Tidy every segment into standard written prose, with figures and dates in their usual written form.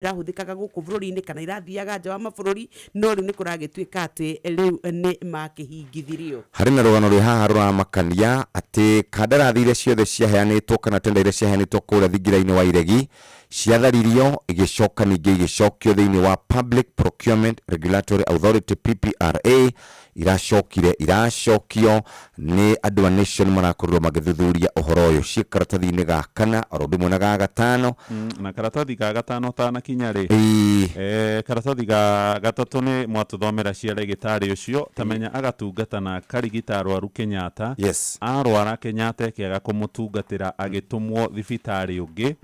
Irahũthĩkaga gũkũ bũrũri-inĩ kana irathiaga nja wa mabũrũri, no rĩu nĩ kũragĩtuĩka atĩ rĩu nĩ makĩhingithirio. Harĩ na rũgano rwĩ haha rũramakania atĩ kandarathi iria ciothe ciaheanĩtwo kana tenda iria ciaheanĩtwo kũrĩa thingira-inĩ wa iregi ciatharirio, igĩcoka ningĩ igĩcokio thĩinĩ wa Public Procurement Regulatory Authority, PPRA. Iracokire iracokio nĩ andũ a Nation marakorirwo magĩthuthuria ũhoro ũyũ ciĩ karatathi-inĩ ga kana oro ũndũ ũmwe na ga gatano. Na karatathi ga gatano tanakinya rĩ. Ĩĩ. Karatathi ga gatatũ nĩ mwatũthomera cia rĩgĩtarĩ ũcio tamenya agatungata na akarigita arwaru Kenyatta. Arwara Kenyatta ĩkĩaga kũmũtungatĩra, agĩtũmwo thibitarĩ ũngĩ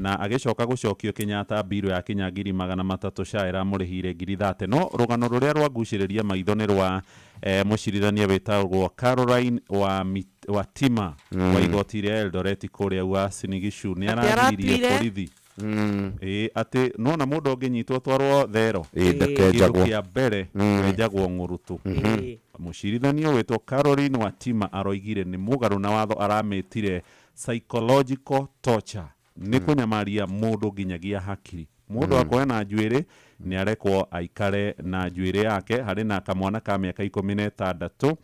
na agĩcoka gũcokio Kenyatta mbirũ ya kinya 300,000 SHA ĩramũrĩhĩire 30,000. No rũgano rũrĩa rwagucĩrĩria maitho nĩ rwa mũcirithania wĩtagwo Caroline wa Watima wa igoti rĩa Eldoret kũrĩa Uasin Gishu nĩ Atĩ aragiririe aratuire borithi ĩĩ atĩ nona mũndũ ũngĩnyitwo twarwo thero, Ĩĩ, kĩndũ ndakenjagwo. Kĩa mbere kwenjagwo ng'ũrũtũ. Mũcirithania wĩtwo Caroline Watima aroigire nĩ mũgarũ na watho, aramĩtire psychological torture, nĩ kũnyamaria mũndũ nginyagia hakiri. Mũndũ akoya na njuĩrĩ nĩ arekwo aikare na njuĩrĩ yake. Harĩ na kamwana ka mĩaka 16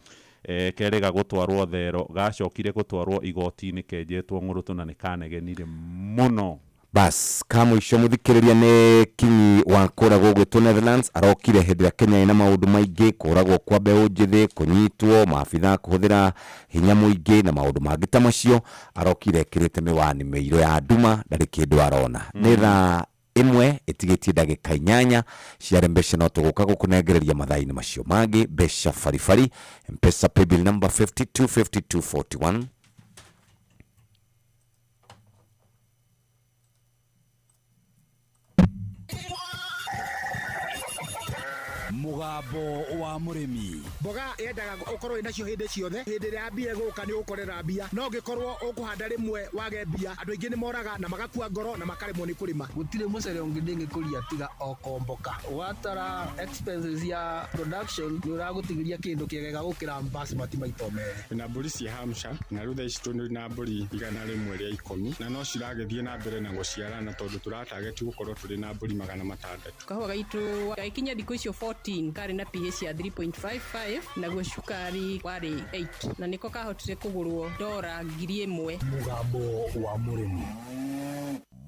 kerĩga gũtwarwo thero, gacokire gũtwarwo igoti-inĩ kenjetwo ng'ũrũtũ na nĩ kanegenire mũno. Bas ka mũico mũthikĩrĩria nĩ Kinyi wa kũrĩa gũgwĩtwo Netherlands, arokire hĩndĩ ĩrĩa Kenya ĩna maũndũ maingĩ, kũragwo kwa mbeũ njĩthĩ, kũnyitwo maabitha kũhũthĩra hinya mũingĩ na maũndũ mangĩ ta macio. Arokire ekĩrĩte mĩwani mĩirũ ya nduma, ndarĩ kĩndũ arona. Nĩ thaa 1 ĩtigĩtie ndagĩka 8 ciare mbeca, no tũgũka gũkũnengereria mathaa-inĩ macio mangĩ mbeca baribari. Mpesa paybill number 525241. Mũgambo wa Mũrĩmi. Mboga yendaga ũkorwo wĩnacio hĩndĩ ciothe. Hĩndĩ ĩrĩa mbia ĩgũka nĩ ũgũkorera mbia, no ũngĩkorwo ũkũhanda rĩmwe wage mbia, andũ aingĩ nĩ moraga na magakua ngoro na makaremwo nĩ kũrĩma. Gũtirĩ mũcere ũngĩ ndĩngĩkũria tiga o komboka. Watara expenses ya production nĩ ũragũtigĩria kĩndũ kĩega gũkĩra basmati maita merĩ. Twĩna mbũri cia Hampshire na rĩu thaa ici twĩ na mbũri 110 na no ciragĩthiĩ na mbere na gũciarana tondũ tũratageti gũkorwo tũrĩ na mbũri 600. Kahũa gaitũ gagĩkinya thikũ icio 14 karĩ na pH ya 3.55, naguo cukari warĩ 8, na nĩko kahotire kũgũrwo dora 1000. Mũgambo wa Mũrĩmi.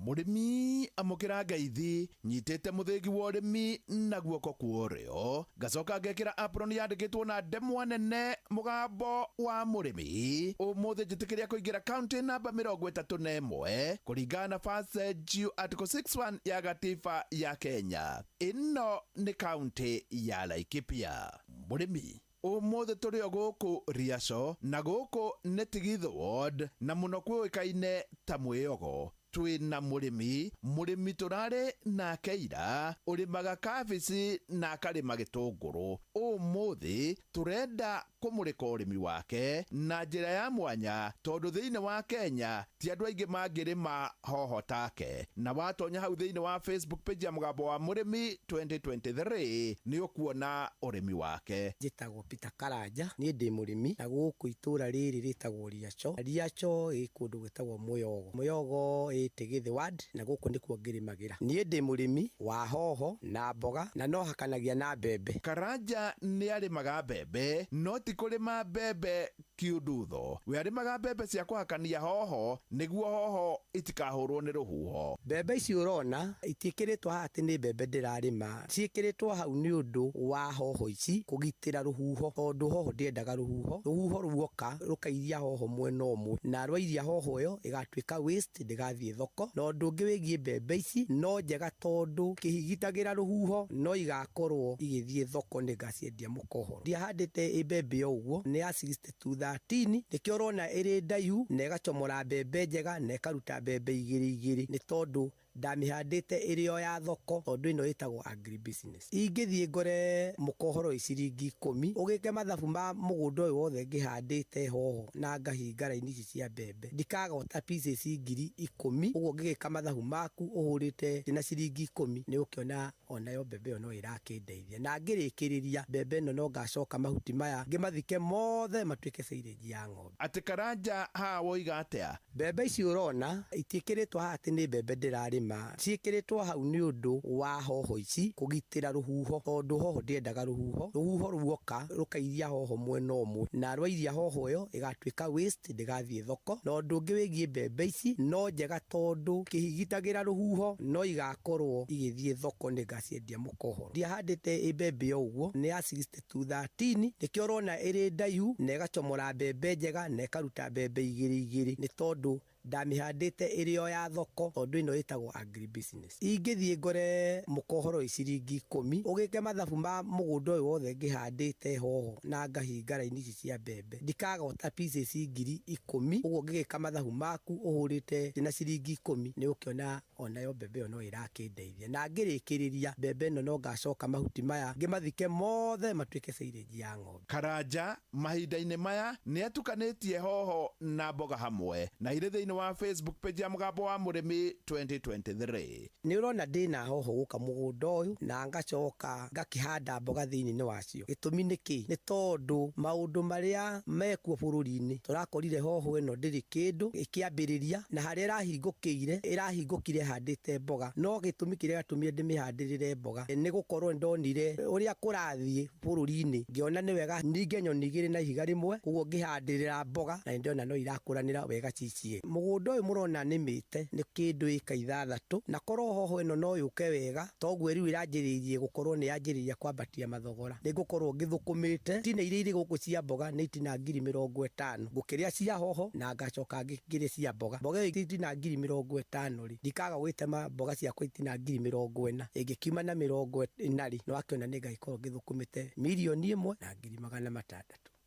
Mũrĩmi amũkĩra ngeithi, nyitĩte mũthĩgi wa ũrĩmi na guoko kwa ũrĩo, ngacoka ngekĩra apron yandĩkĩtwo na ndemwa nene Mũgambo wa Mũrĩmi. Ũmũthĩ njĩtĩkĩria kũingĩra kaunti namba 31 kũringana na First Article 61 ya gatiba ya Kenya. Ĩno nĩ kaunti ya Laikipia. Mũrĩmi, ũmũthĩ tũrĩ o gũkũ Riaco, na gũkũ nĩ Tigitho Ward na mũno kũĩkaine ta Mwĩogo. Twĩna mũrĩmi, mũrĩmi tũrarĩ nake ira, ũrĩmaga kabici na akarĩma gĩtũngũrũ. Ũmũthĩ tũrenda kũmũrĩka ũrĩmi wake na njĩra ya mwanya tondũ thĩinĩ wa Kenya ti andũ aingĩ mangĩrĩma hoho take. Na watonya hau thĩinĩ wa Facebook page ya Mũgambo wa Mũrĩmi 2023 nĩ ũkuona ũrĩmi wake. Njĩtagwo Peter Karanja, niĩ ndĩ mũrĩmi na gũkũ itũra rĩrĩ rĩtagwo Riaco. Riaco ĩ kũndũ gwĩtagwo Mũyogo. Mũyogo ĩ Tigithĩ ward na gũkũ nĩkuo ngĩrĩmagĩra. Niĩ ndĩ mũrĩmi wa hoho na mboga na no hakanagia na mbembe. Karanja nĩ arĩmaga mbembe, no ti kũrĩma mbembe kiundutho. We arĩmaga mbembe cia kũhakania hoho nĩguo hoho itikahũrwo nĩ rũhuho. Mbembe ici ũrona itiĩkĩrĩtwo haha atĩ nĩ mbembe ndĩrarĩma, ciĩkĩrĩtwo hau nĩ ũndũ wa hoho ici kũgitĩra rũhuho, tondũ hoho ndĩendaga rũhuho. Rũhuho ruoka rũkairia hoho mwena ũmwe, na rwairia hoho ĩyo ĩgatuĩka waste, ndĩgathiĩ thoko. Na ũndũ ũngĩ wĩgiĩ mbembe ici, no njega tondũ kĩhigitagĩra rũhuho, no igakorwo igĩthiĩ thoko nĩ ngaciendia mũkohoro. Ndiahandĩte ĩ mbembe o ũguo, nĩ ya 6213, nĩkĩo ũrona ĩrĩ ndaihu na ĩgacomora mbembe njega na ĩkaruta mbembe igĩrĩ igĩrĩ, nĩ tondũ ndamĩhandĩte ĩrĩ o ya thoko, tondũ ĩno ĩtagwo agribusiness. Ingĩthiĩ ngore mũkohoro ĩ ciringi 10, ũgĩke mathabu ma mũgũnda ũyũ wothe ngĩhandĩte hoho na ngahinga raini ici cia mbembe, ndikagota pieces 10,000. Ũguo ngĩgĩka mathabu maku ũhũrĩte na ciringi 10, nĩ ũkĩona onayo mbembe ĩyo no ĩrakĩndeithia. Na ngĩrĩkĩrĩria mbembe ĩno no ngacoka mahuti maya ngĩmathike mothe matuĩke silage ya ng'ombe. Atĩ Karanja haha woiga atĩa? Mbembe ici ũrona itiĩkĩrĩtwo haha atĩ nĩ mbembe ndĩrarĩma. Ndĩrarĩma ciĩkĩrĩtwo hau nĩ ũndũ wa hoho ici kũgitĩra rũhuho, tondũ hoho ndĩendaga rũhuho. Rũhuho ruoka rũkairia hoho mwena ũmwe, na rwairia hoho ĩyo ĩgatuĩka waste, ndĩgathiĩ thoko. Na ũndũ ũngĩ wĩgiĩ mbembe ici no njega tondũ kĩhigitagĩra rũhuho, no igakorwo igĩthiĩ thoko nĩngaciendia mũkohoro. Ndiahandĩte mbembe o ũguo, nĩ ya 6213, nĩkĩo ũrona ĩrĩ ndaihu na ĩgacomora mbembe njega na ĩkaruta mbembe igĩrĩ igĩrĩ, nĩ tondũ ndamĩhandĩte ĩrĩ o ya thoko, tondũ ĩno ĩtagwo agribusiness. Ingĩthiĩ ngore mũkohoro ĩ ciringi 10, ũgĩke mathabu ma mũgũnda ũyũ wothe ngĩhandĩte hoho na ngahinga raini ici cia mbembe, ndikagota pieces 10,000. Ũguo ngĩgĩka mathabu maku ũhũrĩte na ciringi 10, nĩ ũkĩona onayo mbembe ĩyo no ĩrakĩndeithia. Na ngĩrĩkĩrĩria mbembe ĩno no ngacoka mahuti maya ngĩmathike mothe matuĩke silage ya ng'ombe. Karanja mahinda-inĩ maya nĩ atukanĩtie hoho na mboga hamwe, na irĩ thĩinĩ wa Facebook page ya Mũgambo wa Mũrĩmi 2023. Nĩ ũrona ndĩna hoho gũka mũgũnda ũyũ na ngacoka ngakĩhanda mboga thĩinĩ wacio. Gĩtũmi nĩ kĩ? Nĩ tondũ maũndũ marĩa mekuo bũrũri-inĩ, tũrakorire hoho ĩno ndĩrĩ kĩndũ ĩkĩambĩrĩria, na harĩa ĩrahingũkĩire ĩrahingũkire handĩte mboga. No gĩtũmi kĩrĩa gĩatũmire ndĩmĩhandĩrĩre mboga nĩ gũkorwo ndonire ũrĩa kũrathiĩ bũrũri-inĩ, ngĩona nĩ wega ninge nyoni igĩrĩ na ihiga rĩmwe, koguo ngĩhandĩrĩra mboga na nĩndĩrona no irakũranĩra wega ciciĩ. Mũgũnda ũyũ mũrona nĩmĩte nĩ kĩndũ ĩka 6, na korwo hoho ĩno no yũke wega toguo rĩu ĩranjĩrĩirie gũkorwo nĩ yanjĩrĩria kwambatia mathogora, nĩ ngũkorwo ngĩthũkũmĩte. Itina iria irĩ gũkũ cia mboga nĩ itina 50,000, ngũkĩrĩa cia hoho na ngacoka ngĩrĩe cia mboga. Mboga ĩyo itina 50,000 rĩ, ndikaga gwĩtema mboga ciakwa itina 40,000, ĩngĩkiuma na 40 rĩ, no akĩona nĩ ngagĩkorwo ngĩthũkũmĩte 1,600,000.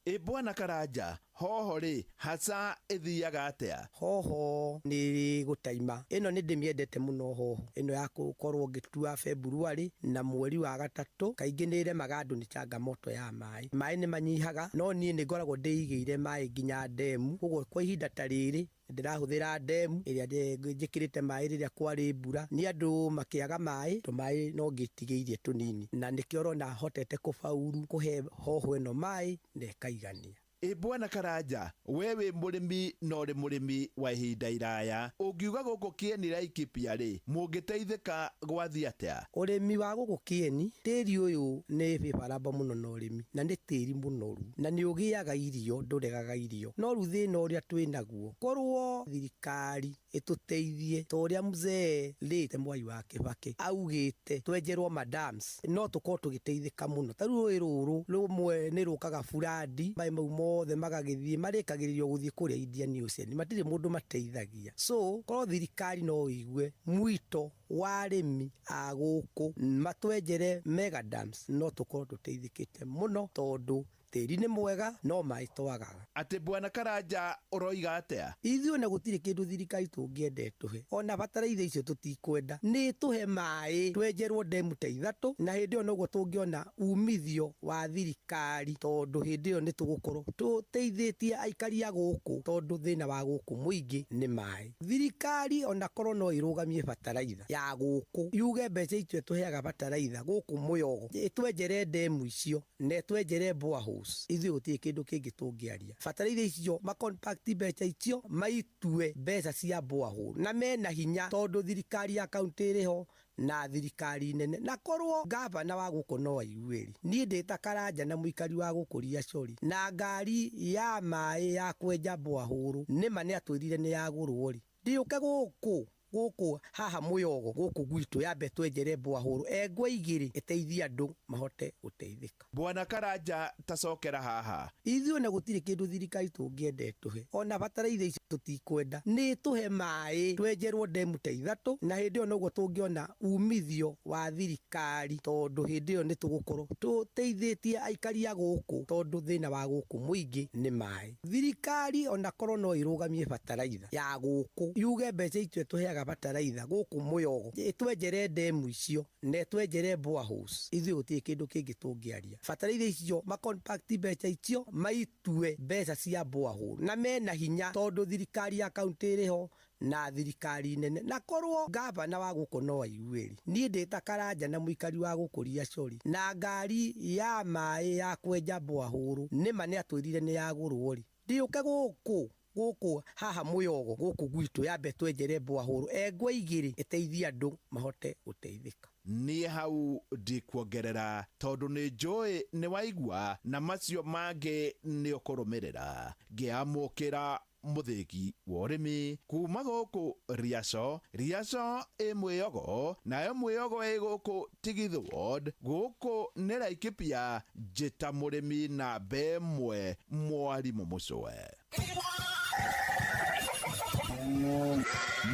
Ĩ bwana Karanja, hoho rĩ hasa ĩthiaga atĩa? Hoho nĩ gũtaima, ĩno nĩ ndĩmĩendete mũno hoho ĩno ya gũkorwo ngĩtua February na mweri wa 3, kaingĩ nĩ ĩremaga andũ nĩ changamoto ya maĩ. Maĩ nĩ manyihaga, no niĩ nĩ ngoragwo ndĩigĩire maĩ nginya ndemu, koguo kwa ihinda ta rĩrĩ ndĩrahũthĩra ndemu ĩrĩa njĩkĩrĩte maĩ rĩrĩa kwarĩ mbura. Nĩ andũ makĩaga maĩ, tũmaĩ no ngĩtigĩirie tũnini, na nĩkĩo ũrona hotete kũbauru kũhe hoho ĩno maĩ na ĩkaigania. Ĩ bwana Karanja, we wĩ mũrĩmi na ũrĩ mũrĩmi wa ihinda iraya, ũngiuga gũkũ Kĩeni Laikipia rĩ, mũngĩteithĩka gwathiĩ atĩa? Ũrĩmi wa gũkũ Kĩeni, tĩri ũyũ nĩ favorable mũno na ũrĩmi, na nĩ tĩri mũnoru, na nĩ ũgĩaga irio, ndũregaga irio. No rĩu thĩna ũrĩa twĩnaguo, korwo thirikari ĩtũteithie ta ũrĩa mzee late Mwai wa Kibaki augĩte twenjerwo madams, no tũkorwo tũgĩteithĩka mũno. Ta rĩu rũĩ rũrũ rũmwe nĩ rũkaga burandi, maĩ mau mothe magagĩthiĩ marĩkagĩrĩrio gũthiĩ kũrĩa Indian Ocean, matirĩ mũndũ mateithagia. So korwo thirikari no ĩigue mwito wa arĩmi a gũkũ matwenjere mega dams, no tũkorwo tũteithĩkĩte mũno, tondũ tĩri nĩ mwega no maĩ twagaga. Atĩ bwana Karanja ũroiga atĩa? Ithuĩ ona gũtirĩ kĩndũ thirikari tũngĩenda ĩtũhe, ona bataraitha icio tũtikwenda, nĩ tũhe maĩ twenjerwo ndemu ta 3, na hĩndĩ ĩyo noguo tũngĩona umithio wa thirikari, tondũ hĩndĩ ĩyo nĩ tũgũkorwo tũteithĩtie aikari a gũkũ, tondũ thĩna wa gũkũ mũingĩ nĩ maĩ. Thirikari ona korwo no ĩrũgamie bataraitha ya gũkũ, yuge mbeca icio tũheaga bataraitha gũkũ Mũyogo, ĩtwenjere ndemu icio na ĩtwenjere boreholes, ithuĩ gũtirĩ kĩndũ kĩngĩ tũngĩaria. Bataraitha icio makompact mbeca icio maitue mbeca cia borehole, na mena hinya tondũ thirikari ya kaunti ĩrĩ ho na thirikari nene. Na korwo gavana wa gũkũ no aigue rĩ, niĩ ndĩ ta Karanja na mũikari wa gũkũ Riacori, na ngari ya maĩ ya kwenja borehole nĩma nĩ atwĩrire nĩ yagũrwo rĩ, ndĩũke gũkũ gũkũ haha Mũyogo gũkũ gwitũ yambe twenjere borehole engwe 2 ĩteithie andũ mahote gũteithĩka. Bwana Karanja tacokera haha. Ithuĩ ona gũtirĩ kĩndũ thirikari tũngĩenda ĩtũhe, ona bataraitha icio tũtikwenda, nĩ tũhe maĩ twenjerwo ndemu ta 3, na hĩndĩ ĩyo noguo tũngĩona umithio wa thirikari, tondũ hĩndĩ ĩyo nĩ tũgũkorwo tũteithĩtie aikari a gũkũ, tondũ thĩna wa gũkũ mũingĩ nĩ maĩ. Thirikari ona korwo no ĩrũgamie bataraitha ya gũkũ, yuge mbeca icio tũheaga bataraitha gũkũ Mũyogo, ĩtwenjere ndemu icio na ĩtwenjere boreholes, ithuĩ gũtirĩ kĩndũ kĩngĩ tũngĩaria. Bataraitha icio makompact mbeca icio maitue mbeca cia borehole, na mena hinya tondũ thirikari ya kaunti ĩrĩ ho na thirikari nene. Na korwo gavana wa gũkũ no aigue rĩ, niĩ ndĩ ta Karanja na mũikari wa gũkũ Riacori, na ngari ya maĩ ya kwenja borehole nĩma nĩ atwĩrire nĩ yagũrwo rĩ, ndĩũke gũkũ Gũkũ haha Mũyogo gũkũ gwitũ yambe twenjere mbwahũrũ engwe igĩrĩ ĩteithie andũ mahote gũteithĩka. Niĩ hau ndikuongerera tondũ nĩ njũĩ nĩ waigua na macio mangĩ nĩ ũkũrũmĩrĩra. Ngĩamũkĩra mũthĩgi wa ũrĩmi kuma gũkũ Riaco, Riaco ĩ Mwĩogo, nayo Mwĩogo ĩ gũkũ Tigithũ Ward, gũkũ nĩ Laikipia, njĩta mũrĩmi namba ĩmwe mwarimũ Mũcwe.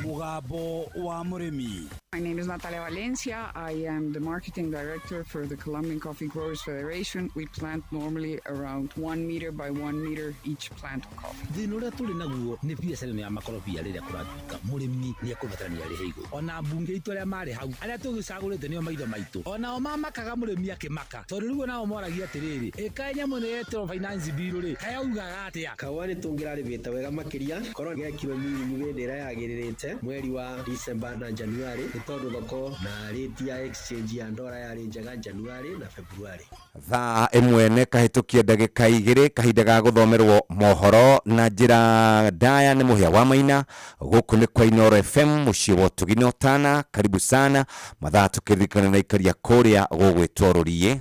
Mugambo wa Mũrĩmi. My name is Natalia Valencia. I am the marketing director for the Colombian Coffee Growers Federation. We plant normally around 1 meter by 1 meter each plant of coffee. Thĩna ũrĩa tũrĩ naguo nĩ biacara ĩno ya makorobia rĩrĩa kũratuĩka mũrĩmi nĩ ekũbatarania arĩhe igũrũ. Ona mbunge itũ arĩa marĩ hau arĩa tũgĩcagũrĩte nĩo maitho maitũ, onao mamakaga mũrĩmi akĩmaka, tondũ rĩu onao moragia atĩrĩrĩ, ĩkaĩ nyamũ ĩno yetĩrwo finance bill rĩ, kaĩ augaga atĩa? Kahũa nĩ tũngĩrarĩmĩte wega makĩria korwo gekirwo mĩrĩmi hĩndĩ ĩrĩa yagĩrĩrĩte mweri wa December na January, nĩ tondũ thoko na rate ya exchange ya ndora yarĩ njega January na February. Thaa ĩmwe nĩ kahĩtũkie ndagĩka igĩrĩ, kahinda ga gũthomerwo mohoro na njĩra ndaya nĩ Mũhĩa wa Maina. Gũkũ nĩ kwa Inooro FM, mũciĩ wa ũtugi na ũtana. Karibu sana mathaa tũkĩririkana na ikaria kũrĩa gũgwĩtwo Rũriĩ.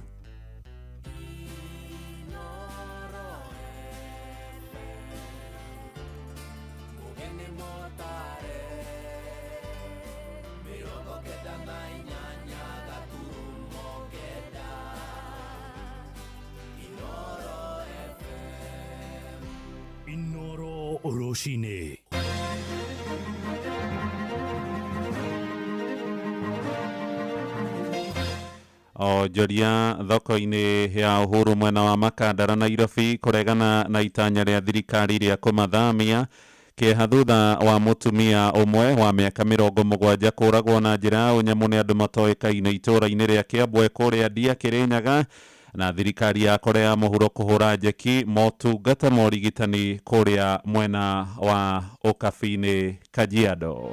Inooro Rũcinĩ. Onjoria thoko-inĩ ya Uhuru mwena wa Makandara Nairobi kũregana na itanya rĩa thirikari rĩa kũmathamia kĩeha thutha wa mũtumia ũmwe wa mĩaka 70 kũragwo na njĩra ya ũnyamũ nĩ andũ matoĩkaine itũũra-inĩ rĩa Kĩambwe kũrĩa Ndia Kĩrĩnyaga, na thirikari ya Korea ya Mũhuro kũhũra njeki motungata ma ũrigitani kũrĩa mwena wa Ũkabi-inĩ Kajiado.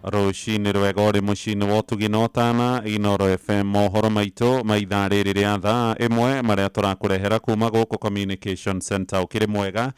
Rũcinĩ rwega ũrĩ mũciĩ-inĩ wa ũtugi na ũtana Inooro FM, mohoro maitũ ma ithaa rĩrĩ rĩa thaa ĩmwe marĩa tũrakũrehera kuma gũkũ Communication Center. Ũkĩrĩ mwega,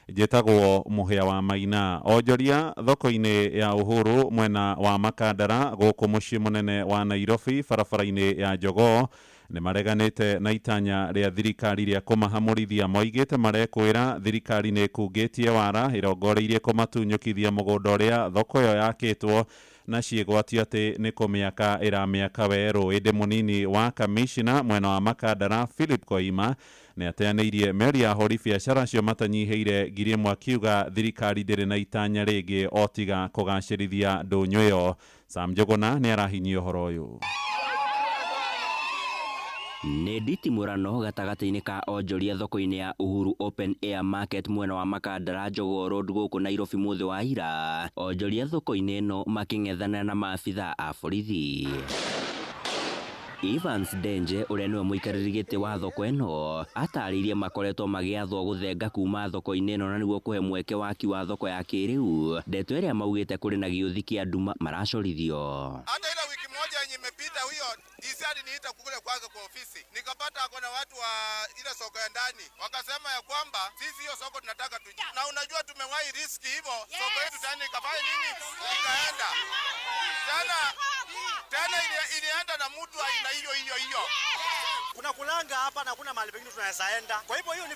njĩtagwo Mũhĩa wa Maina. Onjoria thoko-inĩ ya Uhuru mwena wa Makandara gũkũ mũciĩ mũnene wa Nairobi barabara-inĩ ya Jogoo nĩ mareganĩte na itanya rĩa thirikari rĩa kũmahamũrithia. Moigĩte marekwĩra thirikari nĩ ĩkungĩtie wara ĩrongoreirie kũmatunyũkithia mũgũnda ũrĩa thoko ĩyo yakĩtwo na ciĩgwatio atĩ nĩ kũmĩaka ĩramĩaka werũ. Ĩndĩ mũnini wa kamishina mwena wa Makandara Philip Koima nĩ ateanĩirie mĩario ya ahũri biacara acio matanyihĩire 1000 akiuga thirikari ndĩrĩ na itanya rĩngĩ o tiga kũgacĩrithia ndũnyũ ĩyo. Sam Njũgũna nĩ arahinyia ũhoro ũyũ. Nĩ nditimũrano gatagatĩ-inĩ ka onjoria thoko-inĩ ya Uhuru Open Air Market mwena wa Makandara Jogoo Road gũkũ Nairobi mũthĩ wa ira. Onjoria thoko-inĩ ĩno makĩng'ethanĩra na maabitha a borithi. Evans Denje ũrĩa nĩwe mũikarĩri gĩtĩ wa thoko ĩno atarĩirie makoretwo magĩathwo gũthenga kuma thoko-inĩ ĩno na nĩguo kũhe mweke waki wa thoko ya kĩrĩu, ndeto ĩrĩa maugĩte kũrĩ na gĩũthi kĩa nduma maracorithio. Hata ile wiki moja yenye imepita huyo DC aliniita kule kwake kwa ofisi, nikapata ako na watu wa ile soko ya ndani, wakasema ya kwamba sisi hiyo soko tunataka tu, na unajua tumewahi riski hivyo. Yes. Soko yetu tena ikafanya nini? Ikaenda tena ilienda na mtu aina hiyo hiyo hiyo. Kuna kulanga hapa na kuna mahali pengine tunaweza enda. Kwa hivyo hiyo ni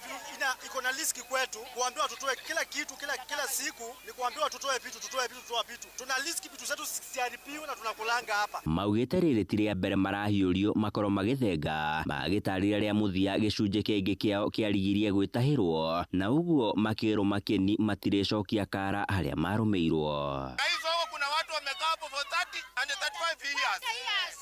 iko na riski kwetu kuambiwa tutoe kila kitu kila siku, ni kuambiwa tutoe vitu tutoe vitu tutoe vitu. Tuna riski vitu zetu zisiharibiwe na tunakulanga hapa. Maugĩte rĩrĩ ti rĩa mbere marahiũrio makorwo magĩthenga magĩtarĩria rĩa mũthia gĩcunjĩ kĩngĩ kĩao kĩarigirie gwĩtahĩrwo na ũguo makĩrwo makĩni matirĩcokia kara harĩa marũmĩirwo. Kuna watu wamekaa hapo for 30 and 35 years.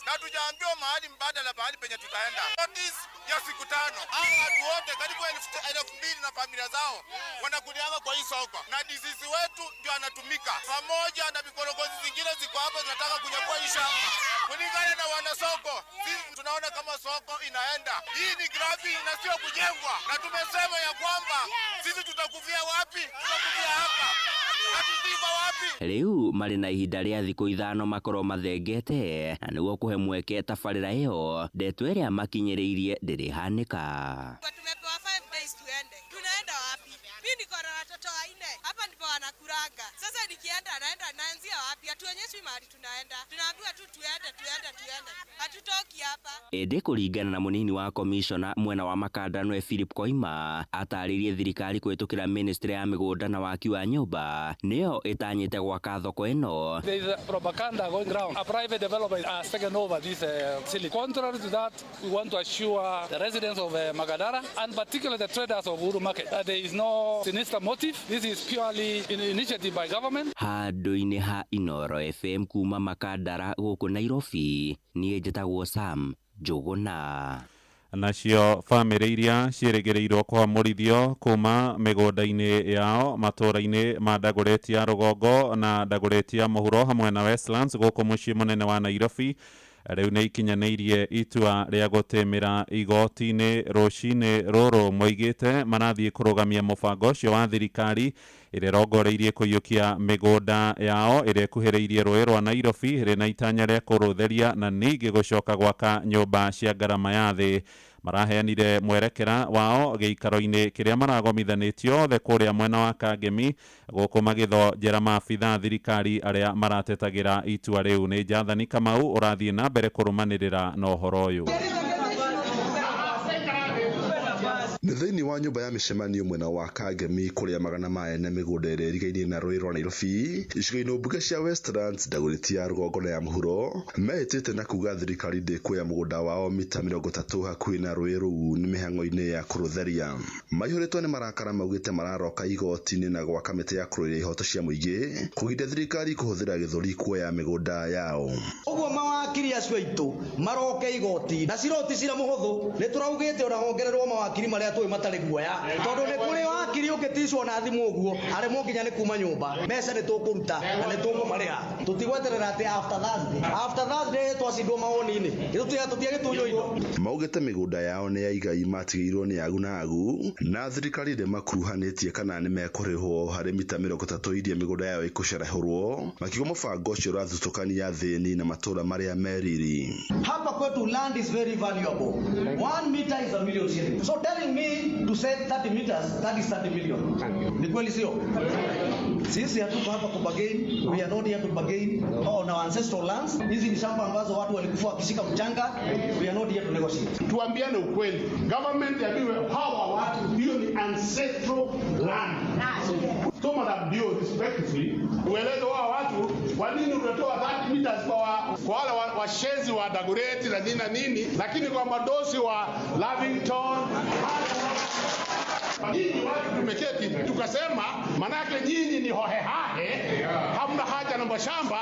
Na tujaambiwa mahali mbadala mahali penye tutaenda. Notice ya siku 5. Hao watu wote karibu 2000 na familia zao wanakulianga kwa hii soko. Na DCC wetu ndio anatumika pamoja na vikorogozi zingine ziko hapo zinataka kunyakua hii shamba. Kulingana na wanasoko, sisi tunaona kama soko inaenda. Hii ni gravi na sio kujengwa. Na tumesema ya kwamba sisi tutakufia wapi? Tutakufia hapa. Na tutaikwa wapi? Rĩu marĩ na ihinda rĩa thikũ 5 makorwo mathengete na nĩguo kũhe mweke tabarĩra ĩyo ndeto ĩrĩa makinyĩrĩirie ndĩrĩhanĩka. Tumepewa 5 days tuende. Tunaenda wapi? Mimi niko na watoto 4. Hapa ndipo wanakulanga. Sasa nikienda naenda naanzia wapi? Hatuonyeshwi mahali tunaenda. Tunaambiwa tu tuende, tuende, tuende. Hatutoki hapa. Ĩndĩ kũringana na mũnini wa komishona mwena wa Makanda nĩwe Philip Koima atarĩirie thirikari kũhĩtũkĩra ministry ya mĩgũnda na waki wa nyũmba nĩyo ĩtanyĩte gwaka thoko ĩno. There is a propaganda going round. A private developer has taken over this facility. Contrary to that, we want to assure the residents of Makadara and particularly the traders of Uhuru Market that there is no sinister motive. This is purely an initiative by government. Handũ-inĩ ha Inooro FM kuma Makandara gũkũ Nairobi, niĩ njĩtagwo Sam Njũgũna. Nacio bamĩrĩ iria ciĩrĩgĩrĩirwo kũhamũrithio kuma mĩgũnda-inĩ yao matũũra-inĩ ma Dagoretti ya rũgongo na Dagoretti ya mũhuro hamwe na Westlands gũkũ mũciĩ mũnene wa Nairobi rĩu nĩ ikinyanĩirie itua rĩa gũtĩmĩra igoti-inĩ rũcinĩ rũrũ. Moigĩte marathiĩ kũrũgamia mũbango ũcio wa thirikari ĩrĩa ĩrongoreirie kũiyũkia mĩgũnda yao ĩrĩa ĩkuhĩrĩirie rũĩ rwa Nairobi ĩrĩ na itanya rĩa kũrũtheria na ningĩ gũcoka gwaka nyũmba cia ngarama ya thĩ. Maraheanire mwerekera wao gĩikaro-inĩ kĩrĩa maragomithanĩtio othe kũrĩa mwena wa Kangemi gũkũ magĩthonjera maabitha thirikari arĩa maratetagĩra itua rĩu. Nĩ Jathani Kamau ũrathiĩ na mbere kũrũmanĩrĩra na ũhoro ũyũ. Nĩ thĩinĩ wa nyũmba ya mĩcemanio mwena wa Kangemi kũrĩa magana ma ene mĩgũnda ĩrĩa ĩrigainie na rũĩ rwa Nairobi icigo-inĩ mbunge cia Westlands, Dagoretti ya rũgongo na ya mũhuro mehĩtĩte na kuga thirikari ndĩkuoya mũgũnda wao mita 30 hakuhĩ na rũĩ rũu nĩ mĩhang'o-inĩ ya kũrũtheria. Maihũrĩtwo nĩ marakara maugĩte mararoka igoti-inĩ na gwaka mĩtĩ ya kũrũĩrĩra ihoto cia mũingĩ kũgiria thirikari kũhũthĩra gĩthũri kuoya mĩgũnda yao. Ũguo mawakiri acio aitũ maroke igoti na cira ti cira mũhũthũ, nĩ tũraugĩte ona hongererwo mawakiri marĩa tũĩ matarĩ guoya tondũ nĩ kũrĩ wakiri ũngĩticwo na thimũ ũguo aremwo nginya nĩ kuma nyũmba. Mbeca nĩ tũkũruta na nĩ tũkũmarĩha, tũtigweterera atĩ after Thursday twacindwo mawoni-inĩ tũtiagĩtunywo indo. Maugĩte mĩgũnda yao nĩ ya igai matigĩirwo nĩ agu na agu na thirikari ndĩmakuruhanĩtie kana nĩ mekũrĩhwo harĩ mita 30 iria mĩgũnda yao ĩkũcerehũrwo, makiuga mũbango ũcio ũrathutũkania thĩni na matũũra marĩa meriri. Hapa kwetu land is very valuable. 1 meter is a million shillings. So telling me to say 30 meters, that is 30 million. Ni kweli sio? Sisi hatuko hapa kubargain, we are not here to bargain on our ancestral lands. Hizi ni shamba ambazo watu walikufa wakishika mchanga. We are not here to negotiate. Tuambiane ukweli. Government yabiwe hawa watu, hiyo ni ancestral land. So Madam Dio, respectfully, ueleze wao watu kwa nini unatoa 30 meters kwa wale washezi wa Dagoretti na nini na nini, lakini kwa madosi wa Lavington. Nyinyi watu tumeketi tukasema, manake nyinyi ni hohehahe, hamna haja na mashamba,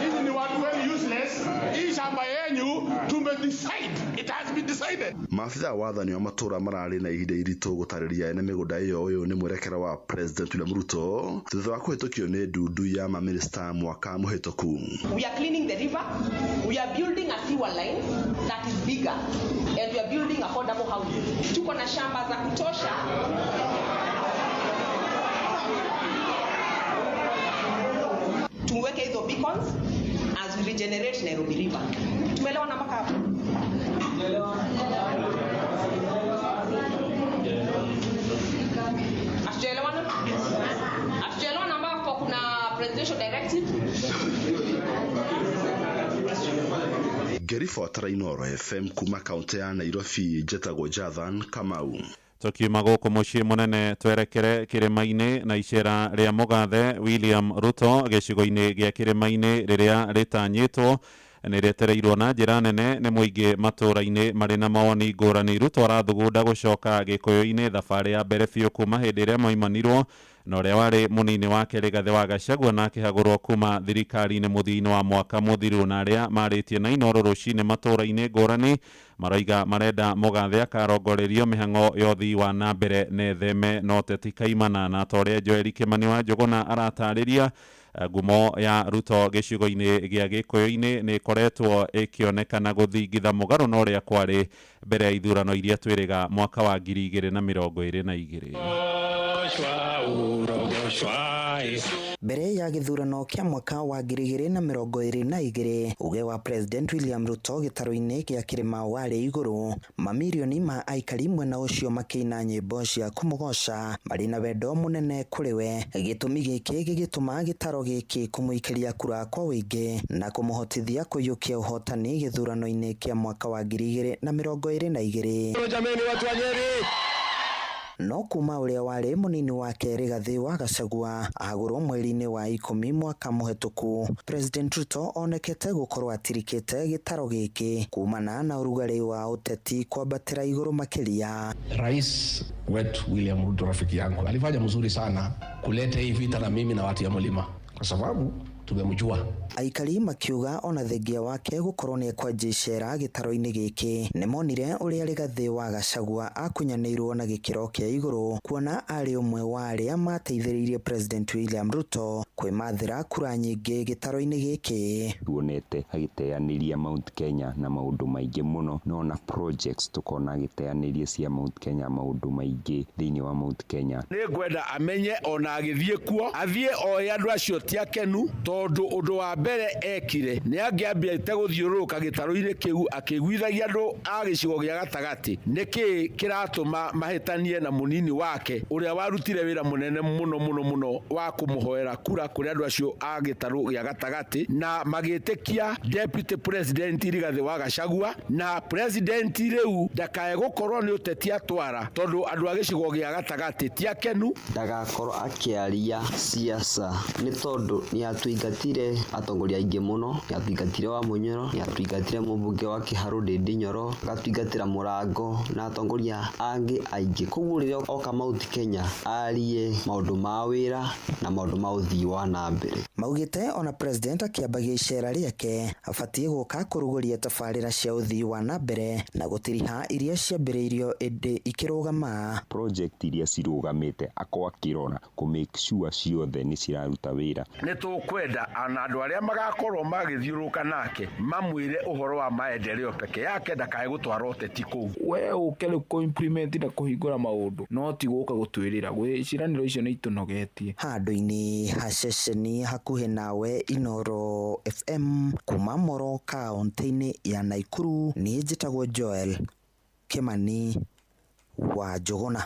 nyinyi ni watu very useless. Hii shamba yenyu tume decide, it has been decided. Maabitha wa wathani wa matũũra mararĩ na ihinda iritũ gũtarĩria ene mĩgũnda ĩyo ũyũ nĩ mwerekera wa President William Ruto thutha wa kũhĩtũkio nĩ ndundu ya mamĩnĩsta mwaka mũhĩtũku. We are cleaning the river, we are building a sewer line that is bigger and we are building affordable houses. Tuko na shamba za kutosha. Tuweke hizo beacons as we regenerate Nairobi River. Tumeelewana mpaka hapo? Hatujaelewana? Hatujaelewana ambapo kuna presidential directive? Ngĩribotera Inooro FM kuma kaunti ya Nairobi, njĩtagwo Jathan Kamau. Tukiuma gũkũ mũciĩ mũnene twerekere kĩrĩma-inĩ na icera rĩa mũgathe William Ruto gĩcigo-inĩ gĩa kĩrĩma-inĩ rĩrĩa rĩtanyĩtwo nĩ rĩetereirwo na njĩra nene nĩ mũingĩ matũũra-inĩ marĩ na mawoni ngũrani. Ruto arathugunda gũcoka Gĩkũyũ-inĩ thabarĩ ya mbere biũ kuma hĩndĩ ĩrĩa maimanirwo na ũrĩa warĩ mũnini wake Rigathĩ wa Gachagua na akĩhagũrwo kuma thirikari-inĩ mũthia-inĩ wa mwaka mũthiru. Na arĩa marĩtie na Inooro rũcinĩ matũũra-inĩ ngũrani maroiga marenda mũgathe akarongorerio mĩhang'o ya ũthii wa na mbere na etheme na ũteti kaimana. Na ta ũrĩa Joel Kimani wa Njũgũna aratarĩria, ngumo ya Ruto gĩcigo-inĩ gĩa Gĩkũyũ-inĩ nĩ ĩkoretwo ĩkĩonekana gũthingitha mũgarũ na ũrĩa kwarĩ mbere ya ithurano iria twĩrĩga mwaka wa 2022. Mbere ya gĩthurano kĩa mwaka wa 2022, uge wa President William Ruto gĩtarũ-inĩ kĩa kĩrĩma warĩ igũrũ. Mamirioni ma aikari mwena ũcio makĩina nyĩmbo cia kũmũgoca marĩ na wendo mũnene kũrĩ we. Gĩtũmi gĩkĩ gĩgĩtũma gĩtaro gĩkĩ kũmũikĩria kura kwa ũingĩ na kũmũhotithia kũiyũkia ũhotani gĩthurano-inĩ kĩa mwaka wa 2022. Jameni, watu wa Nyeri. No kuma ũrĩa warĩ mũnini wake Rigathĩ wa Gachagua agũrwo mweri-inĩ wa 10 mwaka mũhetũku, President Ruto onekete gũkorwo atirikĩte gĩtaro gĩkĩ kumana na ũrugarĩ wa ũteti kwambatĩra igũrũ makĩria. Rais wetu William Ruto, rafiki yangu, alifanya mzuri sana kuleta hii vita na mimi na watu ya mlima kwa sababu tumemjua. Aikari makiuga ona thengia wake gũkorwo nĩ ekwanjia icera gĩtaro-inĩ gĩkĩ nĩmonire ũrĩa Rigathĩ wa Gachagua akunyanĩirwo na gĩkĩro kĩa igũrũ, kuona arĩ ũmwe wa arĩa mateithĩrĩirie President William Ruto kwĩmathĩra kura nyingĩ gĩtaro-inĩ gĩkĩ. Tuonete agĩteanĩria Mount Kenya na maũndũ maingĩ mũno, no na projects tukona agĩteanĩria cia Mount Kenya maũndũ maingĩ thĩinĩ wa Mount Kenya. Nĩngwenda amenye ona agĩthiĩ kuo athiĩ oe andũ acio ti akenu, tondũ ũndũ wa mbere ekire nĩ angĩambĩte gũthiũrũrũka gĩtarũ-inĩ kĩu akĩiguithagia andũ a gĩcigo gĩa gatagatĩ nĩkĩĩ kĩratũma mahĩtanie na mũnini wake ũrĩa warutire wĩra mũnene mũno mũno mũno wa kũmũhoera kura kũrĩ andũ acio a gĩtarũ gĩa gatagatĩ, na magĩtĩkia Deputy President Rigathĩ wa Gachagua na President rĩu ndakae gũkorwo nĩ ũteti atwara, tondũ andũ a gĩcigo gĩa gatagatĩ ti akenu. Ndagakorwo akĩaria siasa nĩ tondũ nĩ atuingatire atongoria aingĩ mũno, nĩ atuingatire wa Munyoro, nĩ atuingatire mũmbunge wa Kĩharũ Ndindi Nyoro, agatuingatĩra Mũrango na atongoria angĩ aingĩ. Koguo rĩrĩa oka Mount Kenya arie maũndũ ma wĩra na maũndũ ma ũthii wa na mbere. Maugĩte ona President akĩambagia icera rĩake abatiĩ gũka kũrugũria tabarĩra cia ũthii wa na mbere na gũtiriha iria ciambĩrĩirio ĩndĩ ikĩrũgama. Project iria cirũgamĩte akorwo akĩrora kũ make sure ciothe nĩ ciraruta wĩra. Nĩ tũkwenda ona andũ arĩa magakorwo magĩthiũrũrũka nake mamwĩre ũhoro wa maendeleo peke yake, ndakae gũtwara ũteti kũu. We ũke rĩu kũ implement na kũhingũra maũndũ, no ti gũka gũtwĩrĩra ciĩranĩro icio nĩ itũnogetie. Handũ-inĩ ha ceceni hakuhĩ nawe Inooro FM kuma Moro kaũntĩ-inĩ ya Naikuru, niĩ njĩtagwo Joel Kimani wa Njũgũna.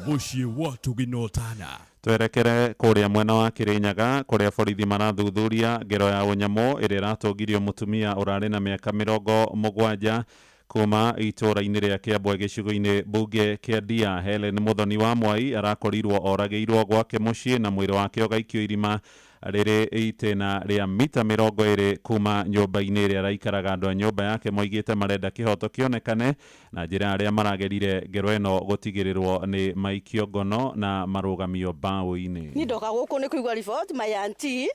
Mũciĩ wa Tũginotana. Twerekere kũrĩa mwena wa Kĩrĩnyaga kũrĩa borithi marathuthuria ngero ya ũnyamũ ĩrĩa ĩratũngirio mũtumia ũrarĩ na mĩaka 70 kuma itũũra-inĩ rĩa Kĩambwe gĩcigo-inĩ mbunge kĩa Ndia. Helen Muthoni wa Mwai arakorirwo oragĩirwo gwake mũciĩ na mwĩrĩ wake ũgaikio irima rĩrĩ itĩna rĩa mita 20 kuma nyũmba-inĩ ĩrĩa araikaraga. Andũ a nyũmba yake moigĩte marenda kĩhoto kĩonekane na njĩra arĩa maragerire ngero ĩno gũtigĩrĩrwo nĩ maikio ngono na marũgamio mbaũ-inĩ. Niĩ ndoka gũkũ nĩ kũigua report my auntie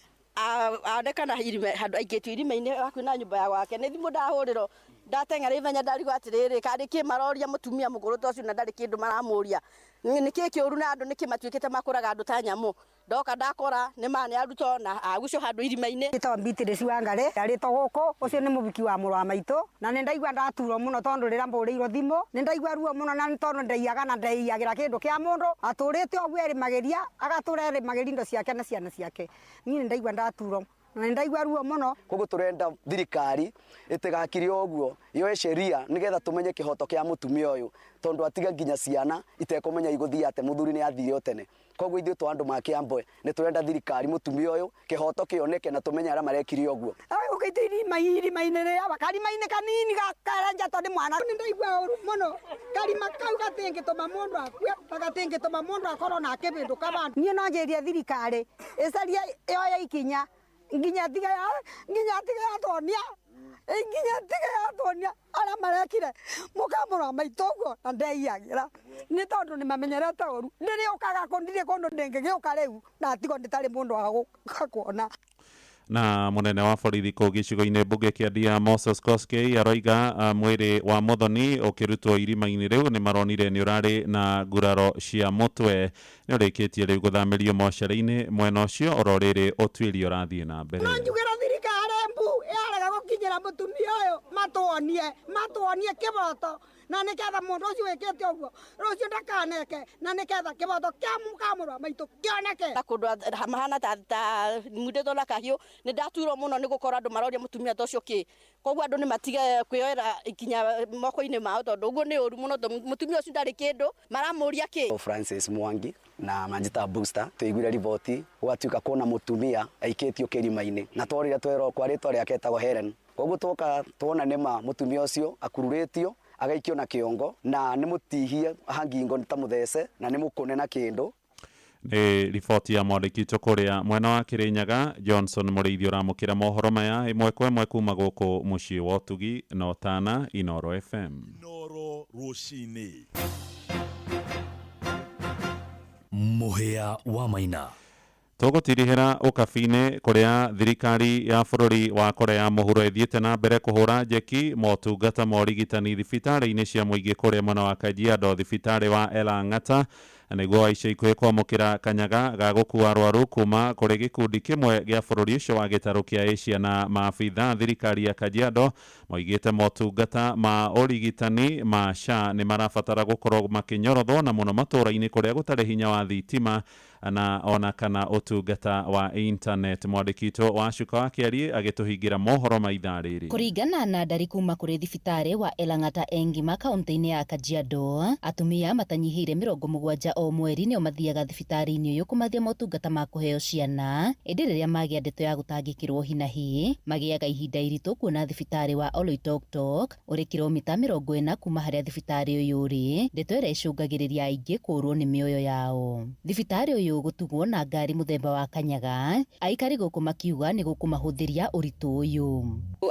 onekana handũ aikĩtio irima-inĩ hakuhĩ na nyũmba ya gwake. Nĩ thimũ ndahũrĩrwo ndateng'era ithenya ndarigwo atĩrĩrĩ karĩ kĩ maroria mũtumia mũkũrũ ta ũcio na ndarĩ kĩndũ maramũria, nĩ kĩ kĩũru na andũ nĩkĩ matuĩkĩte makũraga andũ ta nyamũ. Ndoka ndakora nĩ ma nĩ arutwo na agucio handũ irima-inĩ. Njĩtagwo Beatrice Wangari, ndarĩtwo gũkũ, ũcio nĩ mũbiki wa mũrũ wa maitũ, na nĩ ndaigua ndaturwo mũno tondũ rĩrĩa mbũrĩirwo thimũ nĩ ndaigua ruo mũno, na nĩ tondũ ndaiyaga na ndaiyagĩra kĩndũ kĩa mũndũ atũrĩte ũguo erĩmagĩria agatũra erĩmagĩria indo ciake na ciana ciake. Niĩ nĩ ndaigua ndaturwo na nĩ ndaigua ruo mũno. Koguo turenda thirikari ĩtigakire ũguo yoe sheria nĩgetha tũmenye kĩhoto kĩa mũtumia ũyũ, tondũ atiga nginya ciana itekũmenya igũthiĩ atĩa, mũthuri nĩ athire o tene. Koguo ithuĩ twa andũ ma Kĩambwe nĩ tũrenda thirikari mũtumia ũyũ kĩhoto kĩoneke na tũmenye arĩa marekire ũguo. Ũkĩte irima-inĩ rĩa karima-inĩ kanini gakarenja tondũ mwana nĩ ndaigua ũru mũno. Karima kau gatingĩtũma mũndũ akue na gatingĩtũma mũndũ akorwo na akĩbĩndũka bandũ. Niĩ no njĩrie thirikari ĩcarie yoye ikinya nginya tiga yatonia nginya tiga yatonia arĩa marekire mũkamũrũ wa maitũ ũguo na ndeiyagĩra nĩ tondũ nĩ mamenyerete ũru. Ndĩrĩũkaga kũ ndirĩ kũndũ ndĩngĩgĩũka rĩu na tigwo ndĩtarĩ mũndũ wa gũka kuona. Na munene wa borithi kũu gĩcigo-inĩ mbunge kĩa Ndia Moses Koskei aroiga mwĩrĩ wa Muthoni ũkĩrutwo irima-inĩ rĩu nĩ maronire nĩ ũrarĩ na nguraro cia mũtwe, nĩ ũrĩkĩtie rĩu gũthamĩrio mocarĩ-inĩ mwena ũcio oro rĩrĩ ũtuĩria ũrathiĩ na mbere. No njugĩra thirikari mbu yarega gũkinyĩra Tũrenda mũtumia ũyũ matuonie matuonie kĩboto na nĩgetha mũndũ ũcio wĩkĩte ũguo rũciũ ndakaneke na nĩgetha kĩboto kĩa mũkamũrwa maitũ kĩoneke. Na kũndũ mahana ta mundĩtwo na kahiũ nĩ ndaturwo mũno nĩ gũkorwo andũ maroria mũtumia ta ũcio kĩ koguo andũ nĩ matige kwĩyoera ikinya moko-inĩ mao tondũ ũguo nĩ ũru mũno mũtumia ũcio ndarĩ kĩndũ maramũria kĩ. Francis Mwangi na manjita Booster tuiguire riboti gwatuika kuona mutumia aikitio kirima-inĩ na twarire twerwo kwa ritwa rĩake etagwo Helen koguo twoka tuona nĩma mutumia ũcio akururĩtio agaikio na kĩongo na nĩ mũtihie hangingo ta mũthece na nĩ mũkũne na kĩndũ. Nĩ riboti ya mwandĩki witũ kũrĩa mwena wa Kirinyaga Johnson Mũrĩithi ũramũkĩra mohoro maya ĩmwe kwa ĩmwe kuma gũkũ mũciĩ wa ũtugi na ũtana Inoro FM. Inoro rũcinĩ. Mũhĩa wa Maina. Tũgũtirihĩra ũkabi-inĩ kũrĩa thirikari ya bũrũri wa Korea ya mũhuro ĩthiĩte na mbere kũhũra njeki motungata ma ũrigitani thibitarĩ-inĩ cia mũingĩ kũrĩa mwena wa Kajiado thibitarĩ wa Elang'ata nĩguo wa ica ikuhĩ kwamũkĩra kanyaga ga gũkua arwaru kuma kũrĩ gĩkundi kĩmwe gĩa bũrũri ũcio wa gĩtarũ kĩa Asia na maabitha thirikari ya Kajiado moigĩte motungata ma ũrigitani ma SHA nĩ marabatara gũkorwo makĩnyorothwo na mũno matũũra-inĩ kũrĩa gũtarĩ hinya wa thitima na ona kana ũtungata wa internet. Mwandĩki witũ wa Cuka wa Kĩariĩ agĩtũhingĩra mohoro ma ithaa rĩrĩ. Kũringana na ndari kuma kũrĩ thibitarĩ wa Elang'ata Engima kaunti-inĩ ya Kajiado atumia matanyihĩire 70 o mweri nĩo mathiaga thibitarĩ-inĩ ũyũ kũmathia motungata ma kũheo ciana ĩndĩ rĩrĩa magĩa ndeto ya gũtangĩkĩrwo hinahi magĩaga ihinda iritũ kuona thibitarĩ wa Oloitoktok ũrĩ kilomita 40 kuma harĩa thibitarĩ ũyũ ũrĩ ndeto ĩrĩa ĩcũngagĩrĩria aingĩ kũũrwo nĩ mĩoyo yao. Thibitarĩ ũyũ gũtugwo na ngari mũthemba wa kanyaga aikari gũkũ makiuga nĩ gũkũmahũthĩria ũritũ ũyũ.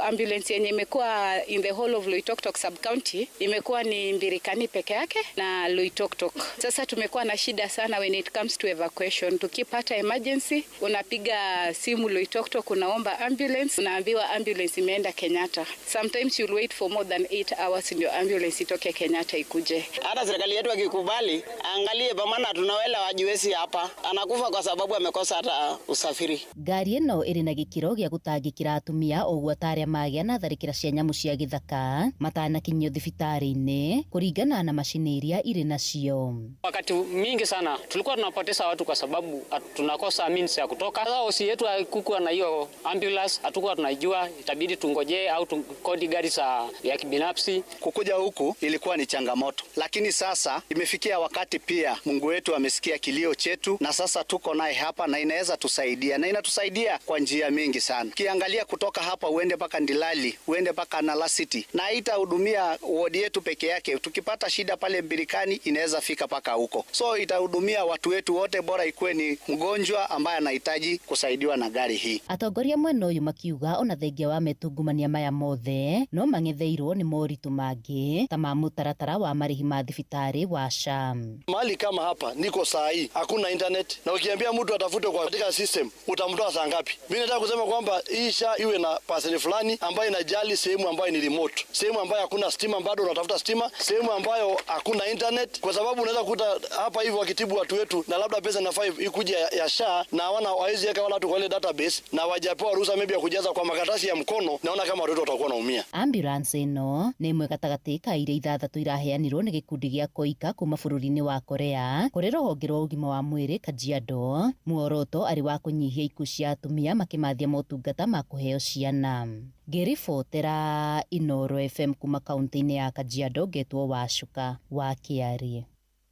Ambulance yenye imekuwa in the whole of Loitoktok sub county imekuwa ni Mbirikani peke yake na Loitoktok. Sasa tumekuwa na shida sana when it comes to evacuation. Tukipata emergency unapiga simu Loitoktok unaomba ambulance, unaambiwa ambulance imeenda Kenyatta. Sometimes you'll wait for more than 8 hours ndio ambulance itoke Kenyatta ikuje. Hata serikali yetu akikubali angalie pamana tunawela wajiwezi hapa anakufa kwa sababu amekosa hata usafiri. Ngari ĩno ĩrĩ na gĩkĩro gĩa gũtangĩkĩra atumia ũguo ta arĩa magĩa na tharĩkĩra cia nyamũ cia gĩthaka matanakinyio thibitarĩ-inĩ kũringana na macini iria irĩ nacio. Wakati mingi sana tulikuwa tunapoteza watu kwa sababu tunakosa means ya kutoka. Sasa osi yetu haikuwa na hiyo ambulance, hatukuwa tunaijua, itabidi tungojee au tukodi gari za ya kibinafsi. Kukuja huku ilikuwa ni changamoto, lakini sasa imefikia wakati pia Mungu wetu amesikia kilio chetu na sasa tuko naye hapa na inaweza tusaidia na inatusaidia kwa njia mingi sana. Kiangalia kutoka hapa uende paka Ndilali, uende paka Nala City na itahudumia wodi yetu peke yake. Tukipata shida pale Mbirikani inaweza fika paka huko. So itahudumia watu wetu wote, bora ikuwe ni mgonjwa ambaye anahitaji kusaidiwa na gari hii. Atongoria mwena ũyũ makiuga ona thengia wa metungumania maya mothe no mang'etheirwo nĩ moritũ mangĩ ta ma mũtaratara wa marĩhi ma thibitarĩ wa SHA. Mahali kama hapa niko saa hii hakuna internet, na ukiambia mtu atafute kwa katika system utamtoa saa ngapi? Mimi nataka kusema kwamba hii SHA iwe na paseni fulani ambayo inajali sehemu ambayo ni remote, sehemu ambayo hakuna stima, bado unatafuta stima, sehemu ambayo hakuna internet, kwa sababu unaweza kukuta hapa hivi wakitibu watu wetu na labda pesa na 5 ikuje ya SHA na hawana hawezi weka wala watu kwa ile database na wajapewa ruhusa maybe ya kujaza kwa makaratasi ya mkono, naona kama watoto watakuwa naumia. Ambulance ĩno nĩ ĩmwe gatagatĩ ka iria ithathatũ iraheanirwo nĩ gĩkundi gĩa Koika kuma bũrũri-inĩ wa Korea kũrĩ rũhonge rwa ũgima wa mwĩrĩ Kajiado muoroto arĩ wa kũnyihia ikuũ cia atumia makĩmathia motungata ma kũheo ciana. Ngĩribotera Inoro FM kuma kaunti-inĩ ya Kajiado ngetwo Wacuka wa Kĩariĩ.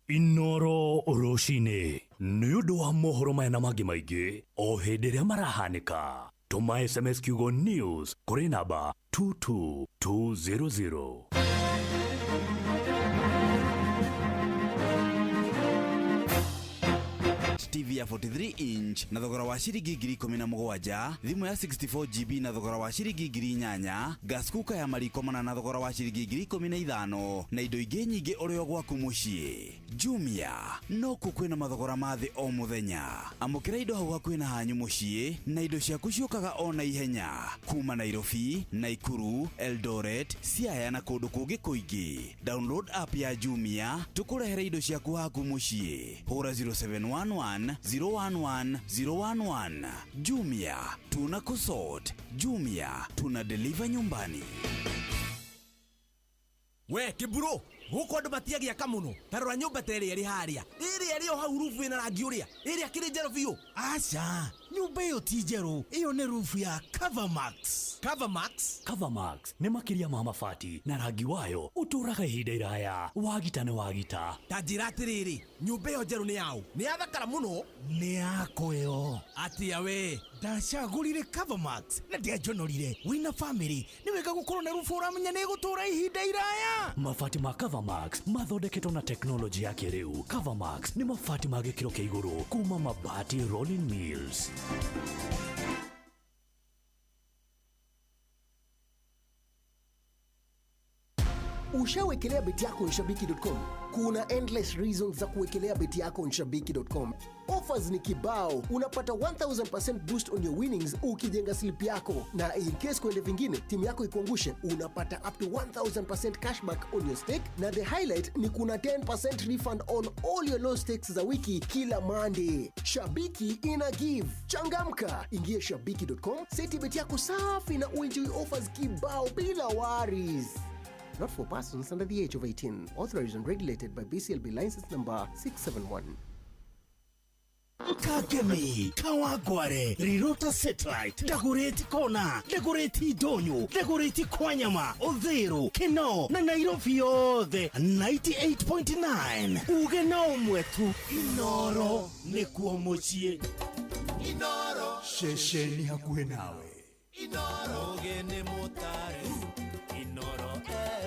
Inoro rũcinĩ nĩ ũndũ wa mohoro maya na mangĩ maingĩ o hĩndĩ ĩrĩa marahanĩka. Tũma SMS kiugo news kũrĩ namba 22200. TV ya 43 inch na thogora wa ciringi 17,000, thimu ya 64 GB na thogora wa ciringi 8,000, gas cooker ya mariko mana na thogora wa ciringi 15,000 na indo ingĩ nyingĩ ũrĩ o gwaku mũciĩ. Jumia no kuo kwĩna mathogora ma thĩ o mũthenya. Amũkĩra indo hau hakuhĩ na hanyu mũciĩ na indo ciaku ciũkaga o na ihenya kuma Nairobi, Naikuru, Eldoret, Siaya na kũndũ kũngĩ kũingĩ. Download app ya Jumia tũkũrehere indo ciaku haku mũciĩ. Hũra 0711 071 011 011. Jumia, tuna kusort. Jumia, tuna deliver nyumbani. We kiburo guku andu matiagiaka muno. Ta rora nyumba ta ĩrĩa ĩrĩ harĩa, ĩrĩa ĩrĩ o hau rubu ĩna rangi ũrĩa, ĩrĩa kĩrĩ njerũ biũ. Aca, nyumba ĩyo ti njerũ, ĩyo nĩ rubu ya Covermax. Covermax? Covermax nĩ makĩria ma mabati na rangi wayo ũtũũraga ihinda iraya. Wagita nĩ wagita. Ta njĩra atĩrĩrĩ, nyũmba ĩyo njerũ nĩ yaũ? Nĩ yathakara mũno. Nĩ yakwa ĩyo. Atĩa we? Ndacagũrire Covermax na ndianjonorire. Wĩna famĩlĩ nĩ wega gũkorwo na rubu ũramenya nĩ ĩgũtũũra ihinda iraya. Mabati ma Covermax mathondeketwo na teknolojĩ ya kĩrĩu. Covermax nĩ mabati ma gĩkĩro kĩa igũrũ kuma Mabati Rolling Mills. Ushawekelea beti yako onshabiki.com? Kuna endless reasons za kuwekelea beti yako onshabiki.com. Offers ni kibao, unapata 1000% boost on your winnings ukijenga slip yako, na in case kwende vingine timu yako ikuangushe, unapata up to 1000% cashback on your stake, na the highlight ni kuna 10% refund on all your low stakes za wiki kila Monday. Shabiki ina give. Changamka, ingia shabiki.com, seti beti yako safi na uenjoy offers kibao bila worries. Not for persons under the age of 18. Authorized and regulated by BCLB license number 671. Kagemi, Kawangware, Rirota Satellite, Dagoretti Kona, Dagoretti Ndonyo, Dagoretti Kwanyama, Uthiru, Kinoo na Nairobi yothe 98.9. Uge na ũmwe tu, Inoro nĩkuo mũciĩ. Inoro ceceni hakuhĩ nawe. Inoro ũgĩ nĩ mũtare. Inoro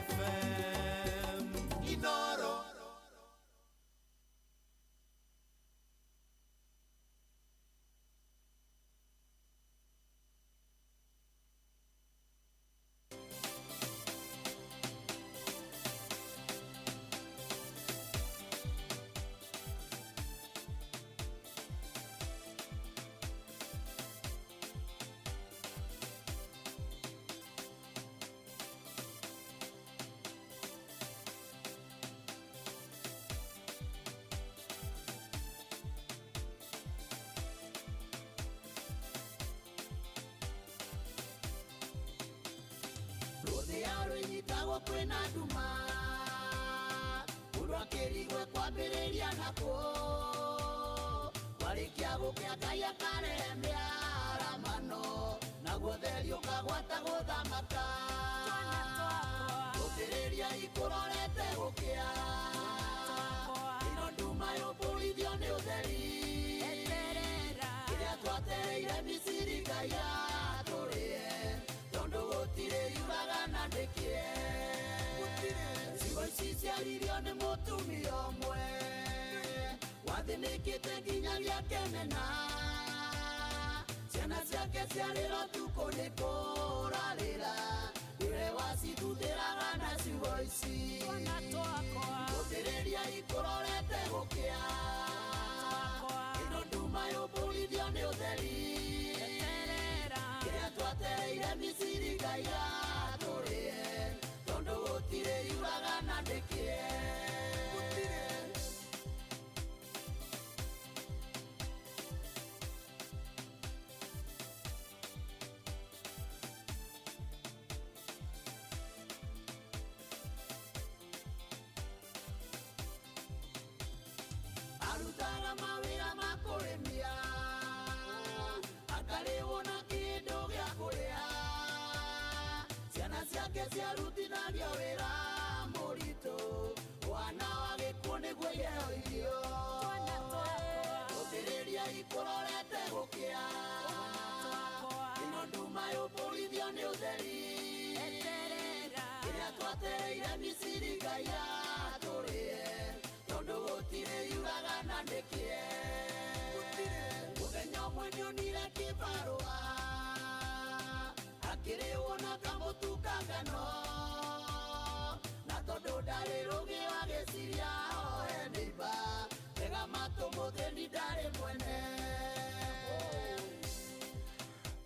FM. Inoro. Rũthĩa rũnyitagwo kwĩna nduma, mũndũ akĩrigwo kwambĩrĩria nakũ, kwarĩkia gũkĩa Ngai akarehe mĩaramano, naguo theri ũkagwata gũthamaka. Gũthĩrĩria ikũrorete gũkĩa, ĩno nduma yũmbũrithio nĩ ũtheri, kĩrĩa twatereire Misiri Ngai atũrĩe, tondũ gũtirĩ yuraga na ndĩkĩe. Ciugo ici ciaririo nĩ mũtumia ũmwe wathĩnĩkĩte nginyagia akĩmena, ciana ciake ciarĩra ũtukũ nĩ kũrarĩra, nĩwe wacithuthĩraga na ciugo ici. Gũthĩrĩria ikũrorete gũkĩa, ĩno nduma yũmbũrithio nĩ ũtheri, kĩrĩa twatereire Misiri Ngai atũrĩe, tondũ gũtirĩ yuraga na ndĩkĩe. Arutaga mawĩra ma kũrĩmia, akarĩhwo na kĩndũ gĩa kũrĩa, ciana ciake ciarutithagio wĩra mũritũ, wana wa gĩkuũ nĩguo iheo irio. Gũthĩrĩria ikũrorete gũkĩa, ĩno nduma yũmbũrithio nĩ ũtheri, kĩrĩa twatereire Misiri Ngai atũrĩe, tondũ gũtirĩ yuraga na ndĩkĩe. Mũthenya ũmwe nĩonire kĩbarũa, akĩrĩhwo na kamũtu ka ngano, na tondũ ndarĩ rũgĩo agĩciria oe nĩimba, tega matũ mũthĩni ndarĩ mwene.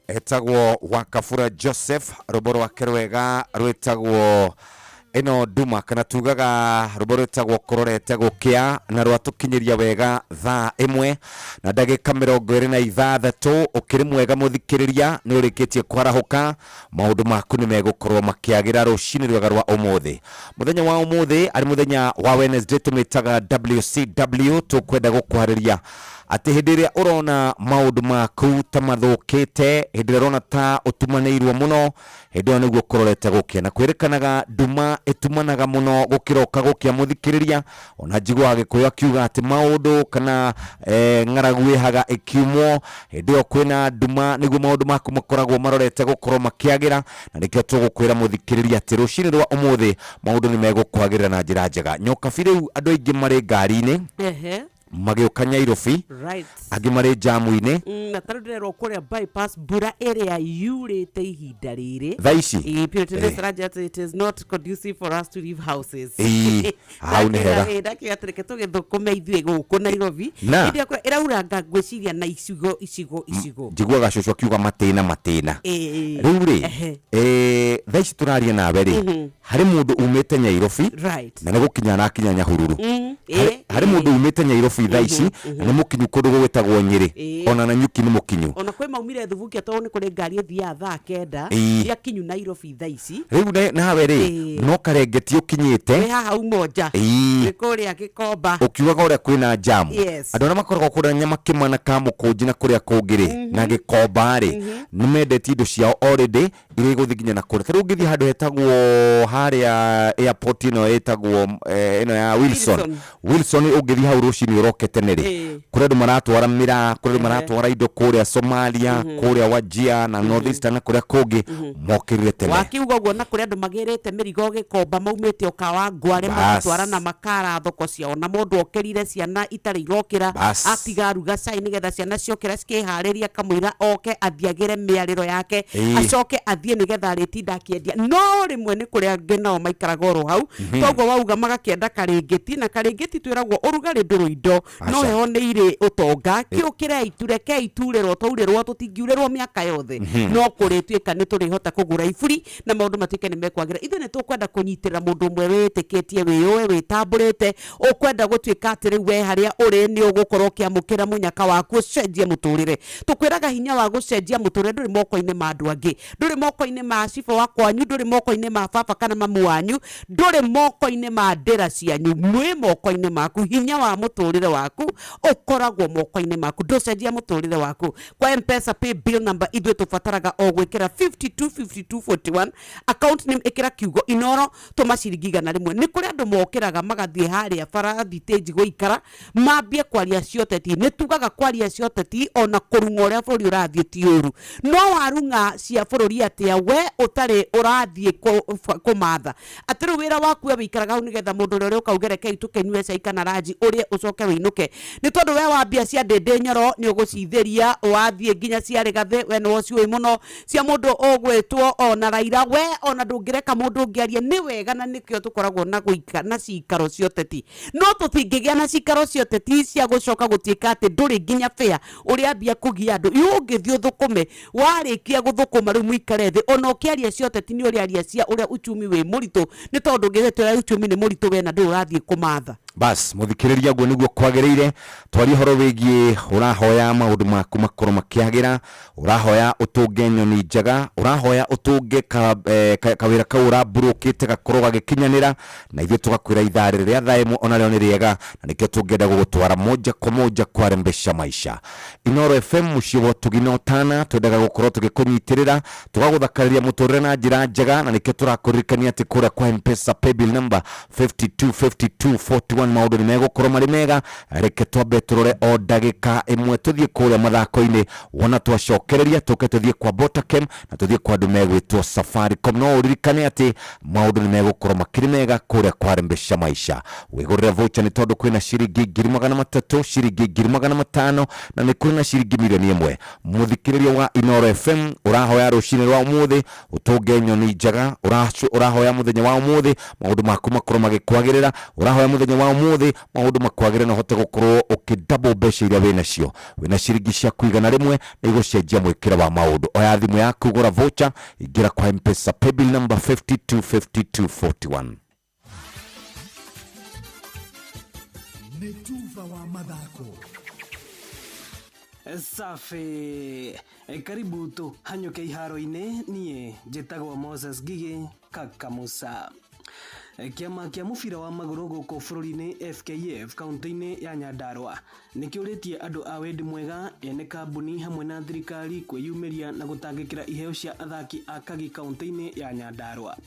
Etagwo Wakabura Joseph, rwĩmbo rwake rwega rwĩtagwo Ĩno nduma kana tugaga rwĩmbo rwĩtagwo kũrorete gũkĩa na rwatũkinyĩria wega thaa 1 na ndagĩka 26. Ũkĩrĩ mwega mũthikĩrĩria, nĩ ũrĩkĩtie kwarahũka, maũndũ maku nĩ megũkorwo makĩagĩra rũcinĩ rwega rwa ũmũthĩ. Mũthenya wa ũmũthĩ arĩ mũthenya wa Wednesday, tũmĩtaga WCW. Tũkwenda gũkwarĩria atĩ hĩndĩ ĩrĩa ũrona maũndũ maku ta mathũkĩte, hĩndĩ ĩrĩa ũrona ta ũtumanĩirwo mũno, hĩndĩ ĩyo nĩguo kũrorete gũkĩa. Na kwĩrĩkanaga nduma ĩtumanaga mũno gũkĩroka gũkĩa mũthikĩrĩria. Ona njiguaga Gĩkũyũ akiuga atĩ maũndũ kana ng'aragu ĩhaga ĩkiumwo. Hĩndĩ ĩyo kwĩna nduma nĩguo maũndũ maku makoragwo marorete gũkorwo makĩagĩra, na nĩkĩo tũgũkwĩra mũthikĩrĩria atĩ rũcinĩ rwa ũmũthĩ maũndũ nĩ megũkwagĩrĩra na njĩra njega. Nyokabi, rĩu andũ aingĩ marĩ ngari-inĩ magĩũka Nyairobi, angĩ marĩ njamu-inĩ. Na tarĩu ndĩrerwo kũrĩa bypass mbura ĩrĩa yurĩte ihinda rĩrĩ Thaa ici? Ĩĩ, Purity Ness aranjĩra atĩ it is not conducive for us to leave houses. Ĩĩ, hau nĩ hega. Ndakiuga atĩ reke tũgĩthũkũme ithuĩ gũkũ Nairobi. Hĩndĩ ĩyo ĩrauranga ngwĩciria na icigo icigo icigo. Njiguaga cũcũ akiuga matĩna matĩna. Rĩu rĩ, thaa ici tũraria nawe rĩ, harĩ mũndũ umĩte Nyairobi na nĩ gũkinya arakinya Nyahururu. Harĩ mũndũ umĩte Nyairobi thaa ici na nĩ mũkinyu kũndũ gũgĩtagwo Nyĩrĩ, ona Nanyuki nĩ mũkinyu. Ona kwĩ maumire Thubukia tondũ nĩ kũrĩ ngari ĩthiaga thaa 9 nĩ akinyu Nairobi thaa ici. Rĩu nawe rĩ, no karengeti ũkinyĩte. Wĩ haha Umoja, wĩ kũrĩa Gĩkomba. Ũkiugaga ũrĩa kwĩna jamu. Andũ arĩa makoragwo kũrĩa Nyamakĩma na Kamũkũnji na kũrĩa kũngĩ rĩ, na Gĩkomba rĩ, nĩ mendetie indo ciao already iria igũthiĩ nginya na kũrĩa. Ta rĩu ũngĩthiĩ handũ hetagwo harĩa airport ĩno ĩtagwo ĩno ya Wilson. Wilson. Wilson, ũngĩthiĩ hau rũcinĩ ũroke tene rĩ, kũrĩ andũ maratwara mĩraa, kũrĩ andũ maratwara indo kũrĩa Somalia, kũrĩa Wajir na North Eastern na kũrĩa kũngĩ, mokĩrire tene. Wakiuga ũguo, na kũrĩ andũ magĩrĩte mĩrigo Gĩkomba maumĩte o Kawangware magatwara na makara thoko ciao, na mũndũ okĩrire ciana itarĩ irokĩra, atiga aruga cai nĩgetha ciana ciokĩra cikĩharĩria, akamwĩra oke athiagĩre mĩarĩro yake, acoke athiĩ nĩgetha arĩtinda akĩendia. No rĩmwe nĩ kũrĩ angĩ nao maikaraga oro hau, toguo wauga, magakĩenda karĩngĩti, na karĩngĩti twĩragwo ũrugarĩ ndũrũ indo, no Aca. heho nĩ irĩ ũtonga. Kĩũkĩrei, turekei turĩrwo, twaurĩrwo tũtingiurĩrwo mĩaka yothe, no kũrĩtuĩka nĩ tũrĩhota kũgũra iburi na maũndũ matuĩke nĩ mekwagĩra. Ithuĩ nĩ tũkwenda kũnyitĩrĩra mũndũ ũmwe wĩtĩkĩtie, wĩyũĩ, wĩtambũrĩte, ũkwenda gũtuĩka atĩ rĩu we harĩa ũrĩ nĩ ũgũkorwo ũkĩamũkĩra mũnyaka waku ũcenjie mũtũrĩre. Tũkwĩraga hinya wa gũcenjia mũtũrĩre ndũrĩ moko-inĩ ma andũ angĩ, ndũrĩ moko-inĩ ma cibũ wa kwanyu, ndũrĩ moko-inĩ ma baba kana mamu wanyu, ndũrĩ moko-inĩ ma ndĩra cianyu, mwĩ moko-inĩ maku. Hinya wa mũtũrĩre waku ũkoragwo moko-inĩ maku. Ndũcenjia mũtũrĩre waku kwa Mpesa pay bill number, ithuĩ tũbataraga o gwĩkĩra 525241, account name ĩkĩra kiugo Inoro, tũma ciringi 100. Nĩ kũrĩ andũ mokĩraga magathiĩ harĩa bara thitĩnji gũikara mambie kwaria cia ũteti. Nĩ tugaga kwaria cia ũteti ona kũrung'a ũrĩa bũrũri ũrathiĩ ti ũru, no warung'a cia bũrũri atĩa we ũtarĩ ũrathiĩ kũmatha atĩ rĩu wĩra waku we wĩikaraga hau nĩgetha mũndũ ũrĩa ũrĩũka uge rekei tũkĩnyue cai kana ranji ũrĩe ũcoke wĩinũke, nĩ tondũ we wambia cia ndĩndĩ nyoro nĩ ũgũcithĩria, wathiĩ nginya cia rĩgathĩ we nĩwe ũciũĩ mũno, cia mũndũ ũgwĩtwo ona Raila, we ona ndũngĩreka mũndũ ũngĩ arie. Nĩ wega na nĩkĩo tũkoragwo na gũika na cikaro cia ũteti, no tũtingĩgĩa na cikaro cia ũteti cia gũcoka gũtuĩka atĩ ndũrĩ nginya fair ũrĩambia kũgia andũ. Yu ũngĩthiĩ ũthũkũme, warĩkia gũthũkũma rĩu mũikare thĩ, ona ũkĩaria cia ũteti nĩ ũrĩaria cia ũrĩa uchumi wĩ mũritũ, nĩ tondũ ũngĩgĩtwĩra uchumi nĩ mũritũ we na ndũrĩ ũrathiĩ kũmatha. Bas, mũthikĩrĩria, guo nĩguo kwagĩrĩire. Twarie ũhoro wĩgiĩ ũrahoya maũndũ maku makorwo makĩagĩra, ũrahoya ũtũnge nyoni njega, ũrahoya ũtũnge kawĩra kau ũramburũkĩte gakorwo gagĩkinyanĩra, na ithuĩ tũgakwĩra ithaa rĩrĩ rĩa thaa 1 onarĩo nĩ rĩega, na nĩkĩo tũngĩenda gũgũtwara moja kwa moja kwarembesha maisha. Inoro FM, mũciĩ wa ũtugi na ũtana, twendaga gũkorwo tũgĩkũnyitĩrĩra, tũgagũthakarĩria mũtũrĩre na njĩra njega, na nĩkĩo tũrakũririkania atĩ kũrĩa kwa Mpesa paybill number 525241 maũndũ nĩ megũkorwo marĩ mega. Reke twambe tũrore o ndagĩka 1 tũthiĩ kũrĩa mathako-inĩ, wona twacokereria tũke tũthiĩ kwa Botakem na tũthiĩ kwa andũ megwĩtwo Safaricom. No ũririkane atĩ maũndũ nĩ megũkorwo makĩrĩ mega kũrĩa kwarembesha maisha. Wĩgũrĩre voucher nĩ tondũ kwĩna ciringi 300,000, ciringi 500,000, na nĩ kũrĩ na ciringi 1,000,000. Mũthikĩrĩria wa Inoro FM, ũrahoya rũcinĩ rwa ũmũthĩ ũtũnge nyoni njega, ũrahoya mũthenya wa ũmũthĩ maũndũ maku makorwo magĩkwagĩrĩra, ũrahoya mũthenya wa ya ũmũthĩ maũndũ makwagĩre na ũhote gũkorwo ũkĩ double mbeca iria wĩ nacio. Wĩna ciringi ciaku 100 na igũcenjia mwĩkĩre wa maũndũ. Oya thimũ yaku gũra voucher, ingĩra kwa M-Pesa paybill number 525241. Nĩ tuba wa mathako. Safi, karibu tũhanyũke iharo-inĩ. Niĩ njĩtagwo Moses Ngigĩ Kakamusa. Kĩama kĩa mũbira wa magũrũ gũkũ bũrũri-inĩ FKF kaunti-inĩ ya Nyandarua nĩ kĩũrĩtie andũ a wendi mwega, ene kambuni hamwe na thirikari kwĩyumĩria na gũtangĩkĩra iheo cia athaki a Kagi kaunti-inĩ ya Nyandarua.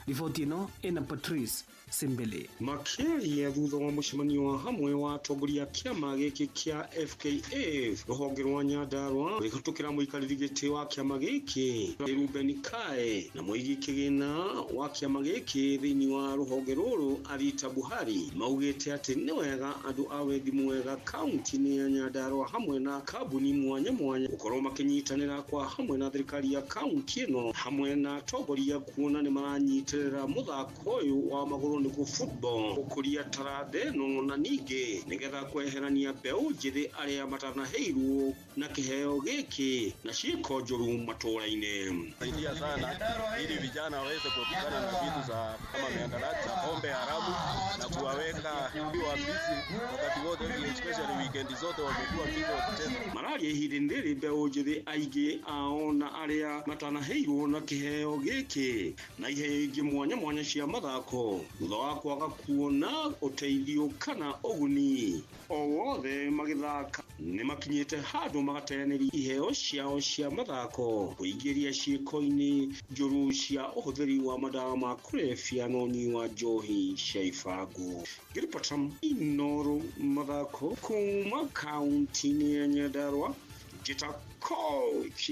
Riboti ĩno ĩna Patrice Simbili. Makĩaria thutha wa mũcemanio wa hamwe wa atongoria a kĩama gĩkĩ kĩa FKF rũhonge rwa Nyandarua rũkĩhĩtũkĩra mũikarĩri gĩtĩ wa kĩama gĩkĩ Ruben Kae na mũigi kĩgĩna wa kĩama gĩkĩ thĩinĩ wa rũhonge rũrũ Arita Buhari, maugĩte atĩ nĩ wega andũ a wendi mwega kaunti-inĩ ya Nyandarua hamwe na kambuni mwanya mwanya gũkorwo makĩnyitanĩra kwa hamwe na thirikari ya kaunti ĩno hamwe na atongoria kuona nĩ maranyitĩrĩra mũthako ũyũ wa magũrũ nĩguo football gũkũria taranda ĩno na ningĩ nĩgetha kweherania mbeũ njĩthĩ arĩa matanaheirwo na kĩheo gĩkĩ na ciĩko njũru matũũra-inĩ. Saidia sana ili vijana waweze kuepukana na vitu za kama mihadarati na pombe haramu na kuwaweka wa busy wakati wote, especially weekend zote wamekuwa busy wakicheza. Mararia ihinda rĩrĩ mbeũ njĩthĩ aingĩ ao na arĩa matanaheirwo na kĩheo gĩkĩ na iheo ingĩ mwanya mwanya cia mathako thutha wa kwaga kuona ũteithio kana ũguni o wothe magĩthaka nĩ makinyĩte handũ magateanĩria iheo ciao cia mathako kũingĩria ciĩko-inĩ njũru cia ũhũthĩri wa madawa ma kũrebia na ũnyui wa njohi cia ibango. Ngĩribota Inooro mathako kuma kaunti-inĩ ya Nyandarua, njĩta Coach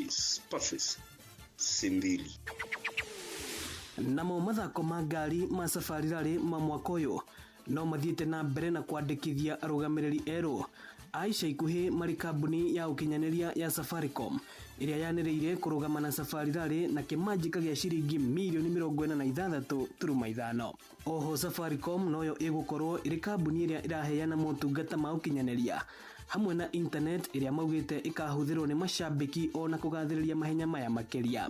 Patrice Simbili. Namo mathako ma ngari ma Safari Rally ma mwaka ũyũ no mathiĩte na mbere na kwandĩkithia arũgamĩrĩri erũ a ica ikuhĩ marĩ kambuni ya ũkinyanĩria ya Safaricom ĩrĩa yanĩrĩire kũrũgama na Safari Rally na kĩmanjĩka gĩa ciringi mirioni 46.5. Oho Safaricom noyo ĩgũkorwo ĩrĩ kambuni ĩrĩa ĩraheana motungata ma ũkinyanĩria hamwe na internet ĩrĩa maugĩte ĩkahũthĩrwo nĩ macambĩki ona kũgathĩrĩria mahenya maya makĩria.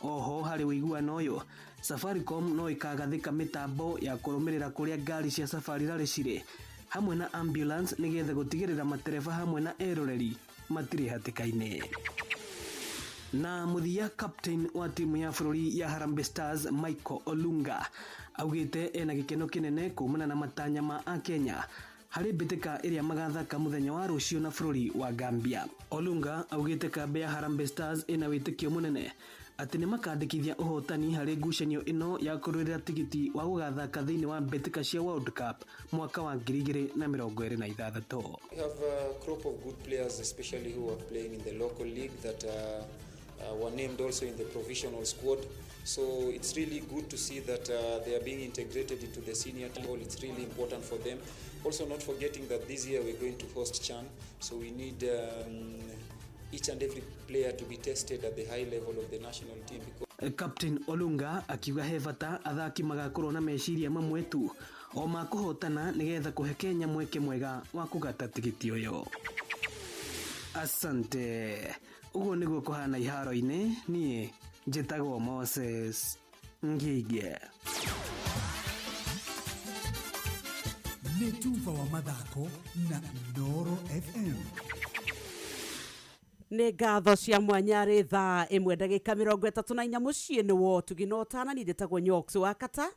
Oho harĩ ũiguano ũyũ Safaricom no ĩkagathĩka mĩtambo ya kũrũmĩrĩra kũrĩa ngari cia Safari Rally cirĩ hamwe na ambulance nĩgetha gũtigĩrĩra matereba hamwe na eroreri matirĩ hatĩka-inĩ. Na mũthia, captain wa timu ya bũrũri ya Harambee Stars Michael Olunga augĩte ena gĩkeno kĩnene kumana na matanya ma Akenya harĩ mbĩtĩka ĩrĩa magathaka mũthenya wa rũciũ na bũrũri wa Gambia. Olunga augĩte kambĩ ya Harambee Stars ĩna wĩtĩkio mũnene atĩ nĩ makandĩkithia ũhotani harĩ ngucanio ĩno ya kũrũĩrĩra tigiti wa gũgathaka thĩinĩ wa mbĩtĩka cia World Cup mwaka wa 2026. We have a crop of good players, especially who are playing in the local league that were named also in the provisional squad. So it's really good to see that they are being integrated into the senior team. It's really important for them. Also, not forgetting that this year we're going to host CHAN, so we need each and every player to be tested at the high level of the national team. Because Captain Olunga akiuga he bata athaki magakorwo na meciria mamwe tu o ma kũhotana nĩgetha kũhe Kenya mweke mwega wa kũgata tigiti ũyũ. Asante. Ũguo nĩguo kũhana iharo-inĩ. Niĩ njĩtagwo Moses Ngige. Nĩ tuba wa mathako na Inooro FM. Nĩ ngatho cia mwanya rĩ thaa 1 ndagĩka 34 mũciĩ nĩ wotugi no tana niĩ njĩtagwo Nyox wa kata.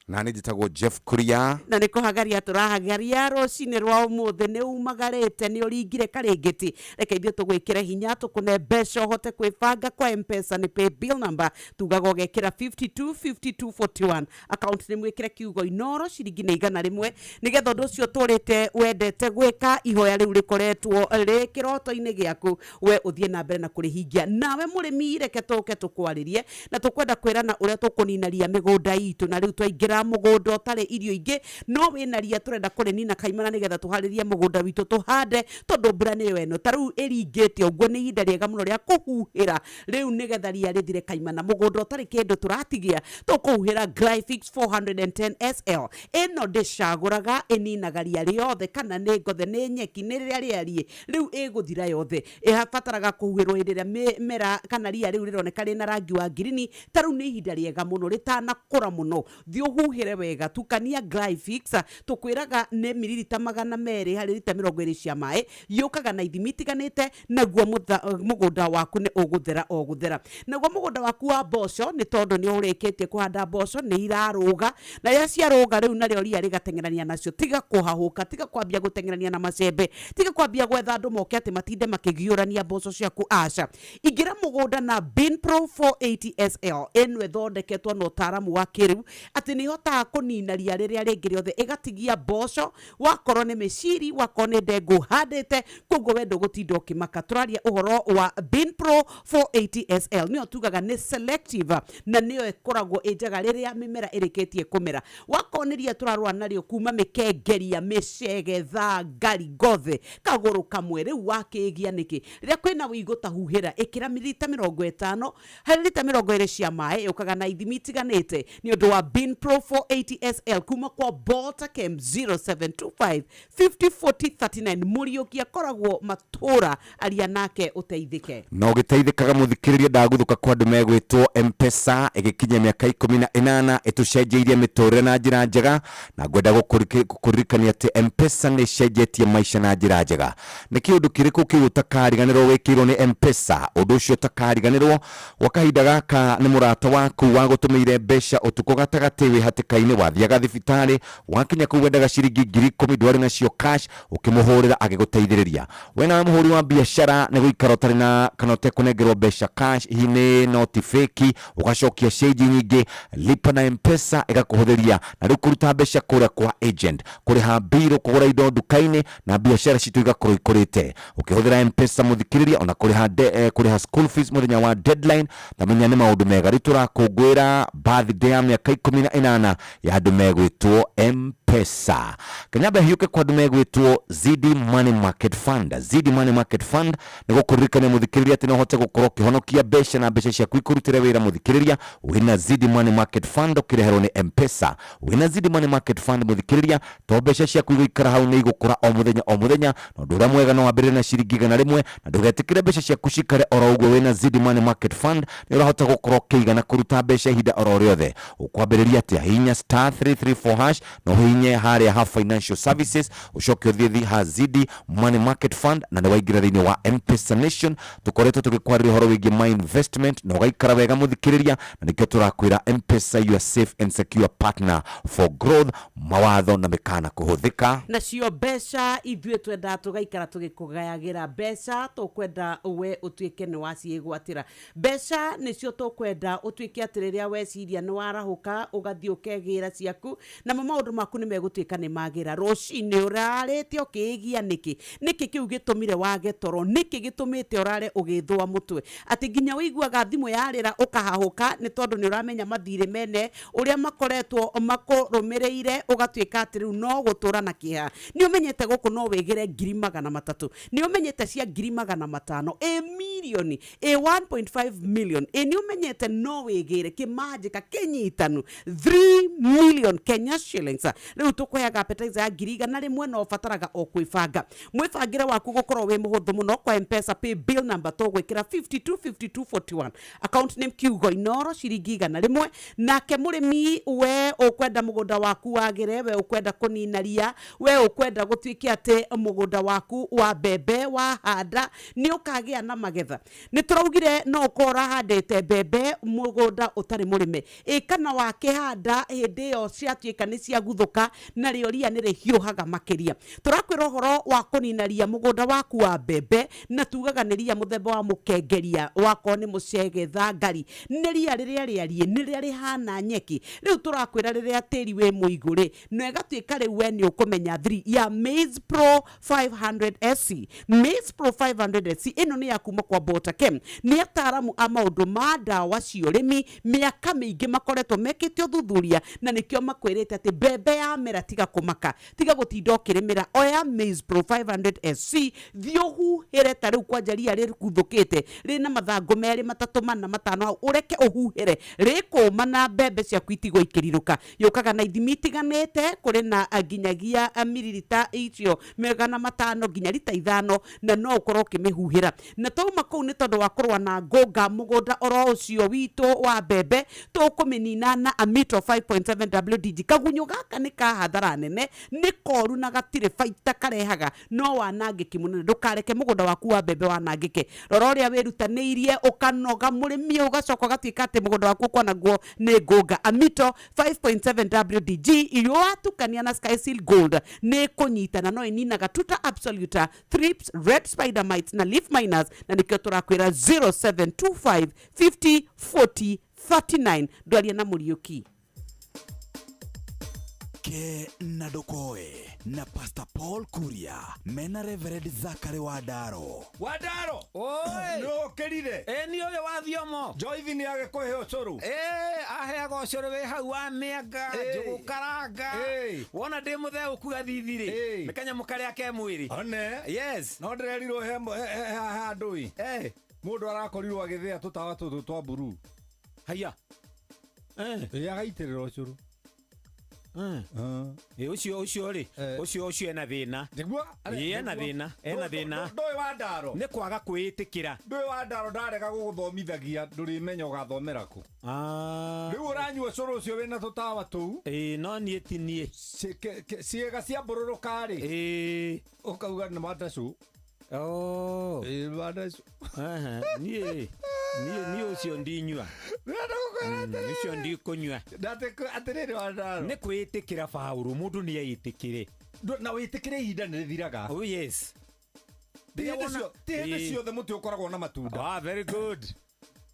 Na nĩ njĩtagwo Jeff Kuria. Na nĩ kũhagaria tũrahagaria rũcinĩ rwa ũmũthĩ. Nĩ umagarĩte, nĩ ũringire karĩngĩti, reke ithuĩ tũgwĩkĩre hinya tũkũne mbeca ũhote kwĩbanga kwa M-Pesa. Nĩ pay bill number tugaga ũgekĩra 525241, account nĩ mwĩkĩre kiugo Inoro, ciringi nĩ 100, nĩgetha ũndũ ũcio ũtũrĩte wendete gwĩka, ihoya rĩu rĩkoretwo rĩ kĩroto-inĩ gĩaku, we ũthiĩ na mbere na kũrĩhingia. Nawe mũrĩmi, reke tũke tũkwarĩrie na tũkwenda kwĩrana ũrĩa tũkũnina ria mĩgũnda itũ, na rĩu twaingĩra Tũraingĩra mũgũnda ũtarĩ irio ingĩ, no wĩna ria tũrenda kũrĩnina kaimana nĩgetha tũharĩrie mũgũnda witũ tũhande, tondũ mbura nĩyo ĩno. Ta rĩu ĩringĩte ũguo, nĩ ihinda rĩega mũno rĩa kũhuhĩra rĩu nĩgetha ria rĩthire kaimana. Mũgũnda ũtarĩ kĩndũ tũratigia, tũkũhuhĩra Glyphix 410 SL. Ĩno ndĩcagũraga, ĩninaga ria rĩothe, kana nĩ ngothe, nĩ nyeki, nĩ rĩrĩa rĩariĩ, rĩu ĩgũthira yothe. Ĩbataraga kũhuhĩrwo hĩndĩ ĩrĩa mĩmera kana ria rĩu rĩroneka rĩna rangi wa ngirini. Ta rĩu nĩ ihinda rĩega mũno rĩtanakũra mũno, thiĩ ũhuhĩre wega. Tukania Glyphix, tũkwĩraga nĩ miririta 200 harĩ rita 20 cia maĩ, yũkaga na ithimi itiganĩte, naguo mũgũnda waku nĩ ũgũthera o gũthera. Naguo mũgũnda waku wa mboco, nĩ tondũ nĩ ũrĩkĩtie kũhanda mboco, nĩ irarũga, na rĩrĩa ciarũga rĩu narĩo ria rĩgateng'erania nacio. Tiga kũhahũka, tiga kwambia gũteng'erania na macembe, tiga kwambia gwetha andũ moke atĩ matinde makĩgiũrania mboco ciaku. Aca, ingĩra mũgũnda na Binpro 480 SL. Ĩno ĩthondeketwo na ũtaaramu wa kĩrĩu atĩ nĩ ĩhotaga kũnina ria rĩrĩa rĩngĩ rĩothe, ĩgatigia mboco, wakorwo nĩ mĩciri, wakorwo nĩ ndengũ handĩte, koguo we ndũgũtinda ũkĩmaka. Tũraria ũhoro wa Binpro 480 SL, nĩyo tugaga nĩ selective na nĩyo ĩkoragwo ĩ njega rĩrĩa mĩmera ĩrĩkĩtie kũmera. Wakorwo nĩ ria tũrarũa narĩo kuma mĩkengeria, mĩcege, thangari, ngothe, kagũrũ kamwe, rĩu wakĩgia nĩkĩ? Rĩrĩa kwĩna wĩigũ ta huhĩra, ĩkĩra mililita 50 harĩ rita 20 cia maĩ, yũkaga na ithimi itiganĩte. Nĩ ũndũ wa Binpro 480 SL kuma kwa Boltachem, 0725 50 40 39. Mũriũki akoragwo matũra, aria nake ũteithĩke. Na ũgĩteithĩkaga mũthikĩrĩria, ndagũthũka kwa andũ megwĩtwo Mpesa. Ĩgĩkinyia mĩaka 18, ĩtũcenjeirie mĩtũrĩre na njĩra njega, na ngwenda gũkũririkania atĩ Mpesa nĩ ĩcenjetie maica na njĩra njega. Nĩ kĩũndũ kĩrĩkũ kĩu ũtakariganĩrwo wĩkĩirwo nĩ Mpesa? Ũndũ ũcio ũtakariganĩrwo gwa kahinda gaka nĩ mũrata waku wagũtũmĩire mbeca ũtukũ gatagatĩ wĩ hatĩka-inĩ, wathiaga thibitarĩ, wakinya kũu wendaga ciringi 10,000, ndwarĩ nacio cash, ũkĩmũhũrĩra agĩgũteithĩrĩria. We nawe mũhũri wa biacara nĩ gũikara ũtarĩ na kana ũtekũnengerwo mbeca cash, hihi nĩ noti fake, ũgacokia cĩnji nyingĩ. Lipa na Mpesa ĩgakũhũthĩria na rĩu kũruta mbeca kũrĩa kwa agent, kũrĩha mbirũ, kũgũra indo nduka-inĩ, na biacara citũ igakorwo ikũrĩte ũkĩhũthĩra Mpesa mũthikĩrĩria, ona kũrĩha school fees mũthenya wa deadline. Tamenya nĩ maũndũ mega. Rĩu tũrakũngũĩra birthday ya mĩaka 18 ya andũ megwĩtwo Mpesa. Kenyamba hiũke kwa andũ megwĩtwo Zidi Money Market Fund. Zidi Money Market Fund nĩ gũkũririkania mũthikĩrĩria atĩ no ũhote gũkorwo ũkĩhonokia mbeca na mbeca ciaku ikũrutĩre wĩra mũthikĩrĩria wĩna Zidi Money Market Fund ũkĩreherwo nĩ Mpesa. Wĩna Zidi Money Market Fund mũthikĩrĩria, to mbeca ciaku igũikara hau, nĩ igũkũra o mũthenya o mũthenya. Na ũndũ ũrĩa mwega, no wambĩrĩrie na ciringi 100 na ndũgetĩkĩre mbeca ciaku cikare oro ũguo. Wĩna Zidi Money Market Fund nĩ ũrahota gũkorwo ũkĩiga na kũruta mbeca ihinda oro rĩothe. Ũkwambĩrĩria atĩa? Hihinya star 334 hash na ũhihinye harĩa ha financial services, ũcoke ũthiĩ thi ha Zidi Money Market Fund na nĩ waingĩra thĩinĩ wa Mpesa Nation. Tũkoretwo tũgĩkwarĩria ũhoro wĩgiĩ my investment na ũgaikara wega mũthikĩrĩria, na nĩkĩo tũrakwĩra Mpesa, your safe and secure partner for growth. Mawatho na mĩkana kũhũthĩka. Nacio mbeca ithuĩ twendaga tũgaikara tũgĩkũgayagĩra mbeca, tũkwenda we ũtuĩke nĩ waciĩgwatĩra. Mbeca nĩcio tũkwenda ũtuĩke atĩ rĩrĩa weciria nĩ warahũka, ũgathiĩ ũkegĩra ciaku, namo maũndũ maku nĩ megũtuĩka nĩ magĩra. Rũcinĩ ũrarĩte ũkĩĩgia nĩkĩ? Nĩkĩ kĩu gĩtũmire wage toro? Nĩkĩ gĩtũmĩte ũrare ũgĩthũa mũtwe atĩ nginya ũiguaga thimũ yarĩra ũkahahũka? Nĩ tondũ nĩ ũramenya mathirĩ mene ũrĩa makoretwo makũrũmĩrĩire, ũgatuĩka atĩ rĩu no gũtũra na kĩeha. Nĩ ũmenyete gũkũ no wĩgĩre 300,000, nĩ ũmenyete cia 500,000, ĩ mirioni, ĩ 1.5 million, ĩ nĩ ũmenyete no wĩgĩre kĩmanjĩka kĩnyitanu 3 million Kenya shillings. Rĩu tũkũheaga appetizer ya 100,000, no ũbataraga o kwĩbanga. Mwĩbangĩre waku gũkorwo wĩ mũhũthũ mũno. Kwa Mpesa pay bill number tũgwĩkĩra 525241, account name kiugo Inoro, ciringi 100. Nake mũrĩmi, we ũkwenda mũgũnda waku wagĩre, we ũkwenda kũnina ria, we ũkwenda gũtuĩke atĩ mũgũnda waku wa mbembe wahanda nĩ ũkagĩa na magetha, nĩ tũraugire no ũkorwo ũrahandĩte mbembe mũgũnda ũtarĩ mũrĩme, ĩ kana wakĩhanda hĩndĩ ĩyo ciatuĩka nĩ ciaguthũka. Rĩhiũhaga narĩo ria nĩ rĩhiũhaga makĩria. Tũrakwĩra ũhoro wa kũnina ria mũgũnda waku wa mbembe, na tugaga nĩ ria mũthemba wa mũkengeria, wakorwo nĩ mũcege thangari, nĩ ria rĩrĩa rĩariĩ, nĩ rĩrĩa rĩhana nyeki. Rĩu tũrakwĩra rĩrĩa tĩri wĩ mũigũ rĩ, na ĩgatuĩka rĩu we nĩ ũkũmenya thiri ya Maize Pro 500 SC. Maize Pro 500 SC ĩno nĩ ya kuma kwa Botakem, nĩ ataaramu a maũndũ ma ndawa cia ũrĩmi, mĩaka mĩingĩ makoretwo mekĩte ũthuthuria, na nĩkĩo makwĩrĩte atĩ mbembe yamera tiga kũmaka, tiga gũtinda ũkĩrĩmĩra, oya Maize Pro 500 SC, thiĩ ũhuhĩre. Ta rĩu kwanja ria rĩkuthũkĩte rĩna mathangũ merĩ, matatũ, mana, matano hau, ũreke ũhuhĩre, rĩkũma na mbembe ciaku itigwo ikĩrirũka. Yũkaga na ithimi itiganĩte, kũrĩ na nginyagia miririta icio 500 nginya rita 5, na no ũkorwo ũkĩmĩhuhĩra. Na twauma kũu, nĩ tondũ wa kũrũa na ngũnga mũgũnda oro ũcio witũ wa mbembe, tũkũmĩnina na Amito 5.7 WDG. Kagunyũ gaka nĩ ka hathara nene, nĩ koru na gatirĩ baita karehaga, no wanangĩki mũnene. Ndũkareke mũgũnda waku wa mbembe wanangĩke. Rora ũrĩa wĩrutanĩirie ũkanoga mũrĩmi, ũgacoka ũgatuĩka atĩ mũgũnda waku ũkwanangwo nĩ ngũnga. Amito 5.7 WDG irio watukania na Skyseal Gold nĩ kũnyitana, no ĩninaga tuta absoluta, thrips, red spider mites na leaf miners, na nĩkĩo tũrakwĩra 0725 50 40 39. Ndwaria na Mũriũki. Ke na ndũkoe na Pastor Paul Kuria mena Reverend Zakary Wandaro. Wandaro. Oi. Nũkĩrire. Ĩ ni ũyũ wa thiomo. Joithi nĩ agĩkũhe ũcũrũ. Ĩ aheaga ũcũrũ wĩ hau wa mĩanga, njũgũ karanga. Wona ndĩ mũtheũku gathithi rĩ, nĩ kanyamũ karĩa ke mwĩrĩ. One. Yes. No ndĩrerirwo he handũ ĩ. Mũndũ arakorirwo agĩthĩa tũtawa tũtũ twa mburu. Haiya. Ĩ agaitĩrĩra ũcũrũ. Ĩ ũcio rĩ, ũcio ena thĩna. Nĩguo. Ĩ ena thĩna, ena thĩna. Ndũĩ Wandaro. Nĩ kwaga kwĩĩtĩkĩra. Ndũĩ Wandaro, ndarega gũgũthomithagia ndũrĩmenya ũgathomera kũ. Rĩu ũranyua ũcũrũ ũcio wĩna tũtawa tũu. Ĩ no niĩ ti niĩ. Ciĩga cia mbũrũrũka rĩ. Ĩ ũkauga nĩ mandacũ. Oh. Ĩ mandacũ. Niĩ ũcio ndinyua. Ũcio ndikũnyua. Atĩrĩrĩ Wandaro. Nĩ kwĩĩtĩkĩra Baũrũ, mũndũ nĩ eĩtĩkĩre. Na wĩtĩkĩre ihinda nĩ rĩthiraga. Oh yes. Ti hĩndĩ ciothe mũtĩ ũkoragwo na matunda. Ah, very good.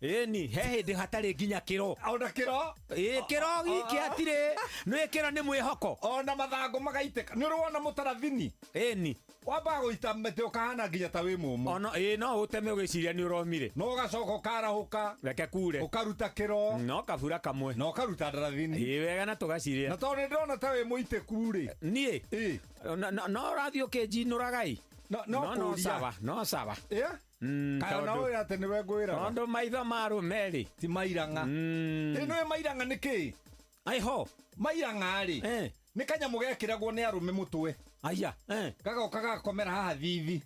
Ĩni he hĩndĩ hatarĩ nginya kĩro. Ona kĩro. Ĩ kĩro giki hatirĩ. Nĩ kĩro nĩ mwĩhoko. Ona mathangũ magaitĩka. Nĩ ũrĩ wona mũtarathini? Ĩni. Wambaga gũita mĩtĩ ũkahana nginya ta wĩ mũmũ. Ona ĩ no ũteme ũgĩciria nĩ ũromire. No ũgacoka ũkarahũka. Reke kure. Ũkaruta kĩro. No kabura kamwe. Na ũkaruta ndarathini. Ĩ wega na tũgaciria. Na tondũ nĩ ndĩrona ta wĩ mũitĩku rĩ. Niĩ. No ũrathiĩ ũkĩnjinũraga ĩ. No no sawa, no sawa. Yeah? Kaĩ ona ũyũ atĩ nĩwe ngwĩraga. Tondũ maitho ma arũme rĩ. Ti mairang'a. Ĩ nĩũĩ mairang'a nĩ kĩĩ? Aiho. Mairang'a rĩ. Nĩ kanyamũ gekĩragwo nĩ arũme mũtwe. Aya. Gagoka gagakomera haha thithi.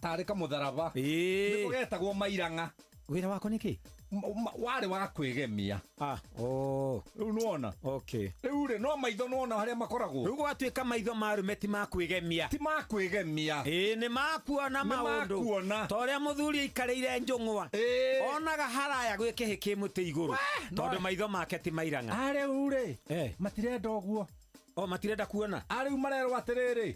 Tarĩ kamũtharaba. Nĩko getagwo mairang'a. Wĩra wako nĩ kĩ? Warĩ wa kwĩgemia. Ah, oh. Rĩu nĩwona? Okay. Rĩu rĩ, no maitho nĩwona harĩa makoragwo? Rĩu gwatuĩka maitho ma arũme ti ma kwĩgemia. Ti ma kwĩgemia. Ĩ nĩ makuona maũndũ. Nĩ makuona. Ta ũrĩa mũthuri aikarĩire njũng'wa. Onaga haraya gwĩ kĩhĩ kĩ mũtĩ igũrũ. Tondũ maitho make ti mairang'a. A rĩu rĩ, matirenda ũguo. O matirenda kuona. A rĩu marerwo atĩrĩrĩ.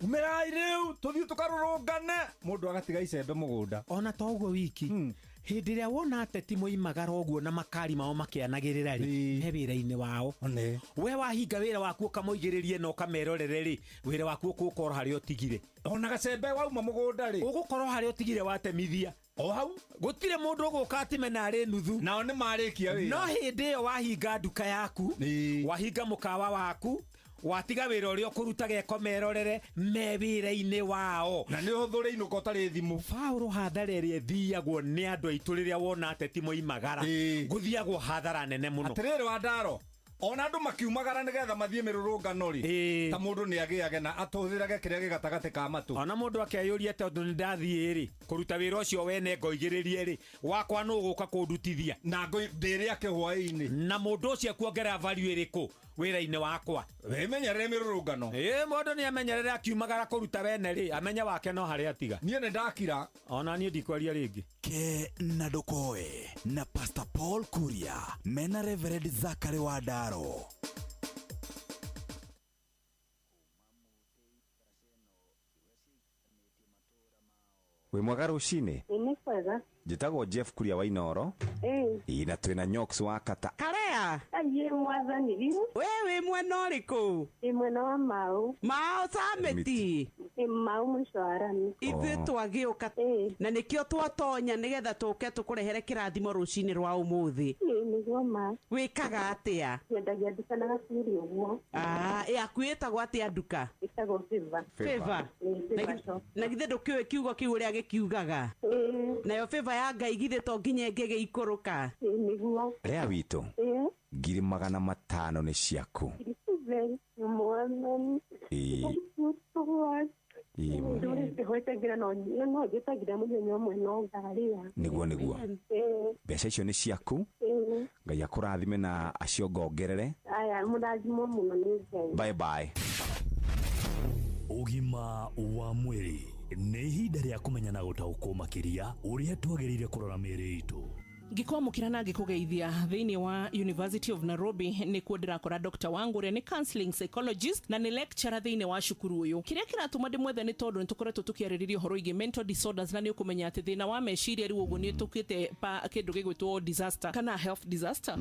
Umĩrai rĩu tũthiĩ tũkarũrũngane. Mũndũ agatiga icembe mũgũnda. Ona to ũguo wiki. Hĩndĩ ĩrĩa wona ateti moimagara ũguo na makari mao makĩanagĩrĩra rĩ, he wĩra-inĩ wao. We wahinga wĩra waku ũkamoigĩrĩrie na ũkamerorere rĩ, wĩra waku ũgũkorwo harĩa ũtigire. Ona gacembe wauma mũgũnda rĩ, ũgũkorwo harĩa ũtigire watemithia. O hau gũtirĩ mũndũ ũgũka atime na arĩ nuthu. Nao nĩ marĩkia wĩra. No hĩndĩ ĩyo wahinga nduka yaku, wahinga mũkawa waku, watiga wĩra ũrĩa ũkũrutaga ĩkomerorere me wĩra-inĩ wao. Na nĩ ũhũthũre inũka ũtarĩ thimũ. Baũrũ hathara ĩrĩa ĩthiagwo nĩ andũ aitũ rĩrĩa wona ateti moimagara, gũthiagwo hathara nene mũno. Atĩrĩrĩ Wandaro, ona andũ makiumagara nĩgetha mathiĩ mĩrũrũngano rĩ, ta mũndũ nĩ agĩage na atũhũthĩrage kĩrĩa gĩ gatagatĩ ka matũ. Ona mũndũ akeyũria tondũ nĩ ndathiĩ rĩ, kũruta wĩra ũcio wene ngoigĩrĩrie rĩ, wakwa nũ ũgũka kũndutithia. Na ndĩrĩa kĩhwaĩ-inĩ. Na mũndũ ũcio ekuongerera value ĩrĩkũ wĩra-inĩ wakwa? Wĩmenyerere mĩrũrũngano. Ĩ mũndũ nĩ amenyerere akiumagara kũruta wene rĩ, amenye wake no harĩa atiga. Niĩ nĩ ndakira. Ona niĩ ndikwaria rĩngĩ. Ke na ndũkoe na Pastor Paul Kuria mena Reverend Zakary Wandaro. Wĩ mwega rũcinĩ? Nĩ kwega. Njĩtagwo Jeff Kuria wa Inoro. Ĩĩ, na twĩna Nyox wa Kata. Karea. Aiye mwathani biũ. We wĩ mwena ũrĩkũ? Ĩ mwena wa Mau. Mao Samiti. Ĩ Mau mũico wa rami. Ithuĩ twagĩũka na nĩkĩo twatonya nĩgetha tũke tũkũrehere kĩrathimo rũcinĩ rwa ũmũthĩ. Ĩ nĩguo ma. Wĩkaga atĩa? Nyendagia nduka na gacuri ũguo. Ah, yaku ĩtagwo atĩa nduka? Ĩtagwo Favor. Favor. Ĩ, Favor shop. Na githĩ ndũkĩũĩ kiugo kĩu ũrĩa gĩkiugaga? Nayo favor ya Ngai githĩ to nginya ĩngĩgĩikũrũka? Ĩ nĩguo. Rea witũ. Ĩ. 500,000 nĩ ciaku. Very mwathani. Ĩĩ. Thank you so much. Ĩĩ. Ndũrĩte hwetagĩra no no njĩtagĩra mũthenya ũmwe no ngarĩa. Nĩguo nĩguo. Ĩ. Mbeca icio nĩ ciaku. Ĩ. Ngai akũrathime na aciongongerere. Aya mũrathimwo mũno nĩ Ngai. Bye bye. Ũgima wa mwĩrĩ nĩ ihinda rĩa kũmenya na gũtaũkwo makĩria ũrĩa twagĩrĩire kũrora mĩĩrĩ itũ. Ngĩkwamũkĩra na ngĩkũgeithia thĩinĩ wa University of Nairobi nĩkuo ndĩrakora Dr. Wangu ũrĩa nĩ counseling psychologist na nĩ lecturer thĩinĩ wa cukuru ũyũ. Kĩrĩa kĩratũma ndĩmwethe nĩ tondũ nĩ tũkoretwo tũkĩarĩrĩria ũhoro wĩgiĩ mental disorders na nĩ ũkũmenya atĩ thĩna wa meciria rĩu ũguo nĩ ũtũkĩte pa kĩndũ gĩgwĩtwo disaster kana health disaster.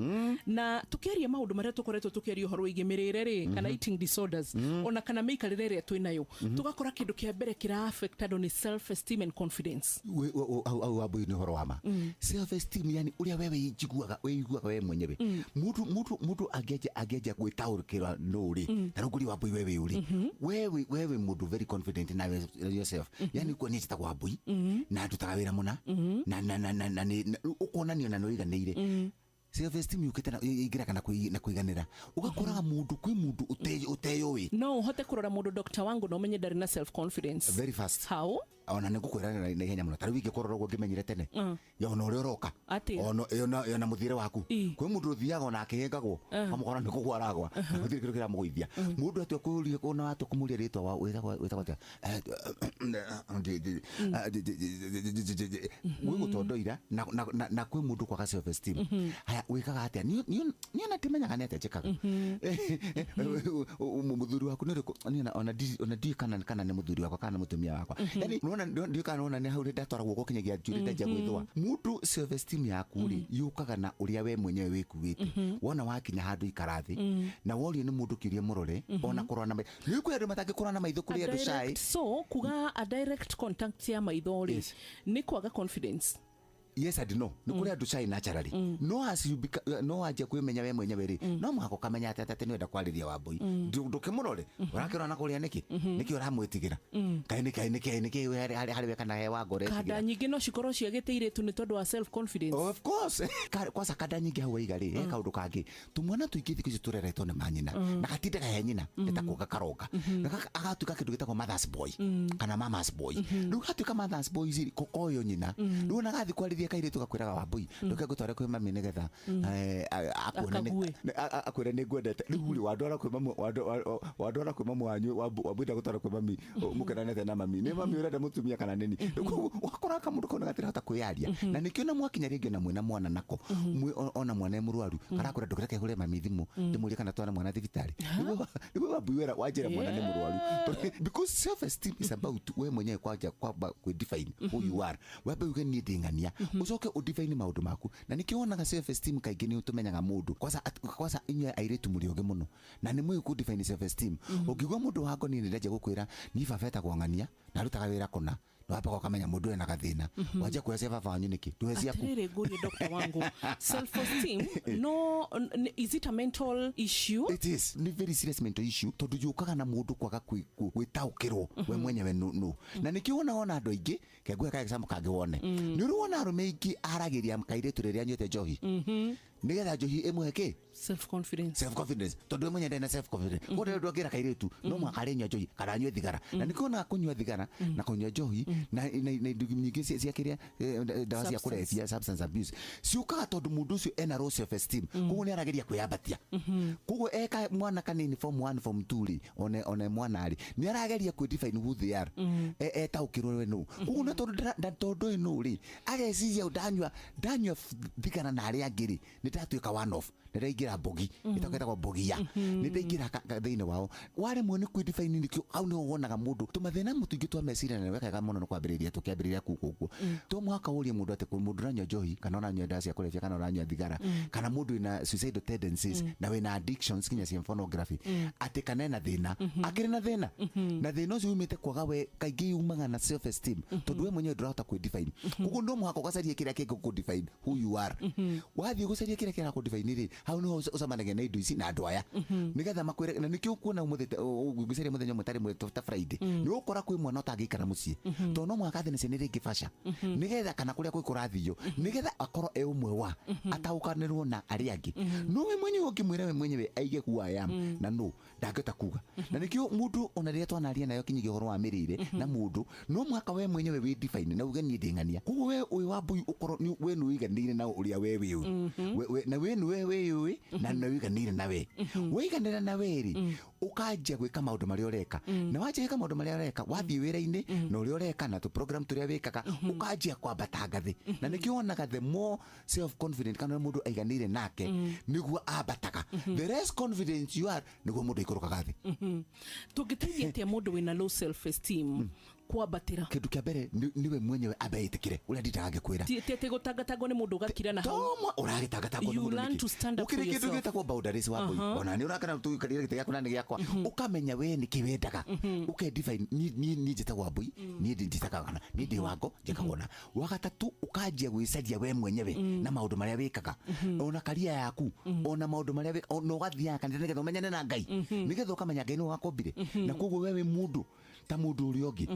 Na tũkĩaria maũndũ marĩa tũkoretwo tũkĩaria ũhoro wĩgiĩ mĩrĩre rĩ, kana eating disorders, ona kana mĩikarĩre ĩrĩa twĩnayo, tũgakora kĩndũ kĩa mbere kĩra affect andũ nĩ self esteem and confidence. Au wambui nĩ ũhoro wa ma. Self esteem, yani ũrĩa wewe ijiguaga wĩiguaga we mwenyewe. Mũndũ mũndũ mũndũ angĩanjia gwĩtaũkĩrwa nũ rĩ, ta rĩu ngũria Wambui, wewe ũrĩ wewe wewe mũndũ very confident na yourself, yani kuo niĩ njĩtagwo Wambui na ndutaga wĩra mũna na na na na na nĩ- na- ũkonanio na nĩ ũiganĩire. Self esteem yũkĩte na ĩingĩraga na kũiganĩra, ũgakoraga mũndũ kwĩ mũndũ ũteyũĩ. No ũhote kũrora mũndũ, Dr. Wangu, na ũmenye ndarĩ na self confidence? Very fast. How? Ona nĩ ngũkwĩra na ihenya mũno. Ta rĩu ingĩkũrora ũguo ngĩmenyire tene ya ona ũrĩa ũroka. Atĩa? Ona mũthiĩre waku, kwĩ mũndũ ũthiaga ona akĩhĩngagwo, amũkora nĩ kũgwa aragwa na gũtirĩ kĩndũ kĩramũgũithia. Mũndũ atua kũũria, ona watua kũmũria rĩtwa wĩtagwo atĩa, gwĩ gũtondoira na kwĩ mũndũ kwaga self esteem. Haya, wĩkaga atĩa? Niĩ ona ndimenyaga nĩ atĩa njĩkaga. Mũthuri waku nĩ ũrĩkũ? Niĩ ona ndiũĩ kana nĩ mũthuri wakwa kana nĩ mũtumia wakwa. Yani nĩwona ndiũĩ kana nĩwona nĩ hau ndatwara guoko kinyagia njuĩrĩ ndanjia gwĩthũa. Mũndũ self esteem yaku rĩ, yũkaga na ũrĩa we mwenyewe wĩkuĩte. Wona wakinya handũ ikara thĩ na worio nĩ mũndũ kĩũria mũrore, ona kũrora na maitho, nĩ kwĩ andũ matangĩkũrora na maitho, kũrĩ A andũ shy. So kuga a direct contact ya maitho rĩ nĩ kwaga confidence? Yes and no. Nĩ kũrĩ andũ shy naturally, no as you no wanjia kwĩmenya we mwenyewe rĩ, no mũhaka ũkamenya atĩ atĩ nĩwenda kwarĩria Wambui. Ndũkĩmũrore ũrakĩrora na kũrĩa nĩkĩ nĩkĩ ũramwĩtigĩra, kaĩ nĩkĩ nĩkĩ nĩkĩ harĩ we kana he Wangũ ũretigĩra? Kanda nyingĩ no cikorwo ciagĩte irĩtu nĩ tondũ wa self confidence. Of course. Kwanza kanda nyingĩ hau waiga rĩ, he kaũndũ kangĩ, tũmwana tũingĩ thikũ ici tũreretwo nĩ manyina na gatindaga he nyina getagwo gakaronga na agatuĩka kĩndũ gĩtagwo mother's boy kana mama's boy. Rĩu gatuĩka mother's boy rĩ, koyo nyina rĩu ona gathiĩ kwarĩria kairĩtu gakwĩraga, Wambui, ndũke ngũtware kwĩ mami nĩgetha akuone Akague. akwĩre nĩ ngwendete. Rĩu rĩ, wandwara kwĩ mamu, wandwara kwĩ mamu wanyu, Wambui ndagũtwara kwĩ mami mũkenanĩte na mami, nĩ mami ũrenda mũtumia kana nĩni? Rĩu koguo wakora kamũndũ kau gatirahota kwĩyaria, na nĩkĩo na mwakinya rĩngĩ ona mwĩna mwana nako ona mwana e mũrwaru karakwĩra, ndũkĩreke hũre mami thimũ ndĩmũrie kana twana mwana thibitarĩ. Nĩguo Wambui wera wanjĩra mwana nĩ mũrwaru. Because self esteem is about we mwenyewe kwanja kwamba kwĩ-define who you are. Wambe uge niĩ ndĩ ng'ania, ũcoke ũdefine maũndũ maku. Na nĩkĩo wonaga self esteem kaingĩ nĩ ũtũmenyaga mũndũ kwanza kwanza inyuĩ airĩtu mũrĩ ogĩ mũno na nĩ mũĩ kũ define self esteem. Ũngĩigua mũndũ wa ngoni nĩ ndenjia gũkwĩra niĩ baba etagwo ng'ania na arutaga wĩra kũna, nĩ wambaga ũkamenya mũndũ ena gathĩna. Wanjia kuoya cia baba wanyu nĩkĩ? Ndũhe ciaku. Atĩrĩrĩ, ngũrie Dr. Wangu, self esteem no is it a mental issue? It is. Nĩ very serious mental issue, tondũ yũkaga na mũndũ kwaga gwĩtaũkĩrwo we mwenyewe nũ. Na nĩkĩo wonaga ona andũ aingĩ, ke nguhe ka example kangĩ wone. Nĩ ũrĩ wona arũme aingĩ aragĩria kairĩtu rĩrĩa anyuĩte njohi, nĩgetha njohi ĩmũhe kĩ? Self confidence. Self confidence, tondũ we mwenyewe ndarĩ na self confidence. Koguo ndũngĩra kairĩtu no mũhaka arĩnyua njohi kana anyue thigara. Na nĩkĩo wonaga kũnyua thigara na kũnyua njohi na indo nyingĩ cia kĩrĩa, ndawa cia Substance. kũrebia, substance abuse, ciũkaga tondũ mũndũ ũcio ena low self esteem. Koguo nĩ arageria kwĩyambatia. Koguo eka mwana kanini form 1, form 2 rĩ, one mwana rĩ, nĩ arageria kwĩ define who they are. Etaũkĩrwo we nũ. Koguo na tondũ na tondũ ũyũ nũ rĩ, ageciria ndanyua thigara na arĩa angĩ rĩ, nĩ ndatuĩka one off. Nĩ ndaingĩra mbogi ĩtagwo mbogia, nĩ ndaingĩra thĩinĩ wao waremwo nĩ kwĩdefine. Nĩkĩo hau nĩho wonaga mũndũ tũmathĩna mũtũingĩ twa meciria, na nĩ wekaga mũno nĩ kwambĩrĩria tũkĩambĩrĩria kuka ũguo. To mũhaka ũrie mũndũ atĩ mũndũ ũranyua njohi kana ũranyua ndawa cia kũrebia kana ũranyua thigara kana mũndũ wĩna suicidal tendencies na wĩna addictions nginya cia pornography atĩ kana ena thĩna, akĩrĩ na thĩna, na thĩna ũcio umĩte kwaga we, kaingĩ yumaga na self esteem, tondũ we mwenyewe ndũrahota kwĩdefine. Koguo no mũhaka ũgacaria kĩrĩa kĩngĩkũdefine who you are. Wathiĩ gũcaria kĩrĩa kĩrakũdefine rĩ, hau nĩho ũcemanagia na indo ici na andũ aya nĩgetha makwĩre. Na nĩkĩo ũkuona ũmũthĩ ũngĩcaria mũthenya ũmwe tarĩ ta Friday, nĩ ũgũkora kwĩ mwana ũtangĩikara mũciĩ, tondũ no mũhaka athiĩ na ciana iria ingĩ baca nĩgetha kana kũrĩa kwĩ kũrathio nĩgetha akorwo e ũmwe wa ataũkanĩrwo na arĩa angĩ. No we mwenyewe ũngĩmwĩra we mwenyewe aige who I am na no ndangĩhota kuga. Na nĩkĩo mũndũ ona rĩrĩa twanaria nayo kinyagia ũhoro wa mĩrĩre na mũndũ, no mũhaka we mwenyewe wĩ define na uge niĩ ndĩ ng'ania. Koguo we ũyũ wa mbui ũkorwo we nĩ ũiganĩire na ũrĩa we wĩũĩ. Na we nĩwe wĩyũĩ na nĩ ũiganĩire na we waiganĩra na we rĩ, ũkanjia gwĩka maũndũ marĩa ũreka, na wanjia gwĩka maũndũ marĩa ũreka, wathiĩ wĩra-inĩ na ũrĩa ũreka na tũ program tũrĩa wĩkaga, ũkanjia kwambata ngathĩ. Na nĩkĩo wonaga the more self confident kana mũndũ aiganĩire nake nĩguo ambataga, the less confident you are nĩguo mũndũ aikũrũkaga thĩ. Tũngĩteithia atĩa mũndũ wĩna low self esteem kwambatĩra? Kĩndũ kĩa mbere nĩwe mwenyewe ambe ĩtĩkĩre ũrĩa ndindaga ngĩkwĩra. Ti atĩ gũtangatangwo nĩ mũndũ ũgakira na hau. Toma ũragĩtangatangwo nĩ You mũndũ learn nĩkĩ? to stand up for Gũkĩrĩ kĩndũ yourself. gĩtagwo boundaries wa boy. Ona nĩ ũrakana tũikarĩre gĩtĩ gĩaku na nĩ gĩakwa, ũkamenya we nĩkĩ wendaga, ũkedefine niĩ njĩtagwo Wambui, niĩ njĩtagwo kana niĩ ndĩ Wango njĩkagwo na wa gatatũ. Ũkanjia gwĩcaria we mwenyewe na maũndũ marĩa wĩkaga, ona karia yaku, ona maũndũ marĩa ona ũgathiaga kanitha nĩgetha ũmenyane na Ngai, nĩgetha ũkamenya Ngai nĩwe wakũmbire, na koguo we wĩ mũndũ ta mũndũ ũrĩa ũngĩ.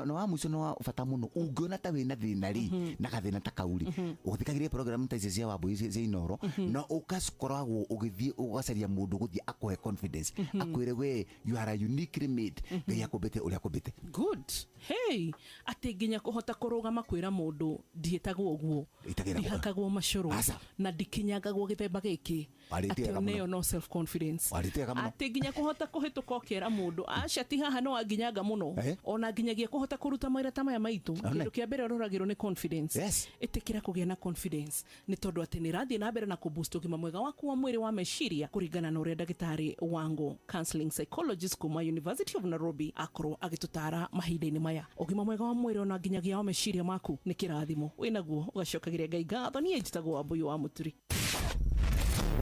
Na wa mũico na wa bata mũno, ũngĩona ta wĩna thĩna rĩ, na gathĩna ta kau rĩ, ũthikagĩrĩria program ta ici cia Wambui cia Inooro, na ũgakoragwo ũgĩthiĩ ũgacaria mũndũ gũthiĩ akũhe confidence, akwĩre we you are a uniquely made, Ngai akũmbĩte ũrĩa akũmbĩte. Good. Hey, atĩ nginya kũhota kũrũgama kwĩra mũndũ ndiĩtagwo ũguo, Ĩtagĩra ndihakagwo macũrũ Aca. na ndikinyangagwo gĩthemba gĩkĩ, Warĩtĩaga atĩ mũno. oneyo no self confidence. Warĩtĩaga mũno. Atĩ nginya kũhota kũhĩtũka ũkera mũndũ aca ti haha no wanginyanga mũno, ona nginyagia kũhota kũruta mawĩra ta maya maitũ, One. kĩndũ kĩa mbere ũroragĩrwo nĩ confidence. Ĩtĩkĩra kũgĩa na confidence, nĩ tondũ atĩ nĩ ĩrathiĩ na mbere na kũboost ũgima mwega waku wa mwĩrĩ wa meciria, kũringana na ũrĩa ndagĩtarĩ Wango, counseling psychologist kuma University of Nairobi, akorwo agĩtũtara mahinda-inĩ maya. Ũgima mwega wa mwĩrĩ ona nginyagia wa meciria maku nĩ kĩrathimo wĩnaguo, ũgacokagĩria Ngai ngatho. Niĩ njĩtagwo Wambui wa Mũturi.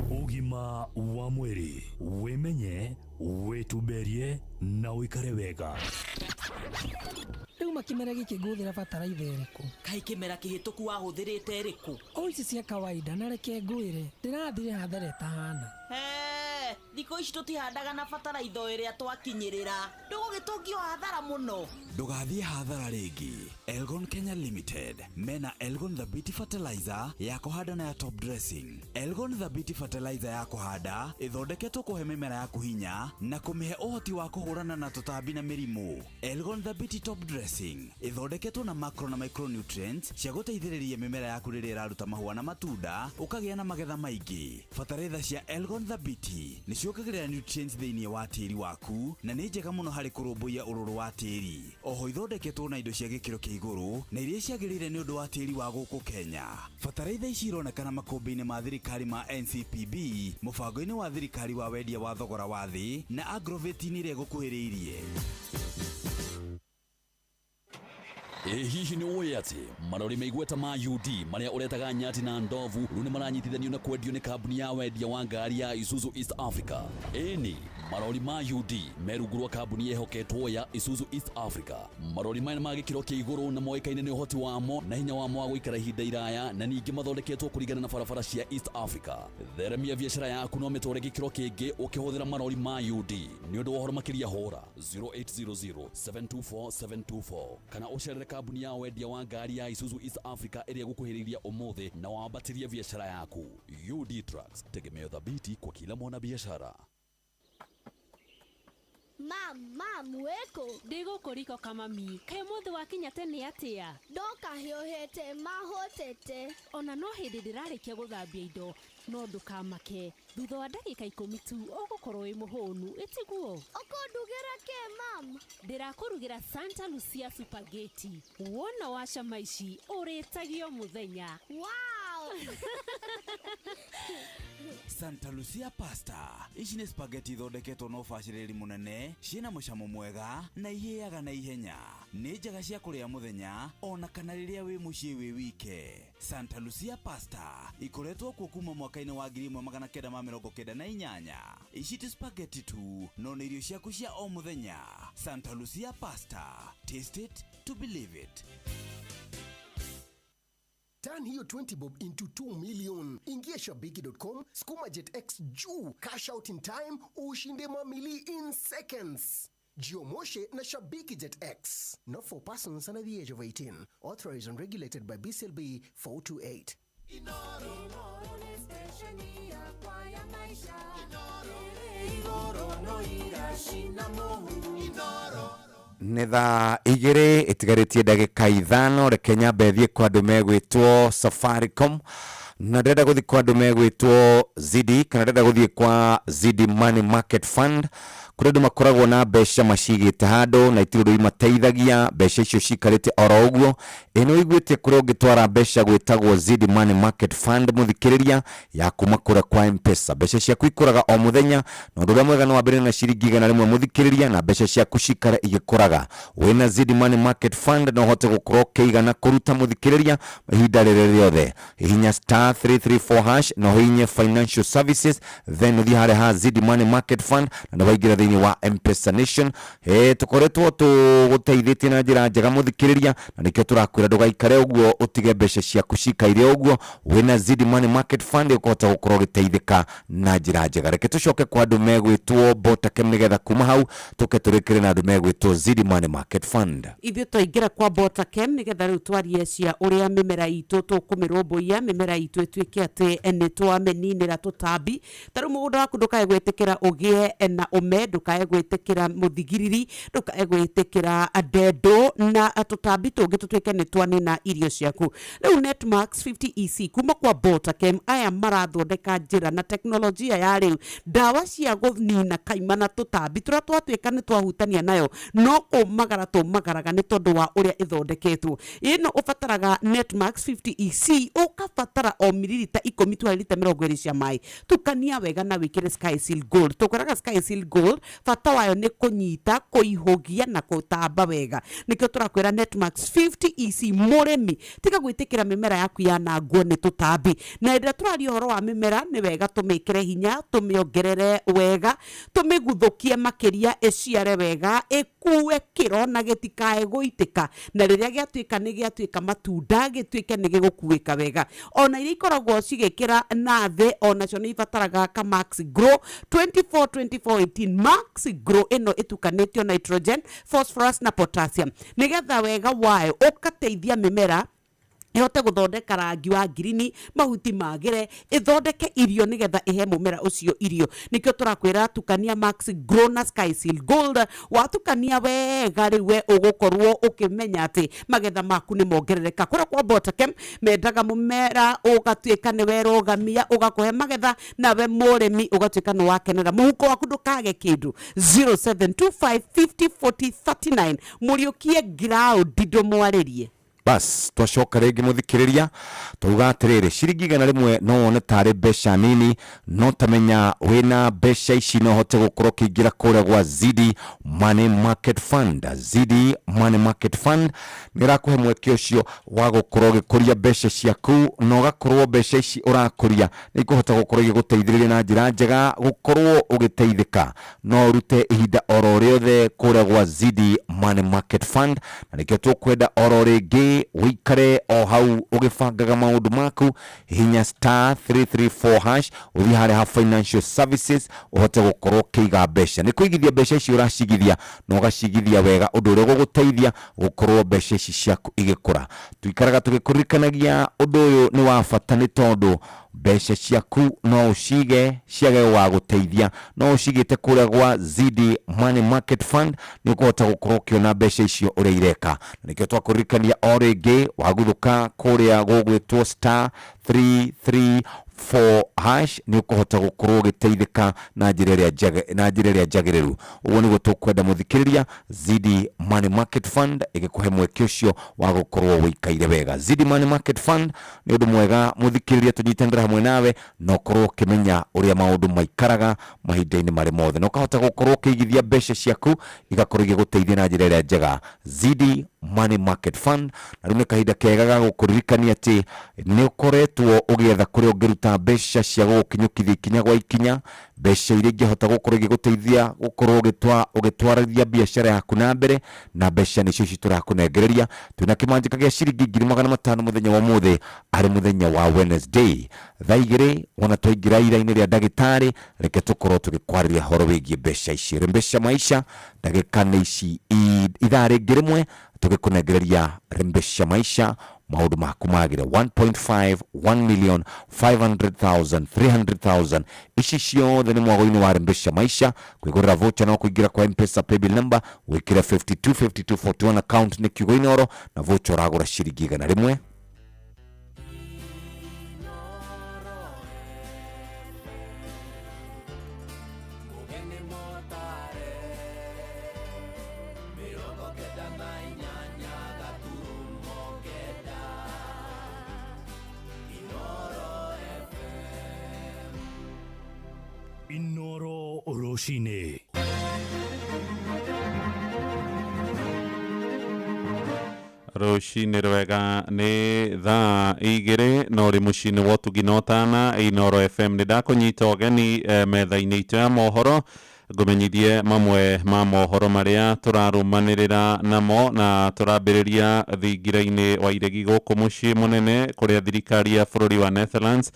Ũgima wa mwĩrĩ, wĩmenye, wĩtumberie na ũikare wega. Rĩu makĩmera gĩkĩ ngũhũthĩra bataraitha ĩrĩkũ? Kaĩ kĩmera kĩhĩtũku wahũthĩrĩte ĩrĩkũ? O ici cia kawaida. Na reke ngwĩre, ndĩrathire hathara ĩtahana. He, thikũ ici tũtihandaga na bataraitha o ĩrĩa twakinyĩrĩra, ndũgũgĩtũngio hathara mũno. Ndũgathiĩ hathara rĩngĩ. Elgon Kenya Limited mena Elgon Thabiti Fertilizer ya kũhanda na ya top dressing. Elgon Thabiti Fertilizer ya kũhanda ĩthondeketwo kũhe mĩmera yaku hinya na kũmĩhe ũhoti wa kũhũrana na tũtambi na mĩrimũ. Elgon Thabiti top dressing ĩthondeketwo na macro na micronutrients cia gũteithĩrĩria mĩmera yaku rĩrĩa ĩraruta mahũa na matunda, ũkagĩa na magetha maingĩ. Bataraitha cia Elgon Thabiti nĩ ciongagĩrĩra nutrients thĩinĩ wa tĩri waku na nĩ njega mũno harĩ kũrũmbũiya ũrũrũ wa tĩri. Oho ithondeketwo na indo cia gĩkĩro kĩa igũrũ na iria ciagĩrĩire nĩ ũndũ wa tĩri wa gũkũ Kenya. Bataraitha ici ironekana makũmbĩ-inĩ ma thirikari ma NCPB, mũbango-inĩ wa thirikari wa wendia wa thogora wa thĩ na agroveti-inĩ ĩrĩa ĩgũkuhĩrĩirie. Ĩ hihi nĩ ũĩ atĩ marori meigweta ma UD marĩa ũretaga nyati na ndovu rĩu nĩ maranyitithanio na kwendio nĩ kambuni ya wendia wa ngari ya Isuzu East Africa? Ĩni, marori ma UD me rungu rwa kambuni ĩhoketwo ya Isuzu East Africa. Marori maya nĩ ma gĩkĩro kĩa igũrũ na moĩkaine nĩ ũhoti wamo na hinya wamo wa gũikara ihinda iraya, na ningĩ mathondeketwo kũringana na barabara cia East Africa. Theremia biacara yaku no mĩtware gĩkĩro kĩngĩ ũkĩhũthĩra marori ma UD. Nĩ ũndũ wa ũhoro makĩria hũra 0800 724 724 kana ũcerere kambuni ya wendia wa ngari ya Isuzu East Africa ĩrĩa ĩgũkuhĩrĩirie ũmũthĩ na wambatĩrie biacara yaku. UD Trucks, tegemeo thabiti kwa kila mwanabiashara. Mam, mam, wĩkũ? Ndĩ gũkũ riko kamami. Kaĩ ũmũthĩ wakinya tene atĩa? Ndoka hiũhĩte mahũtĩte. Ona no hĩndĩ ndĩrarĩkia gũthambia indo, no ndũkamake, thutha wa ndagĩka 10 tu ũgũkorwo wĩ mũhũnu, ĩtiguo? Ũkũndugĩra kĩ, mam? Ndĩrakũrugĩra Santa Lucia spaghetti. Wona wacama ici ũrĩtagio mũthenya. Wow! Santa Lucia pasta ici nĩ spaghetti ithondeketwo na ũbacĩrĩri mũnene, ciĩna mũcamo mwega na ihĩaga na ihenya. Nĩ njega cia kũrĩa mũthenya ona kana rĩrĩa wĩ mũciĩ wĩ wike. Santa Lucia pasta ikoretwo kuo kuma mwaka-inĩ wa 1998. Ici ti spaghetti tu, no nĩ irio ciaku cia o mũthenya. Santa Lucia pasta, taste it to believe it. Turn hiyo 20 bob into 2 million. Ingia shabiki.com, skuma jet x juu, cash out in time, ushinde mamili in seconds. Jiomoshe na Shabiki Jet X. Not for persons under the age of 18. Authorized and regulated by BCLB 428. Nĩ thaa 2 ĩtigarĩtie ndagĩka 5. Reke nyambe thiĩ kwa andũ megwĩtwo Safaricom, na ndĩrenda gũthiĩ kwa andũ megwĩtwo Zidi, kana ndĩrenda gũthiĩ kwa Zidi Money Market Fund, kũrĩa andũ makoragwo na mbeca macigĩte handũ na itirĩ ũndũ imateithagia, mbeca icio cikarĩte oro ũguo. Ĩ nĩ ũiguĩte kũrĩa ũngĩtwara mbeca gwĩtagwo Zidi Money Market Fund, mũthikĩrĩria, ya kuma kũrĩa kwa Mpesa? Mbeca ciaku ikũraga o mũthenya, na ũndũ ũrĩa mwega nĩ wambĩrĩrie na ciringi 100, mũthikĩrĩria, na mbeca ciaku cikare igĩkũraga. Wĩna Zidi Money Market Fund no ũhote gũkorwo ũkĩiga na kũruta, mũthikĩrĩria, ihinda rĩrĩ rĩothe. Hihinya star 334 hash na ũhihinye financial services, then ũthiĩ harĩa ha Zidi Money Market Fund na nĩ waingĩra thĩinĩ wa Mpesa Nation. Tũkoretwo tũgũteithĩtie na njĩra njega, mũthikĩrĩria, na nĩkĩo tũrakwĩra ndũgaikare ũguo ũtige mbeca ciaku cikaire ũguo. Wĩna Zidi Money Market Fund ũkũhota gũkorwo ũgĩteithĩka na njĩra njega. Reke tũcoke kwa andũ megwĩtwo Botakem, nĩgetha kuma hau tũke tũrĩkĩre na andũ megwĩtwo Zidi Money Market Fund. Ithuĩ twaingĩra kwa Botakem nĩgetha rĩu twarie cia ũrĩa mĩmera itũ tũkũmĩrũmbũiya, mĩmera itũ ĩtuĩke atĩ nĩ twamĩninĩra tũtambi. Ta rĩu mũgũnda waku ndũkae gwĩtĩkĩra ũgĩe na ũme, ndũkae gwĩtĩkĩra mũthigiriri, ndũkae gwĩtĩkĩra ndendũ na tũtambi tũngĩ tũtuĩke nĩ twanina irio ciaku. Rĩu Netmax 50 EC kuma kwa Botakem, aya marathondeka njĩra na teknolojia ya rĩu, ndawa cia kũnina kaimana tũtambi tũrĩa twatuĩka nĩ twahutania nayo no kũmagara tũmagaraga, nĩ tondũ wa ũrĩa ĩthondeketwo. Ĩno ũbataraga Netmax 50 EC, ũkabatara o mililita 10 tu harĩ lita 20 cia maĩ. Tukania wega na wĩkĩre Sky Seal Gold. Tũkwĩraga Sky Seal Gold bata wayo nĩ kũnyita, kũihũgia na kũtamba wega. Nĩkĩo tũrakwĩra Netmax 50 EC, mũrĩmi, tiga gwĩtĩkĩra mĩmera yaku yanangwo nĩ tũtambi. Na hĩndĩ ĩrĩa tũraria ũhoro wa mĩmera, nĩ wega tũmĩkĩre hinya, tũmĩongerere wega, tũmĩguthũkie makĩria, ĩciare wega, ĩkue kĩro na gĩtikae gũitĩka, na rĩrĩa gĩatuĩka nĩ gĩatuĩka matunda, gĩtuĩke nĩ gĩgũkuĩka wega. Ona iria ikoragwo cigĩkĩra na thĩ, onacio nĩ ibataraga ka Max Grow 24 24 18. Max Grow ĩno ĩtukanĩtio nitrogen, phosphorus na potassium, nĩgetha wega wayo ũkateithia mĩmera ĩhote gũthondeka rangi wa ngirini, mahuti magĩre, ĩthondeke irio, nĩgetha ĩhe mũmera ũcio irio. Nĩkĩo tũrakwĩra tukania Max Grow na Sky Seal Gold. Watukania wega, rĩu we ũgũkorwo ũkĩmenya atĩ magetha maku nĩ mongerereka. Kũrĩa kwa Botakem mendaga mũmera ũgatuĩka nĩ werũgamia, ũgakũhe magetha, nawe mũrĩmi ũgatuĩka nĩ wakenera, mũhuko waku ndũkage kĩndũ. 0725 50 40 39. Mũriũkie ground ndũmwarĩrie. Bas, twacoka rĩngĩ, mũthikĩrĩria, twauga atĩrĩrĩ, ciringi 100 no wone tarĩ mbeca nini, no tamenya wĩna mbeca ici no ũhote gũkorwo ũkĩingĩra kũrĩa gwa Zidi Money Market Fund. Zidi Money Market Fund nĩ ĩrakũhe mweke ũcio wa gũkorwo ũgĩkũria mbeca ciaku, na ũgakorwo mbeca ici ũrakũria nĩ ikũhota gũkorwo igĩgũteithĩrĩria na njĩra njega gũkorwo ũgĩteithĩka. No ũrute ihinda oro rĩothe kũrĩa gwa Zidi Money Market Fund, na nĩkĩo tũkwenda oro rĩngĩ ũikare o hau ũgĩbangaga maũndũ maku. Hihinya star 334 hash, ũthiĩ harĩa ha financial services, ũhote gũkorwo ũkĩiga mbeca. Nĩ kũigithia mbeca ici ũracigithia, na ũgacigithia wega, ũndũ ũrĩa ũgũgũteithia gũkorwo mbeca ici ciaku igĩkũra. Tuikaraga tũgĩkũririkanagia ũndũ ũyũ nĩ wa bata, nĩ tondũ mbeca ciaku no ũcige ciage wa gũteithia, no ũcigĩte kũrĩa gwa Zidi Money Market Fund nĩ ũkũhota gũkorwo ũkĩona mbeca icio ũrĩa ireka. Na nĩkĩo twakũririkania o rĩngĩ, waguthũka kũrĩa gũgwĩtwo star 334 4 hash nĩ ũkũhota gũkorwo ũgĩteithĩka na njĩra ĩrĩa njage- na njĩra ĩrĩa njagĩrĩru. Ũguo nĩguo tũkwenda mũthikĩrĩria. Zidi Money Market Fund ĩgĩkũhe mweke ũcio wa gũkorwo wĩikaire wega. Zidi Money Market Fund nĩ ũndũ mwega mũthikĩrĩria, tũnyitanĩre hamwe nawe na ũkorwo ũkĩmenya ũrĩa maũndũ maikaraga mahinda-inĩ marĩ mothe, na ũkahota gũkorwo ũkĩigithia mbeca ciaku igakorwo igĩgũteithia na njĩra ĩrĩa njega. Zidi Money Market Fund. Na rĩu nĩ kahinda kega ga gũkũririkania atĩ nĩ ũkoretwo ũgĩetha kũrĩa ũngĩruta mbeca cia gũgũkinyũkithia ikinya gwa ikinya, mbeca iria ingĩhota gũkorwo igĩgũteithia gũkorwo ũgĩtwarithia biacara yaku na mbere, na mbeca nĩcio ici tũrakũnengereria. Twĩna kĩmanjĩka gĩa ciringi 500,000 mũthenya wa ũmũthĩ, arĩ mũthenya wa Wednesday thaa 2 wona twaingĩra ira-inĩ rĩa ndagĩtarĩ. Reke tũkorwo tũgĩkwarĩria horo wĩgiĩ mbeca ici. Rembesha Maisha, ndagĩka nĩ ici ithaa rĩngĩ rĩmwe tũgĩkũnengereria Rembesha Maisha, maũndũ maku magĩre. 1.5, 1 million, 500,000, 300,000, ici ciothe nĩ mwago-inĩ wa Rembesha Maisha. Kwĩgũrĩra voucher no kũingĩra kwa M-Pesa paybill number, wĩkĩre 525241, account nĩ kiugo Inoro, na voucher ũragũra ciringi 100. Inoro Rũcinĩ. Rũcinĩ rwega, nĩ thaa 2 na ũrĩ mũciĩ-inĩ wa ũtugi na ũtana Inoro FM. Nĩ ndakũnyita ũgeni metha-inĩ itũ ya mohoro, ngũmenyithie mamwe ma mohoro marĩa tũrarũmanĩrĩra namo, na tũrambĩrĩria thingira-inĩ wa iregi gũkũ mũciĩ mũnene, kũrĩa thirikari ya bũrũri wa Netherlands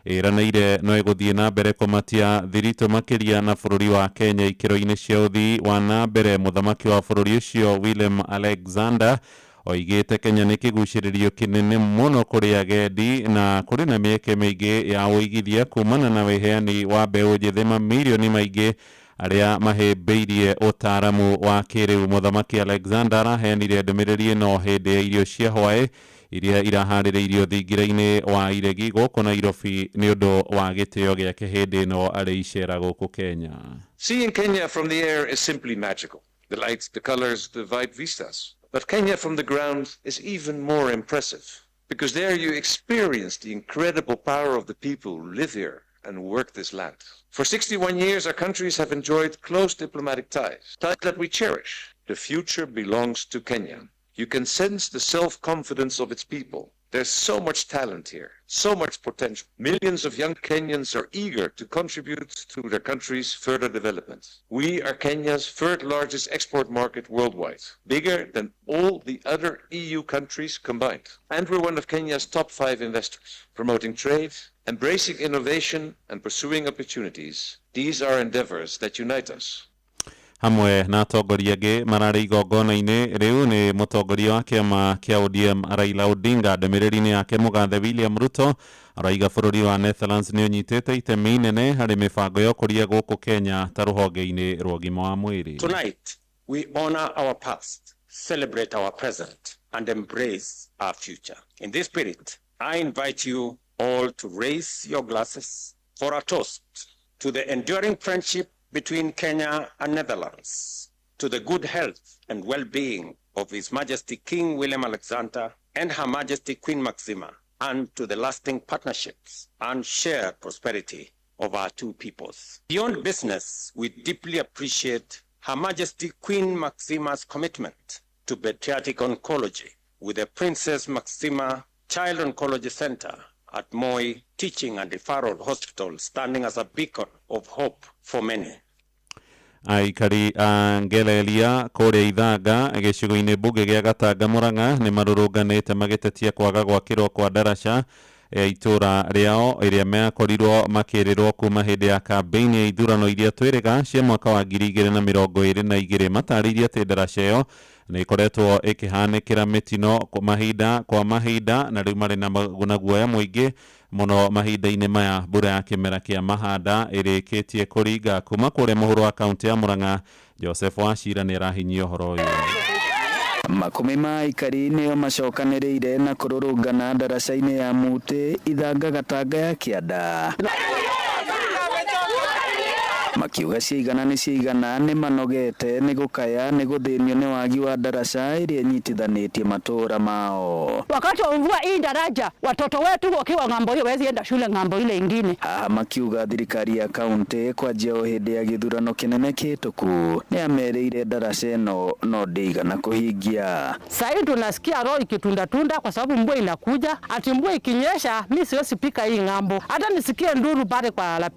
ĩranĩire no ĩgũthiĩ na mbere kũmatia thiritũ makĩria na bũrũri wa Kenya ikĩro-inĩ cia ũthii wa na mbere. Mũthamaki wa bũrũri ũcio Willem Alexander oigĩte Kenya nĩ kĩgucĩrĩrio kĩnene mũno kũrĩ agendi, na kũrĩ na mĩeke mĩingĩ ya ũigithia kumana na wĩheani wa mbeũ njĩthĩ mamirioni maingĩ arĩa mahĩmbĩirie ũtaaramu wa kĩrĩu. Mũthamaki Alexander araheanire ndũmĩrĩri ĩno hĩndĩ ya irio cia hwaĩ iria iraharĩrĩirio thingira-inĩ wa iregi gũkũ Nairobi nĩ ũndũ wa gĩtĩo gĩake hĩndĩ ĩno arĩ icera gũkũ Kenya. Seeing Kenya from the air is simply magical. The lights, the colors, the wide vistas. But Kenya from the ground is even more impressive, because there you experience the incredible power of the people who live here and work this land. For 61 years, our countries have enjoyed close diplomatic ties, ties that we cherish. The future belongs to Kenya. You can sense the self-confidence of its people. There's so much talent here, so much potential. Millions of young Kenyans are eager to contribute to their country's further development. We are Kenya's third largest export market worldwide, bigger than all the other EU countries combined. And we're one of Kenya's top 5 investors, promoting trade, embracing innovation, and pursuing opportunities. These are endeavors that unite us. Hamwe na atongoria angĩ mararĩ igongona-inĩ rĩu nĩ mũtongoria wa kĩama kĩa ODM Raila Odinga. Ndũmĩrĩri-inĩ yake, mũgathe William Ruto araiga bũrũri wa Netherlands nĩ ũnyitĩte itemi inene harĩ mĩbango ya ũkũria gũkũ Kenya ta rũhonge-inĩ rwa ũgima wa mwĩrĩ. Tonight, we honor our past, celebrate our present, and embrace our future. In this spirit, I invite you all to raise your glasses for a toast to the enduring friendship between Kenya and Netherlands, to the good health and well-being of His Majesty King Willem Alexander and Her Majesty Queen Maxima, and to the lasting partnerships and shared prosperity of our two peoples. Beyond business, we deeply appreciate Her Majesty Queen Maxima's commitment to pediatric oncology with the Princess Maxima Child Oncology Center at Moi Teaching and Referral Hospital standing as a beacon of hope for many. Aikari a Ngelelia kũrĩa Ithanga gĩcigo-inĩ mbunge gĩa Gatanga Mũrang'a nĩ marũrũnganĩte magĩtetia kwaga gwakĩrwo kwa ndaraca ya itũra rĩao ĩrĩa mekorirwo makĩrĩrwo kuma hĩndĩ ya kambĩini ya ithurano iria twĩrĩga cia mwaka wa 2022. Matarĩirie atĩ ndaraca ĩyo nĩ ĩkoretwo ĩkĩhanĩkĩra mĩtino mahinda kwa mahinda, na rĩu marĩ na guoya mũingĩ mũno mahinda-inĩ maya mbura ya kĩmera kĩa mahanda ĩrĩkĩtie kũringa. Kuma kũrĩa mũhuro wa kaunti ya Murang'a, Joseph Wachira nĩ arahinyia ũhoro ũyũ. Makũmi ma aikari nĩo macokanĩrĩire na kũrũrũngana ndaraca-inĩ ya Mũtĩ Ithanga Gatanga ya Kĩanda makiuga ciigana nĩ ciigana nĩ manogete nĩ gũkaya nĩ gũthĩnio nĩ wagi wa ndaraca ĩrĩa ĩnyitithanĩtie matũũra mao. Wakati wa mvua hii daraja watoto wetu wakiwa ng'ambo hiyo wezi enda shule ng'ambo ile ingine. Haha makiuga thirikari ya kaunti kwanjia o hĩndĩ ya gĩthurano kĩnene kĩhĩtũku nĩ amerĩire ndaraca ĩno no ndĩigana kũhingia. Sasa tunasikia roho ikitundatunda kwa sababu mvua inakuja, ati mvua ikinyesha mi siwezi pika hii ng'ambo, hata nisikie nduru pale kwa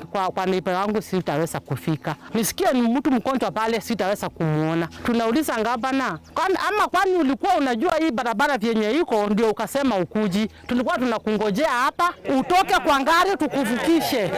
neighbor wangu sitaweza kufika, nisikie ni mtu mgonjwa pale sitaweza kumuona. Tunauliza gavana, ama kwani ulikuwa unajua hii barabara vyenye iko ndio ukasema ukuji? Tulikuwa tunakungojea hapa utoke kwa ngari tukuvukishe.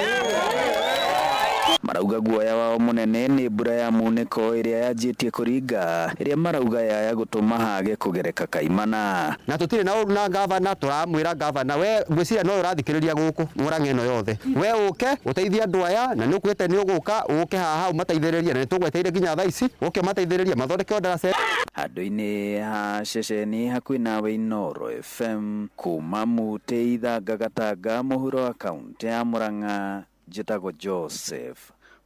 Marauga guoya wao munene ni mbura ya muniko ĩrĩa yanjĩtie kũringa ĩrĩa marauga yaya gũtũma hage kũgereka kaimana. Na tutire na ũru na gavana, turamwĩra gavana we ngwĩciria no ũrathikĩrĩria gũkũ Murang'a ĩno yothe, we ũke ũteithie andũ aya na nĩ ũkwĩte nĩ ũgũka ũke haha ũmateithĩrĩrie na nĩ tũgweteire nginya thaa ici ũke ũmateithĩrĩrie mathondeke ndaraca. Handũ-inĩ ha ceceni hakuhĩ nawe Inooro FM kuma Mũtĩ Ithanga Gatanga mũhuro wa kaunti ya Murang'a, njĩtagwo Joseph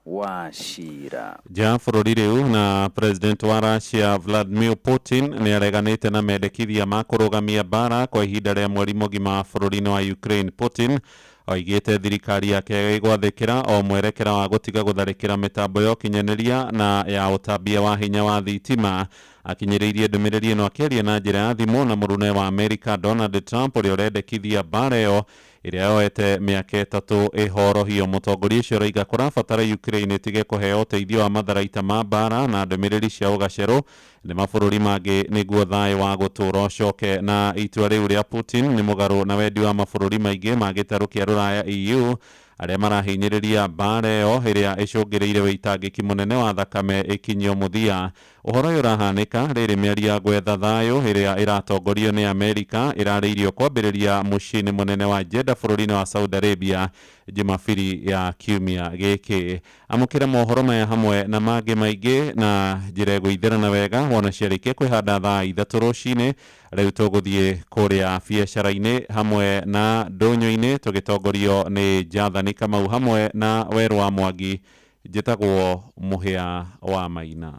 Wachira. Nja bũrũri rĩu na president wa Russia Vladimir Putin nĩ areganĩte na mendekithia ma kũrũgamia mbara kwa ihinda rĩa mweri mũgima bũrũri-inĩ wa Ukraine. Putin oigĩte thirikari yake ĩgwathĩkĩra o mwerekera wa gũtiga gũtharĩkĩra mĩtambo ya ũkinyanĩria na ya ũtambia wa hinya wa thitima. Akinyĩrĩirie ndũmĩrĩri ĩno akĩaria na njĩra ya thimũ na mũrune wa Amerika Donald Trump ũrĩa ũrendekithia mbara ĩyo ĩrĩa yoete mĩaka 3 ĩhorohio. Mũtongoria ũcio ũraiga kũrabatara Ukraine ĩtige kũheo ũteithio wa matharaita ma mbara na ndũmĩrĩri cia ũgacerũ nĩ mabũrũri mangĩ nĩguo thayũ wa gũtũũra ũcoke. Na itua rĩu rĩa Putin nĩ mũgarũ na wendi wa mabũrũri maingĩ ma gĩtarũ kĩa rũraya EU arĩa marahinyĩrĩria mbara ĩyo ĩrĩa ĩcũngĩrĩire wĩitangĩki mũnene wa thakame ĩkinyio mũthia. Ũhoro ũyũ ũrahanĩka rĩrĩ mĩario ya gwetha thayũ ĩrĩa ĩratongorio nĩ Amerika ĩrarĩirio kwambĩrĩria mũciĩ-inĩ mũnene wa Jeddah bũrũri-inĩ wa Saudi Arabia Jumapili ya kiumia gĩkĩ. Amũkĩra mohoro maya hamwe na mangĩ maingĩ na njĩra ĩgũithĩrana wega wona ciarĩkia kwĩhanda thaa 3 rũcinĩ. Rĩu tũgũthiĩ kũrĩa biacara-inĩ hamwe na ndũnyũ-inĩ tũgĩtongorio nĩ Jathani Kamau hamwe na Werũ wa Mwangi. Njĩtagwo Mũhĩa wa Maina.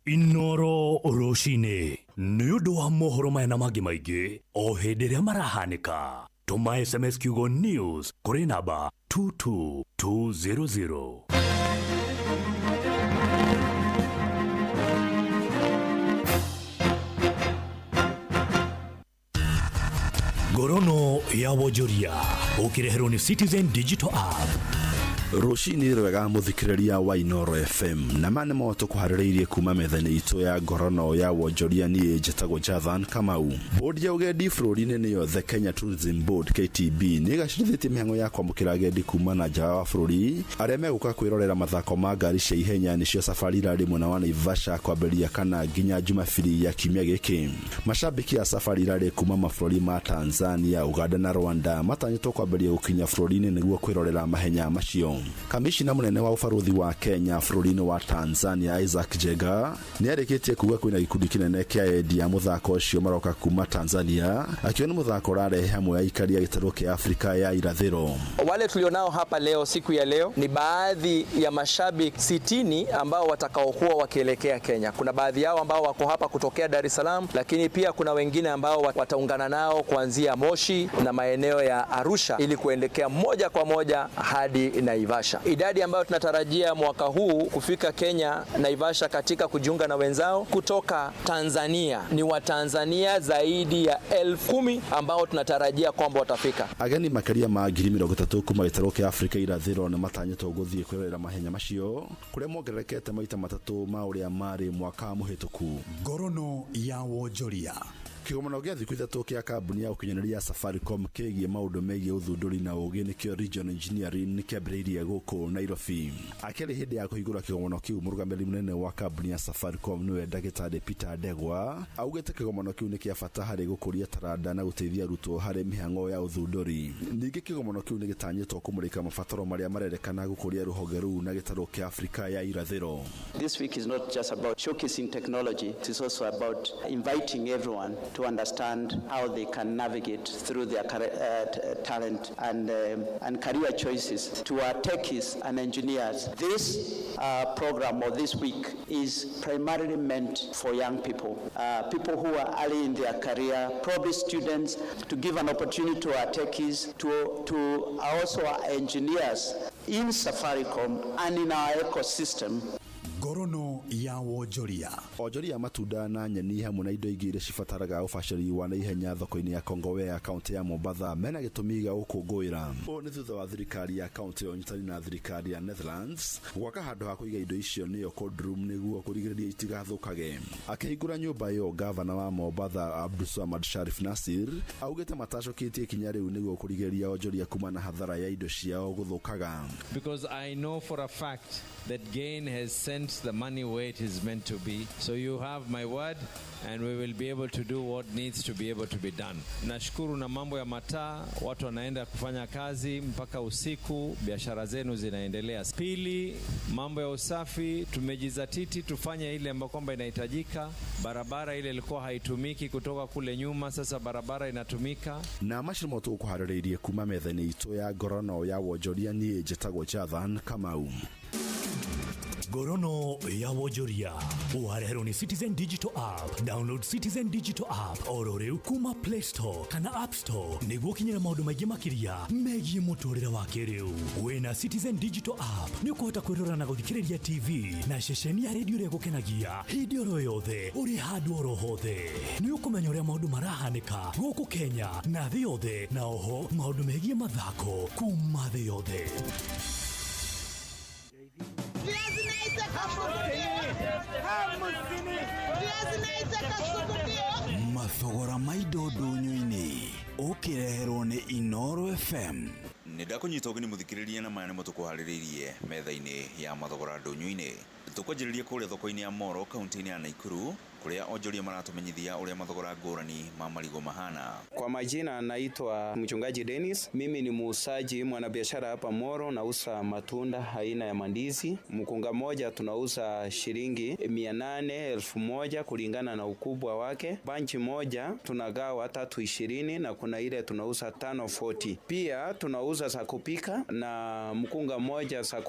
Inooro rũcinĩ nĩ ũndũ wa mohoro maya na mangĩ maingĩ o hĩndĩ ĩrĩa marahanĩka. Tũma SMS kiugo news kũrĩ namba 22200. Ngorono ya wonjoria ũkĩreherwo nĩ Citizen Digital App. Rũcinĩ rwega mũthikĩrĩria wa Inooro FM na ma nĩmo tũkũharĩrĩirie kuma metha-inĩ itũ ya ngorono ya wonjoria. Niĩ njĩtagwo Jathan Kamau. Bodi ya ũgendi bũrũri-inĩ nĩyo The Kenya Tourism Board KTB nĩ ĩgacĩrithĩtie mĩhang'o ya kwamũkĩra agendi kuma na nja wa bũrũri arĩa megũka kwĩrorera mathako ma ngari cia ihenya nĩcio Safari Rally mwena wa Naivasha kwambĩrĩria kana nginya Jumapili ya kiumia gĩkĩ. Mashabiki a Safari Rally kuma mabũrũri ma Tanzania, Uganda na Rwanda matanyĩtwo kwambĩrĩria gũkinya bũrũri-inĩ nĩguo kwĩrorera mahenya macio. Kamishina munene wa ubaruthi wa Kenya bũrũri-inĩ wa Tanzania Isaac Jenga nĩ arĩkĩtie kuga kwĩna gĩkundi kĩnene kĩa endia a mũthako ũcio maroka kuma Tanzania, akiona mũthako ũrarehe hamwe aikari a gĩtarũ kĩa Afrika ya irathĩro. Wale tulionao hapa leo siku ya leo ni baadhi ya mashabiki 60 ambao watakaokuwa wakielekea Kenya. Kuna baadhi yao ambao wako hapa kutokea Dar es Salaam, lakini pia kuna wengine ambao wataungana nao kuanzia Moshi na maeneo ya Arusha ili kuelekea moja kwa moja hadi Naivasha. Idadi ambayo tunatarajia mwaka huu kufika Kenya Naivasha katika kujiunga na wenzao kutoka Tanzania ni Watanzania zaidi ya 10,000 ambao tunatarajia kwamba watafika. Ageni makĩria ma 30,000 kuma gĩtarũ kĩa Afrika irathĩro nĩ matanyĩtwo gũthiĩ kwĩrorera mahenya macio kũrĩa mongererekete maita 3 ma ũrĩa marĩ mwaka mũhĩtũku. Ngorono ya wonjoria Kĩgomano gĩa thikũ 3 kĩa kambuni ya ũkinyanĩria ya Safaricom kĩgiĩ maũndũ megiĩ ũthundũri na ũgĩ nĩkĩo Region Engineering nĩkĩambĩrĩirie gũkũ Nairobi. Akĩrĩ hĩndĩ ya kũhingũra kĩgomano kĩu, mũrũgamĩrĩri mũnene wa kambuni ya Safaricom nĩwe ndagĩtarĩ Peter Ndegwa augĩte kĩgomano kĩu nĩ kĩa bata harĩ gũkũria taranda na gũteithia arutwo harĩ mĩhang'o ya ũthundũri. Ningĩ kĩgomano kĩu nĩ gĩtanyĩtwo kũmũrĩka mabataro marĩa marerekana gũkũria rũhonge rũu na gĩtarũ kĩa Afrika ya irathĩro. This week is not just about showcasing technology, it is also about inviting everyone to understand how they can navigate through their talent and career choices. To our techies and engineers, this program or this week is primarily meant for young people, people who are early in their career, probably students, to give an opportunity to our techies, to also our engineers in Safaricom and in our ecosystem. Ngorono ya wonjoria. Onjoria matunda na nyeni hamwe na indo ingĩ iria cibataraga ũbacĩrĩri wa naihenya thoko-inĩ ya Kongowea kaunti ya Mombatha mena gĩtũmi gĩa gũkũngũĩra. Ũũ nĩ thutha wa thirikari ya kaunti ya ũnyitani na thirikari ya Netherlands gwaka handũ ha kũiga indo icio nĩyo cold room nĩguo kũrigĩrĩria itigathũkage. Akĩhingũra nyũmba ĩyo, gavana wa Mombatha Abdulswamad Sharif Nasir augĩte matacũkĩtie ikinya rĩu nĩguo kũrigĩrĩria onjoria kuma na hathara ya indo ciao gũthũkaga. Because I know for a fact that Gain has sent the money where it is meant to be. So you have my word, and we will be able to do what needs to be able to be done. Nashukuru na mambo ya mataa, watu wanaenda kufanya kazi mpaka usiku, biashara zenu zinaendelea. Pili, mambo ya usafi, tumejizatiti tufanye ile ambayo kwamba inahitajika. Barabara ile ilikuwa haitumiki kutoka kule nyuma, sasa barabara inatumika. Na macio nĩmo tũgũkũharĩrĩirie kuma metha-inĩ itũ ya ngorono ya wonjoria. Niĩ njĩtagwo Jathan Kamau. Ngorono ya wonjoria wareherwo nĩ Citizen Digital App. Download Citizen Digital App oro rĩu kuma Play Store kana App Store nĩguo ũkinyĩre maũndũ maingĩ makĩria megiĩ mũtũrĩre wa kĩrĩu. Wĩna Citizen Digital App nĩ ũkũhota kwĩrora na gũthikĩrĩria TV na ceceni ya redio ĩrĩa ĩgũkenagia hĩndĩ oro yothe ũrĩ handũ oro hothe. Nĩ ũkũmenya ũrĩa maũndũ marahanĩka gũkũ Kenya na thĩ yothe, na oho maũndũ megiĩ mathako kuma thĩ yothe. Mathogora ma indo ndũnyũ-inĩ ũkĩreherwo nĩ Inooro FM. Nĩ ndakũnyita ũgeni mũthikĩrĩria, na maya nĩmo tũkũharĩrĩirie metha-inĩ ya mathogora ndũnyũ-inĩ. Tũkwanjĩrĩria kũrĩa thoko-inĩ ya Moro kaunti-inĩ ya Naikuru, kũrĩa onjoria maratũmenyithia ũrĩa mathogora ngũrani ma marigũ mahana. Kwa majina naitwa mchungaji Dennis. Mimi ni muuzaji mwanabiashara hapa Moro, nauza matunda aina ya mandizi. Mkunga moja tunauza shilingi 800, 1000 kulingana na ukubwa wake. Banchi moja tunagawa 320 na kuna ile tunauza 540. Pia tunauza za kupika, na mkunga moja za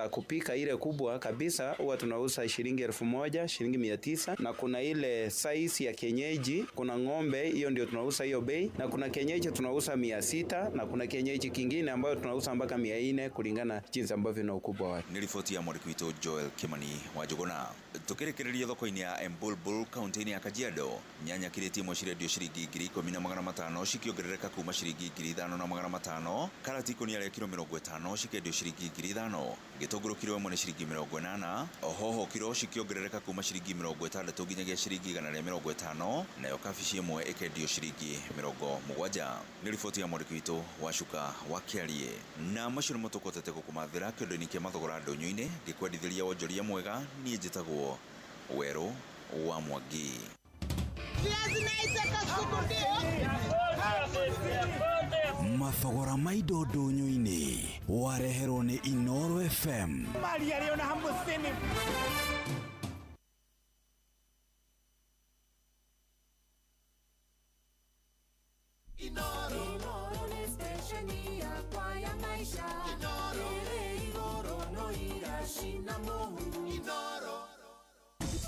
kupika ile kubwa kabisa huwa tunauza shilingi 1000, shilingi 900, na kuna ile size ya kienyeji, kuna ng'ombe hiyo ndio tunauza hiyo bei, na kuna kienyeji tunauza 600, na kuna kienyeji kingine ambayo tunauza mpaka 400 kulingana jinsi ambavyo na ukubwa wake. Nĩ riboti ya mwandĩki witũ Joel Kimani wa Njũgũna. Tũkĩrĩkĩrĩria thoko-inĩ ya Embulbul kaunti-inĩ ya Kajiado, nyanya kirĩti ĩmwe cirendio ciringi 10,500 cikĩongerereka kuma ciringi 5,500. Karati ikũnia rĩa kiro 50 cikĩendio ciringi 5,000. Gĩtũngũrũ kiro ĩmwe nĩ ciringi 80, hoho kiro cikĩongerereka kuma ciringi 60 nginyagia ciringi 150, nayo kabici ĩmwe ĩkendio ciringi 70. Nĩ riboti ya mwandĩki witũ Wacuka wa Kĩarie. Na macio nĩmo tũkũhotete gũkũmathĩra kĩondo-inĩ kĩa mathogora ndũnyũ-inĩ. Ngĩkwendithĩria wonjoria mwega, niĩ njĩtagwo Werũ wa Mwangi. Mathogora ma indo ndũnyũ-inĩ wareherwo nĩ Inooro FM. Inoro nĩ stesheni yakwa ya maisha. Ĩrĩ igũrũ no iracina mũhu.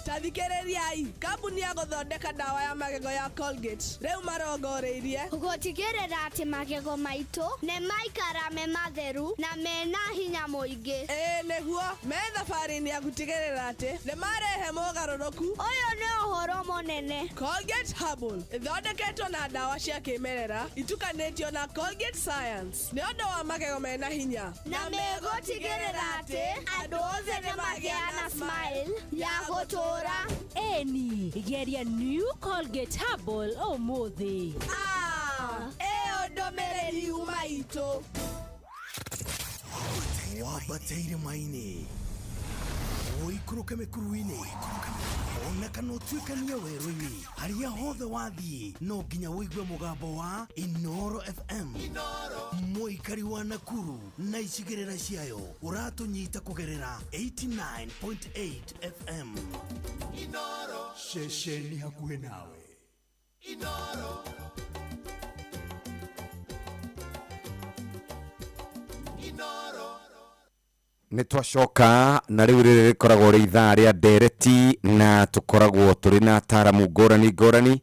Tathikĩrĩriai, kambuni ya gũthondeka ndawa ya magego ya Colgate rĩu marongoreirie gũtigĩrĩra atĩ magego maitũ nĩ maikara me matheru na mena hinya mũingĩ. Ĩĩ nĩguo, me thabarĩ-inĩ ya gũtigĩrĩra atĩ nĩ marehe mogarũrũku. Ũyũ nĩ ũhoro mũnene. Colgate Herbal ĩthondeketwo na ndawa cia kĩmerera itukanĩtio na Colgate Science nĩ ũndũ wa magego mena hinya, na megũtigĩrĩra atĩ andũ othe nĩ magĩa na smile ya gũtũũra. Ĩni, geria New Colgate Herbal ũmũthĩ. Ĩyo ndũmĩrĩri yuma itũ. Wambate irĩma-inĩ, ũikũrũke mĩkuru-inĩ, ona kana ũtuĩkanie werũ-inĩ, harĩa hothe wathiĩ no nginya ũigue mũgambo wa Inoro FM. Mũikari wa Nakuru na icigĩrĩra ciayo, ũratũnyita kũgerera 89.8 FM. Ceceni hakuhĩ nawe. Inoro. Inoro. Nĩ twacoka na rĩu rĩrĩ rĩkoragwo rĩ ithaa rĩa ndereti na tũkoragwo tũrĩ na ataramu ngũrani ngũrani.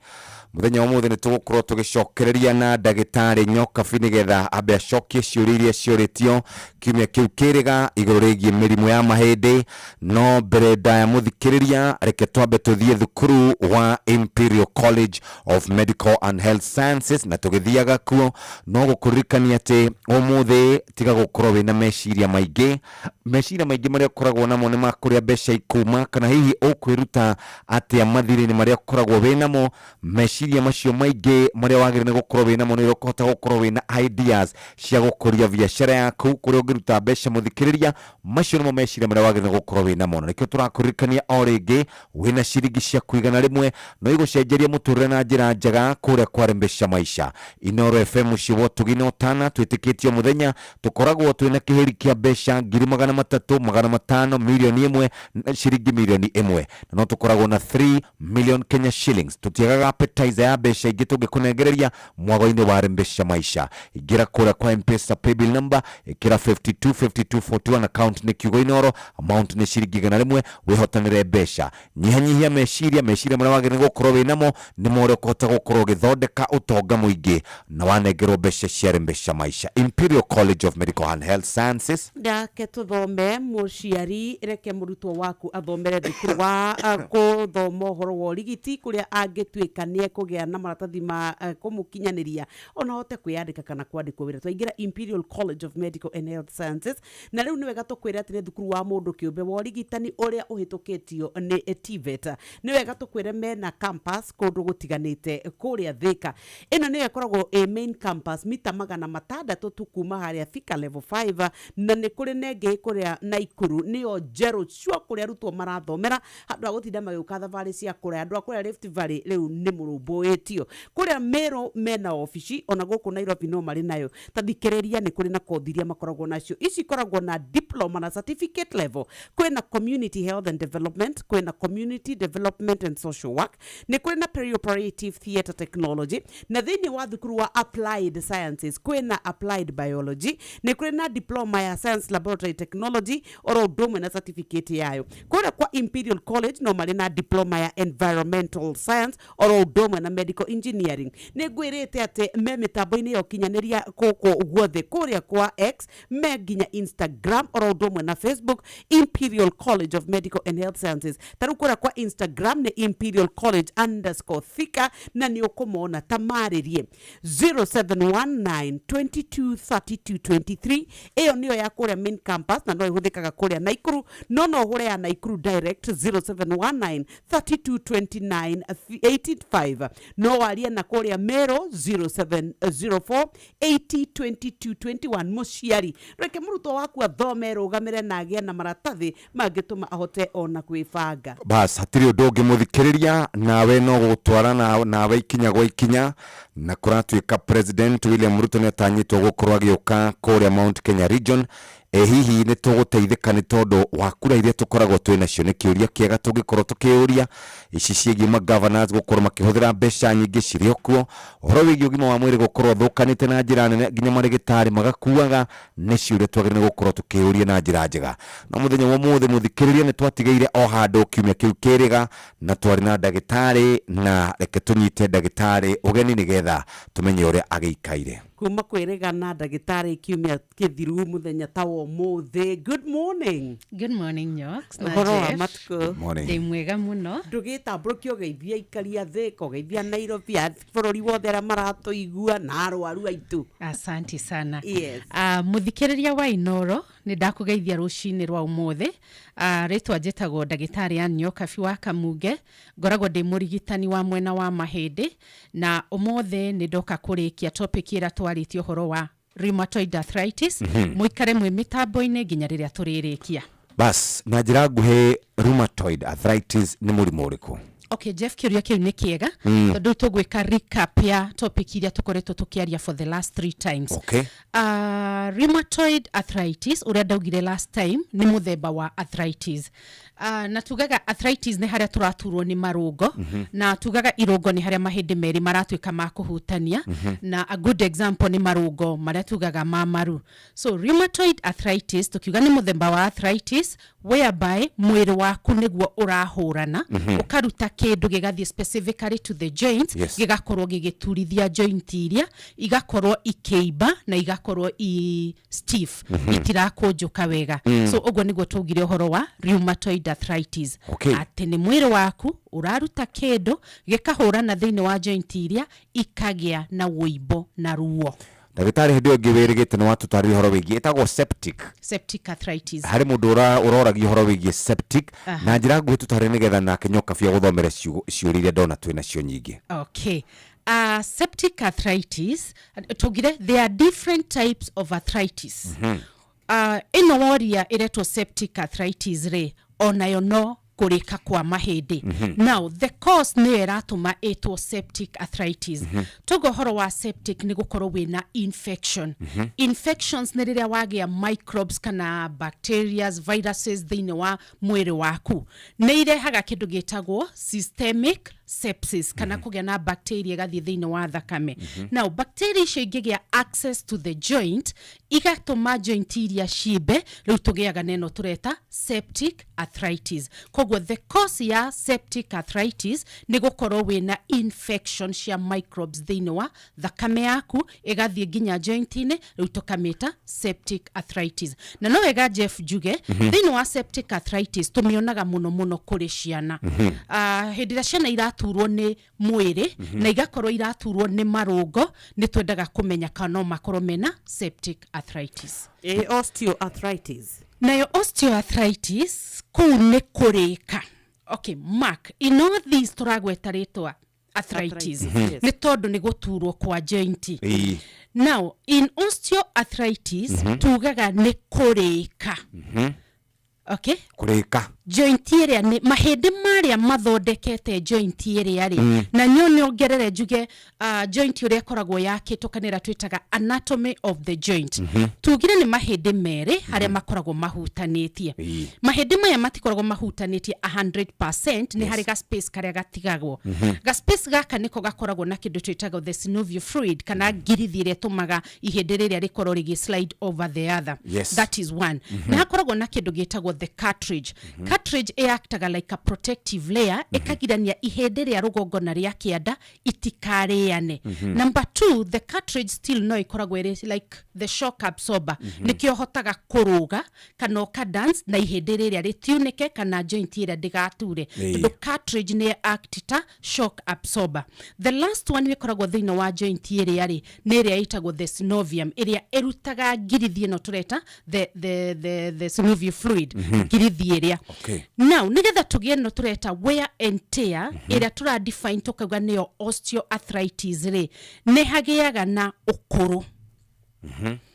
Mũthenya wa ũmũthĩ nĩ tũgũkorwo tũgĩcokereria na ndagĩtarĩ Nyokabi nĩgetha ambe acokie ciũria iria ciũrĩtio kiumia kĩu kĩrĩga igũrũ rĩgiĩ mĩrimũ ya mahĩndĩ. No mbere ndaya mũthikĩrĩria, reke twambe tũthiĩ thukuru wa Imperial College of Medical and Health Sciences, na tũgĩthiaga kuo no gũkũririkania atĩ ũmũthĩ tiga gũkorwo wĩna meciria maingĩ. Meciria maingĩ marĩa ũkoragwo namo nĩ ma kũrĩa mbeca ikuma, kana hihi ũkwĩruta atĩa mathirĩ-inĩ marĩa ũkoragwo wĩnamo. Meciria macio maingĩ marĩa wagĩrĩire nĩ gũkorwo wĩnamo nĩ ũrĩa ũkũhota gũkorwo wĩna ideas cia gũkũria biacara yaku kũrĩa ũngĩruta mbeca. Mũthikĩrĩria, macio nĩmo meciria marĩa wagĩrĩire nĩ gũkorwo wĩnamo, na nĩkĩo tũrakũririkania o rĩngĩ wĩna ciringi ciaku 100 no igũcenjeria mũtũrĩre na njĩra njega kũrĩa kwarembesha maisha. Inoro FM mũciĩ wa ũtugi na ũtana, twĩtĩkĩtio mũthenya tũkoragwo twĩna kĩhĩri kĩa mbeca 300,000, 500, 1,000,000 na ciringi 1,000,000, na no tũkoragwo na 3 million Kenya shillings. Tũtiagaga appetizer ya mbeca ingĩ tũngĩkũnengereria mwago-inĩ wa rembesha maisha. Ingĩra kũrĩa kwa M-Pesa paybill number, ĩkĩra 525241, account nĩ kiugo Inoro, amount nĩ ciringi 100, wĩhotanĩre mbeca. Nyihanyihia meciria, meciria marĩa wagĩrĩire gũkorwo wĩnamo nĩ ũrĩa ũkũhota gũkorwo ũgĩthondeka ũtonga mũingĩ na wanengerwo mbeca cia rembesha maisha. Imperial College of Medical and Health Sciences. Ndake tuthome, mũciari, reke mũrutwo waku athomere thukuru wa kũthoma ũhoro wa ũrigiti kũrĩa angĩtuĩka nĩ ekũgĩa na maratathi ma kũmũkinyanĩria ona ahote kwĩyandĩka kana kwandĩkwo wĩra. Twaingĩra Imperial College of Medical and Health Sciences, na rĩu nĩ wega tũkwĩre atĩ nĩ thukuru wa mũndũ kĩũmbe wa ũrigitani ũrĩa ũhĩtũkĩtio nĩ TVET. Nĩ wega tũkwĩre mena campus kũndũ gũtiganĩte kũrĩa Thĩka. Ĩno nĩyo ĩkoragwo ĩ main campus, mita 600 tu kuma harĩa Thika level 5, na nĩ kũrĩ na ĩngĩ kũrĩa Naikuru, nĩyo njerũ cua, kũrĩa arutwo marathomera handũ ha gũtinda magĩũka thabarĩ cia kũraya. Andũ a kũrĩa Rift Valley rĩu nĩ mũrũmbũĩtio. Kũrĩa Meru mena obici, ona gũkũ Nairobi no marĩ nayo. Ta thikĩrĩria, nĩ kũrĩ na kothi iria makoragwo nacio. Ici ikoragwo na diploma na certificate level. Kwĩna community health and development, kwĩna community development and social work, nĩ kũrĩ na perioperative theatre technology, na thĩinĩ wa thukuru wa applied sciences kwĩna applied biology, nĩ kũrĩ na diploma ya science laboratory technology oro ũndũ ũmwe na certificate yayo. Kũrĩa kwa Imperial College no marĩ na diploma ya environmental science oro ũndũ ũmwe na medical engineering. Nĩ ngwĩrĩte atĩ me mĩtambo-inĩ ya ũkinyanĩria gũkũ guothe, kũrĩa kwa X, me nginya Instagram oro ũndũ ũmwe na Facebook, Imperial College of Medical and Health Sciences. Ta rĩu kũrĩa kwa Instagram nĩ imperialcollege_thika, na nĩ ũkũmona. Ta marĩrie 0719 22 32 23. Ĩyo nĩyo ya kũrĩa main campus, na no ĩhũthĩkaga kũrĩa Naikuru, no ũhũre ya Naikuru direct 0719 32 29 85. No warie na kũrĩa Meru 0704 80 22 21. Mũciari, reke mũrutwo waku athome, rũgamĩre na agĩe na maratathi mangĩtũma ahote ona kwĩbanga. Bas, hatirĩ ũndũ ũngĩ, mũthikĩrĩria, nawe no gũtwara nawe ikinya gwa ikinya. Na kũratuĩka President William Ruto nĩ atanyĩtwo gũkorwo agĩũka kũrĩa Mount Kenya region. Ĩ hihi nĩ tũgũteithĩka nĩ tondũ wa kura iria tũkoragwo twĩ nacio? Nĩ kĩũria kĩega tũngĩkorwo tũkĩũria. Ici ciĩgiĩ magovernors gũkorwo makĩhũthĩra mbeca nyingĩ cirĩ o kuo, ũhoro wĩgiĩ ũgima wa mwĩrĩ gũkorwo ũthũkanĩte na njĩra nene nginya marĩgĩtarĩ magakuaga, nĩ ciũria twagĩrĩire gũkorwo tũkĩũria na njĩra njega. No mũthenya wa ũmũthĩ, mũthikĩrĩria, nĩ twatigĩire o handũ kiumia kĩu kĩrĩga na twarĩ na ndagĩtarĩ, na reke tũnyite ndagĩtarĩ ũgeni nĩgetha tũmenye ũrĩa agĩikaire. Kuma kwĩrĩgana ndagĩtarĩ kiumia kĩthiru mũthenya ta wa ũmũthĩ, good morning. Good morning, Nyox na Ũhoro wa Jeff. matukũ? Good morning. Ndĩ mwega mũno. Ndũgĩtambũrũkia ũgeithia aikaria Thĩka, ũgeithia Nairobi, a bũrũri wothe arĩa maratũigua na arwaru aitũ. Asante sana. Yes. Mũthikĩrĩria wa Inoro Nĩ ndakũgeithia rũcinĩ rwa ũmũthĩ. Rĩtwa njĩtagwo ndagĩtarĩ Ann Nyokabi wa Kamunge, ngoragwo ndĩ mũrigitani wa mwena wa mahĩndĩ, na ũmũthĩ nĩ ndoka kũrĩkia topic ĩrĩa twarĩtie ũhoro wa rheumatoid arthritis. Mũikare mwĩ mĩtambo-inĩ nginya rĩrĩa tũrĩrĩkia. Bas, na njĩra nguhĩ, rheumatoid arthritis nĩ mũrimũ ũrĩkũ? Okay, Jeff, kĩũria kĩu nĩ kĩega, tondũ tũgwĩka recap ya topic iria tũkoretwo tũkĩaria for the last three times. Rheumatoid arthritis, ũrĩa ndaugire last time, nĩ mũthemba wa arthritis. Na tugaga arthritis nĩ harĩa tũraturwo nĩ marũngo, na tugaga irũngo nĩ harĩa mahĩndĩ merĩ maratuĩka ma kũhutania, na a good example nĩ marũngo marĩa tugaga ma maru. So rheumatoid arthritis tukiuga nĩ mũthemba wa arthritis whereby mwĩrĩ waku nĩguo ũrahũrana, ũkaruta kĩndũ gĩgathiĩ specifically to the joints, gĩgakorwo gĩgĩturithia joint iria, igakorwo ikĩimba na igakorwo i stiff, itirakũnjũka wega. So ũguo nĩguo twaugire ũhoro wa rheumatoid arthritis, atĩ nĩ mwĩrĩ waku ũraruta kĩndũ gĩkahũrana thĩinĩ wa joint iria, ikagĩa na wũimbo na ruo. Ndagĩtarĩ, hĩndĩ ĩyo ĩngĩ wĩrĩgĩte nĩ watũtarĩria ũhoro wĩgiĩ ĩtagwo septic. Septic arthritis. Harĩ mũndũ ũroragia ũhoro wĩgiĩ septic. Na njĩra nguhĩ tũtarĩ, nĩgetha nake Nyokabi agũthomere ciũria iria ndona twĩ nacio nyingĩ. Okay. Septic arthritis, tugire there are different types of arthritis. Ĩno woria ĩretwo septic arthritis rĩ, onayo no kũrĩka kwa mahĩndĩ. Now the cause nĩyo ĩratũma ĩtwo septic arthritis. Tuga ũhoro wa septic nĩ gũkorwo wĩna infection. Infections nĩ rĩrĩa wagĩa microbes kana bacteria, viruses thĩinĩ wa mwĩrĩ waku, nĩ irehaga kĩndũ gĩtagwo systemic sepsis, kana kũgĩa na bacteria ĩgathiĩ thĩinĩ wa thakame. Now bacteria icio ingĩgĩa access to the joint, igatũma joint iria cimbe, rĩu tũgĩaga na ĩno tũreta septic arthritis. Koguo the cause ya septic arthritis nĩ gũkorwo wĩna infection cia microbes thĩinĩ wa thakame yaku, ĩgathiĩ nginya joint-inĩ, rĩu tũkamĩta septic arthritis. Na no wega Jeff njuge, thĩinĩ wa septic arthritis tũmĩonaga mũno mũno kũrĩ ciana. Hĩndĩ ĩrĩa ciana iraturwo nĩ mwĩrĩ na igakorwo iraturwo nĩ marũngo, nĩ twendaga kũmenya kana no makorwo mena septic arthritis. Ĩ osteoarthritis? Nayo osteoarthritis kũu nĩ kũrĩka. Okay, Mark, in all these tũragweta rĩtwa arthritis, Arthritis, yes. nĩ tondũ nĩ gũturwo kwa joint. Now in osteoarthritis tugaga nĩ kũrĩka. Okay. Kũrĩka. Joint ĩrĩa nĩ mahĩndĩ marĩa mathondekete joint ĩrĩa rĩ, na nyongerere njuge joint ũrĩa ĩkoragwo yakĩtwo, kana ĩrĩa twĩtaga anatomy of the joint, tugire nĩ mahĩndĩ merĩ harĩa makoragwo mahutanĩtie. Mahĩndĩ maya matikoragwo mahutanĩtie 100%, nĩ harĩ ga space karĩa gatigagwo. Ga space gaka nĩko gakoragwo na kĩndũ twĩtaga the synovial fluid, kana ngirithi ĩrĩa ĩtũmaga ihĩndĩ rĩrĩa rĩkorwo rĩgĩ slide over the other. That is one. Nĩ hakoragwo na kĩndũ gĩtagwo the cartridge. Cartridge ĩactaga like a protective layer, ĩkagirania ihĩndĩ rĩa rũgongo na rĩa kĩanda itikarĩane. Number two, the cartridge still no ĩkoragwo ĩrĩ like the shock absorber, nĩkĩo hotaga kũrũga kana ũka dance na ihĩndĩ rĩrĩa rĩtiunĩke kana joint ĩrĩa ndĩgature, tondũ cartridge nĩ act ta shock absorber. The last one ĩkoragwo thĩinĩ wa joint ĩrĩa rĩ, nĩ ĩrĩa ĩtagwo the synovium, ĩrĩa ĩrutaga ngirithi ĩno tũreta the synovial fluid, ngirithi ĩrĩa. Now nĩgetha tũgĩe ĩno tũreta wear and tear, ĩrĩa tũra define tũkauga nĩyo osteoarthritis rĩ, nĩ hagĩaga na ũkũrũ.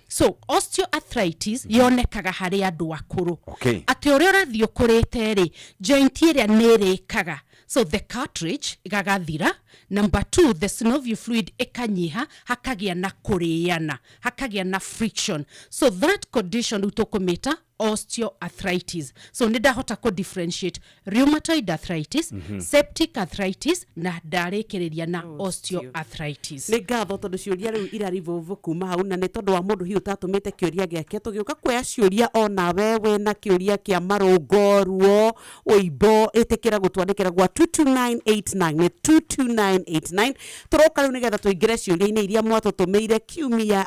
So osteoarthritis yonekaga harĩ andũ akũrũ, atĩ ũrĩa ũrathiĩ ũkũrĩte rĩ, joint ĩrĩa nĩ ĩrĩkaga. So the cartridge gagathira, number two, the synovial fluid ĩkanyiha, hakagĩa na kũrĩana, hakagĩa na friction. So that condition rĩu tũkũmĩta osteoarthritis. So nĩ ndahota kũ differentiate rheumatoid arthritis, septic arthritis, na ndarĩkĩrĩria na osteoarthritis. Nĩ ngatho, tondũ ciũria rĩu ira revolve kuma hau, na nĩ tondũ wa mũndũ hihi ũtatũmĩte kĩũria gĩake, tũgĩũka kuoya ciũria. Onawe wĩna kĩũria kĩa marũngo, ruo, ũimbo, ĩtĩkĩra gũtwandĩkĩra gwa 22989, nĩ 22989. Tũroka rĩu nĩgetha tũingĩre ciũria-inĩ iria mwatũtũmĩire kiumia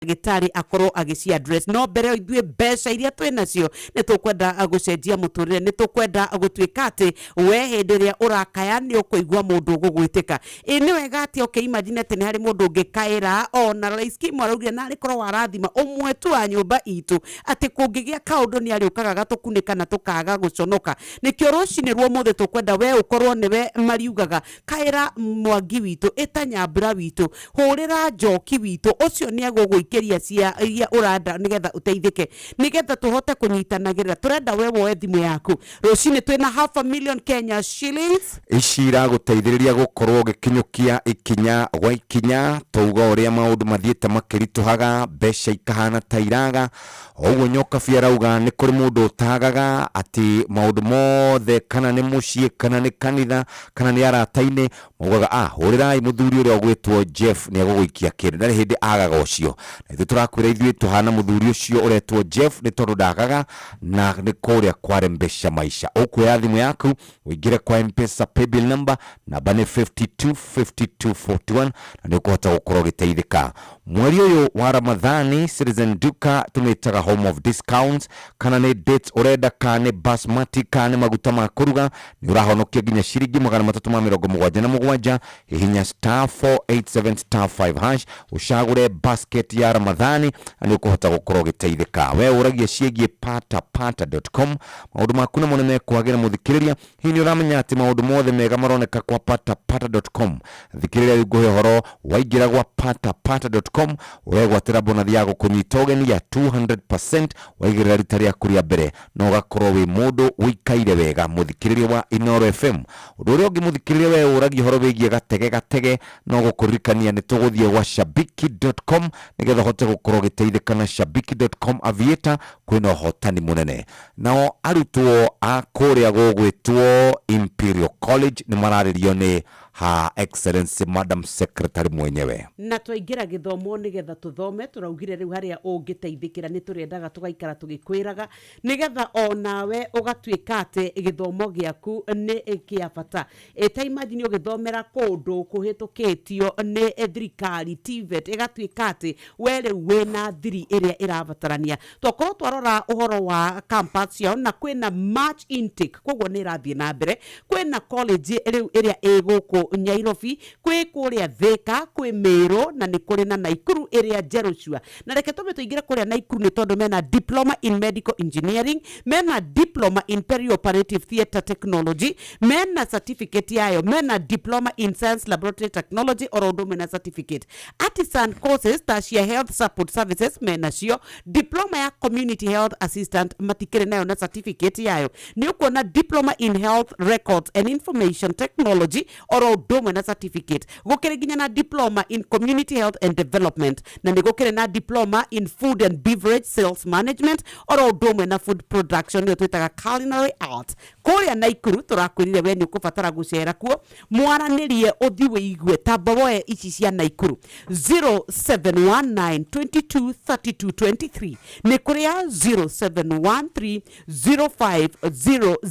gĩ Ndagĩtarĩ akorwo agĩci address. No mbere ithuĩ mbeca iria twĩ nacio nĩ tũkwenda gũcenjia mũtũrĩre, nĩ tũkwenda gũtuĩka atĩ we hĩndĩ ĩrĩa ũrakaya nĩ ũkũigua mũndũ ũgũgwĩtĩka. Ĩ nĩ wega atĩ ũkĩ imagine atĩ nĩ harĩ mũndũ ũngĩkaĩra ona Rais Kim araugire narĩ korwo warathima ũmwe tu wa nyũmba itũ, atĩ kũngĩgĩa kaũndũ nĩ arĩũkaga gatũkunĩka na tũkaga gũconoka. Nĩkĩo rũcinĩ rwa ũmũthĩ tũkwenda we ũkorwo nĩwe mariugaga kaĩra Mwangi witũ, ĩta Nyambura witũ, hũrĩra Njoki witũ, ũcio nĩ egũgũikĩria cia iria ũrenda nĩgetha ũteithĩke, nĩgetha tũhote kũnyitanagĩrĩra. Tũrenda we woe thimũ yaku rũcinĩ, twĩna half a million Kenya shillings. Ici iragũteithĩrĩria gũkorwo ũgĩkinyũkia ikinya gwa ikinya. Tauga ũrĩa maũndũ mathiĩte makĩritũhaga, mbeca ikahana ta iraga o ũguo. Nyokabi arauga nĩ kũrĩ mũndũ ũtagaga atĩ maũndũ mothe, kana nĩ mũciĩ, kana nĩ kanitha, kana nĩ arata-inĩ, maugaga ah, hũrĩrai mũthuri ũrĩa ũgwĩtwo Jeff, nĩ egũgũikia kĩndũ. Ndarĩ hĩndĩ agaga ũcio, na ithuĩ tũrakwĩra ithuĩ tũhana mũthuri ũcio ũretwo Jeff, nĩ tondũ ndagaga na nĩ kũrĩa kwarembesha maisha. Ũkuoya thimũ yaku ũingĩre kwa M-Pesa paybill number, namba nĩ 525241, na nĩ ũkũhota gũkorwo ũgĩteithĩka mweri ũyũ wa Ramadhani. Citizen Duka tũmĩtaga home of discounts. Kana nĩ dates ũrenda, kana nĩ basmati, kana nĩ maguta ma kũruga, nĩ ũrahonokia nginya ciringi 377. Hihinya *487*5# ũcagũre basket ya Ramadhani na nĩ ũkũhota gũkorwo ũgĩteithĩka. We ũragia ciĩgiĩ patapata.com, maũndũ maku namo nĩ mekwagĩra. Mũthikĩrĩria, hihi nĩ ũramenya atĩ maũndũ mothe mega maroneka kwa patapata.com? Thikĩrĩria rĩu ngũhe ũhoro. Waingĩra gwa patapata.com, ũregwatĩra bonathi ya gũkũnyita ũgeni ya 200% waigĩrĩra rita rĩaku rĩa mbere, na ũgakorwo wĩ mũndũ ũikaire wega. Mũthikĩrĩria wa Inoro FM, ũndũ ũrĩa ũngĩ, mũthikĩrĩria, we ũragia ũhoro wĩgiĩ gatege gatege, no gũkũririkania nĩ tũgũthiĩ gwa shabiki.com nĩgetha ũhote gũkorwo ũgĩteithĩka na shabiki.com aviator. Kwĩna ũhotani mũnene. Nao arutwo a kũrĩa gũgwĩtwo Imperial College nĩ mararĩrio nĩ Her Excellency Madam Secretary mwenyewe. Na twaingĩra gĩthomo nĩgetha tũthome, tũraugire rĩu harĩa ũngĩteithĩkĩra nĩ tũrĩendaga tũgaikara tũgĩkwĩraga nĩgetha onawe ũgatuĩka atĩ gĩthomo gĩaku nĩ kĩa bata. Ĩta imagine ũgĩthomera kũndũ kũhĩtũkĩtio nĩ thirikari TVET, ĩgatuĩka atĩ we rĩu wĩna thiri ĩrĩa ĩrabatarania. Twakorwo twarora ũhoro wa campus ciao, na kwĩna March intake, koguo nĩ ĩrathiĩ na mbere. Kwĩna college rĩu ĩrĩa ĩ gũkũ Nyairobi, kwĩ kũrĩa Thĩka, kwĩ Mĩrũ, na nĩ kũrĩ na Naikuru ĩrĩa njerũ cua. Na reke tũmbe tũingĩre kũrĩa Naikuru, nĩ tondũ mena diploma in medical engineering, mena diploma in perioperative theatre technology, mena certificate yayo, mena diploma in science laboratory technology, oro ũndũ ũmwe na certificate. Artisan courses ta cia health support services menacio, diploma ya community health assistant matikĩrĩ nayo na certificate yayo. Nĩ ũkuona diploma in health records and information technology, oro ũndũ ũmwe na certificate. Gũkĩrĩ nginya na diploma in community health and development, na nĩ gũkĩrĩ na diploma in food and beverage sales management, oro ũndũ ũmwe na food production, nĩyo twĩtaga culinary art. Kũrĩa Naikuru tũrakwĩrire we nĩ ũkũbatara gũcera kuo, mwaranĩrie, ũthiĩ wĩigue. Tamba woe ici cia Naikuru, 0719 22 32 23, nĩ kũrĩa 0713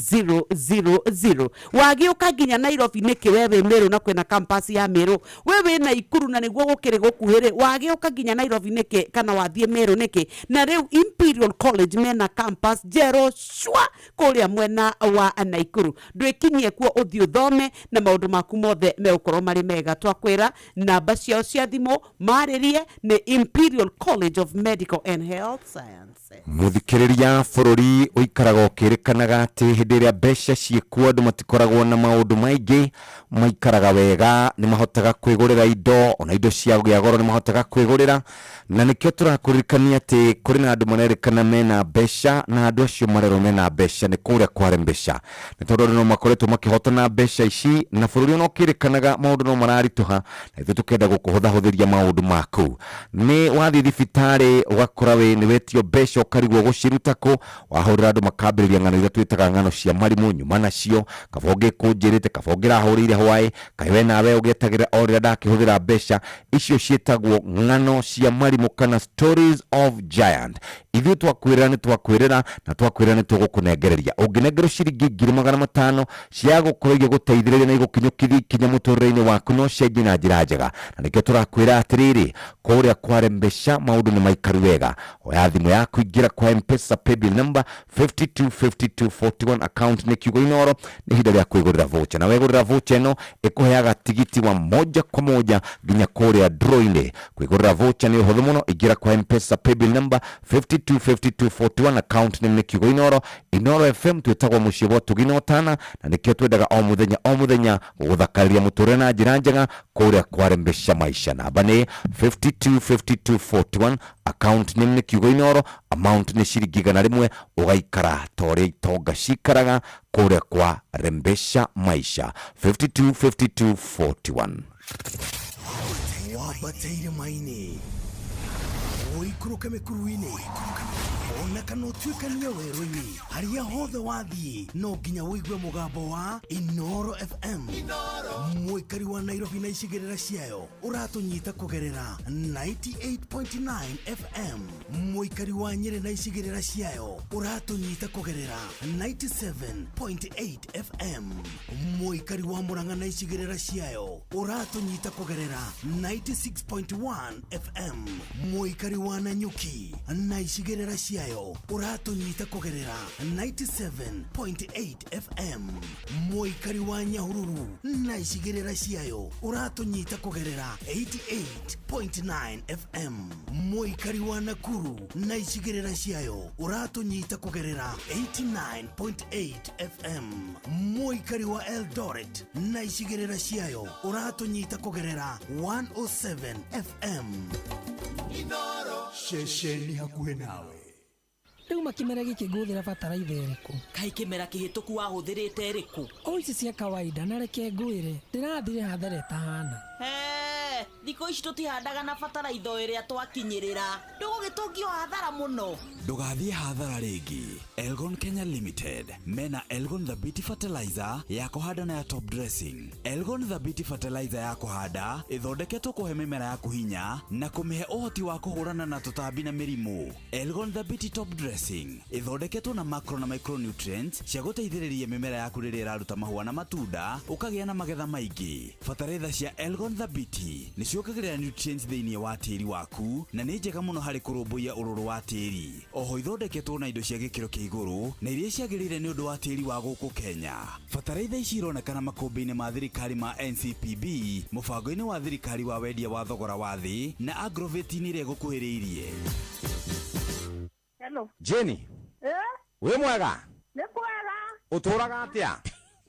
050000. Wagĩũka nginya Nairobi nĩkĩ? We wĩ Mĩrũ na kwĩna campus ya Mĩrũ. We wĩ Naikuru na nĩguo gũkĩrĩ gũkuhĩrĩ, wagĩũka nginya Nairobi nĩkĩ, kana wathiĩ Mĩrũ nĩkĩ? Na rĩu Imperial College mena campus njerũ cwa kũrĩa mwena wa Naikuru. Ndwĩkinyie kuo, ũthiĩ ũthome na maũndũ maku mothe megũkorwo marĩ mega. Twakwĩra namba ciao cia thimũ, marĩrie nĩ Imperial College of Medical and Health Sciences. Mũthikĩrĩria, bũrũri ũikaraga ũkĩrĩkanaga atĩ hĩndĩ ĩrĩa mbeca ciĩkuo, andũ matikoragwo na maũndũ maingĩ, maikaraga wega, nĩ mahotaga kwĩgũrĩra indo, ona indo cia gĩa goro nĩ mahotaga kwĩgũrĩra. Na nĩkĩo tũrakũririkania atĩ kũrĩ na andũ marerĩkana mena mbeca, na andũ acio marerwo mena mbeca nĩ kũrĩa kware mbeca, nĩ tondũ andũ no makoretwo makĩhotana mbeca ici. Na bũrũri ona ũkĩrĩkanaga maũndũ no mararitũha, na ithuĩ tũkenda gũkũhũthahũthĩria maũndũ maku. Nĩ wathiĩ thibitarĩ ũgakora wĩ nĩ wetio mbeca. Mbeca ũkarigwo gũciruta kũ. Wahũrĩra andũ makambĩrĩria ng'ano iria twĩtaga ng'ano cia marimũ. Nyuma nacio kaba ũngĩkũnjĩrĩte, kaba ũngĩrahũrĩire hwaĩ, kaĩ we nawe ũgĩetagĩrĩra o rĩrĩa ndakĩhũthĩra mbeca icio. Ciĩtagwo ng'ano cia marimũ kana stories of giant. Ithuĩ twakwĩrĩra nĩ twakwĩrĩra, na twakwĩrĩra nĩ tũgũkũnengereria. Ũngĩnengerwo ciringi 500,000 cia gũkorwo igĩgũteithĩrĩria na igũkinyũkithia ikinya mũtũrĩre-inĩ waku, no cenjie na njĩra njega. Na nĩkĩo tũrakwĩra atĩrĩrĩ, kũrĩa kwa mbeca maũndũ nĩ maikaru wega. Oya thimũ yaku, ingĩra kwa Mpesa paybill number 525241, account nĩ kiugo Inoro. Nĩ ihinda rĩa kwĩgũrĩra voucher, na wegũrĩra voucher ĩno ĩkũheaga tigiti wa moja kwa moja nginya kũrĩa draw-inĩ. Kwĩgũrĩra voucher nĩ ũhũthũ mũno. Ingĩra kwa Mpesa paybill number 525241, account name nĩ kiugo Inoro. Inoro FM twĩtagwo mũciĩ wa ũtugi na ũtana, na nĩkĩo twendaga o mũthenya o mũthenya gũgũthakarĩria mũtũrĩre na njĩra njega kũrĩa kwarembesha maisha. Namba nĩ 525241, account name nĩ kiugo Inoro, amount nĩ ciringi 100, ũgaikara ta ũrĩa itonga cikaraga kũrĩa kwa rembesha maisha. 525241. Wambateire maini, ũikũrũke mĩkuru-inĩ, ona kana ũtuĩkanie werũ-inĩ, harĩa hothe wathiĩ no nginya ũigue mũgambo wa Inoro FM. Mũikari wa Nairobi na icigĩrĩra ciayo ũratũnyita kũgerera 98.9 FM. Mũikari wa Nyĩrĩ na icigĩrĩra ciayo ũratũnyita kũgerera 97.8 FM. Mũikari wa Mũrang'a na icigĩrĩra ciayo ũratũnyita kũgerera 96.1 FM. Mũikari wa Nanyuki na icigĩrĩra ciayo ũratũnyita kũgerera 97.8 FM. Mũikari wa Nyahururu na icigĩrĩra ciayo ũratũnyita kũgerera 88.9 FM. Mũikari wa Nakuru na icigĩrĩra ciayo ũratũnyita kũgerera 89.8 FM. Mũikari wa Eldoret na icigĩrĩra ciayo ũratũnyita kũgerera 107 FM. Ceceni hakuhĩ nawe. Rĩu makĩmera gĩkĩ ngũhũthĩra bataraitha ĩrĩkũ? Kaĩ kĩmera kĩhĩtũku wahũthĩrĩte ĩrĩkũ? O ici cia kawaida. Na reke ngwĩre, ndĩrathire hathara ĩtahana. He, thikũ ici tũtihandaga na bataraitha o ĩrĩa twakinyĩrĩra, ndũgũgĩtũngio hathara mũno. Ndũgathiĩ hathara rĩngĩ. Elgon Kenya Limited mena Elgon Thabiti Fertilizer ya kũhanda na ya top dressing. Elgon Thabiti Fertilizer ya kũhanda ĩthondeketwo kũhe mĩmera yaku hinya na kũmĩhe ũhoti wa kũhũrana na tũtambi na mĩrimũ. Elgon Thabiti top dressing ĩthondeketwo na macro na micronutrients cia gũteithĩrĩria mĩmera yaku rĩrĩa ĩraruta mahũa na matunda, ũkagĩa na magetha maingĩ. Bataraitha cia Elgon Thabiti nĩ ciongagĩrĩra nutrients thĩinĩ wa tĩri waku na nĩ njega mũno harĩ kũrũmbũiya ũrũrũ wa tĩri. Oho ithondeketwo na indo cia gĩkĩro kĩa igũrũ na iria ciagĩrĩire nĩ ũndũ wa tĩri wa gũkũ Kenya. Bataraitha ici ironekana makũmbĩ-inĩ ma thirikari ma NCPB, mũbango-inĩ wa thirikari wa wendia wa thogora wa thĩ, na agrovet-inĩ ĩrĩa ĩgũkuhĩrĩirie. Hello. Jenny. Eh? Wĩ mwega? Nĩ kwega. Ũtũraga atĩa?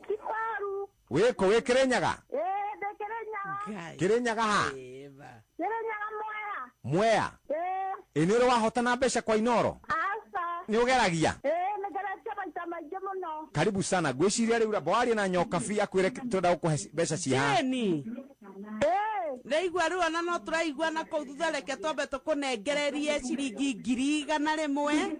Kibaru. Wĩkũ? Wĩ Kĩrĩnyaga? Ĩĩ, ndĩ Kĩrĩnyaga. Kĩrĩnyaga ha? Kĩrĩnyaga Mwea. Mwea? Ĩĩ. Ĩ nĩ ũrĩ wahotana mbeca kwa Inoro? Aca. Nĩ ũgeragia? Ĩĩ, nĩ ngeretie maita maingĩ mũno. Karibu sana. Ngwĩciria rĩu ramba warie na Nyokabi akwĩre twenda gũkũhe mbeca ci haha. Jeni, ndaigua rĩu ona no tũraigua na kũu thutha. Reke twambe tũkũnengererie ciringi 100,000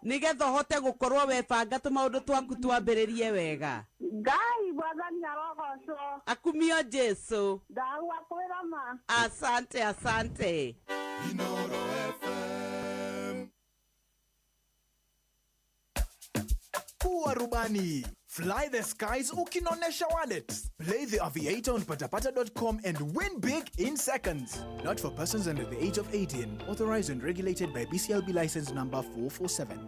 nĩgetha ũhote gũkorwo webanga tũmaũndũ twaku twambĩrĩrie wega. Ngai Mwathani arogocwo. Akumio Jesu. Ndagua kwĩra ma. Asante, asante. Kuwa rubani. Fly the skies ukinonesha wallet. Play the Aviator on patapata.com and win big in seconds. Not for persons under the age of 18. Authorized and regulated by BCLB license number 447.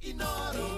Inoro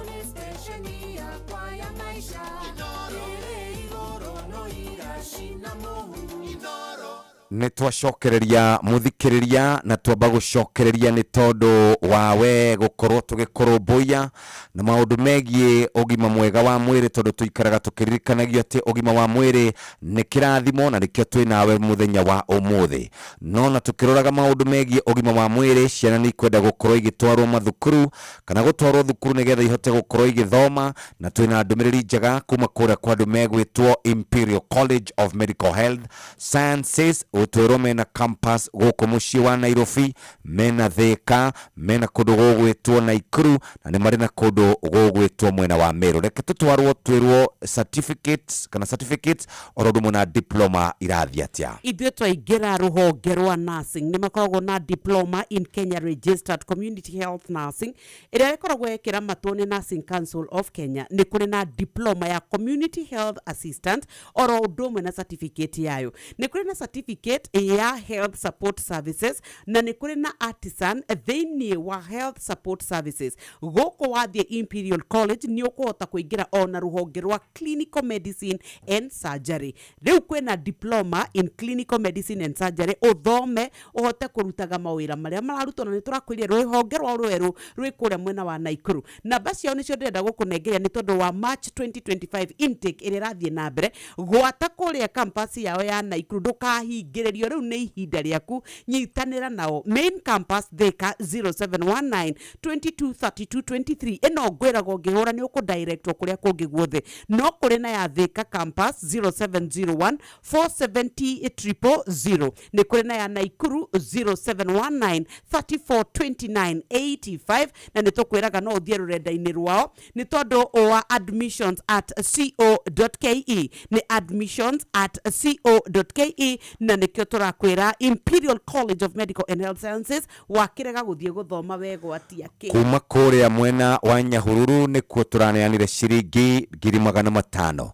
nĩ stesheni yakwa ya maisha. Inoro ĩrĩ igũrũ no iracina mũhu. Inoro. Nä twacokereria muthikiriria na twamba gucokereria nä tondå wawe gukorwo tugikurumbũiya na maundu megiĩ ũgima mwega wa mwĩrĩ tondũ tũikaraga tũkĩririkanagio atĩ ũgima wa mwĩrĩ nĩ kĩrathimo na nĩkĩo twĩ nawe mũthenya wa ũmũthĩ. No na tũkĩroraga maũndũ megiĩ ũgima wa mwĩrĩ, ciana nĩ ikwenda gũkorwo igĩtwarwo mathukuru kana gũtwarwo thukuru nĩgetha ihote gũkorwo igĩthoma, na twĩna ndũmĩrĩri njega kuma kũrĩa kwa andũ megwĩtwo Imperial College of Medical Health Sciences. Ũtwĩrwo mena campus gũkũ mũciĩ wa Nairobi, mena Thika, mena kũndũ gũgwĩtwo Naikuru, na nĩ marĩ na kũndũ gũgwĩtwo mwena wa Meru. Reke tũtwarwo twĩrwo certificates kana certificates oro ũndũ ũmwe na diploma irathiĩ atĩa. Ithuĩ twaingĩra rũhonge rwa nursing, nĩ makoragwo na diploma in Kenya Registered Community Health Nursing ĩrĩa ĩkoragwo ĩkĩramatwo nĩ Nursing Council of Kenya. Nĩ kũrĩ na diploma ya Community Health Assistant oro ũndũ ũmwe na certificate yayo. Nĩ kũrĩ na certificate ya Health Support Services na nĩ kũrĩ na artisan thĩinĩ wa Health Support Services. Gũkũ wathiĩ Imperial College nĩ ũkũhota kũingĩra ona rũhonge rwa Clinical Medicine and Surgery. Rĩu kwĩna diploma in Clinical Medicine and Surgery, ũthome ũhote kũrutaga mawĩra marĩa mararutwo, na nĩ tũrakwĩrire rũhonge rwa rwerũ rwĩ kũrĩa mwena wa Naikuru. Namba ciao nĩcio ndĩrenda gũkũnengeria nĩ tondũ wa March 2025 intake ĩrĩa ĩrathiĩ na mbere. Gwata kũrĩa campus yao ya Naikuru, ndũkahingĩrĩrio, rĩu nĩ ihinda rĩaku, nyitanĩra nao. Main campus Thika, 0719 22 32 23. Ĩno ngwĩraga ũngĩhũra nĩ ũkũdirectwo kũrĩa kũngĩ guothe. No kũrĩ na ya Thika campus, 0701 470 000. Nĩ kũrĩ na ya Naikuru, 0719 34 29 85. Na nĩ tũkwĩraga no ũthiĩ rũrenda-inĩ rwao nĩ tondũ wa admissions@co.ke, nĩ admissions@co.ke. Na nĩkĩo tũrakwĩra Imperial College of Medical and Health Sciences, wakĩrega gũthiĩ gũthoma wegwatia kĩ. Kuma kũrĩa mwena wa Nyahururu nĩkuo tũraneanire ciringi 500,000.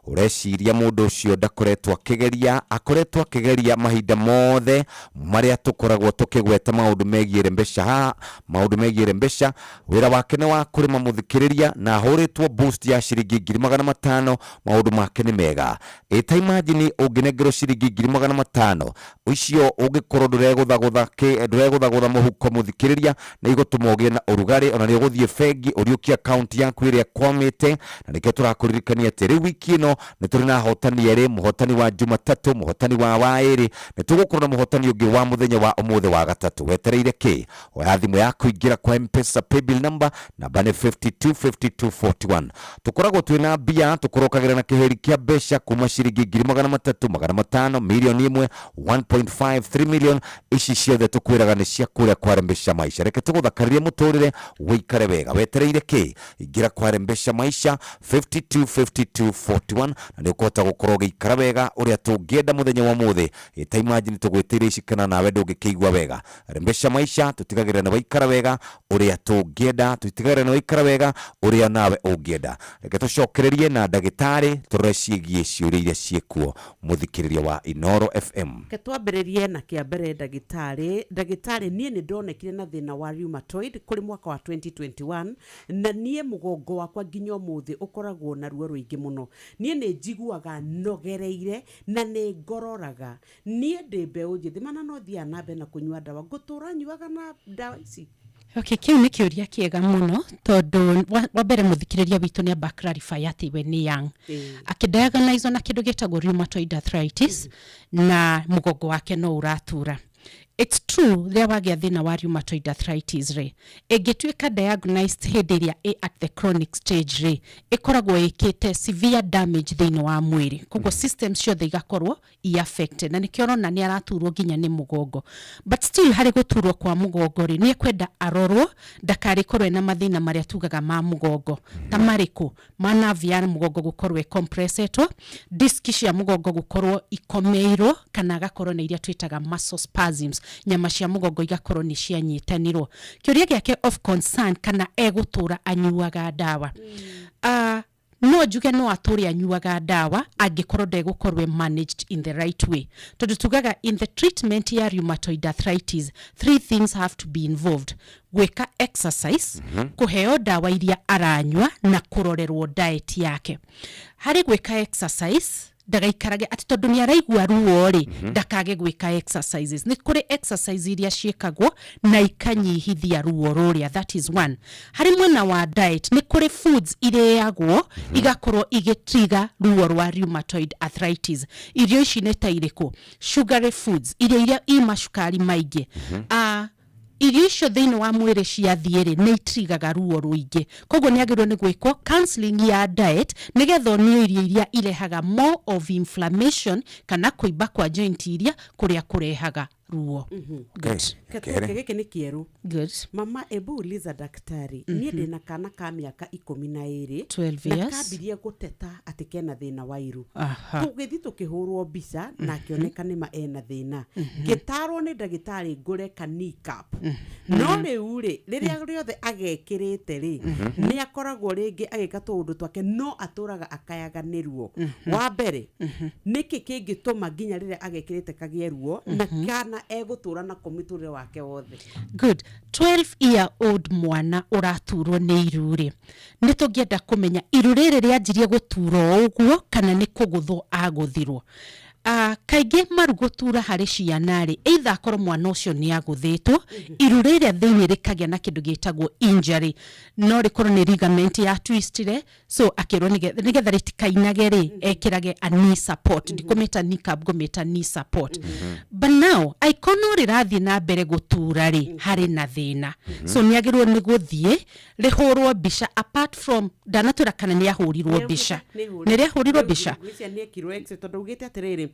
Ũreciria mũndũ ũcio ndakoretwo akĩgeria? Akoretwo akĩgeria mahinda mothe marĩa tũkoragwo tũkĩgweta maũndũ megiĩ rembesha haha, maũndũ megiĩ rembesha. Wĩra wake nĩ wa kũrĩma, mũthikĩrĩria, na ahũrĩtwo boost ya ciringi 500,000. Maũndũ make nĩ mega. Ĩta imagine ũngĩnengerwo ciringi 500,000 icio, ũngĩkorwo ndũregũthagũtha ndũregũthagũtha mũhuko, mũthikĩrĩria, nĩ igũtũma ũgĩe na ũrugarĩ. Ona nĩ ũgũthiĩ bengi ũriũkie akaunti yaku ĩrĩa kwamĩte. Na nĩkĩo tũrakũririkania atĩ rĩu wiki ĩno nĩ tũrĩ na ahotani erĩ, mũhotani wa Jumatatũ, mũhotani wa waĩrĩ, nĩ tũgũkorwo na mũhotani ũngĩ wa mũthenya wa ũmũthĩ wa gatatũ. Wetereire kĩ? Oya thimũ yaku, ingĩra kwa M-Pesa paybill number, namba nĩ 525241. Tũkoragwo twĩna mbia, tũkorokagĩra na kĩheri kĩa mbeca kuma ciringi 300,000, 500, 1 million, 1.53 million. Ici ciothe tũkwĩraga nĩ cia kũrĩa kwa Rembesha Maisha. Reke tũgũthakarĩrie mũtũrĩre wĩikare wega. Wetereire kĩ? Ingĩra kwa Rembesha Maisha, 525241, na nĩ ũkũhota gũkorwo ũgĩikara wega ũrĩa tũngĩenda mũthenya wa ũmũthĩ. Ĩta imagine tũgwĩtĩire ici kana nawe ndũngĩkĩigua wega. Rembesha Maisha, tũtigagĩrĩra nĩ waikara wega ũrĩa tũngĩenda, tũtigagĩrĩra nĩ waikara wega ũrĩa nawe ũngĩenda. Reke tũcokererie na ndagĩtarĩ tũrore ciĩgiĩ ciũria iria ciĩkuo, mũthikĩrĩria wa Inoro FM. Reke twambĩrĩrie na kĩa mbere, ndagĩtarĩ. Ndagĩtarĩ, niĩ nĩ ndonekire na thĩna wa rheumatoid kũrĩ mwaka wa 2021, na niĩ mũgongo wakwa nginya ũmũthĩ ũkoragwo na ruo rũingĩ mũno. Niĩ nĩ njiguaga nogereire na nĩ ngororaga. Niĩ ndĩ mbeũ njĩthĩ mana no thiaga na mbere na kũnyua ndawa, ngũtũra nyuaga na ndawa ici? Okay, kĩu nĩ kĩũria kĩega mũno tondũ wa mbere mũthikĩrĩria witũ nĩ amba clarify atĩ we nĩ young, akĩdiagnoswo na kĩndũ gĩtagwo rheumatoid arthritis na mũgongo wake no ũratura. It's true, rĩrĩa wagĩa thĩna wa rheumatoid arthritis rĩ, ĩngĩtuĩka diagnosed hĩndĩ ĩrĩa ĩ at the chronic stage rĩ, ĩkoragwo ĩkĩte severe damage thĩinĩ wa mwĩrĩ, koguo system ciothe igakorwo i affected, na nĩkĩo ũrona nĩ araturwo nginya nĩ mũgongo. But still, harĩ gũturwo kwa mũgongo rĩ, nĩ ekwenda arorwo ndakarĩkorwo ena mathĩna marĩa tugaga ma mũgongo, ta marĩkũ? Ma nerve ya mũgongo gũkorwo ĩcompressetwo, diski cia mũgongo gũkorwo ikomeirwo, kana agakorwo na iria twĩtaga muscle spasms, nyama cia mũgongo igakorwo nĩ cianyitanirwo. Kĩũria gĩake of concern, kana egũtũra anyuaga ndawa? No njuge no atũre anyuaga ndawa angĩkorwo ndegũkorwo e managed in the right way, tondũ tugaga in the treatment ya rheumatoid arthritis, three things have to be involved: gwĩka exercise, kũheo ndawa iria aranyua, na kũrorerwo diet yake. Harĩ gwĩka exercise Ndagaikarage atĩ tondũ nĩ araigua ruo rĩ, ndakage gwĩka exercises. Nĩ kũrĩ exercise iria ciĩkagwo na ikanyihithia ruo rũrĩa. That is one. Harĩ mwena wa diet, nĩ kũrĩ foods irĩagwo igakorwo igĩtiga ruo rwa rheumatoid arthritis. Irio ici nĩ ta irĩkũ? Sugary foods, irio iria i macukari maingĩ. Ah, irio icio thĩinĩ wa mwĩrĩ ciathiĩ rĩ, nĩ itrigaga ruo rũingĩ. Koguo nĩ agĩrĩirwo nĩ gwĩkwo counseling ya diet, nĩgetha onio irio iria irehaga more of inflammation kana kũimba kwa joint iria kũrĩa kũrehaga ruo. Good. Gĩkĩ gĩkĩ nĩ kĩerũ. Good. Mama, ebu uliza daktari. Niĩ ndĩna kana ka mĩaka 12. 12 Na years. kambirie gũteta atĩ kena thĩna wa iru. Tũgĩthiĩ tũkĩhũrwo mbica na akĩoneka nĩma ena thĩna. Ngĩtarwo nĩ ndagĩtarĩ ngũre ka kneecap, no rĩu rĩ, rĩrĩa rĩothe agekĩrĩte rĩ, nĩ akoragwo rĩngĩ agĩka tũũndũ twake no atũraga akayaga nĩ ruo. Wa mbere, nĩkĩ kĩngĩtũma nginya rĩrĩa agekĩrĩte kagĩe ruo, na kana egũtũra nako mĩtũrĩre wake wothe? Good. 12 year old mwana ũraturwo nĩ iru rĩ, nĩ tũngĩenda kũmenya iru rĩrĩ rĩanjirie gũtura o ũguo kana nĩ kũgũthwo agũthirwo. Kaingĩ maru gũtura harĩ ciana rĩ, either akorwo mwana ũcio nĩ agũthĩtwo, iru rĩrĩa thĩinĩ rĩkagĩa na kĩndũ gĩtagwo injury, no rĩkorwo nĩ ligament ya twistire. So akĩrwo nĩgetha rĩtikainage rĩ, ekĩrage a knee support. Ndikũmĩta knee cap, ngũmĩta knee support. But now angĩkorwo no rĩrathiĩ na mbere gũtura rĩ, harĩ na thĩna. So nĩ agĩrĩirwo nĩ gũthiĩ rĩhũrwo mbica. Apart from ndanatwĩra kana nĩ ahũrirwo mbica, nĩ rĩahũrirwo mbica. Ngwĩciria nĩ ekirwo x-ray, tondũ ugĩte atĩrĩrĩ,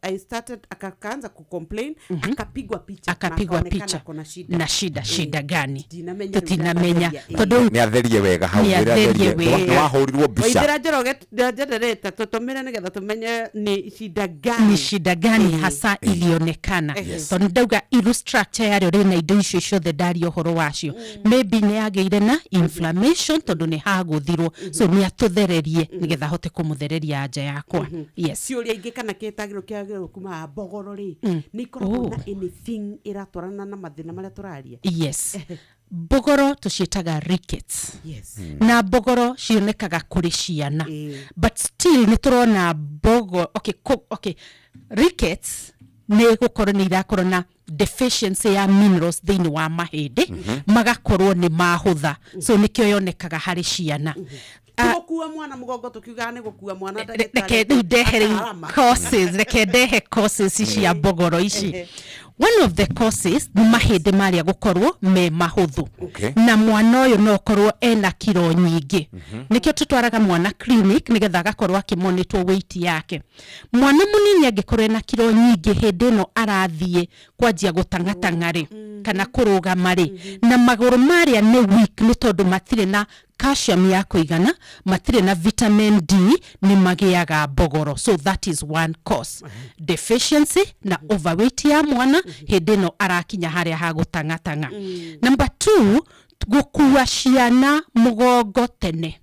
I started akaanza kucomplain, akapigwa picha na Akapigwa akaonekana picha. ako na shida. Na shida, shida gani? Ndinamenya rĩu. Tũtinamenya. Ndatheria, Tondũ Nĩ atherie wega hau. Nĩ wĩra. atherie wega. Nĩ wahũrirwo mbica. Waithĩra Njoroge generator tũtũmĩre nĩgetha tũmenye nĩ shida gani. Ni shida gani hasa ilionekana. Tondũ ndauga iru structure yarĩo rĩna indo icio ciothe ndaria ũhoro wacio, maybe nĩ yagĩire na inflammation tondũ nĩ hagũthirwo. So nĩ atũthererie nĩgetha ahote kũmũthereria anja yakwa. Yes. Ciũria ingĩ kana kĩtagĩrwo kĩagĩrĩrwo kuma haha, mbogoro rĩ, nĩ ikoragwo na anything ĩratwarana na mathĩna marĩa tũraria? Yes, mbogoro tũciĩtaga rickets. Na mbogoro cionekaga kũrĩ ciana, but still nĩ tũrona mbogo, okay, okay, rickets nĩ gũkorwo nĩ irakorwo na deficiency ya minerals thĩinĩ wa mahĩndĩ, magakorwo nĩ mahũtha. So nĩkĩo yonekaga harĩ ciana. Gũkua mwana mũgongo, tũkiugaga nĩ gũkua mwana. Reke rĩu ndehe rĩu Akarama. causes, reke ndehe causes cia mbogoro ici. One of the causes nĩ mahĩndĩ marĩa gũkorwo me mahũthũ. Na mwana ũyũ no ũkorwo ena kiro nyingĩ. Nĩkĩo tũtwaraga mwana clinic nĩgetha agakorwo akĩmonĩtwo weight yake. Mwana mũnini angĩkorwo ena kiro nyingĩ, hĩndĩ ĩno arathiĩ kwanjia gũtang'atang'a rĩ, kana kũrũgama rĩ, na magũrũ marĩa nĩ weak, nĩ tondũ matirĩ na calcium ya kũigana, matirĩ na vitamin D, nĩ magĩaga mbogoro. So that is one cause, deficiency na overweight ya mwana hĩndĩ ĩno arakinya harĩa ha gũtang'atang'a. Number two, gũkua ciana mũgongo tene.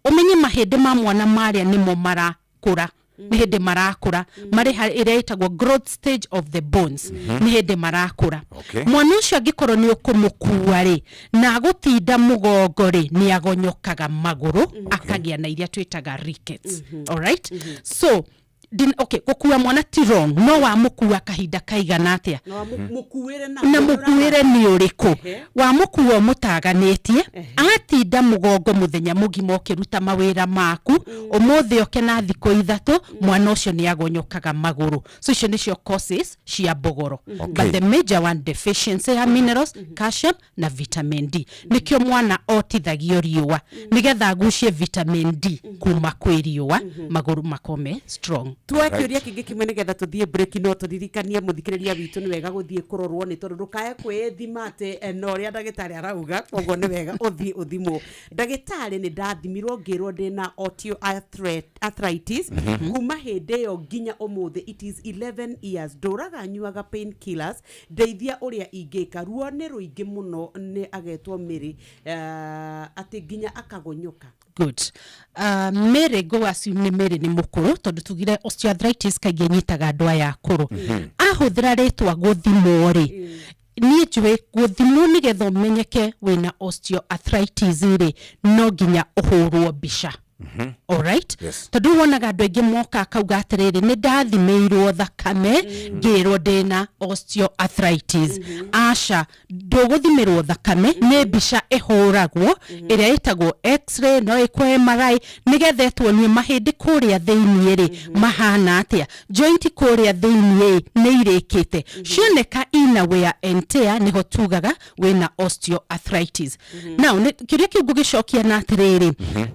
Ũmenye mahĩndĩ ma mwana marĩa nĩmo marakũra, nĩ hĩndĩ marakũra, marĩ ĩrĩa ĩtagwo growth stage of the bones. Nĩ hĩndĩ marakũra. Mwana ũcio angĩkorwo nĩ ũkũmũkua rĩ, na agũtinda mũgongo rĩ, nĩ agonyokaga magũrũ, akagĩa na iria twĩtaga rickets. Alright, so okay, gũkua mwana ti wrong, no wamũkua kahinda kaigana atĩa? Na mũkuĩre na Na mũkuĩre nĩ ũrĩkũ? Wamũkua ũmũtaganĩtie, atinda mũgongo mũthenya mũgima ũkĩruta mawĩra maku, ũmũthĩ oke na thikũ 3, mwana ũcio nĩ agonyokaga magũrũ. So icio nĩcio causes cia mbogoro. But the major one, deficiency ya minerals, calcium na vitamin D. Nĩkĩo mwana otithagio riũa, nĩgetha agucie vitamin D kuma kwĩ riũa, magũrũ makome strong. Tuoe kĩũria kĩngĩ kĩmwe nĩgetha tũthiĩ break. No tũririkanie mũthikĩrĩria witũ nĩ wega gũthiĩ kũrorwo, nĩ tondũ ndũkae kwĩthima atĩ na ũrĩa ndagĩtarĩ arauga. Koguo nĩ wega ũthiĩ ũthimwo. Ndagĩtarĩ, nĩ ndathimirwo ngĩrwo ndĩna osteoarthritis. Kuma hĩndĩ ĩyo nginya ũmũthĩ, it is 11 years, ndũraga nyuaga pain killers. Ndeithia ũrĩa ingĩka, ruo nĩ rũingĩ mũno. Nĩ agetwo Mĩrĩ, atĩ nginya akagonyoka. Good. Mary, go assume nĩ Mary nĩ mũkũrũ, tondũ tugire osteoarthritis kaingĩ ĩnyitaga andũ aya akũrũ. Ahũthĩra rĩtwa gũthimwo rĩ, niĩ njũĩ gũthimwo nĩgetha ũmenyeke wĩna osteoarthritis rĩ, no nginya ũhũrwo mbica. Alright. Yes. Tondũ wonaga andũ aingĩ moka akauga atĩrĩrĩ, nĩ ndathimĩirwo thakame ngĩrwo ndĩna osteoarthritis. Aca, ndũgũthimĩrwo thakame, nĩ mbica ĩhũragwo ĩrĩa ĩtagwo x-ray, no ĩkwo MRI, nĩgetha ĩtuonie mahĩndĩ kũrĩa thĩiniĩ rĩ mahana atĩa, joint kũrĩa thĩiniĩ nĩ irĩkĩte cioneka ina wear and tear, nĩho tugaga wĩna osteoarthritis. Now kĩũria kĩu ngũgĩcokia na atĩrĩrĩ,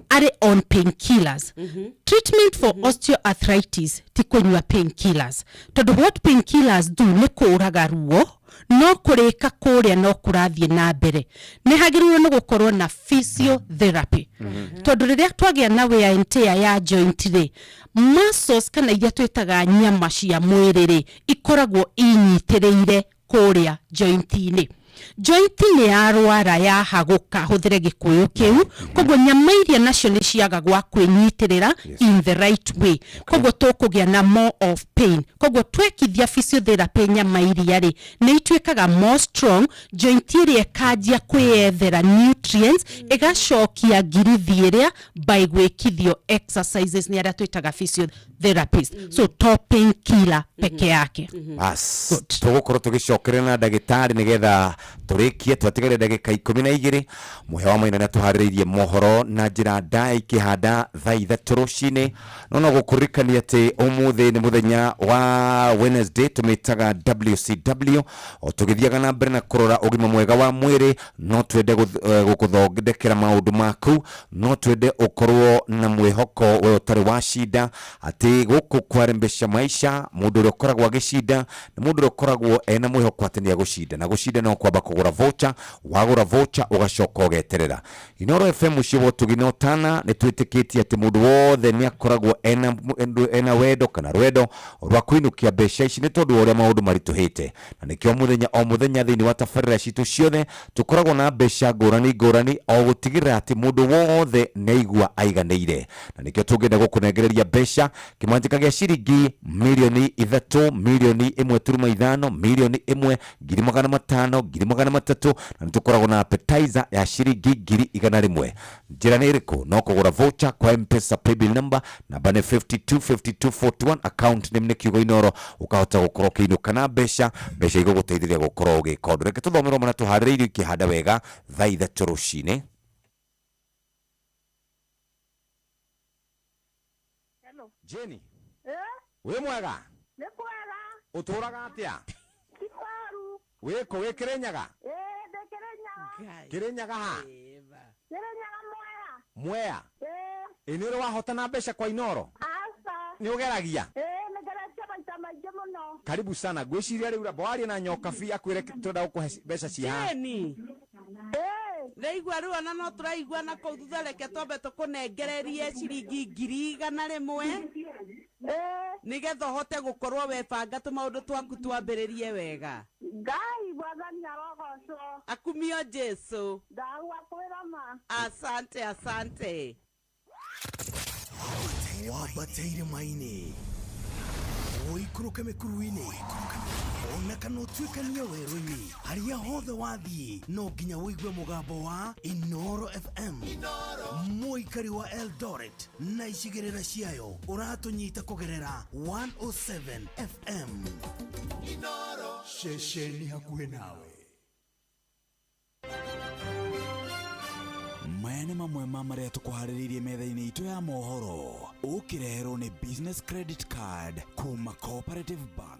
arĩ on painkillers. Treatment for osteoarthritis ti kũnyua painkillers, tondũ what painkillers do nĩ kũraga ruo, no kũrĩka kũrĩa no kũrathiĩ na mbere. Nĩ hagĩrĩirwo nĩ gũkorwo na physiotherapy, tondũ rĩrĩa twagĩa na wear and tear ya joint rĩ, muscles kana iria twĩtaga nyama cia mwĩrĩ rĩ, ikoragwo inyitĩrĩire kũrĩa joint-inĩ. Joint nĩ yarwara, yahagũka, hũthĩre gĩkũyũ kĩu, koguo nyama iria nacio nĩ ciaga gwa kwĩnyitĩrĩra in the right way, koguo tũkũgĩa na more of pain. Koguo twekithia physiotherapy nyama iria rĩ, nĩ ituĩkaga more strong, joint ĩrĩa ĩkanjia kwĩyethera nutrients, ĩgacokia ngirithi ĩrĩa by gwĩkithio exercises nĩ arĩa twĩtaga physiotherapist. So to painkiller peke yake. Bas, tũgũkorwo tũgĩcokerera na ndagĩtarĩ nĩgetha tũrĩkie. Twatigaria ndagĩka 12. Mũhĩa wa Maina nĩ atũharĩrĩirie mohoro na njĩra ndaya ikĩhanda thaa 3 rũcinĩ. No gũkũririkania atĩ ũmũthĩ nĩ mũthenya wa Wednesday, tũmĩtaga WCW. O tũgĩthiaga na mbere na kũrora ũgima mwega wa mwĩrĩ, no twende gũkũthondekera maũndũ maku, no twende ũkorwo na mwĩhoko we ũtarĩ wa cinda atĩ gũkũ kwarembesha maisha. Mũndũ ũrĩa ũkoragwo agĩcinda nĩ mũndũ ũrĩa ũkoragwo ena mwĩhoko atĩ nĩ agũcinda, na gũcinda no kwamba kũgũra voucher. Wagũra voucher ũgacoka ũgeterera. Inoro FM, mũciĩ wa ũtugi na ũtana, nĩ twĩtĩkĩtie atĩ mũndũ wothe nĩ akoragwo ena wendo kana rwendo rwa kũinũkia mbeca ici, nĩ tondũ wa ũrĩa maũndũ maritũhĩte, na nĩkĩo mũthenya o mũthenya thĩinĩ wa tabarĩra citũ ciothe tũkoragwo na mbeca ngũrani ngũrani, o gũtigĩrĩra atĩ mũndũ wothe nĩ aigua aiganĩire. Na nĩkĩo tũngĩenda gũkũnengereria mbeca kĩmanjĩka gĩa ciringi 3 mirioni, 1.5 mirioni, 1,500,000, 300,000, na nĩ tũkoragwo na appetizer ya ciringi 100,000. Njĩra nĩ ĩrĩkũ? No kũgũra voucher kwa Mpesa paybill number, namba nĩ 525241, account name nĩ kiugo Inoro, ũkahota gũkorwo ũkĩinũka na mbeca, mbeca igũgũteithĩrĩria gũkorwo ũgĩka ũndũ. Reke tũthomerwo marĩa tũharĩrĩirio ikĩhanda wega thaa 3 rũcinĩ. Hello. Jenny. Eh? Wĩ mwega? Nĩ kwega. Ũtũraga atĩa? Kibaru. Wĩkũ? Wĩ Kĩrĩnyaga? Ĩĩ, ndĩ Kĩrĩnyaga. Kĩrĩnyaga ha? Kĩrĩnyaga Mwea. Mwea? Ĩĩ. Ĩ nĩ ũrĩ wahotana mbeca kwa Inoro? Aca. Nĩ ũgeragia? Ĩĩ, nĩ ngeretie maita maingĩ mũno. Karibu sana. Ngwĩciria rĩu ramba warie na Nyokabi akwĩre twenda gũkũhe mbeca ci haha. Jeni, ndaigua rĩu ona no tũraigua na kũu thutha. Reke twambe tũkũnengererie ciringi 100,000 nĩgetha ũhote gũkorwo webanga tũmaũndũ twaku twambĩrĩrie wega. Ngai Mwathani arogocwo. Akumio Jesu. Ndagua kwĩra ma. Asante, asante. Wambate irĩma-inĩ, ũikũrũke mĩkuru-inĩ, ona kana ũtuĩkanie werũ-inĩ, harĩa hothe wathiĩ no nginya ũigue mũgambo wa Inoro FM. Mũikari wa Eldoret na icigĩrĩra ciayo, ũratũnyita kũgerera 107 FM, ceceni hakuhĩ nawe. Maya nĩ mamwe ma marĩa tũkũharĩrĩirie metha-inĩ itũ ya mohoro, ũkĩreherwo nĩ Business Credit Card kuma Cooperative Bank.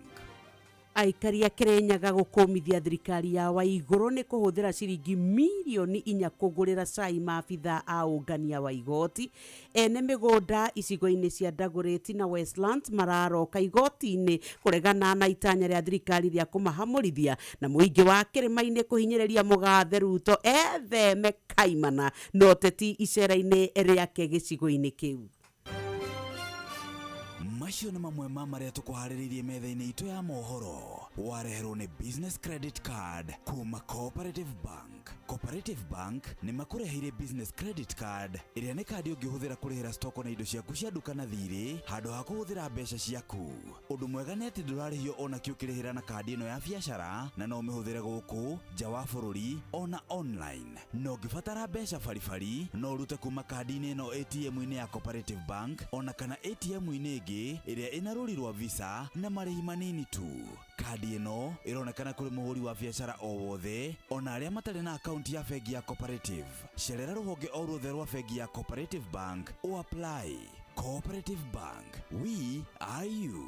Aikari a Kĩrĩnyaga gũkũmithia thirikari ya Waigũrũ nĩ kũhũthĩra ciringi 4 mirioni kũgũrĩra cai maabitha a ũngania wa igoti. Ene mĩgũnda icigo-inĩ cia Dagoretti na Westlands mararoka igoti-inĩ kũregana na itanya rĩa thirikari rĩa kũmahamũrithia, na mũingĩ wa kĩrĩma-inĩ kũhinyĩrĩria mũgathe Ruto etheme kaimana na ũteti icera-inĩ rĩake gĩcigo-inĩ kĩu. Macio nĩ mamwe ma marĩa tũkũharĩrĩirie metha-inĩ itũ ya mohoro. Wareherwo nĩ Business Credit Card kuma Cooperative Bank. Cooperative Bank nĩ makũreheire Business Credit Card ĩrĩa nĩ kandi ũngĩhũthĩra kũrĩhĩra stoko na indo ciaku cia nduka na thirĩ handũ ha kũhũthĩra mbeca ciaku. Ũndũ mwega nĩ atĩ ndũrarĩhio ona kĩ ũkĩrĩhĩra na kandi ĩno ya biacara na no ũmĩhũthĩre gũkũ nja wa bũrũri ona online. Na ũngĩbatara mbeca baribari no ũrute kuma kandi-inĩ ĩno ATM-inĩ ya Cooperative Bank ona kana ATM-inĩ ĩngĩ ĩrĩa ĩna rũri rwa Visa na marĩhi manini tu. Kandi ĩno ĩronekana kũrĩ mũhũri wa biacara o wothe ona arĩa matarĩ na akaunti ya bengi ya Cooperative. Cerera rũhonge o ruothe rwa bengi ya Cooperative Bank ũ apply. Cooperative Bank, we are you.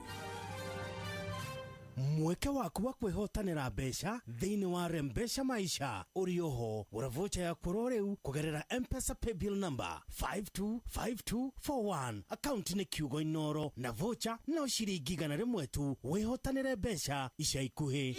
Mweke waku wa kwĩhotanĩra mbeca thĩinĩ wa Rembesha Maisha ũrĩ oho. Gũra vocha yaku oro rĩu kũgerera M-Pesa paybill number 525241. Akaunti nĩ kiugo Inoro na vocha no ciringi 100 tu. Wĩhotanĩre mbeca ica ikuhĩ.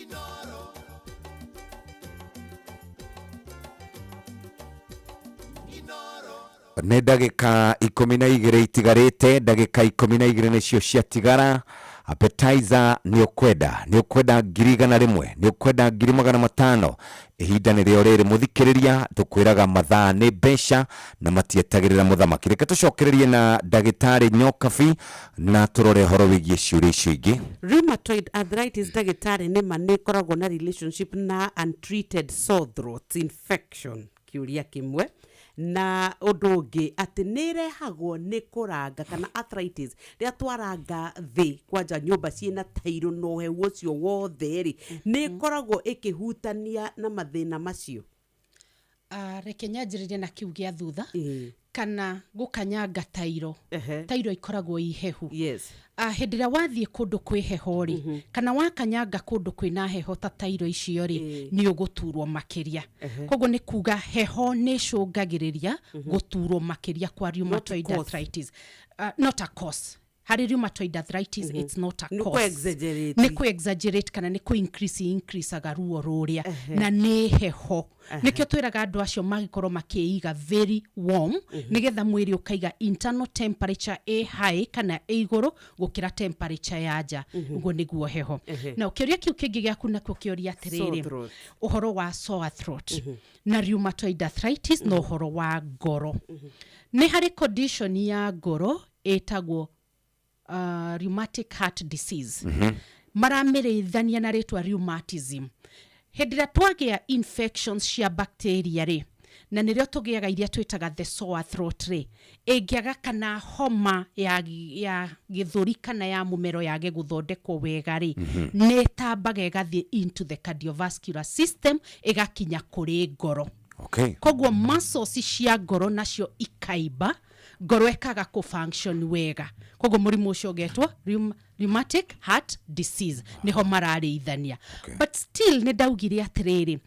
Nĩ ndagĩka 12 itigarĩte, ndagĩka 12 nĩcio ciatigara. Appetizer nĩ ũkwenda, nĩ ũkwenda 100,000, nĩ ũkwenda 500,000. Ihinda nĩrĩo rĩrĩ mũthikĩrĩria, tũkwĩraga mathaa nĩ mbeca na matietagĩrĩra mũthamaki. Reke tũcokererie na ndagĩtarĩ Nyokabi na tũrore ũhoro wĩgiĩ ciũria icio ingĩ. Rheumatoid arthritis, ndagĩtarĩ, nĩ ma nĩ ĩkoragwo na relationship na untreated sore throat infection? Kĩũria kĩmwe. Na ũndũ ũngĩ atĩ nĩ ĩrehagwo nĩ kũranga kana arthritis rĩrĩa twaranga thĩ kwanja nyũmba ciĩna tairũ na ũhehu ũcio wothe rĩ, nĩ ĩkoragwo ĩkĩhutania na mathĩna macio? Reke nyanjĩrĩrie na kĩu gĩa thutha kana gũkanyanga tairo. Tairo ikoragwo i hehu. Hĩndĩ ĩrĩa wathiĩ kũndũ kwĩ heho rĩ, kana wakanyanga kũndũ kwĩna heho ta tairo icio rĩ, nĩ ũgũturwo makĩria. Koguo nĩ kuga heho nĩ ĩcũngagĩrĩria gũturwo makĩria kwa rheumatoid cause. arthritis. Not a cause. Harĩ rheumatoid arthritis, it's not a Nĩ cause. kũ-exaggerate. Nĩ kũ-exaggerate kana nĩ kũ-increase increaseaga ruo rũrĩa. Na nĩ heho. Nĩkĩo twĩraga andũ acio magĩkorwo makĩiga very warm, nĩgetha mwĩrĩ ũkaiga internal temperature ĩ high kana ĩ igũrũ gũkĩra temperature ya nja. Ũguo nĩguo heho. Na kĩũria kĩu kĩngĩ gĩaku nakĩo kĩũria Sore atĩrĩrĩ, throat. ũhoro wa sore throat na rheumatoid arthritis na ũhoro wa ngoro. Nĩ harĩ condition ya ngoro ĩtagwo rheumatic heart disease. Maramĩrĩithania na rĩtwa rheumatism. Hĩndĩ ĩrĩa twagĩa infections cia bacteria rĩ, na nĩrĩo tũgĩaga iria twĩtaga the sore throat rĩ, ĩngĩaga kana homa ya gĩthũri kana ya mũmero yage gũthondekwo wega rĩ, nĩ ĩtambaga ĩgathiĩ into the cardiovascular system, ĩgakinya kũrĩ ngoro. Koguo muscles cia ngoro nacio ikaimba, ngoro ĩkaga kũ function wega. Koguo mũrimũ ũcio ũgetwo rheumatic heart disease, nĩho mararĩithania. But still nĩ ndaugire atĩrĩrĩ,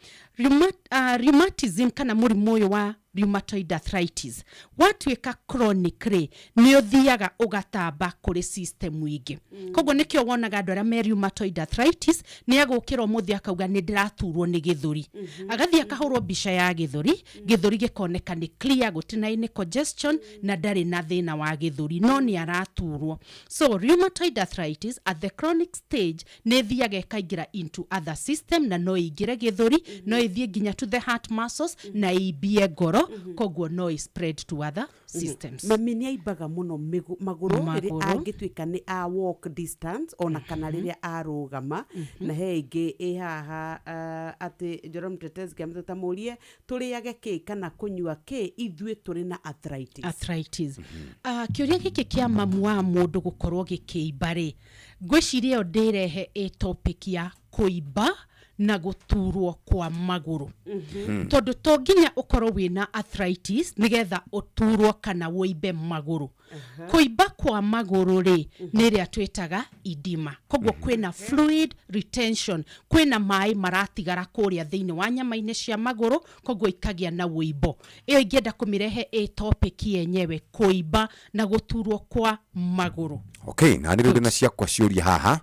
rheumatism kana mũrimũ ũyũ wa rheumatoid arthritis watuĩka chronic rĩ, nĩ ũthiaga ũgatamba kũrĩ system ingĩ. Koguo nĩkĩo wonaga andũ arĩa me rheumatoid arthritis nĩ agũkĩra ũmũthĩ akauga nĩ ndĩraturwo nĩ gĩthũri. Agathiĩ akahũrwo mbica ya gĩthũri, gĩthũri gĩkoneka nĩ clear, gũtirĩ na any congestion na ndarĩ na thĩna wa gĩthũri, no nĩ araturwo. So rheumatoid arthritis at the chronic stage nĩ ĩthiaga ĩkaingĩra into other system, na no ĩingĩre gĩthũri, no ĩthiĩ nginya to the heart muscles na ĩimbie ngoro, koguo no ĩ spread to other systems. Mami nĩ aimbaga mũno magũrũ rĩrĩa Magũrũ. angĩtuĩka nĩ a walk distance ona kana rĩrĩa arũgama. Na he ĩngĩ ĩ haha, atĩ Njoroge Mtetezi kĩamũtũ ta mũrie tũrĩage kĩ kana kũnyua kĩ ithuĩ tũrĩ na arthritis. Arthritis. Kĩũria gĩkĩ kĩa mamu wa mũndũ gũkorwo gĩkĩimba rĩ, ngwĩciria ĩyo ndĩrehe ĩ topic ya kũimba na gũturwo kwa magũrũ. Tondũ to nginya ũkorwo wĩna arthritis nĩgetha ũturwo kana ũimbe magũrũ. Kũimba kwa magũrũ rĩ, nĩ ĩrĩa twĩtaga edema. Koguo kwĩna fluid retention, kwĩna maĩ maratigara kũrĩa thĩinĩ wa nyama-inĩ cia magũrũ, koguo ikagĩa na ũimbo. Ĩyo ingĩenda kũmĩrehe ĩ topic yenyewe, kũimba na gũturwo kwa magũrũ. Okay, na nĩ rĩu ndĩna ciakwa ciũria haha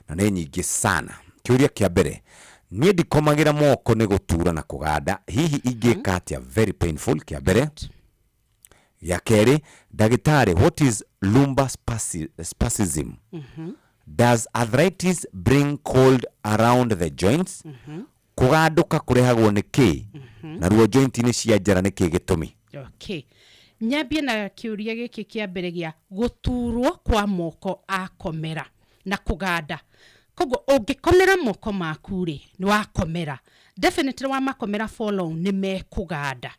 na nĩ nyingĩ sana. Kĩũria kĩa mbere, niĩ ndikomagĩra moko nĩ gũtura na kũganda, hihi ingĩka atĩa? Very painful. Kĩa mbere. Gĩa kerĩ, ndagĩtarĩ, what is lumbar spasm? Does arthritis bring cold around the joints? Kũgandũka kũrehagwo nĩ kĩ? Naruo joint-inĩ cia njara nĩ kĩ gĩtũmi? Okay, nyambie na kĩũria gĩkĩ kĩa mbere gĩa gũturwo kwa moko akomera na kũganda. Koguo ũngĩkomera moko maku rĩ, nĩ wakomera, definitely wamakomera for long nĩ mekũganda,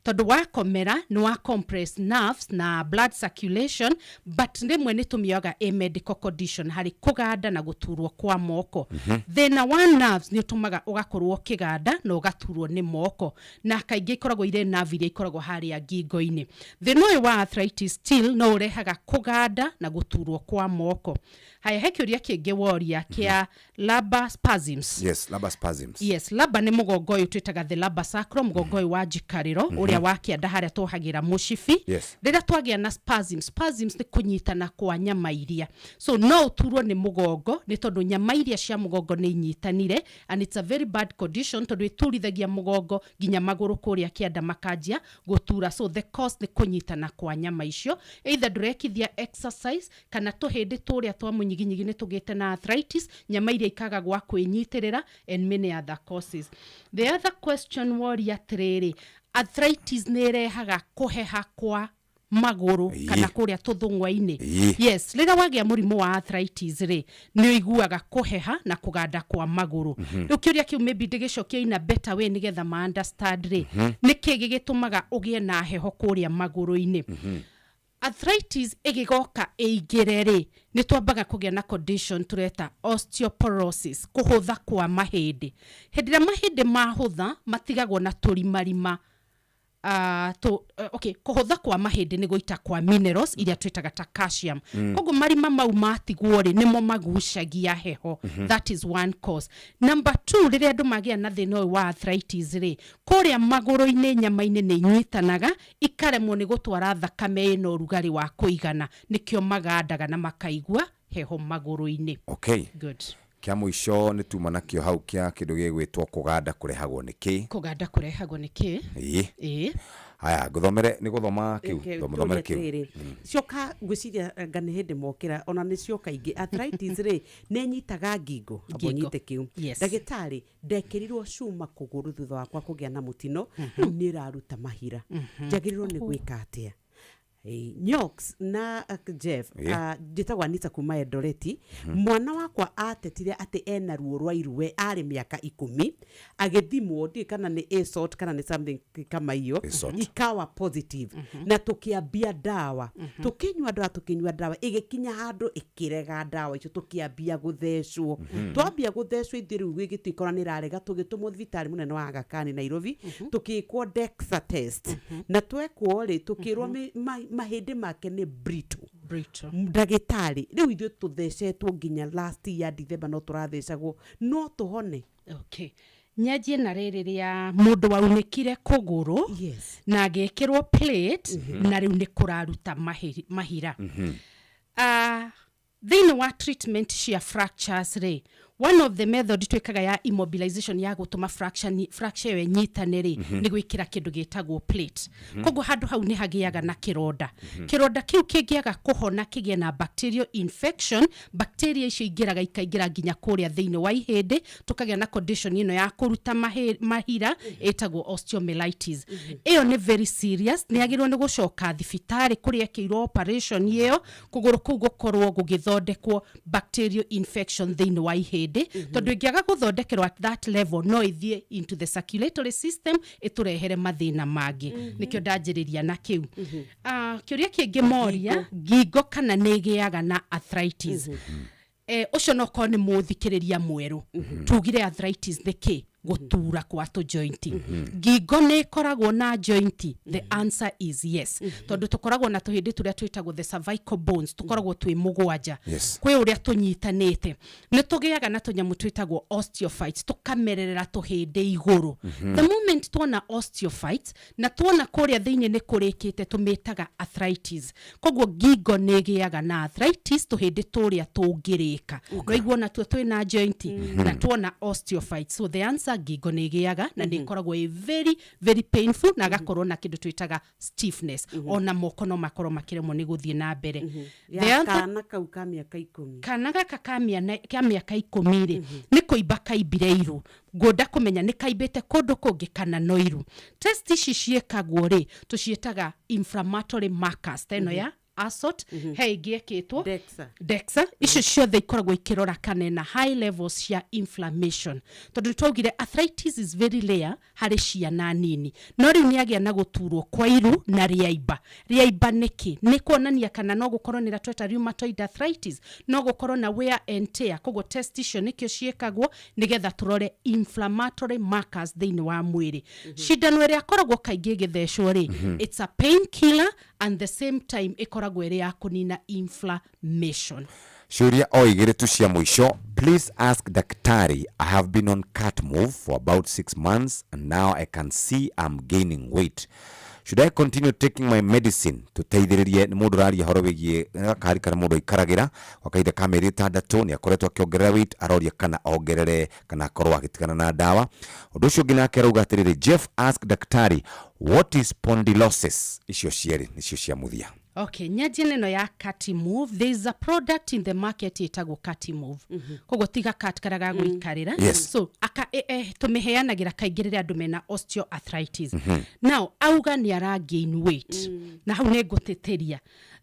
tondũ wakomera nĩ wa compress nerves na blood circulation. But rĩmwe nĩ tũmĩoyaga a medical condition harĩ kũganda na gũturwo kwa moko. Thĩna wa nerves nĩ ũtũmaga ũgakorwo ũkĩganda na ũgaturwo nĩ moko, na kaingĩ ikoragwo irĩ nerve iria ikoragwo harĩa ngingo-inĩ. Thĩna ũyũ wa arthritis still no ũrehaga kũganda na gũturwo kwa moko. Haya, he kĩũria kĩngĩ woria kĩa lumbar spasms. Yes, lumbar spasms. Yes, lumbar nĩ mũgongo ũyũ twĩtaga the lumbar sacral, mũgongo ũyũ wa njikarĩro ũrĩa wa kĩanda harĩa twohagĩra mũcibi. Rĩrĩa twagĩa na spasms, spasms nĩ kũnyitana kwa nyama iria, so no ũturwo nĩ mũgongo nĩ tondũ nyama iria cia mũgongo nĩ inyitanire, and it's a very bad condition tondũ ĩturithagia mũgongo nginya magũrũ kũrĩa kĩanda makanjia gũtura. So the cause nĩ kũnyitana kwa nyama icio, either ndũrekithia exercise kana tũhĩndĩ tũrĩa twa mũnyiginyigi nĩ tũgĩte na arthritis, nyama iria ikaga gwa kwĩnyitĩrĩra, and many other causes. The other question woria atĩrĩrĩ, arthritis nĩ ĩrehaga kũheha kwa magũrũ kana kũrĩa tũthũng'wa-inĩ? Yes, rĩrĩa wagĩa mũrimũ wa arthritis rĩ, nĩ ũiguaga kũheha na kũganda kwa magũrũ. Rĩu kĩũria kĩu maybe ndĩgĩcokia in a better way nĩgetha ma understand rĩ, nĩ kĩ gĩgĩtũmaga ũgĩe na heho kũrĩa magũrũ-inĩ? Arthritis ĩgĩgoka ĩingĩre rĩ, nĩ twambaga kũgĩa na condition tũreta osteoporosis, kũhũtha kwa mahĩndĩ. Hĩndĩ ĩrĩa mahĩndĩ mahũtha, matigagwo na tũrimarima. Okay, kũhũtha kwa mahĩndĩ nĩ gũita kwa minerals iria twĩtaga ta calcium. Koguo marima mau matigwo rĩ, nĩmo magucagia heho. That is one cause. Number two, rĩrĩa andũ magĩa na thĩna ũyũ wa arthritis rĩ, kũrĩa magũrũ-inĩ nyama-inĩ nĩ inyitanaga, ikaremwo nĩ gũtwara thakame ĩna ũrugarĩ wa kũigana, nĩkĩo magandaga na makaigua heho magũrũ-inĩ. Good. Kĩa mũico nĩ tuma nakĩo hau kĩa kĩndũ gĩgwĩtwo kũganda kũrehagwo nĩ kĩ? Kũganda kũrehagwo nĩ kĩ? Ĩĩ. Ĩĩ. Haya, ngũthomere, nĩ gũthoma kĩu. Thomere kĩu. Atĩrĩrĩ, cioka ngwĩciria anga nĩ hĩndĩ mokĩra ona nĩ cioka ingĩ. Arthritis rĩ, nĩ ĩnyitaga ngingo? Amba Ngingo. ũnyite kĩu. Yes. Ndagĩtarĩ, ndekĩrirwo cuma kũgũrũ thutha wakwa kũgĩa na mũtino, rĩu nĩ ĩraruta mahira, njagĩrĩirwo nĩ gwĩka atĩa? Nyox na Jeff, njĩtagwo Anita kuma Eldoreti. Mwana wakwa atetire atĩ ena ruo rwa iruwe arĩ mĩaka 10, agĩthimwo, ndiũĩ kana nĩ ASOT kana nĩ something kama hiyo, ASOT. Ikawa positive na tũkĩambia ndawa, tũkĩnyua ndawa, tũkĩnyua ndawa, ĩgĩkinya handũ ĩkĩrega ndawa icio, tũkĩambia gũthecwo. Twambia gũthecwo ithuĩ rĩu gĩgĩtuĩka ona nĩ ĩrarega, tũgĩtũmwo thibitarĩ mũnene wa Aga Khan Nairobi, tũkĩkwo DEXA test, na twekwo rĩ, tũkĩrwo mahĩndĩ make nĩ brittle. Brittle. Ndagĩtarĩ, rĩu ithuĩ tũthecetwo nginya last year December, no tũrathecagwo, no tũhone? Okay, nyanjie na rĩrĩ rĩa mũndũ waunĩkire kũgũrũ na agĩkĩrwo plate na rĩu nĩ kũraruta mahira. Thĩinĩ wa treatment cia fractures rĩ, one of the method twĩkaga ya immobilization, ya gũtũma fracture ĩyo ĩnyitane rĩ, nĩ gwĩkĩra kĩndũ gĩtagwo plate. Koguo handũ hau nĩ hagĩaga na kĩronda. Kĩronda kĩu kĩngĩaga kũhona kĩgĩe na bacterial infection, bacteria icio ingĩraga ikaingĩra nginya kũrĩa thĩinĩ wa ihĩndĩ, tũkagĩa na condition ĩno ya kũruta mahira ĩtagwo osteomyelitis. Ĩyo nĩ very serious, nĩ agĩrĩirwo nĩ gũcoka thibitarĩ kũrĩa ekĩirwo operation ĩyo, kũgũrũ kũu gũkorwo gũgĩthondekwo bacterial infection thĩinĩ wa ihĩndĩ, tondũ ĩngĩaga gũthondekerwo at that level no ĩthiĩ into the circulatory system, ĩtũrehere mathĩna mangĩ. Nĩkĩo ndanjĩrĩria na kĩu. Kĩũria kĩngĩ moria, ngingo kana nĩ ĩgĩaga na arthritis. Ũcio no korwo nĩ mũthikĩrĩria mwerũ, tugire arthritis nĩ kĩ? Gũtura kwa tũjointi. Ngingo nĩ ĩkoragwo na jointi? The answer is yes, tondũ tũkoragwo na tũhĩndĩ tũrĩa twĩtagwo the cervical bones, tũkoragwo twĩ 7. Kwĩ ũrĩa tũnyitanĩte, nĩ tũgĩaga na tũnyamũ twĩtagwo osteophytes, tũkamererera tũhĩndĩ igũrũ. The moment tuona osteophytes na tuona kũrĩa thĩinĩ nĩ kũrĩkĩte, tũmĩtaga arthritis. Koguo ngingo nĩ ĩgĩaga na arthritis tũhĩndĩ tũrĩa tũngĩrĩka, waigua natuo twĩna joint na tuona osteophytes. So the answer ulcer ngingo nĩ ĩgĩaga na nĩ ĩkoragwo ĩ very very painful na agakorwo na kĩndũ twĩtaga stiffness. Ona moko no makorwo makĩremwo nĩ gũthiĩ na mbere. The Ya kana kau ka mĩaka 10. Kana gaka ka mĩaka 10 rĩ, nĩ kũimba kaimbire iru. Ngwenda kũmenya nĩ kaimbĩte kũndũ kũngĩ kana no iru. Test ici ciĩkagwo rĩ, tũciĩtaga inflammatory markers, ta ĩno ya ASOT, he ĩngĩ ĩkĩtwo DEXA. DEXA. Icio ciothe ikoragwo ikĩrora kana ena high levels cia inflammation, tondũ nĩ twaugire arthritis is very rare harĩ ciana nini, no rĩu nĩ agĩa na gũturwo kwa iru na rĩaimba. Rĩaimba nĩkĩ? Nĩ kuonania kana no gũkorwo nĩ tweta rheumatoid arthritis, no gũkorwo na wear and tear. Koguo test icio nĩkĩo ciĩkagwo, nĩgetha tũrore inflammatory markers thĩinĩ wa mwĩrĩ. Cindano ĩrĩa akoragwo kaingĩ ĩgĩthecwo rĩ, it's a pain killer and the same time ĩkoragwo ĩrĩ ya kũnina inflammation. Ciũria o igĩrĩ tu cia mũico. Please ask daktari, I have been on cat move for about 6 months and now I can see I'm gaining weight. Should I continue taking my medicine? Tũteithĩrĩrie. Nĩ mũndũ ũraria ũhoro wĩgiĩ gakari karĩa mũndũ aikaragĩra kwa kahinda ka mĩeri 6, nĩ akoretwo akĩongerera weight, aroria kana ongerere kana akorwo agĩtigana na ndawa. Ũndũ ũcio ũngĩ nake arauga atĩrĩrĩ, Jeff, ask daktari, what is spondylosis? Icio cierĩ nĩcio cia mũthia. Okay, nyanjie na ĩno ya Catimove. There is a product in the market ĩtagwo Catimove. Koguo tiga cat karĩa ga gũikarĩra. So aka tũmĩheanagĩra kaingĩ rĩrĩa andũ mena osteoarthritis. Now auga nĩ ara gain weight. Na hau nĩ ngũtĩtĩria.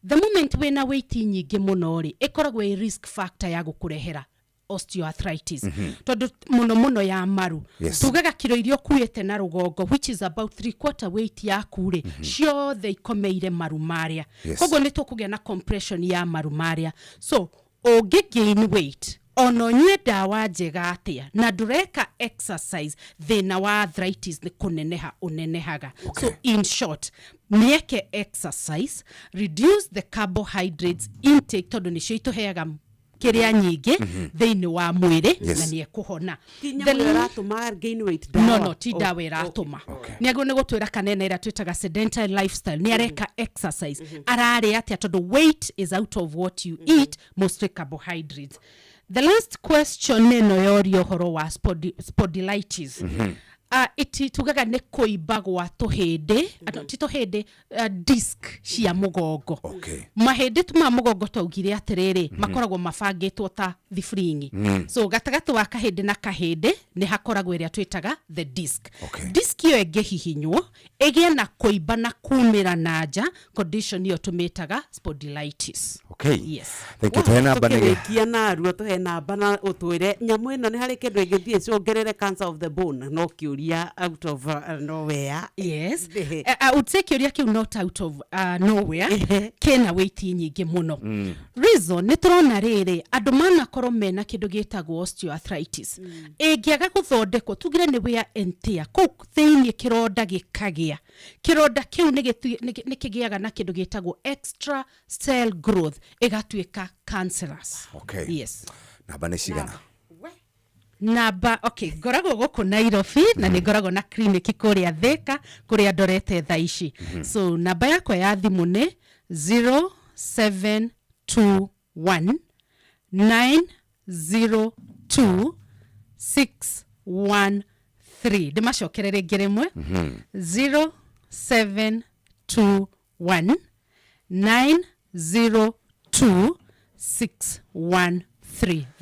The moment wĩna weight nyingĩ mũno rĩ, ĩkoragwo ĩ risk factor ya gũkũrehera osteoarthritis, tondũ mũno mũno ya maru. Tugaga kiro iria ũkuĩte na rũgongo, which is about three quarter weight yaku rĩ, ciothe ikomeire maru marĩa. Koguo nĩ tũkũgĩa na compression ya maru marĩa. So ũngĩ gain weight, ona ũnyue ndawa njega atĩa na ndũreka exercise, thĩna wa arthritis nĩ kũneneha ũnenehaga. So in short, mĩeke exercise, reduce the carbohydrates intake, tondũ nĩcio itũheaga kĩrĩa nyingĩ thĩinĩ wa mwĩrĩ, na nĩ ekũhona. Ti nyamũ ĩyo ĩratũma gain weight, ndawa? No, ti ndawa ĩratũma. Nĩ agĩrĩirwo nĩ gũtwĩra kana ena ĩrĩa twĩtaga sedentary lifestyle, nĩ areka exercise, ararĩa atĩa, tondũ weight is out of what you eat, mostly carbohydrates. The last question ĩno yoria ũhoro wa spondylitis. Iti tugaga nĩ kũimba gwa tũhĩndĩ, ti tũhĩndĩ, disc cia mũgongo. Mahĩndĩ tu ma mũgongo twaugire atĩrĩrĩ, makoragwo mabangĩtwo ta thibringi. So gatagatĩ wa kahĩndĩ na kahĩndĩ nĩ hakoragwo ĩrĩa twĩtaga the disc. Disc ĩyo ĩngĩhihinywo ĩgĩe na kũimba na kumĩra na nja, condition ĩyo tũmĩtaga spondylitis. Yes. Thank you. Tuhe namba nĩge Tũkĩrĩkia narua, tũhe namba na ũtwĩre nyamũ ĩno nĩ harĩ kĩndũ ĩngĩthiĩ ĩcongerere cancer of the bone, no kĩũria out of nowhere. Yes. I would say kĩũria kĩu not out of nowhere, kĩna weight nyingĩ mũno. Reason nĩ tũrona rĩrĩ, andũ manakorwo mena kĩndũ gĩtagwo osteoarthritis, ĩngĩaga gũthondekwo, tugire nĩ wear and tear kũu thĩinĩ, kĩronda gĩkagĩa. Kĩronda kĩu nĩ kĩgĩaga na kĩndũ gĩtagwo extra cell growth, ĩgatuĩka cancerous. Yes. Namba nĩ cigana? Namba, okay, ngoragwo gũkũ Nairobi na nĩ ngoragwo na clinic kũrĩa Thĩka, kũrĩa ndorete thaa ici. So namba yakwa ya thimũ nĩ 0721 902 613. Ndĩmacokere rĩngĩ rĩmwe: 0721 902 613.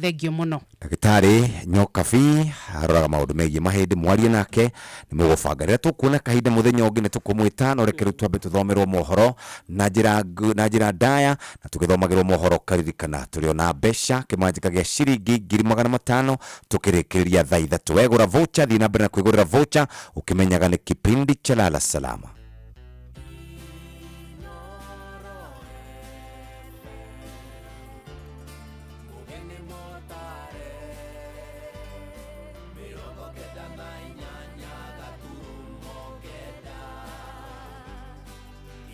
Thengio mũno. Ndagĩtarĩ Nyokabi aroraga maũndũ megiĩ mahĩndĩ. Mwarie nake nĩ mũgũbanga rĩrĩa tũkuona kahinda mũthenya ũngĩ nĩ tũkũmwĩta. No reke rĩu twambe tũthomerwo mohoro na njĩra ndaya, na tũgĩthomagĩrwo mohoro karirikana tũrĩ ona mbeca kĩmanjĩka gĩa ciringi 500,000 tũkĩrĩkĩrĩria thaa 3. Wegũra voucher, thiĩ na mbere na kwĩgũrĩra voucher ũkĩmenyaga nĩ kipindi cha Lala Salama. Mugeni motare 98.9.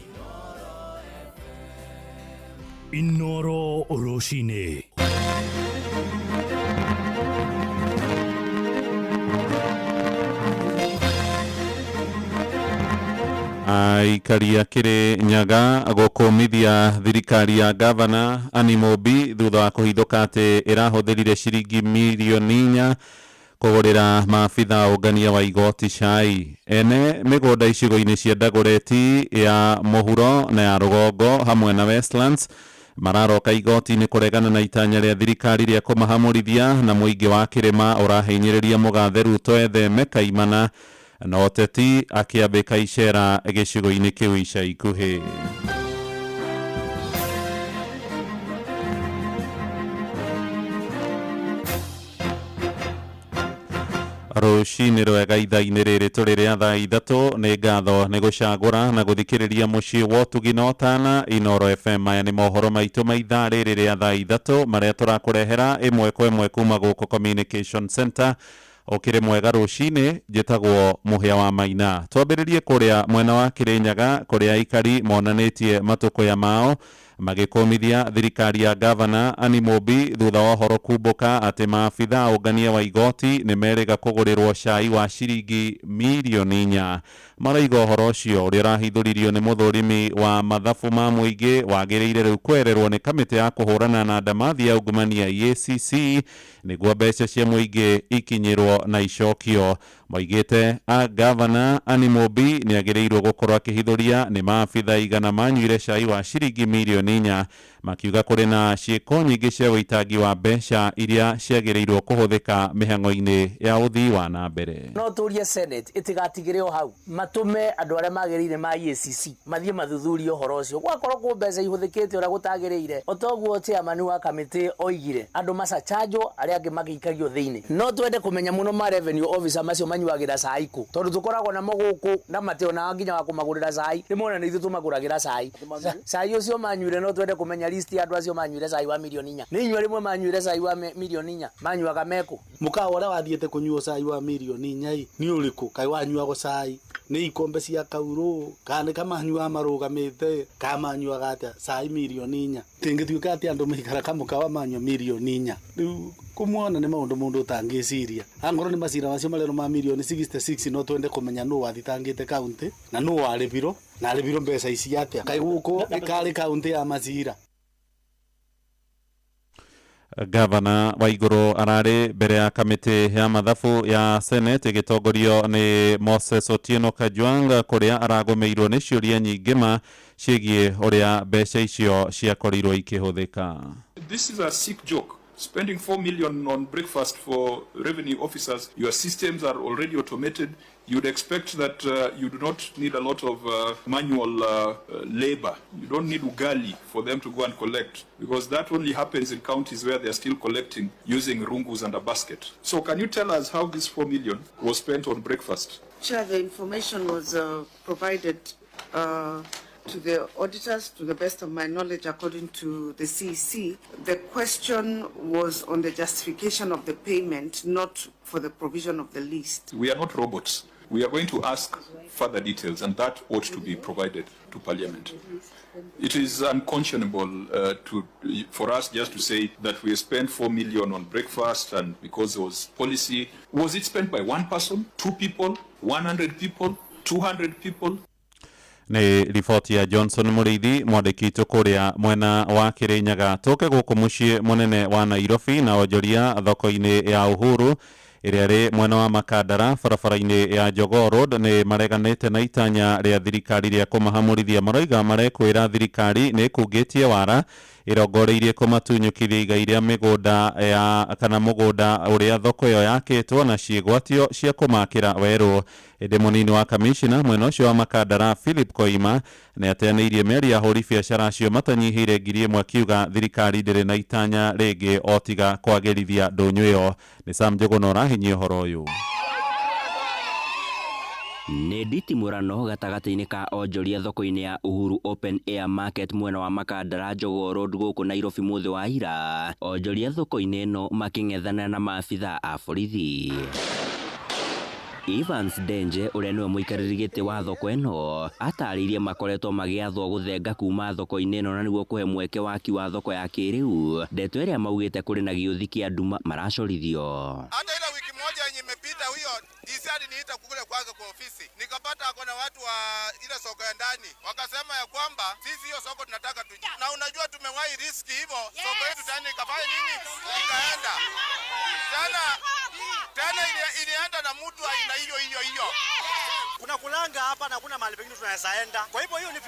Inoro FM. Inoro Rũcinĩ. Aikari a Kĩrĩnyaga gũkũmithia thirikari ya gavana Anne Mumbi thutha wa kũhithũka atĩ ĩrahũthĩrire ciringi mirioni 4 Kũgũrĩra maabitha ũngania wa igoti cai. Ene mĩgũnda icigo-inĩ cia Dagoretti ya mũhuro na ya rũgongo hamwe na Westlands mararoka igoti-inĩ kũregana na itanya rĩa thirikari rĩa kũmahamũrithia, na mũingĩ wa kĩrĩma ũrahinyĩrĩria mũgathe Ruto etheme kaimana na ũteti akĩambĩka icera gĩcigo-inĩ kĩu ica ikuhĩ. Rũcinĩ rwega ithaa-inĩ rĩrĩ tũrĩ rĩa thaa 3. Nĩ ngatho nĩ gũcagũra na gũthikĩrĩria mũciĩ wa ũtugi na ũtana Inoro FM. Maya nĩ mohoro maitũ ma ithaa rĩrĩ rĩa thaa 3 marĩa tũrakũrehera ĩmwe kwa ĩmwe kuma gũkũ Communication Center. Ũkĩrĩ mwega rũcinĩ, njĩtagwo Mũhĩa wa Maina. Twambĩrĩrie kũrĩa mwena wa Kĩrĩnyaga kũrĩa aikari monanĩtie matũkũya mao magĩkũmithia thirikari ya gavana Annie Mumbi thutha wa ũhoro kumbũka atĩ maabitha ũngania wa igoti nĩ merĩga kũgũrĩrwo cai wa ciringi mirioni 4. Maraiga ũhoro ũcio ũrĩa ũrahithũririo nĩ mũthũrimi wa mathabu ma mũingĩ wagĩrĩire rĩu kwererwo nĩ kamĩtĩ ya kũhũrana na ndamathi ya ungumania EACC nĩguo mbeca cia mũingĩ ikinyĩrwo na icokio. Moigĩte a gavana Annie Mumbi nĩ agĩrĩirwo gũkorwo akĩhithũria nĩ maabitha igana manyuire cai wa ciringi mirioni 4, makiuga kũrĩ na ciĩko nyingĩ cia ũitangi wa mbeca iria ciagĩrĩirwo kũhũthĩka mĩhang'o-inĩ ya ũthii wa na mbere. No tũrie Senate ĩtigatigĩre o hau, matũme andũ arĩa magĩrĩire ma EACC mathiĩ mathuthurie ũhoro ũcio. Gwakorwo kwĩ mbeca ihũthĩkĩte ũrĩa gũtagĩrĩire, o toguo chairman wa kamĩtĩ oigire, andũ macachanjwo arĩa angĩ magĩikagio thĩinĩ. No twende kũmenya mũno ma revenue officer macio manyuagĩra cai kũ, tondũ tũkoragwo namo gũkũ na mationaga nginya wa kũmagũrĩra cai, rĩmwe ona nĩ ithuĩ tũmagũragĩra cai. Cai ũcio manyuire, no twende kũmenya list ya andũ acio manyuire cai wa mirioni 4. Nĩ inyuĩ rĩmwe manyuire cai wa mirioni 4, manyuaga mekũ? Mũkawa ũrĩa wathiĩte kũnyua cai wa mirioni 4 nĩ ũrĩkũ? Kaĩ wanyuago cai nĩ ikombe cia kaurũ, kana nĩ kamanyuaga marũgamĩte, kana manyuaga atĩa cai mirioni 4? Tingĩtuĩka atĩ andũ maikara kamũkawa manyua mirioni 4. Rĩu kũmuona nĩ maũndũ mũndũ ũtangĩciria. Angorwo nĩ macira macio marerwo ma mirioni 66, no twende kũmenya nũ wathitangĩte kaunti na nũ warĩbirwo na arĩbirwo mbeca ici atĩa. Kaĩ gũkũ karĩ kaunti ya macira? Gavana Waiguru ararĩ mbere ya kamĩtĩ ya mathabu ya Senate ĩgĩtongorio nĩ Moses Otieno Kajwang' kũrĩa aragũmĩirwo nĩ ciũria nyingĩ ma ciĩgiĩ ũrĩa mbeca icio ciakorirwo ikĩhũthĩka. This is a sick joke. Spending 4 million on breakfast for revenue officers, your systems are already automated. You'd expect that you do not need a lot of manual labor. You don't need ugali for them to go and collect, because that only happens in counties where they're still collecting using rungus and a basket. So can you tell us how this 4 million was spent on breakfast? Chair, the information was provided to the auditors, to the best of my knowledge, according to the CEC. The question was on the justification of the payment, not for the provision of the list. We are not robots. We are going to ask further details, and that ought to be provided to Parliament. It is unconscionable for us just to say that we spent 4 million on breakfast, and because there was policy. Was it spent by one person, two people, 100 people, 200 people? Nĩ riboti ya Johnson Mũrĩithi mwandĩki witũ kũrĩa mwena wa Kĩrĩnyaga. Tũke gũkũ mũciĩ mũnene wa Nairobi na onjoria thoko-inĩ ya Uhuru ĩrĩa ĩrĩ mwena wa Makandara barabara-inĩ ya Jogoo Road nĩ mareganĩte na itanya rĩa thirikari rĩa kũmahamũrithia. Maroiga marekwĩra thirikari nĩ ĩkungĩtie wara ĩrongoreirie kũmatunyũkithia igai rĩa mĩgũnda ya kana mũgũnda ũrĩa thoko ĩyo yakĩtwo na ciĩgwatio cia kũmakĩra werũ. Ĩndĩ mũnini wa kamishina mwena ũcio wa Makandara Philip Koima nĩ ateanĩirie mĩario ya ahũri biacara acio matanyihĩire 1000 akiuga thirikari ndĩrĩ na itanya rĩngĩ o tiga kwagĩrithia ndũnyũ ĩyo. Nĩ Sam Njũgũna ũrahinyia ũhoro ũyũ. Nĩ nditimũrano gatagatĩ-inĩ ka onjoria thoko-inĩ ya Uhuru Open Air Market mwena wa Makandara Jogoo Road gũkũ Nairobi mũthĩ wa ira. Onjoria thoko-inĩ ĩno makĩng'ethana na maabitha a borithi. Evans Denje ũrĩa nĩwe mũikarĩri gĩtĩ wa thoko ĩno atarĩirie makoretwo magĩathwo gũthenga kuma thoko-inĩ ĩno na nĩguo kũhe mweke waki wa thoko ya kĩrĩu, ndeto ĩrĩa maugĩte kũrĩ na gĩũthi kĩa nduma maracorithio. Hata ile wiki moja yenye imepita huyo DC aliniita kule kwake kwa ofisi, nikapata ako na watu wa ile soko ya ndani, wakasema ya kwamba sisi hiyo soko tunataka tu, na unajua tumewahi riski hivyo. Soko yetu tena ikafanya nini, ikaenda tena tena. mtu aina hiyo hiyo hiyo. Kuna kulanga hapa na kuna mahali pengine tunaweza enda. Kwa hivyo hiyo ni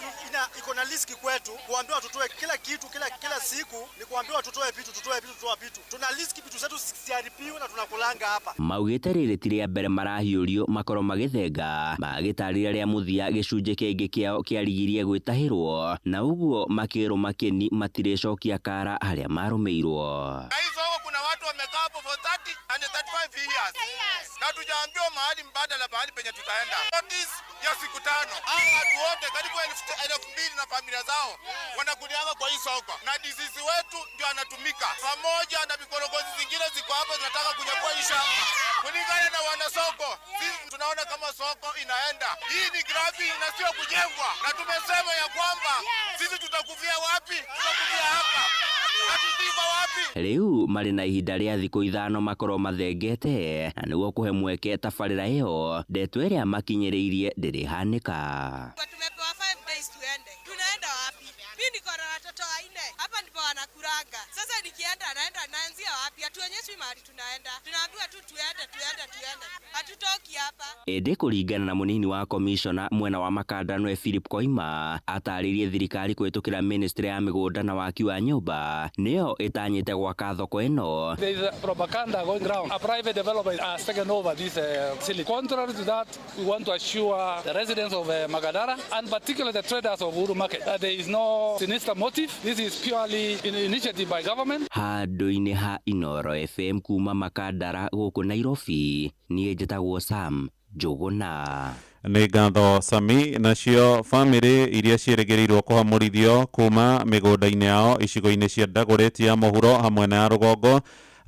iko na riski kwetu kuambiwa tutoe kila kitu kila siku, ni kuambiwa tutoe vitu tutoe vitu tutoe vitu. Tuna riski vitu zetu zisiharibiwe na tunakulanga hapa. Maugĩte rĩrĩ ti rĩa mbere marahiũrio makorwo magĩthenga magĩtarĩria rĩa mũthia gĩcunjĩ kĩngĩ kĩao kĩarigirie gwĩtahĩrwo na ũguo makĩrwo makĩni matirĩcokia kara harĩa marũmĩirwo. Na hii soko kuna watu wamekaa hapo for 30 and 35 years. Na tujaambiwa mahali mbadala mahali penye tutaenda. Notice ya siku 5. Hao watu wote karibu 2000 na familia zao wanakulianga kwa hii soko. Na DCC wetu ndio anatumika pamoja na vikorogozi zingine ziko hapo zinataka kunyakua hii shamba. Kulingana na wanasoko, sisi tunaona kama soko inaenda. Hii ni grabbing na sio kujengwa. Na tumesema ya kwamba sisi tutakufia wapi? Tutakufia hapa. Rĩu marĩ na ihinda rĩa thikũ 5 makorwo mathengete na nĩguo kũhe mweke tabarĩra ĩyo ndeto ĩrĩa makinyĩrĩirie ndĩrĩhanĩka. Tumepewa 5 days tuende. Tunaenda wapi? Mimi niko na watoto 4. Hapa ndipo wanakulanga. Sasa nikienda naenda naanzia wapi? Hatuonyeshwi mahali tunaenda. Tunaambiwa tu tuende tuende tuende. Hatutoki hapa. Ĩndĩ kũringana na mũnini wa komishona mwena wa Makanda nĩwe Philip Koima atarĩirie thirikari kũhĩtũkĩra ministry ya mĩgũnda na waki wa nyũmba nĩyo ĩtanyĩte gwaka thoko ĩno. There is a propaganda going round. A private developer has taken over this facility. Contrary to that, we want to assure the residents of Makadara and particularly the traders of Uhuru Market that there is no sinister motive. This is purely an initiative by government. Handũ-inĩ ha Inoro FM kuma Makandara gũkũ Nairobi, niĩ njĩtagwo Sam Njũgũna. Nĩ ngatho Sami. Nacio bamĩrĩ iria ciĩrĩgĩrĩirwo kũhamũrithio kuma mĩgũnda-inĩ yao icigo-inĩ cia Dagoretti ya mũhuro hamwe na ya rũgongo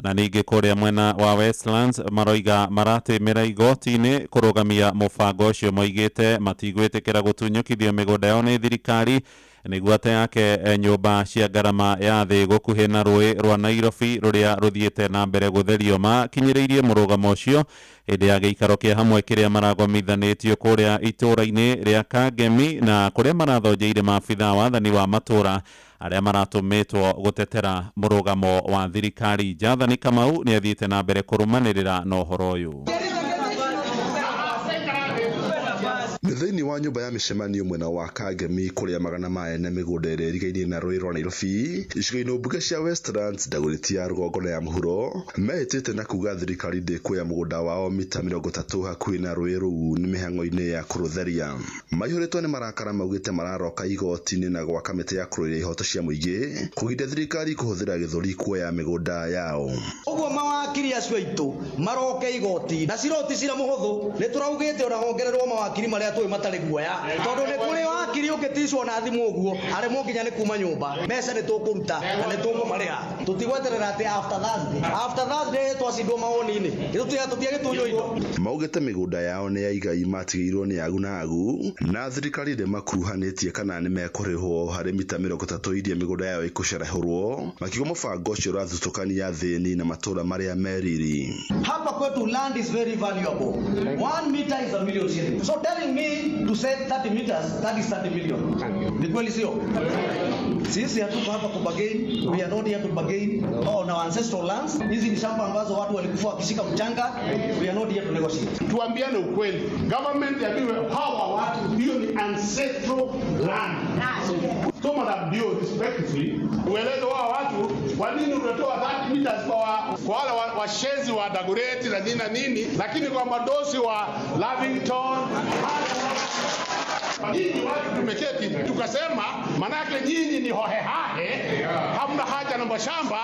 na ningĩ kũrĩa mwena wa Westlands maroiga maratĩmĩra igoti-inĩ kũrũgamia mũbango ũcio moigĩte matigwĩtĩkĩra gũtunyũkithio mĩgũnda yao nĩ thirikari nĩguo ate yake nyũmba cia ngarama ya thĩ gũkuhĩ na rũĩ rwa Nairobi rũrĩa rũthiĩte na mbere gũtherio. Makinyĩrĩirie mũrũgamo ũcio hĩndĩ ya gĩikaro kĩa hamwe kĩrĩa maragomithanĩtio kũrĩa itũũra-inĩ rĩa Kangemi na kũrĩa marathonjeire maabithaa wathani wa matũũra arĩa maratũmĩtwo gũtetera mũrũgamo wa thirikari. Jathani Kamau nĩ athiĩte na mbere kũrũmanĩrĩra na ũhoro ũyũ. Thĩinĩ wa nyũmba ya mĩcemanio mwena wa Kangemi kũrĩa magana ma ene mĩgũnda ĩrĩa ĩrigainie na rũĩ rwa Nairobi icigo-inĩ mbunge cia Westlands, Dagoretti ya rũgongo na ya mũhuro mehĩtĩte na kuga thirikari ndĩkuoya mũgũnda wao mita 30 hakuhĩ na rũĩ rũu nĩ mĩhang'o-inĩ ya kũrũtheria. Maihũrĩtwo nĩ marakara maugĩte mararoka igoti-inĩ na gwa kamĩtĩ ya kũrũĩrĩra ihoto cia mũingĩ kũgiria thirikari kũhũthĩra gĩthũri kuoya mĩgũnda yao. Ũguo mawakiri acio aitũ maroke igoti na cira ti cira mũhũthũ nĩ tũraugĩte ona hongererwo mawakiri marĩa tũĩ matarĩ guoya tondũ nĩ kũrĩ wakiri ũngĩticwo na thimũ ũguo aremwo nginya nĩ kuma nyũmba. Mbeca nĩ tũkũruta na nĩ tũkũmarĩha tũtigweterera atĩ after Thursday twacindwo mawoni-inĩ tũtiagĩtunywo indo. Maugĩte mĩgũnda yao nĩ ya igai matigĩirwo nĩ agu na agu na thirikari ndĩmakuruhanĩtie kana nĩ mekũrĩhwo harĩ mita 30 iria mĩgũnda yao ĩkũcerehũrwo makiuga mũbango ũcio ũrathutũkania thĩni na matũũra marĩa meriri. Hapa kwetu land is very valuable. 1 meter is a million shillings. So telling me to say 30 meters, that is 30 million. Ni kweli sio? Sisi hatuko hapa kubargain, we are not here to bargain on our ancestral lands. Hizi ni shamba ambazo watu walikufa wakishika mchanga. We are not here to negotiate. Tuambiane ukweli. Government yabiwe hawa watu, hiyo ni ancestral land. So Madam Dio, respectfully, ueleze wao watu kwa nini unatoa 30 meters kwa wale washenzi wa Dagoretti na nini na nini, lakini kwa madosi wa Lavington. Nyinyi watu tumeketi tukasema, manake nyinyi ni hohehahe, hamna haja na mashamba,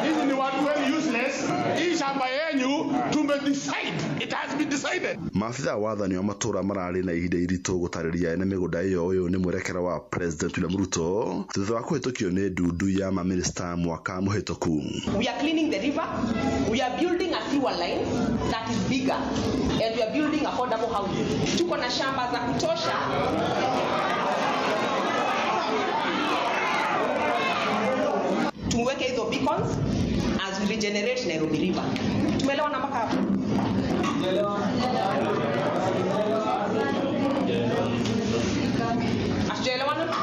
nyinyi ni watu very useless. Hii shamba yenyu tume decide, it has been decided. Maabithaa wa wathani wa matũũra mararĩ na ihinda iritũ gũtarĩria ene mĩgũnda ĩyo ũyũ nĩ mwerekera wa President William Ruto thutha wa kũhĩtũkio nĩ ndundu ya mamĩnĩsta mwaka mũhĩtũku. We are cleaning the river, we are building a sewer line that is bigger and we are building affordable housing. Tuko na shamba za kutosha. Tuweke hizo beacons as we regenerate Nairobi River. Tumeelewana mpaka hapo? Hatujaelewana?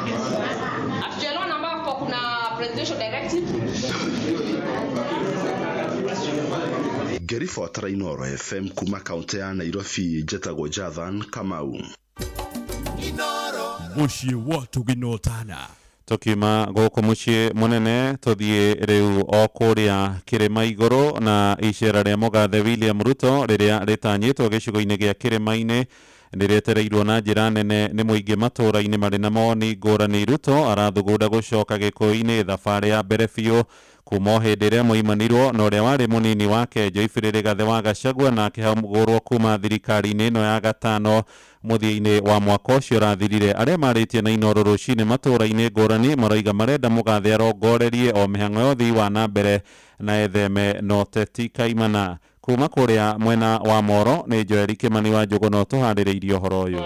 Hatujaelewana ambapo kuna presidential directive. Ngĩribotera Inooro FM kuma kaũntĩ ya Nairobi, njĩtagwo Jathan Kamau. Mũciĩ wa Tũgina Ũtana. Tukiuma gũkũ mũciĩ mũnene tũthiĩ rĩu o kũrĩa kĩrĩma igũrũ na icera rĩa mũgathe William Ruto rĩrĩa rĩtanyĩtwo gĩcigo-inĩ gĩa kĩrĩma-inĩ nĩrĩetereirwo na njĩra nene nĩ mũingĩ matũũra-inĩ marĩ na mawoni ngũrani. Ruto arathugunda gũcoka gĩkũyũ-inĩ thabarĩ ya mbere biũ kuma o hĩndĩ ĩrĩa moimanirwo na ũrĩa warĩ mũnini wake Joyfrey Rigathĩ wa Gachagua na akĩhagũrwo kuma thirikari-inĩ ĩno ya gatano mũthia-inĩ wa mwaka ũcio ũrathirire. Arĩa marĩtie na Inooro rũcinĩ matũũra-inĩ ngũrani maroiga marenda mũgathe arongorerie o mĩhang'o ya ũthii wa na mbere na etheme na ũteti kaimana. Kuma kũrĩa mwena wa Moro nĩ Joeli Kimani wa Njũgũna ũtũharĩrĩirie ũhoro ũyũ.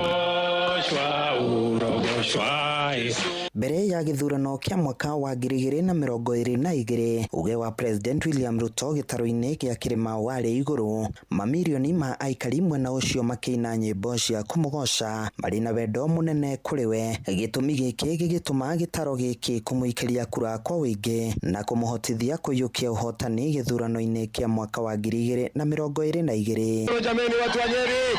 Mbere ya gĩthurano kĩa mwaka wa 2022, uge wa President William Ruto gĩtarũ-inĩ kĩa kĩrĩma warĩ igũrũ. Mamirioni ma aikari mwena ũcio makĩina nyĩmbo cia kũmũgoca marĩ na wendo mũnene kũrĩ we. Gĩtũmi gĩkĩ gĩgĩtũma gĩtaro gĩkĩ kũmũikĩria kura kwa ũingĩ na kũmũhotithia kũiyũkia ũhotani gĩthurano-inĩ kĩa mwaka wa 2022. Jameni, watu wa Nyeri.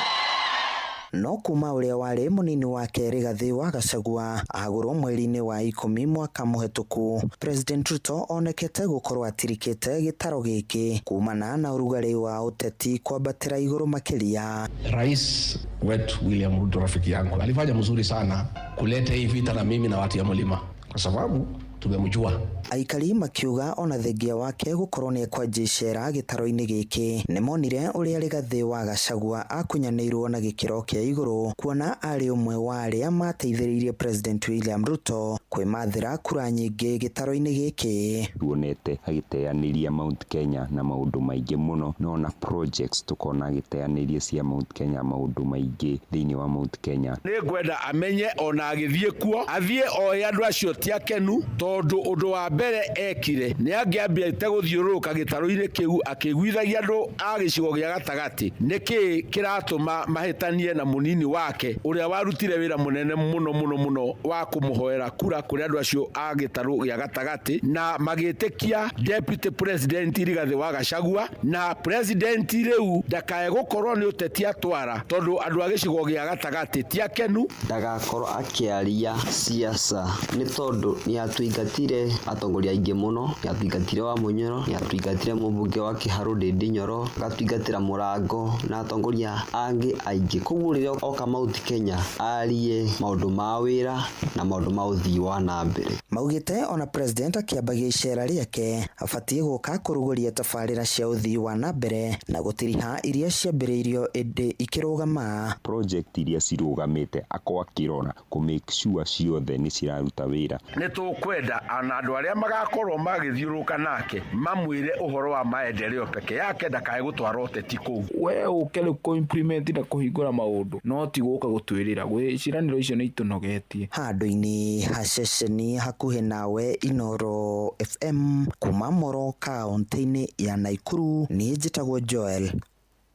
No kuma ũrĩa warĩ mũnini wake Rigathĩ wa Gachagua ahagũrwo mweri-inĩ wa 10 mwaka mũhetũku, President Ruto onekete gũkorwo atirikĩte gĩtaro gĩkĩ kumana na ũrugarĩ wa ũteti kwambatĩra igũrũ makĩria. Rais wetu William Ruto, rafiki yangu, alifanya mzuri sana kuleta hii vita na mimi na watu ya mlima, kwa sababu tumemjua. Aikari makiuga ona thengia wake gũkorwo nĩ ekwanjia icera gĩtaro-inĩ gĩkĩ nĩmonire ũrĩa Rigathĩ wa Gachagua akunyanĩirwo na gĩkĩro kĩa igũrũ, kuona arĩ ũmwe wa arĩa mateithĩrĩirie President William Ruto kwĩmathĩra kura nyingĩ gĩtaro-inĩ gĩkĩ. Tuonete agĩteanĩria Mount Kenya na maũndũ maingĩ mũno, no na projects tukona agĩteanĩria cia Mount Kenya maũndũ maingĩ thĩinĩ wa Mount Kenya. Nĩngwenda amenye ona agĩthiĩ kuo athiĩ oe andũ acio ti akenu, tondũ ũndũ wa mbere ekire nĩ angĩambĩte gũthiũrũrũka gĩtarũ-inĩ kĩu akĩiguithagia andũ a gĩcigo gĩa gatagatĩ nĩkĩĩ kĩratũma mahĩtanie na mũnini wake ũrĩa warutire wĩra mũnene mũno mũno mũno wa kũmũhoera kura kũrĩ andũ acio a gĩtarũ gĩa gatagatĩ, na magĩtĩkia Deputy President Rigathĩ wa Gachagua, na President rĩu ndakae gũkorwo nĩ ũteti atwara tondũ andũ a gĩcigo gĩa gatagatĩ ti akenu. Ndagakorwo akĩaria siasa nĩ tondũ nĩ atũingatire atongoria aingĩ mũno, nĩ atũingatire wa Munyoro, nĩ atũingatire mũmbunge wa Kĩharũ Ndindi Nyoro, agatũingatĩra Mũrango na atongoria angĩ aingĩ. Koguo rĩrĩa oka Mount Kenya arie maũndũ ma wĩra na maũndũ ma ũthii wa na mbere. Maugĩte ona President akĩambagia icera rĩake abatiĩ gũka kũrugũria tabarĩra cia ũthii wa na mbere na gũtiriha iria ciambĩrĩirio ĩndĩ ikĩrũgama. Project iria cirũgamĩte akorwo akĩrora kũ make sure ciothe nĩ ciraruta wĩra. Nĩ tũkwenda ona andũ arĩa magakorwo magĩthiũrũrũka nake mamwĩre ũhoro wa maendeleo peke yake, ndakae gũtwara ũteti kũu. We ũke rĩu kũ implement na kũhingũra maũndũ, no ti gũka gũtwĩrĩra ciĩranĩro icio nĩ itũnogetie. Handũ-inĩ ha ceceni hakuhĩ nawe Inooro FM kuma Moro kaũntĩ-inĩ ya Naikuru, niĩ njĩtagwo Joel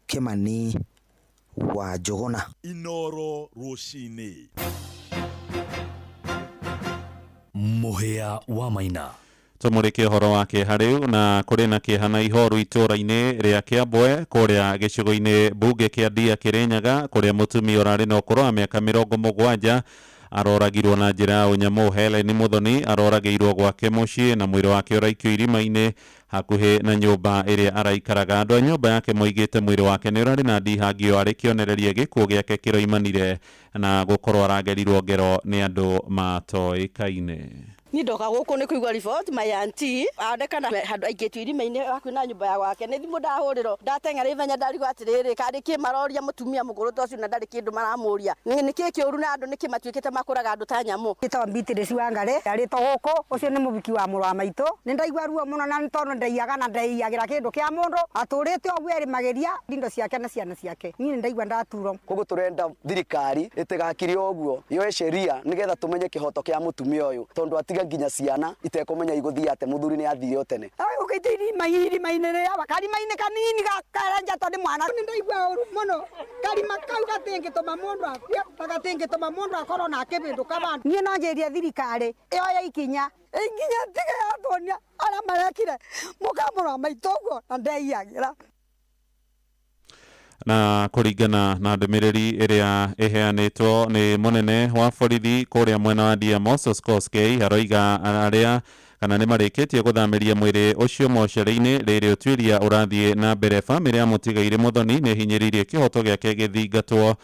Kimani wa Njũgũna. Inooro rũcinĩ. Mũhĩa wa Maina. Tũmũrĩke ũhoro wa kĩeha rĩu, na kũrĩ na kĩeha na ihoru itũũra-inĩ rĩa Kĩambwe kũrĩa gĩcigo-inĩ mbunge kĩa Ndia Kĩrĩnyaga, kũrĩa mũtumia ũrarĩ na ũkũrũ wa mĩaka 70 aroragirwo na njĩra ya ũnyamũ. Helen Muthoni aroragĩirwo gwake mũciĩ na mwĩrĩ wake ũraikio irima-inĩ hakuhĩ na nyũmba ĩrĩa araikaraga. Andũ a nyũmba yake moigĩte mwĩrĩ wake nĩ ũrarĩ na ndihangio arĩ kĩonereria gĩkuũ gĩake kĩroimanire na gũkorwo aragerirwo ngero nĩ andũ matoĩkaine. Ni ndoka gũkũ nĩ kũigua report my auntie onekana handũ aikĩtio irima-inĩ hakuhĩ na nyũmba ya gwake. Nĩ thimũ ndahũrĩrwo ndateng'era ithenya ndarigwo atĩrĩrĩ, karĩ kĩ maroria mũtumia mũkũrũ ta ũcio na ndarĩ kĩndũ maramũria, nĩ kĩ kĩũru na andũ nĩkĩ matuĩkĩte makũraga andũ ta nyamũ. Njĩtagwo Beatrice Wangari, ndarĩtwo gũkũ, ũcio nĩ mũhiki wa mũrũ wa maitũ. Nĩ ndaigua ruo mũno na nĩ tondũ ndaiyaga na ndaiyagĩra kĩndũ kĩa mũndũ, atũrĩte ũguo erĩmagĩria indo ciake na ciana ciake. Niĩ nĩ ndaigua ndaturwo. Koguo tũrenda thirikari ĩtigakire ũguo, yoe sheria nĩgetha tũmenye kĩhoto kĩa mũtumia ũyũ, tondũ atiga nginya ciana itekũmenya igũthiĩ atĩa, mũthuri nĩ athire o tene. Ũkĩte irima-inĩ rĩa karima-inĩ kanini gakarenja tondũ mwana. Nĩ ndaigua ũru mũno, karima kau gatingĩtũma mũndũ akue, na gatingĩtũma mũndũ akorwo na akĩbĩndũka bandũ. Niĩ no njĩrie thirikari ĩoye ikinya nginya tige yatuonia arĩa marekire mũkamũrwa maitũ ũguo na ndeiyagĩra. Na kũringana na ndũmĩrĩri ĩrĩa ĩheanĩtwo nĩ mũnene wa borithi kũrĩa mwena wa Dia Moses Koskei, aroiga arĩa kana nĩ marĩkĩtie gũthamĩria mwĩrĩ ũcio mocarĩ-inĩ rĩrĩ ũtuĩria ũrathiĩ na mbere. Bamĩrĩ ya mũtigairĩ Muthoni nĩ ĩhinyĩrĩirie kĩhoto gĩake gĩthingatwo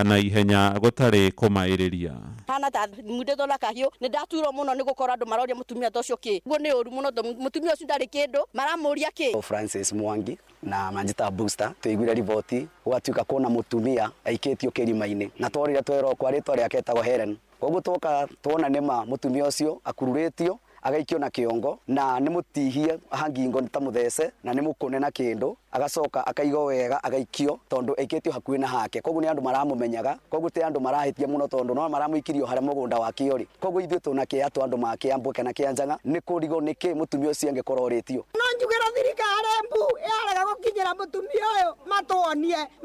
na ihenya gũtarĩ kũmaĩrĩria. Hana ta mundĩtwo na kahiũ, nĩ ndaturwo mũno nĩ gũkorwo andũ maroria mũtumia ta ũcio kĩ guo nĩ ũru mũno, tondũ mũtumia ũcio ndarĩ kĩndũ maramũria kĩ. Francis Mwangi na manjita Booster tuiguire riboti gwatuika kuna mutumia aikitio kirima-ini na twarire twerwo kwa ritwa riake etagwo Helen. Koguo twoka tuona nima mutumia ucio akururitio agaikio na kiongo na ni mutihie hangingo ta muthece na ni mukune na kindu, agacoka akaigwo wega agaikio tondu aikitio hakuhi na hake. Koguo ni andu maramumenyaga, koguo ti andu marahitia muno tondu no maramuikirio haria mugunda wake uri. Koguo ithuĩ tuna kĩa tu andu ma Kiambu kana kĩa Njang'a ni kurigwo niki mutumia ucio angikorwo oritio. No njugira thirikari mbu yarega gukinyira mutumia uyu,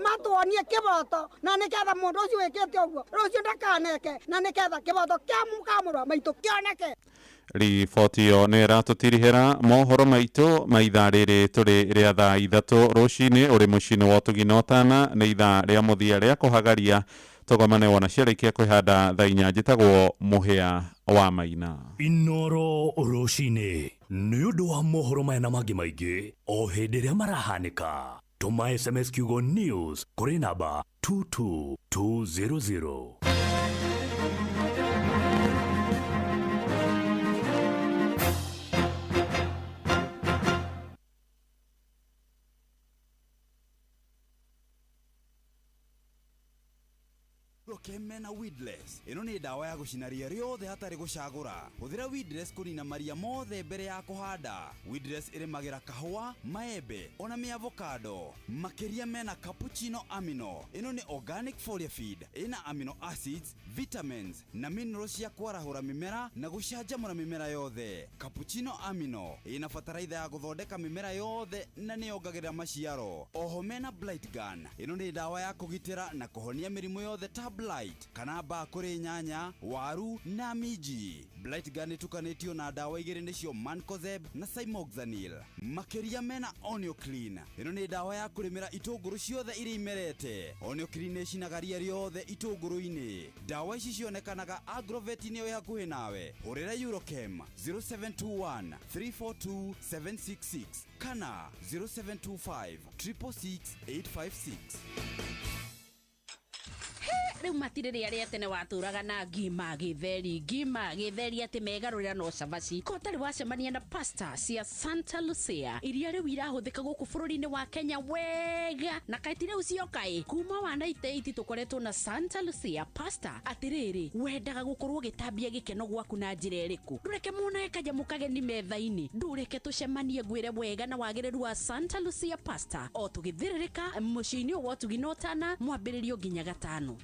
matuonie kiboto na niketha mundu ucio wikite uguo rucio ndakaneke na niketha kiboto kia mukamurwa maitu kioneke. Riboti ĩyo nĩ ĩratũtirihĩra mohoro maitũ ma ithaa rĩrĩ tũrĩ rĩa thaa 3 rũcinĩ. Ũrĩ mũciĩ-inĩ wa ũtugi na ũtana nĩ ithaa rĩa mũthia rĩa kũhagaria tũgomane wona ciarĩkia kwĩhanda thaa 4. Njĩtagwo Mũhĩa wa Maina. Inoro rũcinĩ nĩ ũndũ wa mohoro maya na mangĩ maingĩ o hĩndĩ ĩrĩa marahanĩka, tũma SMS kiugo news kũrĩ namba 22200. Kemena weedless ĩno nĩ ndawa ya gũcina ria rĩothe hatarĩ gũcagũra. Hũthĩra weedless kũnina maria mothe mbere ya kũhanda. Weedless ĩrĩmagĩra kahũa, maembe ona mĩavocado. Makĩria mena cappuccino amino. Ĩno nĩ organic foliar feed ĩna amino acids, vitamins na minerals cia kwarahũra mĩmera na gũcanjamũra mĩmera yothe. Cappuccino amino ĩna bataraitha ya gũthondeka mĩmera yothe na nĩyongagĩrĩra maciaro. Oho mena blight gun. Ĩno nĩ ndawa ya kũgitĩra na kũhonia mĩrimũ yothe ta blight kana mbaa kũrĩ nyanya, waru na minji. Blight gun ĩtukanĩtio na ndawa igĩrĩ nĩcio Mancozeb na Cymoxanil. Makĩria mena Onioclean. Ĩno nĩ ndawa ya kũrĩmĩra itũngũrũ ciothe iria imerete. Onioclean nĩĩcinaga ria rĩothe itũngũrũ-inĩ. Ndawa ici cionekanaga agrovet-inĩ ĩ hakuhĩ nawe. Hũrĩra Eurochem 0721 342 766 kana 0725 666 856. Rĩu matirĩ rĩa rĩa tene watũraga na ngima gĩtheri atĩ megarũrĩra no cabaci. Ko ũtarĩ wacemania na pasta cia Santa Lucia iria rĩu irahũthĩka gũkũ bũrũri-inĩ wa Kenya wega na kaĩ ti rĩu cioka ĩ kuma wa 98 tũkoretwo na Santa Lucia pasta. Atĩrĩrĩ, wendaga gũkorwo ũgĩtambia gĩkeno gwaku na njĩra ĩrĩkũ? Ndũreke monage kanyamũ kageni metha-inĩ, ndũreke tũcemanie ngwĩre wega na wagĩrĩru wa Santa Lucia pasta o tũgĩthĩrĩrĩka mũciĩ-inĩ wa ũtugi na ũtana mwambĩrĩrio nginya gatano.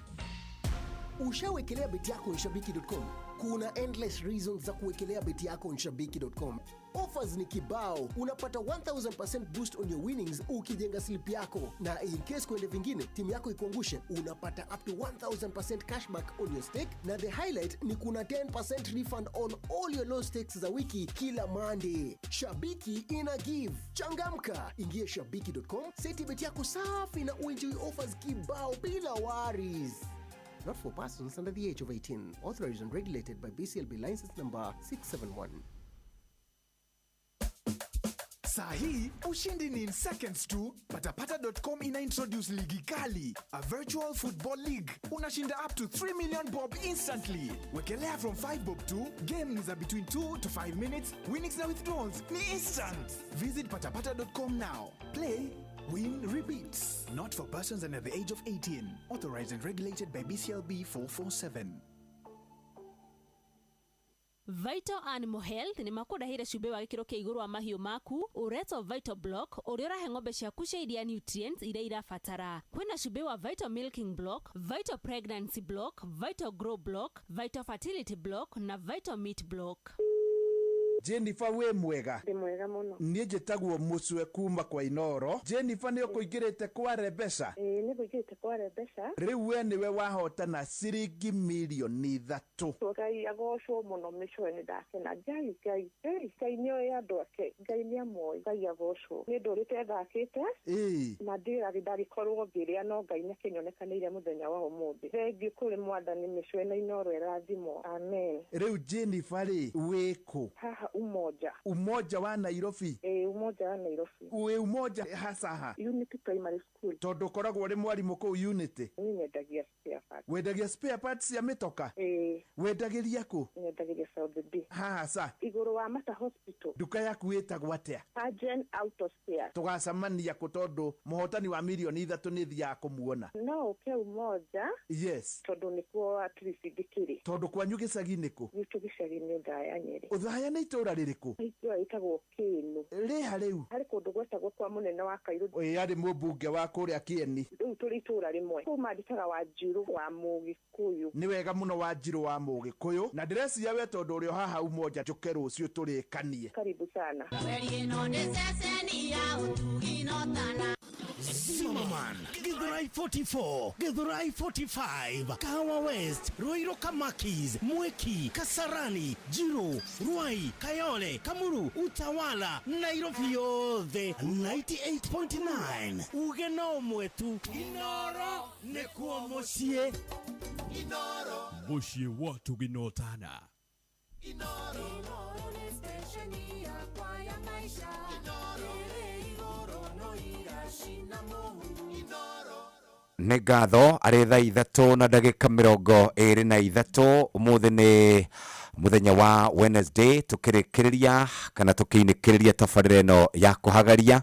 Ushawekelea beti yako Shabiki.com? Kuna endless reasons za kuwekelea beti yako Shabiki.com. Offers ni kibao. Unapata 1000% boost on your winnings ukijenga slip yako, na in case kwende vingine timu yako ikuangushe, unapata up to 1000% cashback on your stake, na the highlight ni kuna 10% refund on all your low stakes za wiki kila Monday. Shabiki ina give. Changamka, ingie Shabiki.com, seti beti yako safi na uenjoy offers kibao bila worries. Not for persons under the age of 18. Authorized and regulated by BCLB license number 671. Sahi, ushindi ni in seconds tu. Patapata.com ina introduce ligi kali, a virtual football league. Unashinda up to 3 million bob instantly. Wekelea from 5 bob to game ni za between 2 to 5 minutes. Winnings na withdrawals ni instant. Visit patapata.com now. Play, win, repeat. Not for persons under the age of 18. Authorized and regulated by BCLB 447. Vital Animal Health nĩ makũrehire cumbĩ wa gĩkĩro kĩa igũrũ wa mahiũ maku ũretwo Vital Block ũrĩa ũrahe ng'ombe ciaku cia iria nutrients iria irabatara. Kwĩna cumbĩ wa Vital Milking Block, Vital Pregnancy Block, Vital Grow Block, Vital Fertility Block na Vital Meat Block. Jennifer wĩ mwega? Ndĩ mwega mũno. Niĩ njĩtagwo Mũcwe kuma kwa Inoro. Jennifer, nĩ ũkũingĩrĩte kware mbeca? Ĩĩ, nĩ ngũingĩrĩte kware mbeca. Rĩu we nĩwe wahotana ciringi mirioni 3. Ngai agocwo mũno. Mĩcwe, nĩ ndakena. Ngai, Ngai, Ngai, Ngai nĩ oĩ andũ ake. Ngai nĩ amoĩ. Ngai agocwo. Nĩ ndũrĩte thakĩte na ndĩrarĩ ndagĩkorwo ngĩrĩa, no Ngai nĩ akĩnyonekanĩire mũthenya wa ũmũthĩ. Thengiũ kũrĩ Mwathani. Mĩcwe na Inoro ĩrathimwo. Amen. Rĩu Jennifer rĩ, wĩkũ? Haha Umoja. Umoja wa Nairobi? Ĩĩ, Umoja wa Nairobi. Wĩ Umoja hacaha? Unity Primary School. Tondũ ũkoragwo ũrĩ mwarimũ kũu Unity? Niĩ nyendagia spare parts. Wendagia spare parts cia mĩtoka? Ĩĩ. Wendagĩria kũ? Nyendagĩria South B. Haha ca? Igũrũ wa Mata Hospital. Nduka yaku ĩtagwo atĩa? Agen Auto Spares. Tũgacemania kũ? Tondũ mũhotani wa mirioni 3 nĩ thiaga kũmuona. No ũke Umoja. Yes. Tondũ nĩkuo at least ndĩkĩrĩ. Tondũ kwanyu gĩcagi nĩ kũ? Gwitũ gĩcagi nĩ Ũthaya, Nyĩrĩ. Ũthaya nĩ itũũra rĩrĩkũ? Itũũra rĩtagwo Kĩĩnũ. Rĩha rĩu? Harĩ kũndũ gwetagwo kwa mũnene wa Kairũ. Ĩĩ, arĩ mũmbunge wa kũrĩa Kĩeni. Rĩu tũrĩ itũũra rĩmwe kũu, mandĩkaga Wanjirũ wa Mũgĩkũyũ. Nĩ wega mũno, Wanjirũ wa Mũgĩkũyũ. Na ndĩreciria we tondũ ũrĩ o haha Umoja, njũke rũciũ tũrĩkanie. Karibu sana. Zimmerman, Githurai 44, Githurai 45, Kahawa West, Ruiru Kamakis, Mwiki, Kasarani, Jiru, Ruai, Kayole, Kamuru, Utawala, Nairobi yothe 98.9. Uge no mwetu Inoro nĩkuo mũciĩ. Mũciĩ wa Tuginotana. Inoro nĩ stesheni yakwa ya maisha ĩrĩ igũrũ no iracina mũhu. Nĩ ngatho. Arĩ thaa 3 na ndagĩka 23. Ũmũthĩ nĩ mũthenya wa Wednesday, tũkĩrĩkĩrĩria kana tũkĩinĩkĩrĩria tabarĩra ĩno ya kũhagaria,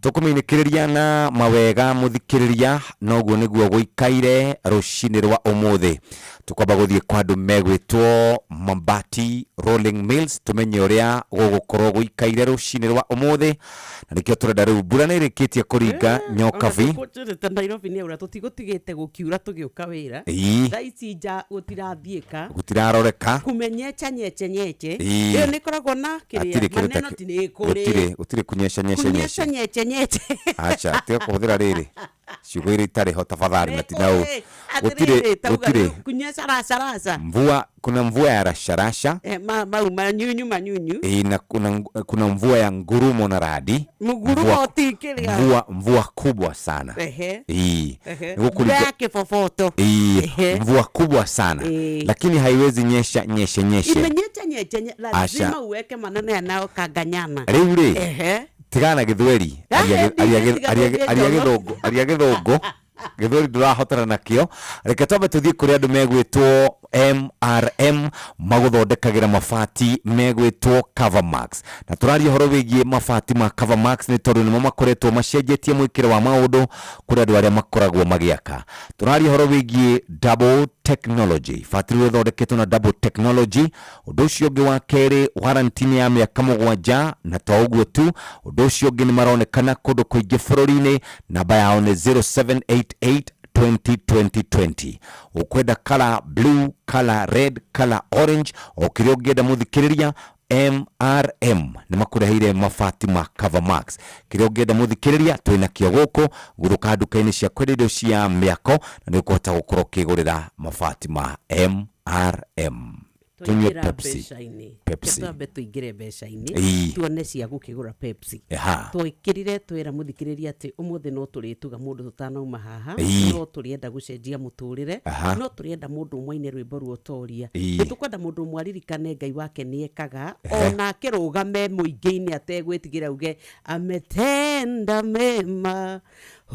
tũkũmĩinĩkĩrĩria na mawega mũthikĩrĩria. Noguo nĩguo gũikaire rũcinĩ rwa ũmũthĩ. Tũkwamba gũthiĩ kwa andũ megwĩtwo Mambati Rolling Mills, tũmenye ũrĩa gũgũkorwo gũikaire rũcinĩ rwa ũmũthĩ, na nĩkĩo tũrenda. Rĩu mbura nĩ ĩrĩkĩtie kũringa nyokabi. Njũrĩte Nairobi nĩ aura, tũtigũtigĩte gũkiura tũgĩũka wĩra. Thaa ici nja gũtirathiĩka. Gũtiraroreka. Kumenyecha nyeche nyeche. Ĩĩ. Ĩyo nĩ ĩkoragwo na Hatirĩ kĩrĩa kĩndũ ta maneno ti nĩ kũrĩ. Gũtirĩ kunyesha nyeshe kunyesha nyeshe. Nyeche nyeche. Acha, tiga kũhũthĩra rĩrĩ ciugo iria itarĩ ho tafadhali, na tinau. Gũtirĩ. Atĩrĩrĩ, tauga Gũtirĩ. rĩu kunyesha rasha rasha. Mvua, kuna mvua ya rasharasha. Mau manyunyu manyunyu. Ĩĩ, na kuna mvua ya ngurumo na radi. Mũgurumo ti kĩrĩa. Mvua kubwa sana. Ĩĩ. Nĩ Mbura ya kĩboboto. Ĩĩ, mvua kubwa sana, lakini haiwezi nyesha nyeshe nyeshe. Imenyecha nyeche lazima Acha. uweke maneno yanayokanganyana. Rĩu rĩ, tigana na gĩthweri. Ndiga aria gũthiĩ. Gĩthũngũ, aria gĩthũngũ, gĩthweri ndũrahotana nakĩo. Reke twambe tũthiĩ kũrĩ andũ megwĩtwo MRM, magũthondekagĩra mabati megwĩtwo Covermax. Na tũraria ũhoro wĩgiĩ mabati ma Covermax nĩ tondũ nĩmo makoretwo macenjetie mwĩkĩre wa maũndũ kũrĩ andũ arĩa makoragwo magĩaka. Tũraria ũhoro wĩgiĩ double technology, bati rĩu rĩthondeketwo na double technology. Ũndũ ũcio ũngĩ wa kerĩ, warranty nĩ ya mĩaka 7. Na to ũguo tu, ũndũ ũcio ũngĩ nĩ maronekana kũndũ kũingĩ bũrũri-inĩ. Namba yao nĩ 0788 20 20 20. Ũkwenda color blue, color red, color orange, o kĩrĩa ũngĩenda mũthikĩrĩria, MRM nĩ makũreheire mabati ma Covermax. Kĩrĩa ũngĩenda mũthikĩrĩria, twĩ nakĩo gũkũ. Gũthũka nduka-inĩ cia kwendia indo cia mĩako na nĩ ũkũhota gũkorwo ũkĩgũrĩra mabati ma MRM. Tunywe Twaingĩra Pepsi. mbeca-inĩ. Pepsi. Reke twambe tũingĩre mbeca-inĩ. Tuone cia gũkĩgũra Pepsi. Twĩkĩrire twĩra mũthikĩrĩria atĩ ũmũthĩ no tũrĩtuga mũndũ tũtanauma haha. No tũrĩenda gũcenjia mũtũrĩre. No tũrĩenda mũndũ ũmwe aine rwĩmbo rwa ũtoria. Nĩ tũkwenda mũndũ ũmwe aririkane Ngai wake nĩ ekaga, ona akĩrũgame mũingĩ-inĩ ategwĩtigĩra, uge ametenda mema,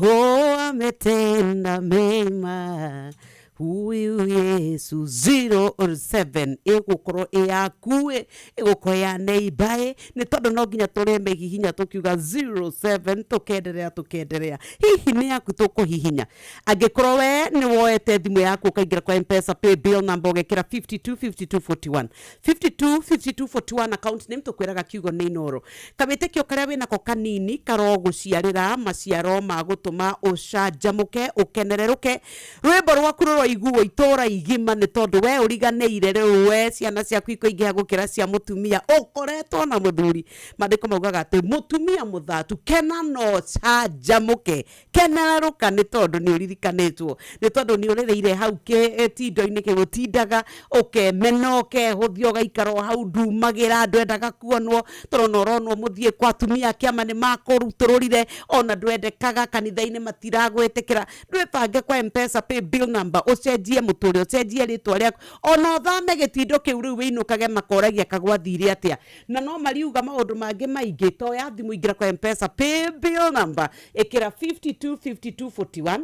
oh, ametenda mema huyu Yesu. 07 ĩgũkorwo ĩ yaku, ĩ ĩgũkorwo ya neighbor, ĩ nĩ tondũ no nginya tũrĩe mĩhihinya tũkiuga 07, tũkenderea tũkenderea. Hihi nĩ yaku tũkũhihinya. Angĩkorwo we nĩ woete thimũ yaku ũkaingĩra kwa Mpesa pay bill number, ũgekĩra 52 52 41, 52 52 41, account name tũkwĩraga kiugo nĩ Inoro. Kamĩtĩkio karĩa wĩnako kanini karogũciarĩra maciaro ma gũtũma ũcanjamũke, ũkenererũke. Rwĩmbo rwaku rũroima. Ũkoiguo itũra igima nĩ tondũ we ũriganĩire rĩu we ciana ciaku ikũingĩha gũkĩra cia mũtumia ũkoretwo na mũthuri. Maandĩko maugaga atĩ mũtumia mũthatu kena no canjamũke, kenerũka nĩ tondũ nĩ ũririkanĩtwo, nĩ tondũ nĩ ũrĩrĩire hau gĩtindo-inĩ kĩu ũtindaga ũkemena ũkehũthia ũgaikara o hau ndumagĩra ndwendaga kuonwo tondũ ona ũronwo mũthiĩ kwa atumia a kĩama nĩ makũrutũrũrire ona ndwendekaga kanitha-inĩ matiragwĩtĩkĩra. Ndwĩbange kwa Mpesa pay bill number ũcenjie mũtũrĩre ũcenjie rĩtwa rĩaku ona ũthame gĩtindo kĩu rĩu wĩinũkage makoragia kagwathire atĩa na no mariuga maũndũ mangĩ maingĩ. Toya thimũ ingĩra kwa Mpesa pay bill number ĩkĩra 525241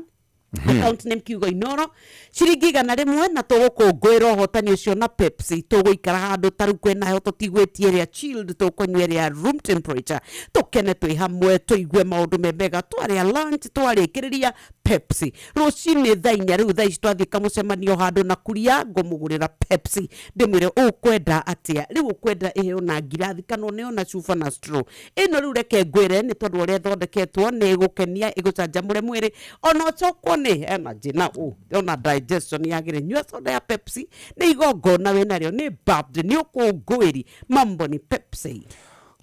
account name kiugo Inoro ciringi 100 na tũgũkũngũĩra ũhotani ũcio na Pepsi. Tũgũikara handũ ta rĩu kwĩna heho tũtigwĩtie ĩrĩa chilled, tũkũnyua ĩrĩa room temperature, tũkene twĩ hamwe tũigue maũndũ me mega, twarĩa lunch twarĩkĩrĩria Pepsi rũcinĩ thaa 4. Rĩu thaa ici twathiĩ kamũcemanio handũ na kuria ngũmũgũrĩra Pepsi ndĩmwĩre ũkwenda atĩa rĩu, ũkwenda ĩheo na ngirathi kana ũneo na cuba na straw ĩno. Rĩu reke ngwĩre nĩ tondũ ũrĩa ĩthondeketwo nĩ ĩgũkenia ĩgũcanjamũre mwĩrĩ ona ũcokwo nĩ energy na ona digestion yagĩrĩ. Nyua soda ya Pepsi nĩ igongona wĩnarĩo, nĩ birthday, nĩ ũkũngũĩri, mambo ni Pepsi.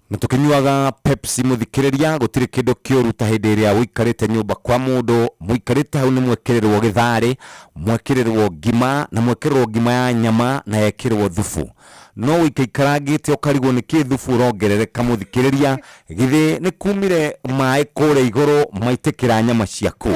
Na tukinyuaga Pepsi, muthikiriria, gutiri kindu kiuru ta hindi iria wikarite nyumba kwa mundu, muikarite hau ni mwekirirwo githari, mwekirirwo ngima, na mwekirirwo ngima ya nyama na yekirwo thubu, no wikaikarangite ukarigwo niki thubu urongerereka. Muthikiriria, githi ni kumire maĩ kũrĩa igũrũ maitĩkĩra nyama ciaku?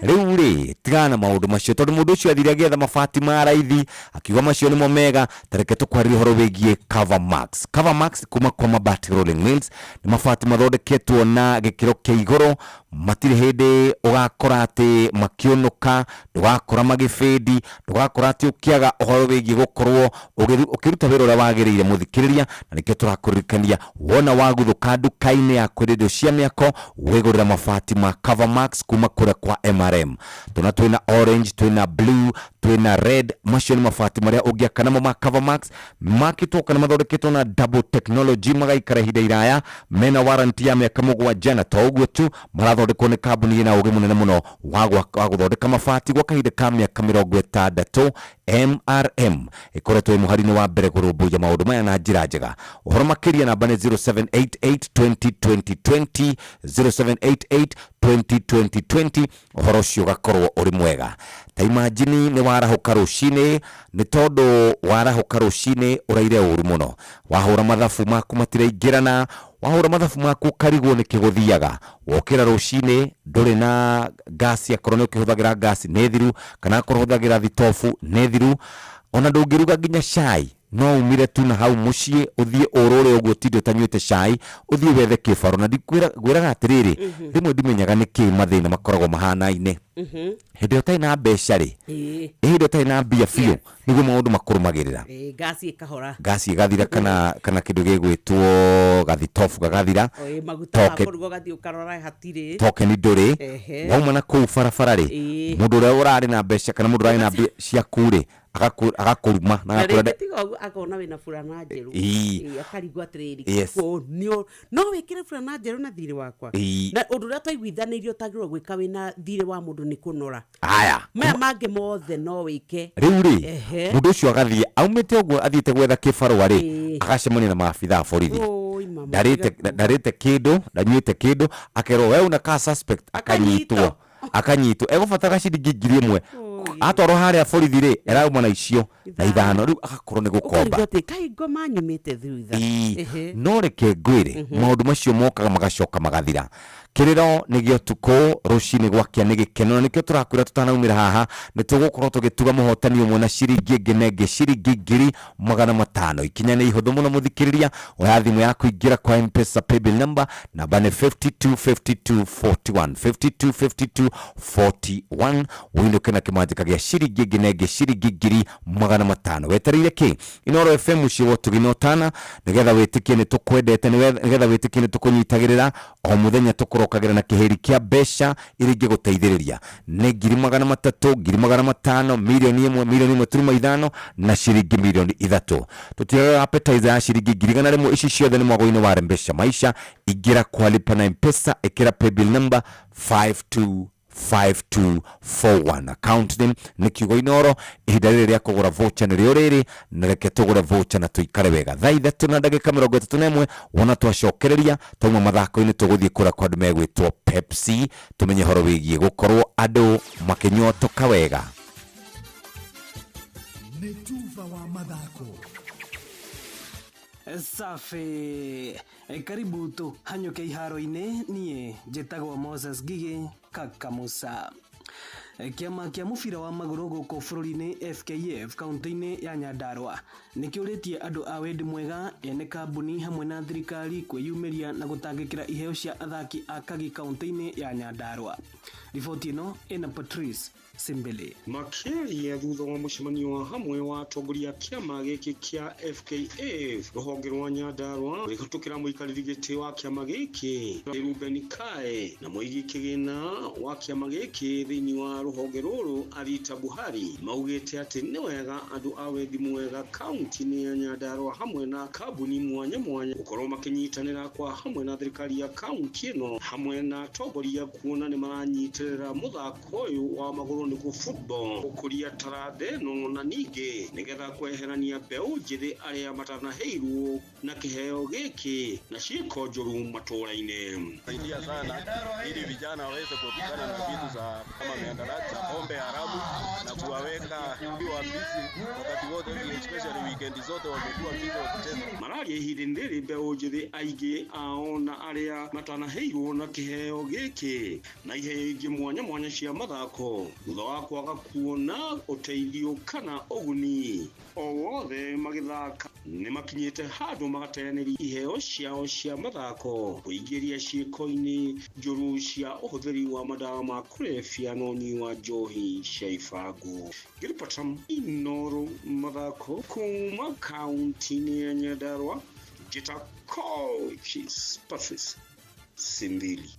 Rĩu rĩ, tigana na maũndũ macio tondũ mũndũ ũcio athire agĩetha mabati ma raithi akiuga macio nĩmo mega. Ta reke tũkwarĩrie ũhoro wĩgiĩ Cover Max. Cover Max kuma kwa Mabati Rolling Mills nĩ mabati mathondeketwo na gĩkĩro kĩa igũrũ. Matirĩ hĩndĩ ũgakora atĩ makĩũnũka, ndũgakora magĩbĩndi, ndũgakora atĩ ũkĩaga ũhoro wĩgiĩ gũkorwo ũkĩruta wĩra ũrĩa wagĩrĩire, mũthikĩrĩria. Na nĩkĩo tũrakũririkania, wona waguthũka nduka-inĩ ya kwendia indo cia mĩako, wĩgũrĩra mabati ma Cover Max kuma kũrĩa kwa MRM. Tuna twĩna orange, twĩna blue, twĩna red. Macio nĩ mabati marĩa ũngĩaka namo ma Cover Max, makĩtwo kana mathondeketwo na double technology, magaikara ihinda iraya, mena warranty ya mĩaka 7. Na to ũguo tu, marathondekwo nĩ kambuni ĩna ũgĩ mũnene mũno wa gũthondeka mabati gwa kahinda ka mĩaka 60. MRM ĩkoretwo ĩ mũhari-inĩ wa mbere kũrũmbũiya maũndũ maya na njĩra njega. Ũhoro makĩria, namba nĩ 0788 20 20 20, 0788 20 20 20. Ũhoro ũcio ũgakorwo ũrĩ mwega. Ta imagine nĩ warahũka rũcinĩ, nĩ tondũ warahũka rũcinĩ ũraire ũru mũno, wahũra mathabu maku matiraingĩrana, wahũra mathabu maku ũkarigwo nĩ kĩgũthiaga. Wokĩra rũcinĩ ndũrĩ na ngasi, akorwo nĩ ũkĩhũthagĩra ngasi nĩ thiru, kana akorwo ũhũthagĩra thitobu nĩ thiru, ona ndũngĩruga nginya cai, no umire tu na hau mũciĩ ũthiĩ ũrũre ũguo ũtinde ũtanyuĩte cai, ũthiĩ wethe kĩbarũ. Na ngwĩraga atĩrĩrĩ, rĩmwe ndimenyaga nĩkĩ mathĩna makoragwo mahanaine. Hĩndĩ ĩrĩa ũtarĩ na mbeca rĩ, hĩndĩ ĩrĩa ũtarĩ na mbia biũ, nĩguo maũndũ makũrũmagĩrĩra. Ngasi ĩkahora. Ngasi ĩgathira kana kĩndũ gĩgwĩtwo gathitobu gagathira. Maguta ma kũruga ũgathiĩ ũkarora hatirĩ. Tokeni ndũrĩ. Wauma na kũu barabara rĩ, mũndũ ũrĩa ũrarĩ na mbeca kana mũndũ ũrarĩ na mbia ciaku rĩ, agakũruma na na agakwĩra rĩngĩ tiga ũguo akona wĩna burana njerũ. Akarigwo atĩrĩrĩ, no wĩkĩre burana njerũ na thirĩ wakwa? Na ũndũ ũrĩa twaiguithanĩirie ũtagĩrĩirwo gwĩka wĩna thirĩ wa mũndũ nĩ kũnora. Aya. Maya mangĩ mothe no wĩke. Rĩu rĩ, mũndũ ũcio agathiĩ aumĩte ũguo athiĩte gwetha kĩbarũa rĩ, agacemania na maabitha a borithi. Oi, mama, ndarĩte ndarĩte kĩndũ, ndanyuĩte kĩndũ, akerwo we unakaa suspect, akanyitwo akanyitwo egũbatara ciringi 1000. Atwarwo harĩa borithi rĩ, erauma na icio na 5, rĩu agakorwo nĩ gũkomba. Ũkarigwo atĩ kaĩ ngoma nyumĩte thutha. No reke ngwĩre, maũndũ macio mokaga magacoka magathira. Kĩrĩro nĩ gĩa ũtukũ, rũcinĩ gwakĩa nĩ gĩkeno. Na nĩkĩo tũrakwĩra tũtanaumĩra haha nĩ tũgũkorwo tũgĩtuga mũhotani ũmwe na ciringi ĩngĩ na ĩngĩ ciringi 500,000. Ikinya nĩ ihũthũ mũno, mũthikĩrĩria. Oya thimũ yaku, ingĩra kwa Mpesa paybill number, namba nĩ 525241, 525241, ũinũke na kĩmanjĩka gĩa ciringi ĩngĩ na ĩngĩ ciringi 500,000. Wetereire kĩ? Inoro FM, mũciĩ wa ũtugi na ũtana, nĩgetha wĩtĩkie nĩ tũkwendete, nĩgetha wĩtĩkie nĩ tũkũnyitagĩrĩra o mũthenya, tũkũrokagĩra na kĩhĩri kĩa mbeca iria ingĩgũteithĩrĩria, nĩ 300,000, 500,000, 1,000,000, 1.5 million na ciringi 3 million. Tũtiagaga appetizer ya ciringi 100,000. Ici ciothe nĩ mwago-inĩ wa Rembesha Maisha. Ingĩra kwa lipa na Mpesa, ĩkĩra paybill number. 5241. Account name nĩ kiugo Inoro. Ihinda rĩrĩ rĩa kũgũra voucher nĩrĩo rĩrĩ, na reke tũgũre voucher na tũikare wega. Thaa 3:31, wona twacokereria tauma mathako-inĩ, tũgũthiĩ kũrĩa kwa andũ megwĩtwo Pepsi, tũmenye horo wĩgiĩ gũkorwo andũ makĩnyotoka wega. Nĩ tuba wa mathako. Safi. Karibu tu hanyũke iharo-inĩ. Niĩ njĩtagwo Moses Ngigĩ Kakamusa. Kĩama kĩa mũbira wa magũrũ gũkũ bũrũri-inĩ FKF kaunti-inĩ ya Nyandarua nĩ kĩũrĩtie andũ a wendi mwega, ene kambuni hamwe na thirikari kwĩyumĩria na gũtangĩkĩra iheo cia athaki a Kagi kaunti-inĩ ya Nyandarua. Riboti ĩno ĩna Patrice Simbele. Makĩaria thutha wa mũcemanio wa hamwe wa atongoria a kĩama gĩkĩ kĩa FKF rũhonge rwa Nyandarua, rũkĩhĩtũkĩra mũikarĩri gĩtĩ wa kĩama gĩkĩ Ruben Kae na mũigi kĩgĩna wa kĩama gĩkĩ thĩinĩ wa rũhonge rũrũ Arita Buhari, maugĩte atĩ nĩ wega andũ a wendi mwega kaunti-inĩ ya Nyandarua hamwe na kambuni mwanya mwanya gũkorwo makĩnyitanĩra kwa hamwe na thirikari ya kaunti ĩno hamwe na atongoria, kuona nĩ maranyitĩrĩra mũthako ũyũ wa magũrũ, nĩguo football, gũkũria taranda ĩno na ningĩ nĩgetha kweherania mbeũ njĩthĩ arĩa matanaheirwo na kĩheo gĩkĩ na ciĩko njũru matũũra-inĩ. Saidia sana ili vijana waweze kuepukana na vitu za kama mihadarati, pombe haramu na kuwaweka wa busy wakati wote, especially weekend zote wamekuwa busy wakicheza. Mararia ihinda rĩrĩ mbeũ njĩthĩ aingĩ ao na arĩa matanaheirwo na kĩheo gĩkĩ na iheo ingĩ mwanya mwanya cia mathako thutha wa kwaga kuona ũteithio kana ũguni o wothe magĩthaka, nĩ makinyĩte handũ magateanĩria iheo ciao cia mathako kũingĩria ciĩko-inĩ njũru cia ũhũthĩri wa madawa ma kũrebia na ũnyui wa njohi cia ibango. Ngĩripota Inoro mathako kuma kaunti-inĩ ya Nyandarua, njĩta Coach Patrice Simbili.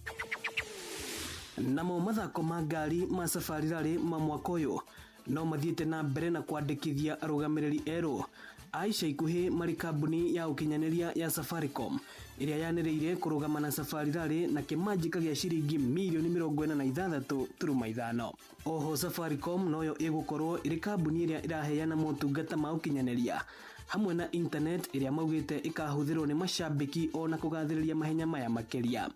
Namo mathako ma ngari ma Safari Rally ma mwaka ũyũ no mathiĩte na mbere na kwandĩkithia arũgamĩrĩri erũ a ica ikuhĩ marĩ kambuni ya ũkinyanĩria ya Safaricom, ĩrĩa yanĩrĩire kũrũgama na Safari Rally na kĩmanjĩka gĩa ciringi mirioni 46.5. Oho Safaricom noyo ĩgũkorwo ĩrĩ kambuni ĩrĩa ĩraheana motungata ma ũkinyanĩria hamwe na internet, ĩrĩa maugĩte ĩkahũthĩrwo nĩ macambĩki ona kũgathĩrĩria mahenya maya makĩria.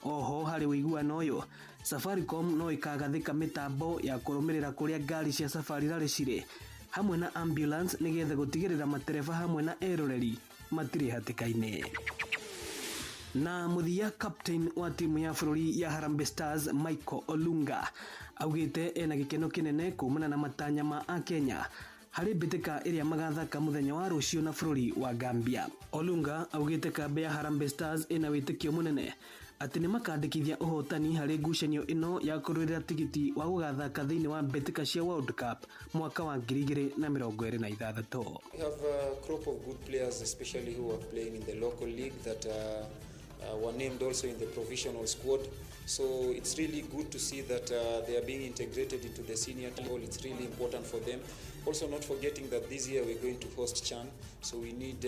Oho harĩ ũiguano ũyũ, Safaricom no ĩkagathĩka mĩtambo ya kũrũmĩrĩra kũrĩa ngari cia Safari Rally cirĩ hamwe na ambulance, nĩgetha gũtigĩrĩra matereba hamwe na eroreri matirĩ hatĩka-inĩ. Na mũthia, captain wa timu ya bũrũri ya Harambee Stars Michael Olunga augĩte ena gĩkeno kĩnene kumana na matanya ma Akenya harĩ mbĩtĩka ĩrĩa magathaka mũthenya wa rũciũ na bũrũri wa Gambia. Olunga augĩte kambĩ ya Harambee Stars ĩna wĩtĩkio mũnene atĩ nĩ makandĩkithia ũhotani harĩ ngucanio ĩno ya kũrũĩrĩra tigiti wa gũgathaka thĩinĩ wa mbĩtĩka cia World Cup mwaka wa 2026. We have a crop of good players, especially who are playing in the local league that were named also in the provisional squad. So it's really good to see that they are being integrated into the senior team. It's really important for them. Also, not forgetting that this year we're going to host CHAN, so we need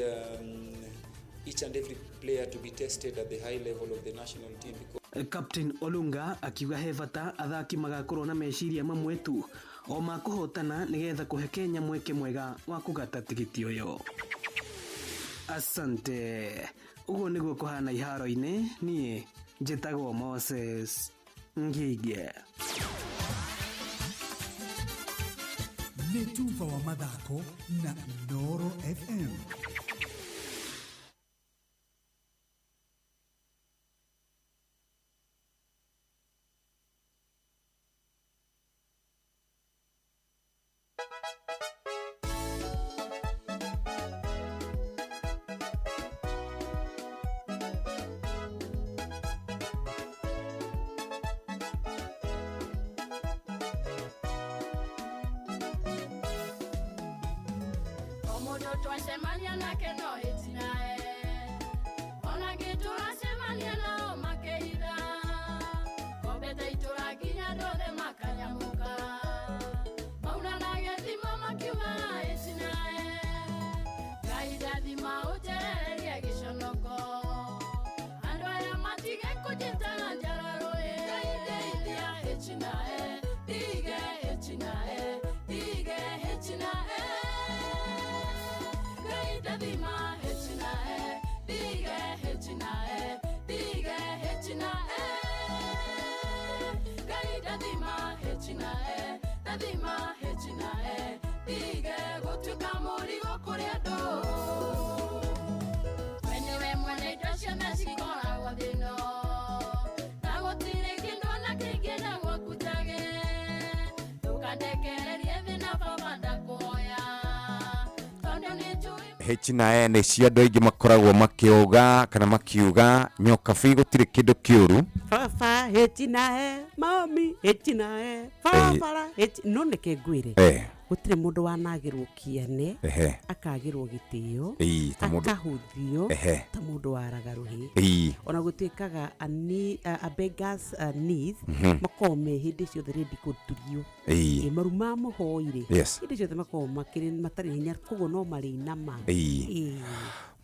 each and every player to be tested at the high level of the national team. Because Captain Olunga akiuga he bata athaki magakorwo na meciria mamwe tu o ma kũhotana nĩgetha kũhe Kenya mweke mwega wa kũgata tigiti ũyũ. Asante. Ũguo nĩguo kũhana iharo-inĩ. Niĩ njĩtagwo Moses Ngige. Nĩ tuba wa mathako na Inooro FM. O mũndũ twacemania nake no ĩtinae, ona angĩ tũracemania nao makĩhitha kombete itũra nginya andũ othe makanyamũka, mauna na gĩthimo makiuga ĩtinae. Ngai ndathima ũnjehererie gĩconoko, andũ aya matige kũnjĩtaga njararũĩ. Ngai ndeithia ĩtinae. ndathima H na E tige H na E tige H na E Ngai ndathima H na E ndathima H na E tige gũtuĩka mũrigo kũrĩ andũ. We nĩwe mwene indo ciothe cikoragwo thĩ ĩno, na gũtirĩ kĩndũ ona kĩngĩenda gwaku njage. Ndũkandekererie thĩ na baba ndakũhoya, tondũ nĩnjũĩ H na E nĩ cia andũ aingĩ makoragwo makĩuga kana makiuga nyokabi gũtirĩ kĩndũ kĩũru. Baba H na E, mami H na E, barabara H no nĩke ngwĩre gũtirĩ mũndũ wanagĩrwo kĩene akagĩrwo gĩtĩo Ĩĩ, ta mũndũ- akahũthio ta mũndũ waraga rũhĩ. Ona gũtuĩkaga a beggars needs makoragwo me hĩndĩ ciothe ready kũturio. Maru ma mũhoi rĩ, hĩndĩ ciothe makoragwo makĩrĩ matarĩ hinya, koguo no marĩinama.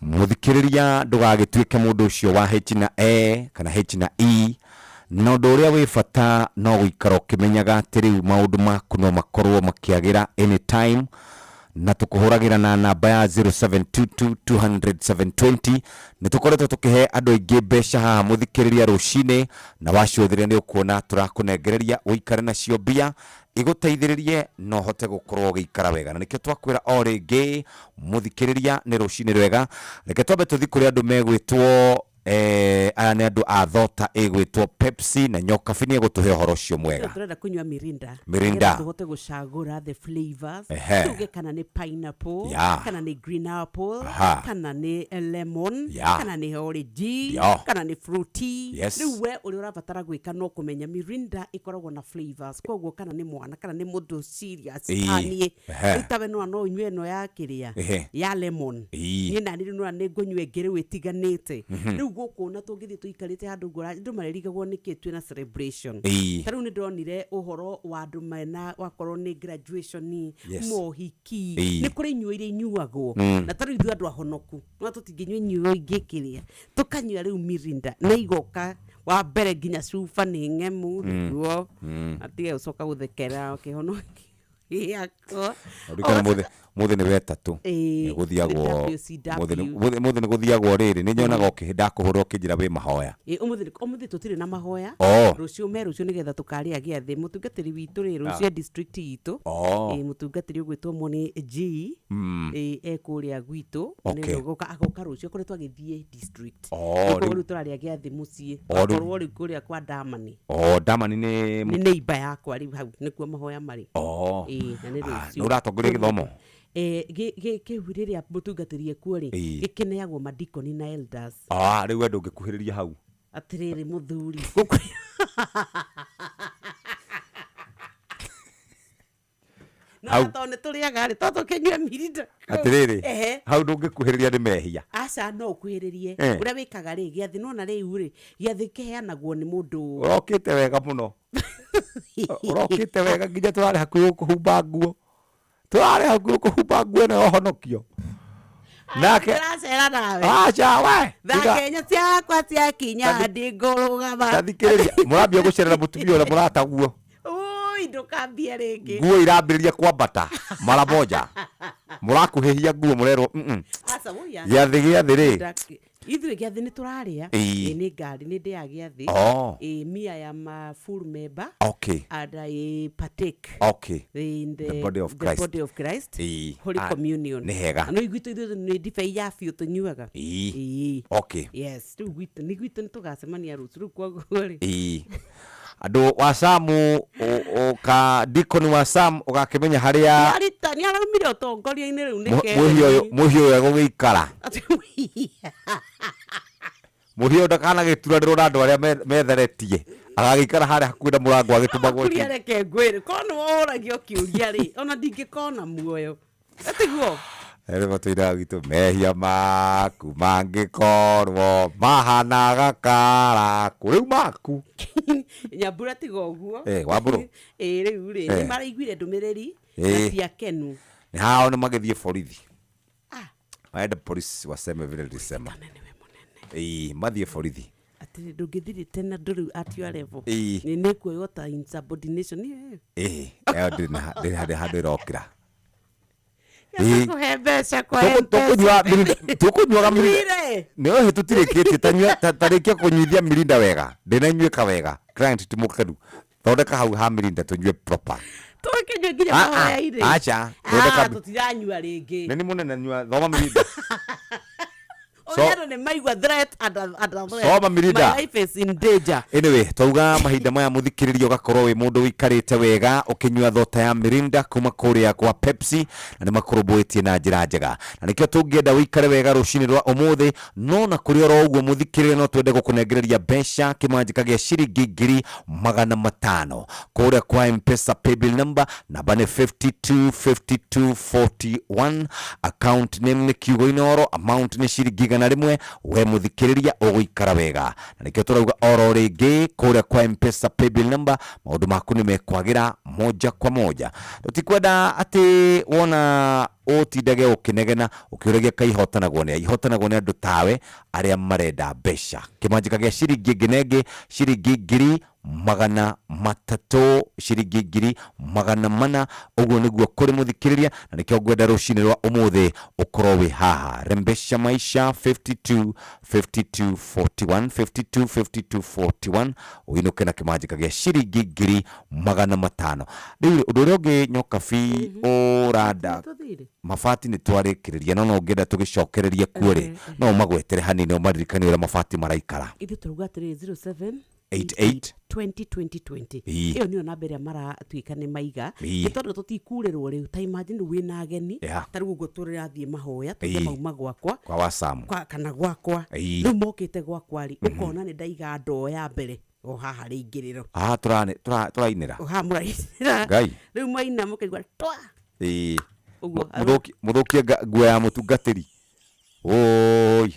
Mũthikĩrĩria ndũgagĩtuĩke mũndũ ũcio wa H na E kana H na E, na ũndũ ũrĩa wĩ bata no gũikara ũkĩmenyaga atĩ rĩu maũndũ maku no makorwo makĩagĩra anytime, na tũkũhũragĩra na namba ya 0722 200 720. Nĩ tũkoretwo tũkĩhe andũ aingĩ mbeca haha mũthikĩrĩria rũcinĩ, na wacũthĩrĩria nĩ ũkuona tũrakũnengereria ũikare nacio mbia igũteithĩrĩrie na ũhote gũkorwo ũgĩikara wega. Na nĩkĩo twakwĩra o rĩngĩ mũthikĩrĩria nĩ rũcinĩ rwega. Reke twambe tũthiĩ kũrĩ andũ megwĩtwo aya nĩ andũ a thota ĩgwĩtwo Pepsi, na nyokabi nĩ egũtũhe ũhoro ũcio mwega. Tũrenda kũnyua Mirinda. Mirinda. Nĩgetha tũhote gũcagũra the flavors. Tuge kana nĩ pineapple, kana nĩ green apple, kana nĩ lemon, kana nĩ orange, kana nĩ fruity. Rĩu we ũrĩa ũrabatara gwĩka no kũmenya Mirinda ĩkoragwo na flavors, koguo kana nĩ mwana kana nĩ mũndũ serious ta niĩ. Rĩu tawe no no ũnyue ĩno ya kĩrĩa ya lemon. Niĩ nani rĩu nona nĩ ngũnyua ĩngĩ rĩu ĩtiganĩte. Rĩu gũkũ na tũngĩthiĩ tũikarĩte handũ ũguo andũ marĩrigagwo nĩkĩ twĩna celebration. Ta rĩu nĩ ndonire ũhoro wa andũ mena wakorwo nĩ graduation, mohiki, nĩ kũrĩ inyuo iria inyuagwo. Na ta rĩu ithuĩ andũ ahonoku no tũtingĩnyua inyuo ingĩ kĩrĩa tũkanyua rĩu Mirinda na igoka wa mbere nginya cuba nĩ ng'emu nĩguo atige gũcoka gũthekera kĩhono gĩakwa. Ũririkane mũthĩ nĩ wetatũ. Nĩ Nĩ gũthiagwo nĩ WCW. Mũthĩ nĩ gũthiagwo rĩrĩ nĩ nyonaga ndakũhũra ũkĩnjĩra wĩ mahoya. Ũmũthĩ tũtirĩ na mahoya. Rũciũ me rũciũ nĩgetha tũkarĩa gĩathĩ mũtungatĩri witũ rĩ rũciũ district itũ. Mũtungatĩri ũgwĩtwo Moni G ekũrĩa gwitũ. Nĩ agoka rũciũ akoretwo agĩthiĩ district. Koguo rĩu tũrarĩa gĩathĩ mũciĩ. Akorwo rĩu kũrĩa kwa Damani. Damani nĩ nĩ neighbor yakwa rĩu hau nĩkuo mahoya marĩ. Na nĩ rũciũ. Nĩ ũratongoria gĩthomo? Kĩu rĩrĩa mũtungatĩri ekuo rĩ, gĩkĩneagwo madikoni na elders. Rĩu we ndũngĩkuhĩrĩria hau. Atĩrĩrĩ mũthuri. No tondũ nĩ tũrĩaga rĩ, to tũkĩnyue Mirinda. Atĩrĩrĩ, hau ndũngĩkuhĩrĩria nĩ mehia. Aca no ũkuhĩrĩrie. Ũrĩa wĩkaga rĩ, gĩathĩ nona rĩu rĩ, gĩathĩ kĩheanagwo nĩ mũndũ. Ũrokĩte wega mũno. Ũrokĩte wega nginya tũrarĩ hakuhĩ gũkũhumba nguo. Tũrarĩ hakuhĩ gũkũhumba nguo ĩno ya ũhonokio. Nake Ndĩracera nawe. Aca we. Thaa Kenya ciakwa ciakinya ndingũrũgama. Tathikĩrĩria, mũrambia gũcerera mũtumia ũrĩa mũrataguo. Ui, ndũkambie rĩngĩ. Nguo irambĩrĩria kwambata mara moja. Mũrakuhĩhia nguo mũrerwo Aca, woi, aca. Gĩathĩ gĩathĩ rĩ. Ithuĩ gĩathĩ nĩ tũrarĩa. Nĩ ngari, nĩ ndĩaga gĩathĩ. Me, I am a full member. And I partake in The body of the Christ. body of Christ. Holy Communion. Nĩ hega. Na no gwitũ ithuĩ nĩ ndibei ya biũ tũnyuaga. Yes, rĩu gwitũ nĩ gwitũ nĩ tũgacemania rũciũ rĩu koguo rĩ. Andũ wa Samu, ka deacon wa Sam ũgakĩmenya harĩa Nĩ araumire ũtongoria-inĩ rĩu nĩ mũhiũ ũyũ egũgĩikara. Mũhiũ ũyũ ndakanagĩturanĩrwo na andũ arĩa metheretie. Agagĩikara harĩa hakuhĩ na mũrango agĩtũmagwo Kuria reke ngwĩre, korwo nĩ woragia kĩũria rĩ, ona ndingĩkona muoyo. Atiguo? Rĩu matũiraga gwitũ mehia maku mangĩkorwo mahana gakaraku rĩu maku. Nyambura tiga ũguo. Wambũrũ. Rĩu rĩ, nĩ maraiguire ndũmĩrĩri na ti akenu. Nĩ hao nĩ magĩthiĩ borithi. Waende polisi waseme vile nilisema. Mathiĩ borithi. Atĩrĩ ndũngĩthirĩ tena ndũrĩ at your level. Nĩ nĩkuoywo ta insubordination. Ĩyo ndĩrĩ handũ ĩrokĩra. Ĩĩ. Kũhe mbeca kwa Tũkũnyua tũkũnyuaga mirinda. Nyuire. Nĩ ohe tũtirĩkĩtie tanyua tarĩkia kũnyuithia mirinda wega. Ndĩnanyuĩka wega. Client ti mũkenu. Thondeka hau ha mirinda tũnyue proper. Tũkĩnyua nginya Ah, ah, mahoya-inĩ. aca, thondeka Ah, tũtiranyua rĩngĩ. Nĩ nĩ mũnene nyua thoma mirinda. Ũrĩa andũ nĩ maigua threat and a- and a threat. Soma Mirinda. My life is in danger. Anyway, twauga mahinda maya muthikiriria ugakorwo wi mundu wikarite wega ukinyua thota ya Mirinda kuma kuria kwa Pepsi na nĩ makũrũmbũĩtie na njĩra njega na nĩkĩo tũngĩenda wĩikare wega rũcinĩ rwa ũmũthĩ no na kũrĩ oro ũguo mũthikĩrĩria no twende gũkũnengereria mbeca kĩmanjĩka gĩa ciringi 500,000 kũrĩa kwa Mpesa paybill number namba nĩ 525241 account name nĩ kiugo inoro amount nĩ ciringi 100 we mũthikĩrĩria ũgũikara wega na nĩkĩo tũrauga oro rĩngĩ kũrĩa kwa Mpesa paybill number maũndũ maku nĩ mekwagĩra moja kwa moja tũtikwenda atĩ wona ũtindage ũkĩnegena ũkĩũragia kaĩ ihotanagwo nĩ a ihotanagwo nĩ andũ tawe arĩa marenda mbeca kĩmanjĩka gĩa ciringi ĩngĩ na ĩngĩ ciringi 300,000 ciringi 400,000 ũguo nĩguo kũrĩ mũthikĩrĩria na nĩkĩo ngwenda rũcinĩ rwa ũmũthĩ ũkorwo wĩ haha rembesha maisha 52 52 41 52 52 41 ũinũke na kĩmanjĩka gĩa ciringi 500,000 rĩu ũndũ ũrĩa ũngĩ nyokabi ũranda Tũthire. mabati nĩ twarĩkĩrĩria no no ũngĩenda tũgĩcokererie kuo rĩ no ũmagwetere hanini ũmaririkanie ũrĩa mabati maraikara Ithuĩ tũrauga atĩrĩrĩ 07 88 20 20 20 Ĩĩ. ĩyo nĩyo namba ĩrĩa maratuĩka nĩ maiga Ĩĩ. nĩ tondũ tũtikurĩrwo rĩu ta imagine rĩu wĩna ageni Yeah. ta rĩu ũguo tũrĩrathiĩ mahoya tuge Ĩĩ. mauma gwakwa kwa wasamu kwa, kana gwakwa Ĩĩ. rĩu mokĩte gwakwa rĩ ũkona nĩ ndaiga ndoo ya mbere o haha rĩingĩrĩro ah tũrainĩra o haha mũrainĩra Ngai. rĩu mwaina mũkaigua twa Ĩĩ. Ũguo. Mũthũkie nguo ya mũtungatĩri oi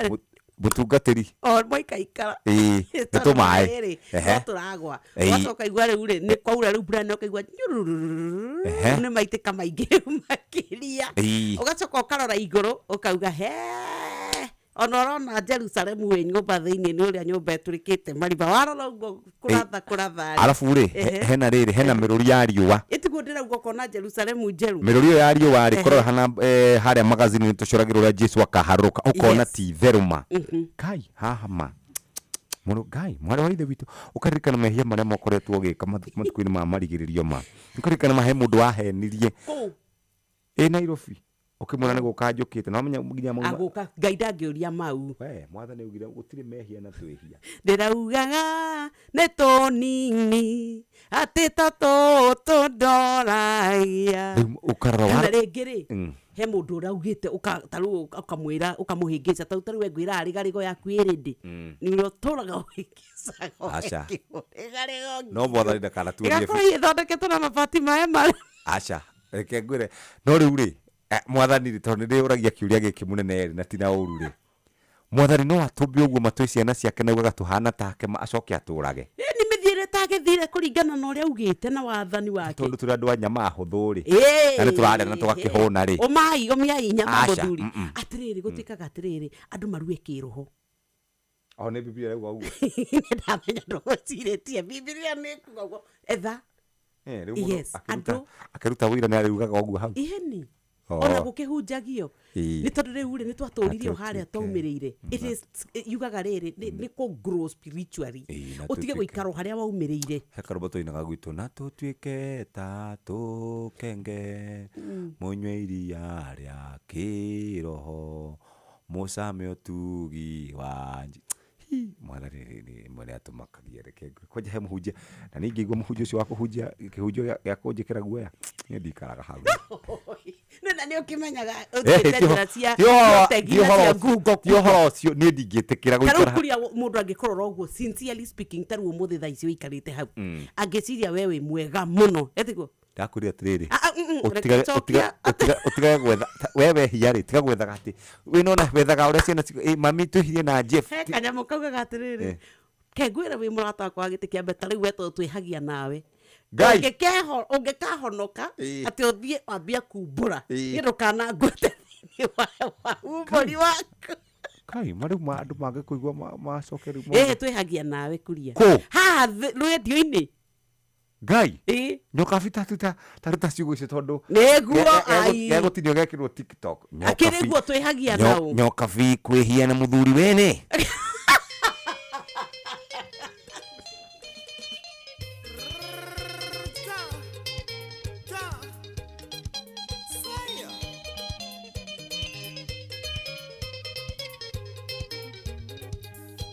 mũtungatĩri o mwaikaikara Ĩĩ, nĩ tũmaĩ. rĩrĩ Ehe. no tũragwa Ĩĩ. ũgacoka igua rĩu rĩ nĩ kwaura rĩu mbura nĩ ũkaigua nyurururu Ehe. nĩ maitĩka maingĩ rĩu makĩria Ĩĩ. ũgacoka ũkarora igũrũ ũkauga he ona ũrona Jerusalemu wĩ nyũmba thĩinĩ nĩ ũrĩa nyũmba ĩtũrĩkĩte marima warora ũguo kũratha kũratha rĩ. arabu rĩ Ehe. hena rĩrĩ hena mĩrũri ya riũa ĩtiguo ndĩrauga ũkona Jerusalemu njerũ mĩrũri ĩyo ya riũa rĩ Ehe. kũrora hana harĩa magazini tũcoragĩrwo ũrĩa Jesu akaharũrũka ũkona Yes. ti itherũ ma Mhm. Ngai haha ma mũno Ngai mwarĩ wa ithe witũ ũkaririkana mehia marĩa mokoretwo ũgĩka matukũ-inĩ ma marigĩrĩrio ma ũkaririkana ma he mũndũ wahenirie Kũu. ĩ Nairobi ũkĩmwĩra nĩ gũka njũkĩte na wamenya nginya mauma agũka Ngai ndangĩũria mau we mwathani augire gũtirĩ mehia na twĩhia ndĩraugaga nĩ tũnini atĩ ta tũtũ ndoragia rĩu ũkarora kana wa rĩngĩ rĩ Mm. he mũndũ ũraugĩte ta rĩu ũkamwĩra ũkamũhĩngĩca ta rĩu we ngwĩra rĩgarĩgo yaku ĩ rĩndĩ nĩ ũrĩa ũtũraga ũhĩngĩcaga Aca. rĩgarĩgo no mwathani ndakanatuonie ĩgakorwo ĩthondeketwo na mabati maya marĩ aca reke ngwĩre no rĩu rĩ mwathani rĩ tondũ nĩ ndĩũragia kĩũria gĩkĩ mũnene rĩ na ti na ũru rĩ mwathani no atũmbe ũguo matwĩ ciana ciake na augaga tũhana take acoke atũrage nĩ mĩthiĩre tagĩthire kũringana na ũrĩa augĩte na wathani wake tondũ tũrĩ andũ a nyama hũthũ rĩ Ĩĩ. na nĩ tũrarĩa na tũgakĩhũna rĩ ũmai ũmiai nyama Aca, mũthuri mm-mm. atĩrĩrĩ gũtuĩkaga atĩrĩrĩ andũ marue kĩroho o nĩ biblia ĩrauga ũguo ndamenya ndũgũcirĩtie bibilia nĩ kuga ũguo etha Eh, rĩu mũndũ Yes, andũ akĩruta wĩira nĩ arĩugaga ũguo hau iheni Oh. ona gũkĩhunjagio Ĩĩ. nĩ tondũ rĩu rĩ nĩ twatũririe o harĩa Natutuĩke. twaumĩrĩire It is- yugaga rĩrĩ nĩ kũ grow spiritually Ĩĩ, ũtige natutuĩke. gũikara o harĩa waumĩrĩire he karũmbo tũinaga gwitũ na tũtuĩke ta tũkenge mũnyue iria rĩa kĩroho mũcame ũtugi wa Hi, mwathani rĩmwe nĩ atũmakagia reke ngwĩre. Kwanja he mũhunjia na ningĩ igua mũhunjia ũcio wa kũhunjia kĩhunjio gĩa kũnjĩkĩra guoya niĩ ndikaraga hau nĩ nĩ ũkĩmenyaga Eh, ũthiĩte ti ũhoro- njĩra cia ti ũhoro- ũtegi ti na cia ũhoro- ngungo ti ũhoro ũcio niĩ ndingĩtĩkĩra ta rĩu gũikara kũrĩa mũndũ angĩkorora ũguo sincerely speaking ta rĩu ũmũthĩ thaa ici ũikarĩte hau angĩciria we wĩ mwega mũno etiguo ndakwĩrire atĩrĩrĩ Ah, ah, ũtigage reke njokia. ũtigage gwetha we wehia rĩ tiga gwethaga atĩ wĩnona wethaga ũrĩa ciana mami twĩhirie na Jeff he kanyamũ kaugaga atĩrĩrĩ Eh. kengwĩra wĩ mũrata wakwa wa gĩtĩ kĩa mbere ta rĩu we tondũ twĩhagia nawe Ngai. Ũngĩkahonoka Ĩĩ. atĩ ũthiĩ wambie kumbũra Ĩĩ. nĩ ndũkanangwete thĩinĩ wa umbũri waku kai marĩu andũ mangĩkũigua macoke rĩu ĩĩ twĩhagia nawe kuria Kũ? haha rendio-inĩ Ngai nyokabi taruta ciugo icio tondu Nĩguo, ai. Gegũtinio gekĩrwo TikTok. Akĩrĩ guo twĩhagia nao. Nyokabi kwĩhia na mũthuri wene.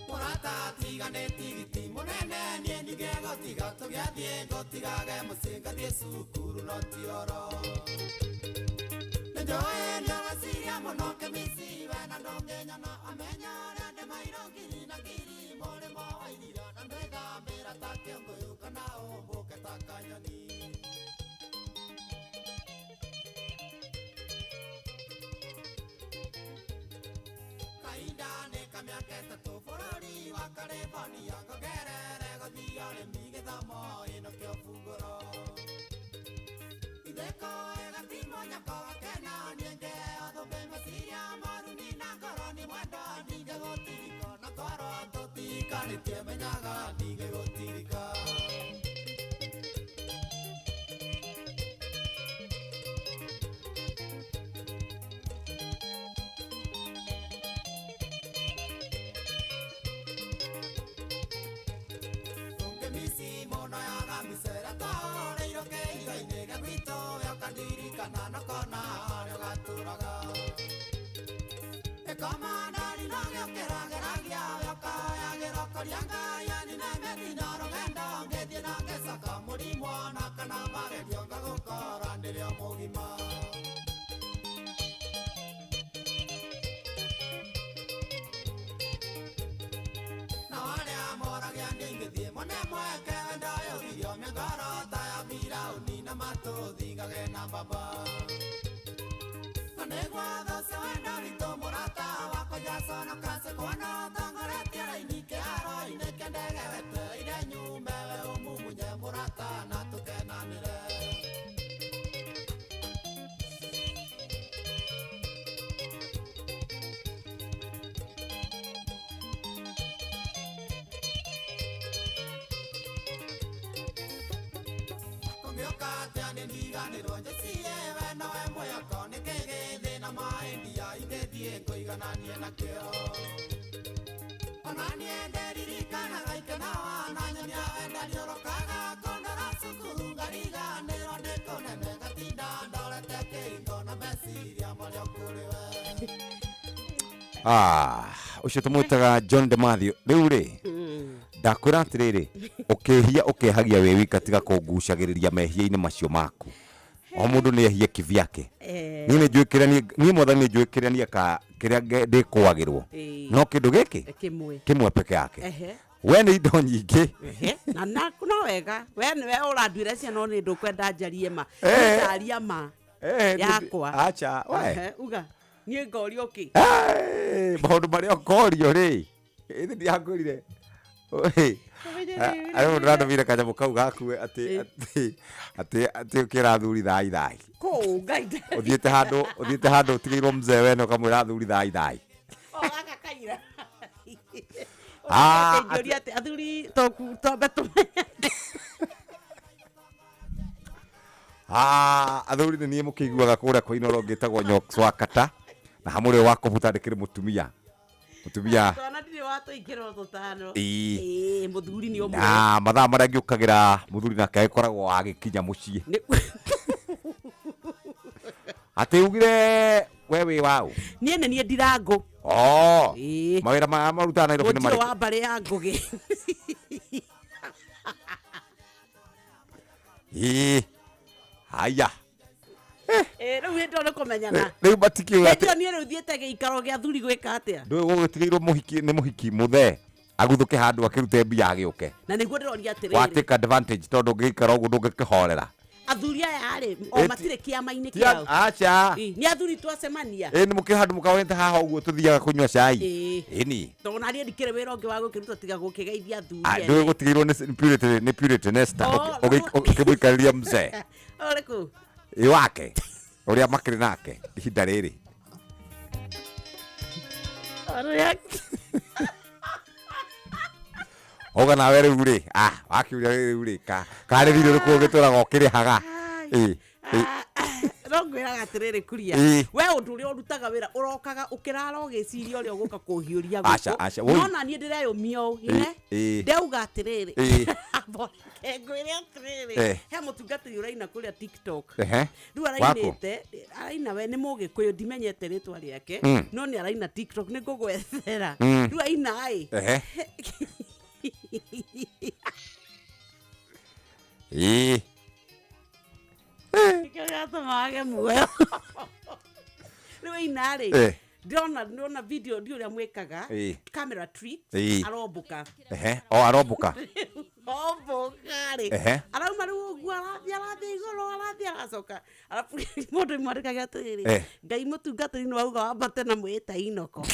Mũrata tigane tigiti mũnene niĩ ndigegũtiga tũgĩathiĩ ngũtigage mũciĩ ngathiĩ cukuru no ti oro nĩnjũĩ nĩũgeciria mũno kĩmici we na ndũngĩnyona amenya ũrĩa ndĩ mairũ ngiri na ngiri mũrĩmo wa iria na ndwĩthambĩra ta kĩũngũyũ kana ũmbũke ta kanyoni. Kahinda nĩ kamĩaka ĩtatũ bũrũri wa California ngongerere gũthiĩ ũrĩmi gĩthomo ĩno kĩo bungũro itheko ĩgatimwo nyako gakena niĩ ngĩheo thũmbĩ meciria moru nina ngoro nĩ mwendo ndingĩgũtirika na twarwo tũtikanĩtie menyaga ndingĩgũtirika. Kĩmici mũno yaga mĩcera twahoreirwo kĩhiga-inĩ gĩa gwitũ we ũkandirikana nokona harĩa ũgatũraga ĩkomandari no gĩũkĩra geragia we ũkoyagĩra ũkoria Ngai anine mĩthino rũgendo ngĩthiĩ na ngĩcoka mũrimũ na kana magerio ngagũkora ndĩrĩ o mũgima. Na arĩa moragia ndingĩthiĩ mone mweke wendo ũyũ ũgirio ngoro ta ya Firaũni na matũthingage na mbamba na nĩguo thũ cia wendo witũ mũrata wakwa njaconoka cikuona ũtongoretie raini kĩharo-inĩ kĩa ndege wetereire nyume we ũmumunye mũrata na tũkenanĩre. Kũngĩũka atĩa nĩ ndiganĩrwo njĩcirie we nowe mwĩhoko nĩkĩ gĩthĩ na maĩndia ingĩthiĩ ngũigananie nakĩo ona niĩ ndĩririkanaga ikeno na nyonia wenda riũrũkaga kũndora cukuru ngariganĩrwo nĩ kũnene ngatinda ndorete kĩhingo na meciria marĩa kũrĩ we. Ũcio tũmwĩtaga John de Mathew rĩu rĩ ndakwĩra atĩrĩrĩ ũkĩhia ũkehagia wĩ wika tiga kũngucagĩrĩria mehia-inĩ macio maku o mũndũ nĩ ehie kivyake. Niĩ nĩ njũĩ kĩrĩa niĩ mwathani nĩ njũĩ kĩrĩa niĩ kĩrĩa ndĩkũagĩrwo no kĩndũ gĩkĩ kĩmwe kĩmwe peke yake we nĩ indo nyingĩ. Na no wega we nĩwe ũranduĩra ciana no nĩ ndũkwenda njarie ma ndaria ma yakwa. Acha we uga niĩ ngorio kĩ maũndũ marĩa ũkorio rĩ ĩthĩ ndiakwĩrire arĩa ndĩratũmire kanyamũ kau gaku atĩ atĩ atĩ atĩ ũkĩra athuri thai thai kũu Ngai ũthiĩte handũ ũtigĩirwo mzee wene ũkamwĩra athuri thai thai. O gaka kaira. Ũrĩa atĩ athuri twambe tũmenyane. Athuri nĩ niĩ mũkĩiguaga kũrĩa kwa Inooro ngĩtagwo Nyox wa Kata na hamũrĩ wa komputa ndĩkĩrĩ mũtumia mũtumia twana ndirĩ watũingĩrwo tũtano. Ĩĩ mũthuri nĩ ũmwe na mathaa marĩa ngĩũkagĩra mũthuri nake agĩkoragwo agĩkinya mũciĩ atĩ ugire we wĩ waũ. Niĩ nĩ niĩ Ndirangũ. Mawĩra maya marutaga Nairobi nĩ Mũnjirũ marĩkũ? wa mbarĩ ya Ngũgĩ. Ĩĩ haya Rĩu hĩndĩ ĩyo nĩ kũmenyana. Rĩu matikĩũĩ atĩ hĩndĩ ĩyo niĩ rĩu thiĩte gĩikaro gĩa athuri gwĩka atĩa? Ndũĩ gũgĩtigĩirwo mũhiki nĩ mũhiki mũthee aguthũke handũ akĩrute mbia agĩũke. Na nĩguo ndĩroria atĩrĩrĩ. Wa take advantage tondũ ũngĩikara ũguo ndũngĩkĩhorera. Athuri aya rĩ o matirĩ kĩama-inĩ kĩao. Acha. Nĩ athuri twacemania. Ĩĩ nĩ mũkĩrĩ handũ mũkaonete haha ũguo tũthiaga kũnyua cai. Ĩni. Tondũ na niĩ ndikĩrĩ wĩra ũngĩ wa gũkĩruta tiga gũkĩgeithia athuri. Ndũĩ gũtigĩirwo nĩ Purity nĩ Purity Nesta ũkĩmũikarĩria mzee. Ũrĩkũ? Ĩ wake ũrĩa makĩrĩ nake ihinda rĩrĩ. Oga nawe rĩu rĩ, ah, wakiuria rĩu rĩ, karĩ thirĩ ũrĩkũ ũgĩtũraga ũkĩrĩhaga? Ĩ, ĩ. No ngwĩraga atĩrĩrĩ kuria, Ĩ. we ũndũ ũrĩa ũrutaga wĩra ũrokaga ũkĩrara ũgĩciria ũrĩa ũgũka kũhiũria Aca, gũkũ. aca, woi. No na niĩ ndĩreyũmia ũũ ine Ĩ. ndauga atĩrĩrĩ, Ĩ. Reke ngwĩre atĩrĩrĩ, Eh. he mũtungatĩri ũraina kũrĩa TikTok. Ehe. Rĩu Waku? arainĩte, araina we nĩ mũgĩkũyũ, ndimenyete rĩtwa rĩake, no nĩ araina TikTok, nĩ ngũgwethera. Rĩu aina ĩ. Ehe. Ĩ. Nĩkĩo gĩatũma age muoyo. Rĩu aina rĩ, Eh. ndĩrona video ndi ũrĩa mwĩkaga, Ĩ. camera trick, Ĩ. arombũka. Ehe. O arombũka. Ombũka rĩ, Ehe. arauma rĩu ũguo arathiĩ igũrũ, arathiĩ aracoka, arabu mũndũ mwandĩkage atĩrĩrĩ, Eh. Ngai mũtungatĩri nĩ wauga wambate na mwĩta inoko,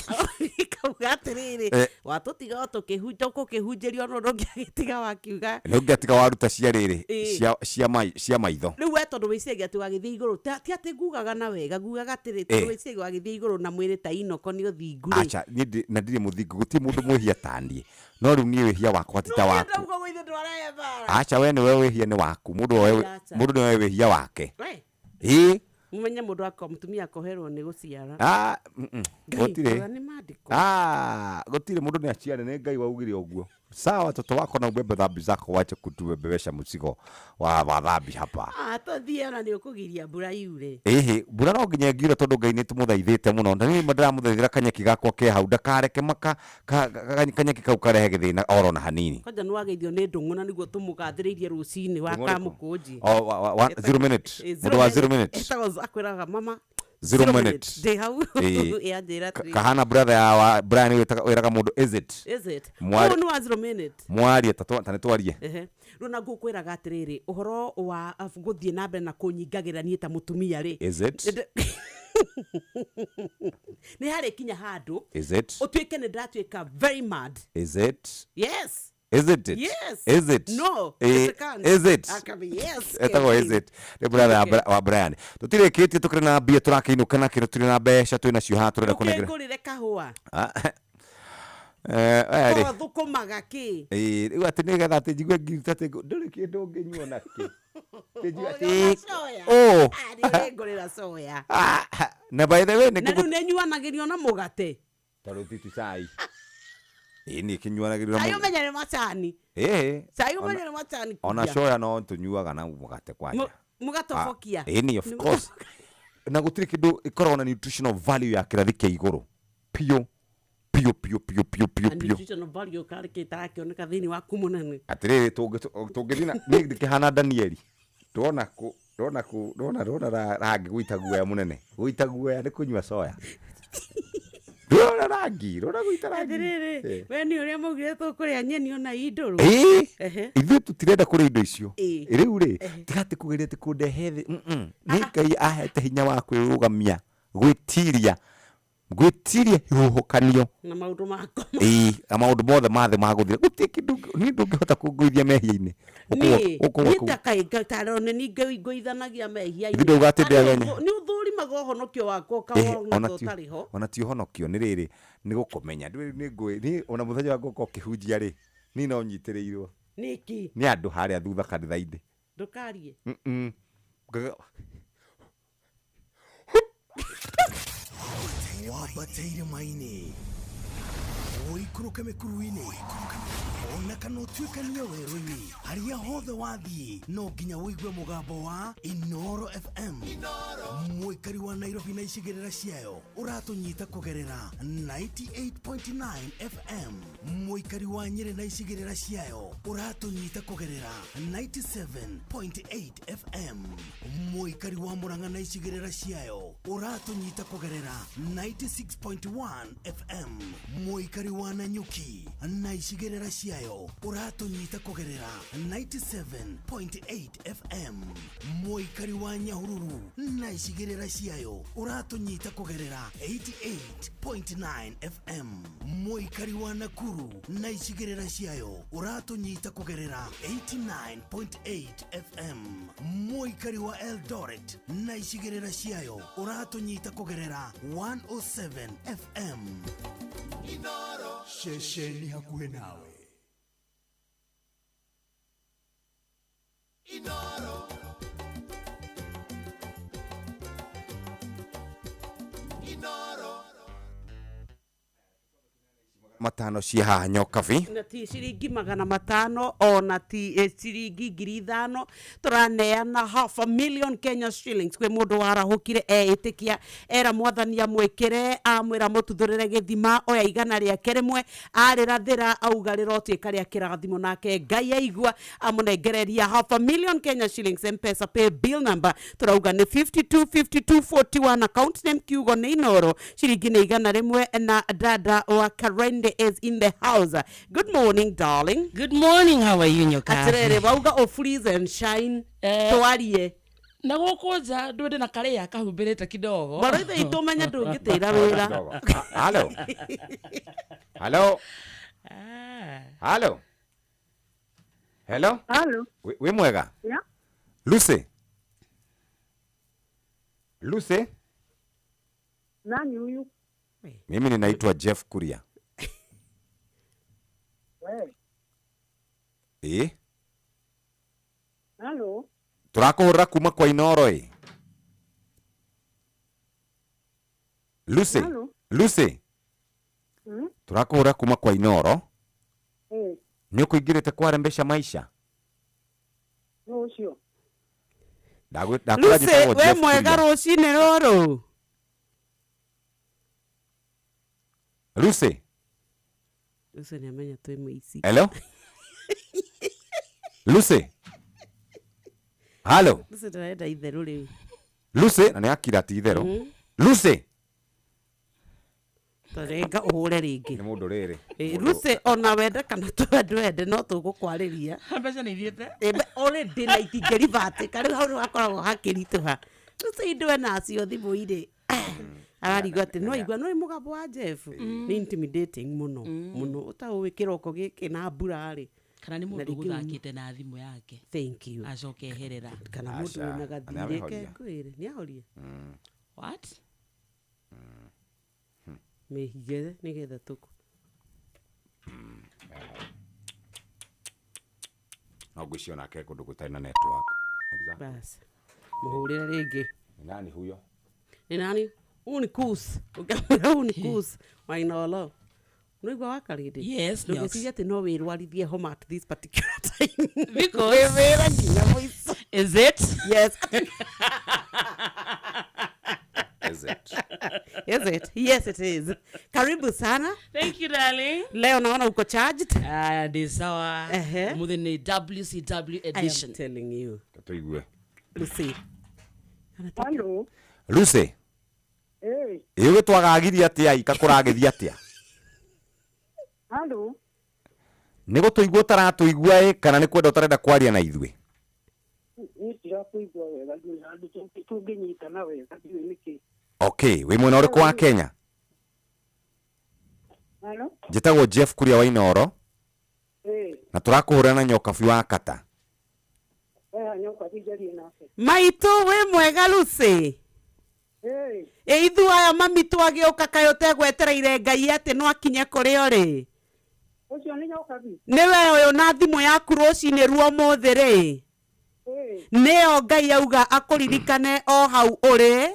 kauga atĩrĩrĩ, Eh. watũtiga o tũkĩhunjĩrio no ndũngĩagĩtiga wakiuga. Nĩ ũngĩatiga waruta cia rĩrĩ, Ĩ. cia maitho. Rĩu we tondũ wĩciragia atĩ wagĩthiĩ igũrũ, ti atĩ ngugaga na wega, ngugaga atĩrĩ, tondũ Eh. wĩciragia wagĩthiĩ igũrũ na mwĩrĩ ta inoko nĩ ũthingu rĩ. Aca, niĩ na ndirĩ mũthingu, gũtirĩ mũndũ mwĩhia ta niĩ. No rĩu niĩ wĩhia wakwa ti ta waku. Ndauga ũguo ithuĩ ndwarehe mbara. Aca, we nĩwe wĩhia nĩ waku. Mũndũ oe Aca. mũndũ nĩwe wĩhia wake. We. Ĩ. Mũmenye mũndũ akwa mũtumia akoherwo nĩ gũciara. Ah, Ngai, Gũtirĩ. ũrĩa nĩ maandĩko. Ah, gũtirĩ mũndũ nĩ aciare, nĩ Ngai waugire ũguo. Sawa, watoto wako na ubebe dhambi zako, wache kutubebesha mzigo wa dhambi hapa. Ah, tũthiĩ ona nĩ ũkũgiria mbura yure. Ĩhĩ, mbura no nginya ĩngiura tondũ Ngai nĩ tũmũthaithĩte mũno. Na niĩ ndĩramũthaithĩra kanyeki gakwa ke hau, ndakareke maka kanyeki kau karehe gĩthĩna oro na hanini. Kwanja nĩ wageithio nĩ ndũng'ũ na nĩguo tũmũgathĩrĩirie rũcinĩ wa Ndũng'ũ ũrĩkũ? kamũkũnji. O, wa 0 minute. Ĩ, Mũndũ wa 0 minute. Ĩtagwo akwĩraga mama 0 minute. Ndĩ hau. Ĩ. Ĩ, anjĩra atĩrĩrĩ. Kahana brother ya wa Brian wĩraga mũndũ is it? Is it? Mwari- Ũyũ nĩ wa 0 minute. Mwarie ta nĩ twarie. Ehe. Rĩu na ngũkwĩraga atĩrĩrĩ, ũhoro wa gũthiĩ na mbere na kũnyingagĩra niĩ ta mũtumia rĩ, Is it? Nĩ harĩ kinya handũ Is it? ũtuĩke nĩ ndatuĩka very mad. Is it? Yes. Is it it? Yes. Is it? No, Eh, it can't. is it? I can be yes. Etagwo is it? Nĩ brother wa Brian. Tũtirĩkĩtie, tũkĩrĩ na mbia tũrakĩinũka nakĩro, tũrĩ na mbeca twĩ nacio haha tũrenda kũnengera. Ũkĩngũrĩre kahũa. Ah, eh, we rĩ. Korwo thũkũmaga kĩ? Ĩ, rĩu atĩ nĩgetha atĩ njigue ngiruta atĩ ndũrĩ kĩndũ ũngĩnyua nakĩ. Atĩ njigue Ũrĩona atĩ coya. Ũ. Ah, nĩ ũrĩngũrĩra coya. Ah, na by the way nĩ Na rĩu nĩ nyuanagĩrio na mũgate. Tondũ ti tu cai. Ĩ, niĩ kĩnyuanagĩrio na Cai mũgate. ũmenye nĩ macani. Ĩ. Cai ũmenye nĩ macani. Ona kuria. coya no tũnyuaga na mũgate kwanja. Mũgatobokia. Ĩ, ni of course. Na gũtirĩ kĩndũ ĩkoragwo na nutritional value ya kĩrathi kĩa igũrũ. Piũ piũ piũ piũ piũ piũ Na piũ. nutritional value karĩ kĩ tarakĩoneka thĩinĩ waku mũnene. Atĩrĩrĩ, tũngĩthiĩ na niĩ ndĩkĩhana Danieli. Ndona kũ ndona kũ ndona ndona rangi gũita guoya mũnene. Gũita guoya nĩ kũnyua soya. Ndona rangi, ndona gũita rangi. Atĩrĩrĩ, Eh. we nĩ ũrĩa maugire tũkũrĩa nyeni ona indũrũ. Ĩ, Ehe. ithuĩ tũtirenda kũrĩa indo icio. Ĩ. Rĩu rĩ, tiga atĩ kũgeria atĩ kũndehe thĩ. Nĩ Ngai ahete hinya wa kwĩrũgamia, gwĩtiria, gwĩtiria ihuhũkanio. Na maũndũ makwa. Ĩ, na maũndũ mothe ma thĩ magũthira. Gũtirĩ kĩndũ niĩ ndũngĩhota kũngũithia mehia-inĩ. Niĩ Ũkũgwa niĩ kũu. ta kaĩ tarwo nĩ niĩ ngũithanagia mehia-inĩ. Ithuĩ ndauga atĩ ndĩagenya. Nĩ ũthũrimaga ũhonokio wakwa Ĩhĩ, ũkawona ona ta ti ũtarĩ ho. ona ti ũhonokio nĩ rĩrĩ, nĩ gũkũmenya. Ndũĩ nĩ ngũĩ, niĩ ona mũthenya wa ngũka ũkĩhunjia rĩ, niĩ no nyitĩrĩirwo Nĩkĩ? nĩ andũ harĩa thutha kanitha-inĩ. Ndũkarie. Wambate irĩma-inĩ, ũikũrũke mĩkuru-inĩ, ona kana ũtuĩkanie werũ-inĩ, harĩa hothe wathiĩ no nginya ũigue mũgambo wa Inoro FM. Mũikari wa Nairobi na icigĩrĩra ciayo ũratũnyita kũgerera 98.9 FM. Mũikari wa Nyĩrĩ na icigĩrĩra ciayo ũratũnyita kũgerera 97.8 FM. Mũikari wa Murang'a na icigĩrĩra ciayo ũratũnyita kũgerera 96.1 FM. Mũikari wa Nanyuki na icigĩrĩra ciayo ũratũnyita kũgerera 97.8 FM. Mũikari wa Nyahururu na icigĩrĩra ciayo ũratũnyita kũgerera 88.9 FM. Mũikari wa Nakuru na icigĩrĩra ciayo ũratũnyita kũgerera 89.8 FM. Mũikari wa Eldoret na icigĩrĩra ciayo ũratũnyita kũgerera 107 FM. Ceceni hakuhĩ nawe. Matano cia haha Nyokabi. Na ti ciringi 500 ona ti ciringi 5,000, tũraneana half a million Kenya shillings kwĩ mũndũ warahũkire eĩtĩkia era mwathani amwĩkĩre amwĩra mũtuthũrĩre gĩthima oya igana rĩake rĩmwe arĩrathĩra auga rĩrotuĩka rĩa kĩrathimo, nake Ngai aigua amũnengereria half a million Kenya shillings. M-Pesa pay bill number tũrauga nĩ 525241, account name kiugo nĩ Inoro, ciringi nĩ 100 na dada wa Karende is in the house. Good morning, darling. Good morning, how are you, Nyokabi? Atirere, wauga o freeze and shine. Twarie. Na gũkũ nja ndwende na karĩa kahumbĩrĩte kidogo. Baro ithe itumenya ndũngĩtĩra wĩra. Hello. Hello. Hello. Hello. Hello. Wĩ mwega? Yeah. Lucy. Lucy. Nani huyu? Mimi ninaitwa Jeff Kuria. Eh? Hello. Tũrakũhũrĩra kuma kwa Inoro ĩ. Lucy. Hello. Lucy. Tũrakũhũrĩra kuma kwa Inoro. Nĩ ũkũingĩrĩte kwarembesha maisha? Nũ ũcio? Ndakwĩra Lucy, njĩtagwo we Jeff mwega Kuria. rũcinĩ rũrũ. Lucy. Lucy nĩ amenya twĩ mũici. Hello. Lucy. Hello. Lucy ndĩrenda itherũ rĩu. Lucy na nĩ akira ti itherũ. Lucy. Tarenga ũhũre rĩngĩ. Nĩ mũndũ rĩrĩ. Lucy ona wende kana twende no tũgũkwarĩria. Mbeca nĩ ithiĩte. Already na itingĩribatĩka rĩu hau nĩ hakoragwo hakĩritũha. Lucy indũ enacio thimũ irĩ. Ararigwo atĩ no aigua no mũgambo wa Jeff nĩ intimidating mũno mũno ũtaũĩ kĩroko gĩkĩ na mbura rĩ. Kana nĩ Na mũndũ rĩngĩ ũgũthakĩte na thimũ yake. Thank you. Acoke eherera. Kana mũndũ Aca, wĩna na gathirĩ nĩahoria. ke ngwĩre nĩ ahoria. What? Mĩhige nĩgetha tũkũ. No ngwĩciria onake kũndũ gũtarĩ na network. Exactly. Bas. Mũhũrĩre rĩngĩ. Nĩ nani huyo? Nĩ nani? Huu ni Kus. Ũkamwĩra huu ni Kus wa Inoro. Nĩwaigua wa Karĩndĩ? Yes, Ndũngĩciria atĩ no wĩrwarithie homa at this particular time. Because Wĩ wĩra nginya mũico. Is it? Yes. Is it? Is it? Yes, it is. Karibu sana. Thank you, darling. Leo naona uko charged. Ah, ndi sawa. Mũthĩ nĩ WCW edition. I am telling you. Tũigue. Lucy. Hello. Lucy. Hey. Ĩ ũgĩtwagagiria atĩa ika kũragĩthiĩ atĩa? Hello. Nĩ gũtũigua ũtaratũigua ĩ kana nĩ kwenda ũtarenda kwaria na ithuĩ? Niĩ ndirakũigua wega, ndirĩ handũ tũngĩnyitana wega, ndiũĩ nĩkĩ. Okay, wĩ mwena ũrĩkũ wa Kenya? Hello. Njĩtagwo Jeff Kuria wa Inoro Hey. na tũrakũhũrĩra na Nyokabi wa Kata. Eha Nyokabi njarie nake. Maitũ wĩ mwega Lucy? Hey. Ĩ ithuĩ aya mami twagĩũka kaĩ ũtegwetereire Ngai atĩ no akinye kũrĩ o rĩ? Ũcio nĩ Nyokabi? Nĩwe ũyũ na thimũ yaku rũcinĩ ruo ũmũthĩ rĩ? Hey. Nĩyo Ngai auga akũririkane o hau ũrĩ.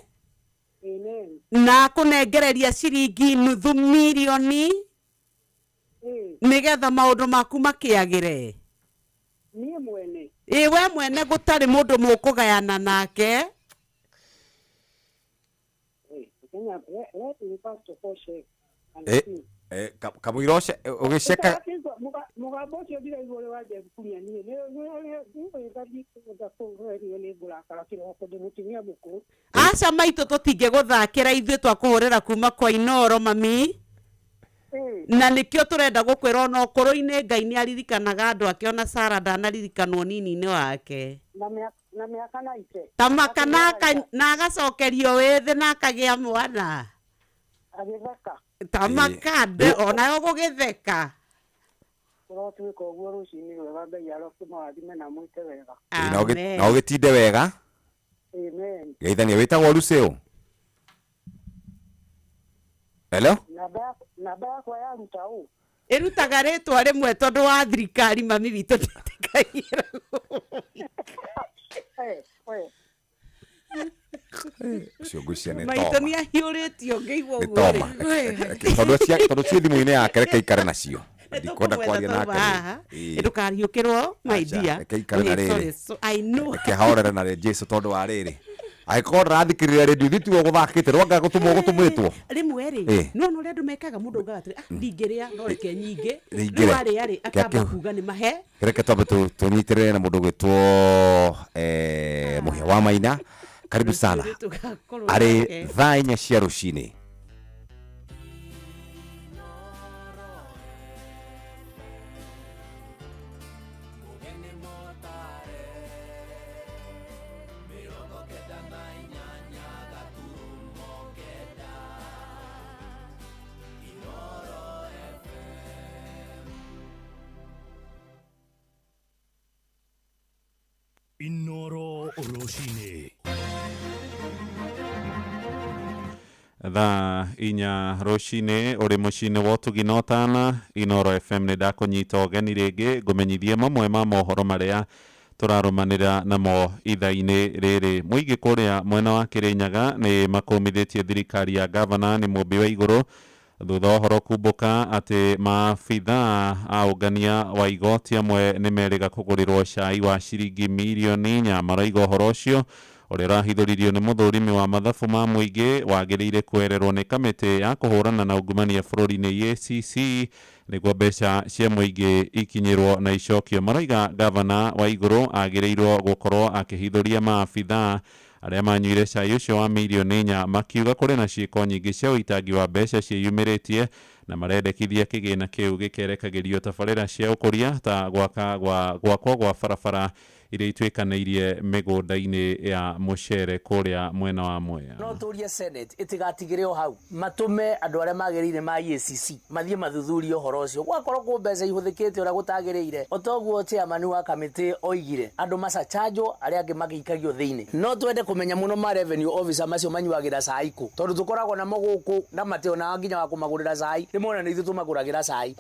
Amen. Na akũnengereria ciringi nuthu mirioni Hey. nĩgetha maũndũ maku makĩagĩre. Niĩ mwene. Ĩ we mwene gũtarĩ mũndũ mũkũgayana nake. Hey. Kenya, let me first of all shake. And see. Kamũira ũgĩceka Mũgambo ũcio ndiraigua ũrĩ wa Jeff Kuria niĩ. Nĩ kũgerio nĩ ngũrakara kĩroko ndĩ mũtumia mũkũrũ. Aca maitũ tũtingĩgũthakĩra ithuĩ twakũhũrĩra kuma kwa Inoro mami. Na nĩkĩo tũrenda gũkwĩra ona ũkũrũ-inĩ Ngai nĩ aririkanaga andũ ake ona Sara ndanaririkanwo nini-inĩ wake. Na mĩaka naite. Tamaka na agacokerio wĩthĩ na akagĩa mwana. Agĩtheka. Tamaka nde onayo gũgĩtheka. Kũrotuĩka ũguo rũcinĩ rwega Ngai arokĩmũrathime na mwĩke wega. Na ũgĩtinde wega. Amen. Geithania wĩtagwo Lucy ũ? Hello? Namba yakwa yaruta ũ? Ĩrutaga rĩtwa rĩmwe tondũ wa thirikari mami witũ ndĩtĩkagĩra. Ũcio ngwĩciria nĩ Maitũ Toma. nĩ ahiũrĩtio ngĩigua Nĩ ũguo Toma. rĩ. Tondũ ciĩ thimũ-inĩ yake, reke ikare nacio, ndikwenda kwaria Tũkũmwetha nake twauma haha. rĩu. Ĩĩ. Ndũkariũkĩrwo, my Acha, dear. reke ikare na Ĩĩ, sorry, rĩrĩ. so I know. Reke haorere na rĩ Jesu, tondũ wa rĩrĩ, angĩkorwo ndarathikĩrĩria rĩndio ithuĩ tiwe gũthakĩte rwanga gũtũmwo gũtũmĩtwo. Rĩmwe rĩ, Ĩĩ. no ũrĩa andũ mekaga, mũndũ augaga atĩrĩ, "Ah, ndingĩrĩa, no reke nyingĩ." Rĩingĩre. Rĩu arĩa rĩ, akamba kuga nĩ mahe. Reke twambe tũnyitĩrĩre na mũndũ ũgwĩtwo Mũhĩa wa Maina, karibu sana. Tũgakorwo Arĩ nake. thaa 4 cia rũcinĩ. Inoro Rũcinĩ. Thaa 4 rũcinĩ ũrĩ mũciĩ-inĩ wa ũtugi na ũtana Inoro FM, nĩ ndakũnyita ũgeni rĩngĩ ngũmenyithie mamwe ma mohoro marĩa tũrarũmanĩra namo ithaa-inĩ rĩrĩ. Mũingĩ kũrĩa mwena wa Kĩrĩnyaga nĩ makũmithĩtie thirikari ya gavana nĩ Mũmbi wa Igũrũ thutha wa ũhoro kumbũka atĩ maabithaa a ũngania wa igoti amwe nĩ merĩga kũgũrĩrwo cai wa ciringi mirioni 4. Marauga ũhoro ũcio ũrĩa ũrahithũririo nĩ mũthũrimi wa mathabu ma mũingĩ wagĩrĩire kwererwo nĩ kamĩtĩ ya kũhũrana na ungumania bũrũri-inĩ EACC nĩguo mbeca cia mũingĩ ikinyĩrwo na icokio. Marauga gavana wa Igũrũ agĩrĩirwo gũkorwo akĩhithũria maabithaa arĩa manyuire cai ũcio wa mirioni 4, makiuga kũrĩ na ciĩko nyingĩ cia ũitangi wa mbeca ciĩyumĩrĩtie na marendekithia kĩgĩna kĩu gĩkerekagĩrio tabarĩra cia ũkũria ta gwaka gwa gwakwo gwa barabara iria ituĩkanĩirie mĩgũnda-inĩ ya mũcere kũrĩa mwena wa Mwea. No tũrie Senate ĩtigatigĩre o hau, matũme andũ arĩa magĩrĩire ma EACC mathiĩ mathuthurie ũhoro ũcio, gwakorwo kũ mbeca ihũthĩkĩte ũrĩa gũtagĩrĩire, o toguo chairman wa kamĩtĩ oigire, andũ macachanjwo, arĩa angĩ magĩikagio thĩinĩ. No twende kũmenya mũno ma revenue officer macio manyuagĩra cai kũ, tondũ tũkoragwo namo gũkũ na mationaga nginya wa kũmagũrĩra cai, rĩmwe ona nĩ ithuĩ tũmagũragĩra cai.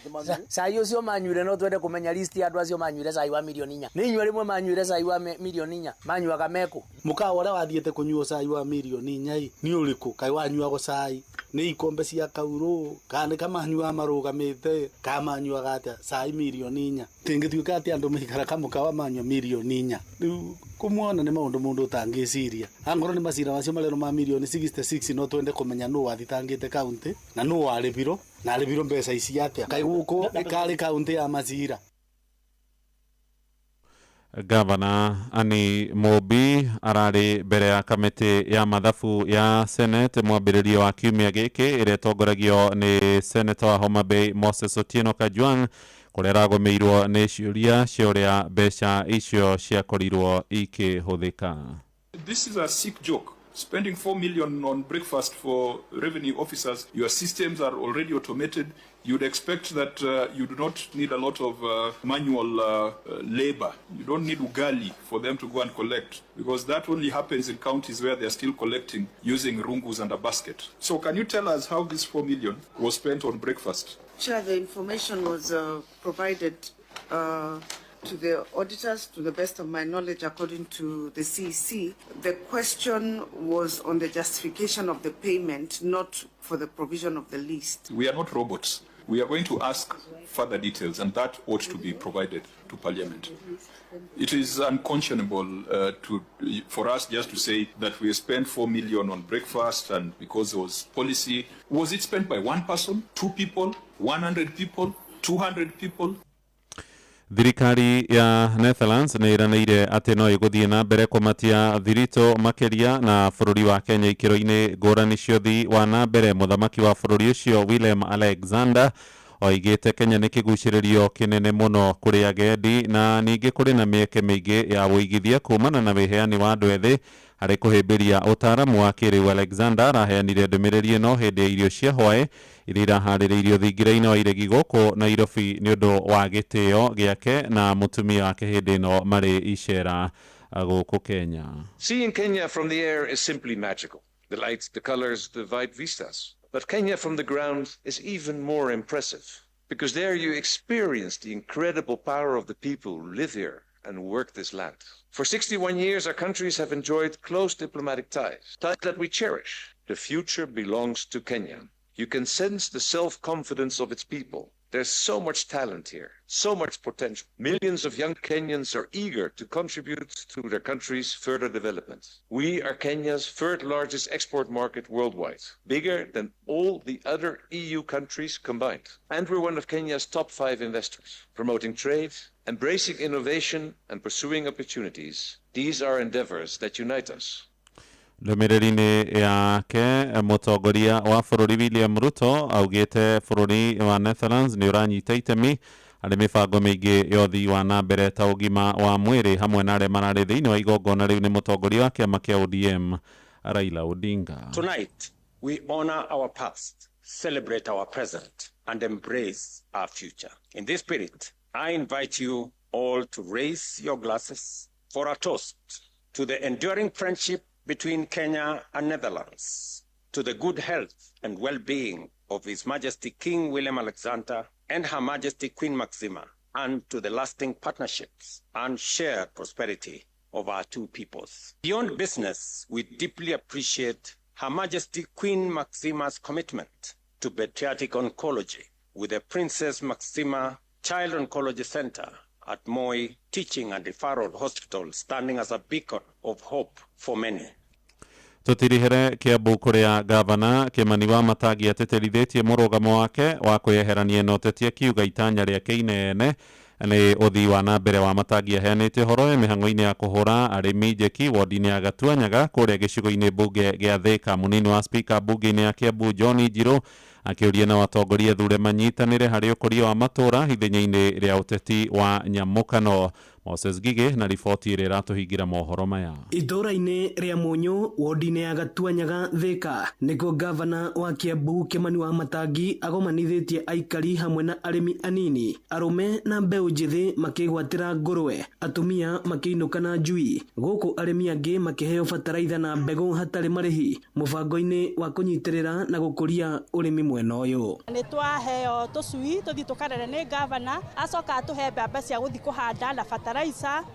Cai ũcio manyuire, no twende kũmenya list ya andũ acio manyuire cai wa mirioni 4. Nĩ inyuĩ rĩmwe manyuire cai wa mirioni 4, manyuaga mekũ? Mũkawa ũrĩa wathiĩte kũnyuo cai wa mirioni 4 ĩ, nĩ ũrĩkũ? Kaĩ wanyuagwo cai nĩ ikombe cia kaurũ, kana nĩ kamanyuaga marũgamĩte, kana manyuaga atĩa cai mirioni 4? Tingĩtuĩka atĩ andũ maikara kamũkawa manyua mirioni 4, rĩu kũmuona nĩ maũndũ mũndũ ũtangĩciria. Angorwo nĩ macira macio marerwo ma mirioni 66, no twende kũmenya nũ wathitangĩte kaunti na nũ warĩbirwo na arĩbirwo mbeca ici atĩa. Kaĩ gũkũ karĩ kaunti ya macira? Gavana Ani Mũmbi ararĩ mbere ya kamĩtĩ ya mathabu ya Senate mwambĩrĩrio wa kiumia gĩkĩ, ĩrĩa ĩtongoragio nĩ Senator wa Homa Bay Moses Otieno Kajwang', kũrĩa aragũmĩirwo nĩ ciũria cia ũrĩa mbeca icio ciakorirwo ikĩhũthĩka. This is a sick joke. Spending 4 million on breakfast for revenue officers, your systems are already automated. You'd expect that you do not need a lot of manual labor. You don't need ugali for them to go and collect, because that only happens in counties where they're still collecting using rungus and a basket. So can you tell us how this 4 million was spent on breakfast? Chair, the information was provided to the auditors, to the best of my knowledge, according to the CEC. The question was on the justification of the payment, not for the provision of the list. We are not robots. We are going to ask further details, and that ought to be provided to Parliament. It is unconscionable for us just to say that we spent 4 million on breakfast, and because there was policy. Was it spent by one person, two people, 100 people, 200 people? Thirikari ya Netherlands nĩ ĩranĩire atĩ no ĩgũthiĩ na mbere kũmatia thiritũ makĩria na bũrũri wa Kenya ikĩro-inĩ ngũrani cia ũthii wa na mbere. Mũthamaki wa bũrũri ũcio Willem Alexander oigĩte Kenya nĩ kĩgucĩrĩrio kĩnene mũno kũrĩ agendi, na ningĩ kũrĩ na mĩeke mĩingĩ ya ũigithia kumana na wĩheani wa andũ ethĩ harĩ kũhĩmbĩria ũtaaramu wa kĩrĩu. Alexander araheanire ndũmĩrĩri ĩno hĩndĩ ya irio cia hwaĩ iria iraharĩrĩirio thingira-inĩ wa iregi gũkũ Nairobi nĩ ũndũ wa gĩtĩo gĩake na mũtumia wake hĩndĩ ĩno marĩ icera gũkũ Kenya. Seeing Kenya from the air is simply magical. The lights, the colors, the white vistas. But Kenya from the ground is even more impressive. Because there you experience the incredible power of the people who live here and work this land. For 61 years, our countries have enjoyed close diplomatic ties, ties that we cherish. The future belongs to Kenya. You can sense the self confidence of its people. There's so much talent here, so much potential. Millions of young Kenyans are eager to contribute to their country's further development. We are Kenya's third largest export market worldwide, bigger than all the other EU countries combined. And we're one of Kenya's top five investors, promoting trade, embracing innovation, and pursuing opportunities. These are endeavors that unite us. Ndũmĩrĩri-inĩ yake, mũtongoria wa bũrũri William Ruto augĩte bũrũri wa Netherlands nĩ ũranyita itemi harĩ mĩbango mĩingĩ ya ũthii wa na mbere ta ũgima wa mwĩrĩ. Hamwe na arĩa mararĩ thĩinĩ wa igongona rĩu nĩ mũtongoria wa kĩama kĩa ODM Raila Odinga. Tonight, we honor our past, celebrate our present, and embrace our future. In this spirit, I invite you all to raise your glasses for a toast to the enduring friendship between Kenya and Netherlands, to the good health and well being of His Majesty King Willem Alexander and Her Majesty Queen Maxima, and to the lasting partnerships and shared prosperity of our two peoples. Beyond business, we deeply appreciate Her Majesty Queen Maxima's commitment to pediatric oncology with the Princess Maxima Child Oncology Center at Moi Teaching and Referral Hospital standing as a beacon of hope for many. Tutirihere Kiambu, kuria gavana Kimani wa Matangi atĩtĩrithĩtie mũrũgamo wake wa kwĩyeherania na ũteti, akiuga itanya rĩake inene nĩ ũthii wa na mbere wa Matangi. Aheanĩte ũhoro ũyũ mĩhang'o-inĩ ya kũhũra arĩmi njeki wodi-inĩ ya Gatuanyaga kũrĩa gĩcigo-inĩ mbunge gĩa Thĩka. Mũnini wa spika mbunge-inĩ ya Kiambu John Njirũ akĩũria na atongoria thure manyitanĩre harĩ ũkũria wa matũũra ithenya-inĩ rĩa ũteti wa nyamũkano. Moses Gige na riboti ĩrĩa ĩratũhingĩra mohoro maya. Itũũra-inĩ rĩa Mũnyũ, wodi-inĩ ya Gatuanyaga, Thĩka, nĩkuo gavana wa Kiambu Kimani wa Matangi agomanithĩtie aikari hamwe na arĩmi anini, arũme na mbeũ njĩthĩ makĩgwatĩra ngũrwe, atumia makĩinũka na njui, gũkũ arĩmi angĩ makĩheo bataraitha na mbegũ hatarĩ marĩhi mũbango-inĩ wa kũnyitĩrĩra na gũkũria ũrĩmi mwena ũyũ. Nĩ twaheo tũcui tũthiĩ tũkarere nĩ gavana, acoka atũhe mbembe cia gũthiĩ kũhanda na bataraitha,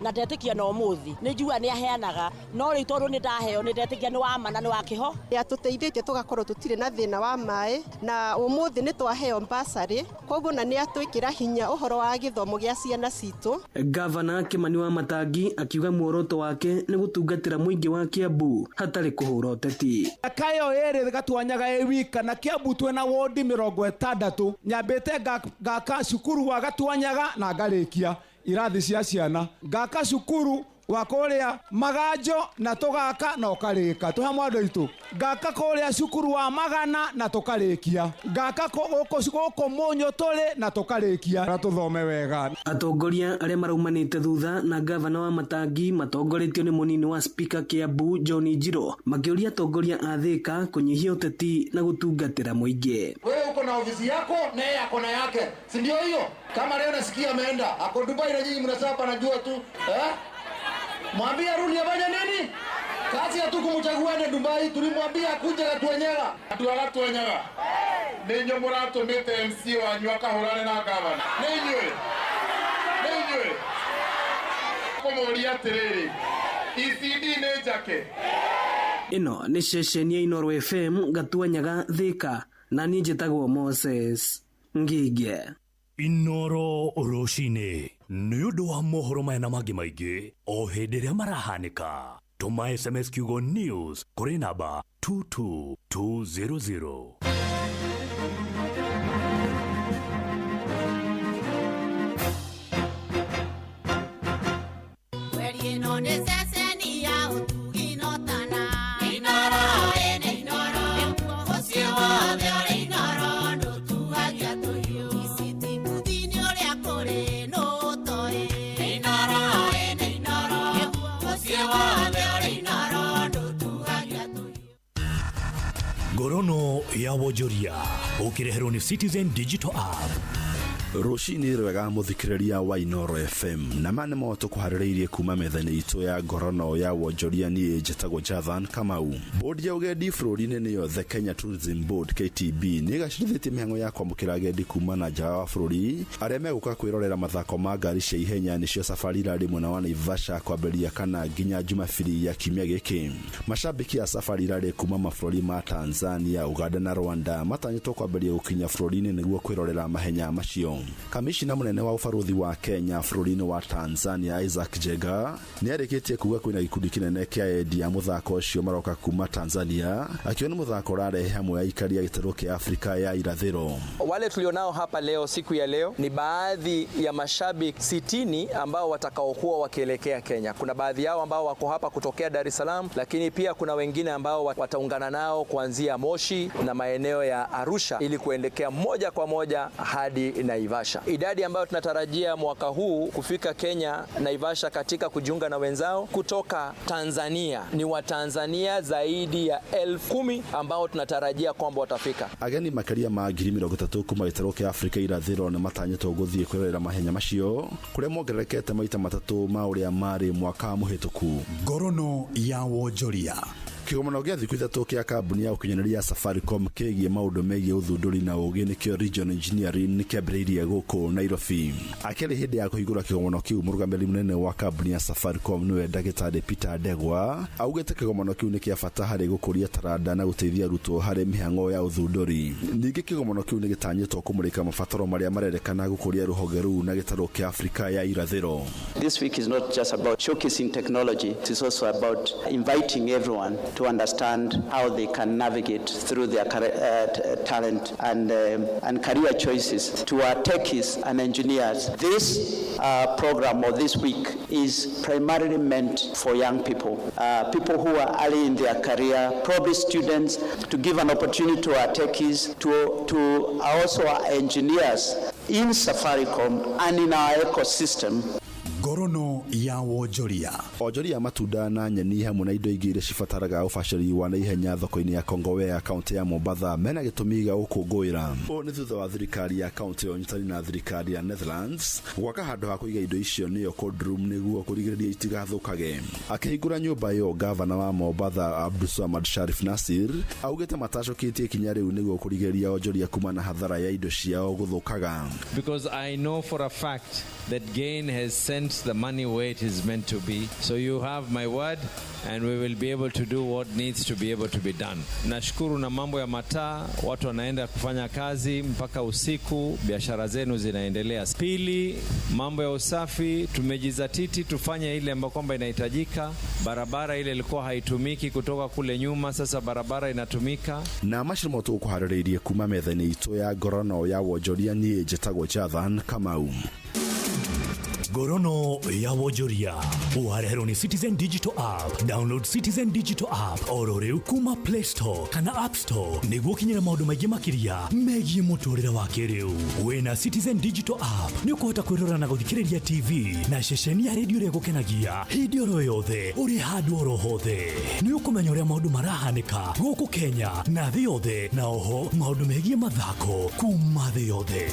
na ndetĩkia na ũmũthĩ nĩ njiguaga nĩ aheanaga, no rĩu tondũ nĩ ndaheo nĩ ndetĩkia nĩ wa ma na nĩ wa kĩho. Atũteithĩtie tũgakorwo tũtirĩ na thĩna wa maĩ, na ũmũthĩ nĩ twaheo mbasarĩ, koguo na nĩ atwĩkĩra hinya ũhoro wa gĩthomo gĩa ciana citũ. Gavana Kimani wa Matangi akiuga muoroto wake nĩ gũtungatĩra mũingĩ wa Kiambu hatarĩ kũhũra ũteti. Kayo ĩrĩ Gatuanyaga ĩ wika na Kiambu twĩna wodi 60. Nyambĩte ngaka cukuru wa Gatuanyaga na ngarĩkia irathi cia ciana, ngaka cukuru wa kũrĩa Maganjo na tũgaka na ũkarĩka twĩ hamwe andũ aitũ, ngaka kũrĩa cukuru wa Magana na tũkarĩkia, ngaka gũkũ Mũnyũ tũrĩ na tũkarĩkia, na tũthome wega. Atongoria arĩa maraumanĩte thutha na gavana wa Matangi matongoretio nĩ mũnini wa spika Kiambu John Njiro makĩũria atongoria a Thĩka kũnyihia ũteti na gũtungatĩra mũingĩ. Wewe uko na ofisi yako na yeye ako na yake, si ndio hiyo? Kama leo nasikia ameenda ako Dubai na nyinyi mnasema najua tu eh? Mwambie arudi afanye nini? Kazi ya tukumchagua ende Dubai, tulimwambia akuje Gatuanyaga. Andũ a Gatuanyaga. Nĩ inyuĩ mũratũmĩte MC wanyu akahũrane na gavana. Nĩ inyuĩ. Nĩ inyuĩ. Kũmũria atĩrĩrĩ, ECD nĩ njake. Ĩno nĩ ceceni ya Inooro FM Gatuanyaga, Thĩka, na niĩ njĩtagwo Moses Ngige. Inoro rũcinĩ nĩ ũndũ wa mohoro maya na mangĩ maingĩ o hĩndĩ ĩrĩa marahanĩka, tũma SMS kiugo news kũrĩ namba 22200. Mweri ĩno nĩ ceceni ya ũtugi na ũtana. Inooro ĩnĩ Inooro, mũciĩ wothe ũrĩ Inooro ndũtuagia tũhiũ. Iciti mbuthi-inĩ ũrĩa kũrĩ nũ ũtoĩ. Inooro ĩnĩ Inooro, mũciĩ wothe ũrĩ Inooro ndũtuagia tũhiũ. Ngorono ya wonjoria ũkĩreherwo nĩ Citizen Digital App. Rũcinĩ rwega mũthikĩrĩria wa Inoro FM, na ma nĩmo tũkũharĩrĩirie kuma metha-inĩ itũ ya ngorono ya wonjoria. Niĩ njĩtagwo Jathan Kamau. Bodi ya ũgendi bũrũri-inĩ nĩyo The Kenya Tourism Board, KTB, nĩ ĩgacĩrithĩtie mĩhang'o ya kwamũkĩra agendi kuma na nja wa bũrũri arĩa megũka kwĩrorera mathako ma ngari cia ihenya, nĩcio Safari Rally, mwena wa Naivasha kwambĩrĩria kana nginya Jumabiri ya kiumia gĩkĩ. Macambĩki a Safari Rally kuma mabũrũri ma Tanzania, Uganda na Rwanda matanyĩtwo kwambĩrĩria gũkinya bũrũri-inĩ nĩguo kwĩrorera mahenya macio. Kamishina mũnene wa ũbarũthi wa Kenya bũrũri-inĩ wa Tanzania, Isaac Jenga, nĩ arĩkĩtie kuga kwĩna gĩkundi kĩnene kĩa endi a mũthako ũcio maroka kuma Tanzania, akiona mũthako ũrarehe hamwe aikari a gĩtarũ kĩa Afrika ya irathĩro. Wale tulionao hapa leo, siku ya leo, ni baadhi ya mashabiki 60 ambao watakaokuwa wakielekea Kenya. Kuna baadhi yao ambao wako hapa kutokea Dar es Salaam, lakini pia kuna wengine ambao wataungana nao kuanzia Moshi na maeneo ya Arusha ili kuelekea moja kwa moja hadi Naivasha. Idadi ambayo tunatarajia mwaka huu kufika Kenya Naivasha katika kujiunga na wenzao kutoka Tanzania ni Watanzania zaidi ya 10,000 ambao tunatarajia kwamba watafika. Ageni makĩria ma 30,000 kuma gĩtarũ kĩa Afrika irathĩro nĩ matanyĩtwo gũthiĩ kwĩrorera mahenya macio, kũrĩa mongererekete maita matatũ ma ũrĩa marĩ mwaka mũhĩtũku. Ngorono ya wonjoria. Kĩgomano gĩa thikũ 3 kĩa kambuni ya ũkinyanĩria ya Safaricom kĩgiĩ maũndũ megiĩ ũthundũri na ũgĩ, nĩkĩo Region Engineering, nĩkĩambĩrĩirie gũkũ Nairobi. Akĩrĩ hĩndĩ ya kũhingũra kĩgomano kĩu, mũrũgamĩrĩri mũnene wa kambuni ya Safaricom nĩwe ndagĩtarĩ Peter Ndegwa augĩte kĩgomano kĩu nĩ kĩa bata harĩ gũkũria taranda na gũteithia arutwo harĩ mĩhang'o ya ũthundũri. Ningĩ kĩgomano kĩu nĩ gĩtanyĩtwo kũmũrĩka mabataro marĩa marerekana gũkũria rũhonge rũu na gĩtarũ kĩa Afrika ya irathĩro. This week is not just about showcasing technology, it is also about inviting everyone to understand how they can navigate through their talent and career choices. To our techies and engineers, this program or this week is primarily meant for young people, people who are early in their career, probably students, to give an opportunity to our techies, to also our engineers in Safaricom and in our ecosystem. Ngorono ya wonjoria. Onjoria a matunda na nyeni hamwe na indo ingĩ iria cibataraga ũbacĩrĩri wa naihenya thoko-inĩ ya Kongowea, kaũntĩ ya Mombatha, mena gĩtũmi gĩa gũkũngũĩra. Ũũ nĩ thutha wa thirikari ya kaũntĩ ĩyo nyitanĩire na thirikari ya Netherlands gwaka handũ ha kũiga indo icio, nĩyo cold room, nĩguo kũrigĩrĩria itigathũkage. Akĩhingũra nyũmba ĩyo, gavana wa Mombatha Abdulswamad Sharif Nasir augĩte matacũkĩtie ikinya rĩu nĩguo kũrigĩrĩria onjoria kuma na hathara ya indo ciao gũthũkaga. Because I know for a fact that Gain has sent the money where it is meant to be. So you have my word, and we will be able to do what needs to be able to be done. Nashukuru na mambo ya mataa, watu wanaenda kufanya kazi mpaka usiku, biashara zenu zinaendelea. Pili, mambo ya usafi, tumejizatiti tufanye ile ambayo kwamba inahitajika. Barabara ile ilikuwa haitumiki kutoka kule nyuma, sasa barabara inatumika. Na macio nĩmo tũgũkũharĩrĩirie kuma metha-inĩ itũ ya ngorono ya wonjoria. Niĩ njĩtagwo Jathan Kamau. Ngorono ya wonjoria ũwareherwo nĩ Citizen Digital App. Download Citizen Digital App oro rĩu kuma Play Store kana App Store nĩguo ũkinyĩre maũndũ maingĩ makĩria megiĩ mũtũrĩre wa kĩrĩu. Wĩna Citizen Digital App nĩ ũkũhota kwĩrora na gũthikĩrĩria TV na ceceni ya redio ĩrĩa ĩgũkenagia hĩndĩ oro yothe ũrĩ handũ oro hothe. Nĩ ũkũmenya ũrĩa maũndũ marahanĩka gũkũ Kenya na thĩ yothe, na oho maũndũ megiĩ mathako kuma thĩ yothe.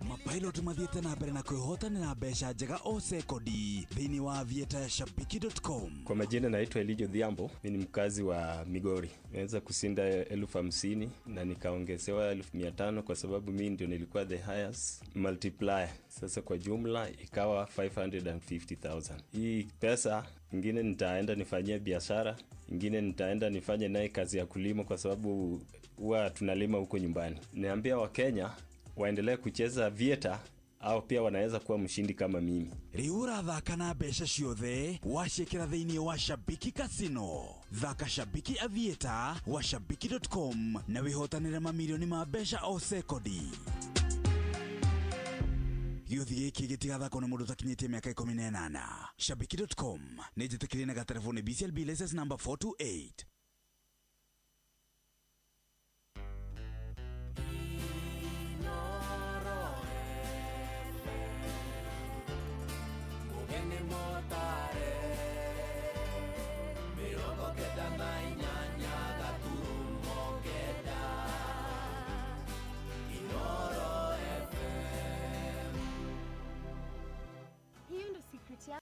Mapilot mathiĩte na mbere na kwĩhotanĩra mbeca njega o sekondi thĩinĩ wa aviator ya shabiki.com. Kwa majina naitwa Elijo Dhiambo, mimi ni mkazi wa Migori. Nimeweza kushinda 50,000 na nikaongezewa 500,000 kwa sababu mimi ndio nilikuwa the highest multiplier. Sasa kwa jumla ikawa 550,000. Hii pesa ingine nitaenda nifanyie biashara, ingine nitaenda nifanye naye kazi ya kulima kwa sababu huwa tunalima huko nyumbani. Niambia Wakenya waendelee kucheza Aviator au pia wanaweza kuwa mshindi kama mimi. Rĩu ũrathaka na mbeca ciothe waciĩkĩra thĩinĩ wa Shabiki Casino. Thaka Shabiki Aviator wa shabiki.com na wĩhotanĩre mamirioni ma mbeca o sekondi. Gĩũthi gĩkĩ gĩtigathakwo nĩ mũndũ ũtakinyĩtie mĩaka 18. Shabiki.com nĩ njĩtĩkĩrie na gatereboni BCLB license number 428. Mutare 98.9 Inoro FM. Hiyo ndo secret ya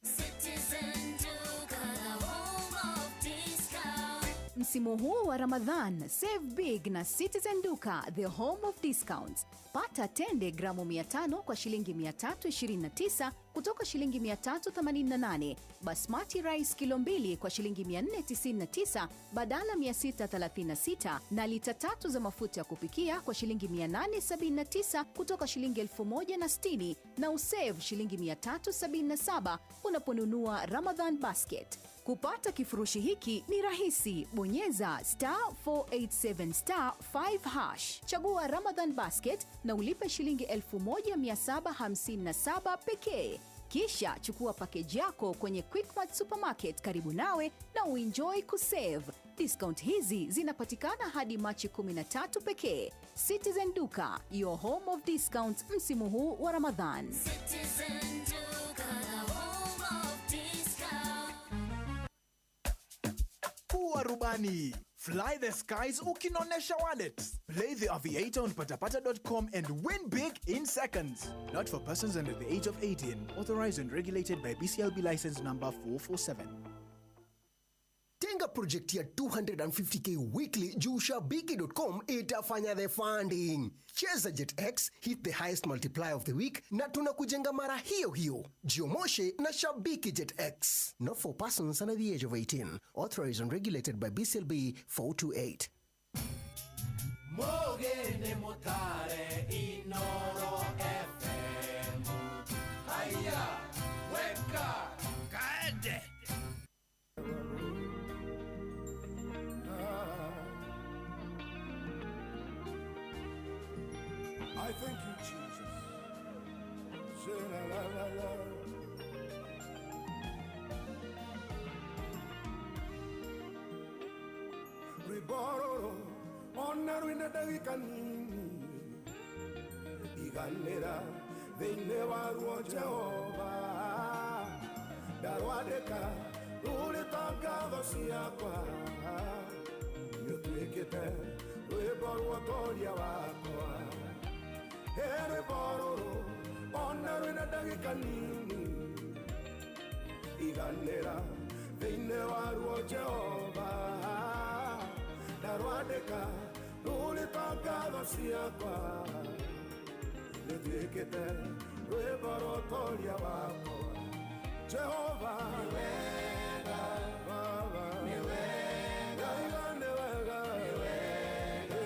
Citizen Duka, the home of discount. Msimu huu wa Ramadhan, save big na Citizen Duka, the home of discounts. Pata tende gramu 500 kwa shilingi 329 kutoka shilingi 388, basmati rice kilo 2 kwa shilingi 499 badala 636, na lita 3 za mafuta ya kupikia kwa shilingi 879 kutoka shilingi 1060, na usave shilingi 377 unaponunua Ramadhan basket. Kupata kifurushi hiki ni rahisi. Bonyeza star 487 star 5 hash, chagua Ramadhan basket na ulipe shilingi 1757 pekee. Kisha chukua pakeji yako kwenye Quickmart supermarket karibu nawe na uenjoy kusave. Discount hizi zinapatikana hadi Machi 13 pekee. Citizen Duka, your home of discounts msimu huu wa Ramadhan. Citizen Duka, the home of discount. Kuwa rubani. Fly the skies ukinonesha wallet. Play the Aviator on patapata.com and win big in seconds. Not for persons under the age of 18. Authorized and regulated by BCLB license number 447. Tenga project ya 250K weekly juu shabiki.com itafanya the funding. Cheza JetX, hit the highest multiplier of the week na tunakujenga mara hiyo hiyo. Jiomoshe na Shabiki JetX. Not for persons under the age of 18. Authorized and regulated by BCLB 428. Mogene Mutare Inoro FM. Haya, weka kaende. I thank you, Jesus. Say la la la la. Rwĩmbo ona rwĩna ndagĩka nini iganĩra thĩinĩ waruo Jehova ndarwandĩka rũrĩ ta ngatho ciakwa nĩũtuĩkĩte rwĩmbo rwa ũtoria wakwa. Rwĩmbo rũrũ ona rwĩna ndagĩka nini iganĩra thĩinĩ waruo Jehova ndarwandĩka rũrĩ ta ngatho ciakwa nĩtuĩkĩte rwĩmbo rwa ũtoria wakwa. Jehova nĩ wega, Baba nĩ wega, Ngai nĩ wega, nĩ wega,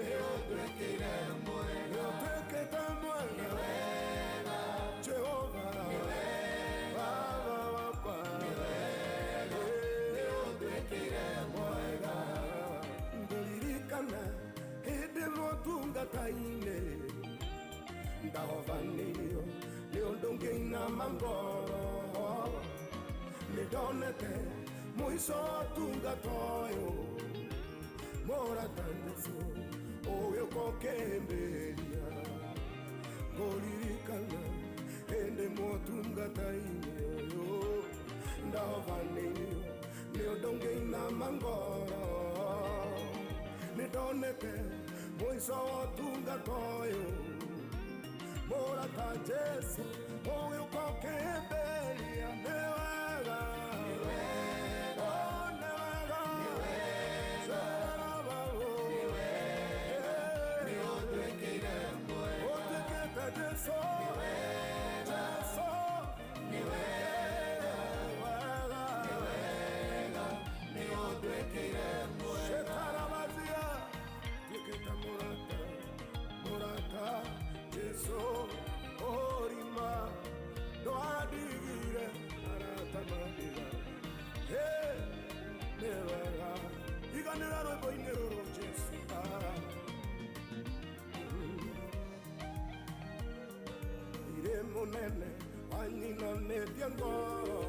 nĩũtuĩkĩire mwega, nĩũtuĩkĩte mwega, nĩ wega, Jehova nĩ wega, Baba wakwa nĩ wega, nĩũtuĩkĩire mwega. Ngũririkana hĩndĩ ĩmwe ũtungata-inĩ ndahovanĩirio nĩ ũndũ ngĩinama ngoro nĩndonete mũico wa ũtungata ũyũ mũrata Jesũ ũgĩũka ũkĩhĩmbĩria. Ngũririkana hĩndĩ ĩmwe ũtungata-inĩ ũyũ ndahovanĩirio nĩ ũndũ ngĩinama ngoro nĩndonete mũico wa ũtungata ũyũ mũrata Jesũ ũgĩũka ũkĩhĩmbĩria. Nĩ wega, nĩ wega, oh, nĩ wega, nĩ wega, nĩ wega, nĩũtuĩkĩire mwega, ũtuĩkĩte Jesũ, nĩ wega, Jesũ, nĩ wega, wega, nĩ wega, nĩũtuĩkĩire mwega. Shetarabazia, tuĩkĩte mũrata, mũrata Jesũ ũrima ndwandigire arata mandiga. Hey, nĩ wega iganĩra rwĩmbo-inĩ rũrũ Jesũ. Irĩ mũnene wanyinamĩtie ngoro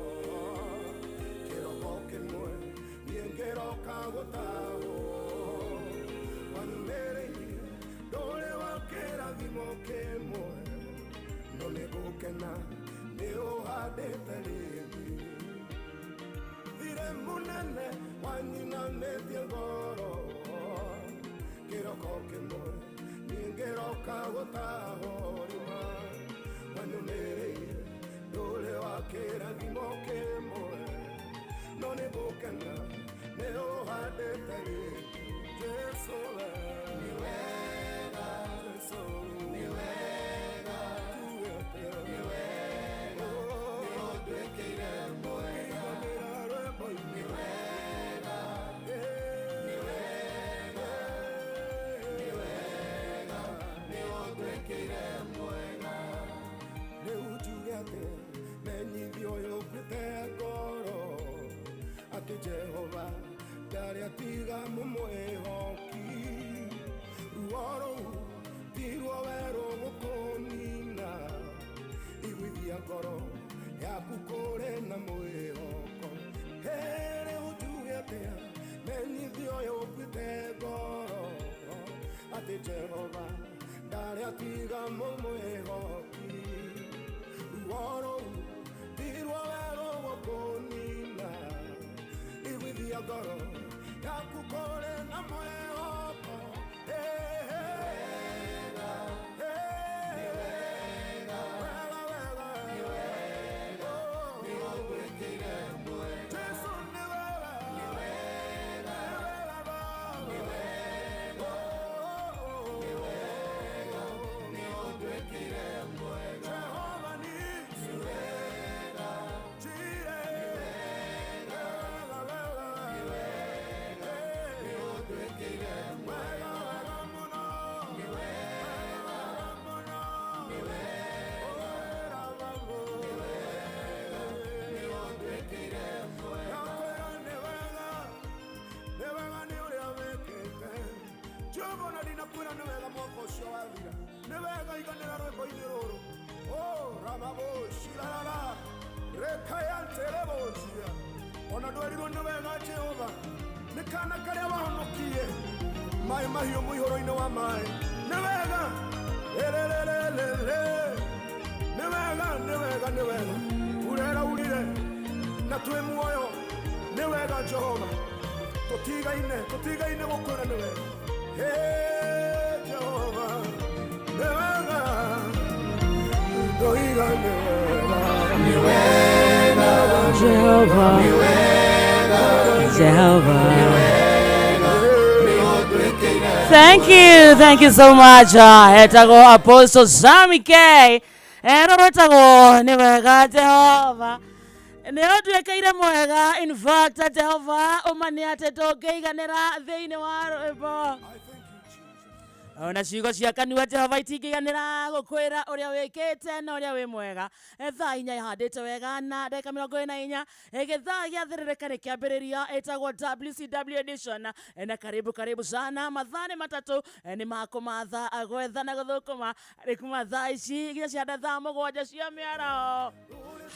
kĩroko kĩmwe niĩ ngĩroka gũtahwo wanyumĩrĩirie ndũrĩ wa kĩrathimo kĩmwe no nĩngũkena Gĩko kĩmwe ningĩroka gũtahũrima wanyumĩrĩire ndũrĩ wa kĩrathimo kĩmwe no nĩ ngũkena nĩ ũhandĩte rĩngĩ Jesũ we nĩ wega Jesũ nĩ wega tuĩte nĩ wega nĩ ũnduĩkĩire mwega iganĩra rwĩmbo-inĩ nĩ wega nĩ wega nĩ wega nĩ ũnduĩkĩire mwega rĩu njuge atĩ menyithio ũyũ ũkuĩte ngoro atĩ Jehova ndarĩ atiga mũmwĩhoki ruo rũu tiruo werũ gũkũnina iguithia ngoro yaku kũrĩ na mwĩhoko rĩu njuge atĩa menyithio ũyũ ũkuĩte ngoro atĩ Jehova ndarĩ atiga mũmwĩhoki ruo rũu tiruo werũ gũkũnina iguithia ngoro yaku kũrĩ na mwĩhoko ona ndwerirwo nĩ wega Jehova nĩ kana karĩa wahonokie maĩ mahiũ mũihũro-inĩ wa maĩ nĩ wega ĩrĩrĩrĩrĩ nĩ wega nĩ wega nĩ wega urera urire na twĩ muoyo nĩ wega Jehova tũtigaine tũtigaine gũkwĩra nĩ wega Hey, Jehova nĩ wega ndoiga nĩ wega nĩ wega Jehova nĩ wega Jehova thank you so much. Etagwo Apostle Sammy K. Rũrũ rwĩtagwo nĩ wega Jehova nĩ ũnduĩkĩire mwega. In fact Jehova ũma nĩ atĩ ndũngĩiganĩra thĩinĩ wa rwĩmbo ona ciugo cia kanua Jehova itingĩiganĩra gũkwĩra ũrĩa wĩkĩte na ũrĩa wĩ mwega. Thaa 4 ihandĩte wega na ndagĩka 44 gĩthaa gĩathĩrĩrĩka nĩ kĩambĩrĩria ĩtagwo WCW edition na karibu karibu sana. Mathaa nĩ matatũ nĩ makũmatha gwetha na gũthũkũma rĩ kuma thaa ici nginya cia thaa 7 cia mĩaraho.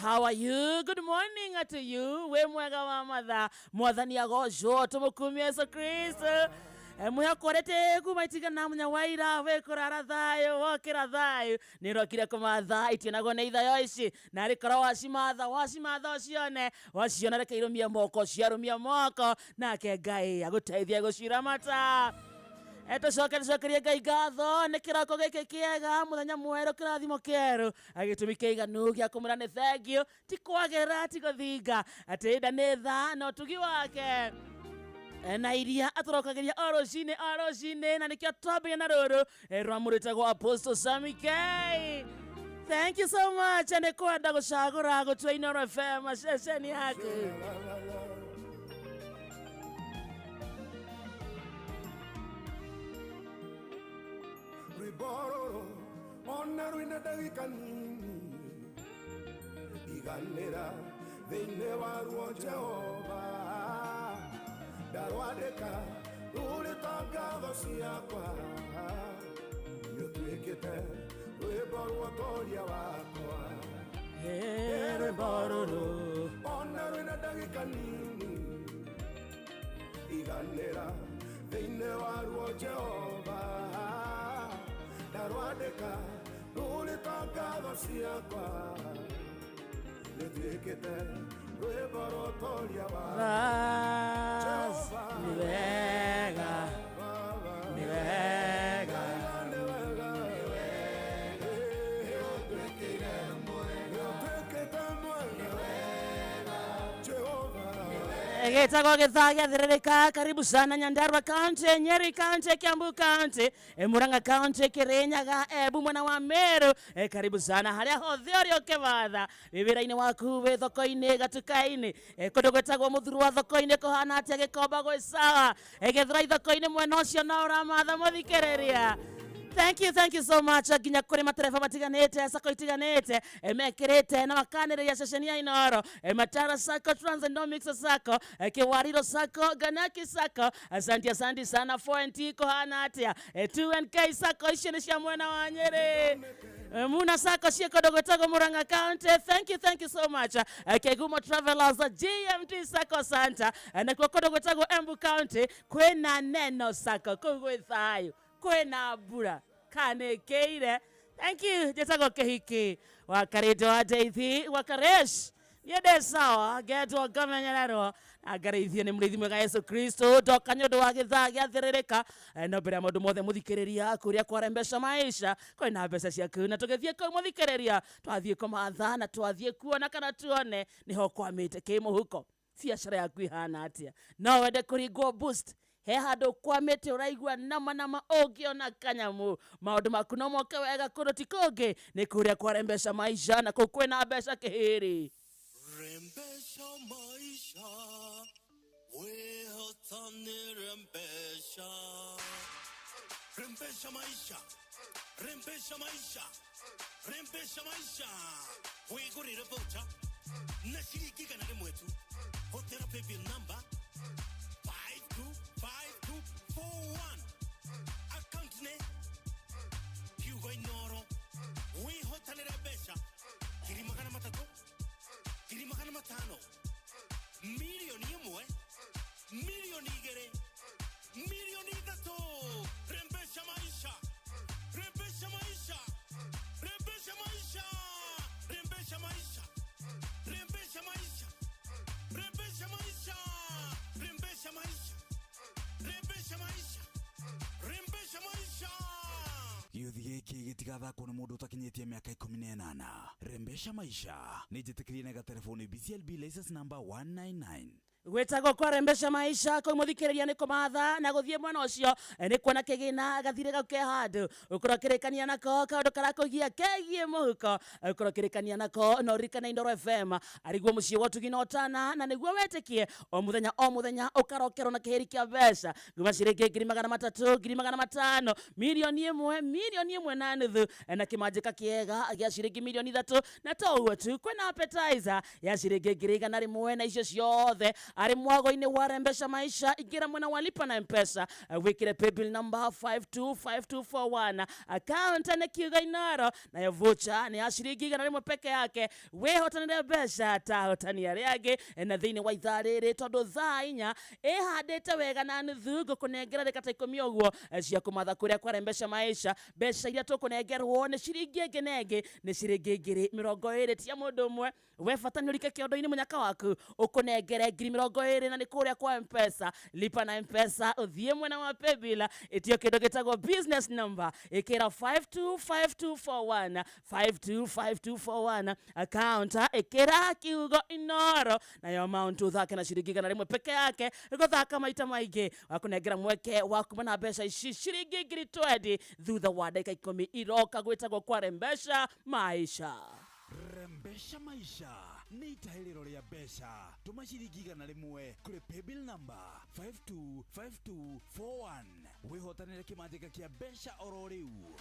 How are you? Good morning to you. Wĩ mwega wa mathaa mwathani agocwo tũmũkumie Yesu Kristo. Mwĩhokorete kuma itigana munya waira wĩ kũrara thayũ wokĩra thayũ nĩ rokire kũmatha itionagwo nĩ ithayo ici na rĩkorwo wacimatha wacimatha ũcione waciona reke irũmie moko ciarũmia moko nake Ngai agũteithie gũciramata. Tũcoke tũcokerie Ngai ngatho nĩ kĩroko gĩkĩ kĩega mũthenya mwerũ kĩrathimo kĩerũ agĩtũmi kĩiganu gĩa kũmwĩra nĩ thengiũ ti kwagĩra ti gũthinga atĩ nda nĩ tha na ũtugi wake na iria atũrokageria o rũcinĩ na nĩkĩo twambĩrĩria na rũrũ rwa mũrĩtagwo Apostle Sammy K. Thank you so much nĩ kwenda gũcagũra gũtua Inooro FM ceceni yaku. Rwĩmbo rũrũ ona rwĩna ndagĩka nini iganĩra thĩinĩ waruo Jehova ndarwandĩka rũrĩ ta ngatho ciakwa nĩũtuĩkĩte rwĩmbo rwa ũtoria wakwa rwĩmbo rũrũ ona rwĩna ndagĩka nini iganĩra thĩinĩ waruo Jehova ndarwandĩka rũrĩ ta ngatho ciakwa nĩũtuĩkĩte rwĩmbo rwa ũtoria wakwa. Ni wega, ni wega. Gĩtagwo gĩthaa gĩathĩrĩrĩka. Karibu sana Nyandarua County, Nyeri County, Kiambu County, Murang'a County, Kirinyaga, Embu mwena wa Meru. Karibu sana harĩa hothe ũrĩ ũkĩmatha wĩ wĩra-inĩ waku, wĩ thoko-inĩ, gatuka-inĩ, kũndũ gwĩtagwo Mũthurwa thoko-inĩ kũhana atĩa? Gĩkomba gwĩ sawa? Gĩthurai thoko-inĩ mwena ũcio no ũramatha mũthikĩrĩria. Thank you, thank you so much. Nginya kũrĩ matereba matiganĩte, sacco itiganĩte, mekĩrĩte na makanĩrĩria ceceni ya Inoro. Matara Sacco, Transonomics Sacco, Kiwariro Sacco, Ganaki Sacco. Asante, asante sana. 4NT kũhana atĩa? 2NK Sacco, icio nĩ cia mwena wa Nyĩrĩ. Muna Sacco ciĩ kũndũ gwĩtagwo Murang'a County. Thank you, thank you so much. Kegumo Travelers, GMT Sacco Santa. Nakuo kũndũ gwĩtagwo Embu County kwĩna Neno Sacco, kũu gwĩ thayũ, kwĩna mbura kanĩkĩire. Thank you. Njĩtagwo Kĩhiki wa Karĩndũ wa Ndeithi wa Karesh. Niĩ ndĩ sawa, ngetwo ngamenyererwo na ngarĩithio nĩ mũrĩithi mwega Yesu Kristo. Ndoka nĩ ũndũ wa gĩthaa gĩathĩrĩrĩka. No mbere ya maũndũ mothe mũthikĩrĩria, kũrĩa kwarembesha maisha kwĩna mbeca ciaku, na tũgĩthiĩ kũu mũthikĩrĩria, twathiĩ kũmatha na twathiĩ kuona kana tuone nĩho kwamĩte kĩmũhuko. Biacara yaku ihana atĩa? No wende kũringwo boost? He handũ kwamĩte ũraigua nama nama, ũngĩona kanyamu maũndũ maku no moke wega. Kũndũ ti kũngĩ, nĩ kũrĩa kwarembesha maisha, na kũu kwĩna mbeca kĩhĩrĩ. Rembesha maisha, wehotanire mbesha. Rembesha maisha, rembesha maisha, rembesha maisha. Wigurire voucher na ciringi 100 tu. Hotera paybill number 525241. Account ne kiugo Inoro. Wihotanire mbeca 300,000, 500,000, 1,000,000, 2,000,000, 3,000,000. Rembesha maisha, rembesha maisha, rembesha maisha, rembesha maisha, rembesha maisha, rembesha maisha, rembesha maisha, rembesha maisha, rembesha maisha. Gĩũthi gĩkĩ gĩtigathakwo nĩ mũndũ ũtakinyĩtie mĩaka 18. Rembesha maisha nĩ njĩtĩkĩrie na gatelefoni BCLB license number 199. Gwĩtagwo kwarembesha maisha kũu mũthikĩrĩria nĩ kũmatha na gũthiĩ mwena ũcio, nĩ kuona kĩgĩna gathirĩ gau ke handũ ũkorwo ũkĩrĩkania nako kaũndũ karakũgia kegiĩ mũhuko, ũkorwo ũkĩrĩkania nako na ũririkane Inoro FM arĩguo mũciĩ wa ũtugi na ũtana, na nĩguo wetĩkie o mũthenya o mũthenya ũkarokerwo na kĩhĩri kĩa mbeca kuma ciringi 300,000, 500,000, 1,000,000, 1.5 million, na kĩmanjĩka kĩega gĩa ciringi 3,000,000. Na to ũguo tu, kwĩna appetizer ya ciringi 100,000, na icio ciothe arĩ mwago-inĩ wa rembesha maisha. Ingĩra mwena wa lipa na Mpesa, wĩkĩre paybill number 525241, account nĩ kiugo Inoro, nayo voucher nĩ ya ciringi 100 peke yake. Wĩhotanĩre mbeca ta ahotani arĩa angĩ, na thĩinĩ wa ithaa rĩrĩ, tondũ thaa 4 ĩhandĩte wega na nuthu, ngũkũnengera rĩka ta 10 ũguo, cia kũmatha kũrĩa kwarembesha maisha. Mbeca iria tũkũnengerwo nĩ ciringi ĩngĩ na ĩngĩ nĩ ciringi 20,000 tia mũndũ ũmwe. We bata nĩ ũrike kĩondo-inĩ mũnyaka waku ũkũnengere 20,000, na nĩ kũrĩa kwa Mpesa, lipa na Mpesa, ũthiĩ mwena wa paybill, ĩtio kĩndũ gĩtagwo business number, ĩkĩra 525241, 525241, account ĩkĩra kiugo Inoro, nayo amount ũthake na ciringi 100 peke yake. Gũthaka maita maingĩ wakũnengera mweke wa kuma na mbeca ici ciringi 20,000 thutha wa ndagĩka 10 iroka. Gwĩtagwo kwarembesha maisha. Rembesha maisha nĩ itahĩrĩro rĩa mbeca. Tũma ciringi 100 kũrĩ paybill number 525241 wĩhotanĩre kĩmanjĩka kĩa mbeca oro rĩu.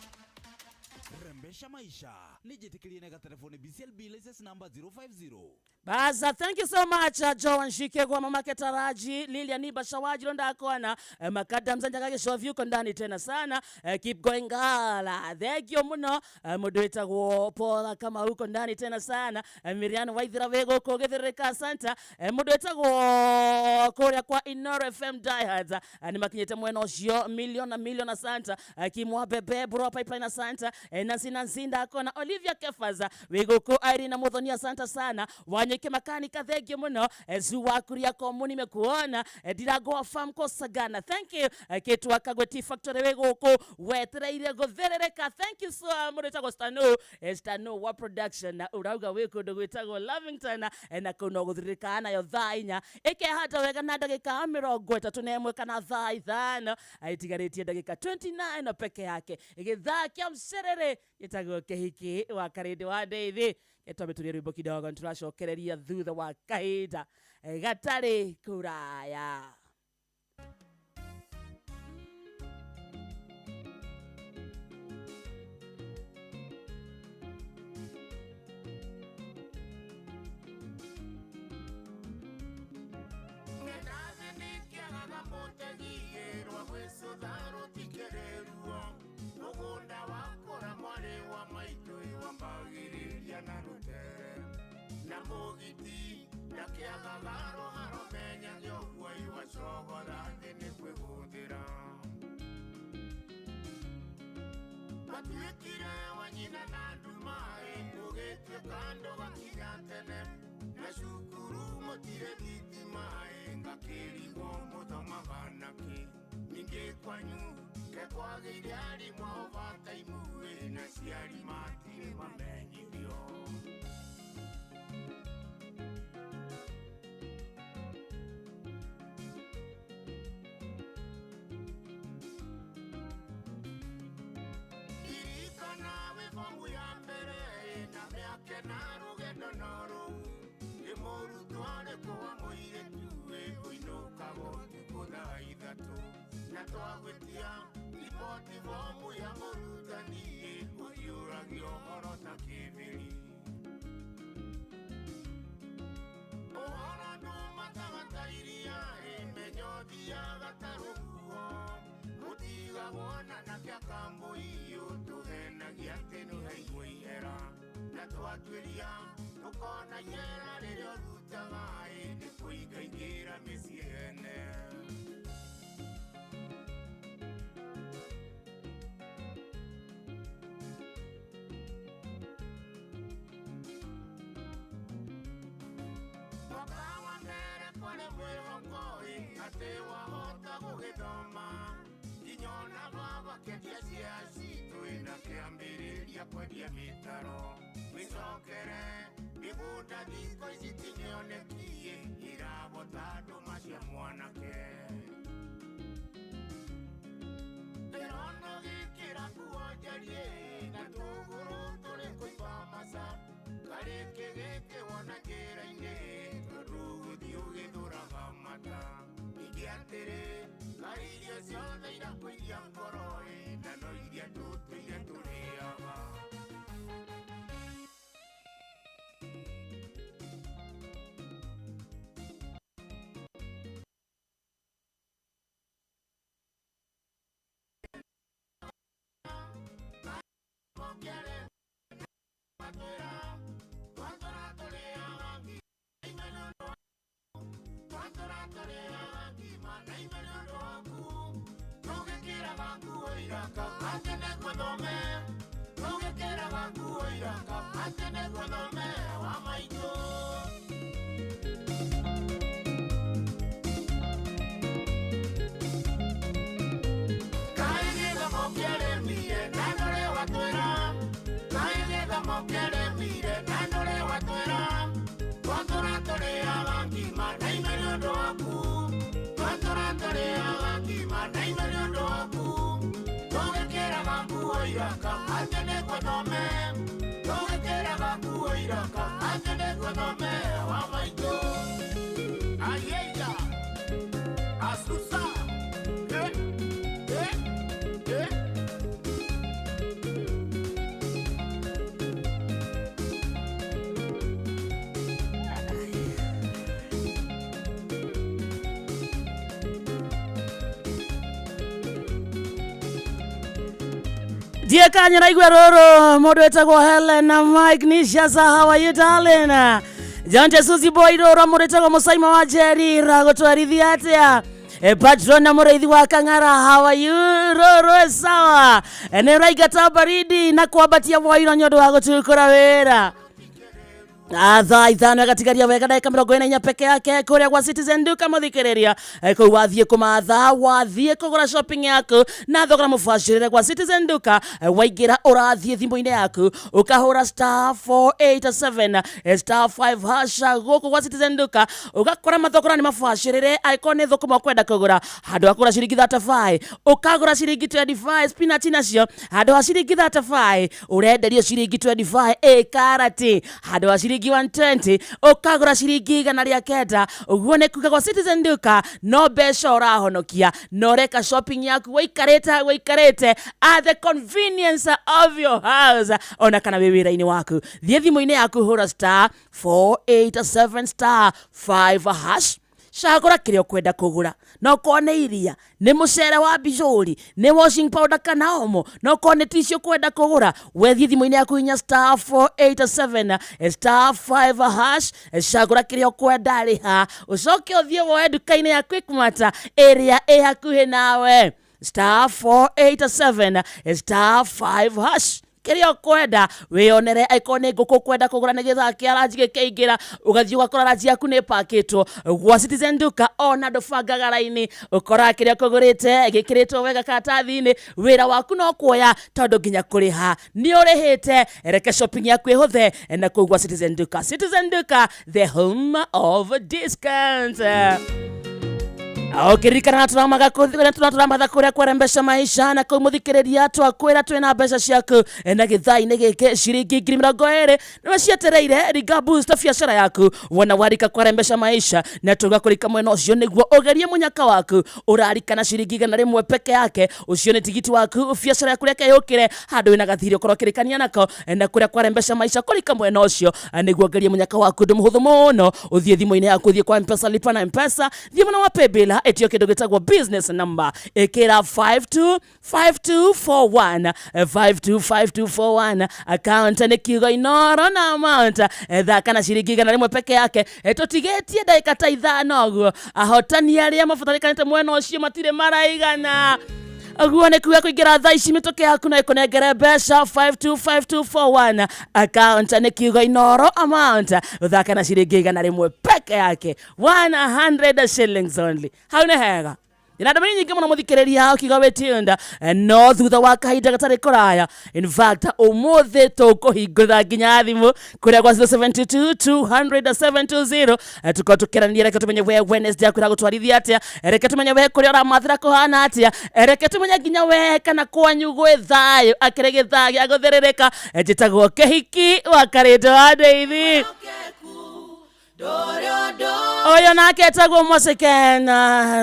Rembesha maisha nĩ njĩtĩkĩrie na gatelefoni BCLB license number 050. Baza, thank you so much, Joan Shike kwa mama Ketaraji, Lilian Niba Shawaji Londa akona, Makadam Zanja Gĩcovi uko ndani tena sana, keep going gala. Thank you muno, mũndũ wĩtagwo Paula kama uko ndani tena sana, Miriam Waithira wĩ gũkũ gĩthĩrĩka Santa, mũndũ wĩtagwo kũrĩa kwa Inoro FM Diehards, nĩ makinyĩte mwena ũcio milion na milion na Santa, Kimwa Bebe Bro Pipeline na Santa, Nancy Nancy ndakona Olivia Kefas wĩ gũkũ Irene Muthoni asante sana Wanyike Makanika thengio mũno Zuwa Kuria Komu nimekuona Ndirango wa Farm Kosagana thank you Kitwa Kagwe Tea Factory wĩ gũkũ wetereire gũtherereka thank you so mũndũ wĩtagwo Stano Stano wa production na ũrauga wĩ kũndũ gwĩtagwo Lavington na kũu no gũthirĩrĩka nayo thaa 4 ĩkehanda wega na ndagĩka 31 kana thaa 5 itigarĩtie ndagĩka 29 peke yake gĩthaa kĩa mcerere gĩtagwo kĩhiki wa karĩndĩ wa ndeithi gĩtwambĩtũrie rwĩmbo kidogo nĩtũracokereria thutha wa kahinda gatarĩ kũraya. Ngendathĩ nĩkĩagaga mũtegiĩrwa gwĩcũtha rũtikĩrĩruo mũgũnda wakũra mwarĩ wa maitũ iwambagĩrĩria na rũtere na mũgiti ndakĩagaga rũharo menyage ũguo iwacogotha thĩ nĩ kwĩgũthĩra matuĩkire wanyina na ndumaĩ gũgĩtuĩka ndũgakinya tene na cukuru mũtirĩ thitimaĩ ngakĩrigwo mũthomaga nakĩ ningĩ kwanyu kekwagĩire arimũ ao bataimuĩ na ciari matirĩ mamenyithio. Ririkana wĩ bomu ya mbere na mĩaka na rũgendo no rũu nĩ mũrutwo arĩkũ wa mũirĩtu wĩ ũinũkaga ũtukũ thaa 3 na twagwĩtia riboti bomu ya mũrutani ũhiũragia ũhoro ta kĩbĩri ũhoro ndũmataga ta iria menyo thiaga ta rũhuho mũtigagwo na nakĩa kambũiyũ tũhenagia atĩ nĩũheirwo ihera na twatuĩria tũkona ihera rĩrĩa ũrutaga ĩ nĩ kũingaingĩra mĩciĩ ene. Mwaka wa mbere kwarĩ mwĩhoko ĩ atĩ wahota gũgĩthoma nginya ona baba kĩendia cia citũ na kĩambĩrĩria kwendia mĩtaro mĩcokere mĩgũnda thikũ ici ti mĩonekie irabota ndũma cia mwanake ndĩrona ũgĩkĩra nguo njariĩ na tũgũrũ tũrĩ kũimba maca karĩkĩ gĩkĩ wona njĩra-inĩ tondũ gũthiĩ ũgĩthũraga mata ningĩ atĩrĩ karĩ irio ciothe irakũiria ngoro ĩ na no iria tũtũire tũrĩaga. Asusa. Eh, eh, eh. Ndiye kanya naigua roro mundu wetagwo Helen Mike Nishasa, how are you darling? Jonte Suzy Boy roro mundu wetagwo Musaima wa Jerry ragutwarithia atia? Patron na mũrĩithi wa Kang'ara, how are you? Rũrũ sawa. Nĩ ũraingata baridi na kwambatia mwairo nĩ ũndũ wa gũtukũra wĩra. 5:00 agatigaria wega ndagĩka 44 peke yake kũrĩa gwa Citizen Duka mũthikĩrĩria. Kũu wathiĩ kũmatha, wathiĩ kũgũra shopping yaku na thogora mũbacĩrĩre gwa Citizen Duka. Waingĩra ũrathiĩ thimũ-inĩ yaku ũkahũra *487 *5# gũkũ gwa Citizen Duka, ũgakora mathogora nĩ mabacĩrĩre. Angĩkorwo nĩ thũkũma ũkwenda kũgũra, handũ ha kũgũra ciringi 35 ũkagũra ciringi 25. Spinach nacio handũ ha ciringi 35 ũrenderio ciringi 25. Ĩ karati handũ ha ciringi 120 ũkagũra ciringi 109. Ũguo nĩ kuga gwa Citizen Duka no mbeca ũrahonokia na ũreka shopping yaku waikarĩte hau waikarĩte at the convenience of your house, ona kana wĩ wĩra-inĩ waku. Thiĩ thimũ-inĩ yaku, hũra *487 *5#, cagũra kĩrĩa ũkwenda kũgũra, no korwo nĩ iria, nĩ mũcere wa Bijori, nĩ washing powder kana Omo, no korwo nĩ tissue ũkwenda kũgũra, wethiĩ thimũ-inĩ yaku inya *487 *5#, cagũra kĩrĩa ũkwenda, rĩha, ũcoke ũthiĩ woe nduka-inĩ ya Quickmart ĩrĩa ĩ hakuhĩ nawe. *487 *5# kĩrĩa ũkwenda wĩyonere. Angĩkorwo nĩ ngũkũ ũkwenda kũgũra nĩ gĩthaa kĩa ranji gĩkĩingĩra, ũgathiĩ ũgakora ranji yaku nĩ ĩpakĩtwo gwa Citizen Duka. Ona ndũbangaga raini, ũkoraga kĩrĩa ũkũgũrĩte gĩkĩrĩtwo wega karatathi-inĩ. Wĩra waku no kuoya tondũ nginya kũrĩha nĩ ũrĩhĩte. Reke shopping yaku ĩhũthe na kũu gwa Citizen Duka. Citizen Duka, the home of discount. Ũkĩririkana tũramatha kũrĩa kwarembesha maisha na kũu mũthikĩrĩria twakwĩra twĩna mbeca ciaku na gĩthaa-inĩ gĩkĩ ciringi 20,000 nĩwe cietereire. Ringa boost biacara yaku wona warika kwarembesha maisha, na tũgakũrika mwena ũcio nĩguo ũgerie mũnyaka waku. Ũrarika na ciringi 100 peke yake, ũcio nĩ tigiti waku. Biacara yaku reke yũkĩre handũ wĩna gathirĩ ũkorwo ũkĩrĩkania nako na kũrĩa kwarembesha maisha. Kũrika mwena ũcio nĩguo ũgerie mũnyaka waku. Ũndũ mũhũthũ mũno, ũthiĩ thimũ-inĩ yaku, ũthiĩ kwa Mpesa, lipa na Mpesa, thiĩ mwena wa paybill, ĩtio kĩndũ gĩtagwo business number, ĩkĩra 525241, 525241. Account nĩ kiugo Inoro na amount thaka na ciringi 100 peke yake. Tũtigĩtie ndagĩka ta 5 ũguo, ahotani arĩa mabatarĩkanĩte mwena ũcio matirĩ maraigana. Ũguo nĩ kuga kũingĩra thaa ici mĩtũkĩ yaku na ĩkũnengere mbeca. 525241, account nĩ kiugo Inoro, amount ũthaka na ciringi 100 peke yake, 100 shillings only. Hau nĩ hega na ndũmĩrĩri nyingĩ mũno mũthikĩrĩria ũkiuga wĩ tuned. No thutha wa kahinda gatarĩ kũraya, in fact ũmũthĩ tũkũhingũrĩra nginya thimũ kũrĩa gwa 072 200 720, tũkorwo tũkĩrania. Reke tũmenye we Wednesday yaku ĩragũtwarithia atĩa, reke tũmenye we kũrĩa ũramathĩra kũhana atĩa, reke tũmenye nginya we kana kwanyu gwĩ thayũ akĩrĩ gĩthaa gĩa gũthĩrĩrĩka. Njĩtagwo Kĩhiki wa Karĩndũ wa Ndeithi. Ũyũ nake etagwo Moseken,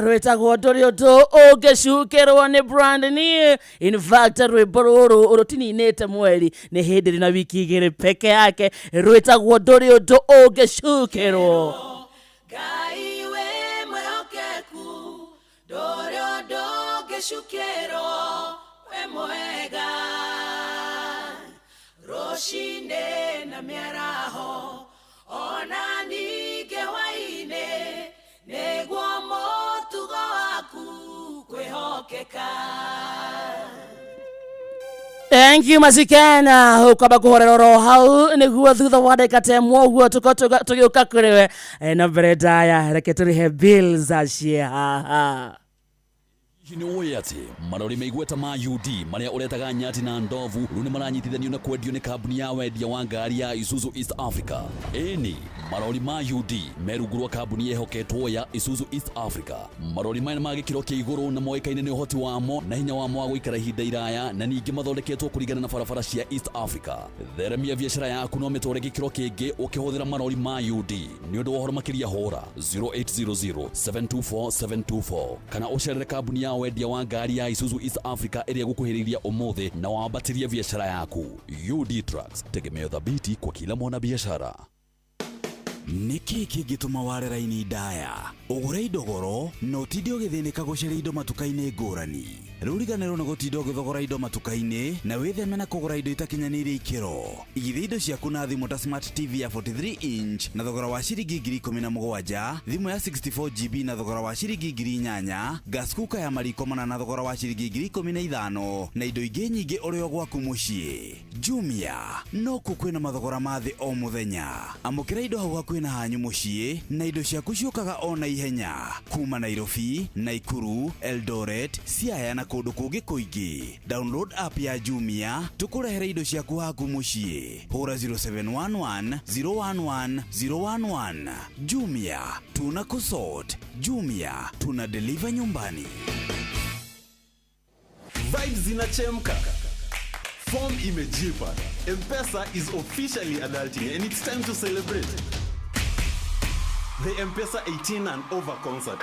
rwĩtagwo Ndũrĩ Ũndũ Ũngĩcukĩrwo nĩ brand new. In fact rwĩmbo rũrũ rũtininĩte mweri, nĩ hĩndĩ rĩ na wiki 2 peke yake. Rwĩtagwo Ndũrĩ Ũndũ Ũngĩcukĩrwo. Ngai wĩ mwĩhokeku, ndũrĩ ũndũ ũngĩcukĩrwo, wĩ mwega rũcinĩ na mĩaraho, ona ningĩ hwaĩ-inĩ, nĩguo mũtugo waku kwĩhokeka. Thank you Masikena, ukwamba kuhorera oro hau nĩguo thutha wa ndagĩka ta ĩmwe ũguo tũkorwo tũgĩũka kũrĩ we. Na mbere ndaya reke tũrĩhe bills acie haha. Hihi nĩ ũĩ atĩ marori me igweta ma UD marĩa ũretaga nyati na ndovu rĩu nĩ maranyitithanio na kwendio nĩ kambuni ya wendia wa ngari ya Isuzu East Africa? Ĩni, marori ma UD me rungu rwa kambuni ĩhoketwo ya Isuzu East Africa. Marori maya nĩ ma gĩkĩro kĩa igũrũ na moĩkaine nĩ ũhoti wamo na hinya wamo wa gũikara ihinda iraya, na ningĩ mathondeketwo kũringana na barabara cia East Africa. Theremia biacara yaku no mĩtware gĩkĩro kĩngĩ ũkĩhũthĩra marori ma UD. Nĩ ũndũ wa ũhoro makĩria hũra 0800 724 724 kana ũcerere kambuni ya wendia wa ngari ya Isuzu East Africa ĩrĩa ĩgũkuhĩrĩiria ũmũthĩ na wambatĩrie biacara yaku. UD Trucks, tegemeo thabiti kwa kila mwanabiashara. Nĩ kĩĩ kĩngĩtũma ware raini ndaya? Ũgũre indo goro na ũtinde ũgĩthĩnĩka gũcaria indo matuka-inĩ ngũrani. Rĩu riganĩrwo nĩ gũtinda ũgĩthogora indo matuka-inĩ na wĩtheme na kũgũra indo itakinyanĩirie ikĩro. Igithia indo ciaku na thimũ ta Smart TV ya 43 inch na thogora wa ciringi 17,000, thimũ ya 64 GB na thogora wa ciringi 8,000, gas cooker ya mariko mana na thogora wa ciringi 15,000 na indo ingĩ nyingĩ ũrĩ o gwaku mũciĩ. Jumia no kuo kwĩna mathogora ma thĩ o mũthenya. Amũkĩra indo hau hakuhĩ na hanyu mũciĩ na indo ciaku ciũkaga o na ihenya kuma Nairobi, Naikuru, Eldoret, Siaya na kũndũ kũngĩ kũingĩ. Download app ya Jumia tũkũrehere indo ciaku haku mũciĩ. Hũra 0711 011 011. Jumia tuna kusort. Jumia tuna deliver nyumbani. Vibes zinachemka. Form imejipa. M-Pesa is officially adulting and it's time to celebrate. The M-Pesa 18 and over concert.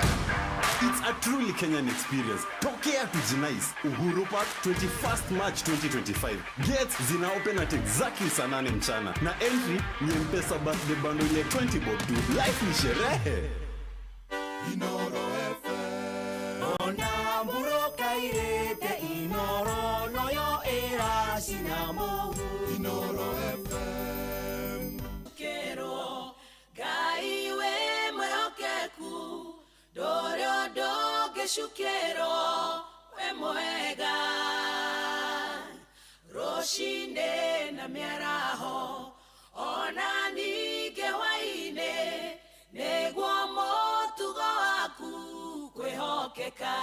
It's a truly Kenyan experience. Tokea tujinice. Uhuru Park, 21st March 2025. Gates zina open at exactly saa 8 mchana. Na entry ni M-Pesa birthday bundle ya 20 bob tu. Life ni sherehe. Ona muroka irete Inoro noyo ĩracina mũhu Inoro FM Kero Ngai wĩ mwĩhokeku ndũrĩ ũndũ ũngĩcukĩrwo wĩ mwega rũcinĩ na mĩaraho ona ningĩ hwaĩ-inĩ nĩguo mũtugo waku kwĩhokeka.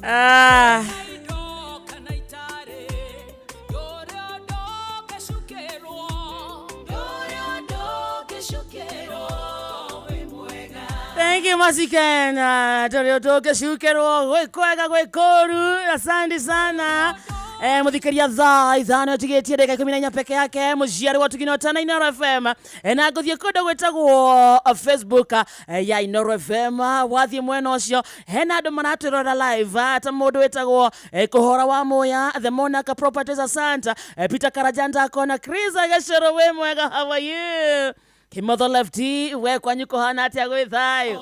Ah. Thank you Masikena. Toriotoke shukero gwikwega gwikoru. Asante sana. Muthikeria thaa 5 tigetie dakika 14 peke yake muciari wa tukinotana Inoro FM. Na nguthie kundu gwitagwo Facebook ya Inoro FM wathie mwena ucio hena andu maratwirora live ta mundu witagwo Kuhora wa Muya, the Monarch Properties, asante. Peter Karajanda akona Chris Agacoro, we mwega, how are you? Kimotho Lefty, we kwanyu kuhana atia gwi thayu?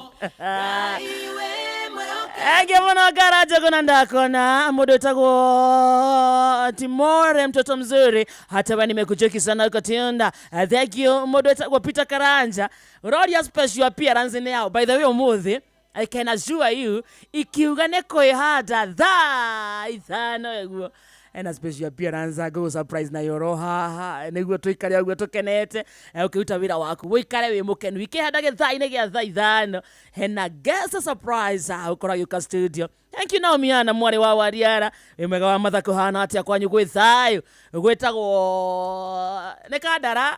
Enge muno Garaja kuna ndakona mundu witagwo Timore, mtoto mzuri, hata we nimekucheki sana uko Tiunda. Thank you mundu witagwo Peter Karanja. Roria special appearance ni yao. By the way, umuthi I can assure you ikiuga ne kwihanda thaa 5 eguo ena special appearance go surprise na yoro haha niguo tuikare uguo tukenete. Ukiruta wira waku wikare wi mukenu ikihandage thaa-inĩ gĩa thaa 5 hena guest surprise ukora gĩũka studio. Thank you Naomi ana mwarĩ wa Wariara, wĩ mwega wa matha kuhana atia kwanyu gwĩ thayũ? Gwĩtagwo nĩ Kandara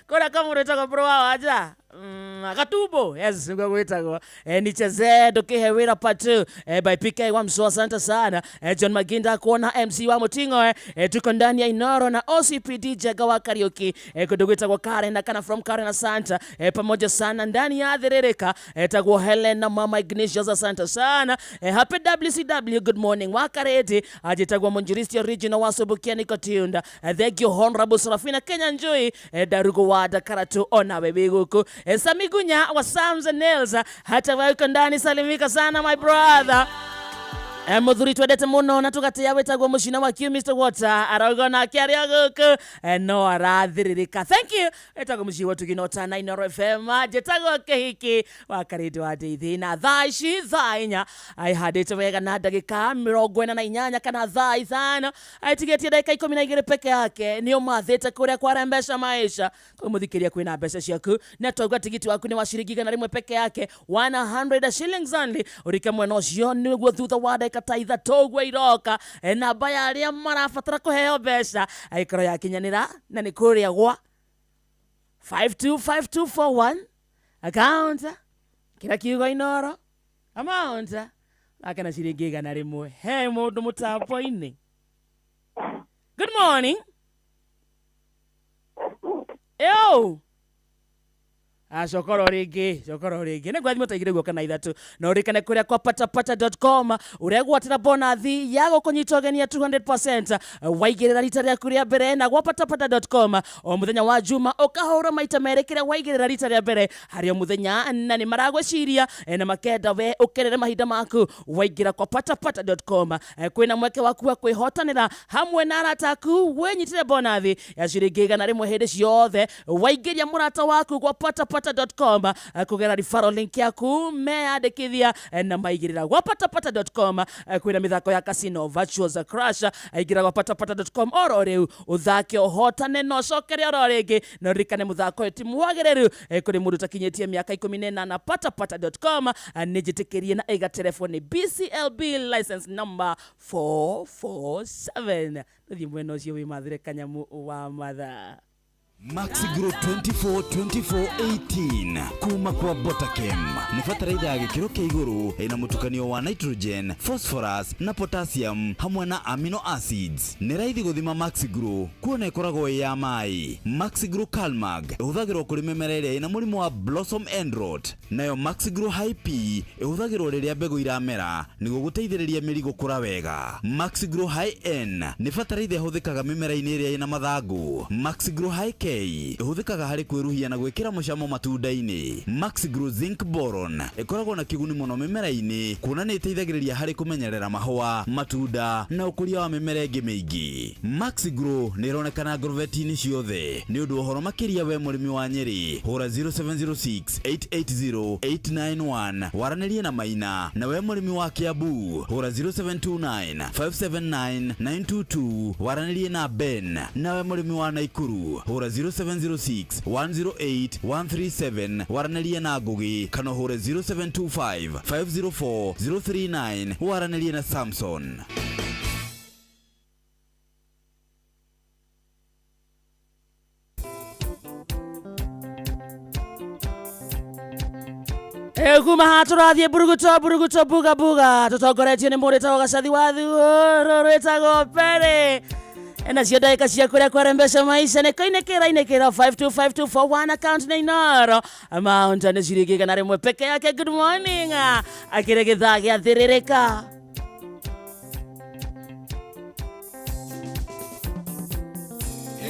kũrĩa kwa mũndũ wĩtagwo bro wa Wanja Gatumbo, yes niguo gwĩtagwo. Nicheze ndukihe wĩra part 2 by PK wa Mswa, asante sana. John Maginda kuona MC wa Mutingo. Tuko ndani ya Inoro na OCPD Jaga wa Kariuki kundu gwĩtagwo Karen na kana from Karen, asante. Pamoja sana ndani ya Thirĩrĩka tagwo Helen na Mama Ignatius, asante sana. Happy WCW, good morning Wakareti ajitagwa Munjiristi original wa Subukia niko Tiunda. Thank you Honorable Serafina Kenya Njui Darugo wa Dakaratu ona wewe guku. Samigunya wa Sams and Nails, hata wewe uko ndani, salimika sana my brother. Muthuri twendete muno na tugatia wetagwo mucina wa Q Mr Water arauga nake aria guku no arathiririka. Thank you etagwo mucii wa tuginota na Inoro FM njetagwo Kihiki wa Karindi wa Ndeithi na thaa ici thaa 4 aihandite wega na ndagika 48 kana thaa 5 aitigetie ndagika 12 peke yake ni umathite kuria kwarembesha maisha kumuthikiria kwina mbeca ciaku na twauga tigiti waku ni wa ciringi 100 peke yake 100 shillings only urike mwena ucio niguo thutha wa ndagika ta 3 ũguo iroka namba ya arĩa marabatara kũheo mbeca aikorwo yakinyanĩra na nĩ kũrĩa gwa 525241 account kĩra kiugo Inoro amount ake na ciringi 100 he mũndũ mũtambo-inĩ. Good morning. Yo. Cokoro rĩngĩ, cokoro rĩngĩ. Nĩ ngwathimũ ta 2 guo kana 3 na ũrĩkane kũrĩa kwa patapata.com ũregwatĩra bonathi ya gũkũnyita ũgeni ya 200% waigĩrĩra rita rĩaku rĩa mbere na gwa patapata.com o mũthenya wa Juma ũkahũra maita merĩ kĩrĩa waigĩrĩra rita rĩa mbere harĩ o mũthenya na nĩ maragwĩciria na makenda we ũkerere mahinda maku waingĩra kwa patapata.com kwĩna mweke waku wa kwĩhotanĩra hamwe na arata aku wĩnyitĩre bonathi ya ciringi 100 hĩndĩ ciothe waingĩria mũrata waku gwa patapata.com kugera referral link yaku meyandĩkithia na maigĩrĩra gwa patapata.com kwĩna mĩthako ya casino virtuals crash aingĩra gwa patapata.com oro rĩu ũthake ũhotane na ũcokere oro rĩngĩ na ũririkane mũthako ũyũ ti mwagĩrĩru kũrĩ mũndũ ũtakinyĩtie mĩaka 18 patapata.com nĩ njĩtĩkĩrie na ĩgaterefo nĩ BCLB license number 447 thiĩ mwena ũcio wĩmathĩre kanyamu wa mathaa. Maxi Grow 24 24 18 kuma kwa Botakem nĩ bataraitha ya gĩkĩro kĩa igũrũ ĩna mũtukanio wa nitrogen, phosphorus na potassium hamwe na amino acids. Nĩ raithi gũthima Maxi Grow kuona ĩkoragwo ĩ ya maĩ. Maxi Grow Calmag ĩhũthagĩrwo kũrĩ mĩmera ĩrĩa ĩna mũrimũ wa blossom end rot, nayo Maxi Grow High P ĩhũthagĩrwo rĩrĩa mbegũ iramera nĩguo gũteithĩrĩria mĩri gũkũra wega. Maxi Grow High N nĩ bataraitha ĩhũthĩkaga mĩmera-inĩ ĩrĩa ĩna mathangũ. Maxi Grow High K ĩhũthĩkaga harĩ kwĩruhia na gwĩkĩra mũcamo matunda-inĩ. Maxi Grow Zinc Boron ĩkoragwo na kĩguni mũno mĩmera-inĩ kuona nĩ ĩteithagĩrĩria harĩ kũmenyerera mahũa, matunda na ũkũria wa mĩmera ĩngĩ mĩingĩ. Maxi Grow nĩ ĩronekana ngorobeti-inĩ ciothe. Nĩ ũndũ wa ũhoro makĩria we mũrĩmi wa Nyĩrĩ, hũra 0706 880 891 waranĩrie na Maina, na we mũrĩmi wa Kiambu hũra 0729 579 922 waranĩrie na Ben, nawe mũrĩmi wa Naikuru hũra 0706 108 137 waranĩrie na Ngugi kana ũhũre 0725 504 039 waranĩrie na Samson. Kuma haha tũrathiĩ buruguto buruguto buga buga tũtongoretio nĩ mũndũ wĩtagwo Gacathi wa Thuũrũ rwĩtagwo Perĩ nacio ndagĩka cia kũrĩa kwarembesha maisha nĩ koinĩkĩra inĩkĩra 525241 account nĩ Inoro amount nĩ ciringi 100 peke yake. Good morning, akĩrĩ gĩthaa gĩa thĩrĩrĩka.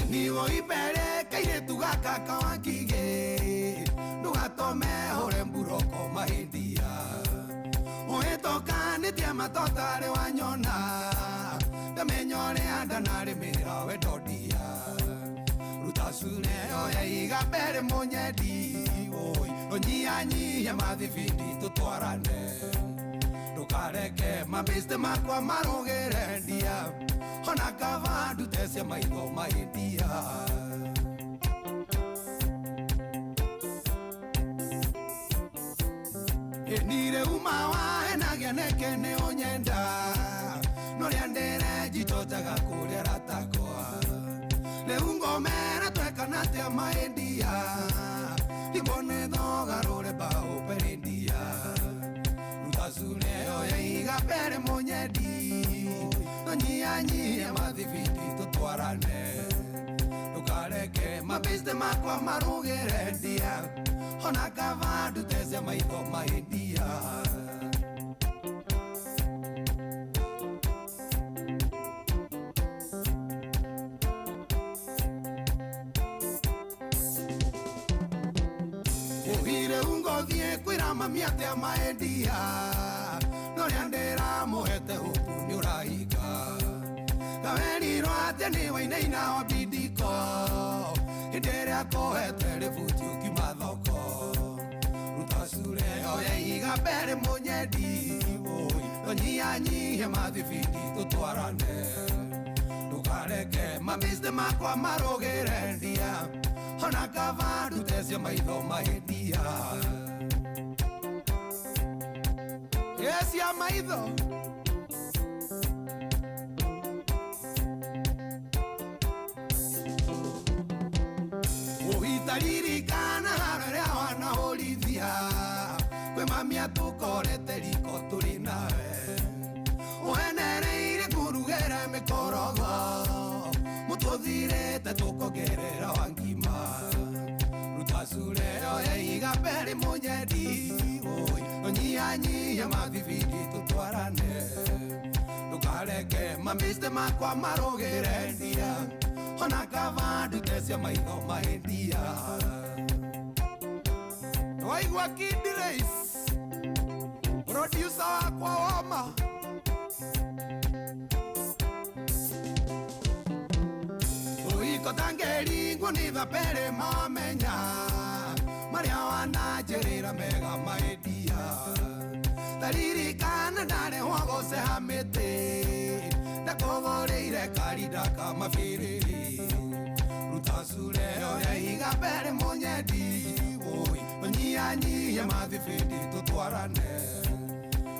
Niwo ibere kairĩtu gaka kawangigĩ ndũgatome hũre mburoko mahĩndia ũhĩtũkanĩtie matotarĩ wanyona ndamenya ũrĩa ndanarĩmĩra wendondia ruta cure oya iga mbere mũnyendi oi ũnyihanyihie mathibindi tũtwarane ndũkareke mabĩste makwa marũgĩre ndia ona kava ndute cia maitho mahĩndia. Nire uma wahenagia neke nĩ ũnyenda norĩa ndĩre njitotaga kũrĩa ratakwa rĩu ngomera twekana atĩa mahĩndia ndigwo nĩ thogarũre mbaũ perendia ruta cure oya iga mbere mũnyendi tũnyihanyihie mathibindi tũtwarane ndũkareke mabĩste makwa marũgĩre ndia ona kava ndute cia maitho mahĩndia. Ugire ungothiĩ kwĩra mami atĩa maendia norĩa ndĩramũhete huku nĩ ũrahinga kawerirwo atĩa nĩ wainaina wa bindiko hĩndĩ ĩrĩa kũhete rĩbuti ũkiuma thoko ruta cure oya iga mbere mũnyendi oi tũnyihanyihie mathibindi tũtwarane ndũkareke mabĩste makwa marũgĩre ndia ona kava ndute cia maitho mahĩndia cia maitho. Ũhitaririkana haro ĩrĩa wanahũrithia kwĩ mami atũkorete riko tũrĩ nawe ũhenereire kũrugĩra mĩkorogo mũtũthirĩte tũkongerera wa ngima ruta cure oya iga mbere mũnyendi oi ũnyihanyihie mathibindi tũtwarane ndũkareke mabĩste makwa marũgĩre ndia ona kava ndute cia maitho mahĩndia. Waigua Kid Race producer wakwa woma ũhiko tangĩringwo nĩ thabere mamenya marĩa wananjĩrĩra mega mahĩndia taririkana ndarehwo gũceha mĩtĩ ndakũgũrĩire karinda ka mabĩrĩrĩ ruta cure oya iga mbere mũnyendi oi ũnyihanyihie mathibindi tũtwarane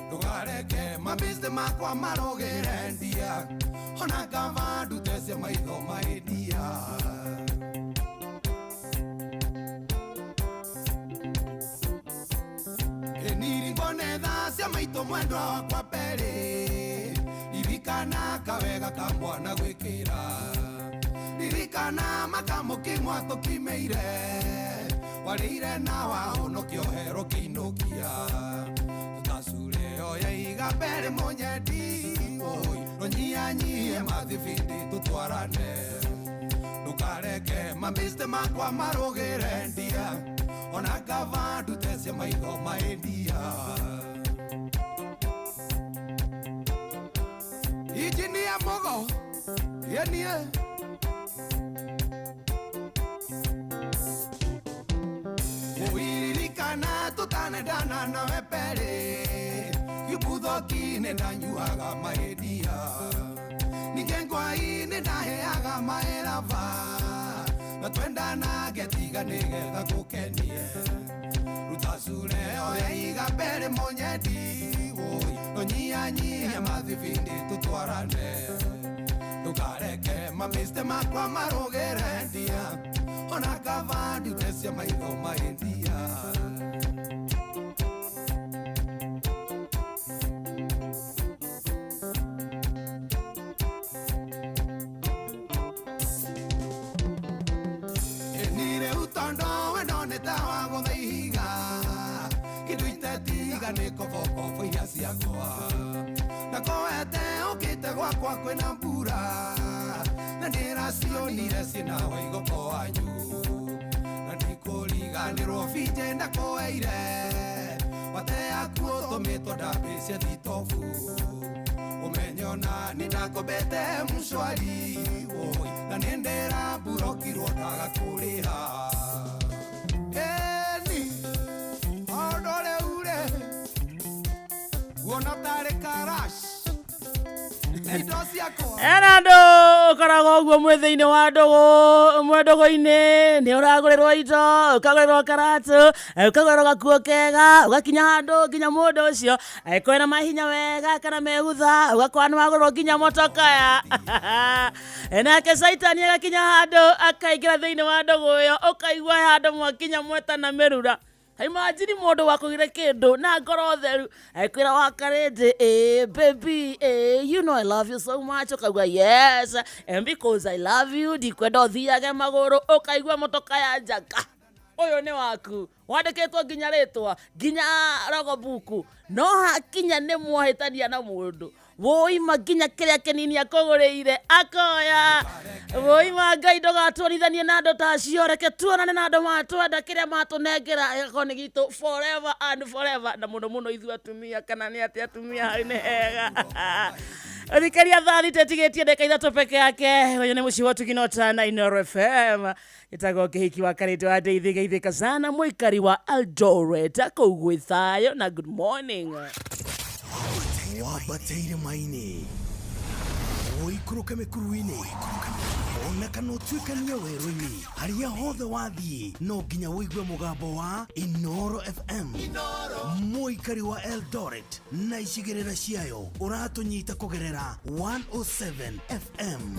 ndũkareke mabĩste makwa marũgĩre ndia ona kava ndute cia maitho mahĩndia. Niringwo nĩ tha cia maitũ mwendwa wakwa mbere ririkana kawega ka mwana gwĩkĩra ririkana makamũkimwa tũkimĩire warĩire na wahonokio hero kĩinũkia tũtacure oya iga mbere mũnyendi oi tũnyihanyihie mathibindi tũtwarane ndũkareke mabĩste makwa marũgĩre ndia ona kava ndute cia maitho mahĩndia. Injinia Mugo yenie ũiririkana tũtanendana nawe mbere gĩbuthoki-inĩ ndanyuaga mahĩndia ningĩ ngwai-inĩ ndaheaga maĩraba Na twendanage tiga nĩgetha ngũkenie Ruta cure oya iga mbere mũnyendi woi Tũnyihanyihie mathibindi tũtwarane Ndũkareke mamĩste makwa marũgĩre ndia Ona kaba ndute cia maitho ma India. Nire utondo wendo nĩ ta wa gũtha ihiga Kĩndũ itetiga nĩ kobokobo iria ciakwa Na koete ũkĩte gwakwa kwĩna mbura Na ndĩracionire ciĩna waigoko wanyu Na ndikũriganĩrwo binje ndakũheire Wate yaku ũtũmĩtwo ndambĩcie thitobu Ũmenye ona nĩ ndakobete mshwari woi Na nĩ ndĩramburokirwo ndaga kũrĩha Eni maũndũ rĩu rĩ nguona tarĩ karash indo ciakwa Ena andũ ũkoragwo ũguo mwĩ thĩinĩ wa ndũgũ mwĩ ndũgũ-inĩ nĩ ũragũrĩrwo indo ũkagũrĩrwo karatũ ũkagũrĩrwo gakuo kega ũgakinya handũ nginya mũndũ ũcio angĩkorwo ena mahinya wega kana megutha ũgakora nĩ wagũrĩrwo nginya motokaya nake caitani agakinya handũ akaingĩra thĩinĩ wa ndũgũ ĩyo ũkaigua he handũ mwakinya mwetana mĩrura. Imagine mũndũ wakũgire kĩndũ na ngoro theru akwĩra wakarĩndĩ baby you know I love you so much ũkaigua yes and because I love you ndikwenda ũthiage magũrũ ũkaigua motoka ya njaka ũyũ nĩ waku wandĩkĩtwo nginya rĩtwa nginya rogobuku no hakinya nĩ mwahĩtania na mũndũ woima nginya kĩrĩa kĩnini akũgũrĩire akoya woima Ngai ndũgatuonithanie na andũ ta acio reke tuonane na andũ matwenda kĩrĩa matũnengera gĩgakorwo nĩ gitũ forever and forever na mũno mũno ithuĩ atumia kana nĩ atĩ atumia hau nĩ hega Thikeria thaa thita ĩtigĩtie ndagĩka ithatũ peke yake ũyũ nĩ mũciĩ wa Ũtugi na Inooro FM ĩtagwo kĩhiki wa karĩndĩ wa ndeithi geithĩka sana mũikari wa Eldoret kũu gwĩ thayũ na good morning. Wambateire maini ũikũrũke mĩkuru-inĩ ona kana ũtuĩkanie werũ-inĩ harĩa hothe wathiĩ no nginya ũigue mũgambo wa Inooro FM mũikari wa Eldoret na icigĩrĩra ciayo ũratũnyita kũgerera 107 FM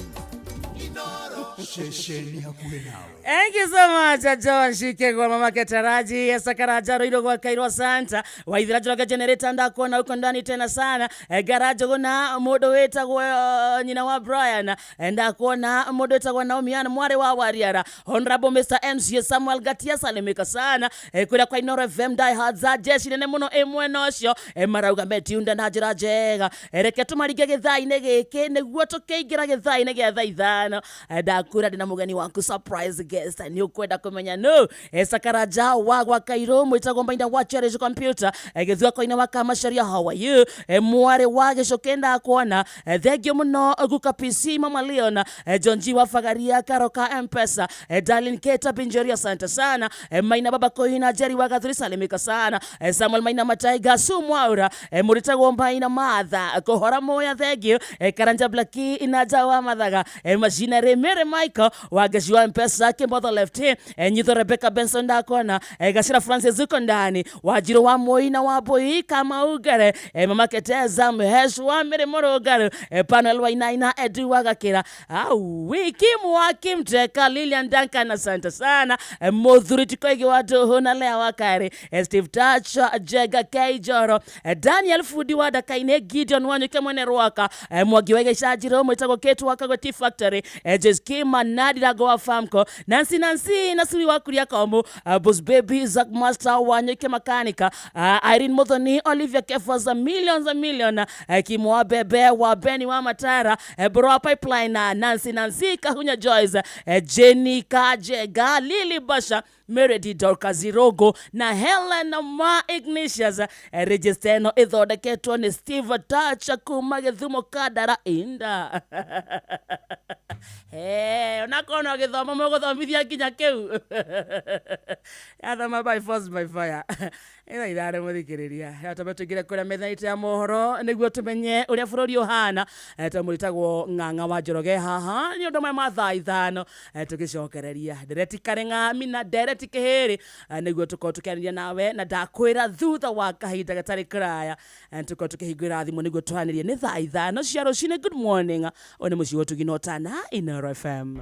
ceceni hakuhĩ nawe. Thank you so much, John Shikegwa, mama Ketaraji, Esakaraja, Roiro kwa Kairo Santa, Waithira Njoroge generator ndakuona huko ndani tena sana, Garajo gona mũndũ wĩtagwo nyina wa Brian, ndakuona mũndũ wĩtagwo Naomi Ann mwari wa Wariara, Honorable Mr. MC Samuel Gatia salimika sana, kũrĩa kwa Inooro FM diehards a jeshi nene mũno ĩ mwena ũcio, marauga metiunda na njĩra njega, reke tũmaringe gĩthaa-inĩ gĩkĩ nĩguo tũkĩingĩra gĩthaa-inĩ gĩa thaa ithano, ndakwĩra ndĩna mũgeni waku surprise guest nĩ ũkwenda kũmenya no Sakaraja wa gwa Kairo mwĩtagwo Maina wa Cherish Computer gĩthua koina wa Kamacharia how are you mwarĩ wa Gĩcũkĩ ndakuona thengio mũno Guka PC Mama Leona John G wa Fagaria Karoka M-Pesa Darlene Keta Binjeria asante sana Maina Baba Koina Jerry wa Gathuri salimika sana Samuel Maina Mataiga Sumwaura mũrĩtagwo Maina Matha Kohora Moya thengio Karanja Blaki Inaja wa Mathaga Machina Remere Michael wa Geci wa M-Pesa Kimotho left Nyitho Rebecca Benson ndakona Gacira Francis uko ndani Wajiro wa Moina wa Boi kama Ugare Mama Keteza Mheshu wa Miri Mũrũngarũ Panel wa Inaina Edu wa Gakĩra wiki Mwaki Mteka Lilian Duncan asante sana Mũthuri Tikoigi wa Ndũhũ na Lea wa Karĩ Steve Tacha Jega K Joro Daniel Fudi wa Dakaine Gideon Wanyuke mwene Rwaka Mwangi wa Gĩcanjirũ mwĩtagwo Kate wa Kagwe Tea Factory Jeski Manadi Rago wa Famco Nancy Nancy Nasuri wa Kuria Komu Boss Baby Zack Master Wanyuke Makanika Irene Muthoni Olivia Kefas millions a million Kimwa Bebe wa Beni wa Matara Bro Pipeline Nancy Nancy Kahunya Joyce Jenny Kajega Lily Basha Meredi Dorcas Zirogo na Helen Ma Ignatius register ĩno ĩthondeketwo nĩ Steve Tacha kuma Gĩthumo Kandara Inda. Onakorwo no gĩthomo mũgũthomithia nginya kĩu yathoma by force by fire. Ĩthaa 5 mũthikĩrĩria twambe tũingĩre kũrĩa metha itũ ya mohoro nĩguo tũmenye ũrĩa bũrũri ũhana. Tondũ mũrĩtagwo Ng'ang'a wa Njoroge haha nĩ ũndũ maya ma thaa 5 tũgĩcokereria ndereti Karĩng'a mina ndereti Kĩhĩrĩ nĩguo tũkorwo tũkĩaranĩria nawe na ndakwĩra thutha wa kahinda gatarĩ kũraya tũkorwo tũkĩhingũra thimũ nĩguo tũaranĩrie. Nĩ thaa 5 cia rũcinĩ. Good morning. Ũyũ nĩ mũciĩ wa ũtugi na ũtana Inooro FM.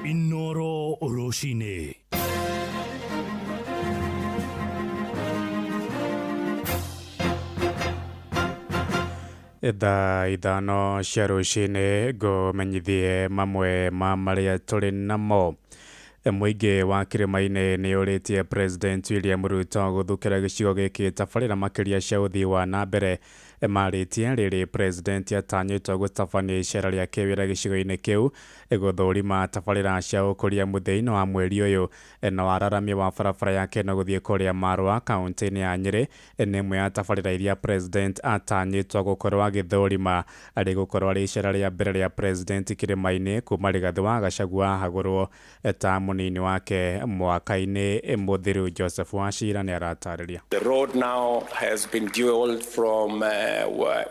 Inooro rũcinĩ. Thaa 5 cia rũcinĩ ngũmenyithie mamwe ma marĩa tũrĩ namo. Mũingĩ wa Kĩrĩma-inĩ nĩ ũrĩtie President William Ruto gũthukĩra gĩcigo gĩkĩ tabarĩra makĩria cia ũthii wa na mbere. Marĩtie rĩrĩ President atanyĩtwo gũtabania icera rĩa kĩwĩra gĩcigo-inĩ kĩu gũthũrima tabarĩra cia ũkũria mũthia-inĩ wa mweri ũyũ. Na wararamia wa barabara ya Keno gũthiĩ kũrĩa Marũa kaunti-inĩ ya Nyĩrĩ nĩ ĩmwe ya tabarĩra iria President atanyĩtwo gũkorwo agĩthũrima. Rĩgũkorwo arĩ icera rĩa mbere rĩa President Kĩrĩma-inĩ kuma Rigathĩ wa Gachagua ahagũrwo ta mũnini wake mwaka-inĩ mũthiru. Joseph Wachira nĩ aratarĩria. The road now has been dualed from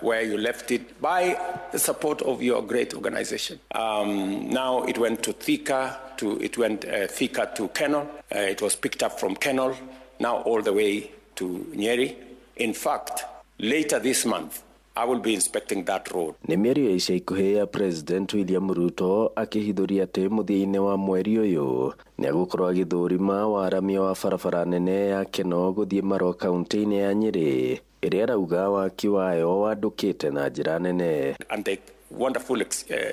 where you left it by the support of your great organization. Now it went to Thika, Thika to Kenol. It was picked up from Kenol, now all the way to Nyeri. In fact, later this month, I will be inspecting that road. Nĩ mĩario ya ica ikuhĩ ya President William Ruto akĩhithũria atĩ mũthia-inĩ wa mweri ũyũ nĩ egũkorwo agĩthũrima waramia wa barabara nene ya Keno gũthiĩ Marũa kaunti-inĩ ya Nyĩrĩ ĩrĩa arauga waki wayo wandũkĩte na njĩra nene. And the wonderful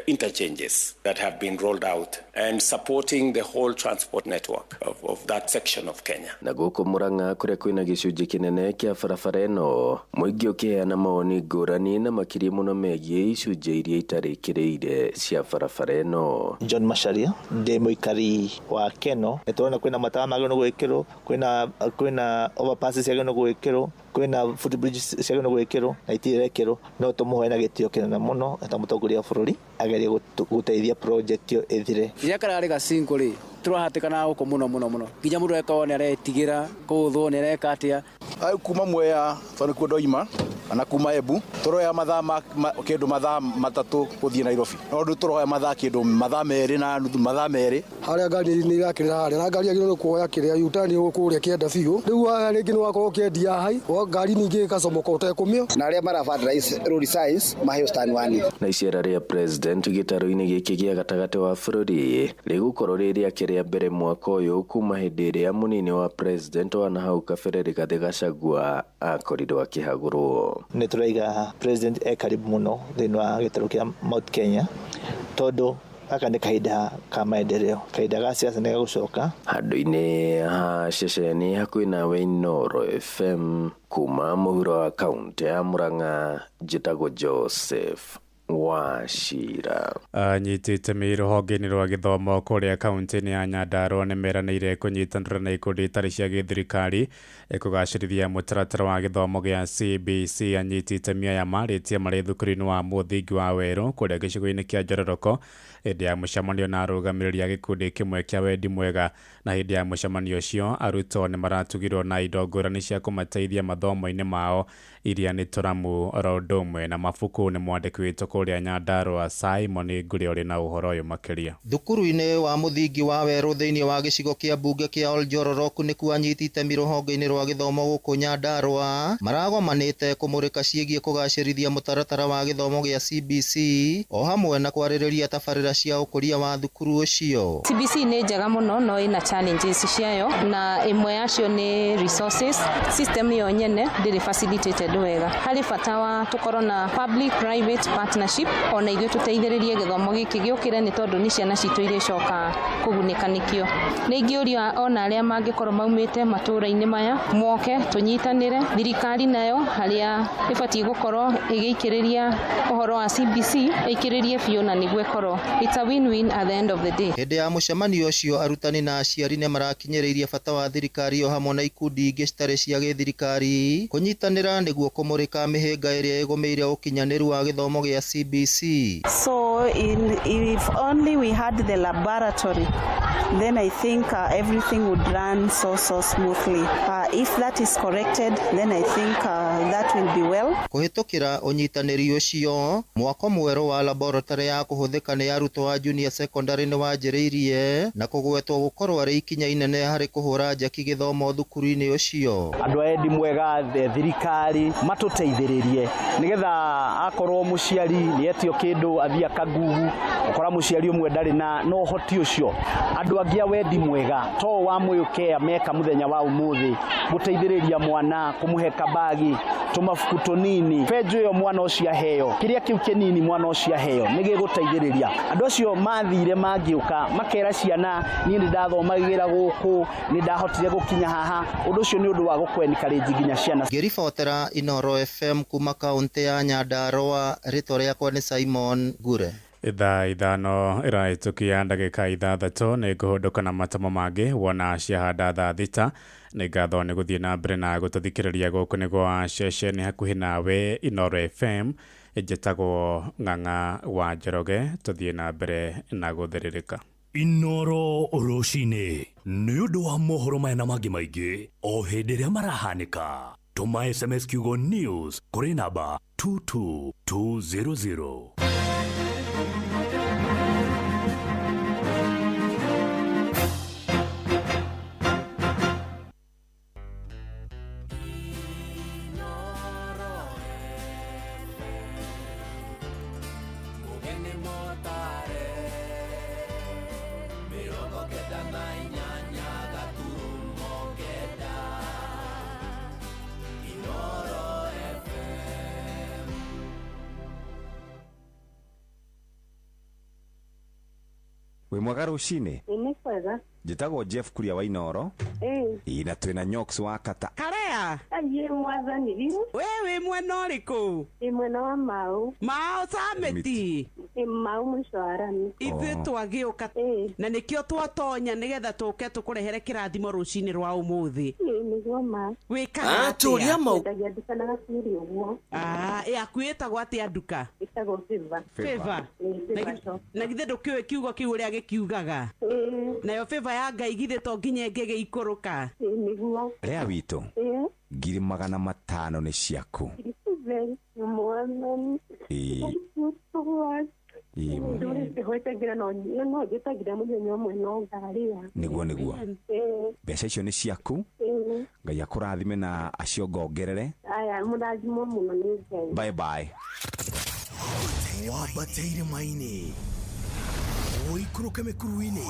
interchanges that have been rolled out and supporting the whole transport network of that section of Kenya. Na gũkũ Murang'a kũrĩa kwĩna gĩcunjĩ kĩnene kĩa barabara ĩno mũingĩ ũkĩheana mawoni ngũrani na makĩria mũno megiĩ icunjĩ iria itarĩkĩrĩire cia barabara ĩno. John Macharia ndĩ mũikari wa Keno. Nĩ tũrona kwĩna matawa magĩrĩirwo gwĩkĩrwo, kwĩna overpasses ciagĩrĩirwo gwĩkĩrwo, kwĩna footbridges ciagĩrĩirwo gwĩkĩrwo na itirekĩrwo. No tũmũhoe na gĩtĩo kĩnene mũno ta mũtongoria wa bũrũri agerie gũteithia project ĩyo ĩthire. Iria kararĩ gacinko rĩ tũrahatĩkana gũkũ mũno mũno mũno nginya mũndũ akorwo nĩ aretigĩra kũũthwo nĩ areka atĩa. Kuma Mwea tondũ nĩkuo ndoima kana kuma Embu tũroya mathaa kĩndũ mathaa 3 gũthiĩ Nairobi, no rĩu tũroya mathaa kĩndũ mathaa 2 na nuthu, mathaa 2. Harĩa ngari nĩ irakĩrĩra harĩa na ngari yagĩrĩirwo kuoya kĩrĩa U-turn kũrĩa kĩenda biũ. Rĩu rĩngĩ nĩ wakorwo ũkĩendia hai ngari ningĩ ĩgacomoka ũtekũmio. Na arĩa mara fertilize road size maheo stand 1. Na icera rĩa President gĩtarũ-inĩ gĩkĩ gĩa gatagatĩ wa bũrũri rĩgũkorwo rĩ rĩake rĩa mbere mwaka ũyũ kuma hĩndĩ ĩrĩa mũnini wa President wa nahau kabere Rigathĩ Gachagua akorirwo akĩhagũrwo. Nĩ tũraiga President e karibu mũno thĩinĩ wa gĩtarũ kĩa Mount Kenya tondũ gaka nĩ kahinda ka maendeleo, kahinda ga siasa nĩ gagũcoka. Handũ-inĩ ha ceceni hakuhĩ nawe Inooro FM kuma mũhuro wa kaunti ya Murang'a, njĩtagwo Joseph Wachira. Anyiti itemi rũhonge-inĩ rwa gĩthomo kũrĩa kaunti-inĩ ya Nyandarua nĩ meranĩire kũnyitanĩra na ikundi itarĩ cia gĩthirikari kũgacĩrithia mũtaratara wa gĩthomo gĩa CBC. Anyiti itemi aya marĩtie marĩ thukuru-inĩ wa mũthingi wa Werũ kũrĩa gĩcigo-inĩ kĩa Njororoko hĩndĩ ya mũcemanio na arũgamĩrĩri a gĩkundi kĩmwe kĩa wendi mwega. Na hĩndĩ ya mũcemanio ũcio arutwo nĩ maratugirwo na indo ngũrani cia kũmateithia mathomo-inĩ mao iria nĩ tũramu oro ũndũ ũmwe na mabuku. Nĩ mwandĩki witũ kũrĩa Nyandarua Simon Ngũrĩ ũrĩ na ũhoro ũyũ makĩria. Thukuru-inĩ wa mũthingi wa Werũ thĩinĩ wa gĩcigo kĩa mbunge kĩa Oljororok nĩkuo anyiti itemi rũhonge-inĩ rwa gĩthomo gũkũ Nyandarua maragomanĩte kũmũrĩka ciĩgiĩ kũgacĩrithia mũtaratara wa gĩthomo gĩa CBC o hamwe na kwarĩrĩria tabarĩra cia ũkũria wa thukuru ũcio. CBC nĩ njega mũno no ĩna challenges ciayo na ĩmwe yacio nĩ resources. System yo nyene ndĩrĩ facilitated wega. Harĩ bata wa tũkorwo na public private partnership partnership ona ithuĩ tũteithĩrĩrie gĩthomo gĩkĩ gĩũkĩre nĩ tondũ nĩ ciana citũ irĩcoka kũgunĩka nĩkĩo. Nĩ ingĩũria ona arĩa mangĩkorwo maumĩte matũũra-inĩ maya moke tũnyitanĩre, thirikari nayo harĩa ĩbatiĩ gũkorwo ĩgĩikĩrĩria ũhoro wa CBC ĩikĩrĩrie biũ na nĩguo ĩkorwo it's a win-win at the end of the day. Hĩndĩ ya mũcemanio ũcio arutani na aciari nĩ marakinyĩrĩirie bata wa thirikari o hamwe na ikundi ingĩ citarĩ cia gĩthirikari kũnyitanĩra nĩguo kũmũrĩka mĩhĩnga ĩrĩa ĩgũmĩire ũkinyanĩru wa gĩthomo gĩa CBC. So if only we had the laboratory, then I think everything would run so smoothly. If that is corrected, then I think that will be well. Kũhĩtũkĩra ũnyitanĩri ũcio, mwako mwerũ wa laboratory ya kũhũthĩka nĩ arutwo a junior secondary nĩ wanjĩrĩirie na kũgwetwo gũkorwo arĩ ikinya inene harĩ kũhũra njaki gĩthomo thukuru-inĩ ũcio. Andũ a endi mwega thirikari matũteithĩrĩrie nĩgetha akorwo mũciari nĩ etio kĩndũ athiĩ akagugu ũkora mũciari ũmwe ndarĩ na ũhoti ũcio. Andũ angĩ a wendi mwega to wa Mũyũ meka mũthenya wa ũmũthĩ gũteithĩrĩria mwana kũmũhe kabagi tũmabuku tũnini benjũ ĩyo mwana ũcio aheo kĩrĩa kĩu kĩnini mwana ũcio aheo nĩ gĩgũteithĩrĩria. Andũ acio mathire mangĩũka makera ciana niĩ nĩ ndathomagĩra gũkũ nĩ ndahotire gũkinya haha. Ũndũ ũcio nĩ ũndũ wa gũkwenikarenji nginya ciana. Ngĩribotera Inooro FM kuma kaũntĩ ya Nyandarũa, rĩtwa rĩakwa nĩ Simon Ngure. Thaa 5 ĩrahĩtũkia ndagĩka 6 nĩ ngũhũndũka na matamo mangĩ wona ciahanda thaa 6. Nĩ ngatho nĩ gũthiĩ na mbere na gũtũthikĩrĩria gũkũ nĩ gwa ceceni hakuhĩ nawe Inooro FM. Njĩtagwo Ng'ang'a wa Njoroge, tũthiĩ na mbere na gũthĩrĩrĩka. Inooro rũcinĩ nĩ ũndũ wa mohoro maya na mangĩ maingĩ o hĩndĩ ĩrĩa marahanĩka. Tũma SMS kiugo news kũrĩ namba 22200. Wĩ mwega rũcinĩ? Nĩ kwega. Njĩtagwo Jeff Kuria wa Inooro. Ĩĩ na twĩna Nyox wa Kata. Karea. Aiye mwathani riu. We wĩ mwena ũrĩkũ? Ĩ mwena wa Mau. Mau Samiti. Ĩ Mau mũico wa rami. Ithuĩ twagĩũka na nĩkĩo twatonya nĩgetha tũke tũkũrehere kĩrathimo rũcinĩ rwa ũmũthĩ. Ĩ nĩguo ma. Wĩkaga atĩa? Nyendagia nduka na gaciri ũguo. Yaku ĩtagwo atĩa nduka? Ĩtagwo Favor. Favor. Na githĩ ndũkĩũĩ kiugo kĩu ũrĩa gĩkiugaga? Nayo favor ya Ngai githĩ to nginya ĩngĩgĩikũrũka? Nĩguo. Rĩa witũ. 500,000 nĩ ciaku. Mwathani. Ĩĩ. Nĩguo nĩguo. Mbeca icio nĩ ciaku. Ngai akũrathime na aciongongerere. Aya mũrathimwo mũno nĩ Ngai. Bye bye. Wambateire maini ũikũrũke mĩkuru-inĩ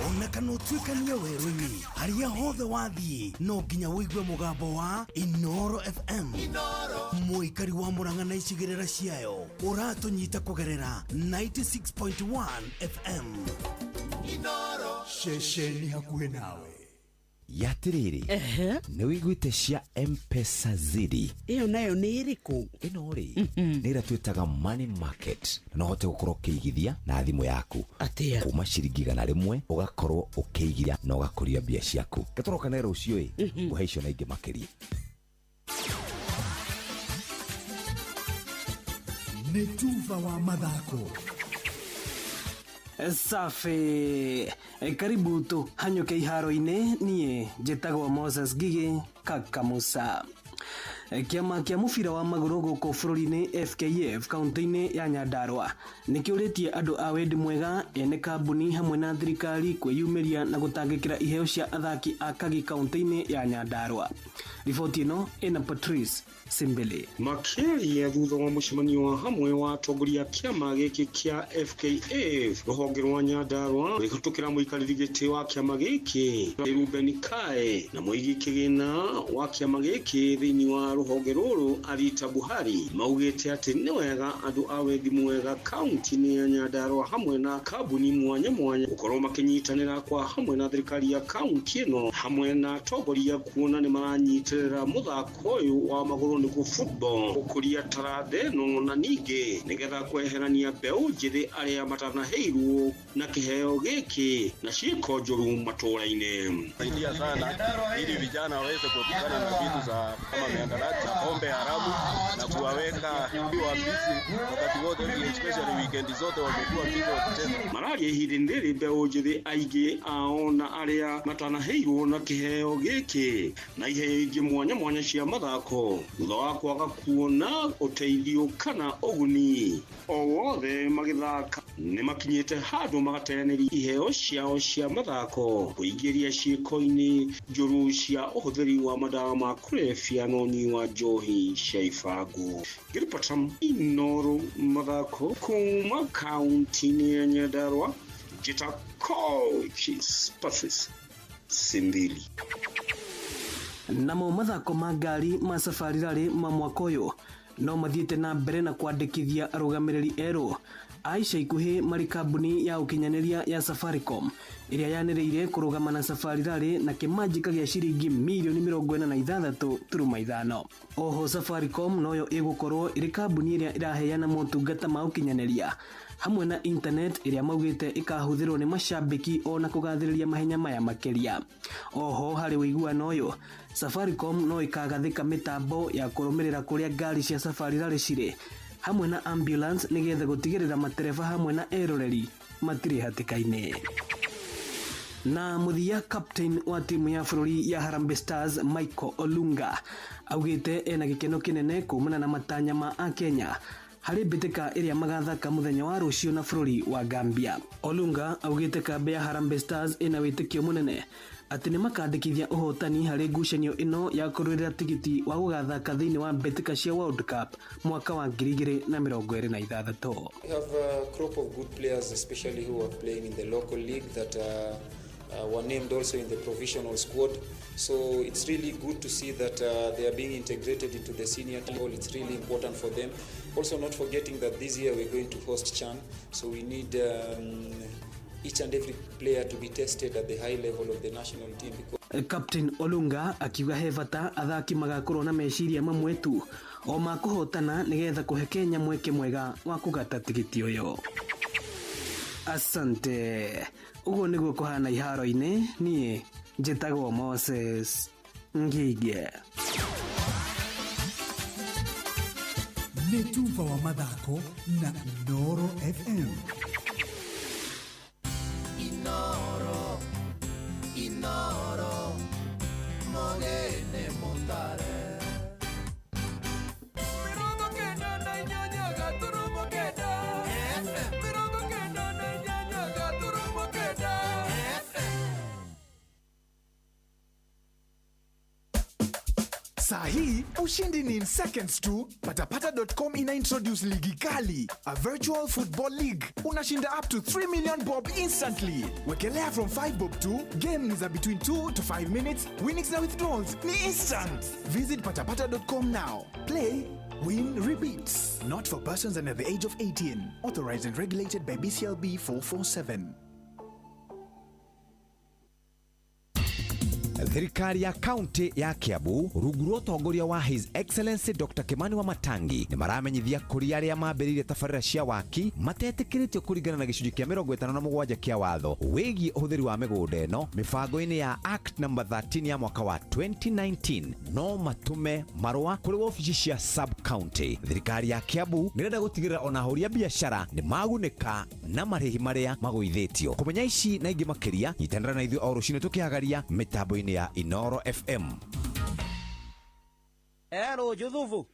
ona kana ũtuĩkanie werũ-inĩ harĩa hothe wathiĩ no nginya ũigue mũgambo wa Inooro FM. Mũikari wa Murang'a na icigĩrĩra ciayo ũratũnyita kũgerera 96.1 FM. Ceceni hakuhĩ nawe. Yatiriri nĩ wĩiguĩte cia M-Pesa Zidi? Ĩyo nayo nĩ ĩrĩkũ? Ĩno rĩ nĩ ĩrĩa twĩtaga money market, na no ũhote gũkorwo ũkĩigithia na thimũ yaku. Atĩa? Kuma ciringi 100 ũgakorwo ũkĩigithia na ũgakũria mbia ciaku. Gatũroka na rũciũ ĩ ngũhe icio na ingĩ makĩria. Nĩ tuba wa mathako. Safi, karibu tu hanyũke iharo-inĩ. Niĩ njĩtagwo Moses Ngigĩ Kakamusa. Kĩama kĩa mũbira wa magũrũ gũkũ bũrũri-inĩ FKF kaunti-inĩ ya Nyandarũa nĩkĩũrĩtie andũ a wendi mwega ene kambuni hamwe na thirikari kwĩyumĩria na gũtangĩkĩra iheo cia athaki a Kagi kaunti-inĩ ya Nyandarũa. Riboti ĩno ĩna Patrice Simbili. Makĩaria thutha wa mũcemanio wa hamwe wa atongoria kĩama gĩkĩ kĩa FKF rũhonge rwa Nyandarua rũkĩhĩtũkĩra mũikarĩri gĩtĩ wa kĩama gĩkĩ Ruben Kae na mũigi kĩgĩna wa kĩama gĩkĩ thĩinĩ wa rũhonge rũrũ Arita Buhari maugĩte atĩ nĩ wega andũ a wendi mwega kaunti-inĩ ya Nyandarua hamwe na kambuni mwanya mwanya gũkorwo makĩnyitanĩra kwa hamwe na thirikari ya kaunti ĩno hamwe na atongoria kuona nĩ maranyitĩrĩra mũthako ũyũ wa magũrũ nĩguo football gũkũria taranda ĩno na ningĩ nĩgetha kweherania mbeũ njĩthĩ arĩa matanaheirwo na kĩheo gĩkĩ na ciĩko njũru matũũra-inĩ. Saidia sana ili vijana waweze kuepukana na vitu za kama miandarati, pombe haramu na kuwaweka wa busy wakati wote, especially weekend zote wamekuwa busy wakicheza. Mararia ihinda rĩrĩ mbeũ njĩthĩ aingĩ ao na arĩa matanaheirwo na kĩheo gĩkĩ na iheo ingĩ mwanya mwanya cia mathako thutha wa kwaga kuona ũteithio kana ũguni o wothe magĩthaka nĩ makinyĩte handũ magateanĩria iheo ciao cia mathako kũingĩria ciĩko-inĩ njũru cia ũhũthĩri wa madawa ma kũrebia na ũnyui wa njohi cia ibango. Ngĩripota Inooro mathako kuma kaunti-inĩ ya Nyandarua, njĩta Coach Patrice Simbili. Namo mathako ma ngari ma Safari Rally ma mwaka ũyũ no mathiĩte na mbere na kwandĩkithia arũgamĩrĩri erũ a ica ikuhĩ marĩ kambuni ya ũkinyanĩria ya Safaricom ĩrĩa yanĩrĩire kũrũgama na Safari Rally na kĩmanjĩka gĩa ciringi mirioni 46.5. Oho Safaricom noyo ĩgũkorwo ĩrĩ kambuni ĩrĩa ĩraheana motungata ma ũkinyanĩria hamwe na internet ĩrĩa maugĩte ĩkahũthĩrwo nĩ macambĩki ona kũgathĩrĩria mahenya maya makĩria. Oho harĩ ũiguano ũyũ Safaricom no ĩkagathĩka mĩtambo ya kũrũmĩrĩra kũrĩa ngari cia Safari Rally cirĩ hamwe na ambulance nĩgetha gũtigĩrĩra matereba hamwe na eroreri matirĩ hatĩka-inĩ. Na mũthia, captain wa timu ya bũrũri ya Harambee Stars Michael Olunga augĩte ena gĩkeno kĩnene kumana na matanya ma Akenya harĩ mbĩtĩka ĩrĩa magathaka mũthenya wa rũciũ na bũrũri wa Gambia. Olunga augĩte kambĩ ya Harambee Stars ĩna wĩtĩkio mũnene atĩ nĩmakandĩkithia ũhotani harĩ ngucanio ĩno ya kũrũĩrĩra tigiti wa gũgathaka thĩinĩ wa mbĩtĩka cia World Cup mwaka wa 2026. We have a crop of good players, especially who are playing in the local league that were named also in the provisional squad. So it's really good to see that they are being integrated into the senior team. It's really important for them. Also, not forgetting that this year we're going to host CHAN, so we need each and every player to be tested at the high level of the national team. Because Captain Olunga akiuga he bata athaki magakorwo na meciria mamwe tu o makũhotana nĩgetha kũhe Kenya mweke mwega wa kũgata tigiti ũyũ. Asante. Ũguo nĩguo kũhana iharo-inĩ. Niĩ njĩtagwo Moses Ngige. Nĩ tuba wa mathako na Inooro FM. Inooro, Inooro, mogene montare. 98.9 FM. 98.9 FM. Saa hii ushindi ni in seconds tu. Patapata.com ina introduce ligi kali, a virtual football league. Unashinda up to 3 million bob instantly. Wekelea from 5 bob tu. Game ni za between 2 to 5 minutes. Winnings na withdrawals ni instant. Visit patapata.com now. Play, win, repeat. Not for persons under the age of 18. Authorized and regulated by BCLB 447. Thirikari ya kaunti ya Kiambu rungu rwa ũtongoria wa His Excellency Dr. Kimani Wamatangi nĩ maramenyithia kũrĩ arĩa mambĩrĩirie tabarĩra cia waki matetĩkĩrĩtio kũringana na gĩcunjĩ kĩa 57 kĩa watho wĩgiĩ ũhũthĩri wa mĩgũnda ĩno mĩbango-inĩ ya Act number 13 ya mwaka wa 2019 no matũme marũa kũrĩ wabici cia sub county. Thirikari ya Kiambu nĩrenda gũtigĩrĩra ona ahũri a biacara nĩ magunĩka na marĩhi marĩa magũithĩtio. Kũmenya ici na ingĩ makĩria nyitanĩra na ithuĩ o rũcinĩ tũkĩhagaria mĩtambo-inĩ ya Inooro FM. Ero Juthubu.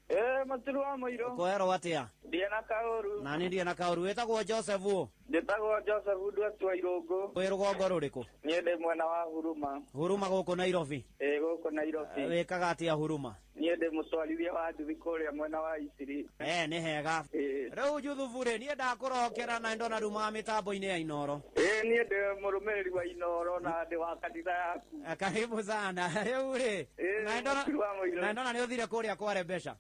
Matiru wa Mũirũ. Ũkwerwo atĩa? Ndiĩ na kaũru. Na niĩ ndirĩ na kaũru. Wĩtagwo Joseph ũ? Njĩtagwo Joseph Ndwatwa Irũngũ. Wĩ rũgongo rũrĩkũ? Niĩ ndĩ mwena wa Huruma. Huruma gũkũ Nairobi. Ĩ gũkũ Nairobi. Wĩkaga atĩa Huruma? Niĩ ndĩ mũtwarithia wa nduthi kũrĩa mwena wa Isiri. Nĩ hega. Rĩu Juthubu rĩ, niĩ ndakũrokera na ndona rumaga mĩtambo-inĩ ya Inoro. Ĩ niĩ ndĩ mũrũmĩrĩri wa Inoro na ndĩ wa kanitha yaku. Karibu sana. Rĩu rĩ, na ndona nĩ ũthire kũrĩa kware mbeca.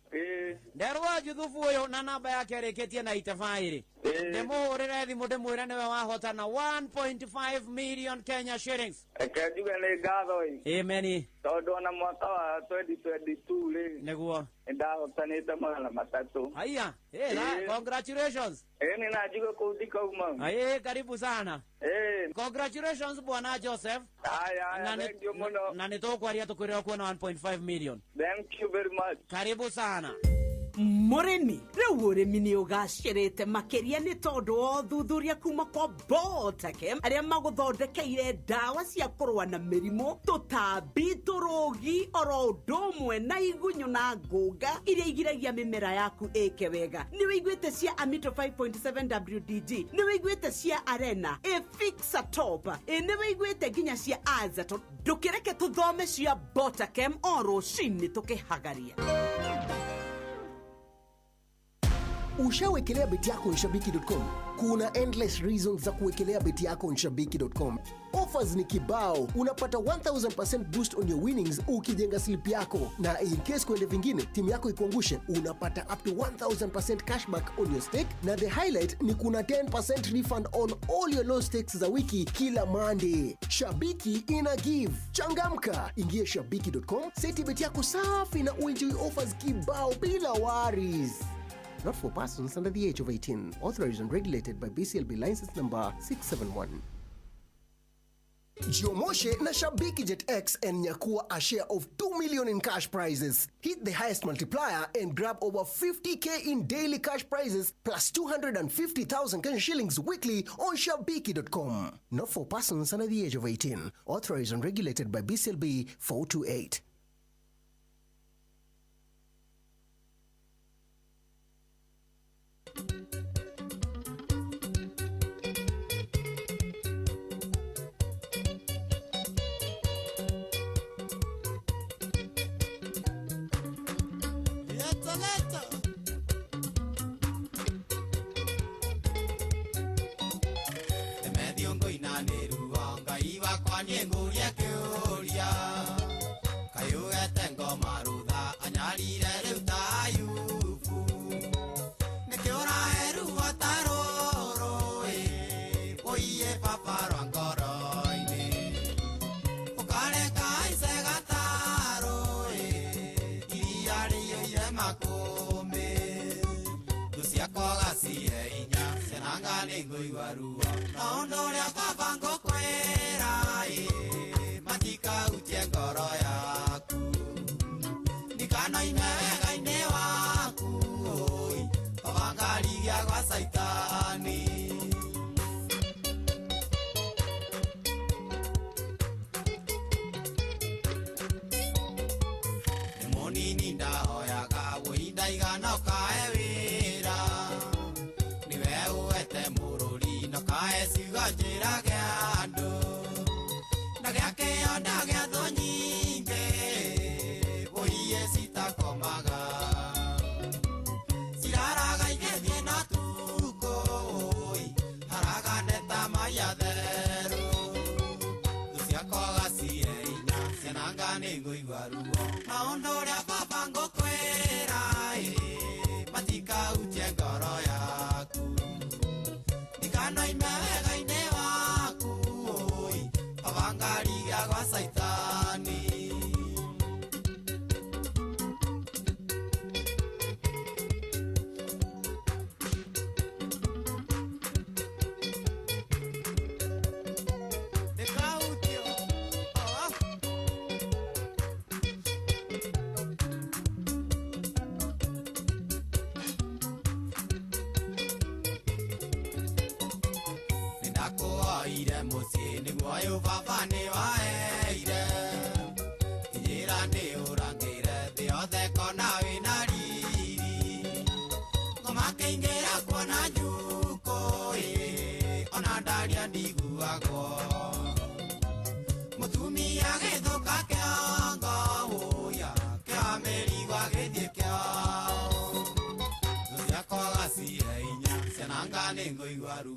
Nderwo Juthubu ũyũ na namba yake ĩrĩkĩtie na 85 rĩ. Ndĩmũhũrĩre thimũ ndĩmwĩre nĩwe wahotana 1.5 million Kenya shillings. Reke njuge nĩ ngatho ĩ. Amen. Tondũ ona mwaka wa 2022 rĩ, nĩguo nĩndahotanĩte 300. Haya, congratulations. Nĩ na njuge kũu ndikauma. Ĩ, karibu sana. Congratulations bwana Joseph. Haya, thank you mũno. Na nĩ tũkwaria tũkwĩre ũkuona 1.5 million. Thank you very much. Karibu sana. Mũrĩmi, rĩu ũrĩmi nĩ ũgacĩrĩte makĩria nĩ tondũ wa ũthuthuria kuma kwa Botakem arĩa magũthondekeire ndawa cia kũrũa na mĩrimũ, tũtambi, tũrũgi oro ũndũ ũmwe na igunyũ na ngũnga iria igiragia mĩmera yaku ĩke wega. Nĩ wĩiguĩte cia Amito 5.7 WDG, nĩ wĩiguĩte cia Arena, Efixa Top, nĩ wĩiguĩte nginya cia Azaton. Ndũkĩreke tũthome cia Botakem o rũcinĩ tũkĩhagaria. Ushawekelea beti yako nshabiki.com? Kuna endless reasons za kuwekelea beti yako nshabiki.com. Offers ni kibao, unapata 1000% boost on your winnings ukijenga slip yako, na in case kuende vingine timu yako ikuangushe, unapata up to 1000% cashback on your stake, na the highlight ni kuna 10% refund on all your low stakes za wiki kila Monday. Shabiki ina give. Changamka, ingia shabiki.com, seti beti yako safi na uenjoy offers kibao bila worries. Not for persons under the age of 18. Authorized and regulated by BCLB license number 671. Jiomoshe na Shabiki Jet X and nyakua a share of 2 million in cash prizes. Hit the highest multiplier and grab over 50k in daily cash prizes plus 250,000 Kenya shillings weekly on shabiki.com. Not for persons under the age of 18. Authorized and regulated by BCLB 428.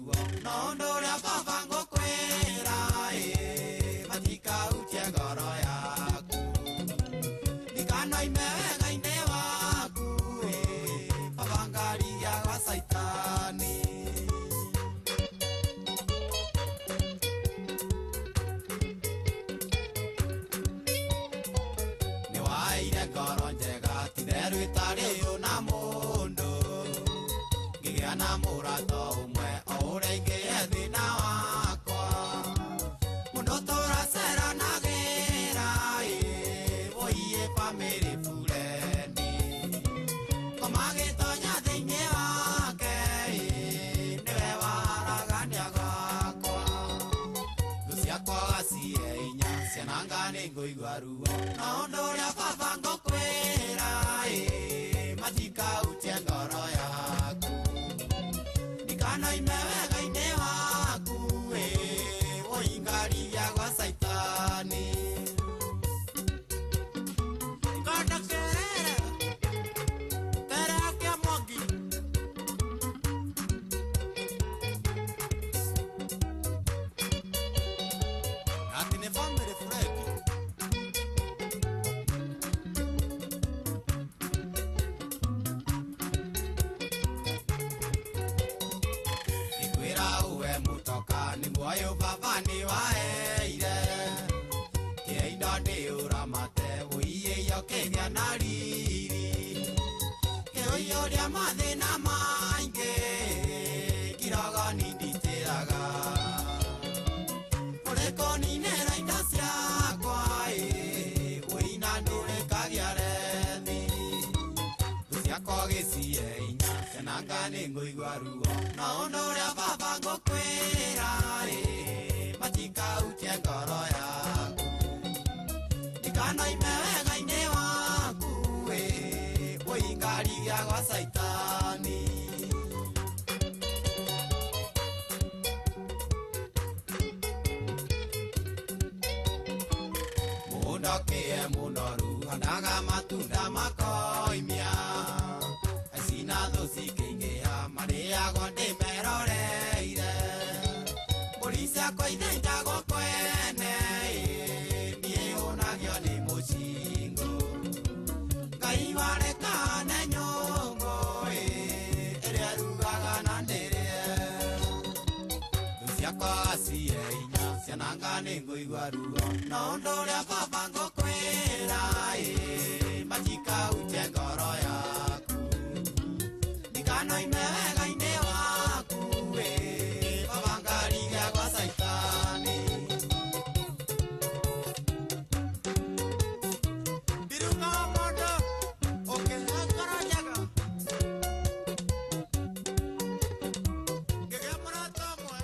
ruo no ũndũ ũrĩa baba ngũkwĩra ĩ matikahutie ngoro yaku ndikanoime wega-inĩ waku ĩ baba ngarigia gwa caitani. Nĩwaheire ngoro njega titherũ ĩtarĩ na mũndũ ngĩgĩa na mũrata ũmwe o ũrĩa ingĩe thĩna wakwa mũndũ tũraceranagĩra ĩ woiye bamĩrĩ bureni ngoma gĩtonya thĩinĩ wake ĩ nĩwe waragania gwakwa thũ ciakwa gacihe hinya ciananga nĩ ngũigua ruo no ũndũ ũrĩa baba ngũkwĩra ĩ matikahutie ngoro yaku ndikanoime wega-inĩ waku ĩ ũingaria gwa caitani. Ngondo kerere tere yake Mwangi. Ati nĩ family friend. Nĩkwĩra uwe mũtoka nĩ muoyo baba nĩ waheire kĩa indo ndĩũramate wũiyĩio kĩgĩa na riri kĩũiyũria mathĩna maingĩ kirogo ninditĩraga ũrĩkũninĩra indo ciakwa ĩ wũina ndũrĩkagia rethi thũ ciakwa gĩcihe hinya ciananga nĩ ngũigua ruo no ũndũ ũrĩa baba ngũkwĩra ĩ matikahutie ngoro yaku ndikanoime wega-inĩ waku ĩ ũingarigia gwa caitani. Mũgũnda kĩe mũnoru handaga matunda makoimia aici na thũ cikĩingĩha marĩagwo ndĩmeroreire mbũri ciakwa ithĩnjagwo kwene ĩ niĩ hũnagio nĩ mũcingũ Ngai warekane nyũngũ ĩ ĩrĩa ĩrugaga na ndĩrĩe thũ ciakwa gacihe hinya ciananga nĩ ngũigua ruo no ũndũ ũrĩa baba ngũkwĩra ĩ matikahutie ngoro yaku ndikanoime wega-inĩ waku ĩ baba ngarigia gwa caitani. Birunga wa mũndũ ũkĩhe ngoro njega ngĩgĩa mũrata ũmwe.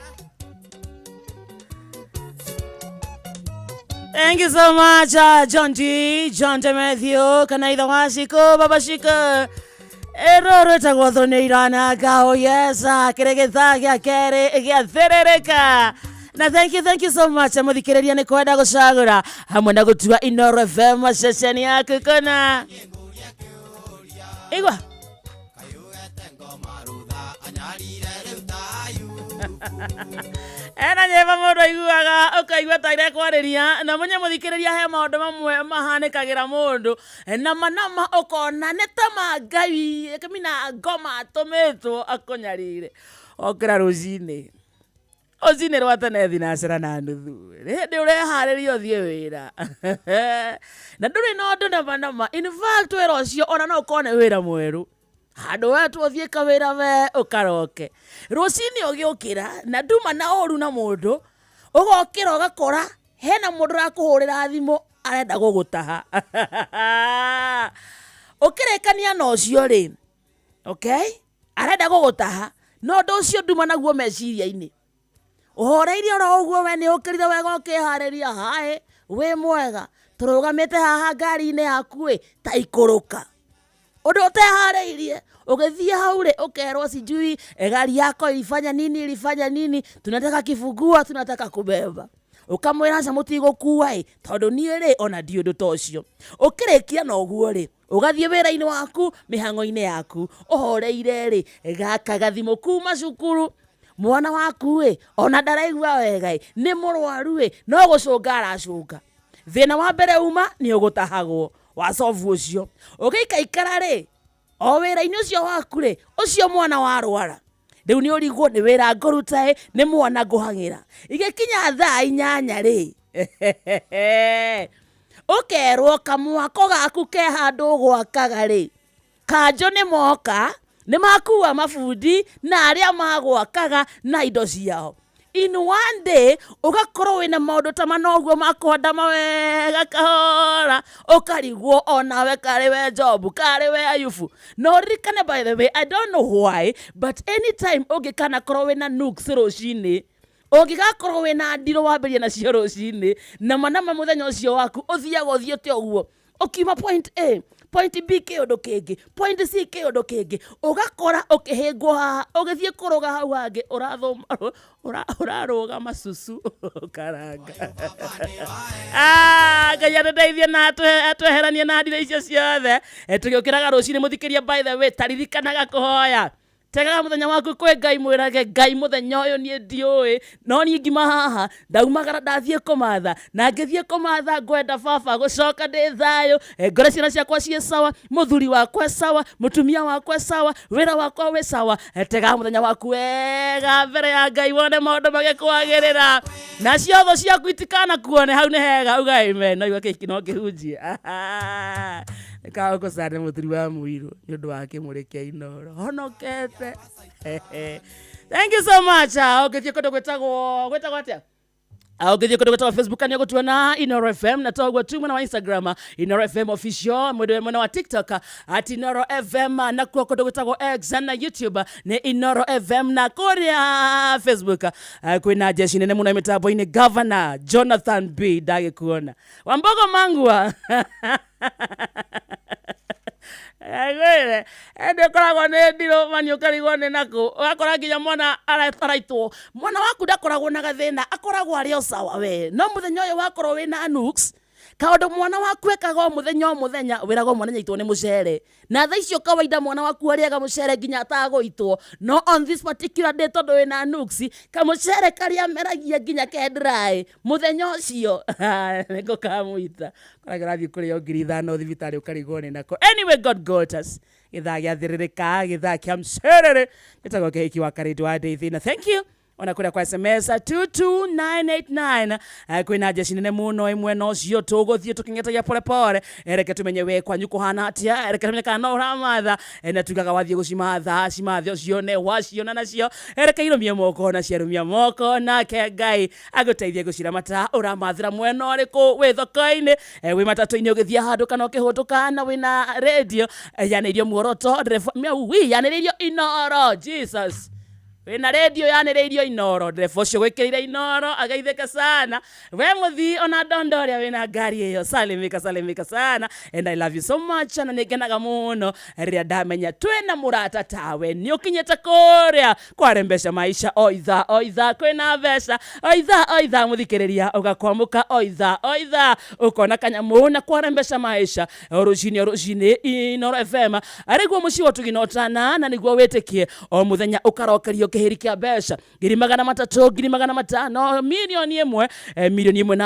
Thank you so much, John G, John J. Matthew, Kanaitha Washiko, Baba Shiko. Ero rwĩtagwo thũ nĩ irananga, oh yes, kĩrĩ gĩthaa gĩa kerĩ gĩathĩrĩrĩka. Na thank you so much mũthikĩrĩria nĩ kwenda gũcagũra hamwe na gũtua Inooro FM ceceni yaku kũna. Igua. Ena nyĩmbo mũndũ aiguaga ũkaigua ta irekwarĩria na mũnye mũthikĩrĩria he maũndũ mamwe mahanĩkagĩra mũndũ na manama ũkona nĩ ta ma Ngai kamina ngoma atũmĩtwo akũnyarire okĩra rũcinĩ rũcinĩ rwa tene thinacera na nuthu hĩndĩ ũreharĩria ũthiĩ wĩra na ndũrĩ na ũndũ nama nama in fact wĩra ũcio ona no ũkorwo nĩ wĩra mwerũ handũ wetwo ũthiĩ kawĩra we ũkaroke rũcinĩ ũgĩũkĩra na nduma na ũru na mũndũ ũgokĩra ũgakora hena mũndũ ũrakũhũrĩra thimũ arenda gũgũtaha ũkĩrĩkania na ũcio rĩ okay arenda gũgũtaha no ũndũ ũcio nduma naguo meciria-inĩ ũhoreirie oro ũguo we nĩ ũkĩrire wega ũkĩharĩria haĩ wĩ mwega tũrũgamĩte haha ngari-inĩ yaku ĩ ta ikũrũka ũndũ ũteharĩirie ũgĩthiĩ hau rĩ ũkerwo sijui gari yako ilifanya nini ilifanya nini tunataka kifungua tunataka kubeba ũkamwĩra aca mũtigũkua ĩ tondũ niĩ rĩ ona ndi ũndũ ta ũcio ũkĩrĩkia na ũguo rĩ ũgathiĩ wĩra-inĩ waku mĩhang'o-inĩ yaku ũhoreire rĩ gaka gathimũ kuma cukuru Mwana waku ĩ ona ndaraigua wega ĩ, nĩ mũrwaru ĩ, no gũcũnga aracũnga. Thĩna wa mbere uma nĩ ũgũtahagwo wacobu ũcio. Ũgĩikaikara rĩ, o wĩra-inĩ ũcio waku rĩ, ũcio mwana warwara rĩu nĩ ũrigwo nĩ wĩra ngũruta ĩ, nĩ mwana ngũhang'ĩra. Igĩkinya thaa 8 rĩ, ũkerwo kamwako gaku ke handũ ũgwakaga rĩ, kanjũ nĩ moka, nĩ makua mabundi na arĩa magwakaga na indo ciao. In one day ũgakorwo wĩna maũndũ ta mana ũguo makũhandama wega kahora, ũkarigwo onawe karĩ we Jobu, karĩ we Ayubu. Na ũririkane, by the way, I don't know why, but anytime ũngĩkanakorwo wĩna nuks rũcinĩ, ũngĩgakorwo wĩna ndirũ wambĩrĩria nacio rũcinĩ, nama nama mũthenya ũcio waku ũthiaga ũthiĩte ũguo, ũkiuma point A, point B kĩũndũ kĩngĩ, point C kĩũndũ kĩngĩ, ũgakora ũkĩhĩngwo haha, ũgĩthiĩ kũrũga hau hangĩ, ũrathũma ũrarũgama cucu ũkaranga. Ah, Ngai atũteithie na atweheranie na ndira icio ciothe. Tũgĩũkĩraga rũcinĩ mũthikĩria, by the way, taririkanaga kũhoya. Tegaga mũthenya waku kwĩ Ngai, mwĩrage Ngai mũthenya ũyũ niĩ ndiũĩ, no niĩ ngima haha ndaumagara ndathiĩ kũmatha, na ngĩthiĩ kũmatha ngwenda baba gũcoka ndĩ thayũ, ngore ciana ciakwa ciĩ sawa, mũthuri wakwa e sawa, mũtumia wakwa e sawa, wĩra wakwa wĩ sawa. Tegaga mũthenya waku wega mbere ya Ngai wone maũndũ magĩkwagĩrĩra, nacio thũ ciaku itikanakuone. Hau nĩ hega, uga amen. No igua kĩhiki no kĩhunjie nĩkagũkũcane mũthuri wa mũirũ nĩ ũndũ wa kĩmũrĩ kĩa Inooro honokete. Thank you so much. Ũngĩthiĩ kũndũ gwĩtagwo atĩa? Ũngĩthiĩ kũndũ gwĩtagwo Facebook nĩ ũgũtuona Inooro FM, na toguo tu mwena wa Instagram Inooro FM official, mwena wa TikTok at Inooro FM, nakuo kũndũ gwĩtagwo X na YouTube nĩ Inooro FM, na kũrĩa Facebook kwĩna jeshi nene mũno mĩtambo-inĩ, Governor Jonathan B ndagĩkuona, Wambogo Mangua. Ngwĩre ĩndĩ ũkoragwo nĩ ndirũ mani, ũkarigwo nĩ nakũ, ũgakora nginya mwana araitwo. Mwana waku ndakoragwo na gathĩna, akoragwo arĩ o sawa we, no mũthenya ũyũ wakorwo wĩna nuks, kaũndũ mwana waku ekaga o mũthenya o mũthenya, wĩragwo mwana nyaitwo nĩ mũcere, na thaa icio kawaida mwana waku arĩaga mũcere nginya atagũitwo, no on this particular day tondũ wĩna nuks, kamũcere karĩa meragia nginya ke dry, mũthenya ũcio nĩko kamũita, koraga ũrathiĩ kũrĩo 5,000 thibitarĩ, ũkarigwo nĩ nako. Anyway, God got us. Gĩthaa gĩathĩrĩrĩka, gĩthaa kĩa mcerere gĩtagwo kĩhiki wa karĩndũ wa ndĩithi, na thank you ona kũrĩa kwa SMS 22989. Kwĩna njeci nene mũno ĩmwe na ũcio tũgũthiĩ tũkĩng'etagia pole pole. Reke tũmenye we kwanyu kũhana atĩa, reke tũmenye kana no ũramatha. Na tugaga wathiĩ gũcimatha, cimathe ũcione, waciona nacio reke irũmie moko, na ciarũmia moko nake Ngai agũteithie gũciramata. Ũramathĩra mwena ũrĩkũ? Wĩ thoko-inĩ, wĩ matatũ-inĩ ũgĩthiĩ handũ, kana ũkĩhũtũka na wĩna radio yanĩirio muoroto ndereba miau yanĩrĩirio Inooro. Jesus, wĩna radio yanĩrĩirio Inooro, ndereba ũcio gwĩkĩrĩire Inooro ageithĩke sana. We mũthii ona ndondo ũrĩa wĩna ngari ĩyo, salimika, salimika sana, and I love you so much. Na nĩngenaga mũno rĩrĩa ndamenya twĩna mũrata tawe nĩ ũkinyĩte kũrĩa kwarembesha maisha. O ithaa o ithaa kwĩna mbeca, o ithaa o ithaa mũthikĩrĩria ũgakwamũka, o ithaa o ithaa ũkona kanyamũ na kwarembesha maisha. O rũcinĩ o rũcinĩ Inooro FM arĩguo mũciĩ wa ũtugi na ũtana, na nĩguo wĩtĩkie o mũthenya ũkarokerio kĩhĩri kĩa mbeca 300,000, 500,000, 1,000,000, 1.5 million,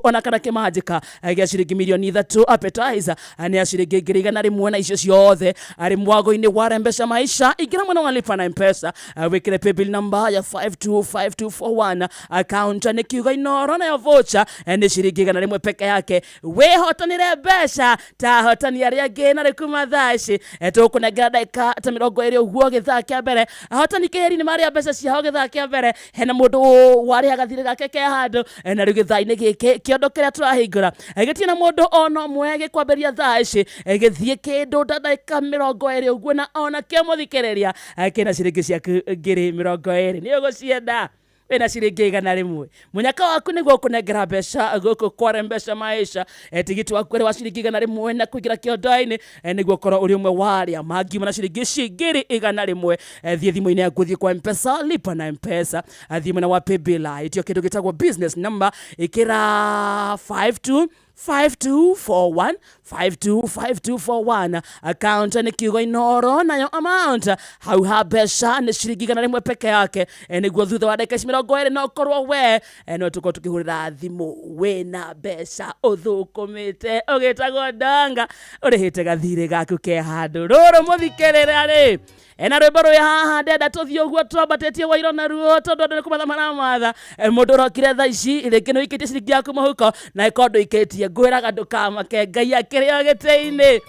ona kana kĩmanjĩka gĩa ciringi 3 million. Appetizer nĩ ya ciringi 100,000, na icio ciothe arĩ mwago-inĩ wa rembesha maisha. Ingĩra mwena wa lipa na Mpesa, wĩkĩre paybill number ya 525241, account nĩ kiugo Inooro, nayo voucher nĩ ciringi 100 peke yake. Wĩhotanĩre mbeca ta ahotani arĩa angĩ, na rĩu kuma thaa ici tũgũkũnengera ndagĩka ta 20 ũguo. Gĩthaa kĩa mbere ahotani kĩhĩri nĩ marĩa mbeca ciao. Gĩthaa kĩa mbere hena mũndũ warĩhaga thirĩ gake ke handũ, na rĩu gĩthaa-inĩ gĩkĩ kĩondo kĩrĩa tũrahingũra gĩtirĩ na mũndũ ona ũmwe, gĩkwambĩrĩria thaa ici gĩthiĩ kĩndũ ta ndagĩka 20 ũguo, na ona kĩo mũthikĩrĩria kĩna ciringi ciaku 20,000 nĩ ũgũcienda. Wĩna ciringi 100, mũnyaka waku nĩguo ũkũnengera mbeca gũkũ kwarembesha maisha. Tigiti waku ũrĩ wa ciringi 100, na kũingĩra kĩondo-inĩ nĩguo ũkorwo ũrĩ ũmwe wa arĩa mangiuma na ciringi ici 100,000. Thiĩ thimũ-inĩ yaku, thiĩ kwa Mpesa, lipa na Mpesa, thiĩ mwena wa paybill, ĩtio kĩndũ gĩtagwo business number, ĩkĩra 52 5241 525241. Account nĩ kiugo Inoro, nayo amount hau ha mbeca nĩ ciringi 100 peke yake. Nĩguo thutha wa ndagĩka ici 20 no ũkorwo we no tũkorwo tũkĩhũrĩra thimũ wĩna mbeca ũthũkũmĩte ũgĩtagwo ndanga ũrĩhĩte gathirĩ gaku ke handũ rũrũ mũthikĩrĩra rĩ ena rwĩmbo rwĩ haha ndenda tũthiĩ ũguo twambatĩtie wairo naruo tondũ andũ nĩ kũmatha maramatha. Mũndũ ũrokire thaa ici rĩngĩ nĩ ũikĩtie ciringi yaku mũhuko na ĩkorwo ndũikĩtie, ngwĩraga ndũkamake, Ngai akĩrĩ o gĩtĩ-inĩ.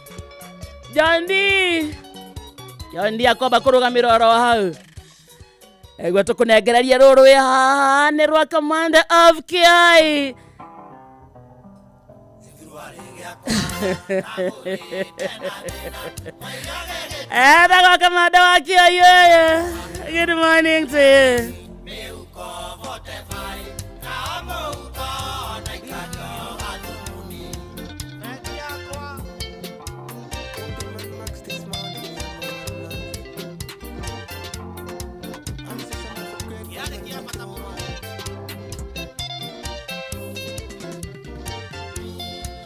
Jondi Jondi akwamba kũrũgamĩra oro hau ĩguo tũkũnengererie rũrũ rwĩ haha nĩ rwa Commander of Kiai. Etagwo Kamanda wa Kiai ũyũ. Good morning to you.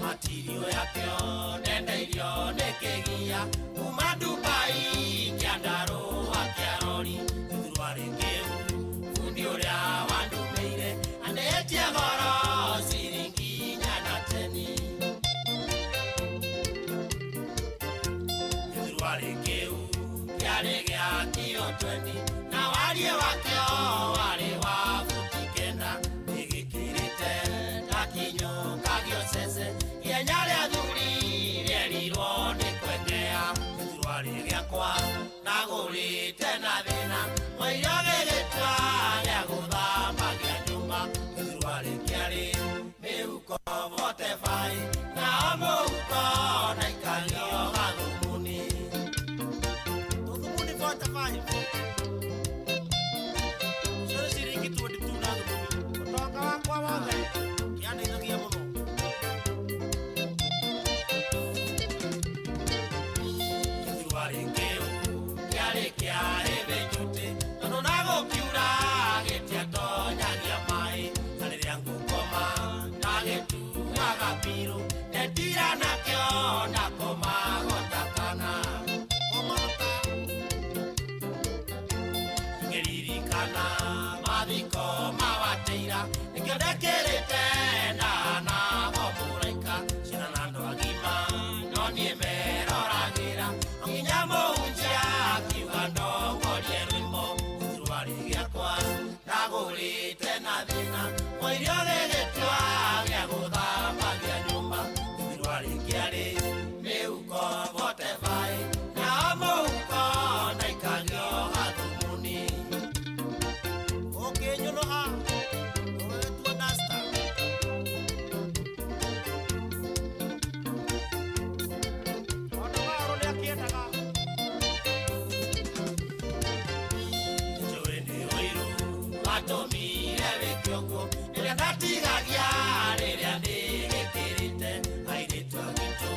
Matirio yakĩo ndendeirio nĩ kĩgia kuma Dubai kĩandarũa kĩa rori thuthuarĩ kĩu bundi ũrĩa wandũmĩire anĩtie goro ciringi 410. Gĩthurwarĩ kĩu kĩarĩ gĩa kiro 20 na wariĩ wakĩo warĩ wa buti 9 nĩgĩkĩrĩte ndakinyũkagio cece ihenya rĩa thuri rĩerirwo nĩ kwengea. Gĩthurwarĩ gĩakwa ndagũrĩte na thĩna mũirio gĩgĩtua gĩa gũthambagia nyũmba. Gĩthurwarĩ kĩarĩ mĩhuko 45 nao mũhuko ndaikagio gathumuni tũthumuni 45 cio nĩ ciringi 22 na thumuni ũtonga wakwa wothe kĩandeithagia mũno. Gĩthurwarĩ kĩu kĩarĩ kĩa heavy duty tondũ na gũkiura gĩtiatonyagia maĩ na rĩrĩa ngũkoma ndagĩtuaga biũ ndetira nakĩo ndakomago ta kana ngĩririkana mathiko ma wateira nĩkĩo ndekĩrĩte ndanago mũraika ciana na andũ agima no niĩ meroragĩra o nginya mũhunjia akiuga ndongorie rwĩmbo. Gĩthurwarĩ gĩakwa ndagũrĩte na thĩna mũirio gĩgĩtua gĩa gũthambagia nyũmba. Gĩthurwarĩ kĩarĩ mĩhuko 45 nao mũhuko ndaikagio gathumuni ũkĩnyũnũha ũgĩgĩtua dasta. Ona Waũrũ nĩakĩendaga njũĩ nĩ ũiru watũmire wĩke ũguo rĩrĩa ndatigagia rĩrĩa ndĩgĩkĩrĩte airĩtu a gwitũ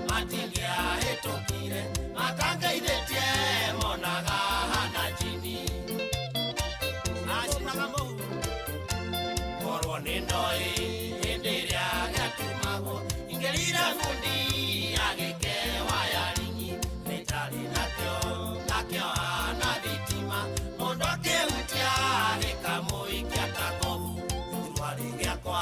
matingĩahĩtũkire matangeithĩtie monaga hana njini acinaga mũhu korwo nĩ ndoĩ hĩndĩ ĩrĩa gĩatumagwo ingĩrire bundi agĩke wayaringi nĩtarĩ nakĩo ngakĩoha na thitima mũndũ akĩhutia gĩkamũikia ta ngobu. Gĩthurwarĩ gĩakwa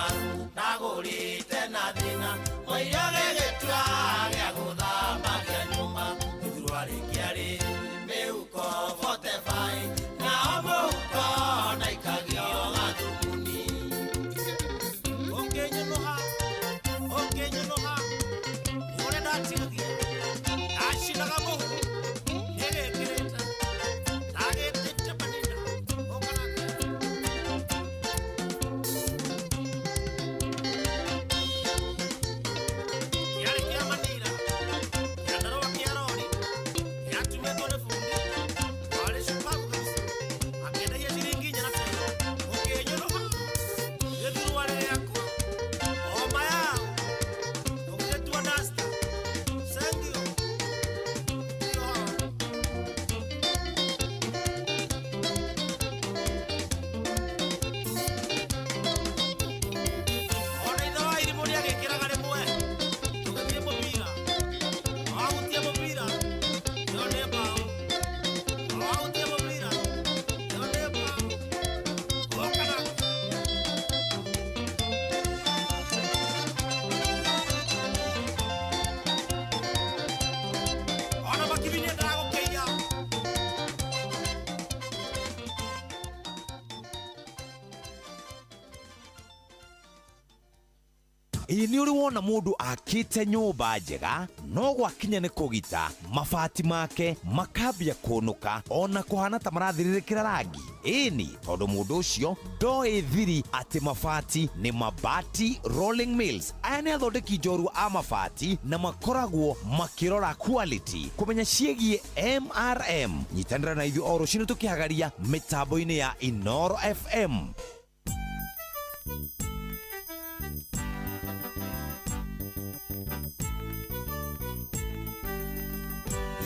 Ĩ nĩ ũrĩ wona mũndũ akĩte nyũmba njega no gwakinya nĩ kũgita mabati make makambia kũnũka ona kũhana ta marathirĩrĩkĩra rangi? Ĩni, tondũ mũndũ ũcio ndoĩ thiri atĩ mabati nĩ Mabati Rolling Mills. Aya nĩ athondeki njorua a mabati na makoragwo makĩrora quality kũmenya ciĩgiĩ MRM. Nyitanĩra na ithuĩ o rũcinĩ tũkĩhagaria mĩtambo-inĩ ya Inoro FM.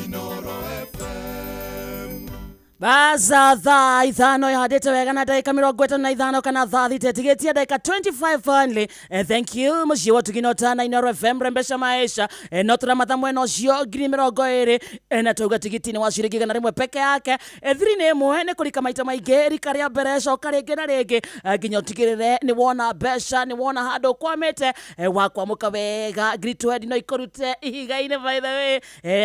Inoro FM. Baza thaa 5 yahandĩte wega na ndagĩka 55 kana thaa 6 ĩtigĩtie ndagĩka 25 only. Thank you mũciĩ wa Tugino Tana Inoro FM rembesha maisha. No tũramatha mwena ũcio 20,000 na twauga tigiti nĩ wa ciringi 100 peke yake. Thiri nĩ ĩmwe nĩ kũrika maita maingĩ, rika rĩa mbere coka rĩngĩ na rĩngĩ, nginya ũtigĩrĩre nĩ wona mbeca, nĩ wona handũ ũkwamĩte, wakwamũka wega. 20,000 no ikũrute ihiga-inĩ by the way.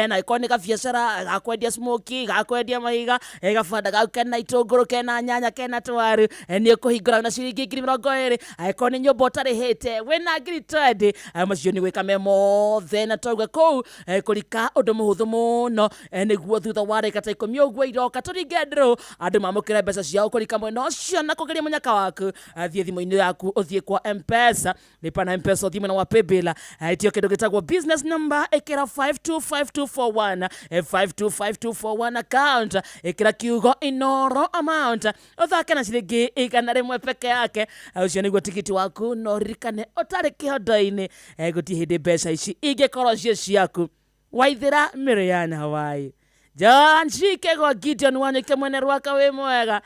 Na ĩkorwo nĩ gabiacara gakwendia smoky, gakwendia mahiga, gabanda gaku kena itũngũrũ, kena nyanya, kena twaru, nĩ ũkũhingũra na ciringi 20,000. Angĩkorwo nĩ nyũmba ũtarĩhĩte wĩna 20,000, macio nĩ gwĩka me mothe na twauga kũu kũrika ũndũ mũhũthũ mũno, nĩguo thutha wa ndagĩka ta 10 ũguo iroka tũringe ndũrũ andũ mamũkĩre mbeca ciao kũrika mwena ũcio na kũgeria mũnyaka waku. Thiĩ thimũ-inĩ yaku ũthiĩ kwa M-Pesa, lipa na M-Pesa, ũthiĩ mwena wa paybill, ĩtio kĩndũ gĩtagwo business number, ĩkĩra 525241, 525241 account, ĩkĩra kiugo Inoro amount, ũthake na ciringi 100 peke yake. Ũcio nĩguo tigiti waku, no ririkane ũtarĩ kĩhondo-inĩ, gũtirĩ hĩndĩ mbeca ici ingĩkorwo ciĩ ciaku. Waithĩra Miriam Hawaii John Shike gwa Gideon Wanyike mwene rwaka wĩ mwega.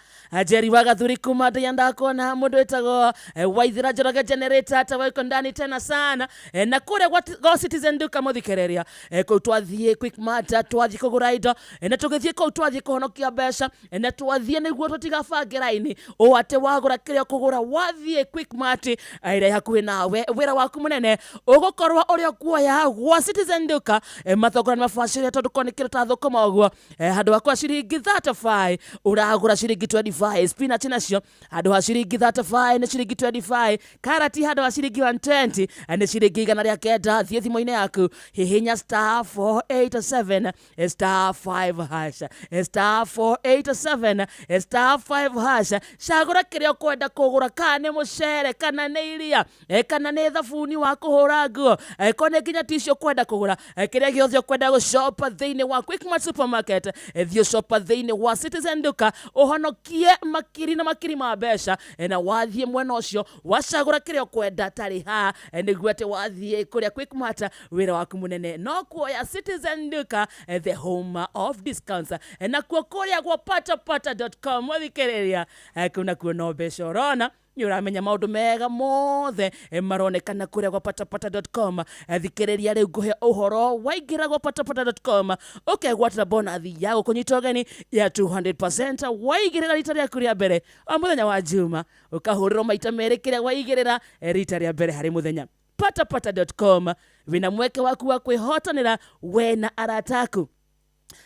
Jerry wa Gathuri kuma ndĩa ndakona mũndũ wĩtagwo Waithĩra Njoroge generator ta wako ndani tena sana. Na kũrĩa gwa Citizen Duka mũthikĩrĩria, kũu twathiĩ Quickmart, twathiĩ kũgũra indo, na tũgĩthiĩ kũu twathiĩ kũhonokia mbeca, na twathiĩ nĩguo tũtigabange raini ũũ atĩ wagũra kĩrĩa ũkũgũra wathiĩ Quickmart ĩrĩa hakuhĩ nawe, wĩra waku mũnene ũgũkorwo ũrĩa ũkuoya gwa Citizen Duka. Mathogora nĩ mabacĩrĩre tondũ korwo nĩ kĩndũ ta thũkũma ũguo, handũ ha kwa ciringi 35 ũragũra ciringi 25. Spinach nacio handũ ha ciringi 35 nĩ ciringi 25. Karati handũ ha ciringi 120 nĩ ciringi 109. Thiĩ thimũ-inĩ yaku hihinya star 487 star 5 hash, star 487 star 5 hash, cagũra kĩrĩa ũkwenda kũgũra, kana nĩ mũcere, kana nĩ iria, kana nĩ thabuni wa kũhũra nguo, korwo nĩ nginya tissue ũkwenda kũgũra, kĩrĩa gĩothe ũkwenda gũcopa thĩinĩ wa Quickmart supermarket, thiĩ ũcopa thĩinĩ wa Citizen Duka ũhonokie makiri na makiri ma mbeca, na wathiĩ mwena ũcio wacagũra kĩrĩa ũkwenda tarĩ ha, nĩguo atĩ wathiĩ kũrĩa Quickmart wĩra waku mũnene no kuoya Citizen Duka, the home of discounts. Nakuo kũrĩa gwa patapata.com mũthikĩrĩria, kũu nakuo no mbeca ũrona, nĩ ũramenya maũndũ mega mothe maronekana kũrĩa gwa patapata.com. Thikĩrĩria rĩu ngũhe ũhoro, waingĩra gwa patapata.com ũkegwatĩra bonathi ya gũkũnyita ũgeni ya 200% waigĩrĩra rita rĩaku rĩa mbere o mũthenya wa Juma, ũkahũrĩrwo maita merĩ kĩrĩa waigĩrĩra rita rĩa mbere harĩ mũthenya. Patapata.com wĩna mweke waku wa kwĩhotanĩra we na arata aku.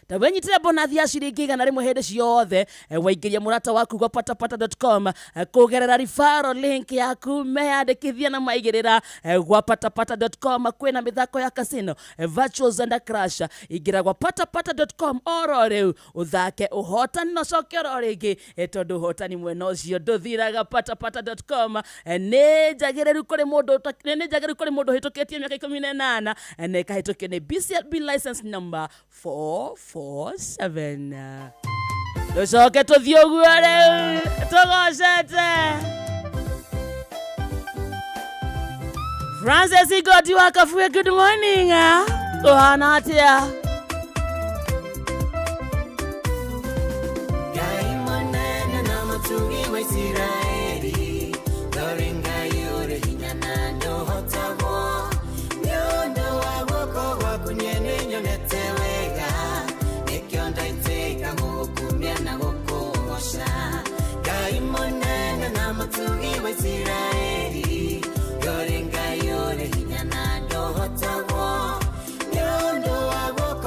Ta wenyitire bonathi ya ciringi 100 hĩndĩ ciothe waingĩria mũrata waku gwa patapata.com kũgerera referral link yaku meyandĩkithia na maigĩrĩra gwa patapata.com. Kwĩna mĩthako ya casino, virtuals and crash. Ingĩra gwa patapata.com oro rĩu ũthake ũhotani na ũcoke oro rĩngĩ, tondũ ũhotani mwena ũcio ndũthiraga. Patapata.com nĩ njagĩrĩru kũrĩ mũndũ nĩ njagĩrĩru kũrĩ mũndũ ũhĩtũkĩtie mĩaka 18 na ĩkahĩtũkio nĩ BCLB license number 447. Tũcoke tũthiĩ ũguo rĩu tũgocete Francis Igoti wa Kafue, good morning. Kũhana atĩa? Ngai mũnene na mũtugi wa Isiraeli, Thori Ngai ũrĩ hinya na ndũhotagwo, nĩ ũndũ wa guoko gwaku niĩ nĩnyonete wega, nĩkĩo ndaitĩka gũgũkumia na gũkũgoca. Ngai mũnene na mũtugi wa Isiraeli, Thori Ngai ũrĩ hinya na ndũhotagwo, nĩ ũndũ wa guoko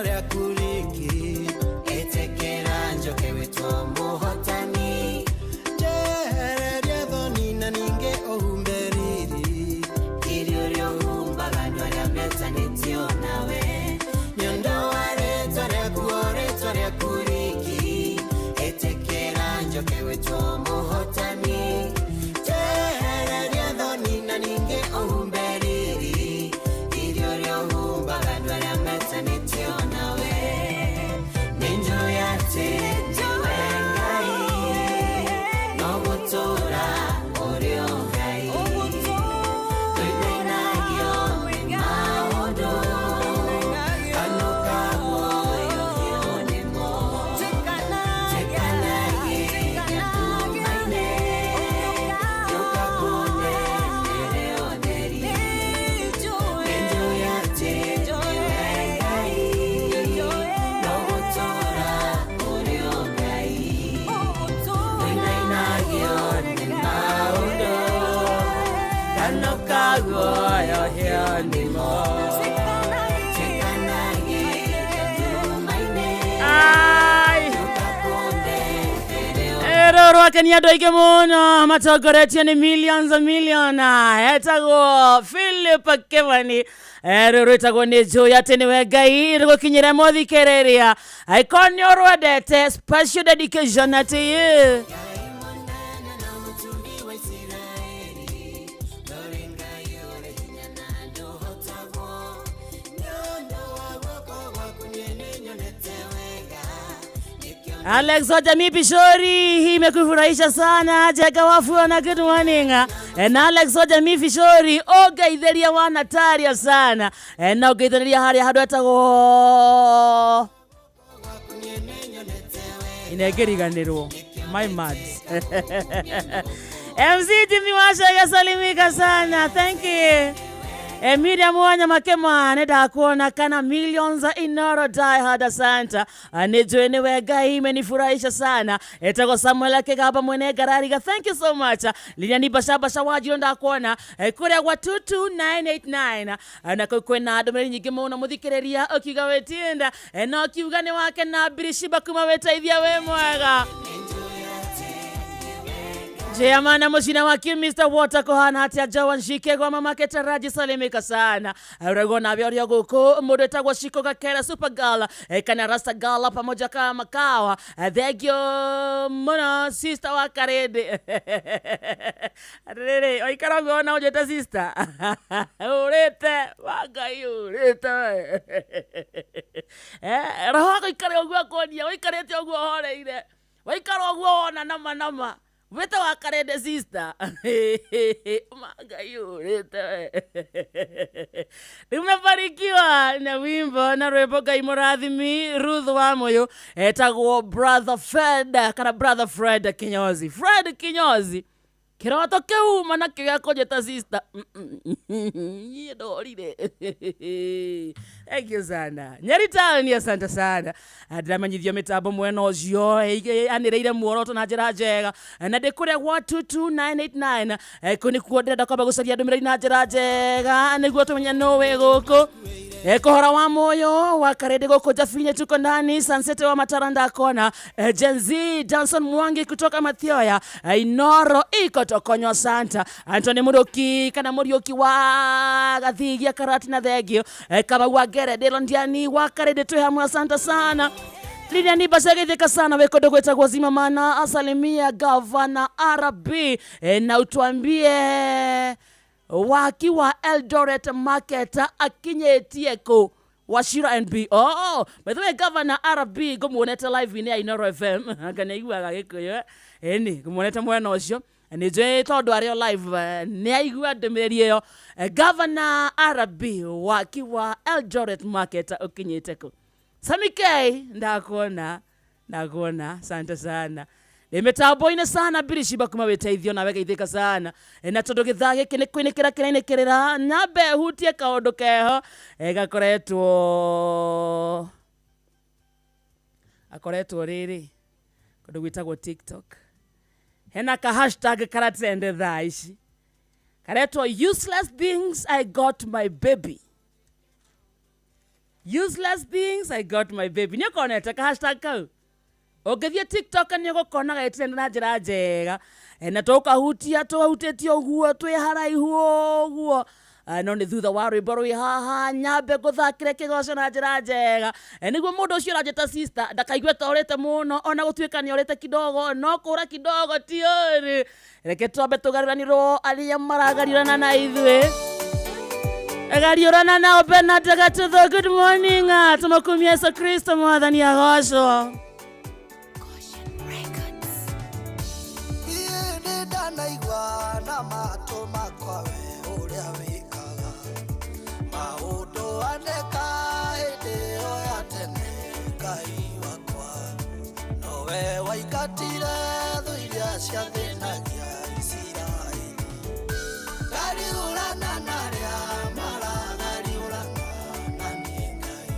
rĩaku riki ĩtĩkĩra njoke wĩtwo mũhotani njehereria thoni na ningĩ ũhumbe riri riri ũrĩa ũhumbaga andũ arĩa metanĩtio nawe nĩ ũndũ wa rĩtwa rĩaku o rĩtwa rĩaku riki ĩtĩkĩra njoke wĩtwo mũhotani njehereria thoni na ningĩ ũhumbe riri riri ũrĩa ũhumbaga andũ arĩa metanĩtio nawe nĩ njũĩ atĩ nĩwe Ngai no gũtũũra ũrĩ o Ngai tũinainagio nĩ maũndũ kanuka guoyohio nĩmo njĩkanagie nduma-inĩ gĩũka kũnenere ũtheri nĩ njũĩ atĩ nĩwe Ngai no gũtũũra ũrĩ o Ngai tũinainagio nĩ maũndũ kanuka guoyohio nĩmo Ai. Rũrũ rwakenia andũ aingĩ mũno matongoretio nĩ millions and million etagwo Philip Kĩmani. Rũrũ rwĩtagwo nĩ njũĩ atĩ nĩwe Ngai rũgũkinyĩra mũthikĩrĩria angĩkorwo nĩ ũrwendete special dedication to you. Alex wa Jamii Pishori, hii imekufurahisha sana. Jeka wafu na good morning. Na Alex wa Jamii Pishori, ũngeithĩria wa Natalia sana. Na ũngeithĩrĩria harĩa handũ hetagwo inengĩriganĩrwo my mad. MC Jimmy Washega salimika sana, thank you. Miriam Wanya Makema nĩ ndakuona kana millions inoro die hard asante. Nĩ njũĩ nĩwe Ngai imenifurahisha sana. Etagwo Samuel Akĩgamba mwene ngarariga, thank you so much. Lilian Bashabasha Wanjiru ndakuona kũrĩa gwa 22989 na kũu kwĩna ndũmĩrĩri nyingĩ mũno mũthikĩrĩria ũkiuga wĩtinda na ũkiuga nĩ wake na Birishiba kuma wĩteithia wĩ mwega. Jeamana mucina wa Mr. Water kuhana atia Joan Shike gwa mama Ketaraji salimika sana. Uragwo nawe ũrĩa gũkũ mũndũ etagwo Shiko Gakera Super Girl kana Rasta Girl pamoja kama kawa. Thank you mũno sister wa Karende. Atĩrĩrĩ waikara ũguo ona ũnjĩte sister. Ũrĩte wa Ngai ũrĩte. Roho gũikara ũguo akuonia ũikarĩte ũguo ũhoreire. Waikara ũguo wona nama nama. Wĩte wa Karende sister. Ngai ũrĩte we. Nimebarikiwa na wimbo na rwĩmbo Ngai mũrathimi Ruth wa Moyo etagwo Brother Fred kana Brother Fred Kinyozi. Fred Kinyozi kĩroto kĩu ma nakĩo gĩa kũnjĩta sister. Niĩ ndorire. Thank you sana. Nyeri Town, asante sana. Ndĩramenyithio mĩtambo mwena ũcio anĩrĩire muoroto na njĩra njega na ndĩ kũrĩa gwa 22989 kũu nĩkuo ndĩrenda kwamba gũcaria ndũmĩrĩri na njĩra njega nĩguo tũmenye nũ wĩ gũkũ. Kohora wa moyo wa Karede gũkũ Jafinye tuko ndani Sunset wa Matara ndakona Gen Z Johnson Mwangi kutoka Mathioya Inoro iko Tokonywa Santa Anthony Muruki kana Muriuki wa Gathigia Karati na thengio Kamau wa Ngerede Londiani wa Karede twĩ hamwe asante sana. Lilian Bashagithika sana weko gwetagwo zima mana asalimia gavana RB na utuambie waki wa Eldoret Market akinyetie kũ Wachira NB. Oh, by the way, Governor RB ngũmuonete live in Inoro FM anga nĩaiguaga Gĩkũyũ ĩni ngũmuonete mwena ũcio nĩ njũĩ tondũ arĩ o live nĩ aigua ndũmĩrĩri ĩyo. Governor RB waki wa Eldoret Market ũkinyĩte kũ? Sami K ndakuona ndakuona asante sana. Nĩ mĩtambo-inĩ sana Birishiba kuma wĩteithio nawe geithĩka sana na tondũ gĩthaa gĩkĩ nĩ kwĩnĩkĩra kĩrainĩkĩrĩra nyambe hutie kaũndũ keho gakoretwo akoretwo rĩrĩ kũndũ gwĩtagwo TikTok hena ka hashtag karatrend thaa ici karetwo useless things I got my baby. Useless things, I got my baby. Nĩ ũkonete ka hashtag kau? Ũngĩthiĩ TikTok nĩ ũgũkona gagĩtrend na njĩra njega. Na tũkahutia tũhutĩtie ũguo twĩ haraihu ũguo. No nĩ thutha wa rwĩmbo rwĩ haha nyambe ngũthakĩre kĩgoco na njĩra njega. Nĩguo mũndũ ũcio ũranjĩta sister ndakaigue ta ũrĩte mũno, ona gũtuĩka nĩ ũrĩte kidogo, no kũra kidogo ti ũru. Reke twambe tũgarũranĩrwo arĩa maragariũrana na ithuĩ. Gariũrana nao Bernard Gatutho, good morning. Tũmũkumie Yesu Kristo mwathani agocwo. Niĩ nĩ ndanaigua na matũ makwa we ũrĩa wĩkaga maũndũ aneka hĩndĩ ĩyo ya tene Ngai wakwa nowe waingatire thũ iria ciathĩnagia Isiraeli. Ngariũrana na arĩa maragariũrana na niĩ Ngai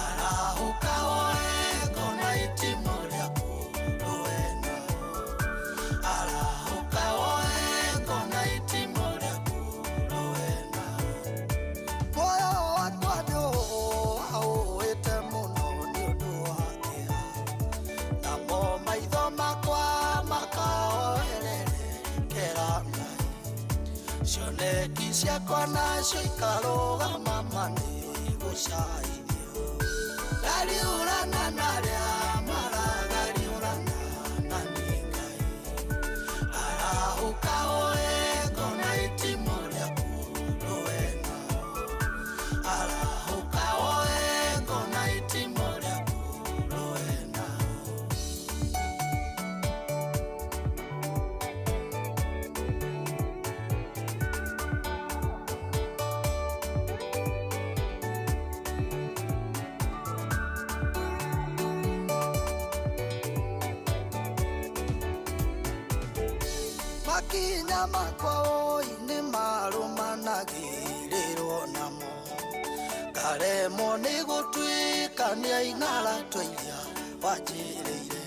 arahũka woe ngona itimũ rĩaku rũe nao. Arahũka woe ngona itimũ rĩaku rũe nao. Muoyo wakwa nĩũũĩte mũno nĩ ũndũ wa kĩeha, namo maitho makwa makaoererekera Ngai. Cioneki ciakwa nacio ikarũgama ma nĩ gũcaithio. Ngariũrana na arĩa maragariũrana na niĩ Ngai. Arahũka woe ngona itimũ rĩaku rũe nao. Arahũka woe ngona itimũ rĩaku rũe nao. Makinya makwa oi nĩ marũmanagĩrĩrwo namo, ngaremwo nĩ gũtuĩkania ing'aratua iria wanjĩrĩire.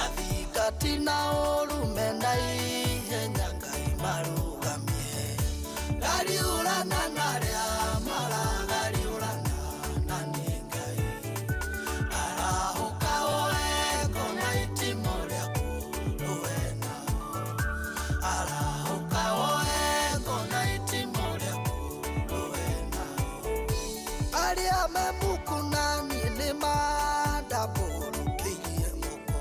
Athingati na ũru mena ihenya Ngai marũgamie. Ngariũrana na arĩa maragariũrana na niĩ Ngai. Arahũka woe ngona itimũ rĩaku rũe nao. Arahũka woe ngona itimũ rĩaku rũe nao. Arĩa me muku na niĩ nĩ mandambũrũkĩirie moko,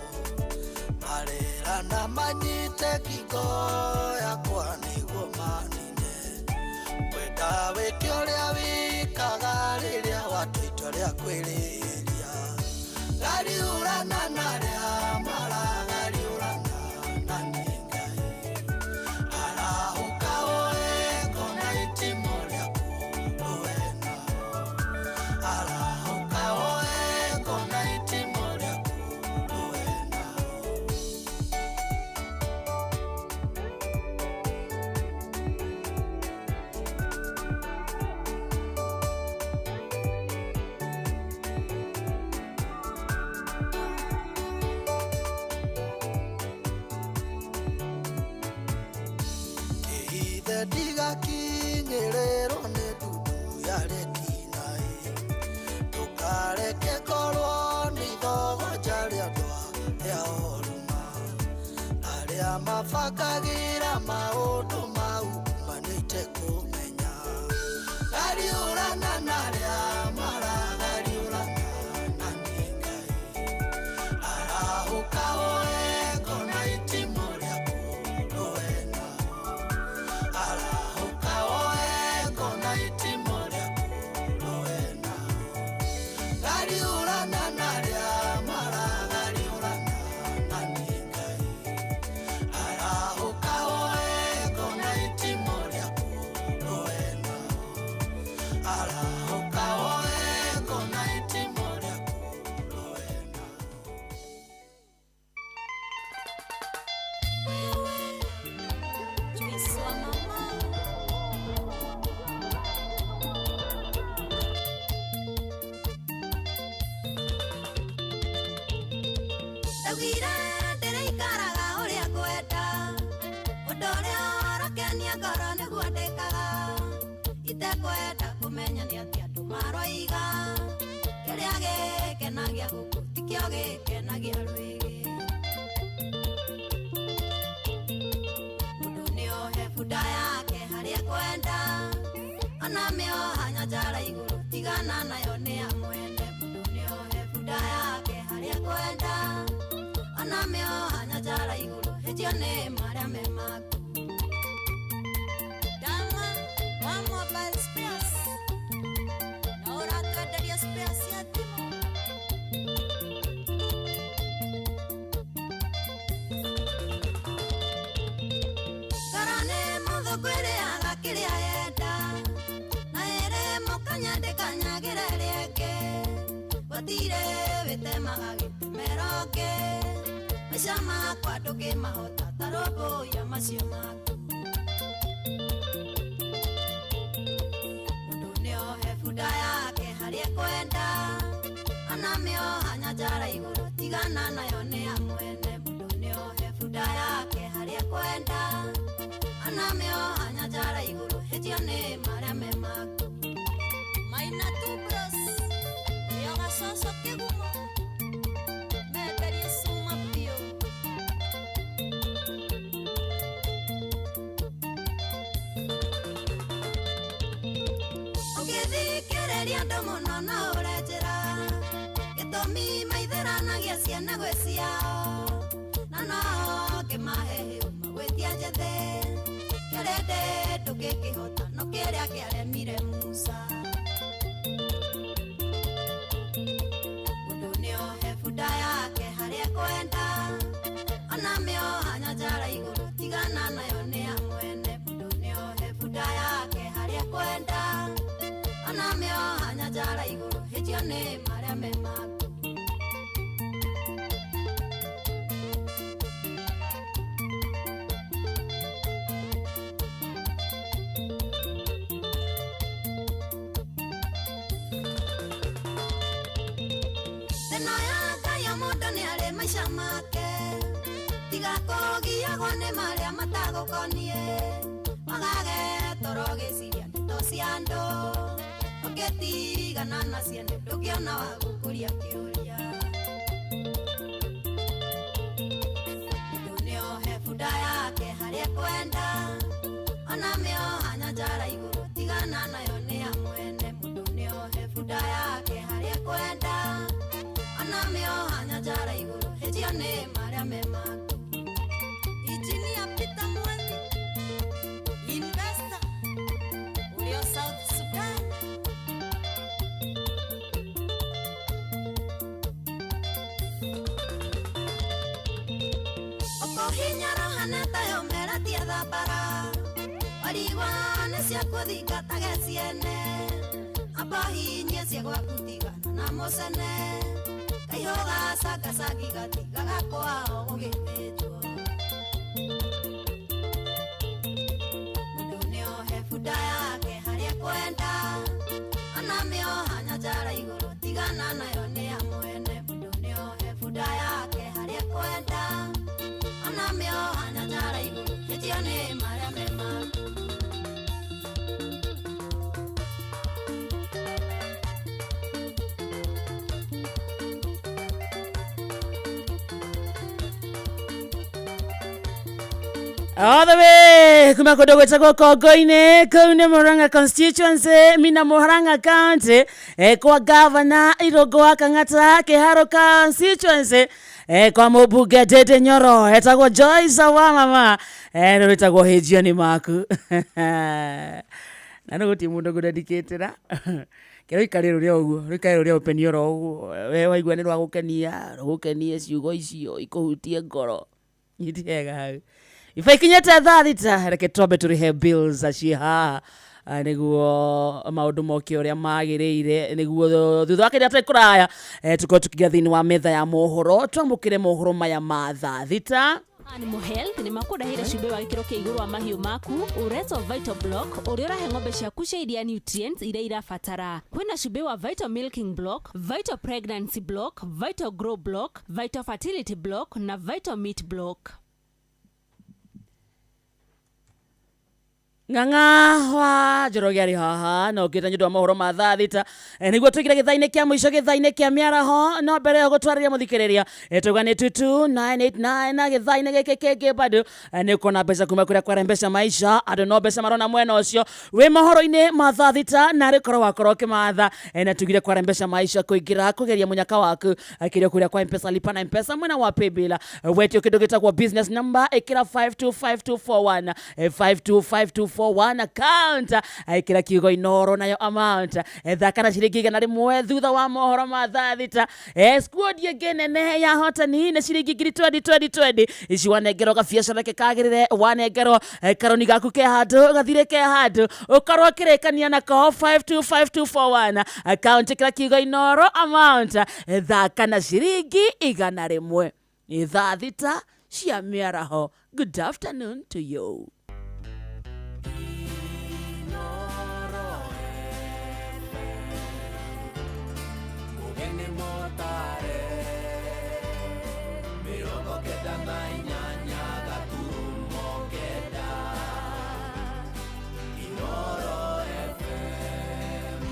marerana manyite ngingo yakwa nĩguo manine. Ngwenda wĩke ũrĩa wĩkaga rĩrĩa watua itua rĩa kwĩrĩhĩria. Ngariũrana na arĩa maragariũrana na niĩ Ngai. Arahũka woe ngona itimũ rĩaku rũe nao. Arahũka woe ngona itimũ rĩaku rũe nao. Kĩhithe ndigakinyĩrĩrwo nĩ ndundu ya rĩkinaĩ, ndũkareke ngorwo nĩ ithogoja rĩa andũ arĩa oruma, arĩa mabangagĩra maũndũ mau manĩte kũmenya. Ngariũrana na arĩa maragariũrana na niĩ Ngai. Arahũka woe ngona itimũ rĩaku rũe nao. Arahũka woe ngona itimũ rĩaku rũe nao. Ngariũrana na arĩa maragariũrana na niĩ Ngai. Arahũka woe ngona itimũ rĩaku rũe nao. Arahũka woe ngona itimũ rĩaku rũe nao. Ndaugire ndĩrĩikaraga ũrĩa ngwenda, ũndũ ũrĩa ũrakenia ngoro nĩguo ndĩkaga, itekwenda kũmenya nĩ atĩa andũ Maroiga kĩrĩa gĩkenagia gũkũ tikĩo gĩkenagia rwĩgĩ. Mũndũ nĩohe bunda yake harĩa ekwenda, ona mĩoha nyanjara igũrũ tigana nayo nĩ ya mwene. Mũndũ nĩohe bunda yake harĩa ekwenda, ona mĩoha nyanjara igũrũ hĩtio nĩ marĩa me maku. Dama wa mobile spares na ũratwenderia spares cia thimũ. Ngoro nĩ mũthũngũ ĩrĩaga kĩrĩa yenda, na ĩrĩ mũkanya ndĩkanyagĩra ĩrĩa ĩngĩ. Gũtirĩ wĩtemaga gĩtemero ũngĩ, maica makwa ndũngĩmahota ta rũmbũiya macio maku. Mũndũ nĩohe bunda yake harĩa ekwenda, ona mĩoha nyanjara igũrũ tigana nayo nĩ ya mwene. Mũndũ nĩohe bunda yake harĩa ekwenda, ona mĩoha nyanjara igũrũ hĩtio nĩ marĩa me maku. Maina tu bros, nĩo gacoco kĩgumo, menderie cuma biũ. Ũngĩthikĩrĩria andũ mũno no ũre njĩra, gĩtũmi maitheranagia ciana gwĩ ciao, na no ngĩmahe hĩu magwĩtia njĩthĩ. Kĩrĩndĩ ndũngĩkĩhota no kĩrĩa kĩaremire Musa. Mũndũ nĩohe bunda yake harĩa ekwenda, ona mĩoha nyanjara igũrũ tigana nayo nĩ ya mwene. Mũndũ nĩohe bunda yake harĩa ekwenda, ona mĩoha nyanjara igũrũ hĩtio nĩ marĩa me maku. Thĩna ya Ngai o mũndũ nĩarĩ maica make, tiga kũgiagwo nĩ marĩa matagũkoniĩ. Wagage toro gĩciria ndeto cia andũ, ũngĩtigana na ciene ndũngĩona wa gũkũria kĩũria. Mũndũ nĩohe bunda yake harĩa ekwenda, ona mĩoha nyanjara igũrũ tigana nayo nĩ ya mwene. Mũndũ nĩohe bunda yake harĩa ekwenda, ona mĩoha nyanjara igũrũ hĩtio nĩ marĩa me maku. Engineer Peter Mwangi, investor ũrĩa South Sudan. Ũkũhinya rohana tayo meratia thambara, warigwa nĩ ciakũthingatage ciene, amba hinyie cia gwaku tigana na mũcene. Kaihũga cangacangĩ gatigaga kwao gũgĩthĩnjwo. Mũndũ nĩohe bunda yake harĩa ekwenda, ona mĩoha nyanjara igũrũ tigana nayo nĩ ya mwene. Mũndũ nĩohe bunda yake harĩa ekwenda, ona mĩoha nyanjara igũrũ hĩtio nĩ marĩa me maku. All the way kuma kũndũ gwĩtagwo Kongo-inĩ kũu nĩ Murang'a constituency mina Murang'a county kwa gavana Irũngũ wa Kang'ata Kĩharũ constituency kwa mũmbunge Ndĩndĩ Nyoro etagwo Joyce wa mama rĩu wĩtagwo hĩnjio nĩ maku na nĩ gũtirĩ mũndũ ngũdedicatĩra kĩrĩa ũikare rũrĩa ũguo rũikare rũrĩa open oro ũguo we waigua nĩ rwagũkenia rũgũkenie ciugo icio ikũhutie ngoro nyiti hega hau iba ikinyĩte thaa 6 reke twambe tũrĩhe bills aciĩ haha nĩguo maũndũ moke ũrĩa magĩrĩire nĩguo thutha wa kĩrĩa tũrĩ kũraya tũkorwo tũkĩingĩra thĩinĩ wa metha ya mohoro twamũkĩre mohoro maya ma thaa 6. Animal Health nĩ makũrehire cumbĩ wa gĩkĩro kĩa igũrũ wa mahiũ maku ũretwo Vital Block ũrĩa ũrahe ng'ombe ciaku cia iria nutrients iria irabatara. Kwĩna cumbĩ wa Vital Milking Block, Vital Pregnancy Block, Vital Grow Block, Vital Fertility Block na Vital Meat Block. Ng'ang'a wa Njoroge arĩ haha na ũkĩte nĩ ũndũ wa mohoro ma thaa 6 nĩguo tũingĩre gĩthaa-inĩ kĩa mũico, gĩthaa-inĩ kĩa mĩaraho. No mbere ĩyo gũtwarĩria mũthikĩrĩria, tauga nĩ 22989 na gĩthaa-inĩ gĩkĩ kĩngĩ bado nĩ ũkuona mbeca kuma kũrĩa kwarembesha maisha. Andũ no mbeca marona mwena ũcio wĩ mohoro-inĩ ma thaa 6, na rĩkorwo wakorwo ũkĩmatha na tugire kwarembesha maisha kũingĩra kũgeria mũnyaka waku kĩrĩa kũrĩa kwa Mpesa, lipa na Mpesa mwena wa paybill, wetio kĩndũ gĩtagwo business number, ĩkĩra 525241, 525241 account, ĩkĩra kiugo Inoro nayo amount, thaka na ciringi 100 thutha wa mohoro ma thaa 6. Squad ĩngĩ nene ya hotani nĩ ciringi ngiri 20 20 20 ici. Wanengerwo gabiacara ke kagĩrĩre, wanengerwo karoni gaku ke handũ gathire ke handũ, ũkorwo ũkĩrĩkania nako 525241 account, ĩkĩra kiugo Inoro amount, thaka na ciringi 100. Nĩ thaa 6 cia mĩaraho. Good afternoon to you. Mugeni motare 98.9 Inoro FM.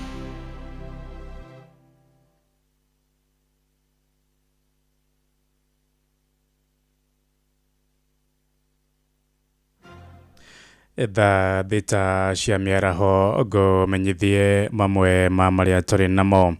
Thaa 6 cia mĩaraho, ngũmenyithie mamwe ma marĩa tũrĩ namo.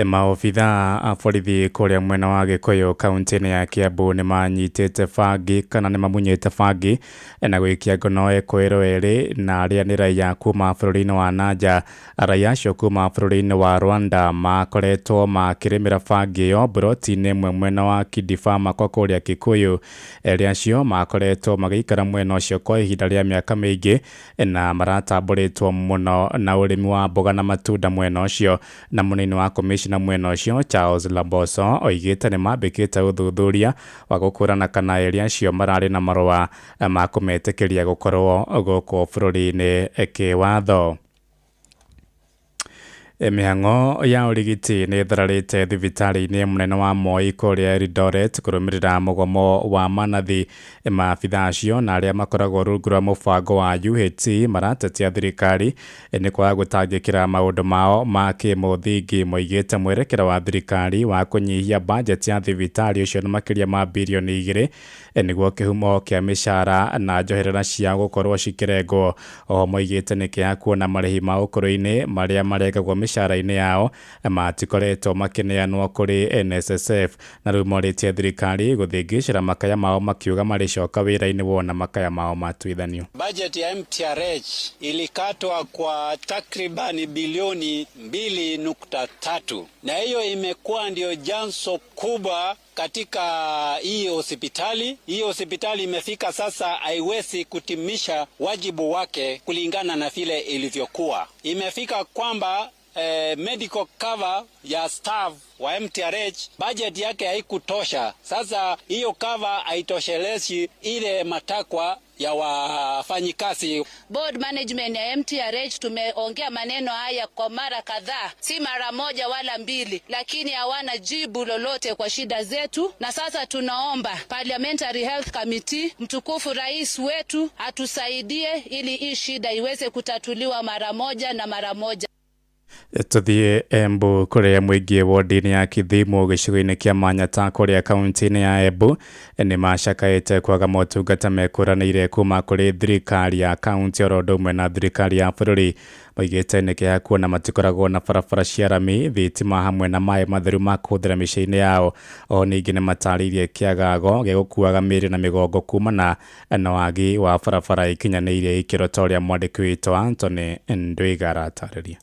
Maobitha a borithi kũrĩa mwena wa Gĩkũyũ kaunti-inĩ ya Kiambu nĩ manyitĩte bangi kana nĩ mamunyĩte bangi na gũikia ngono ekũĩrwo erĩ na arĩa nĩ raia kuma bũrũri-inĩ wa nanja. Raia acio kuma bũrũri-inĩ wa Rwanda makoretwo makĩrĩmĩra bangi ĩyo mburoti-inĩ ĩmwe mwena wa Kidifama kwa kũrĩa Kikuyu. Erĩ acio makoretwo magĩikara mwena ũcio kwa ihinda rĩa mĩaka mĩingĩ na maratambũrĩtwo mũno na ũrĩmi wa mboga na matunda mwena ũcio. Na mũnini wa komishina mwena ũcio Charles Laboso oigĩte nĩ mambĩkĩte ũthuthuria wa gũkũrana kana erĩ acio mararĩ na marũa ma kũmetĩkĩria gũkorwo gũkũ bũrũri-inĩ kĩwatho. Mĩhang'o ya ũrigiti nĩ ĩthararĩte thibitarĩ-inĩ mũnene wa Moi kũrĩa Eldoret kũrũmĩrĩra mũgomo wa manathi. Maabitha acio na arĩa makoragwo rungu rwa mũbango wa UHC maratetia thirikari nĩ kwaga gũtangĩkĩra maũndũ mao ma kĩmũthingi. Moigĩte mwerekera wa thirikari wa kũnyihia bajeti ya thibitarĩ ũcio na makĩria ma birioni 2 nĩguo kĩhumo kĩa mĩcara na njoherera ciao gũkorwo cikĩrengwo. Oho moigĩte nĩ kĩeha kuona marĩhi ma ũkũrũ-inĩ marĩa marengagwo mĩcara-inĩ yao matikoretwo makĩneanwo kũrĩ NSSF, na rĩu morĩtie thirikari gũthingicĩra makaya mao, makiuga marĩcoka wĩra-inĩ wona makaya mao matuithanio. Budget ya MTRH ilikatwa kwa takribani bilioni 2.3, na hiyo imekuwa ndio janso kubwa katika hii hospitali. Hii hospitali imefika sasa haiwezi kutimisha wajibu wake kulingana na vile ilivyokuwa. Imefika kwamba medical cover ya staff wa MTRH budget yake haikutosha. Sasa hiyo cover haitosheleshi ile matakwa ya wafanyikazi. Board management ya MTRH tumeongea maneno haya kwa mara kadhaa, si mara moja wala mbili, lakini hawana jibu lolote kwa shida zetu. Na sasa tunaomba Parliamentary Health Committee, mtukufu rais wetu atusaidie ili hii shida iweze kutatuliwa mara moja na mara moja. Tuthiĩ Embu kũrĩa mũingĩ wodi-inĩ ya Kithimu gĩcigo-inĩ kĩa Manyata kũrĩa kaunti-inĩ ya Embu nĩ macakaĩte kwaga motungata mekũranĩire kuma kũrĩ thirikari ya kaunti oro ũndũ ũmwe na thirikari ya bũrũri. Moigĩte nĩ kĩeha kuona matikoragwo na barabara cia rami, thitima hamwe na maĩ matheru ma kũhũthĩra mĩciĩ-inĩ yao. Oho ningĩ nĩ matarĩirie kĩagago gĩa gũkuaga mĩĩrĩ na mĩgongo kumana na wagi wa barabara ikinyanĩirie ikĩro ta ũrĩa mwandĩki witũ Anthony Ndwiga aratarĩria.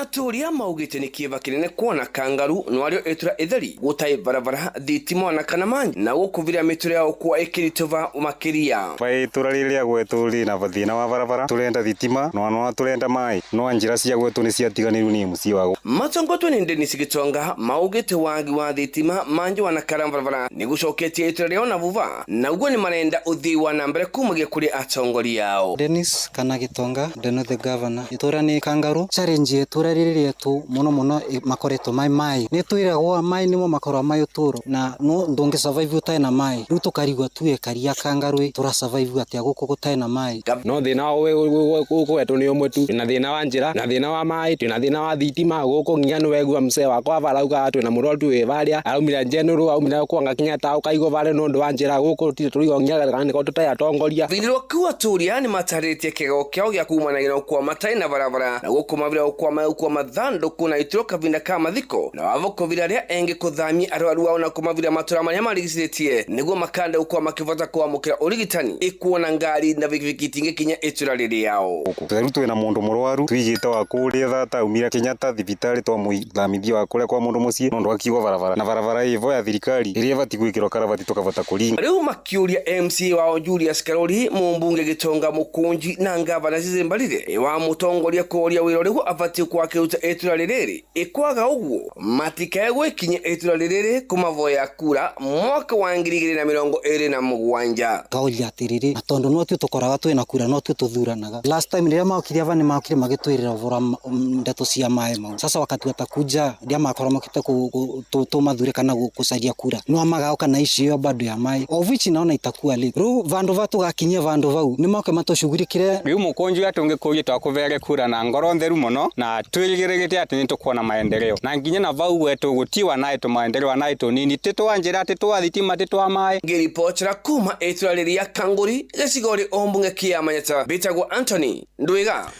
Atũria maugĩte nĩ kĩeva kĩnene kuona kangaru nwarĩo ĩtura ĩtheri gũtarĩ barabara, thitima ona kana maĩ, na gũkũvira mĩtũrĩre yao kuwa ĩkĩritũva makĩria. Bai itũra rĩrĩa gwetũ rĩna thĩna wa barabara, tũrenda thitima no no tũrenda maĩ, no njĩra cia gwetũ nĩ ciatiganĩirwo nĩ mũciĩ wago. Matongotwo nĩ Dennis Gitonga maugĩte wagi wa thitima manji wana kana barabara nĩ gũcoketie itũra rĩao na vuva, na ũguo nĩ marenda ũthii wa na mbere kumagia kũrĩ atongoria ao. Dennis kana Gitonga, the north governor, itũra nĩ kangaru challenge. itũra rĩrĩ rĩetũ mũno mũno makoretwo mai mai nĩ twĩragwo mai nĩmo makorwo mai ũtũro na no ndũngĩ survive ũtarĩ na mai rĩu tũkarigwo tuwe karia kangarwe tũra survive atĩa gũkũ gũtarĩ na mai. No thĩna gũkũ gwetũ nĩ ũmwe tu, twĩna thĩna wa njĩra na thĩna wa maĩ, twĩna thĩna wa thitima gũkũ nginya nĩ wegua mzee wakwa varauga twĩna mũrwaru wĩ varĩa araumire General aumire kwanga Kenyatta ũkaigwo varĩa nĩ ũndũ wa njĩra gũkũ tũtirĩ tũraigua nginya kana nĩko tũtarĩ atongoria. Thĩinĩ rwa atũria nĩ matarĩtie kĩgao kĩao gĩa kumanagia na ũkua matarĩ na barabara na gũkũ mavira ũkua maĩ ũkua mathandũkũ na itũro kavinda ka mathiko na wavũkũvira arĩa engĩ kũthamia arwaru ao na kũmavira matũra marĩa marigicĩrĩtie nĩguo makanda ũkua makĩvota kwamũkĩra ũrigitani ikuona ngari na bikibiki itingĩkinya itũra rĩrĩao. Rĩu twĩna mũndũ mũrwaru twigĩte wa kũrĩa thata aumire Kenyatta thibitarĩ twamũthamithia wa kũrĩa kwa mũndũ mũciĩ no ndwakiugwo barabara na barabara ĩvo ya thirikari ĩrĩa ĩbatiĩ gwĩkĩrwo karabati tũkavota kũringa. Rĩu makĩũria MCA wao Julius Karori mũmbunge Gĩtonga Mũkũnji na ngavana Cecily Mbarire wa mũtongoria kũria wĩra ũrĩkũ abatiĩ kwakĩruta itũra rĩrĩ ĩkwaga ũguo matikae gwĩkinya itũra rĩrĩ kũmavoya kura mwaka wa 2027. Kauria atĩrĩrĩ na tondũ no tuĩ tũkoraga twĩna kura no tuĩ tũthuranaga. Last time rĩrĩa maokire ava nĩ maokire magĩtwĩrĩra ũhoro ndeto cia maĩ mau. Sasa wakati watakuja rĩrĩa makorwo mokĩte tũmathure kana gũcaria kura no magaoka na icio ĩyo bado ya maĩ of which naona itakuwa late. Rĩu vandu va tũgakinyia vandu vau nĩ moke matũcugurikire. Rĩu mũkũnji atũngĩkũria twakũvere kura na ngoro ntheru mũno na twĩrĩgĩrĩte atĩ nĩ tũkuona maendeleo na nginya na vau gwetũ gũtiwa naĩ tũmaendeleo naĩ tũnini tĩ twa njĩra tĩ twa thitima tĩ twa maĩ. Ngĩribotera kuma itũra rĩrĩa Kangũri gĩcigo rĩ ũmbunge kĩa Manyata mbĩtagwo Anthony Ndwiga.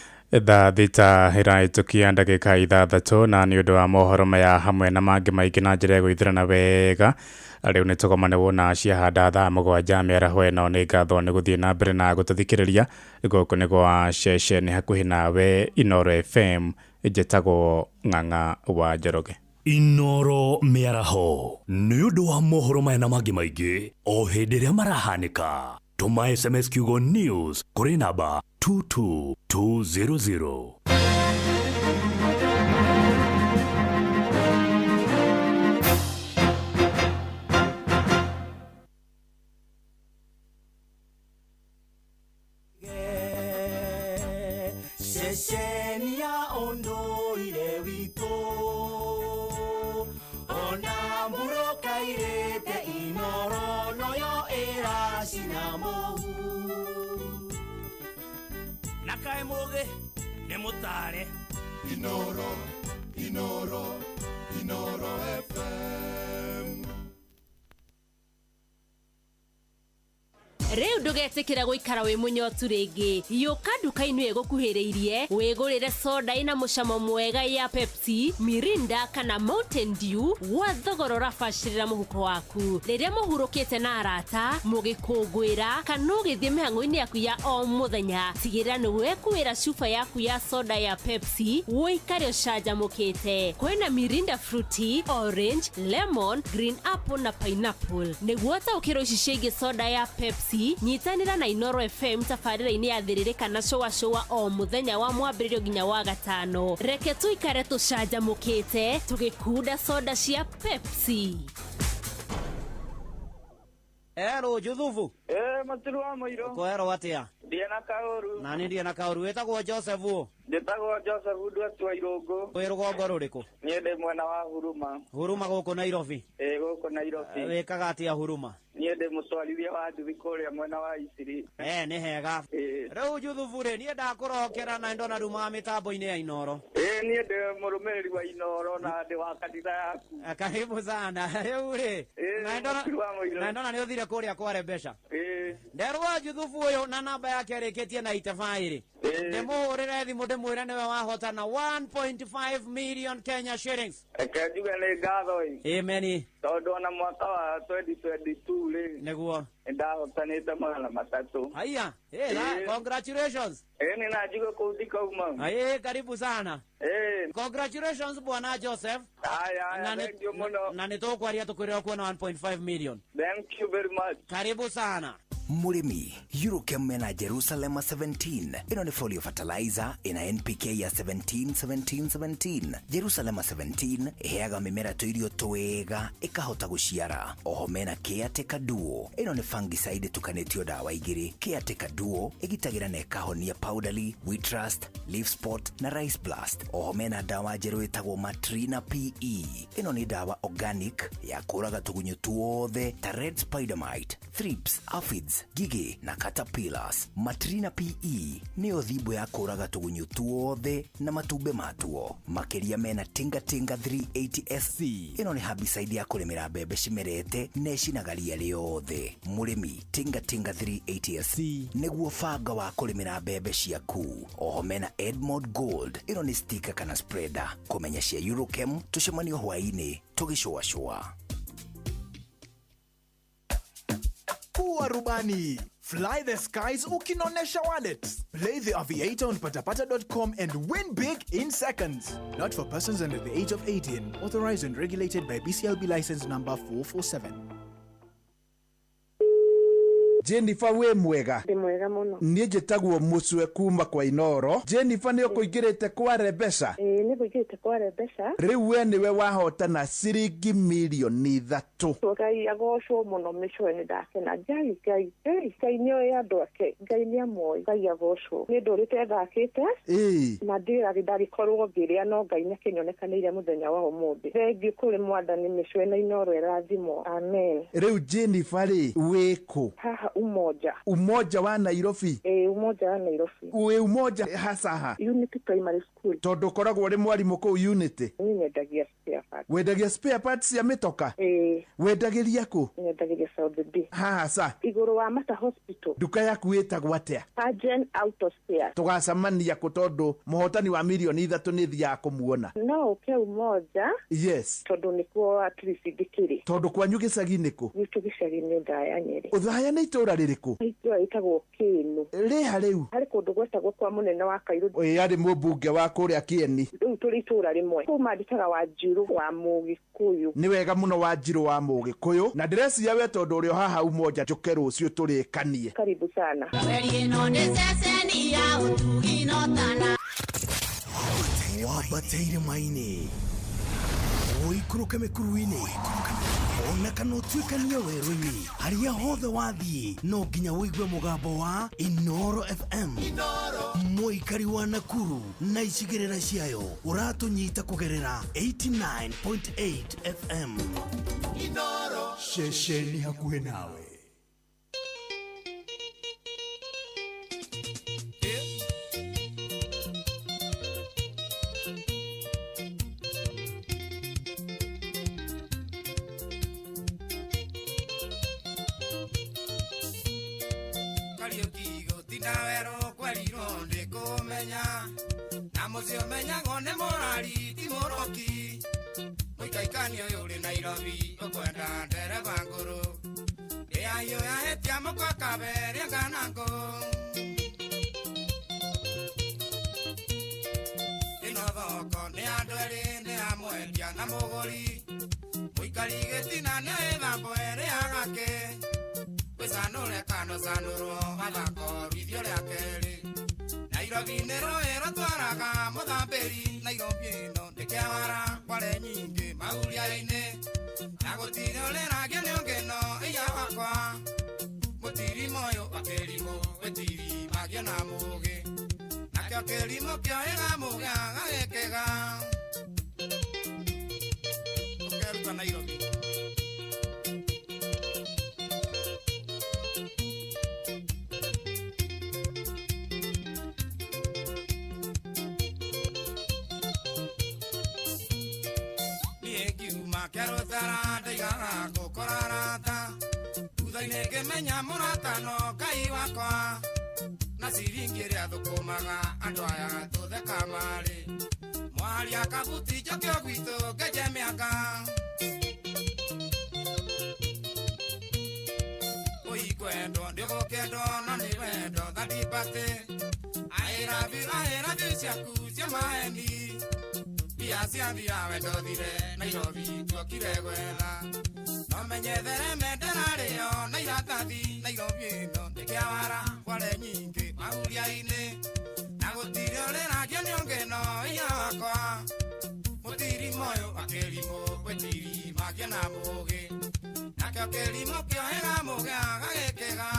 Thaa thita ĩrahĩtũkia ndagĩka 6 na nĩ ũndũ wa mohoro maya hamwe na mangĩ maingĩ na njĩra ya gũithĩrana wega rĩu nĩ tũgomane wona ciahanda thaa 7 mĩaraho ĩno. Nĩ ngatho nĩ gũthiĩ na mbere na gũtũthikĩrĩria. Gũkũ nĩ gwa ceceni hakuhĩ nawe Inoro FM, njĩtagwo Ng'ang'a wa Njoroge. Inoro mĩaraho nĩ ũndũ wa mohoro maya na mangĩ maingĩ o hĩndĩ ĩrĩa marahanĩka. Tũma SMS kiugo news kũrĩ namba 22200. Ceceni ya ũndũire witũ ona mbura ĩkairĩte Inoro noyo ĩracina mũhu na kaĩ mũgĩ nĩ mũtare. Inoro, Inoro, Inoro FM. Rĩu ndũgetĩkĩra gũikara wĩ mũnyotu rĩngĩ. Yũka nduka-inĩ ĩgũkuhĩrĩirie wĩgũrĩre soda ĩna mũcamo mwega ya Pepsi, Mirinda kana Mountain Dew gwa thogora ũrabacĩrĩra mũhuko waku. Rĩrĩa mũhurũkĩte na arata, mũgĩkũngũĩra kana ũgĩthiĩ mĩhang'o-inĩ yaku ya o mũthenya, tigĩrĩra nĩ wekuĩra cuba yaku ya soda ya Pepsi ũikare ũcanjamũkĩte. Kwĩna Mirinda Fruity, Orange, Lemon, Green Apple na Pineapple. Nĩguo ũtaũkĩrwo ici ciĩgiĩ soda ya Pepsi, nyitanĩra na Inoro FM tabarĩra-inĩ ya thĩrĩrĩ kana cũa cũa o mũthenya wa mwambĩrĩrio nginya wa gatano. Reke tũikare tũcanjamũkĩte tũgĩkunda soda cia Pepsi. Ero Juthubu. Matiru wa mũirũ. Kwerwo atĩa? Ndiĩ na kaũru. Na nĩ ndiĩ na kaũru. Wĩtagwo Joseph ũ? Njĩtagwo Joseph Ndwatwa Irũngũ. Wĩ rũgongo rũrĩkũ? Niĩ ndĩ mwena wa Huruma. Huruma gũkũ Nairobi? Ĩĩ gũkũ Nairobi. Wĩkaga atĩa Huruma? Niĩ ndĩ mũtwarithia wa nduthi kũrĩa mwena wa Isiri. Nĩ hega. Rĩu Juthubu rĩ, niĩ ndakũrokera na ndona rumaga mĩtambo-inĩ ya Inoro. Ĩĩ niĩ ndĩ mũrũmĩrĩri wa Inoro na ndĩ wa kanitha yaku. Karibu sana. Rĩu rĩ, na ndona nĩ ũthire kũrĩa kware mbeca. Nderwo Juthubu ũyũ na namba yake ĩrĩkĩtie na 85 rĩ. Ndĩmũhũrĩre thimũ ndĩmwĩre nĩwe wahota na 1.5 million Kenya shillings. Reke njuge nĩ ngatho ĩ. Amen. Tondũ ona mwaka wa 2022 rĩ, nĩguo nĩndahotanĩte 300. Haya, congratulations. Nĩ na njuge kũu ndikauma. Karibu sana. Congratulations bwana Joseph. Haya, thank you mũno. Na nĩ tũkwaria tũkwĩre kuona 1.5 million. Thank you very much. Karibu sana. Mũrĩmi, Eurochem mena Jerusalem 17. Ĩno nĩ folio fertilizer ĩna NPK ya 17 17 17. Jerusalem 17 ĩheaga mĩmera tũirio twega ĩkahota gũciara. Oho mena Caretaker Duo. Ĩno nĩ fungicide ĩtukanĩtio ndawa igĩrĩ. Caretaker Duo ĩgitagĩra na ĩkahonia powdery, wheat rust, leaf spot na rice blast. Oho mena ndawa njerũ ĩtagwo Matrina PE. Ĩno nĩ ndawa organic ya kũraga tũgunyũ tuothe ta red spider mite, thrips, aphids, ngigĩ na caterpillars. Matrina PE nĩyo thimbo ya kũraga tũgunyũ tuothe na matumbĩ matuo. Makĩria mena Tinga Tinga 380 SC. Ĩno nĩ herbicide ya kũrĩmĩra mbembe cimerete na ĩcinaga ria rĩothe. Mũrĩmi, Tinga Tinga 380 SC nĩguo banga wa kũrĩmĩra mbembe ciaku. Oho mena Edmond Gold. Ĩno nĩ sticker kana spreader. Kũmenya cia Eurochem tũcemanio hwaĩ-inĩ tũgĩcũacũa. Kuwa rubani. Fly the skies ukinonesha wallet. Play the Aviator on patapata.com and win big in seconds. Not for persons under the age of 18. Authorized and regulated by BCLB license number 447. Jennifer wĩ mwega. Ndĩ mwega mũno. Niĩ njĩtagwo Mũcwe kuma kwa Inoro. Jennifer nĩ ũkũingĩrĩte kware mbeca. Ĩĩ nĩ ngũingĩrĩte kware mbeca. Rĩu we nĩwe wahotana ciringi mirioni 3. Ngai agocwo mũno Mĩcwe, nĩ ndakena. Ngai Ngai Ngai Ngai nĩ oĩ andũ ake. Ngai nĩ amoĩ. Ngai agocwo. Nĩ ndũrĩte thakĩte. Na ndĩrarĩ ndagĩkorwo ngĩrĩa no Ngai nĩ akĩnyonekanĩire mũthenya wa ũmũthĩ. Thengiũ kũrĩ Mwathani Mĩcwe na Inoro ĩrathimwo. Amen. Rĩu Jennifer rĩ, wĩkũ? Haha Umoja. Umoja wa Nairobi? Ĩĩ, Umoja wa Nairobi. Wĩ Umoja hacaha? Unity Primary School. Tondũ ũkoragwo ũrĩ mwarimũ kũu Unity? Niĩ nyendagia spare parts. Wendagia spare parts cia mĩtoka? Ĩĩ. Wendagĩria kũ? Nyendagĩria South B. Haha ca? Igũrũ wa Mata Hospital. Nduka yaku ĩtagwo atĩa? Agen Auto Spare. Tũgacemania kũ tondũ mũhotani wa mirioni 3 nĩ thiaga kũmuona? No ũke Umoja. Yes. Tondũ nĩkuo at least ndĩkĩrĩ. Tondũ kwanyu gĩcagi-inĩ kũ? Gwitũ gĩcagi-inĩ Othaya, Nyeri. Othaya nĩ itũra rĩrĩkũ? Itũra rĩtagwo Kĩĩnũ. Rĩha rĩu? Harĩ kũndũ gwetagwo kwa mũnene wa Kairũ. Ĩĩ, arĩ mũmbunge wa kũrĩa Kĩeni. Rĩu tũrĩ itũra rĩmwe. Kũu mandĩkaga Wanjirũ wa Mũgĩkũyũ. Nĩ wega mũno Wanjirũ wa Mũgĩkũyũ, na ndĩreciria we tondũ ũrĩ o haha Umoja njũke rũciũ tũrĩkanie. Karibu sana. Weri ĩno nĩ ceceni ya ũtugi no tana. Wambate irĩma-inĩ, ũikũrũke mĩkuru-inĩ, ona kana ũtuĩkanie werũ-inĩ, harĩa hothe wathiĩ no nginya ũigue mũgambo wa Inoro FM. Mũikari wa Nakuru na icigĩrĩra ciayo ũratũnyita kũgerera 89.8 FM. Inoro ceceni hakuhĩ nawe. Kariũki gũtinda werũ kwerirwo nĩ kũmenya, na mũciĩ ũmenyagwo nĩ mũrari ti mũroki. Mũikaikani ũyũ ũrĩ Nairobi ũkwenda ndereba ngũrũ, ndĩahiũ yahĩtia mũkwa kaberia kana ngũ. Ĩno thoko nĩ andũ erĩ, nĩ ya mwendia na mũgũri, mũikari gĩtina nĩ ĩthambo ĩrĩ agake. Gwicanũre kano canũrwo mathako rũithio rĩa kerĩ. Nairobi nĩ rũĩ rũtwaraga mũthambĩri, Nairobi ĩno nĩ kĩawara kware nyingĩ mahuria-inĩ, na gũtirĩ ũrĩragio nĩ ũngĩ no iya wakwa. Mũtirima ũyũ wa kĩrimũ wĩtirimagio na mũgĩ, nakĩo kĩrimũ kĩoĩga mũgĩ agagĩkĩga. Ũkeruta Nairobi. Kĩarũtara ndaigaga gũkora rata, thutha-inĩ ngĩmenya mũrata no Ngai wakwa, na ciringi ĩrĩa thũkũmaga andũ aya tũtheka marĩ. Mwaria kabuti njoke o gwitũ ngenje mĩaka. Ũikwendwo ndĩgũkĩendwo no nĩ wendo thandibate, I love you ciaku cia maheni. Mbia cia thira wendo thire Nairobi tuokire gwetha, no menye thereme ndararĩo na iratathi. Nairobi ĩno mauria-inĩ na gũtirĩ ũrĩragio nĩ ũngĩ no iya wakwa mũtirima ũyũ akĩrimũ gwĩtirima na mũgĩ nakĩo kĩrimũ kĩohĩga mũgĩ agagĩkĩga.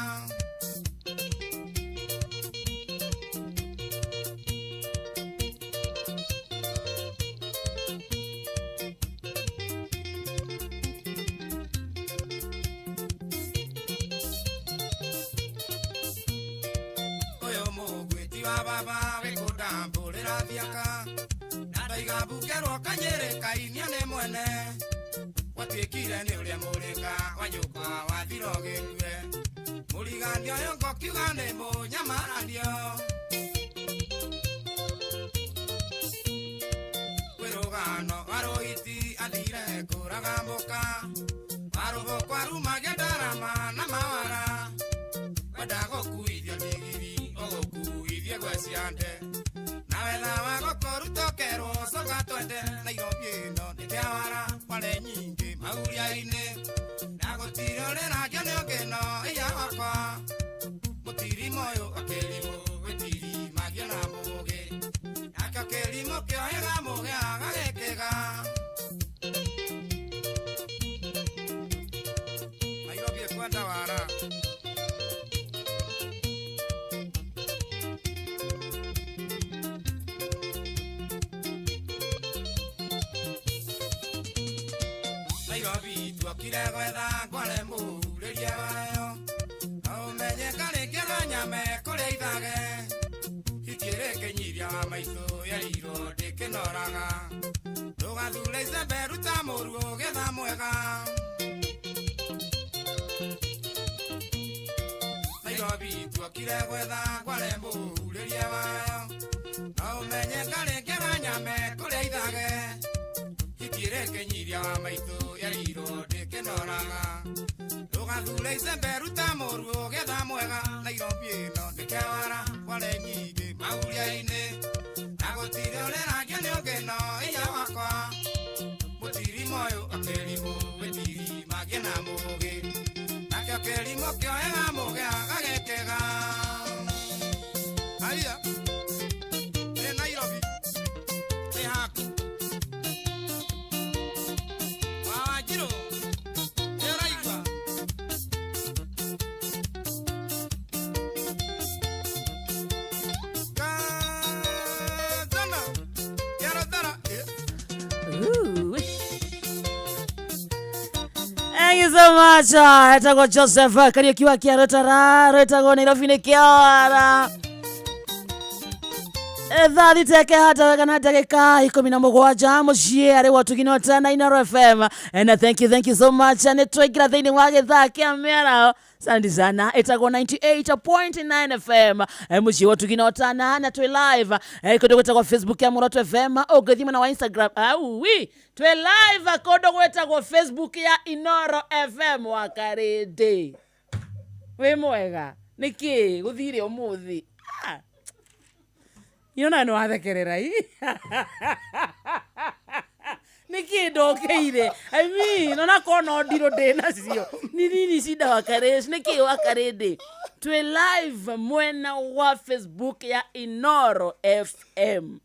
Baba wikundambũrĩra thiaka na ndaiga mbukerwo kanyĩrĩ kainia nĩ mwene gwatuĩkire nĩ ũrĩa mũrĩka wa nyũmba wathira ũgĩkue mũriganio ũyũ ngokiuga nĩ mũnyamaranio kwĩ rũgano wa rũhiti athire kũraga mũka warũbũkwa arumagia ndarama na mawara wenda gũkuithio ndigiri ũgũkuithie gweciande na wetha wa gũkũruta ũkerwo coka twende Nairobi ĩno nĩ kĩawara kware nyingĩ mauria-inĩ na gũtirĩ ũrĩragio nĩ ũngĩ no iya wakwa mũtirima ũyũ akĩrimũ gwĩtirimagia na mũgĩ nakĩo kĩrimũ kĩohĩga mũgĩ agagĩkĩga. Nairobi ĩkwenda wara. Nairobi tuokire gwetha ngware mũhurĩrie wayo no ũmenye karĩkĩra nyame kũrĩa ithage itikĩrĩ kĩnyiria wa maitũ yerirwo ndĩkĩnoraga ndũgathure icembe ruta mũru ũgetha mwega. Nairobi tuokire gwetha ngware mũhurĩrie wayo no ũmenye karĩkĩra nyame kũrĩa ithage itikĩrĩ kĩnyiria wa maitũ yerirwo ndĩkĩnoraga ndũgathure icembe ruta mũru ũgetha mwega. Nairobi ĩno nĩ kĩawara kware nyingĩ mauria-inĩ na gũtirĩ ũrĩragio nĩ ũngĩ no iya wakwa mũtirima ũyũ akĩrimũ gwĩtirimagia na mũgĩ nakĩo kĩrimũ kĩohĩga mũgĩ agagĩkĩga. Haiya nĩ Nairobi nĩ haku Wanjirũ nĩ ũraigua Kazana Yaradara. Thank you so much. Etagwo Joseph Kariuki wa Kĩarotara rwĩtagwo Nairobi nĩ kĩawara thaa thita ĩkehata wega na ndagĩka 17 mũciĩ arĩ wotugino na Inooro FM. And thank you so much. Nĩ twaingĩra thĩinĩ wa gĩthaa kĩa mĩaraho. Asante sana. Ĩtagwo 98.9 FM mũciĩ wotugino tana na twĩ live kũndũ gwĩtagwo Facebook ya Muoroto FM ũngĩthiĩ mwena wa Instagram auwi twĩ live kũndũ gwĩtagwo Facebook ya Inooro FM wakarĩndĩ wĩ mwega nĩkĩ gũthire ũmũthĩ Yona no wathekerera i nĩkĩ ndokeire I mean ona korwo no ndirũ ndĩ nacio ni nini cinda wakarĩndĩ nĩkĩ wakarĩndĩ twĩ live mwena wa Facebook ya Inooro FM.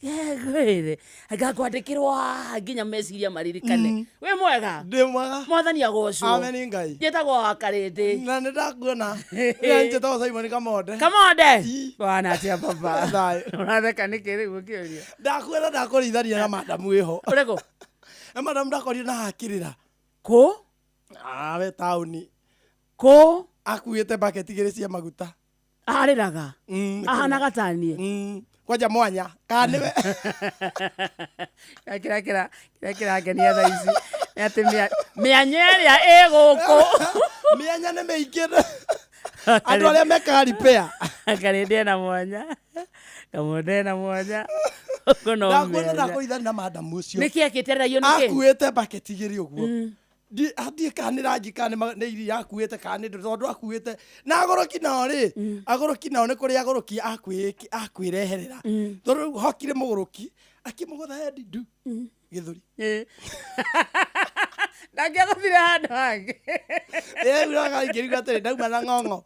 Ngwĩre ngakwandĩkĩrwo nginya meciria maririkane. Wĩ mwega? Ndĩ mwega. Mwathani agocwo. Amen Ngai. Njĩtagwo Wakarĩndĩ. Na nĩ ndakuona. Ĩĩ njĩtagwo Simon Kamonde. Kamonde. Bwana atia baba. Thayũ. Ũratheka nĩkĩ rĩu ũkĩũria? Ndakuona ndakũrĩithania na madamu wĩho. Ũrĩkũ? Na madamu ndakorire na hakĩrĩra. Kũ? We taũni. Kũ? Akuĩte bucket igĩrĩ cia maguta. Arĩraga. Ahanaga ta niĩ. Kwanja mwanya kana nĩwe. Kĩrĩa kĩrangenia thaa ici nĩ atĩ mĩanya ĩrĩa ĩ gũkũ. Mĩanya nĩ mĩingĩ. Andũ arĩa mekaga repair. Karĩndĩ ena mwanya. Kamonde ena mwanya. Ũguo no Ndakuona mĩanya. ndakũrĩithania na madamu ũcio. Nĩkĩ akĩtereragio nĩkĩ? Akuĩte bucket igĩrĩ ũguo. Ndiĩ kana nĩ rangi kana nĩ iria akuĩte kana nĩ tondũ akuĩte na agũrũki nao rĩ agũrũki nao nĩ kũrĩ agũrũki akwĩreherera tondũ rĩu hokire mũgũrũki akĩmũgũtha hendi ndu gĩthũri. Ndangĩagũthire handũ hangĩ. Ĩraga ingĩrigwo atĩrĩ ndauma na ng'ong'o.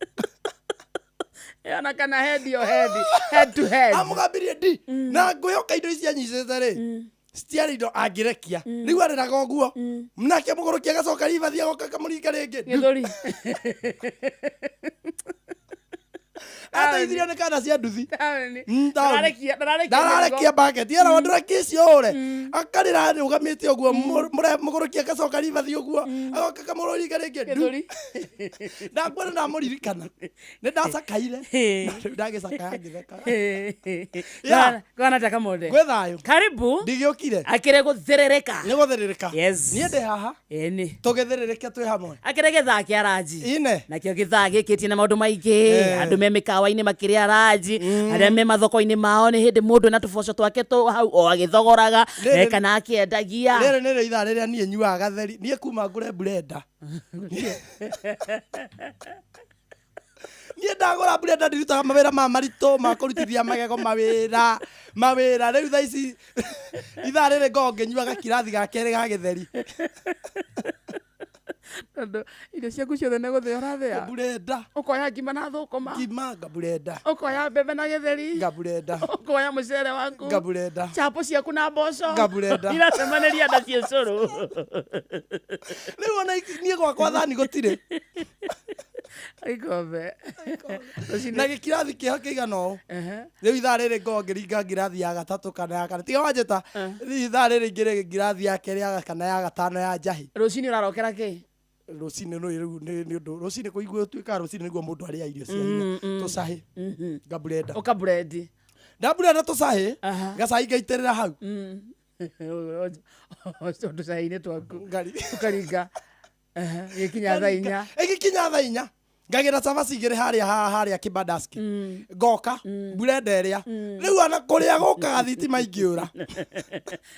Ona kana head o head, head to head. Amũgambirie ndi na ngwĩhoka indo ici anyicĩte rĩ citiarĩ indo angĩrekia. Rĩu arĩraga ũguo nake mũgũrũki agacoka ribathi agoka akamũringa rĩngĩ. Gĩthũri. Ateithirio nĩ kana cia nduthi. Taũni. Taũni. Ndararekia ndararekia ndararekia bucket era ndũrekia icio ũre akarĩra arũgamĩte ũguo mũgũrũki agacoka ribathi ũguo agoka akamũringa rĩngĩ ndu. Gĩthũri. Ndakuona ndamũririkana nĩ ndacakaire Na rĩu ndagĩcakaya ngĩthekaga. Yeah. Kwana ta kamonde. Gwĩ thayũ. Karibu. Ndigĩũkire. Akĩrĩ gũthĩrĩrĩka. Nĩ gũthĩrĩrĩka. Yes. Niĩ ndĩ haha. Ĩni. Tũgĩthĩrĩrĩke twĩ hamwe. Akĩrĩ gĩthaa kĩa ranji. Ine. Nakĩo gĩthaa gĩkĩtie na maũndũ maingĩ. Eh. Andũ me mĩkawa-inĩ makĩrĩa ranji. Arĩa me mathoko-inĩ mao nĩ hĩndĩ mũndũ na tũboco twake tũ hau o agĩthogoraga Rĩrĩ- kana akĩendagia. Rĩrĩ nĩrĩo ithaa rĩrĩa niĩ nyuaga gatheri. Niĩ kuma ngũre blender. Niĩ ndagũra blender ndirutaga mawĩra ma maritũ ma kũrutithia magego mawĩra mawĩra rĩu thaa ici ithaa rĩrĩ ngoragwo ngĩnyua gakirathi ga kerĩ ga gĩtheri. Tondũ irio ciaku ciothe nĩ gũthĩa ũrathĩa. Blender. Ũkoya ngima na thũkũma. Ngima ngaburenda. Ũkoya mbembe na gĩtheri. Ngaburenda. Ũkoya mũcere waku. Ngaburenda. Chapo ciaku na mboco. Ngaburenda. Iracemanĩria na ciĩ cũrũ. Rĩu ona niĩ gwakwa thani gũtirĩ. Ikombe. Na gĩkirathi kĩho kĩigana ũũ. Rĩu ithaa rĩrĩ ngoragwo ngĩringa ngirathi ya gatatũ kana ya kana. Tiga wanjĩta ithaa rĩrĩ ingĩrĩ ngirathi ya kerĩ ya kana ya gatano ya njahĩ. Rũcinĩ ũrarokera kĩ? Rũcinĩ nĩ rĩu nĩ ũndũ rũcinĩ kũigua ũtuĩkaga rũcinĩ nĩguo mũndũ arĩa irio cia hinya. Tũcahĩ. Ngaburenda. Ũkaburendi. Ndaburenda tũcahĩ. Gacai ngaitĩrĩra hau. Tũcai-inĩ twaku. Ũkaringa. Gĩkinya thaa inya. Ĩgĩkinya thaa inya. Ngagĩra cabaci igĩrĩ harĩa harĩa kĩbandaski. Ngoka burenda ĩrĩa. Rĩu ona kũrĩa gũkaga thitima ingĩũra.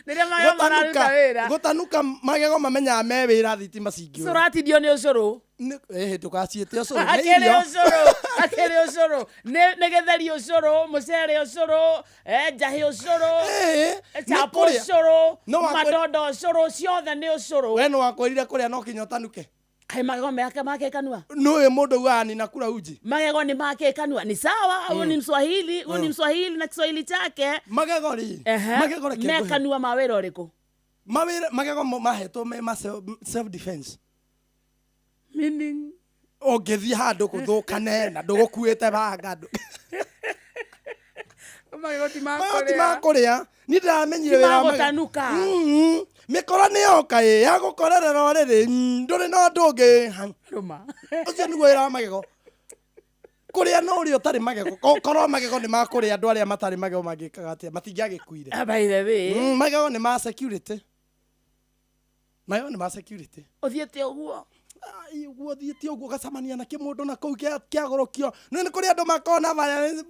Rĩrĩa magego mararuta wĩra. Gũtanuka magego mamenyaga me wĩra thitima cingĩũra. Ũratindio nĩ ũcũrũ. Ĩhĩ ndũgaciĩte ũcũrũ. Nĩ Akĩrĩ irio. ũcũrũ. Akĩrĩ ũcũrũ. Nĩ gĩtheri ũcũrũ, mũcere ũcũrũ, njahĩ ũcũrũ, nĩ chapo kũrĩa. ũcũrũ, No wakwĩra- madondo ũcũrũ, ciothe nĩ ũcũrũ. We nĩ wakwĩrire kũrĩa no kinya ũtanuke. Kaĩ magego make make kanua. Nũĩ mũndũ ugaga nina kula uji. Magego ni make kanua. Ni sawa, huyu ni Mswahili, huyu ni Mswahili na Kiswahili chake. Magego rĩ. Magego reke Me ngũhe. kanua ma wĩra ũrĩkũ? Mawĩra magego mahetwo me ma self defense. Meaning Ũngĩthiĩ handũ gũthũkane na ndũgũkuĩte banga ndũ. Magego ti ma Magego ti ma kũrĩa. Niĩ ndĩramenyire Ti wĩra ma wa magego. gũtanuka. Mĩkora nĩ yoka ĩ ya gũkorerera ũrĩrĩ ndũrĩ na ũndũ ũngĩ. Rũma. Ũcio nĩguo wĩra wa magego. Kũrĩa no ũrĩa ũtarĩ magego. Korwo magego nĩ ma kũrĩa andũ arĩa matarĩ magego mangĩkaga atĩa matingĩagĩkuire. By the way. Magego nĩ ma security. Magego nĩ ma security. Ũthiĩte ũguo. Ũguo ũthiĩte ũguo ũgacemania na kĩmũndũ na kũu kĩagũrũkio. Nĩ nĩ kũrĩ andũ makoragwo na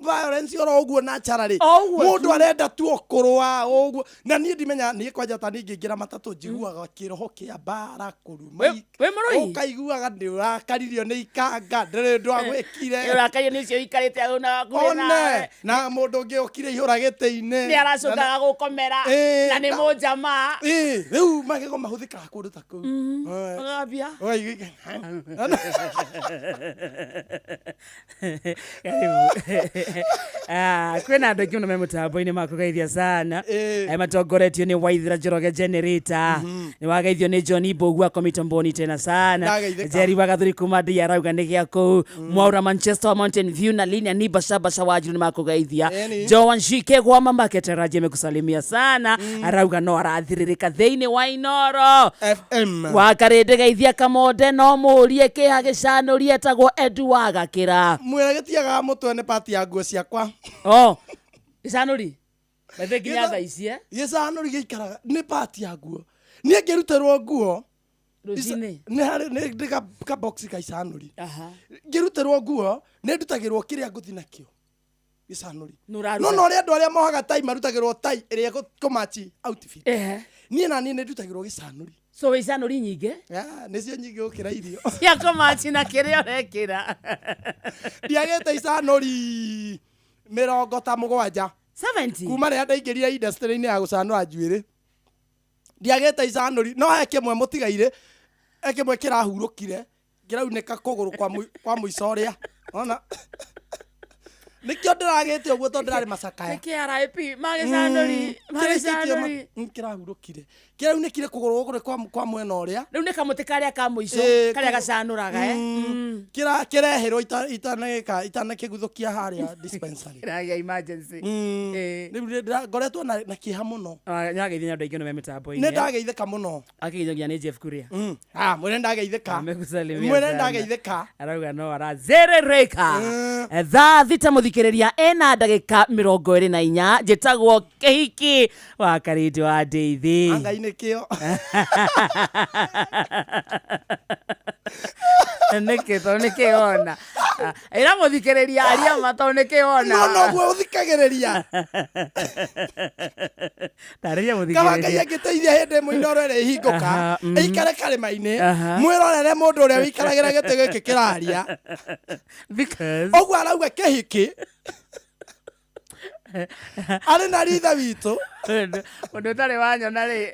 violence oro ũguo naturally. O ũguo Mũndũ tu. arenda tu o kũrũa o ũguo. Na niĩ ndimenya niĩ kwanja ta niĩ ngĩingĩra matatũ njiguaga kĩroho kĩa mbara kũruma. Wĩ mũrũi? Ũkaiguaga nĩ ũrakaririo nĩ ikanga ndĩrĩ ũndũ agwĩkire. Nĩ ũrakario nĩ ũcio ũikarĩte hau na hakuhĩ One nawe. na mũndũ ũngĩ okire ihũra gĩtĩ-inĩ. Nĩ aracokaga gũkomera na nĩ mũnjamaa. Ĩĩ, rĩu magego mahũthĩkaga kũndũ ta kũu. Ũgambia. Ũkaigua Karibu. Kwĩna andũ aingĩ mũno me mũtambo-inĩ makũgeithia sana. Matongoretio nĩ Waithira Njoroge Generator. Nĩ wageithio nĩ John Mbũgua Komitamboni tena sana. Ndageithĩka. Jerry Wagathuri kuma Ndia arauga nĩ gĩa kũu. Mwaura Manchester wa Mountain View na Linia ni Basha Wanjiru nĩ makũgeithia. Ĩni. Joan Shike gwa mamake Taraji amekusalimia sana. Arauga no arathirĩrĩka thĩinĩ wa Inoro. FM. Wakarĩndĩ geithia Kamonde no mũrie kĩha gĩcanũri etagwo Edu wa Gakĩra. Mwĩra gĩtiagaga mũtwe nĩ pati ya nguo ciakwa. Oh, gĩcanũri. Bethe nginya thaa ici eh? Gĩcanũri gĩikaraga nĩ pati ya nguo. Niĩ ngĩrutĩrwo nguo Rũcinĩ. Nĩ harĩ nĩ ka box ka icanũri. Aha. Ngĩrutĩrwo nguo nĩ ndutagĩrwo kĩrĩa ngũthiĩ nakĩo. Gĩcanũri. Nĩ ũraruga. No no ũrĩa andũ arĩa mohaga tai marutagĩrwo tai ĩrĩa ĩkũmachi outfit. Ehe. Niĩ na niĩ nĩ ndutagĩrwo gĩcanũri. So wĩ icanũri nyingĩ? Nĩcio nyingĩ gũkĩra irio. Cia kũmachi na kĩrĩa ũrekĩra. Ndiagĩte icanũri 70. 70? Kuma rĩrĩa ndaingĩrire industry-inĩ ya gũcanũra njuĩrĩ. Ndiagĩte icanũri no he kĩmwe mũtigaire. Kĩmwe kĩrahurũkire kĩraunĩka kũgũrũ kwa kwa mũico ũrĩa ona nĩkĩo ndĩragĩte ũguo tondũ ndĩrarĩ macakaya. Nĩ KRIP magĩcanũri magĩcanũri. Kĩrahurũkire, kĩraunĩkire kũgũrũ gũkũ kwa mwena ũrĩa. Rĩu nĩ kamũtĩ karĩa ka mũico, karĩa gacanũraga. Kĩreherwo itanagĩka itanakĩguthũkia harĩa dispensary. Kĩragĩa emergency. Rĩu ngoretwo na kĩeha mũno. Nĩwageithia andũ aingĩ no me mĩtambo-inĩ. Nĩ ndageithĩka mũno. Akĩgeithio nĩ Jeff Kuria. Ah, mwĩre ndageithĩka. Amekusalimia Mwĩre sana. ndageithĩka. Arauga no arazerereka. Thaa 6 mũthikĩrĩria ena ndagĩka 24. Njĩtagwo Kĩhiki wa Karĩndĩ wa Ndeithi. Ngai nĩkĩo. Nĩkĩ? Tondũ nĩkĩ wona? Ĩra mũthikĩrĩria aria ma, tondũ nĩkĩ wona? No noguo ũthikagĩrĩria. Tarĩria Kaba Ngai mũthikĩrĩria. angĩteithia hĩndĩ ĩmwe Inooro ĩrĩa ĩhingũka, ĩikare karĩma-inĩ, mwĩrorere mũndũ ũrĩa wĩikaragĩra gĩtĩ gĩkĩ kĩraria. Because ũguo arauga kĩhiki arĩ na ritha witũ. Mũndũ ũtarĩ wanyona rĩ.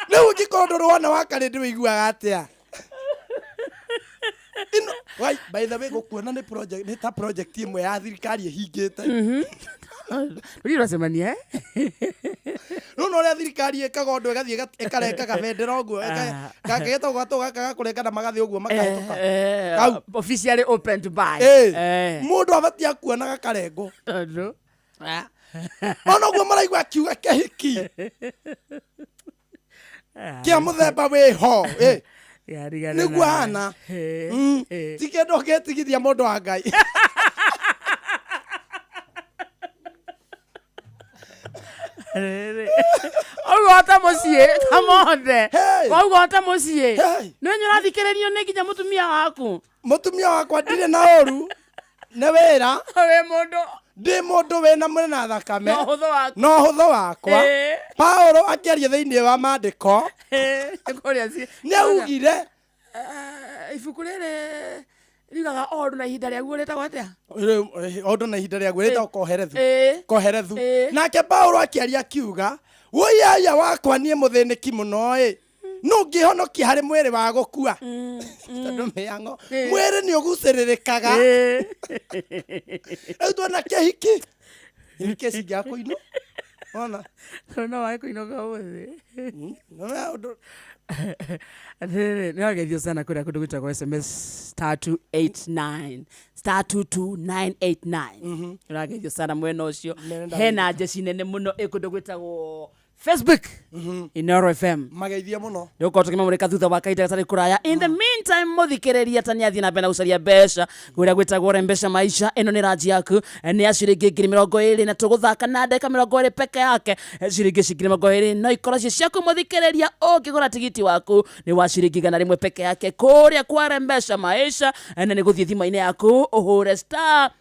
Rĩu ũngĩkorwo ndũrĩ wona wa Karĩndĩ wĩiguaga atĩa? Ino, wai, by the way, gũkuona nĩ project, nĩ ta project ĩmwe ya thirikari ĩhingĩte. Rĩu ũracemania, eh? Rĩu no ũrĩa thirikari ĩkaga ũndũ ĩgathiĩ ĩkarengaga bendera ũguo, gakĩgetagwo gatũ gaka gakũrenga na magathiĩ ũguo makahĩtũka. Kau. Officially opened by. Mũndũ abatiĩ akuona gakarengwo. Tondũ Ona ũguo maraigua akiuga kĩhiki kĩa mũthemba wĩho. Nĩguo hana. Ti kĩndũ ũngĩtigithia mũndũ wa Ngai. Ũguo ta mũciĩ ta mothe koguo ta mũciĩ nĩ ũrathikĩrĩrio nĩ nginya mũtumia waku. Mũtumia wakwa ndirĩ na ũru nĩ wĩra. Wĩ mũndũ. Ndĩ mũndũ wĩna mwĩrĩ na thakame. Na ũhũthũ waku. Na ũhũthũ wakwa. Paulo akĩaria thĩinĩ wa maandĩko nĩ augire Ibuku rĩrĩ riugaga o ũndũ na ihinda rĩaguo rĩtagwo atĩa? Ũndũ na ihinda rĩaguo rĩtagwo Koherethu. Koherethu. Nake Paulo akĩaria akiuga, wũiaya wakwa niĩ mũthĩnĩki mũno ĩ, no ngĩhonokia harĩ mwĩrĩ wa gũkua, tondũ mĩang'o mwĩrĩ nĩ ũgucĩrĩrĩkaga. Rĩu tuona kĩhiki nĩ kĩci gĩa kũinũ ona no wage kũinũka ũmũthĩ. Atĩrĩrĩ, nĩ wageithio sana kũrĩa kũndũ gwĩtagwo SMS *289 *22989. Ũrageithio sana mwena ũcio. Hena njeci nene mũno ĩ kũndũ gwĩtagwo Facebook, Inooro FM. Mageithia mũno. Nĩgũkorwo tũkĩmamũrĩka thutha wa kahinda gatarĩ kũraya. In the meantime, mũthikĩrĩria ta nĩathiĩ na mbere na gũcaria mbeca kũrĩa gwĩtagwo Rembesha Maisha. Ĩno nĩ ranji yaku, nĩ ya ciringi 20,000 na tũgũthaka na ndagĩka 20 peke yake. Ciringi ici 20,000 no ikorwo ciĩ ciaku mũthikĩrĩria ũngĩgũra tigiti waku nĩ wa ciringi 100 peke yake kũrĩa kwa Rembesha Maisha, na nĩ gũthiĩ thimũ-inĩ yaku ũhũre star,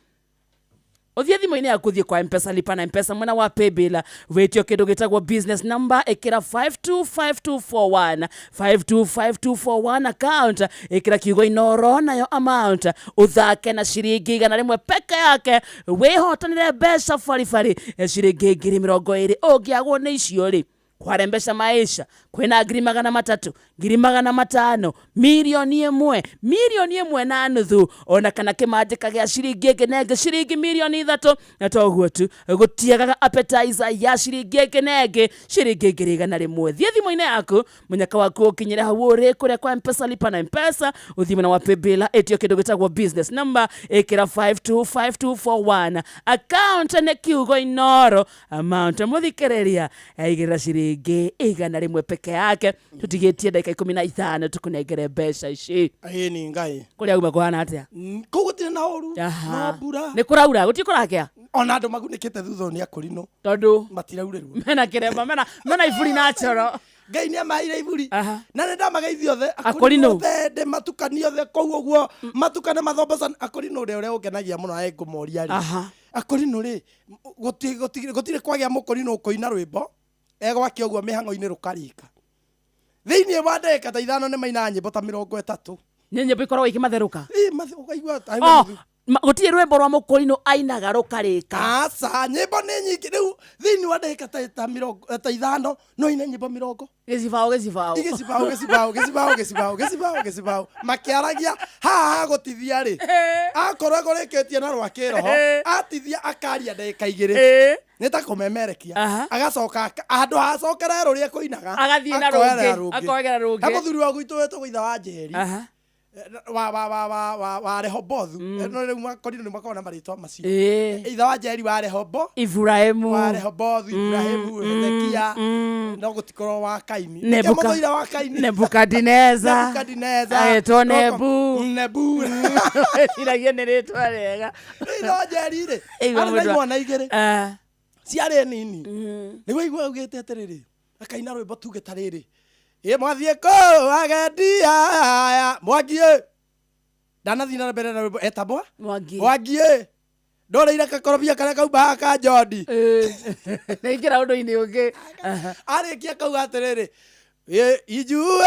ũthiĩ thimũ-inĩ yaku, ũthiĩ kwa Mpesa, lipa na Mpesa, mwena wa paybill, wĩtio kĩndũ gĩtagwo business number, ĩkĩra 525241, 525241. Account ĩkĩra kiugo Inoro, nayo amount ũthake na ciringi 100 peke yake, wĩhotanĩre mbeca baribari ciringi 20,000. Ũngĩagwo nĩ icio rĩ, kwarembesha maisha kwĩna 300,000, 500,000, 1,000,000, 1.5 million, ona kana kĩmanjĩka gĩa ciringi ĩngĩ na ĩngĩ ciringi 3 million. Na toguo tu, gũtiagaga appetizer ya ciringi ĩngĩ na ĩngĩ ciringi 100,000. Thiĩ thimũ-inĩ yaku, mũnyaka waku ũkinyĩre hau ũrĩ kũrĩa kwa Mpesa, lipa na Mpesa, ũthiĩ mwena wa paybill, ĩtio kĩndũ gĩtagwo business number, ĩkĩra 525241. Account nĩ kiugo Inoro. Amount mũthikĩrĩria aigĩrĩra ciringi 100 peke yake. Tũtigĩtie ndagĩka 15 tũkũnengere mbeca ici. Ĩĩ ni Ngai. Kũrĩa uma kũhana atĩa? Kũu gũtirĩ na ũru. No mbura. Nĩ kũraura, gũtirĩ kũrakĩa. Ona andũ magunĩkĩte thutha ũyũ nĩ akũrinũ. Tondũ matiraurĩrwo. Mena kĩremba, mena iburi na coro. Ngai nĩ amaheire iburi na nĩ ndamageithia othe. Akũrinũ. Othe ndĩ matukani othe kũu ũguo matukane mathomboca akũrinũ. Ũrĩa ũrĩa ũngenagia mũno aĩ ngũmoria rĩ, akũrinũ rĩ, gũtirĩ kwagĩa mũkũrinũ ũkũina rwĩmbo egwake ũguo mĩhang'o-inĩ rũkarĩka thĩinĩ wa ndagĩka ta 5 nĩ mainaga nyĩmbo ta 30. Nĩ nyĩmbo ikoragwo ikĩmatherũka. Ĩ, ũkaigua Oh, Gũtirĩ rwĩmbo rwa mũkũrinũ ainaga rũkarĩka. Aca, nyĩmbo nĩ nyingĩ rĩu thĩinĩ wa ndagĩka ta mĩrongo ta 5 no ine nyĩmbo 20. Gĩcibaũ gĩcibaũ. Gĩcibaũ gĩcibaũ gĩcibaũ gĩcibaũ gĩcibaũ gĩcibaũ makĩaragia haha hagũtithia rĩ, akorwo egũrĩkĩtie na rwa kĩroho atithia akaria ndagĩka 2 nĩ ta kũmemerekia, agacoka handũ hacokere rũrĩa ekũinaga agathiĩ na rũngĩ, akoerera rũngĩ. He mũthuri wa gwitũ wĩtagwo ithe wa Njeri wa wa wa wa wa wa Rehobothu, no rĩu makorino nĩ makoragwo na marĩtwa macio. Ithe wa Njeri wa Rehobo Ibrahimu wa Rehobothu, Ibrahimu, Hezekia, no gũtikorwo wa Kaini. Nĩkĩo mũthũire wa Kaini. Nebukadineza. Nebukadineza. Agetwo Nebu. Nebu. Iragia nĩ rĩtwa rĩega. Ithe wa Njeri rĩ, arĩ na imwana 2 ciarĩ nini, nĩguo igua augĩte atĩrĩrĩ, akaina rwĩmbo tuge ta rĩrĩ, ĩ mwathiĩ kũ agendi aya Mwangi ĩ, ndanathiĩ na mbere na rwĩmbo etambwa Mwangi. Mwangi ĩ, ndũrĩire gakorobia karĩa kauma ka Jondi. Nĩingĩra ũndũ-inĩ ũngĩ. Arĩkia kauga atĩrĩrĩ, ijuĩ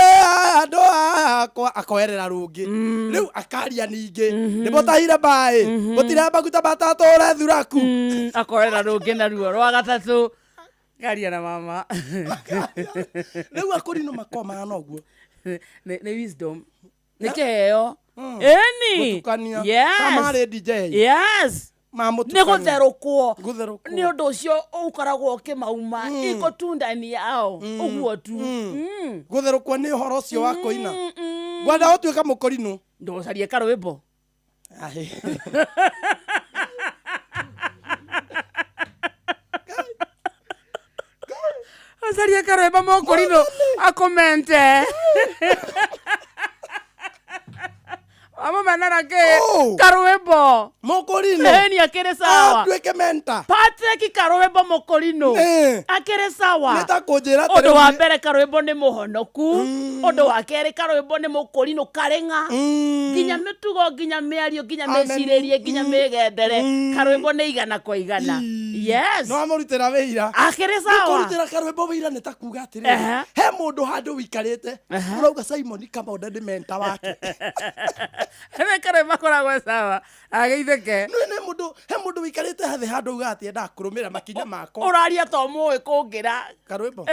andũ akwa, akoerera rũngĩ. Rĩu akaria ningĩ, nĩmũtahire maĩ, mũtire maguta matatũre thuraku. Akoerera rũngĩ naruo rwa gatatũ. Karia na mama. Rĩu akũrinũ makoragwo mahana ũguo. Nĩ wisdom. Nĩ kĩheo. Ĩni. Gũtukania. Yes. Ta marĩ DJ. Yes. Mamũtukania. Nĩ gũtherũkwo. Gũtherũkwo. Nĩ ũndũ ũcio ũkoragwo ũkĩmauma. Iko tu ndani yao. Ũguo tu. Gũtherũkwo nĩ ũhoro ũcio wa kũina. Ngwenda gũtuĩka mũkũrinũ. Ndũcarie karwĩmbo. Ũcarie karwĩmbo mũkũrinũ akũmente. Wamũmenera kĩ? Karwĩmbo. Mũkũrinũ. Ĩni akĩrĩ sawa. Atuĩke mentor. Patrick karwĩmbo mũkũrinũ. Akĩrĩ sawa. Nĩ ta kũnjĩra atĩrĩ, Ũndũ wa mbere karwĩmbo nĩ mũhonoku. Ũndũ wa kerĩ karwĩmbo nĩ mũkũrinũ karĩng'a. Nginya mĩtugo, nginya mĩario, nginya mĩcirĩrie, nginya mĩgendere. Karwĩmbo nĩ 100 kwa 100. Yes. No amũrutĩra wĩira. Akĩrĩ sawa. Kũrutĩra karwĩmbo wĩira nĩ ta kuga atĩrĩrĩ, he mũndũ handũ wĩikarĩte ũrauga Simon Kamau nĩ mentor wake. Nĩ karwĩmbo akoragwo sawa. Ageithĩke. Nĩ mũndũ, he mũndũ wĩikarĩte hathĩ handũ auga atĩ endaga kũrũmĩrĩra makinya makwa. Ũraria to mũĩ kũngĩra. Karwĩmbo.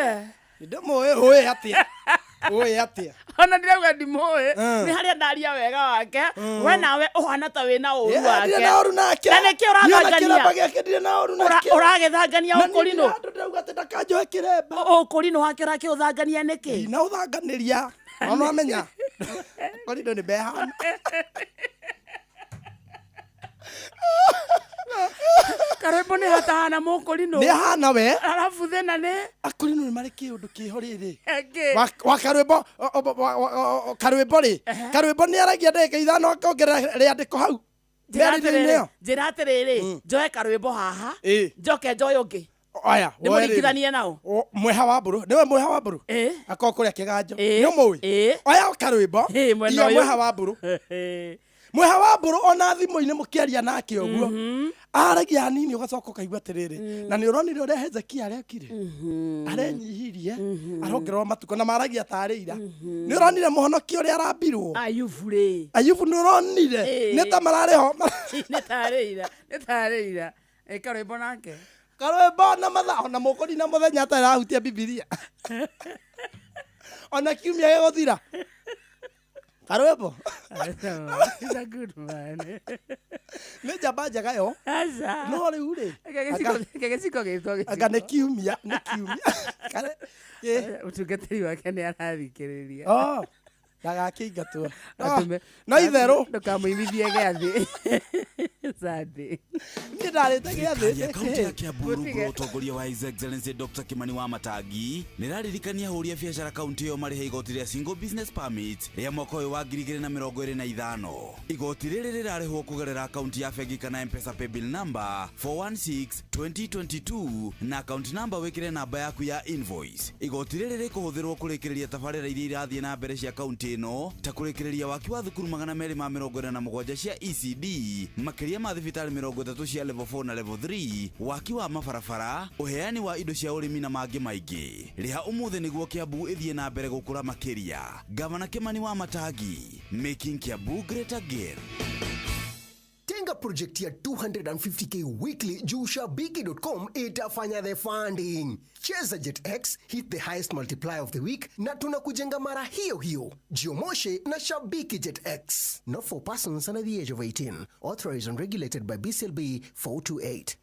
Ndĩmũĩ ũĩ atĩa? Ũĩ atĩa? Ona ndirauga ndimũĩ. Nĩ harĩa ndaria wega wake. We nawe ũhana ta wĩna ũru wake. Ndirĩ na ũru nake. Na nĩkĩo Niĩ ona ũrathangania. kĩremba gĩake ndirĩ na ũru nakĩo. Ũragĩthangania Na niĩ ũkũrinũ. ndirĩ handũ ndĩrauga atĩ ndakanjoe kĩremba. Ũkũrinũ wake ũrakĩũthangania nĩkĩ? Ndinaũthanganĩria. No nĩwamenya. Ũkũrinũ nĩ mehana. Karwĩmbo nĩ hatahana mũkũrinũ. Nĩ ahana we. Arabu thĩna nĩ akũrinũ nĩ marĩ kĩũndũ kĩho rĩrĩ. Kĩ? Wa karwĩmbo, karwĩmbo rĩ, karwĩmbo nĩ aragia ndagĩka 5 akongerera rĩandĩko hau. Mĩario-inĩ ĩyo. Njĩra atĩrĩrĩ, njoe karwĩmbo haha, njoke njoe ũngĩ. Aya, Ndĩmũringithanie nao. Mweha wa mbũrũ, nĩwe mweha wa mbũrũ? Akorwo kũrĩa kĩganjo. Nĩ ũmũĩ? Oya karwĩmbo, mwena iga ũyũ. mweha wa mbũrũ. Mweha wa mbũrũ ona thimũ-inĩ mũkĩaria nake ũguo, aragia hanini ũgacoka ũkaigua atĩrĩrĩ, na nĩ ũronire ũrĩa Hezekia arekire? Arenyihirie, arongererwo matukũ na maragia tarĩ ira. Nĩ ũronire mũhonokia ũrĩa arambirwo? Ayubu rĩ. Ayubu nĩ ũronire? Nĩ ta mararĩ ho. Nĩ tarĩ ira, nĩ tarĩ ira. Ĩ karwĩmbo nake. Karwĩmbo na mathaa, ona mũkũri na mũthenya atarĩ arahutia Bibilia. Ona kiumia gĩgũthira. Karwĩmbo. He's a good man. Nĩ njamba njega yo. Aca. No rĩu rĩ. Gĩciko gĩtwo gĩciko. Anga nĩ kiumia, nĩ kiumia. Mũtungatĩri wake nĩ arathikĩrĩria. Oh, ndagakĩingatwo. No itherũ. Ndũkamũimithie gĩathĩ. Sunday. Niĩ ndarĩte gĩathĩ. Thirikari ya kaunti ya Kiambu rungu rwa ũtongoria wa His Excellency Dr. Kimani Wamatangi nĩraririkania ahũri a biacara kaunti ĩyo marĩhe igoti rĩa single business permit rĩa mwaka ũyũ wa 2025. Igoti rĩrĩ rĩrarĩhwo kũgerera akaunti ya bengi kana M-Pesa paybill number 416 2022 na akaunti namba wĩkĩre namba yaku ya invoice. Igoti rĩrĩ rĩkũhũthĩrwo kũrĩkĩrĩria tabarĩra iria irathiĩ na mbere cia kaunti ĩno ta kũrĩkĩrĩria waki wa thukuru 247 cia ECD, makĩria ma thibitarĩ 30 cia level 4 na level 3, waki wa mabarabara, ũheani wa indo cia ũrĩmi na mangĩ maingĩ. Rĩha ũmũthĩ nĩguo Kiambu ĩthiĩ na mbere gũkũra makĩria. Gavana Kimani Wamatangi, making Kiambu great again. Tenga project ya 250K weekly juu shabiki.com itafanya the funding. Cheza JetX, hit the highest multiplier of the week na tunakujenga mara hiyo hiyo. Jiomoshe na Shabiki JetX. Not for persons under the age of 18. Authorized and regulated by BCLB 428.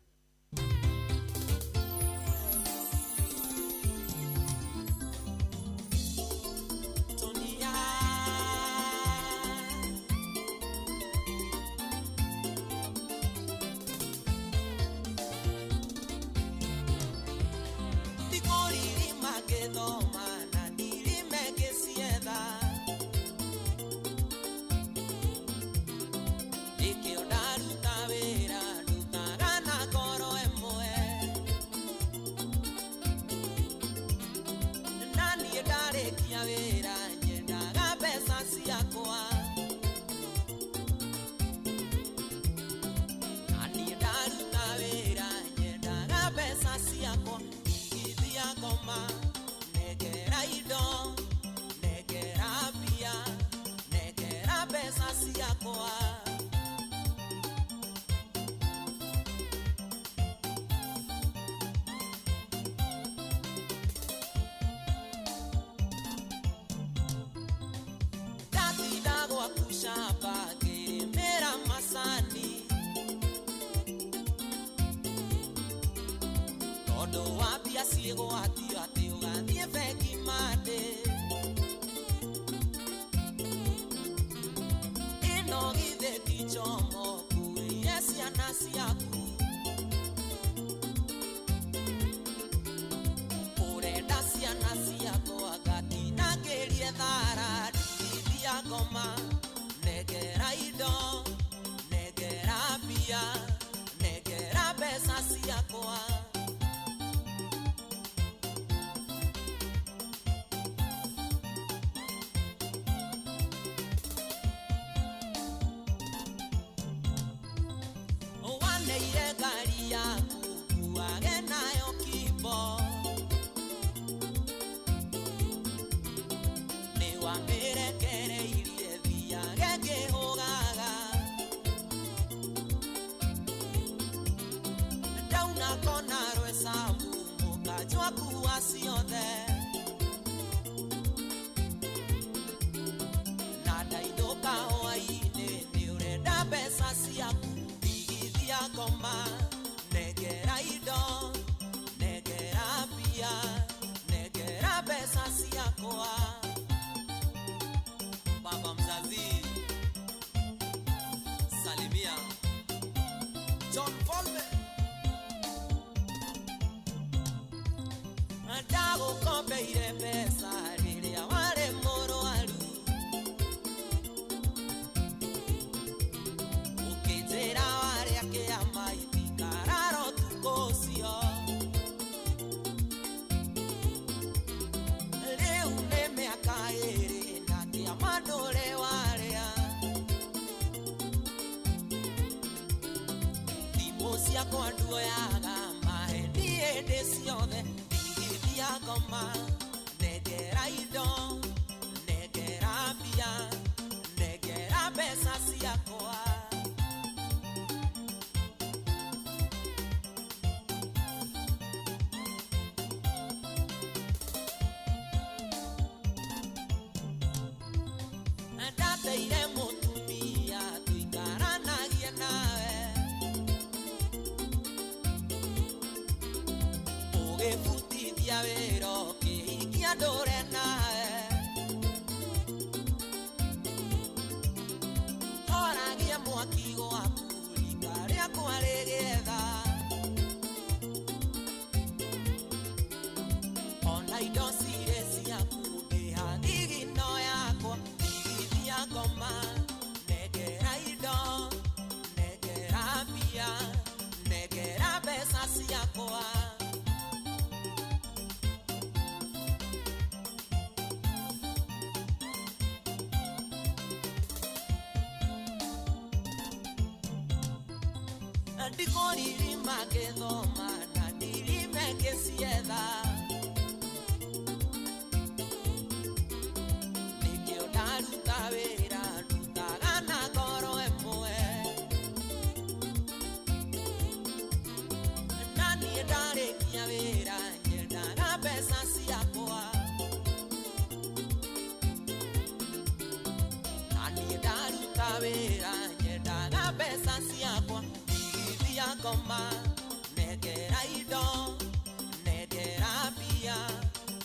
Nikio ndaruta wĩra ndutaga na ngoro ĩmwe. wĩra nyendaga mbeca ciakwa ndigithia ngoma nengera indo nengera mbia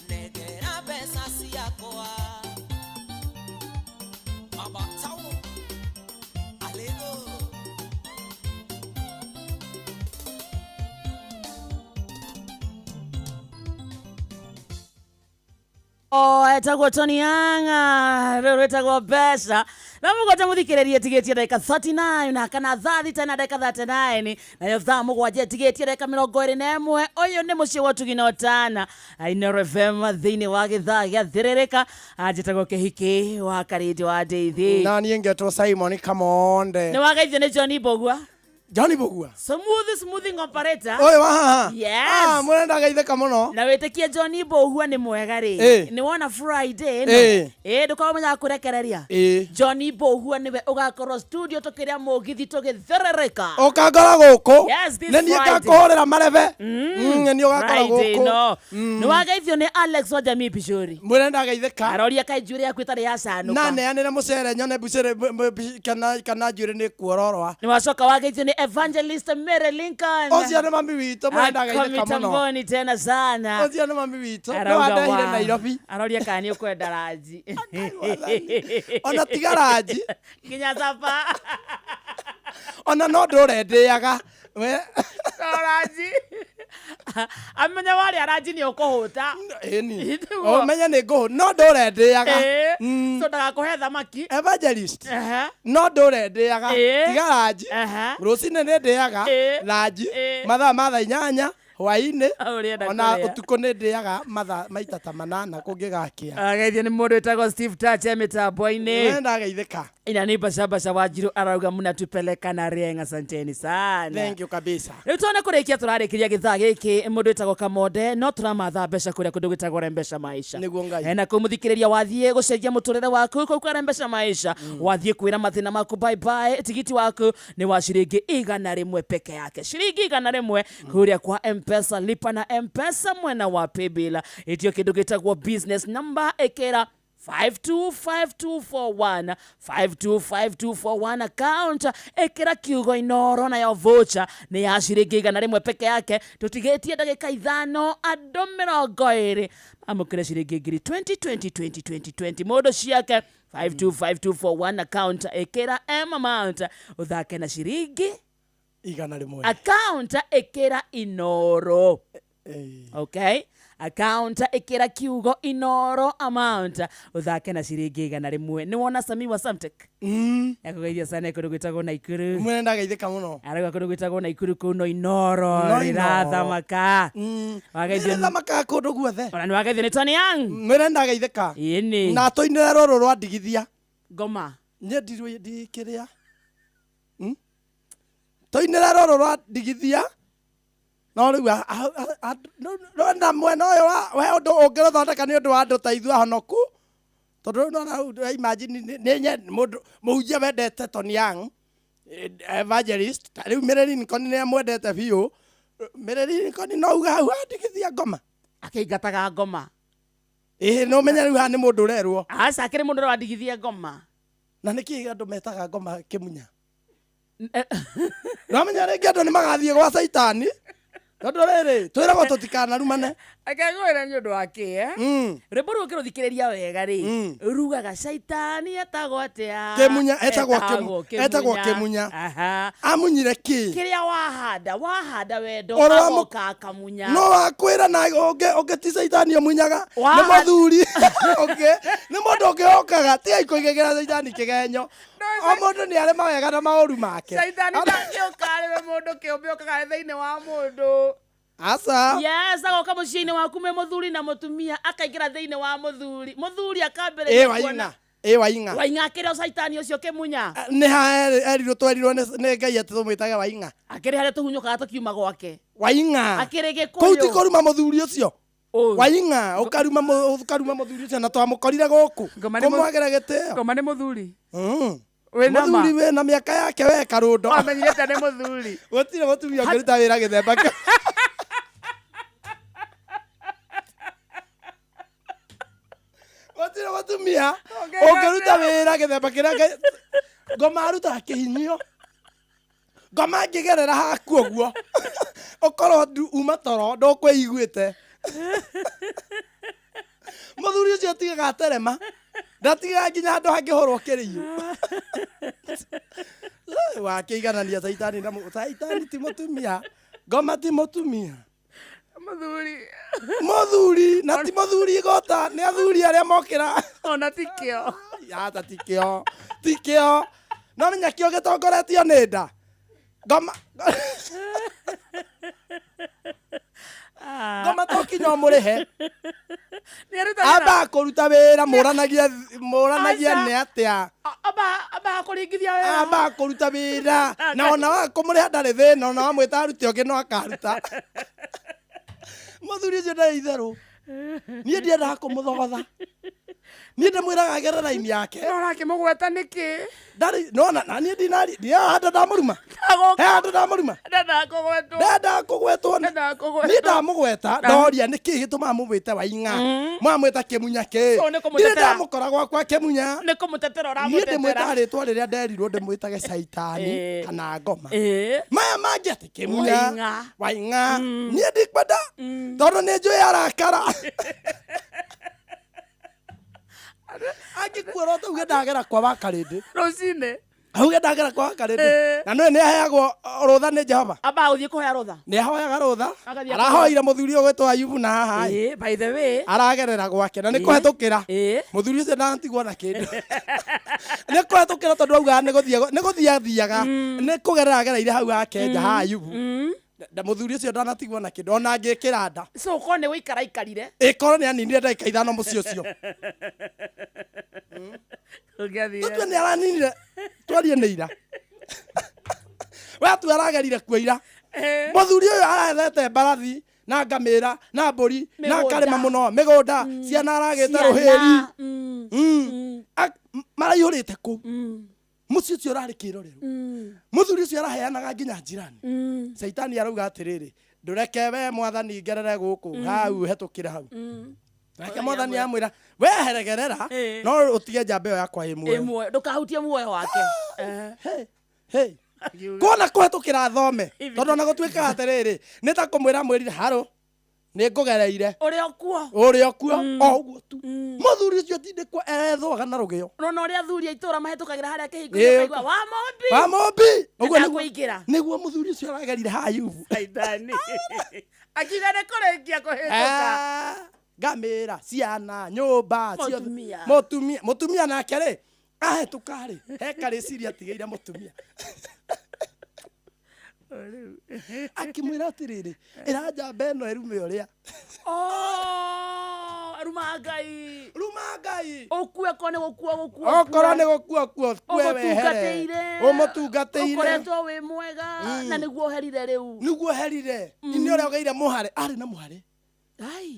nengera mbeca ciakwa. Baba Tauno Alego. O etagwo Tony Anga rĩu rwĩtagwo mbeca na mũgwanja mũthikĩrĩrie tigĩtie ndagĩka 39 na kana thaa thita na ndagĩka 39 nayo thaa mũgwanja tigĩtie ndagĩka 21. Ũyũ nĩ mũciĩ wa ũtugi na ũtana Inooro FM thĩinĩ wa gĩthaa gĩa thĩrĩrĩka. Anjĩtagwo Kĩhiki wa Karĩndĩ wa Ndeithi na niĩ ngetwo Simon Kamonde. Nĩ wageithio nĩ John Mbũgua. John Mbũgua smoothing operator ũyũ wa haha. Yes. Ah, mũrenda geithĩka mũno. Na wĩtĩkie John Mbũgua nĩ mwega rĩ. Nĩ wona Friday ĩno. Ĩ ndũkorwo ũmenyaga kũrekereria. John Mbũgua nĩwe ũgakorwo studio tũkĩrĩa mũgithi tũgĩtherereka. Ũkangora gũkũ. Yes, this nĩ niĩ Friday. ngakũhũrĩra marebe. Nĩ niĩ ũgakora Friday gũkũ. no. Nĩ wageithio nĩ Alex wa Jamii Bishori. Mũrenda geithĩka. Aroria kaĩ njuĩrĩ yaku ĩtarĩ yacanũka. Na neanĩre mũcere nyone mbucĩrĩ kana njuĩrĩ nĩ kuororoa. Nĩ wacoka wageithio nĩ Evangelist Mary Lincoln. Ũcio nĩ mami witũ mũrenda geithĩka mũno. Mitamboni tena sana. Ũcio nĩ mami witũ. Nĩ Arauga wandehire wa- Nairobi. Aroria kana nĩ ũkwenda ranji. Ona tiga ranji. Nginya capa. Ona no ndũre ndĩaga. We No ranji. Amenya warĩa ranji nĩ ũkũhũta. Ĩni. Nĩguo. Ũmenye nĩ ngũhũ no ndũre ndĩaga. So ndagakũhe thamaki. Evangelist. No ndũre ndĩaga. Tiga ranji. Rũcinĩ nĩ ndĩaga ranji mathaa ma thaa 8 hwaĩ-inĩ Ũrĩenda ona kũrĩa. ũtukũ nĩ ndĩaga mathaa maita ta manana kũngĩgakĩa. Ageithio nĩ mũndũ wĩtagwo Steve Touch e mĩtambo-inĩ. Nĩ ndageithĩka. Ina ni bashabasha Wanjiru arauga mnatupeleka na rienga, asanteni sana. Thank you kabisa. Rĩu tone kũrĩkia tũrarĩkĩria gĩthaa gĩkĩ mũndũ wĩtagwo Kamonde no tũramatha mbeca kũrĩa kũndũ gwĩtagwo Rembesha Maisha. Nĩguo Ngai. Na kũu mũthikĩrĩria wathiĩ gũcenjia mũtũrĩre waku kũu kwa Rembesha Maisha wathiĩ kwĩra mathĩna maku bye bye. Tigiti waku nĩ wa ciringi 100 peke yake, ciringi 100 kũrĩa kwa M-Pesa, lipa na M-Pesa mwena wa paybill ĩtio kĩndũ gĩtagwo business number ĩkĩra 525241 525241 account ĩkĩra kiugo Inooro nayo voucher nĩ ya ciringi 100 peke yake. Tũtigĩtie ndagĩka 5 andũ 20 amũkĩre ciringi ngiri 20 20 20 20 20 mũndũ ciake 525241 account ĩkĩra M amount ũthake na ciringi 100. Account ĩkĩra Inooro. Okay, account ĩkĩra kiugo Inooro amount ũthake na ciringi 100. Nĩ wona Sami wa Samtec yakũgeithia sana kũndũ gwĩtagwo Naikuru. Mwene ndageithĩka mũno. Arauga kũndũ gwĩtagwo Naikuru kũu no Inooro No rĩrathamaka. Wageithio Rĩrathamaka kũndũ guothe. Ona nĩ wageithio nĩ Tony Young. Mwene ndageithĩka. Ĩni. Na tũinĩre rũrũ rwa ndigithia. Ngoma. Niĩ ndirĩ ndikĩrĩa. Tũinĩre rũrũ rwa ndigithia. No rĩu na mwena ũyũ we ũndũ ũngĩrũthondeka nĩ ũndũ wa andũ ta ithuĩ ahonoku. Tondũ rĩu nona imagine nĩ mũndũ mũhunjia wendete Tony Young evangelist ta rĩu Mary Lincoln nĩ amwendete biũ. Mary Lincoln no uga hau andigithia ngoma. Akĩingataga ngoma. Ĩĩ no menye rĩu haha nĩ mũndũ ũrerwo. Aca akĩrĩ mũndũ ũrĩa wandigithia ngoma. Na nĩkĩ andũ metaga ngoma kĩmunya? No menya rĩngĩ andũ nĩ magathiĩ gwa Caitani. Tondũ rĩrĩ twĩragwo tũtikanarumane. Reke ngwĩre nĩ ũndũ wa kĩ rwĩmbo rũu ũngĩrũthikĩrĩria wega rĩ rugaga Caitani etagwo atĩa? Kĩmunya, etagwo Kĩmunya. Aha. Amunyire kĩ? Kĩrĩa wahanda wendo agoka akamunya. No wakwĩra na ũngĩ ti Caitani ũmunyaga nĩ mũthuri ũngĩ nĩ mũndũ ũngĩ okaga ti aikũigĩra Caitani kĩgenyo. O mũndũ nĩ arĩ mawega na maũru make. Caitani ndangĩũka arĩ we mũndũ kĩũmbe okaga thĩinĩ wa mũndũ. Asa. Yes, agoka mũciĩ-inĩ waku me mũthuri na mũtumia akaingĩra thĩinĩ wa mũthuri. Mũthuri akambĩrĩria kuona. Ĩ waing'a. Waing'a akĩrĩ o Caitani ũcio kĩmunya. Nĩ ha erirwo twerirwo nĩ Ngai atĩ tũmwĩtage waing'a. Akĩrĩ harĩa tũhunyũkaga tũkiuma gwake. Waing'a. Akĩrĩ Gĩkũyũ. Kũu ti kũruma mũthuri ũcio. Waing'a ũkaruma mũthuri ũcio na twamũkorire gũkũ. Kũmwagĩra gĩtĩo. Ngoma nĩ mũthuri. Mũthuri wĩna mĩaka yake we karũndo. Wamenyire atĩa nĩ mũthuri? Gũtirĩ mũtumia ũngĩruta wĩra gĩthemba kĩu. Gũtirĩ mũtumia ũngĩruta wĩra gĩthemba kĩrĩa Ngoma arutaga kĩhinyio. Ngoma angĩgerera haku ũguo ũkorwo uma toro ndũkwĩiguĩte. Mũthuri ũcio atigaga aterema, ndatigaga nginya handũ hangĩhũrwo kĩrĩiũ. Wakĩiganania caitani na caitani ti mũtumia, ngoma ti mũtumia. Mũthuri. Mũthuri na ti mũthuri igota, nĩ athuri arĩa mokĩra. Ona ti kĩo. Ata ti kĩo, ti kĩo. No menya kĩo gĩtongoretio nĩ nda. Ngoma ngoma to kinya ũmũrĩhe. Ambaga kũruta wĩra mũranagie mũranagie nĩ atĩa. Ambaga kũringithia wĩra. Ambaga kũruta wĩra na ona wa kũmũrĩha ndarĩ thĩna, ona wamwĩta arute ũngĩ no akaruta. Mũthuri ũcio ndarĩ itherũ. Niĩ ndiendaga kũmũthogotha. Niĩ ndĩmwĩraga agere raini yake. No ũrakĩmũgweta nĩkĩ? Ndarĩ nona na niĩ ndinari ndiĩ handũ ndamũruma. He handũ ndamũruma. Ndendaga kũgwetwo. Ndendaga kũgwetwo. Ndendaga kũgwetwo. Niĩ ndamũgweta ndoria nĩkĩ gĩtũmaga mũmwĩte Waing'a. Mwamwĩta Kĩmunya kĩ? So, nĩ Ndirĩ kũmũtetera. ndamũkora gwakwa Kĩmunya. Nĩ kũmũtetera Niĩ ũramũtetera. ndĩmwĩtaga rĩtwa rĩrĩa nderirwo ndĩmwĩtage caitani kana ngoma. Maya mangĩ atĩ Kĩmunya. Waing'a. Waing'a. Niĩ ndikwenda tondũ nĩ njũĩ arakara. Angĩkuora ũtauge ndagera kwa Wakarĩndĩ. Rũcinĩ. Auge ndagera kwa Wakarĩndĩ. Na nĩwe nĩ aheagwo rũtha nĩ Jehova. Ambaga gũthiĩ kũhoya rũtha. Nĩ ahoyaga rũtha. Agathiĩ Arahoire mũthuri ũyũ ũgwĩtwo Ayubu na haha. Ĩĩ, by the way. Aragerera gwake na nĩ kũhetũkĩra. Mũthuri ũcio ndanatigwo na kĩndũ. Nĩ kũhetũkĩra tondũ augaga nĩ gũthiĩ nĩ gũthiĩ athiaga. Nĩ kũgerera agereire hau hake nja ha Ayubu. Na mũthuri ũcio ndanatigwo na kĩndũ ona angĩkĩra nda. So korwo nĩ gũikara aikarire. Ĩkorwo nĩ aninire ndagĩka ithano mũciĩ ũcio. Ũngĩathire. Tũtue nĩ araninire twarie nĩ ira. We atue aragerire kuo ira. Mũthuri ũyũ arethete mbarathi na ngamĩra na mbũri na Mĩgũnda. akarĩma mũno mĩgũnda ciana aragĩte rũhĩri. Maraihũrĩte kũu. Mũciĩ ũcio ũrarĩ kĩrorerwo. Mũthuri ũcio araheanaga nginya njirani. Caitani arauga atĩrĩrĩ, ndũreke we mwathani ngerere gũkũ hau hetũkĩre hau. Nake mwathani amwĩra we heregerera no ũtige njamba ĩyo yakwa ĩ muoyo. Ĩ muoyo ndũkahutie muoyo wake. Hey. Kona kũhetũkĩra thome tondũ ona gũtuĩkaga atĩrĩrĩ nĩ ta kũmwĩra mwĩrire harũ nĩ ngũgereire Ũrĩ o kuo. ũrĩ o kuo o ũguo tu. Mũthuri ũcio atindĩkwo erethwaga na rũgĩo. Nona ũrĩa athuri a itũũra mahĩtũkagĩra harĩa kĩhingo Ĩĩ. ũkaigua wa Mũmbi. Wa Mũmbi. Ũguo nĩguo Nĩndakũingĩra. nĩguo mũthuri ũcio aragerire ha Ayubu. Caitani. Akiuga nĩ kũrĩkia kũhĩtũka. Ngamĩra ciana nyũmba ciothe. Mũtumia. Mũtumia mũtumia nake rĩ ahĩtũka rĩ he karĩciria atigĩire mũtumia. Akĩmwĩra atĩrĩrĩ ĩra njamba ĩno ĩrume ũrĩa. Oh, ruma Ngai. Ruma Ngai. Ũkue korwo nĩ gũkua gũkua. Okorwo nĩ gũkua kua kue wehere. Ũmũtungatĩire. Ũmũtungatĩire. Ũkoretwo wĩ mwega na nĩguo ũherire rĩu. Nĩguo herire. Nĩ ũrĩa ũgĩire mũhare arĩ na mũhare.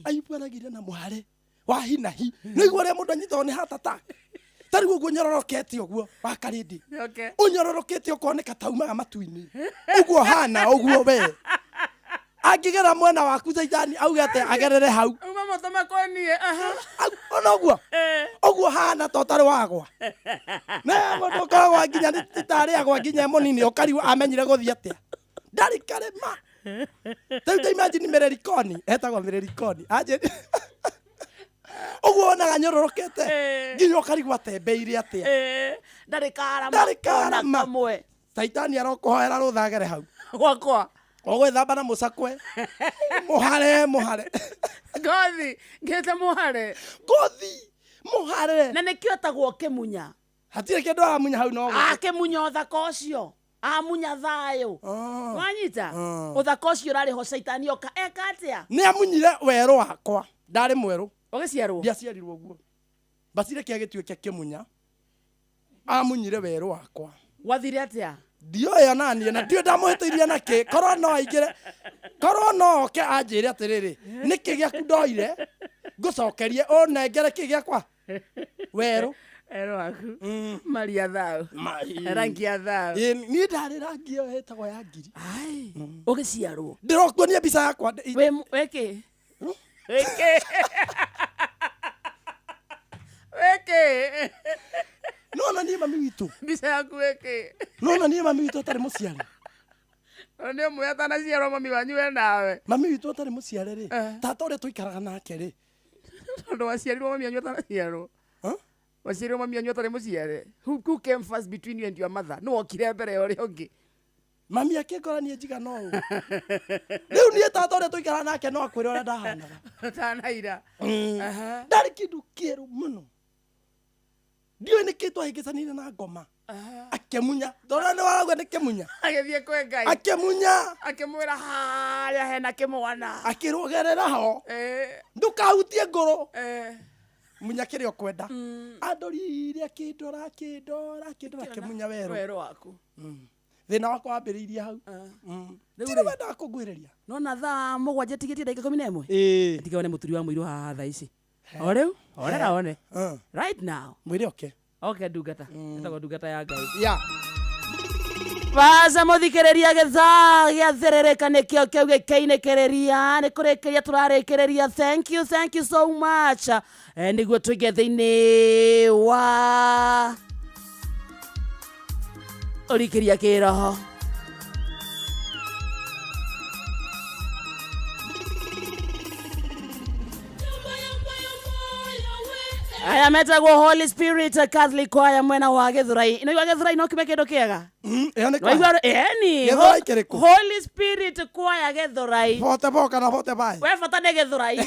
Ayubu aragĩire na mũhare wa hi na hi. Nĩguo ũrĩa mũndũ anyitagwo nĩ heart attack. Ta rĩu ũguo nyororokete ũguo wa Karĩndĩ. Okay. Ũnyororokete ũkoneka ta umaga matu-inĩ. Ũguo hana ũguo we. Angĩgera mwena waku caitani auge atĩ agerere hau. Uma mũtũme kwĩ niĩ. Aha. Ona ũguo. Ũguo hana ta ũtarĩ wagwa. Na mũndũ ũkoragwo nginya nĩ tarĩ agwa nginya e mũnini ũkarigwo amenyire gũthiĩ atĩa. Ndarĩ karĩma. Rĩu ta imagine mĩrerikoni, etagwo mĩrerikoni. Anjĩ. Ũguo wonaga nyororokete nginya ũkarigwo atembeire atĩa. Ndarĩ karama. Ndarĩ karama. Ona kamwe. Caitani arokũhoera rũtha agere hau. Gwakwa. Ũgwĩthamba na mũcakwe. Mũhare mũhare. Ngothi ngĩte mũhare. Ngothi mũhare. Na nĩkĩo etagwo kĩmunya. Hatirĩ kĩndũ aramunya hau no. Akĩmunya ũthaka ũcio. Amunya thayũ. Wanyita? Ũthaka ũcio ũrarĩ ho caitani oka eka atĩa? Nĩ amunyire werũ wakwa. Ndarĩ mwerũ. Ũgĩciarwo? Ndiaciarirwo ũguo. Bacire kĩa gĩtuĩke kĩmunya. Amunyire werũ wakwa. Gwathire atĩa? Ndioĩ ona niĩ na ndiũĩ ndamũhĩtĩirie na kĩ. Korwo no aingĩre korwo no oke anjĩre atĩrĩrĩ nĩkĩ gĩaku ndoire ngũcokerie ũnengere kĩ gĩakwa werũ. Werũ waku. Maria thau. Rangi ya thau. Ĩĩ, niĩ ndarĩ rangi ĩyo ĩtagwo ya ngiri. Ũgĩciarwo. Ndĩrokuonia mbica yakwa. Wĩkĩ? Wĩkĩ? Wĩkĩ? No ona niĩ mami witũ. Mbica yaku ĩkĩ? Nona niĩ mami witũ atarĩ mũciare. Nĩ ũmwe atanaciarwo mami wanyu we nawe. Mami witũ atarĩ mũciare rĩ, tata ũrĩa tũikaraga nake rĩ. Tondũ waciarirwo mami wanyu atanaciarwo. Waciarirwo mami wanyu atarĩ mũciare. Who came first between you and your mother? Nũ wokire mbere ya ũrĩa ũngĩ? Mami akĩngora niĩ njigana ũũ. Rĩu niĩ tata ũrĩa tũikaraga nake no akwĩre ũrĩa ndahanaga. Ũtanaira. Ndarĩ kĩndũ kĩerũ mũno. Ndiũĩ nĩkĩ twahĩngĩcanire na ngoma. Akĩmunya. Ndona nĩ warauga nĩ kĩmunya. Agĩthiĩ kwĩ Ngai. Akĩmunya. Akĩmwĩra harĩa hena kĩmwana. Akĩrũgerera ho. Ndũkahutie ngũrũ. Munya kĩrĩa ũkwenda. Andorire akĩndora akĩndora akĩndora akĩmunya werũ. Werũ waku. Thĩna wakwa wambĩrĩirie hau. Tirĩ wendaga kũngwĩrĩria. Nona thaa mũgwanja tigĩtie ndagĩka 11. Tiga one mũturi wa mũirũ haha thaa ici. O rĩu, orera one. Right now. Mwĩre oke. Oke ndungata. Ĩtagwo ndungata ya Ngai. Yeah. Baza mũthikĩrĩria gĩthaa gĩatherereka nĩkĩo kĩu gĩkĩinĩkĩrĩria nĩ kũrĩkĩria tũrarĩkĩrĩria. Thank you, thank you so much. Nĩguo tũingĩ thĩinĩ wa ũrikĩria kĩroho. Aya metagwo Holy Spirit Catholic Choir mwena wa Gĩthũrai. Nĩ Gĩthũrai no kiume kĩndũ kĩega? Waigua ĩni Gĩthũrai kĩrĩkũ? Holy Spirit Choir Gĩthũrai. Bote bo kana bote bai. We bata nĩ Gĩthũrai.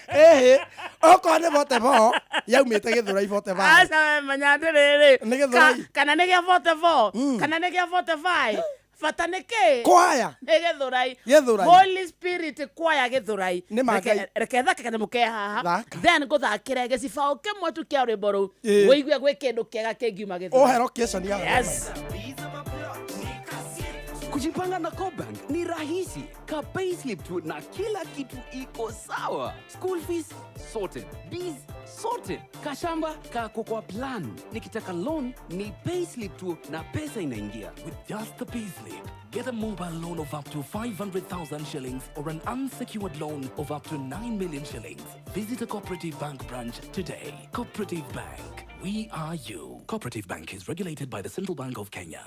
Ĩhĩ. Okorwo nĩ bote bo yaumĩte Gĩthũrai bote bai. Aca we menya atĩrĩrĩ. Nĩ Gĩthũrai. Kana nĩ gĩa bote bo kana nĩ gĩa bote bai. Bata nĩ kĩ? Choir. Nĩ Gĩthũrai. Gĩthũrai. Holy Spirit Choir Gĩthũrai. Nĩ ma Ngai. Reke thake kanyamũ ke haha. Thaka. Then ngũthakĩre gĩcibaũ kĩmwe tu kĩa rwĩmbo rũu. Ĩĩ. Wĩigue gwĩ kĩndũ kĩega kĩngiuma Gĩthũrai. Ũhe location ya. Yes. Kujipanga na CoBank ni rahisi. Ka payslip tu na kila kitu iko sawa. School fees sorted, bees sorted, kashamba kako kwa plan. Nikitaka loan ni payslip tu na pesa inaingia. With just the payslip, get a mobile loan of up to 500,000 shillings or an unsecured loan of up to 9 million shillings. Visit a Cooperative Bank branch today. Cooperative Bank, we are you. Cooperative Bank is regulated by the Central Bank of Kenya.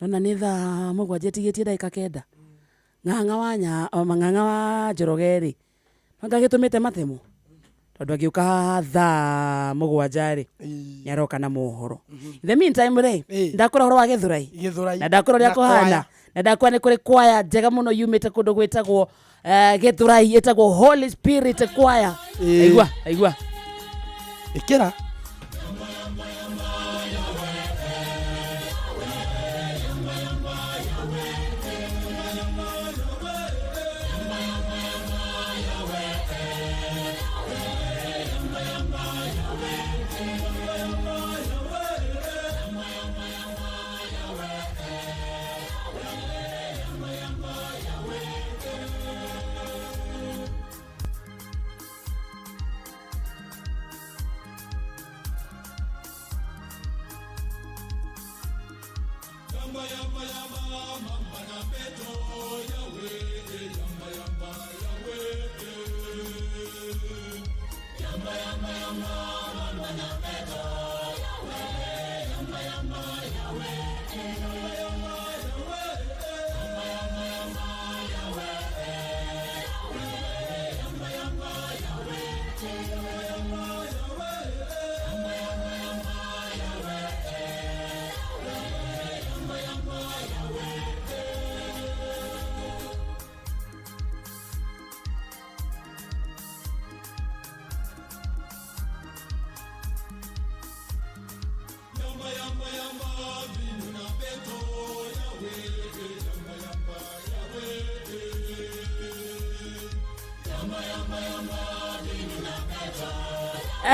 Nona nĩ thaa mũgwanja ĩtigĩtie ndagĩka 9. Ng'ang'a wa nya ng'ang'a wa Njoroge rĩ, anga gĩtũmĩte matemo tondũ angĩũka haha thaa mũgwanja rĩ, nĩ aroka na mohoro. In the meantime rĩ, ndakũra ũhoro wa Gĩthũrai. Gĩthũrai. Na ndakũra ũrĩa Na kũhana. kwaya. Na ndakũra nĩ kũrĩ kwaya njega mũno yumĩte kũndũ gwĩtagwo Gĩthũrai ĩtagwo Holy Spirit Choir. Aigua, aigua. Ĩkĩra.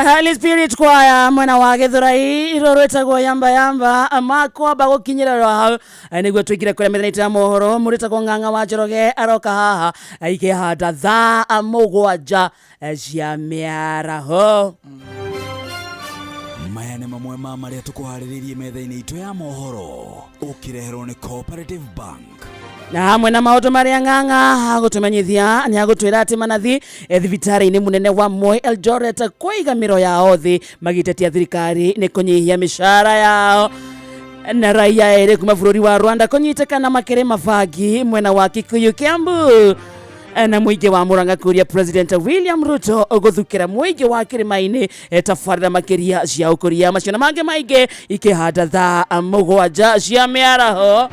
Holy Spirit Choir mwena wa Gĩthũrai iro rwĩtagwo yamba yamba makwamba gũkinyĩra hau nĩguo tũingĩre kũrĩa mĩthenya ya mohoro mũrĩtagwo Ng'ang'a wa Njoroge aroka haha ikĩhanda thaa 7 cia mĩaraho. Maya nĩ mamwe ma marĩa tũkũharĩrĩirie metha-inĩ itũ ya mohoro ũkĩreherwo nĩ Cooperative Bank. Na hamwe na maũndũ marĩa ng'ang'a agũtũmenyithia nĩ agũtwĩra atĩ manathi thibitarĩ-inĩ mũnene wa Moi Eldoret kũiga mĩro yao thĩ magĩtetia thirikari nĩ kũnyihia mĩcara yao. Na raia erĩ kuma bũrũri wa Rwanda kũnyitĩkana makĩrĩma bangi mwena wa Kikuyu Kiambu. Na mũingĩ wa Murang'a kũria President William Ruto gũthukĩra mũingĩ wa kĩrĩma-inĩ tabarĩra makĩria cia ũkũria. Macio na mangĩ maingĩ ikĩhanda thaa 7 cia mĩaraho.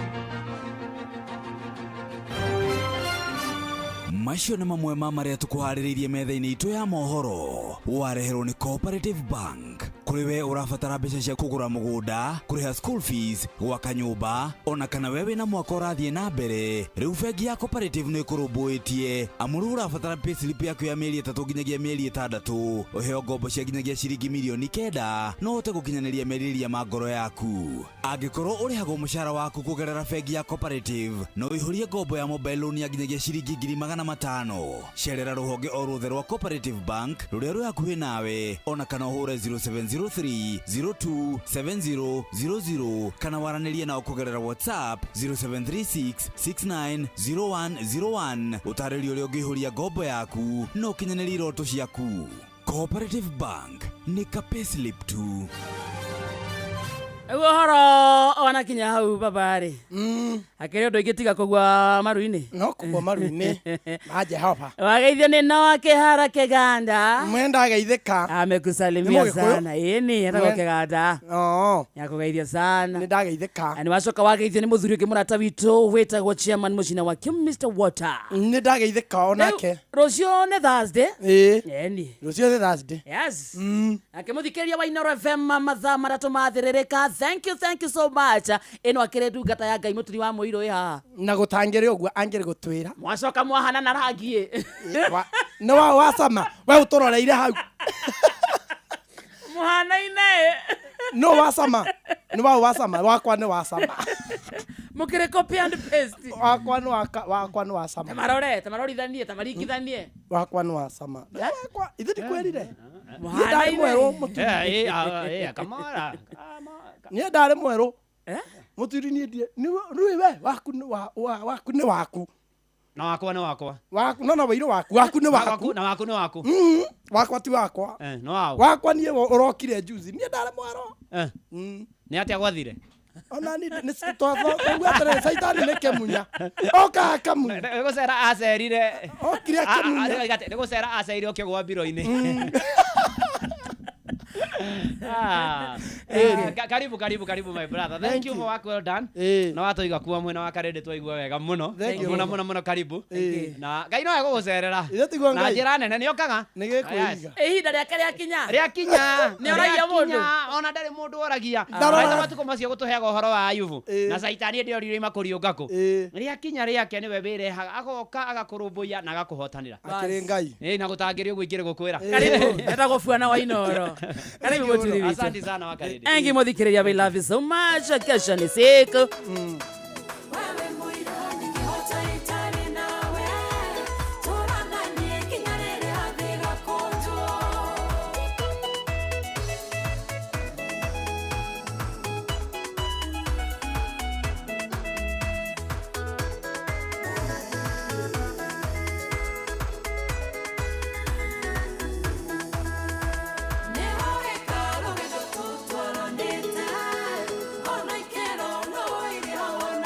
Macio nĩ mamwe ma marĩa tũkũharĩrĩirie metha-inĩ itũ ya mohoro. Wareherwo nĩ Cooperative Bank. Kũrĩ we ũrabatara mbeca cia kũgũra mũgũnda, kũrĩha school fees, gwaka nyũmba, ona kana we wĩna mwaka ũrathiĩ na mbere, rĩu bengi ya Cooperative nĩ ĩkũrũmbũĩtie. Amu rĩu ũrabatara payslip yaku ya mĩeri 3 nginyagia mĩeri 6, ũheo ngombo cia nginyagia ciringi mirioni 9, no ũhote gũkinyanĩria merirĩria ma ngoro yaku. Angĩkorwo ũrĩhagwo mũcara waku kũgerera bengi ya Cooperative, no ũihũrie ngombo ya mobile loan ya nginyagia ciringi 500,000. Cerera rũhonge o ruothe rwa Cooperative Bank rũrĩa rwĩ hakuhĩ nawe, ona kana ũhũre 0703 027000 kana waranĩrie nao kũgerera WhatsApp 0736 690101. Ũtarĩrio ũrĩa ũngĩihũria ngombo yaku na ũkinyanĩrie iroto ciaku. Cooperative Bank nĩ ka payslip tu. Ũhoro wanakinya hau babarĩ akĩrĩ ũndũ ingĩ tiga kũgua maru-inĩ. No kũgua maru-inĩ ma Jehova. Wageithio nĩ Noah Kĩhara Kĩganda. Mwenda ageithĩka. Amekusalimia sana. Ĩni etagwo Kĩganda. Nĩakũgeithia sana. Nĩ ndageithĩka. Na nĩwacoka wageithio nĩ mũthuri ũngĩ mũrata witũ wĩtagwo chairman mũcina wa Kim Mr Water. Nĩ ndageithĩka onake. Rũciũ nĩ Thursday. Ĩĩ. Ĩni. Rũciũ nĩ Thursday. Yes. Akĩmũthikĩrĩria wa Inooro FM mathaa 3 mathĩrĩrĩka. Thank you, thank you so much. Ĩno akĩrĩ ndungata ya Ngai mũturi wa mũirũ ĩ haha. Na gũtangĩrĩ ũguo angĩrĩ gũtwĩra. Mwacoka mwahana na rangi ĩ. Nĩ wa wacama we ũtũroreire hau. Mũhanaine ĩ. No wacama. Nĩ wa wacama wakwa nĩ wacama. Mũkĩrĩ copy and paste. Wakwa nĩ wakwa nĩ wacama. Tamarore, tamarorithanie, tamaringithanie. Wakwa nĩ wacama. Wakwa ithe ndikwĩrire. Niĩ ndarĩ mwerũ mũturi. Niĩ ndarĩ mwerũ. Mũturi niĩ ndiĩ. Nĩ we waku nĩ waku nĩ waku. Na wakwa nĩ wakwa. Waku no na wĩirũ waku. Waku nĩ waku. Na waku nĩ waku. Wakwa ti wakwa. No wao. Wakwa niĩ ũrokire juzi. Niĩ ndarĩ mwerũ. Nĩ atĩa gwathire? Ona ni nĩ twaigua atĩrĩrĩ caitani nĩ kĩmunya. Oka akamunya. Nĩ gũcera acerire. Okire akĩmunya. Nĩ gũcera acerire ũkĩgũa mbiro-inĩ. Karibu karibu karibu my brother. Thank you for work well done. Na watoiga kuwa mwena wa Karende twaigua wega muno. Muno muno muno karibu. Na Ngai no egũgũcerera. Na njĩra nene nĩ okaga. Nĩ gĩkwĩiga. Ihinda rĩake rĩakinya. Rĩakinya. Nĩ oragia mũndũ. Ona ndarĩ mũndũ oragia. Maita matukũ macio gũtũheaga ũhoro wa Ayubu. Na caitani ndĩorire imakũriũnga kũ. Rĩakinya rĩake nĩwe wĩrehaga agoka agakũrũmbũiya na agakũhotanĩra. Akĩrĩ Ngai. Na gũtangĩrĩ ũguo ingĩrĩ gũkwĩra. Karibu. Etagwo Buana wa Inooro. Karibu mũturi witũ. Asante sana wa Karende. Engi mũthikĩrĩria, we love you so much. Kesho ni siku. Ona ikero no iri hawa.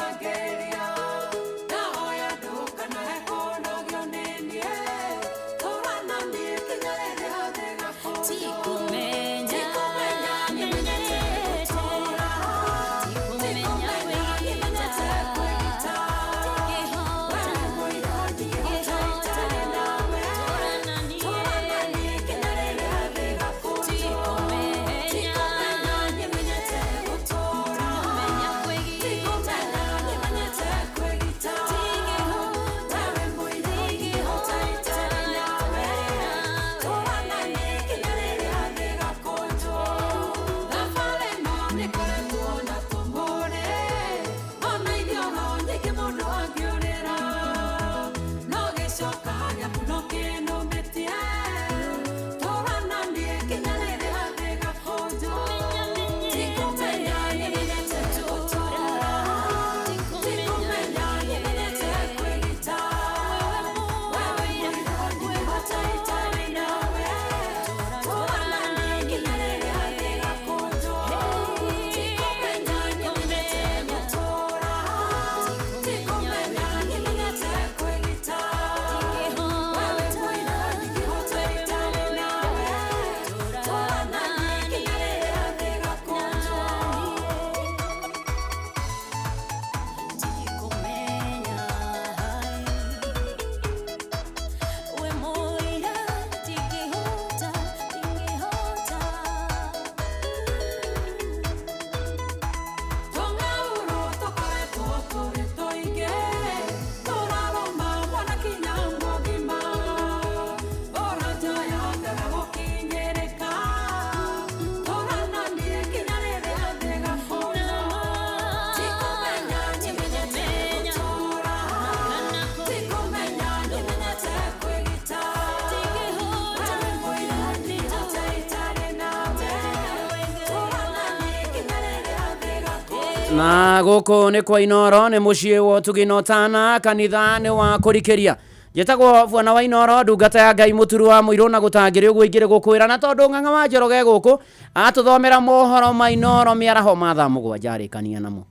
Na gũkũ nĩ kwa Inoro, nĩ mũciĩ wa ũtugi na ũtana, kanitha nĩ wa kũrikĩria. Njĩtagwo Bwana wa Inoro, ndungata ya Ngai, mũturu wa mũirũ na gũtangĩrĩ ũguo ingĩrĩ gũkwĩra. Na tondũ Ng'ang'a wa Njoroge gũkũ atũthomera mohoro ma Inoro mĩaraho ma thaa 7 arĩkania namo.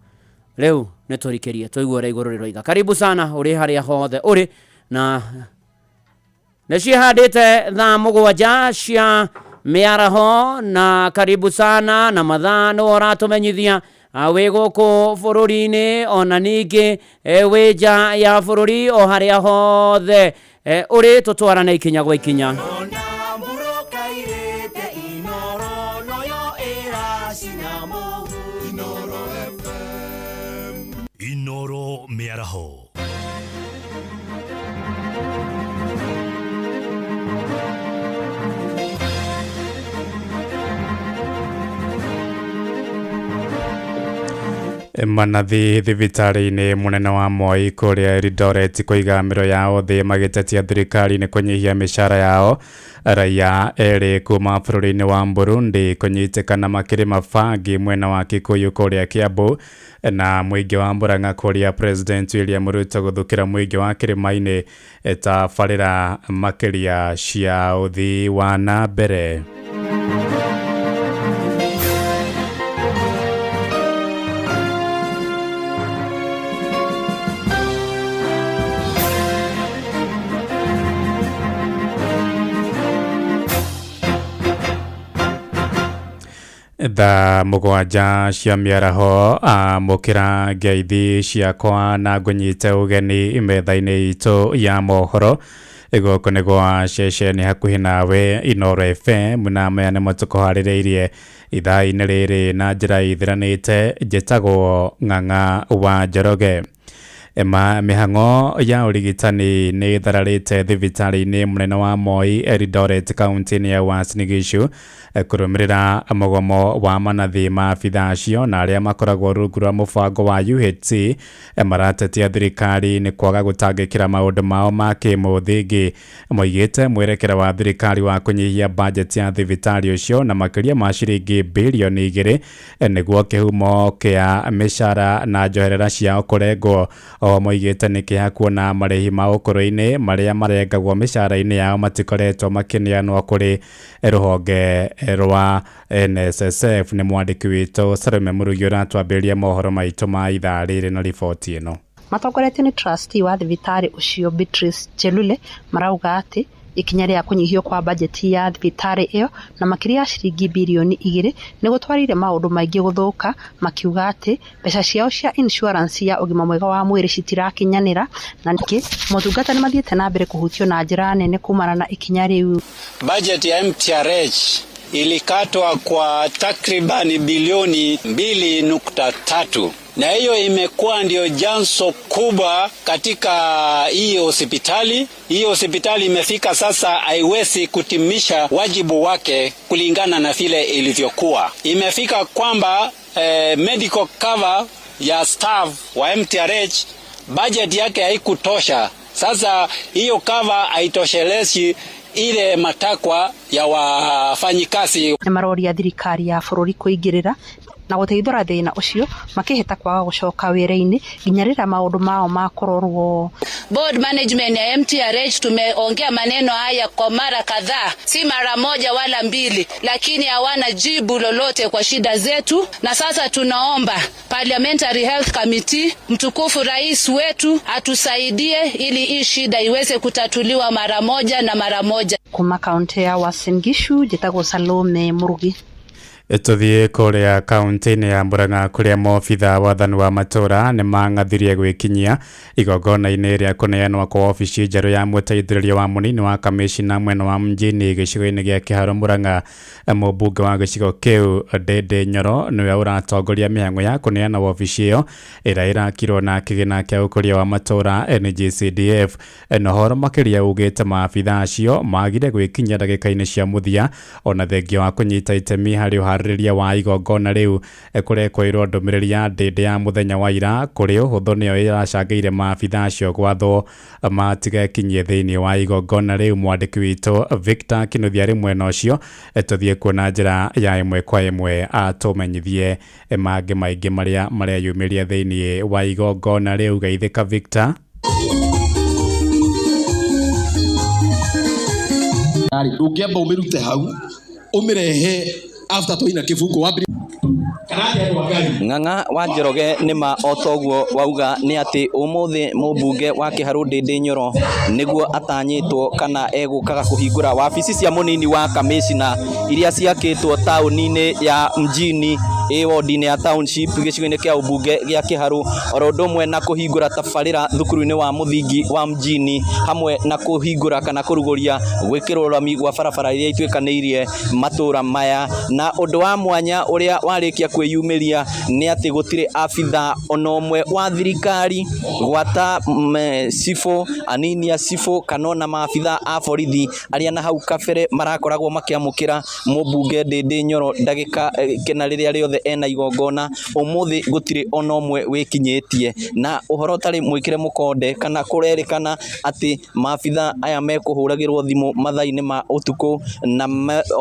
Rĩu nĩ tũrikĩrie tũigue ũrĩa igũrũ rĩroiga. Karibu sana ũrĩ harĩa hothe ũrĩ, na nĩ ciĩhandĩte thaa 7 cia mĩaraho. Na karibu sana, na mathaa nĩwe ũratũmenyithia wĩ gũkũ bũrũri-inĩ, ona ningĩ wĩ nja ya bũrũri, o harĩa hothe ũrĩ, tũtwarane ikinya gwa ikinya. Inoro Mĩaraho. Manathi thibitarĩ-inĩ mũnene wa Moi kũrĩa Eldoret kũiga mĩro yao thĩ magĩtetia thirikari nĩ kũnyihia mĩcara yao. Raia erĩ kuma bũrũri-inĩ wa Burundi kũnyitĩkana makĩrĩma bangi mwena wa Kikuyu kũrĩa Kiambu. Na mũingĩ wa Murang'a kũrĩa President William Ruto gũthukĩra mũingĩ wa Kĩrĩma-inĩ tabarĩra makĩria cia ũthii wa na mbere. Thaa 7 cia mĩaraho, amũkĩra ngeithi ciakwa na ngũnyite ũgeni metha-inĩ itũ ya mohoro. Gũkũ nĩ gwa ceceni hakuhĩ nawe Inoro FM, na maya nĩmo tũkũharĩrĩirie ithaa-inĩ rĩrĩ na njĩra ithiranĩte. Njĩtagwo Ng'ang'a wa Njoroge. Mĩhang'o ya ũrigitani nĩ ĩthararĩte thibitarĩ-inĩ mũnene wa Moi Eldoret kaunti-inĩ ya Uasin Gishu kũrũmĩrĩra mũgomo wa manathi ma abithaa acio na arĩa makoragwo rungu rwa mũbango wa UHC maratetia thirikari nĩ kwaga gũtangĩkĩra maũndũ mao ma kĩmũthingi. Moigĩte mwerekera wa thirikari wa kũnyihia bajeti ya thibitarĩ ũcio na makĩria ma ciringi birioni 2 nĩguo kĩhumo kĩa mĩcara na njoherera ciao kũrengwo. O moigĩte nĩ kĩeha kuona marĩhi ma ũkũrũ-inĩ marĩa marengagwo mĩcara-inĩ yao matikoretwo makĩneanwo kũrĩ rũhonge rwa NSSF. Nĩ mwandĩki witũ Salome Mũrugi ũratwambĩrĩria mohoro maitũ ma ithaa rĩrĩ na riboti ĩno. Matongoretio nĩ trustee wa thibitarĩ ũcio Beatrice Chelule marauga atĩ ikinya rĩa kũnyihio kwa bajeti ya thibitarĩ ĩyo na makĩria ya ciringi birioni 2 nĩ gũtwarire maũndũ maingĩ gũthũka, makiuga atĩ mbeca ciao cia insurance ya ũgima mwega wa mwĩrĩ citirakinyanĩra, na ningĩ motungata nĩ mathiĩte na mbere kũhutio na njĩra nene kumana na ikinya rĩu. Bajeti ya MTRH ilikatwa kwa takribani bilioni 2.3, na hiyo imekuwa ndio janso kubwa katika hii hospitali. Hii hospitali imefika sasa haiwezi kutimisha wajibu wake kulingana na vile ilivyokuwa. Imefika kwamba medical cover ya staff wa MTRH budget yake haikutosha. Sasa hiyo cover haitoshelezi ile matakwa ya wafanyikazi. Nĩ maroria thirikari ya bũrũri kũingĩrĩra na gũteithũra thĩna ũcio, makĩhĩta kwaga gũcoka wĩra-inĩ nginya rĩrĩa maũndũ mao makũrorwo. Board management ya MTRH tumeongea maneno haya kwa mara kadhaa, si mara moja wala mbili, lakini hawana jibu lolote kwa shida zetu. Na sasa tunaomba Parliamentary Health Committee, mtukufu rais wetu atusaidie ili hii shida iweze kutatuliwa mara moja na mara moja. Kuma kaunti ya Uasin Gishu, njĩtagwo Salome Murugi. Tũthiĩ kũrĩa kaunti-inĩ ya Murang'a kũrĩa maobitha wathani wa matũra nĩ mang'athirie gwĩkinyia igongona-inĩ rĩa kũneanwo kwa obici njerũ ya mũteithĩrĩria wa mũnini wa kamĩcina mwena wa mjini gĩcigo-inĩ gĩa Kĩharo Murang'a. Mũmbunge wa gĩcigo kĩu Ndindi Nyoro nĩwe ũratongoria mĩhang'o ya kũneana wabici ĩyo ĩrĩa ĩrakirwo na kĩgĩna kĩa ũkũria wa matũra NGCDF. Na ũhoro makĩria ugĩte maabitha acio magire gwĩkinyia ndagĩka-inĩ cia mũthia ona thengia wa kũnyita itemi harĩ ũharĩrĩria wa igongona rĩu kũrekũĩrwo ndũmĩrĩri ya ndĩndĩ ya mũthenya wa ira kũrĩ ũhũthũ nĩyo ĩracangĩire maabitha acio gwathwo matigekinyie thĩinĩ wa igongona rĩu. Mwandĩki witũ Victor Kinuthia arĩ mwena ũcio, tũthiĩ kuona njĩra ya ĩmwe kwa ĩmwe atũmenyithie mangĩ maingĩ marĩa mareyumĩria thĩinĩ wa igongona rĩu. Geithĩka Victor. Ndũngĩamba ũmĩrute hau ũmĩrehe after twaina kĩbungo wambĩrĩrie. Ng'ang'a wa Njoroge nĩma o toguo wauga nĩ atĩ ũmũthĩ mũmbunge wa Kĩharũ Ndĩndĩ Nyoro nĩguo atanyĩtwo kana egũkaga kũhingũra wabici cia mũnini wa kamĩcina iria ciakĩtwo taũni-inĩ ya mjini ĩ wodi-inĩ ya township gĩcigo-inĩ kĩa ũmbunge gĩa Kĩharũ, oro ũndũ ũmwe na kũhingũra tabarĩra thukuru-inĩ wa mũthingi wa mjini, hamwe na kũhingũra kana kũrugũria gwĩkĩrwo rami gwa barabara iria ituĩkanĩirie matũra maya. Na ũndũ wa mwanya ũrĩa warĩkia kwĩyumĩria nĩ atĩ gũtirĩ abitha ona ũmwe wa thirikari gwata cibũ, anini a cibũ kana ona maabitha a borithi arĩa na hau kabere marakoragwo makĩamũkĩra mũmbunge Ndĩndĩ Nyoro ndagĩka kĩna rĩrĩa rĩothe ena igongona, ũmũthĩ gũtirĩ ona ũmwe wĩkinyĩtie. Na ũhoro ũtarĩ mwĩkĩre mũkonde kana kũrerĩkana atĩ maabitha aya mekũhũragĩrwo thimũ mathaa-inĩ ma ũtukũ na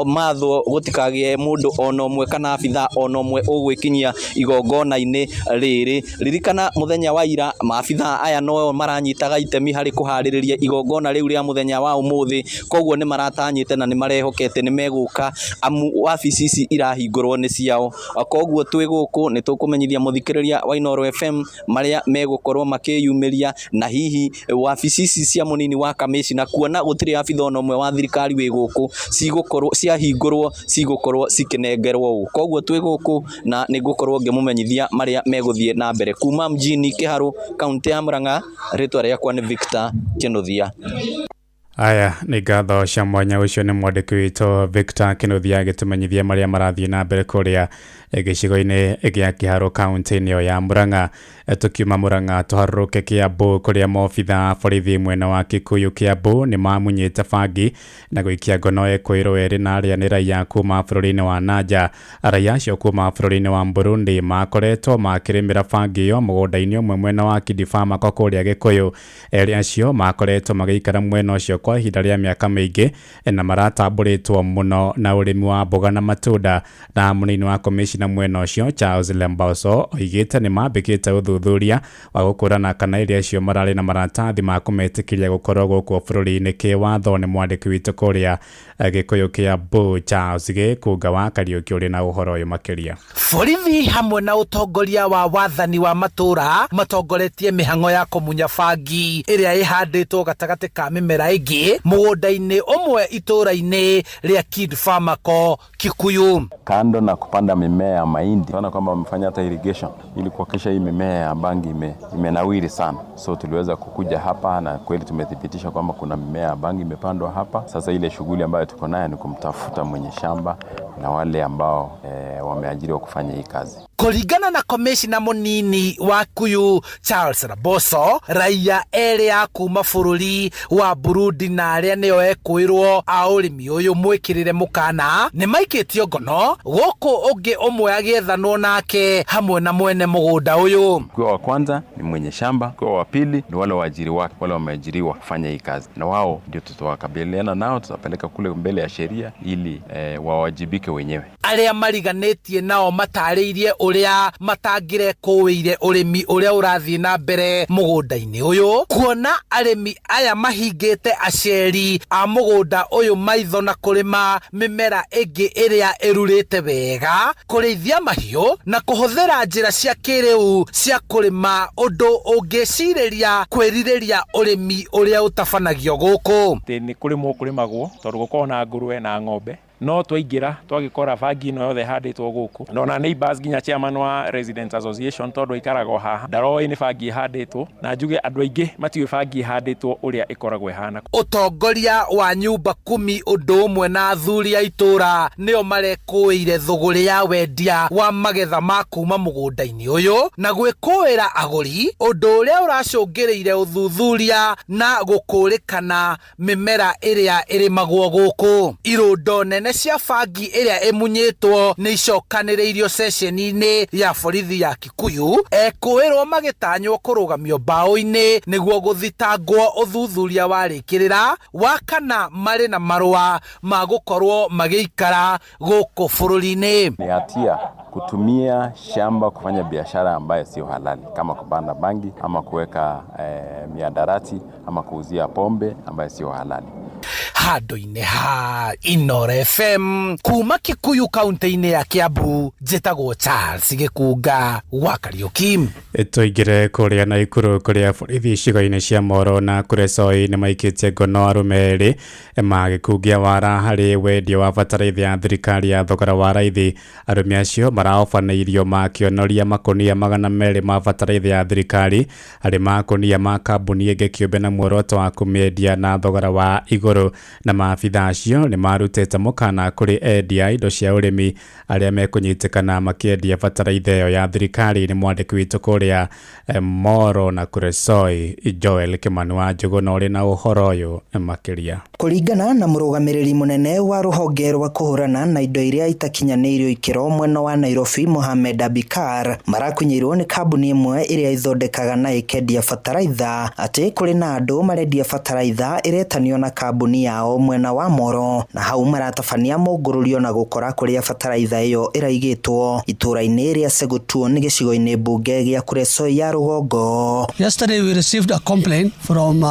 mathwo gũtikagĩe mũndũ ona ũmwe kana abitha ona ũmwe ũgwĩkinyia igongona-inĩ rĩrĩ. Ririkana mũthenya wa ira maabitha aya no maranyitaga itemi harĩ kũharĩrĩria igongona rĩu rĩa mũthenya wa ũmũthĩ, koguo nĩ maratanyĩte na nĩ marehokete nĩ megũka amu wabici ici irahingũrwo nĩ ciao. Koguo twĩ gũkũ nĩ tũkũmenyithia mũthikĩrĩria wa Inooro FM marĩa megũkorwo makĩyumĩria, na hihi wabici ici cia mũnini wa kamĩcina kuona gũtirĩ abitha ona ũmwe wa thirikari wĩ gũkũ cigũkorwo ciahingũrwo cigũkorwo cikĩnengerwo ũ. Koguo twĩ gũkũ na nĩngũkorwo ngĩmũmenyithia marĩa megũthiĩ na mbere kuma mjini Kĩharũ, kaunti ya Murang'a. Rĩtwa rĩakwa nĩ Victor Kinuthia. Aya nĩ ngatho cia mwanya. Ũcio nĩ mwandĩki witũ Victor Kinuthia agĩtũmenyithia marĩa marathiĩ na mbere kũrĩa gĩcigo-inĩ gĩa Kĩharũ kaunti-inĩ ĩyo ya Murang'a. Tũkiuma Murang'a tũharũrũke Kĩambu kũrĩa maobitha a borithi mwena wa Kikuyu Kĩambu nĩ mamunyĩte bangi na gũikia ngono ekwĩrwo erĩ na arĩa nĩ raia kuma bũrũri-inĩ wa Nanja. Raia acio kuma bũrũri-inĩ wa Burundi makoretwo makĩrĩmĩra bangi ĩyo mũgũnda-inĩ ũmwe mwena wa Kidifamako kũrĩa Gĩkũyũ. Erĩ acio makoretwo magĩikara mwena ũcio kwa ihinda rĩa mĩaka mĩingĩ na maratambũrĩtwo mũno na ũrĩmi wa mboga na matunda. Na mũnini wa komishina mwena ũcio Charles Lemboso oigĩte nĩ mambĩkĩte ũthuthuria wa gũkũrana kana erĩ acio mararĩ na maratathi ma kũmetĩkĩria gũkorwo gũkũ bũrũri-inĩ kĩwatho. Nĩ mwandĩki witũ kũrĩa Gĩkũyũ Kĩambu Charles Gĩkũnga wa Kariũki ũrĩ na ũhoro ũyũ makĩria. Borithi hamwe na ũtongoria wa wathani wa matũra matongoretie mĩhang'o ya kũmunya bangi ĩrĩa ĩhandĩtwo gatagatĩ ka mĩmera ĩngĩ mũgũnda-inĩ ũmwe itũra-inĩ rĩa Kid Farmako Kikuyu. Kando na kupanda mimea ya mahindi, tunaona kwamba wamefanya hata irrigation ili kuhakikisha hii mimea ya bangi imenawiri sana. So tuliweza kukuja hapa na kweli tumethibitisha kwamba kuna mimea ya bangi imepandwa hapa. Sasa ile shughuli ambayo tuko nayo ni kumtafuta mwenye shamba na wale ambao wameajiriwa kufanya hii kazi. Kũringana na komishina mũnini wa Kikuyu Charles Raboso, raia erĩ a kuma bũrũri wa Burundi na arĩa nĩo ekwĩrwo a ũrĩmi ũyũ mwĩkĩrĩre mũkana nĩ maikĩtio ngono, gũkũ ũngĩ ũmwe agĩethanwo nake hamwe na mwene mũgũnda ũyũ. Kwa wa kwanza ni mwenye shamba, kwa wa pili ni wale waajiri wake, wale wameajiriwa kufanya hii kazi, na wao ndio tutawakabiliana nao, tutapeleka kule mbele ya sheria ili wawajibike wenyewe. Arĩa mariganĩtie nao matarĩirie ũrĩa matangĩrekũĩire ũrĩmi ũrĩa ũrathiĩ na mbere mũgũnda-inĩ ũyũ, kuona arĩmi aya mahingĩte aceri a mũgũnda ũyũ maitho na kũrĩma mĩmera ĩngĩ ĩrĩa ĩrurĩte wega, kũrĩithia mahiũ na kũhũthĩra njĩra cia kĩrĩu cia kũrĩma, ũndũ ũngĩcirĩria kwĩrirĩria ũrĩmi ũrĩa ũtabanagio gũkũ. Nĩ kũrĩmwo kũrĩmagwo tondũ gũkoragwo na ngũrwe na ng'ombe, no twaingĩra twagĩkora bangi ĩno yothe ĩhandĩtwo gũkũ, na ona neighbors nginya chairman wa Residents Association tondũ aikaraga o haha ndaroĩ nĩ bangi ĩhandĩtwo, na njuge andũ aingĩ matiũĩ bangi ĩhandĩtwo ũrĩa ĩkoragwo ĩhana. Ũtongoria wa nyumba kumi ũndũ ũmwe na athuri a itũra nĩo marekũĩire thũgũrĩ ya wendia wa magetha ma kuma mũgũnda-inĩ ũyũ na gwĩkũĩra agũri, ũndũ ũrĩa ũracũngĩrĩire ũthuthuria na gũkũrĩkana mĩmera ĩrĩa ĩrĩmagwo gũkũ. Irũndo nene nene cia bangi ĩrĩa ĩmunyĩtwo nĩ icokanĩrĩirio ceceni-inĩ ya borithi ya Kikuyu, ekũĩrwo magĩtanywo kũrũgamio mbaũ-inĩ nĩguo gũthitangwo ũthuthuria warĩkĩrĩra wa kana marĩ na marũa ma gũkorwo magĩikara gũkũ bũrũri-inĩ. Ni hatia kutumia shamba kufanya biashara ambayo sio halali kama kupanda bangi ama kuweka miadarati ama kuuzia pombe ambayo sio halali. Handũ-inĩ ha Inooro FM kuma Kikuyu kaunti-inĩ ya Kiambu, njĩtagwo Charles Gĩkunga wa Kariũki. Tũingĩre kũrĩa Naikuru kũrĩa borithi icigo-inĩ cia Moro na Kuresoi nĩ maikĩtie ngono arũme erĩ magĩkungia wara harĩ wendia wa bataraitha ya thirikari ya thogora wa raithi. Arũme acio maraobanĩirio makĩonoria makũnia 200 ma bataraitha ya thirikari harĩ makũnia ma kambuni ĩngĩ kĩũmbe na muoroto wa kũmĩendia na thogora wa igũrũ. Na maabitha acio nĩ marutĩte mũkana kũrĩ endia indo cia ũrĩmi arĩa mekũnyitĩkana makĩendia bataraitha ĩyo ya thirikari. Nĩ mwandĩki witũ kũrĩa Moro na Kuresoi Joel Kimani wa Njũgũna ũrĩ na ũhoro ũyũ makĩria. Kũringana na mũrũgamĩrĩri mũnene wa rũhonge rwa kũhũrana na indo iria itakinyanĩirio ikĩro mwena wa Nairobi Mohamed Abikar, marakunyĩirwo nĩ kambuni ĩmwe ĩrĩa ĩthondekaga na ĩkendia bataraitha atĩ kũrĩ na andũ marendia bataraitha ĩretanio na kambuni yao mwena wa Moro, na hau maratabania mũngũrũrio na gũkora kũrĩa bataraitha ĩyo ĩraigĩtwo itũũra-inĩ rĩa Segutuon gĩcigo-inĩ mbunge gĩa Kuresoi ya rũgongo. Yesterday we received a complaint from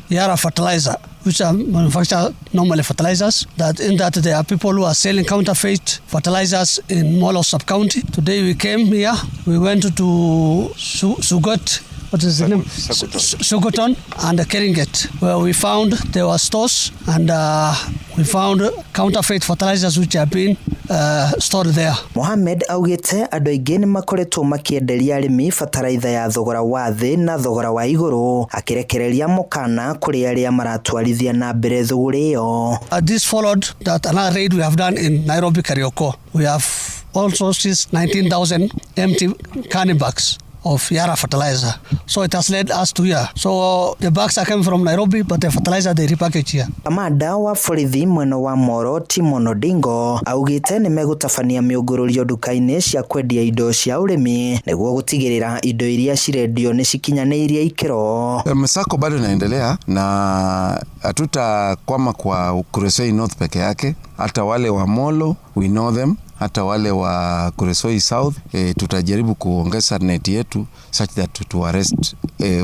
Yara Fertilizer, which are manufacture normally fertilizers, that in that there are people who are selling counterfeit fertilizers in Molo sub-county. Today we came here, we went to Sugot, what is the name? Sugoton and Keringet, where we found there were stores and we found counterfeit fertilizers which have been stored there. Mohamed augite andũ aingĩ nĩ makoretwo makĩenderia arĩmi bataraitha ya thogora wa thĩ na thogora wa igũrũ, akĩrekereria mũkana kũrĩ arĩa maratwarithia na mbere thũgũrĩ ĩyo. This followed that another raid we have done in Nairobi Kariokor. We have also seized 19,000 empty canning bags of Yara fertilizer. So it has led us to here. So the bags are coming from Nairobi, but the fertilizer they repackage here. Kamanda wa borithi mwena wa Moro Timon Odingo augite nĩ megũtabania mĩũngũrũrio nduka-inĩ cia kwendia indo cia ũrĩmi nĩguo gũtigĩrĩra indo iria cirendio nĩ cikinyanĩirie ikĩro. Msako bado inaendelea na hatutakwama kwa Kuresoi North peke yake, hata wale wa Molo we know them, hata wale wa Kuresoi South. Tutajaribu kuongeza net yetu such that to arrest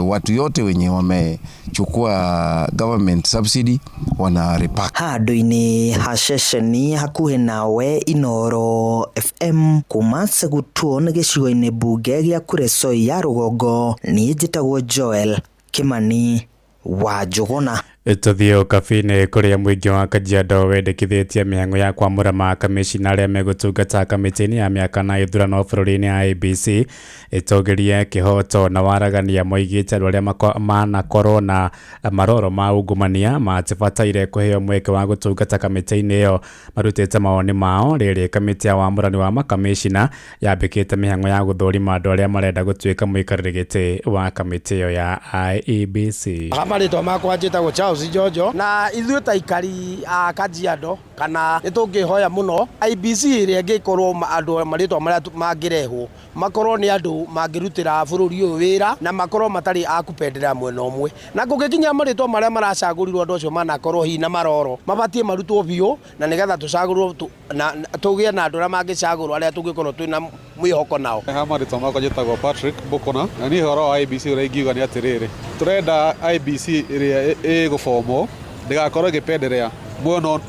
watu yote wenye wamechukua government subsidy wana repack. Handũ-inĩ ha ceceni hakuhĩ nawe Inooro FM kuma Segutuon gĩcigo-inĩ mbunge gĩa Kuresoi ya rũgongo, niĩ njĩtagwo Joel Kimani wa Njũgũna. Tũthiĩ ũkabi-inĩ kũrĩa mũingĩ wa Kajiado wendekithĩtie mĩhang'o ya kwamũra makamĩcina arĩa megũtungata kamĩtĩ-inĩ ya mĩaka na ithurano bũrũri-inĩ IEBC ĩtũgĩrie kĩhoto na waragania. Moigĩte andũ arĩa manakorwo na maroro ma ungumania matibataire kũheo mweke wa gũtungata kamĩtĩ-inĩ ĩyo. Marutĩte mawoni mao rĩrĩ kamĩtĩ ya wamũrani wa makamĩcina yambĩkĩte mĩhang'o ya gũthũrima andũ arĩa marenda gũtuĩka mũikarĩri gĩtĩ wa kamĩtĩ ĩyo ya IEBC. Marĩtwa makwa njĩtagwo Charles Jojo, na ithuĩ ta aikari a Kajiado kana nĩ tũngĩhoya mũno IEBC ĩrĩa ĩngĩkorwo andũ marĩtwa marĩa mangĩrehwo makorwo nĩ andũ mangĩrutĩra bũrũri ũyũ wĩra na makorwo matarĩ a kũpenderera mwena ũmwe, na kũngĩkinya marĩtwa marĩa maracagũrirwo andũ acio manakorwo hihi na maroro mabatiĩ marutwo biũ, na nĩgetha tũcagũrwo na tũgĩe na andũ arĩa mangĩcagũrwo arĩa tũngĩkorwo twĩna mwĩhoko nao. Ha marĩtwa makwa njĩtagwo Patrick Bukona, na niĩ ũhoro wa IEBC ũrĩa ingiuga nĩ atĩrĩrĩ, tũrenda IEBC ĩrĩa ĩgũbomwo ndĩgakorwo ĩgĩpenderea mwena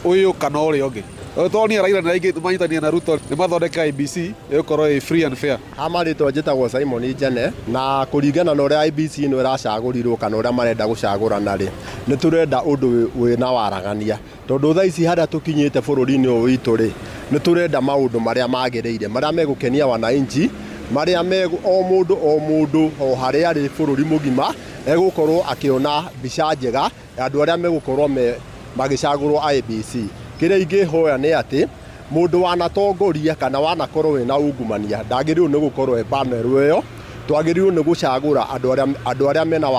ũyũ kana ũrĩa ũngĩ. Tondũ Raila na aingĩ manyitania na Ruto nĩ mathondeka IEBC ĩgũkorwo ĩ free and fair. Ha marĩtwa njĩtagwo Simon Njane, na kũringana na ũrĩa IEBC ĩno ĩracagũrirwo kana ũrĩa marenda gũcagũrana rĩ, nĩ tũrenda ũndũ wĩna waragania, tondũ thaa ici harĩa tũkinyĩte bũrũri-inĩ ũyũ witũ rĩ, nĩ tũrenda maũndũ marĩa magĩrĩire, marĩa megũkenia wananchi, marĩa o mũndũ o mũndũ o harĩa arĩ bũrũri mũgima egũkorwo akĩona mbica njega ya andũ arĩa megũkorwo magĩcagũrwo IEBC. Kĩrĩa ingĩhoya nĩ atĩ mũndũ wanatongoria kana wanakorwo wĩna ungumania ndagĩrĩirwo nĩ gũkorwo e panel ĩyo, twagĩrĩirwo nĩ gũcagũra andũ arĩa mena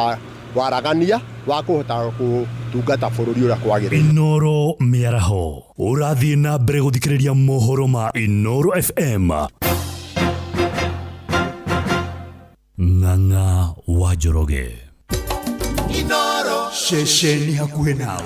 waragania wa kũhota gũtungata bũrũri ũrĩa kwagĩrĩire. Inoro mĩaraho ũrathiĩ na mbere gũthikĩrĩria mohoro ma Inoro FM. Ng'ang'a wa Njoroge. Inoro ceceni hakuhĩ nawe.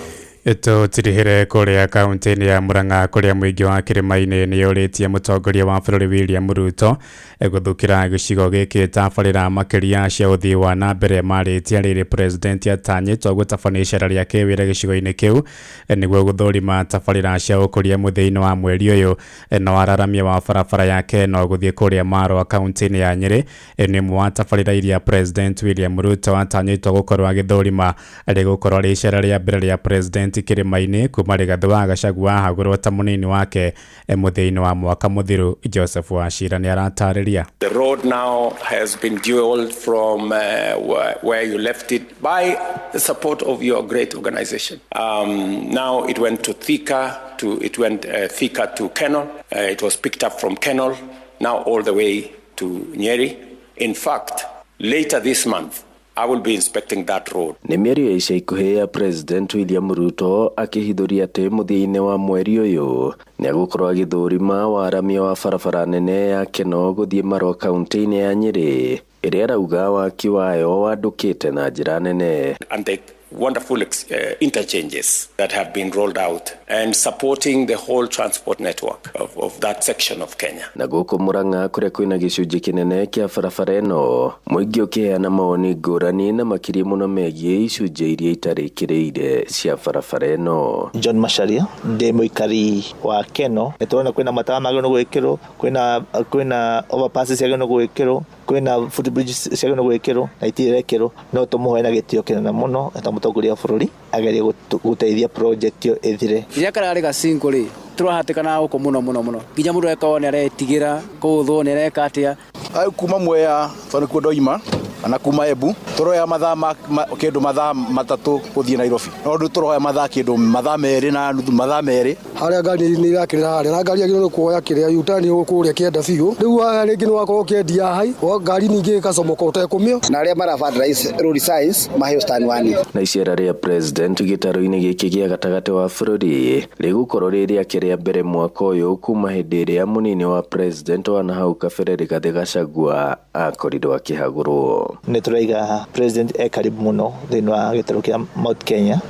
Tũtirihĩre kũrĩa kaunti-inĩ ya Murang'a kũrĩa mũingĩ wa kĩrĩma-inĩ nĩ ũrĩtie mũtongoria wa bũrũri William Ruto gũthukĩra gĩcigo gĩkĩ tabarĩra makĩria cia ũthii wa na mbere marĩtie rĩrĩ president atanyĩtwo gũtabania icera rĩa kĩwĩra gĩcigo-inĩ kĩu nĩguo gũthũrima tabarĩra cia ũkũria mũthia-inĩ wa mweri ũyũ. No araramia wa barabara yake no gũthiĩ kũrĩa Marwa kaunti-inĩ ya Nyĩrĩ nĩ ũmwe wa tabarĩra iria president William Ruto atanyĩtwo gũkorwo agĩthũrima rĩgũkorwo rĩ icera rĩa mbere rĩa president kĩrĩma-inĩ kuma Rigathĩ wa Gachagua ahagũrwo ta mũnini wake mũthia-inĩ wa mwaka mũthiru. Joseph Wachira nĩ aratarĩria. The road now has been dualed from where you left it by the support of your great organization. Now it went to Thika, Thika to Kenol. It was picked up from Kenol, now all the way to Nyeri. In fact, later this month, I will be inspecting that road. Nĩ mĩario ya ica ikuhĩ ya President William Ruto akĩhithũria atĩ mũthia-inĩ wa mweri ũyũ nĩ egũkorwo agĩthũrima waramia wa barabara nene ya Kenol gũthiĩ Marwa kaunti-inĩ ya Nyĩrĩ ĩrĩa arauga waki wayo wandũkĩte na njĩra nene. And the wonderful interchanges that have been rolled out and supporting the whole transport network of that section of Kenya. Na gũkũ Murang'a kũrĩa kwĩna gĩcunjĩ kĩnene kĩa barabara ĩno mũingĩ ũkĩheana mawoni ngũrani na makĩria mũno megiĩ icunjĩ iria itarĩkĩrĩire cia barabara ĩno. John Macharia ndĩ mũikari wa Kenol nĩ tũrona kwĩna matawa magĩrĩirwo gwĩkĩrwo, kwĩna overpasses ciagĩrĩirwo gwĩkĩrwo, kwĩna footbridges ciagĩrĩirwo gwĩkĩrwo na itirekĩrwo. No tũmũhoe na gĩtĩo kĩnene mũno ta mũtongoria wa bũrũri agerie gũteithia project ĩyo ĩthire. Rĩrĩa kararĩ gacingo rĩ tũrahatĩkana gũkũ mũno mũno mũno nginya mũndũ akorwo nĩ aretigĩra kũũthwo nĩ areka atĩa. Kuma Mwea tondũ nĩkuo ndoima kana kuma Embu tũroya mathaa kĩndũ mathaa 3 gũthiĩ Nairobi, no rĩu tũroya mathaa kĩndũ mathaa 2.5 mathaa 2. Harĩa ngari nĩ irakĩrĩra harĩa na ngari yagĩrĩirwo nĩ kuoya kĩrĩa U-turn kũrĩa kĩenda biũ. Rĩu haha rĩngĩ nĩ wakorwo ũkĩendia hai ngari ningĩ ĩgacomoka ũtekũmĩo. Na arĩa mara fertilize road size maheo stand 1. Na icera rĩa president gĩtarũ-inĩ gĩkĩ gĩa gatagatĩ wa bũrũri rĩgũkorwo rĩ rĩake rĩa mbere mwaka ũyũ kuma hĩndĩ ĩrĩa mũnini wa president wa nahau kabere Rigathĩ Gachagua akorirwo akĩhagũrwo. Nĩ tũraiga president e karibu mũno thĩinĩ wa gĩtarũ kĩa Mount Kenya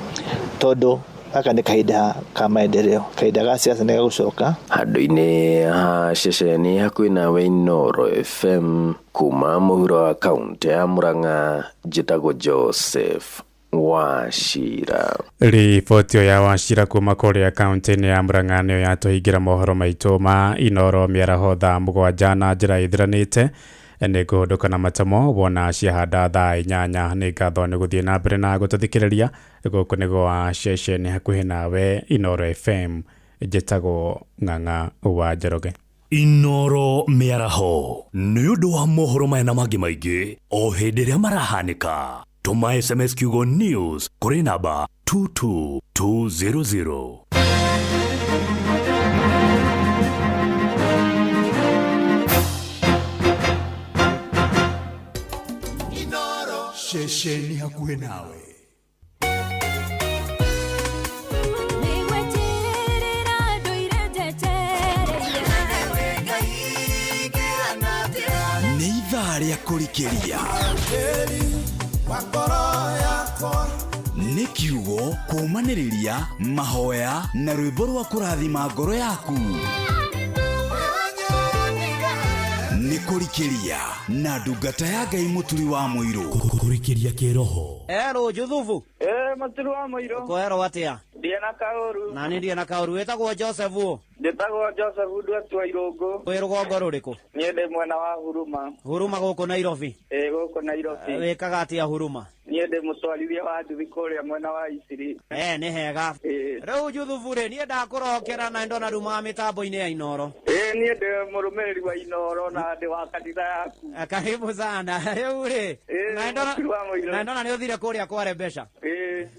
tondũ gaka nĩ kahinda ka maendeleo, kahinda ga siasa nĩ gagũcoka. Handũ-inĩ ha ceceni hakuhĩ nawe Inoro FM kuma mũhuro wa kaunti ya Murang'a njĩtagwo Joseph Wachira. Riboti ya Wachira kuma kũrĩa kaunti-inĩ ya Murang'a nĩyo yatũhingĩra mohoro maitũ ma Inoro mĩaraho thaa 7 na njĩra ĩthiranĩte. Nĩ ngũhũndũka na matamo wona ciahanda thaa 8. Nĩ ngatho nĩ gũthiĩ na mbere na gũtũthikĩrĩria. Gũkũ nĩ gwa ceceni hakuhĩ nawe Inoro FM. Njĩtagwo Ng'ang'a wa Njoroge. Inoro mĩaraho nĩ ũndũ wa mohoro maya na mangĩ maingĩ o hĩndĩ ĩrĩa marahanĩka. Tũma SMS kiugo news kũrĩ namba 22200. Ceceni hakuhĩ nawe. Nĩ ithaa rĩa kũrikĩria. Nĩ kiugo kũũmanĩrĩria mahoya na rwĩmbo rwa kũrathima ngoro yaku. Nĩ kũrikĩria na ndungata ya Ngai Mũturi wa Mũirũ. Kũrikĩria kĩroho. Ero Juthubu. Mũturi wa Mũirũ. Ũkoerwo atĩa? Ndiĩ na kaũru. Na niĩ ndirĩ na kaũru. Wĩtagwo Joseph ũ? Njĩtagwo Joseph Ndwatwa Irũngũ. Wĩ rũgongo rũrĩkũ? Niĩ ndĩ mwena wa Huruma. Huruma gũkũ Nairobi? Ĩĩ gũkũ Nairobi. Wĩkaga atĩa Huruma? Niĩ ndĩ mũtwarithia wa nduthi kũrĩa mwena wa Isiri. Nĩ hega. Rĩu Juthubu rĩ, niĩ ndakũrokera na ndona rumaga mĩtambo-inĩ ya Inoro. Ĩĩ niĩ ndĩ mũrũmĩrĩri wa Inoro na ndĩ wa kanitha yaku. Karibu sana. Rĩu rĩ, na ndona nĩ ũthire kũrĩa kware mbeca.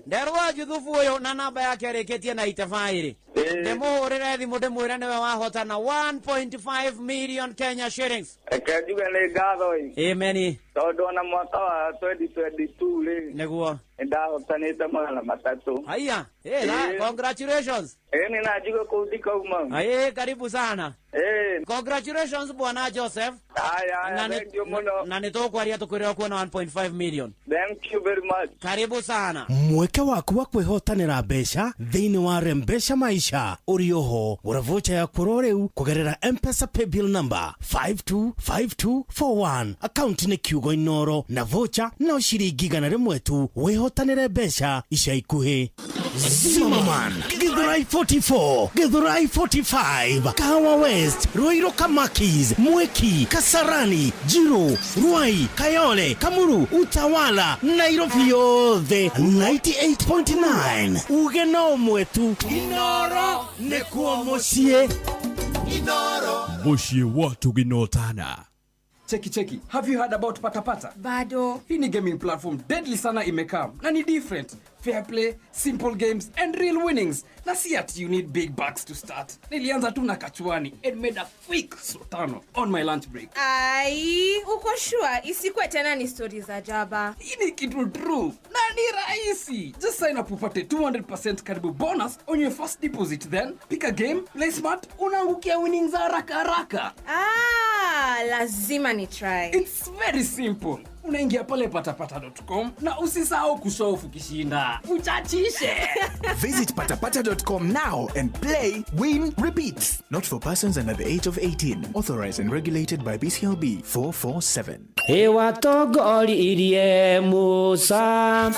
Nderwo Juthubu ũyũ na namba yake arĩkĩtie na 85 rĩ. Ndĩmũhũrĩre thimũ ndĩmwĩre nĩwe wahota na 1.5 million Kenya shillings. Reke njuge nĩ ngatho ĩ. Amen. Tondũ ona mwaka wa 2022 rĩ, nĩguo Nĩndahotanĩte 300. Haya, eh, congratulations. Ĩĩ nĩ na njigua kũu ndikauma. Aye, karibu sana. Eh. Congratulations bwana Joseph. Haya, haya, thank you mũno. Na nĩ tũkwaria tũkwĩre ũkuona 1.5 million. Thank you very much. Karibu sana. Mweke waku wa kwĩhotanĩra mbeca thĩinĩ wa Rembesha Maisha ũrĩ oho. Gũra vocha yaku oro rĩu kũgerera M-Pesa paybill number 525241, akaunti nĩ kiugo Inoro, na vocha no ciringi 100 tu. Wĩhotanĩre mbeca ica ikuhĩ. Zimmerman, Githurai 44, Githurai 45, Kahawa West, Ruiru Kamakis, Mwiki, Kasarani, Jiru, Ruai, Kayole, Kamuru, Utawala, Nairobi yothe 98.9. Uge no ũmwe tu, Inoro nĩkuo mũciĩ. Inoro mũciĩ wa tũginotana. Cheki cheki, have you heard about Patapata? Bado. Hii ni gaming platform deadly sana imekam na ni different. Fair play, simple games and real winnings. Na si ati you need big bucks to start. Nilianza tu na kachuani and made a quick sotano on my lunch break. Ai, uko sure isikuwe tena ni stori za jaba? Hii ni kitu true na ni rahisi. Just sign up upate 200% karibu bonus on your first deposit, then pick a game, play smart, unaangukia winnings haraka haraka. Ah, lazima ni try. It's very simple. Unaingia pale patapata.com na usisahau kushow ukishinda. Uchachishe. Visit patapata.com now and play, win, repeat. Not for persons under the age of 18. Authorized and regulated by BCLB 447. Ĩwatongoririe Musa.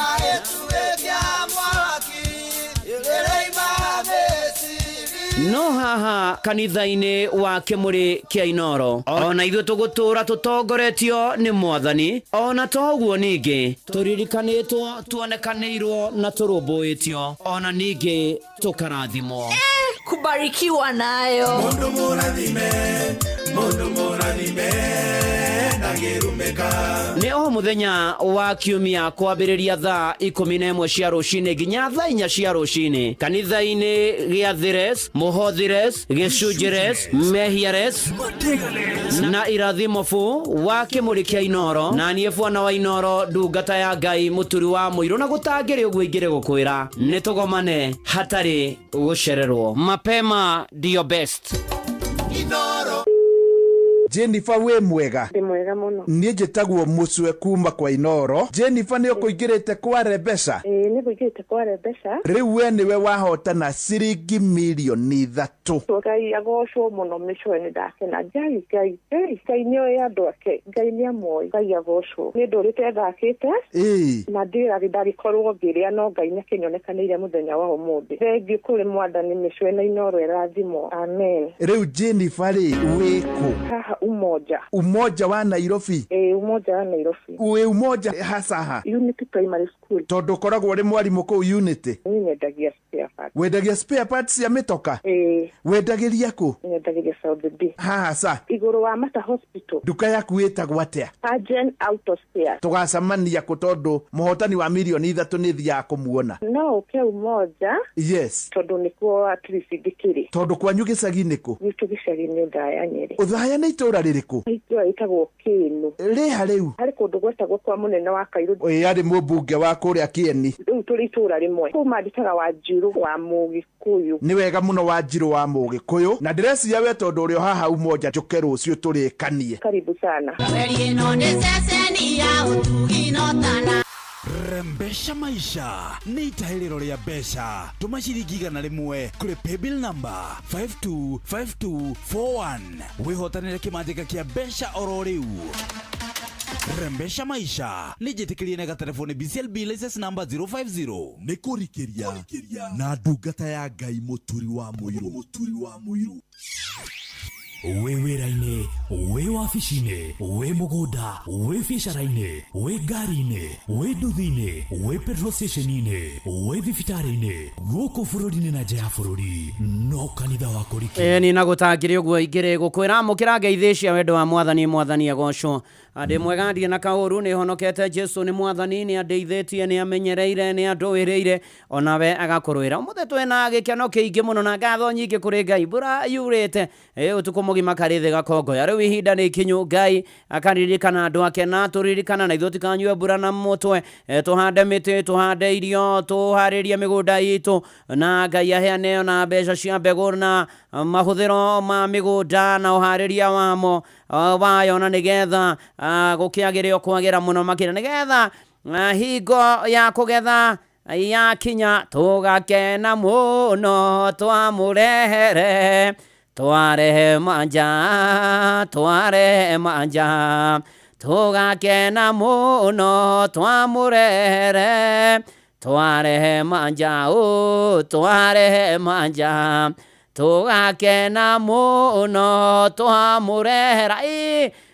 No haha kanitha-inĩ wa kĩmũrĩ kĩa Inoro, ona ithuĩ tũgũtũra tũtongoretio nĩ Mwathani. Ona toguo ningĩ tũririkanĩtwo, tuonekanĩirwo na tũrũmbũĩtio, ona ningĩ tũkarathimwo. Kubarikiwa nayo. Mundu mũrathime, mundu mũrathime, ndangĩrumĩka. Nĩ o mũthenya wa kiumia kwambĩrĩria thaa 11 cia rũcinĩ nginya thaa 4 cia rũcinĩ kanitha-inĩ gĩa Thires, Mũhothires, Gĩcunjĩres, Mehiares na irathimo bu wa kĩmũrĩ kĩa Inoro. Na niĩ bwana wa Inoro, ndungata ya Ngai, mũturi wa mũirũ, na gũtangĩrĩ ũguo ingĩrĩ gũkwĩra nĩ tũgomane hatarĩ gũcererwo. Mapema ndio best. Inoro. Jennifer, wĩ mwega? Ndĩ mwega mũno. Niĩ njĩtagwo Mũcwe kuma kwa Inoro. Jennifer, nĩ ũkũingĩrĩte kwa Rembeca? Ĩĩ, nĩ ngũingĩrĩte kwa Rembeca. Rĩu we nĩwe wahotana ciringi 3 mirioni. Ngai agocwo mũno. Mĩcwe, nĩ ndakena. Ngai, Ngai, Ngai, Ngai nĩ oĩ andũ ake. Ngai nĩ amoĩ. Ngai agocwo. Nĩ ndũrĩte thakĩte na ndĩrarĩ ndagĩkorwo ngĩrĩa, no Ngai nĩ akĩnyonekanĩire mũthenya wa ũmũthĩ. Thengiũ kũrĩ Mwathani. Mĩcwe na Inoro ĩrathimwo. Amen. Rĩu Jennifer rĩ, wĩkũ? Haha Umoja. Umoja wa Nairobi? Ĩĩ, Umoja wa Nairobi. Wĩ Umoja hacaha? Unity Primary School. Tondũ ũkoragwo ũrĩ mwarimũ kũu Unity? Niĩ nyendagia spare parts. Wendagia spare parts cia mĩtoka? Ĩĩ. Wendagĩria kũ? Nyendagĩria South B. Haha ca? Igũrũ wa Mata Hospital. Nduka yaku ĩtagwo atĩa? Agen Auto Spare. Tũgacemania kũ? Tondũ mũhotani wa 3 mirioni nĩ thiaga kũmuona. No ũke Umoja. Yes. Tondũ nĩkuo at least ndĩkĩrĩ. Tondũ kwanyu gĩcagi nĩ kũ? Gwitũ gĩcagi nĩ Ũthaya, Nyĩrĩ. Ũthaya nĩ itũra rĩrĩkũ? Itũra rĩtagwo Kĩĩnũ. Rĩha rĩu? Harĩ kũndũ gwetagwo kwa mũnene wa Kairũ. Ĩ, arĩ mũmbunge wa kũrĩa Kĩeni. Rĩu tũrĩ itũra rĩmwe kũu mandĩkaga Wanjirũ wa Mũgĩkũyũ. Nĩ wega mũno, Wanjirũ wa Mũgĩkũyũ. Na ndĩreciria we tondũ ũrĩ o haha Umoja, njũke rũciũ tũrĩkanie. Karibu sana. Ĩno nĩ ceceni ya ũtugi notana. Rembesha Maisha nĩ itahĩrĩro rĩa mbeca. Tũma ciringi 100 kũrĩ paybill number 525241 wĩhotanĩre kĩmanjĩka kĩa mbeca oro rĩu. Rembesha Maisha nĩ njĩtĩkĩrie na gatelefoni BCLB license number 050. Nĩ kũrikĩria na ndungata ya Ngai mũturi wa mũirũ. Mũturi wa mũirũ. Wĩ wĩra-inĩ, wĩ wabici-inĩ, wĩ mũgũnda, wĩ biacara-inĩ, wĩ ngari-inĩ, wĩ nduthi-inĩ, wĩ petrol station-inĩ, wĩ thibitarĩ-inĩ, gũkũ bũrũri-inĩ na nja ya bũrũri, no kanitha wa kũrikĩria. Ĩĩ ni na gũtangĩrĩ ũguo ingĩrĩ gũkwĩra amũkĩra ngeithi cia wendo wa Mwathani. Mwathani agocwo. Ndĩ mwega, ndirĩ na kaũru, nĩ honokete. Jesu nĩ Mwathani, nĩ andeithĩtie, nĩ amenyereire, nĩ andũĩrĩire, onawe agakũrũĩra. Ũmũthĩ twĩna gĩkeno kĩingĩ mũno na ngatho nyingĩ kũrĩ Ngai. Mbura yurĩte ũtukũ Mũgima Karĩthĩ Gakongoya. Rĩu ihinda nĩ ikinyu Ngai akaririkana andũ ake na tũririkana na ithuĩ tikanyue mbura na mũtwe. Tũhande mĩtĩ, tũhande irio, tũharĩrie mĩgũnda itũ na Ngai aheane ona mbeca cia mbegũ na mahũthĩro ma mĩgũnda na ũharĩria wamo wayo, na nĩgetha gũkĩagĩre o kwagĩra mũno makĩria, nĩgetha hingo ya kũgetha yakinya tũgakena mũno twamũrehere twarehe manja, twarehe manja, tũgakena mũno twamũrehere twarehe manja, o twarehe manja, tũgakena mũno twamũrehera.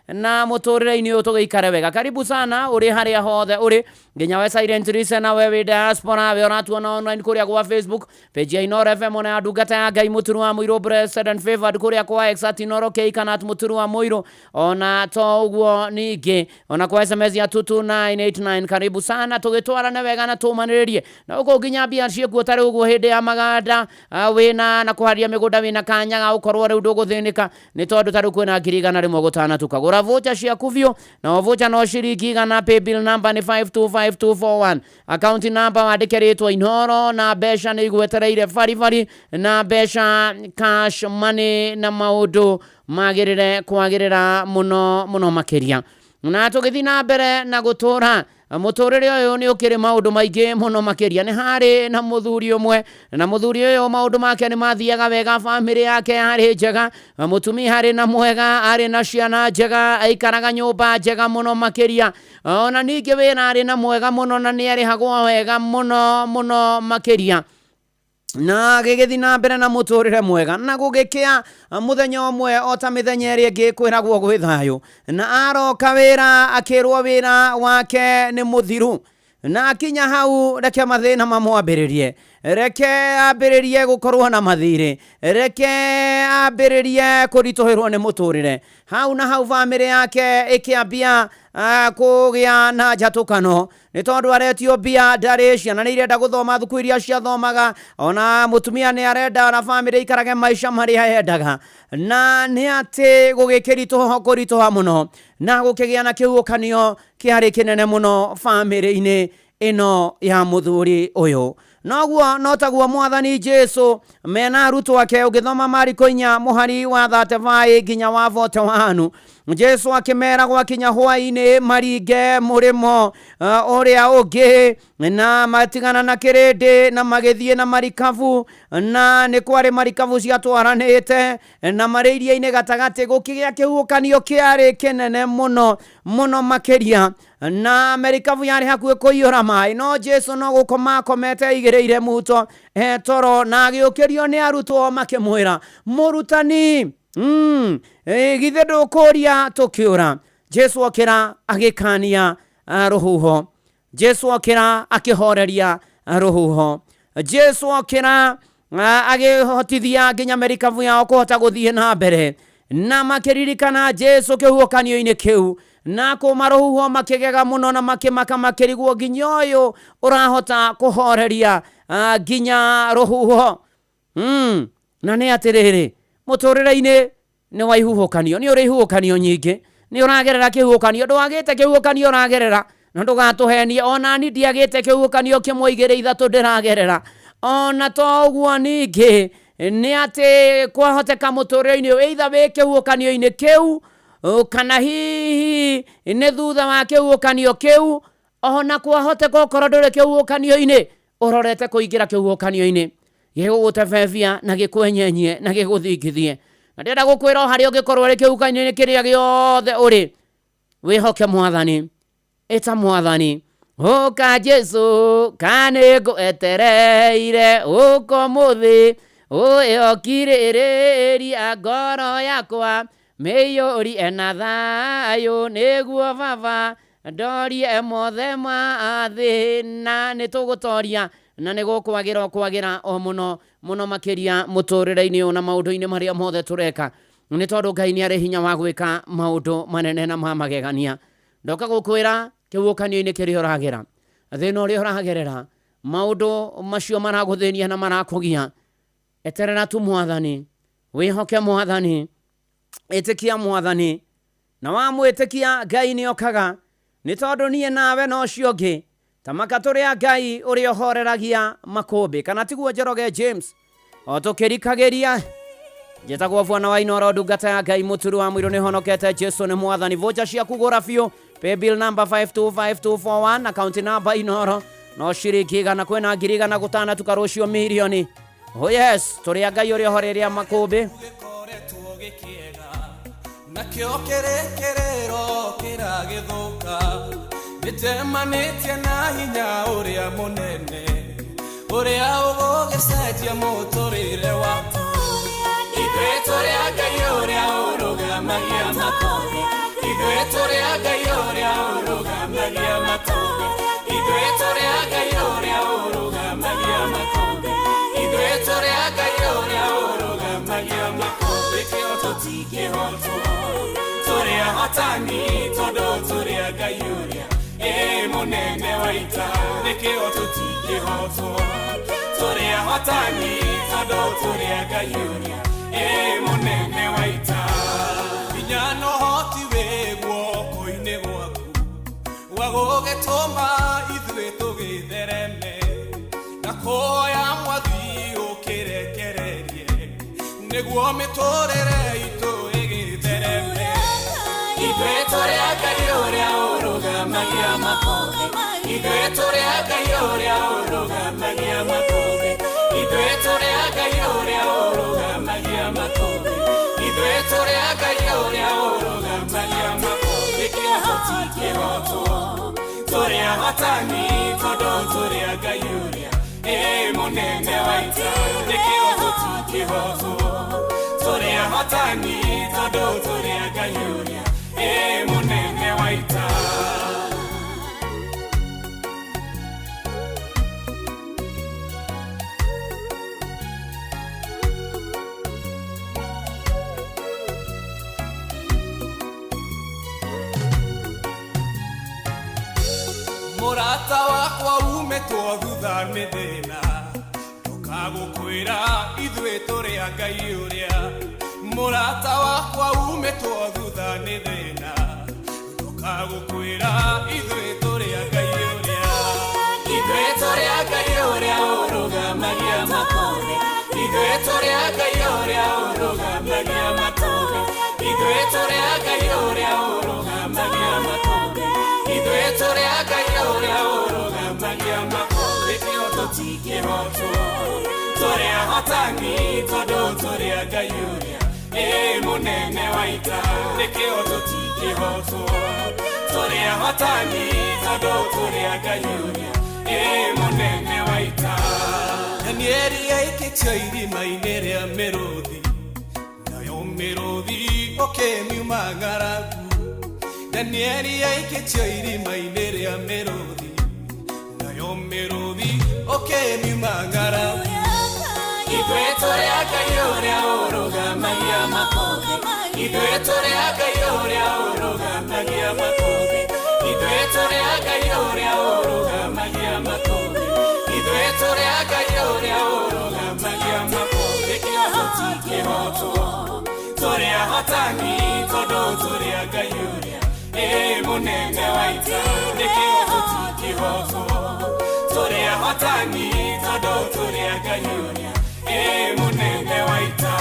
Na mũtũrĩre-inĩ ũyũ tũgĩikare wega. Karibu sana ũrĩ harĩa hothe ũrĩ, nginya we silent listener, we wĩ diaspora, we ũratuona online kũrĩa gwa Facebook page ya Inooro FM ona ya ndungata ya Ngai Mũturu wa Mũirũ Blessed and Favored kũrĩa kwa X at Inooro K kana at Mũturu wa Mũirũ, ona to ũguo ningĩ ona kwa SMS ya 22989. Karibu sana tũgĩtwarane wega na tũmanĩrĩrie na ũkũ nginya mbia ciĩkuo tarĩ ũguo hĩndĩ ya maganda wĩna na kũharia mĩgũnda wĩna kanya ga gũkorwo rĩu ndũgũthĩnĩka nĩ tondũ tarĩu kwĩna 100,000 gũtanatuka. Gũra vocha ciaku biũ, na vocha no ciringi 100, paybill number nĩ 525241, account number wandĩke rĩtwa Inooro na mbeca nĩ igwetereire baribari na mbeca cash money na maũndũ magĩrĩre kwagĩrĩra mũno mũno makĩria. Na tũgĩthiĩ na mbere na gũtũra mũtũrĩre ũyũ nĩ ũkĩrĩ maũndũ maingĩ mũno makĩria. Nĩ harĩ na mũthuri ũmwe, na mũthuri ũyũ maũndũ make nĩ mathiaga wega, bamĩrĩ yake yarĩ njega, mũtumia arĩ na mwega, arĩ na ciana njega, aikaraga nyũmba njega mũno makĩria, ona ningĩ wĩra arĩ na mwega mũno na nĩ arĩhagwo wega mũno mũno makĩria, na gĩgĩthiĩ na mbere na mũtũrĩre mwega. Na gũgĩkĩa mũthenya ũmwe o ta mĩthenya ĩrĩa ĩngĩ kwĩragwo gwĩ thayũ, na aroka wĩra akĩrwo wĩra wake nĩ mũthiru, na akinya hau reke mathĩna mamwambĩrĩrie, reke ambĩrĩrie gũkorwo na mathirĩ, reke ambĩrĩrie kũritũhĩrwo nĩ mũtũrĩre. Hau na hau bamĩrĩ yake ĩkĩambia kũgĩa na njatũkano nĩ tondũ aretio mbia ndarĩ, ciana nĩ irenda gũthoma thukuru iria ciathomaga, ona mũtumia nĩ arenda ona bamĩrĩ ikarage maica marĩa yendaga, na nĩ atĩ gũgĩkĩritũha kũritũha mũno na gũkĩgĩa na kĩhuhũkanio kĩarĩ kĩnene mũno bamĩrĩ-inĩ ĩno ya mũthuri ũyũ. Noguo no taguo mwathani Jesu mena arutwo ake, ũgĩthoma Mariko 4 mũhari wa 35 nginya wa 41, Jesu akĩmera gwakinya hwaĩ-inĩ maringe mũrĩmo ũrĩa ũngĩ, na matigana na kĩrĩndĩ na magĩthiĩ na marikabu, na nĩ kwarĩ marikabu ciatwaranĩte na marĩ iria-inĩ gatagatĩ gũkĩgĩa kĩhuhũkanio kĩarĩ kĩnene mũno mũno makĩria, na merikabu yarĩ hakuhĩ kũiyũra maĩ, no Jesu no gũkoma akomete aigĩrĩire muto toro, na agĩũkĩrio nĩ arutwo makĩmwĩra, mũrutani, githĩ ndũkũria tũkĩũra? Jesu okĩra agĩkania rũhuho, Jesu okĩra akĩhoreria rũhuho, Jesu okĩra agĩhotithia nginya merikabu yao kũhota gũthiĩ na mbere, na makĩririkana Jesu kĩhuhũkanio-inĩ kĩu, na kũma rũhuho makĩgega mũno na makĩmaka makĩrigwo nginya ũyũ ũrahota kũhoreria nginya rũhuho. Na nĩ atĩrĩrĩ, mũtũrĩre-inĩ nĩ wa ihuhũkanio, nĩ ũrĩ ihuhũkanio nyingĩ, nĩ ũragerera kĩhuhũkanio, ndwagĩte kĩhuhũkanio ũragerera, na ndũgatũhenie, ona ni ndiagĩte kĩhuhũkanio kĩmwe igĩrĩ ithatũ ndĩragerera. Ona to ũguo ningĩ nĩ atĩ kwahoteka mũtũrĩre-inĩ ũyũ either wĩ kĩhuhũkanio-inĩ kĩu kana hihi nĩ thutha wa kĩhuhũkanio kĩu, ona kwahoteka okorwo ndũrĩ kĩhuhũkanio-inĩ ũrorete kũingĩra kĩhuhũkanio-inĩ gĩgũgũtebebia na gĩkwenyenyie na gĩgũthingithie. Na ndĩrenda gũkwĩra o harĩa ũngĩkorwo ũrĩ kĩhuhũkanio-inĩ kĩrĩa gĩothe ũrĩ, wĩhoke mwathani, ĩta mwathani, ũka Jesu ka nĩngwetereire ũka ũmũthĩ ũyokirĩrĩria ngoro yakwa mĩiyũrie na thayũ nĩguo baba ndorie mothe ma thĩna. Nĩ tũgũtoria na nĩ gũkwagĩra o kwagĩra o mũno mũno makĩria mũtũrĩre-inĩ ũyũ na maũndũ-inĩ marĩa mothe tũreka, nĩ tondũ Ngai nĩ arĩ hinya wa gwĩka maũndũ manene na ma magegania. Ndoka gũkwĩra kĩhuhũkanio-inĩ kĩrĩa ũragera, thĩna ũrĩa ũragerera, maũndũ macio maragũthĩnia na marakũgia, eterera tu mwathani, wĩhoke mwathani, Ĩtĩkia Mwathani, na wamwĩtĩkia Ngai nĩokaga, nĩ tondũ niĩ nawe na ũcio ũngĩ ta maka tũrĩ a Ngai ũrĩa ũhoreragia makũmbĩ. Kana tiguo Njoroge James? O tũkĩrikagĩria, njĩtagwo Bwana wa Inooro, ndungata ya Ngai, mũturu wa mũirũ, nĩhonokete. Jesu nĩ Mwathani. Voucher ciaku gũra biũ, paybill number 525241, account number Inooro, no ciringi 100. Kwĩna 100,000 gũtanatuka rũciũ mirioni. Oh yes, tũrĩ a Ngai ũrĩa ũhoreria makũmbĩ. Nakĩo kĩrĩkĩrĩro kĩragĩthũka, nĩnjemanĩtie na hinya ũrĩa mũnene ũrĩa ũgũgĩcenjia mũtũrĩre waku. Ithuĩ tũrĩ a Ngai ũrĩa ũrũgamagia makũmbĩ. Ithuĩ tũrĩ a Ngai ũrĩa ũrũgamagia makũmbĩ. Ithuĩ tũrĩ a Ngai ũrĩa ũrũgamagia makũmbĩ. Ithuĩ tũrĩ a Ngai ũrĩa ũrũgamagia makũmbĩ. Kĩo tũtingĩhotwo, tũrĩ ahotani tondũ tũrĩ a Ngai ũrĩa ĩ mũnene wa ita. Nĩkĩo tũtingĩhotwo, tũrĩ ahotani tondũ tũrĩ a Ngai ũrĩa ĩ mũnene wa ita. Hinya na ũhoti wĩ guoko-inĩ gwaku wa gũgĩtũma ithuĩ tũgĩthereme na kuoya Mwathi ũkĩrekererie nĩguo mĩtũrĩre itũ ĩgĩthereme. Ithuĩ tũrĩ a Ngai ũrĩa ũrũgamagia makũmbĩ. Ithuĩ tũrĩ a Ngai ũrĩa ũrũgamagia makũmbĩ. Ithuĩ tũrĩ a Ngai ũrĩa ũrũgamagia makũmbĩ. Ithuĩ tũrĩ a Ngai ũrĩa ũrũgamagia makũmbĩ. Kĩo tũtingĩhotwo, tũrĩ ahotani tondũ tũrĩ a Ngai ũrĩa ĩ mũnene wa ita. Nĩkĩo tũtingĩhotwo, tũrĩ ahotani tondũ tũrĩ a Ngai ũrĩa ĩ mũnene wa ita. Mũrata wakwa umĩtwo thutha nĩ thĩna, ndũkagũkwĩra ithuĩ tũrĩ a Ngai ũrĩa. Mũrata wakwa umĩtwo thutha nĩ thĩna, ndũkagũkwĩra ithuĩ tũrĩ a Ngai ũrĩa. Ithuĩ tũrĩ a Ngai ũrĩa ũrũgamagia makũmbĩ. Ithuĩ tũrĩ a Ngai ũrĩa ũrũgamagia makũmbĩ. Ithuĩ tũrĩ a Ngai ũrĩa ũrũgamagia makũmbĩ. Ithuĩ tũrĩ a Ngai ũrĩa ũrũgamagia makũmbĩ. Kĩo tũtingĩhotwo, tũrĩ ahotani tondũ tũrĩ a Ngai ũrĩa ĩ mũnene wa ita. Nĩkĩo tũtingĩhotwo, tũrĩ ahotani tondũ tũrĩ a Ngai ũrĩa ĩ mũnene wa ita. Danieli aikĩtio irima-inĩ rĩa mĩrũthi, nayo mĩrũthi ũkĩmiuma ng'aragu. Danieli aikĩtio irima-inĩ rĩa mĩrũthi, nayo mĩrũthi ũkĩmiuma ng'aragu. Ithuĩ tũrĩ a Ngai ũrĩa ũrũgamagia makũmbĩ. Ithuĩ tũrĩ a Ngai ũrĩa ũrũgamagia makũmbĩ. Ithuĩ tũrĩ a Ngai ũrĩa ũrũgamagia makũmbĩ. Ithuĩ tũrĩ a Ngai ũrĩa ũrũgamagia makũmbĩ. Kĩo tũtingĩhotwo, tũrĩ ahotani tondũ tũrĩ a Ngai ũrĩa ĩ mũnene wa ita. Nĩkĩo tũtingĩhotwo, tũrĩ ahotani tondũ tũrĩ a Ngai ũrĩa ĩ mũnene wa ita.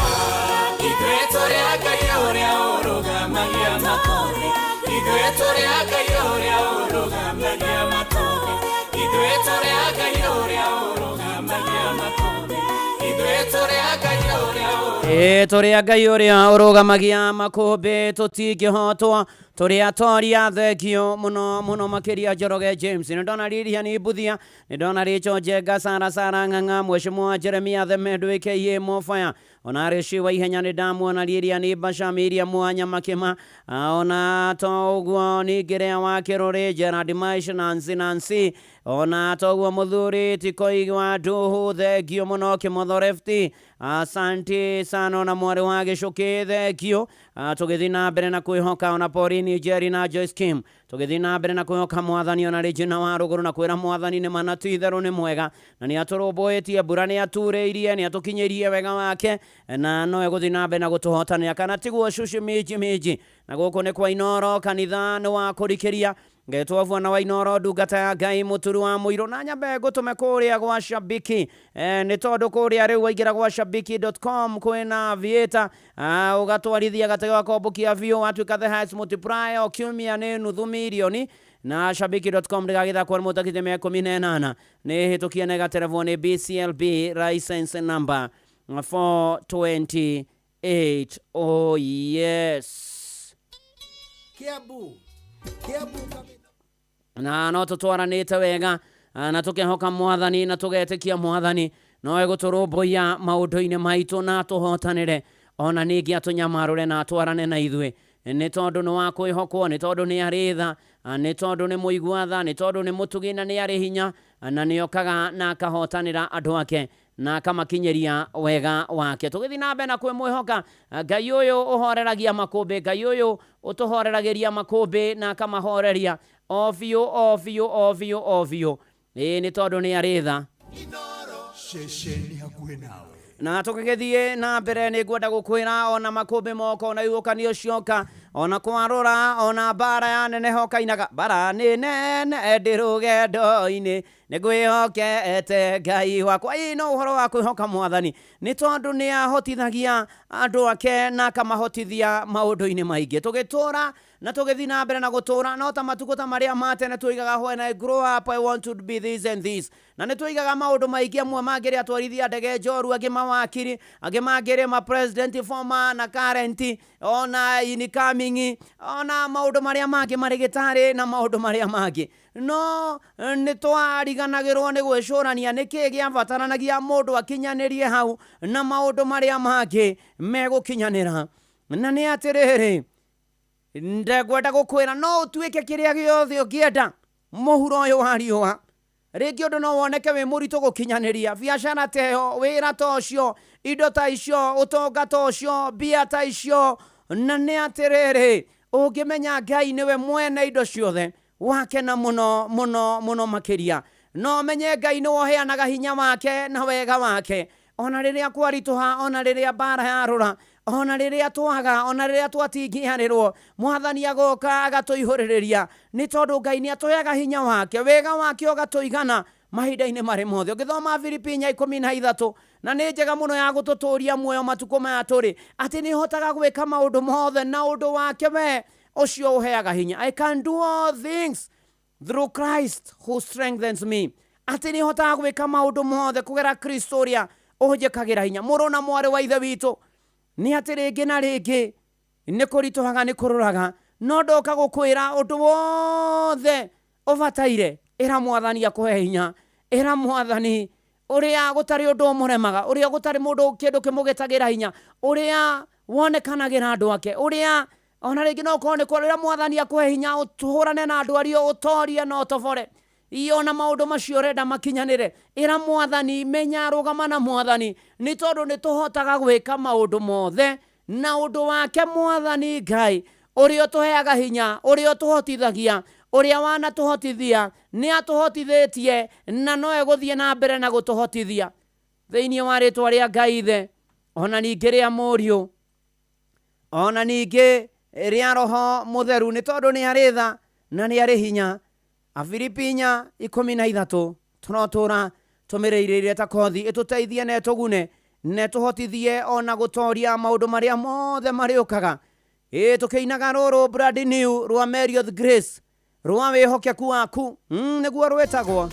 Ithuĩ tũrĩ a Ngai ũrĩa ũrũgamagia makũmbĩ. Ithuĩ tũrĩ a Ngai ũrĩa ũrũgamagia makũmbĩ. Ithuĩ tũrĩ a Ngai ũrĩa ũrũgamagia makũmbĩ. Ithuĩ tũrĩ a Ngai ũrĩa. Ĩ tũrĩ a Ngai ũrĩa ũrũgamagia makũmbĩ, tũtingĩhotwo, tũrĩ atoria. Thengio mũno mũno makĩria Njoroge James. Nĩ ndona Lilian Mbuthia, nĩ ndona Rachel Njenga, Sara Sara Ng'ang'a, Mheshimiwa Jeremia Themendo aka Mofaya, ona Rĩci wa ihenya nĩ ndamuona, Lilian Basha, Miriam wa Nyamakĩma, ona to ũguo ningĩ Lea wa Kĩrũrĩ, Gerard Maish, Nancy Nancy, ona to ũguo mũthuri Tikoigi wa Nduhu, thengio mũno. Kĩmotho Lefti, asante sana, ona mwarĩ wa Gĩcũkĩ, thengio. Tũgĩthiĩ na mbere na kwĩhoka ona Pauline. Jane Jerry na Joyce Kim tũgĩthiĩ na mbere na kwĩhoka mwathani ona Regina wa rũgũrũ na kwĩra mwathani nĩ mana ti itherũ nĩ mwega na nĩ atũrũmbũĩtie mbura nĩ aturĩirie nĩ atũkinyĩirie wega wake na no egũthiĩ na mbere na gũtũhotanĩra kana tiguo cucu minji minji na gũkũ nĩ kwa Inoro kanitha nĩ wa kũrikĩria ngetwo bwana wa Inoro ndungata ya Ngai mũturu wa mũirũ na nyambe ngũtũme kũrĩa gwa Shabiki nĩ tondũ kũrĩa rĩu waingĩra gwa shabiki.com kwĩna Aviator ũgatwarithia gatege gakombokia biũ watuĩka the highest multiplier o kiumia nĩ nuthu mirioni na shabiki.com ndĩgagĩthakwo nĩ mũtakite mĩaka 18 nĩ hĩtũkie na ĩgaterevwo nĩ BCLB license number 428. Oh yes, Kiambu na no tũtwaranĩte wega na tũkehoka mwathani na tũgetĩkia mwathani no egũtũrũmbũiya maũndũ-inĩ maitũ na atũhotanĩre ona ningĩ atũnyamarũre na atwarane na ithuĩ nĩ tondũ nĩ wa kwĩhokwo nĩ tondũ nĩ arĩ tha nĩ tondũ nĩ mũigua tha nĩ tondũ nĩ mũtugi na nĩ arĩ hinya na nĩ okaga na akahotanĩra andũ ake na akamakinyĩria wega wake. Tũgĩthiĩ na mbere na kwĩmwĩhoka Ngai ũyũ ũhoreragia makũmbĩ, Ngai ũyũ ũtũhoreragĩria makũmbĩ na akamahoreria o biũ o biũ o biũ o biũ. Ĩĩ nĩ tondũ nĩ arĩ tha. Ceceni hakuhĩ nawe. Na tũgĩgĩthiĩ na mbere nĩ ngwenda gũkwĩra ona makũmbĩ moka ona ihuhũkanio cioka ona kwarũra ona mbara ya neneha ũkainaga mbara nĩ nene ndĩ rũgendo-inĩ nĩ ngwĩhokete Ngai wakwa. Ĩĩ no ũhoro wa kwĩhoka mwathani nĩ tondũ nĩ ahotithagia andũ ake na akamahotithia maũndũ-inĩ maingĩ. Tũgĩtũra na tũgĩthiĩ na mbere na gũtũra no ta matukũ ta marĩa ma tene tũigaga when I grow up I want to be this and this, na nĩ tũigaga maũndũ maingĩ amwe mangĩrĩ atwarithia ndege njorua angĩ mawakiri angĩ mangĩrĩ ma president former na current ona incoming ona maũndũ marĩa mangĩ marĩ gĩtarĩ na maũndũ marĩa mangĩ no nĩ twariganagĩrwo nĩ gwĩcũrania nĩkĩĩ gĩabataranagia mũndũ akinyanĩrie hau na maũndũ marĩa mangĩ megũkinyanĩra. Na nĩ atĩrĩrĩ ndegwenda gũkwĩra no ũtuĩke kĩrĩa gĩothe ũngĩenda mũhuro ũyũ wa riũa rĩngĩ ũndũ no woneke wĩ mũritũ gũkinyanĩria biacara ta ĩyo wĩra ta ũcio indo ta icio ũtonga ta ũcio mbia ta icio. Na nĩ atĩrĩrĩ ũngĩmenya Ngai nĩwe mwene indo ciothe wakena mũno mũno mũno makĩria. No menye Ngai nĩwe ũheanaga hinya wake na wega wake ona rĩrĩa kwaritũha ona rĩrĩa mbara yarũra ona rĩrĩa twaga ona rĩrĩa twatingiarĩrwo mwathani agoka agatũihũrĩrĩria nĩ tondũ Ngai nĩ atũheaga hinya wake wega wake ũgatũigana mahinda-inĩ marĩ mothe. Ũgĩthoma Filipi 4:13 na nĩ njega mũno ya gũtũtũria muoyo matukũ maya tũrĩ atĩ nĩ hotaga gwĩka maũndũ mothe na ũndũ wake we ũcio ũheaga hinya. I can do all things through Christ who strengthens me, atĩ nĩ hotaga gwĩka maũndũ mothe kũgera Kristo ũrĩa ũnjĩkagĩra hinya. Mũrũ na mwarĩ wa ithe witũ nĩ atĩ rĩngĩ na rĩngĩ nĩ kũritũhaga nĩ kũrũraga no ndoka gũkwĩra ũndũ wothe ũbataire ĩra mwathani akũhe hinya, ĩra mwathani ũrĩa gũtarĩ ũndũ ũmũremaga, ũrĩa gũtarĩ mũndũ kĩndũ kĩmũgĩtagĩra hinya, ũrĩa wonekanagĩra andũ ake, ũrĩa ona rĩngĩ no ũkorwo nĩ kũrĩa mwathani akũhe hinya ũhũrane na andũ ario ũtorie na ũtobore ona maũndũ macio ũrenda makinyanĩre. Ĩra mwathani menya rũgama na mwathani nĩ tondũ nĩ tũhotaga gwĩka maũndũ mothe na ũndũ wake mwathani Ngai ũrĩa ũtũheaga hinya, ũrĩa ũtũhotithagia, ũrĩa wanatũhotithia nĩ atũhotithĩtie na no egũthiĩ na mbere na gũtũhotithia thĩinĩ wa rĩtwa rĩa Ngai Ithe ona ningĩ rĩa Mũriũ ona ningĩ rĩa Roho Mũtheru nĩ tondũ nĩ arĩ tha na nĩ arĩ hinya. Afilipi 4:13 tũrotũra tũmĩrĩirĩire ta kothi ĩtũteithie na ĩtũgune na ĩtũhotithie ona gũtoria maũndũ marĩa mothe marĩũkaga. Ĩ tũkĩinaga rũrũ brand new rwa Marriott Grace rwa wĩhokeku waku nĩguo rwĩtagwo.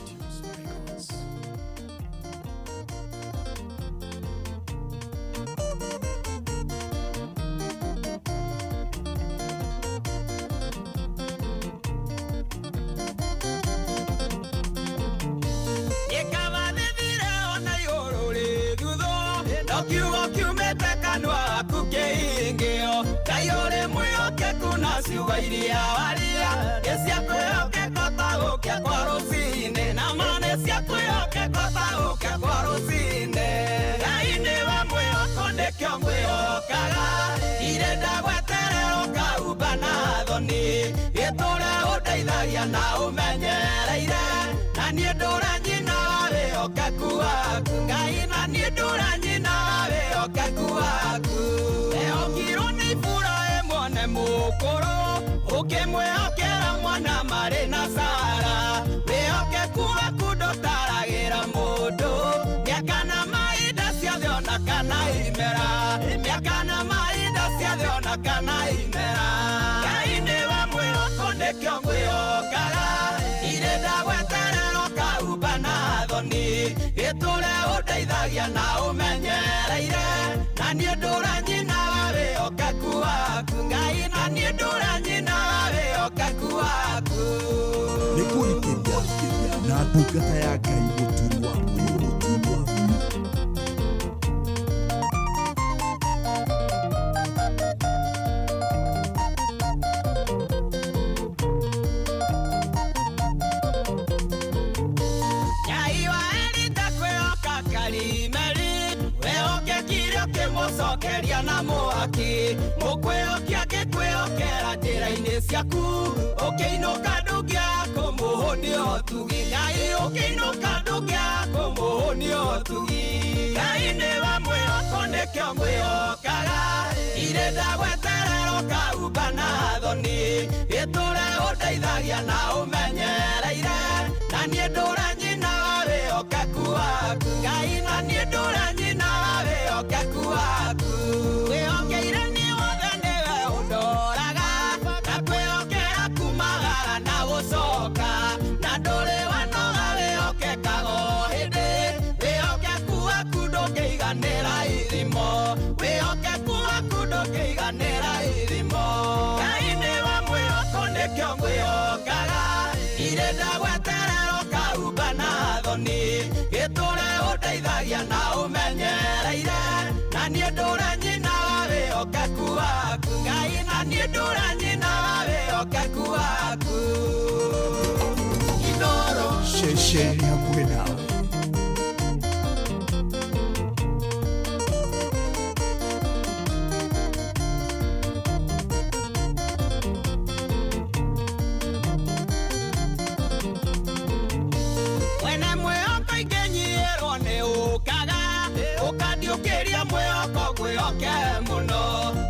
mbura kana imera. Ngai nĩwe mwĩhoko nĩkĩo ngwĩhokaga, irĩ ndagweterera ũkahuba na thoni, gĩtũre ũndeithagia na ũmenyereire, na niĩ ndũra nyina wa wĩhokeku waku. Ngai na niĩ ndũra nyina wa wĩhokeku waku. Nĩ kũrikĩria na ndungata ya Ngai Mũturi wa Mũirũ. Mũturi wa Mũirũ. Ngai wa Elija kwĩhoka Karimeli, wehokekire ũkĩmũcokeria na mwaki, mũkwĩhokia ngĩkwĩhokera njĩra-inĩ ciaku, ũkĩinũka ndũngĩaga kũmũhũnia ũtugi. Ngai ũkĩinũka ndũngĩaga kũmũhũnia ũtugi. Ngai nĩwe mwĩhoko nĩkĩo ngwĩhokaga, irĩ ndagweterera ũkahuba na thoni, gĩtũre ũndeithagia na ũmenyereire, na niĩ ndũra nyina wa wĩhokeku waku. Ngai na niĩ ndũra nyina wa wĩhokeku waku. Wĩhokeire niĩ wothe nĩwe ũndoraga, na kwĩhokera kumagara na gũcoka, na ndũrĩ wanoga wĩhokekaga o hĩndĩ, wĩhokeku waku ndũngĩiganĩra ithimo, wĩhokeku waku ndũngĩiganĩra ithimo. Ngai nĩwe mwĩhoko nĩkĩo ngwĩhokaga, irĩ ndagweterera ũkahuba na thoni, gĩtũre ũndeithagia na ũmenyereire, na niĩ ndũra nyina wa wĩhokeku waku. Ngai na niĩ ndũra nyina wa wĩhokeku waku. Inoro Ceceni hakuhĩ nawe. Wene mwĩhoko ingĩnyihĩrwo nĩ ũkaga, ũkandiũkĩria mwĩhoko ngwĩhoke mũno,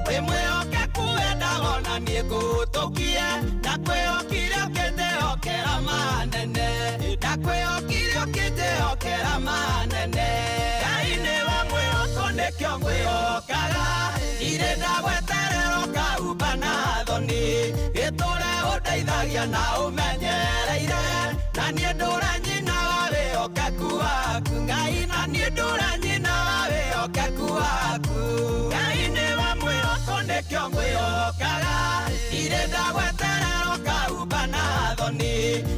wĩ mwĩhokeku wendaga ona niĩ ngũtũkie, ndakwĩhokire ũkĩnjĩhokera manene, ndakwĩhokire ũkĩnjĩhokera manene. Ngai nĩwe mwĩhoko nĩkĩo ngwĩhokaga, irĩ ndagweterera ũkahuba na thoni, gĩtũre ũndeithagia na ũmenyereire, na niĩ ndũra nyina wa wĩhokeku waku. Ngai na niĩ ndũra nyina wa wĩhokeku waku. Ngai nĩwe mwĩhoko nĩkĩo ngwĩhokaga, irĩ ndagweterera ũkahuba na thoni,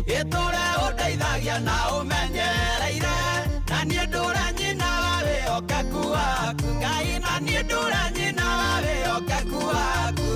gĩtũre ũndeithagia na ũmenyereire, na niĩ ndũra nyina wa wĩhokeku waku. Ngai na niĩ ndũra nyina wa wĩhokeku waku.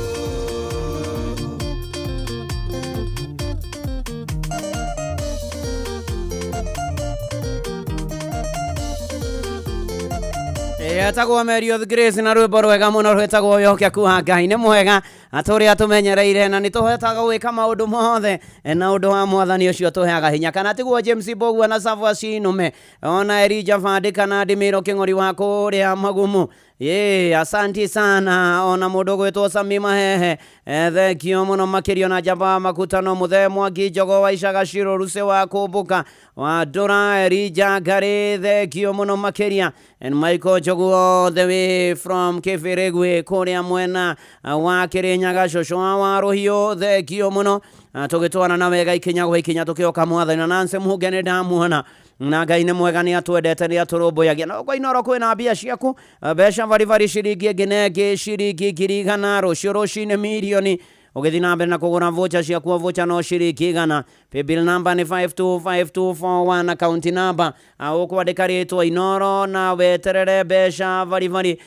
Etagwo Mary of Grace na rwĩmbo rwega mũno rwĩtagwo wĩhokeku wa Ngai nĩ mwega atũrĩa tũmenyereire na nĩ tũhotaga gwĩka maũndũ mothe na ũndũ wa mwathani ũcio tũheaga hinya, kana tiguo James Mbũgua na Savwa Cinume ona Elijah Bandi kana Ndimiro Kĩng'ori wa kũrĩa Magumu. Ye, asanti sana ona mũndũ ũgwĩtwo Sami Mahehe, thengio mũno makĩria na Njamba Makutano Mũthee Mwangi Njogo wa Icaga Ciro Ruse wa Kũmbũka wa Ndũra Elijah Ngarĩ, thengio mũno makĩria, and Michael Njogu all the way from Kĩbĩrĩgwe kũrĩa mwena wa Kĩrĩnyaga, cũcũ wa Rũhiũ, thengio mũno. Tũgĩtwarana na wega ikinya gwa ikinya tũkĩoka mwathani na Nancy Mũhunge nĩ ndamuona na Ngai nĩ mwega nĩ atwendete nĩ atũrũmbũyagia. Na kwa Inoro kwĩna mbia ciaku, mbeca baribari ciringi ĩngĩ na ĩngĩ, ciringi 100,000 rũciũ rũcinĩ mirioni, ũgĩthiĩ na mbere na kũgũra vocha ciaku, vocha no ciringi 100. Paybill number nĩ 525241, account number ũkwandĩka rĩtwa Inoro na weterere mbeca baribari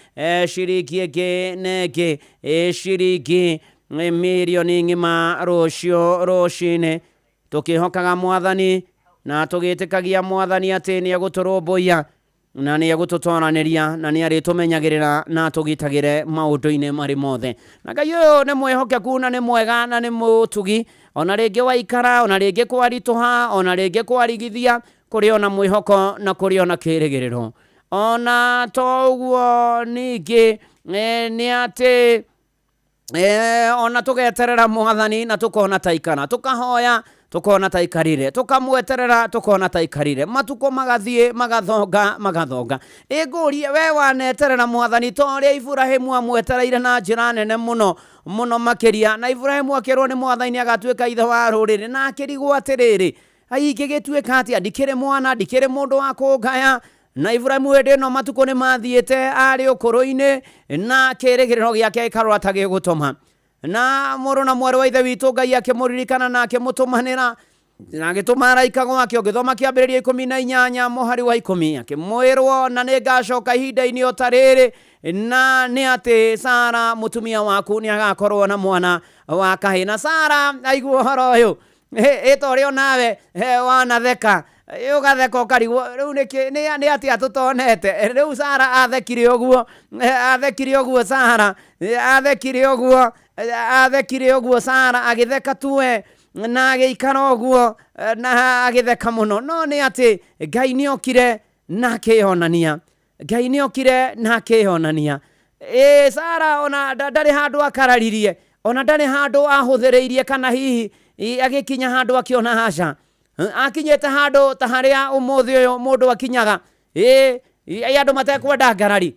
ciringi ĩngĩ na ĩngĩ, ciringi mirioni ng'ima rũciũ rũcinĩ, tũkĩhokaga mwathani na tũgĩtĩkagia mwathani atĩ nĩ egũtũrũmbũiya na nĩ egũtũtoranĩria na nĩ arĩtũmenyagĩrĩra na atũgitagĩre maũndũ-inĩ marĩ mothe. Na Ngai ũyũ nĩ mwĩhokeku na nĩ mwega na nĩ mũtugi, ona rĩngĩ waikara, ona rĩngĩ kwaritũha, ona rĩngĩ kwarigithia, kũrĩ ona mwĩhoko na kũrĩ ona kĩrĩgĩrĩro. Ona to ũguo ningĩ nĩ atĩ ona tũgeterera mwathani na tũkona taikara, tũkahoya Tukona ta ikarire, tukamweterera tukona ta ikarire, matuko magathie magathonga magathonga. Ĩngũrie we waneterera mwathani ta ũrĩa Iburahĩmu amwetereire na njĩra nene mũno mũno makĩria, na Iburahĩmu akĩrwo nĩ mwathani agatuĩka ithe wa rũrĩrĩ, na akĩrigwo atĩrĩrĩ, ingĩgĩtuĩka atĩa, ndikĩrĩ mwana, ndikĩrĩ mũndũ wa kũngaya. Na Iburahĩmu hĩndĩ ĩno matukũ nĩ mathiĩte arĩ ũkũrũ-inĩ, na kĩrĩgĩrĩro gĩake gĩkarora ta gĩgũtũma. Na mũrũ na mwarĩ wa ithe witũ Ngai akĩmũririkana na akĩmũtũmanĩra, na agĩtũma araika gwake. Ũngĩthoma kĩambĩrĩria 18 mũhari wa 10, akĩmwĩrwo na nĩngacoka ihinda-inĩ o ta rĩrĩ, na nĩ atĩ Sara mũtumia waku nĩ agakorwo na mwana wa kahĩĩ. Na Sara aigua ũhoro ũyũ, ĩ ta ũrĩa onawe wanatheka, ũgatheka ũkarigwo rĩu nĩ atĩa tũtonete. Rĩu Sara athekire ũguo, athekire ũguo Sara, athekire ũguo, athekire ũguo Sara agĩtheka tuwe na agĩikara ũguo na agĩtheka mũno. No nĩ atĩ Ngai nĩokire na akĩyonania, Ngai nĩokire na akĩyonania. Sara ona ndarĩ handũ akararirie, ona ndarĩ handũ ahũthĩrĩirie, kana hihi agĩkinya handũ akĩona haca. Akinyĩte handũ ta harĩa ũmũthĩ ũyũ mũndũ akinyaga, andũ matekwenda ngarari.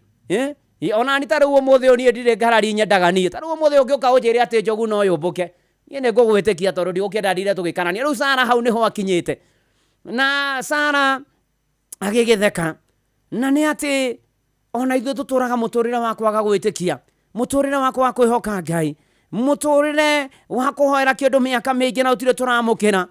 Ona ni ta rĩu ũmũthĩ ũyũ niĩ ndirĩ ngarari nyendaga niĩ. Ta rĩu ũmũthĩ ũngĩũka ũnjĩre atĩ njogu no yũmbũke, niĩ nĩ ngũgwĩtĩkia tondũ ndigũkĩenda ndire tũgĩkarania. Rĩu Sara hau nĩho akinyĩte, na Sara agĩgĩtheka. Na nĩ atĩ ona ithuĩ tũtũraga mũtũrĩre wa kwaga gwĩtĩkia, mũtũrĩre wa kwaga kwĩhoka Ngai, mũtũrĩre wa kũhoera kĩndũ mĩaka mĩingĩ na gũtirĩ tũramũkĩra.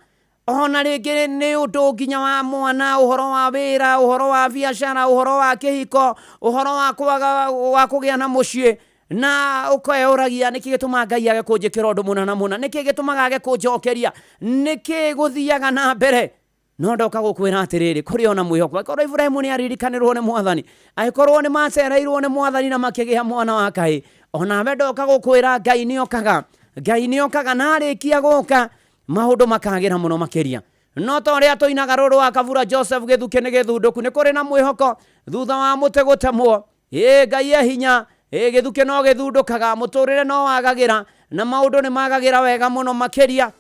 Ona rĩngĩ nĩ ũndũ nginya wa mwana, ũhoro wa wĩra, ũhoro wa biacara, ũhoro wa kĩhiko, ũhoro wa kwaga wa kũgĩa na mũciĩ, na ũkeyũragia nĩkĩ gĩtũmaga Ngai age kũnjĩkĩra ũndũ mũna na mũna, nĩkĩ gĩtũmaga age kũnjokeria, nĩkĩ gũthiaga na mbere. No ndoka gũkwĩra atĩrĩrĩ, kũrĩ ona mwĩhoko. Angĩkorwo Iburahĩmu nĩ aririkanĩrwo nĩ mwathani, angĩkorwo nĩ macereirwo nĩ mwathani na makĩgĩa mwana wa kahĩĩ, onawe ndoka gũkwĩra Ngai nĩokaga, Ngai nĩokaga, na arĩkia gũka maũndũ makagĩra mũno makĩria. No ta ũrĩa tũinaga rũrũ wa Kabura Joseph gĩthukĩ nĩ gĩthundũku, nĩ kũrĩ na mwĩhoko thutha wa mũtĩ gũtemwo. Ngai e hinya, gĩthukĩ no gĩthundũkaga, mũtũrĩre no wagagĩra, na maũndũ nĩ magagĩra wega mũno makĩria.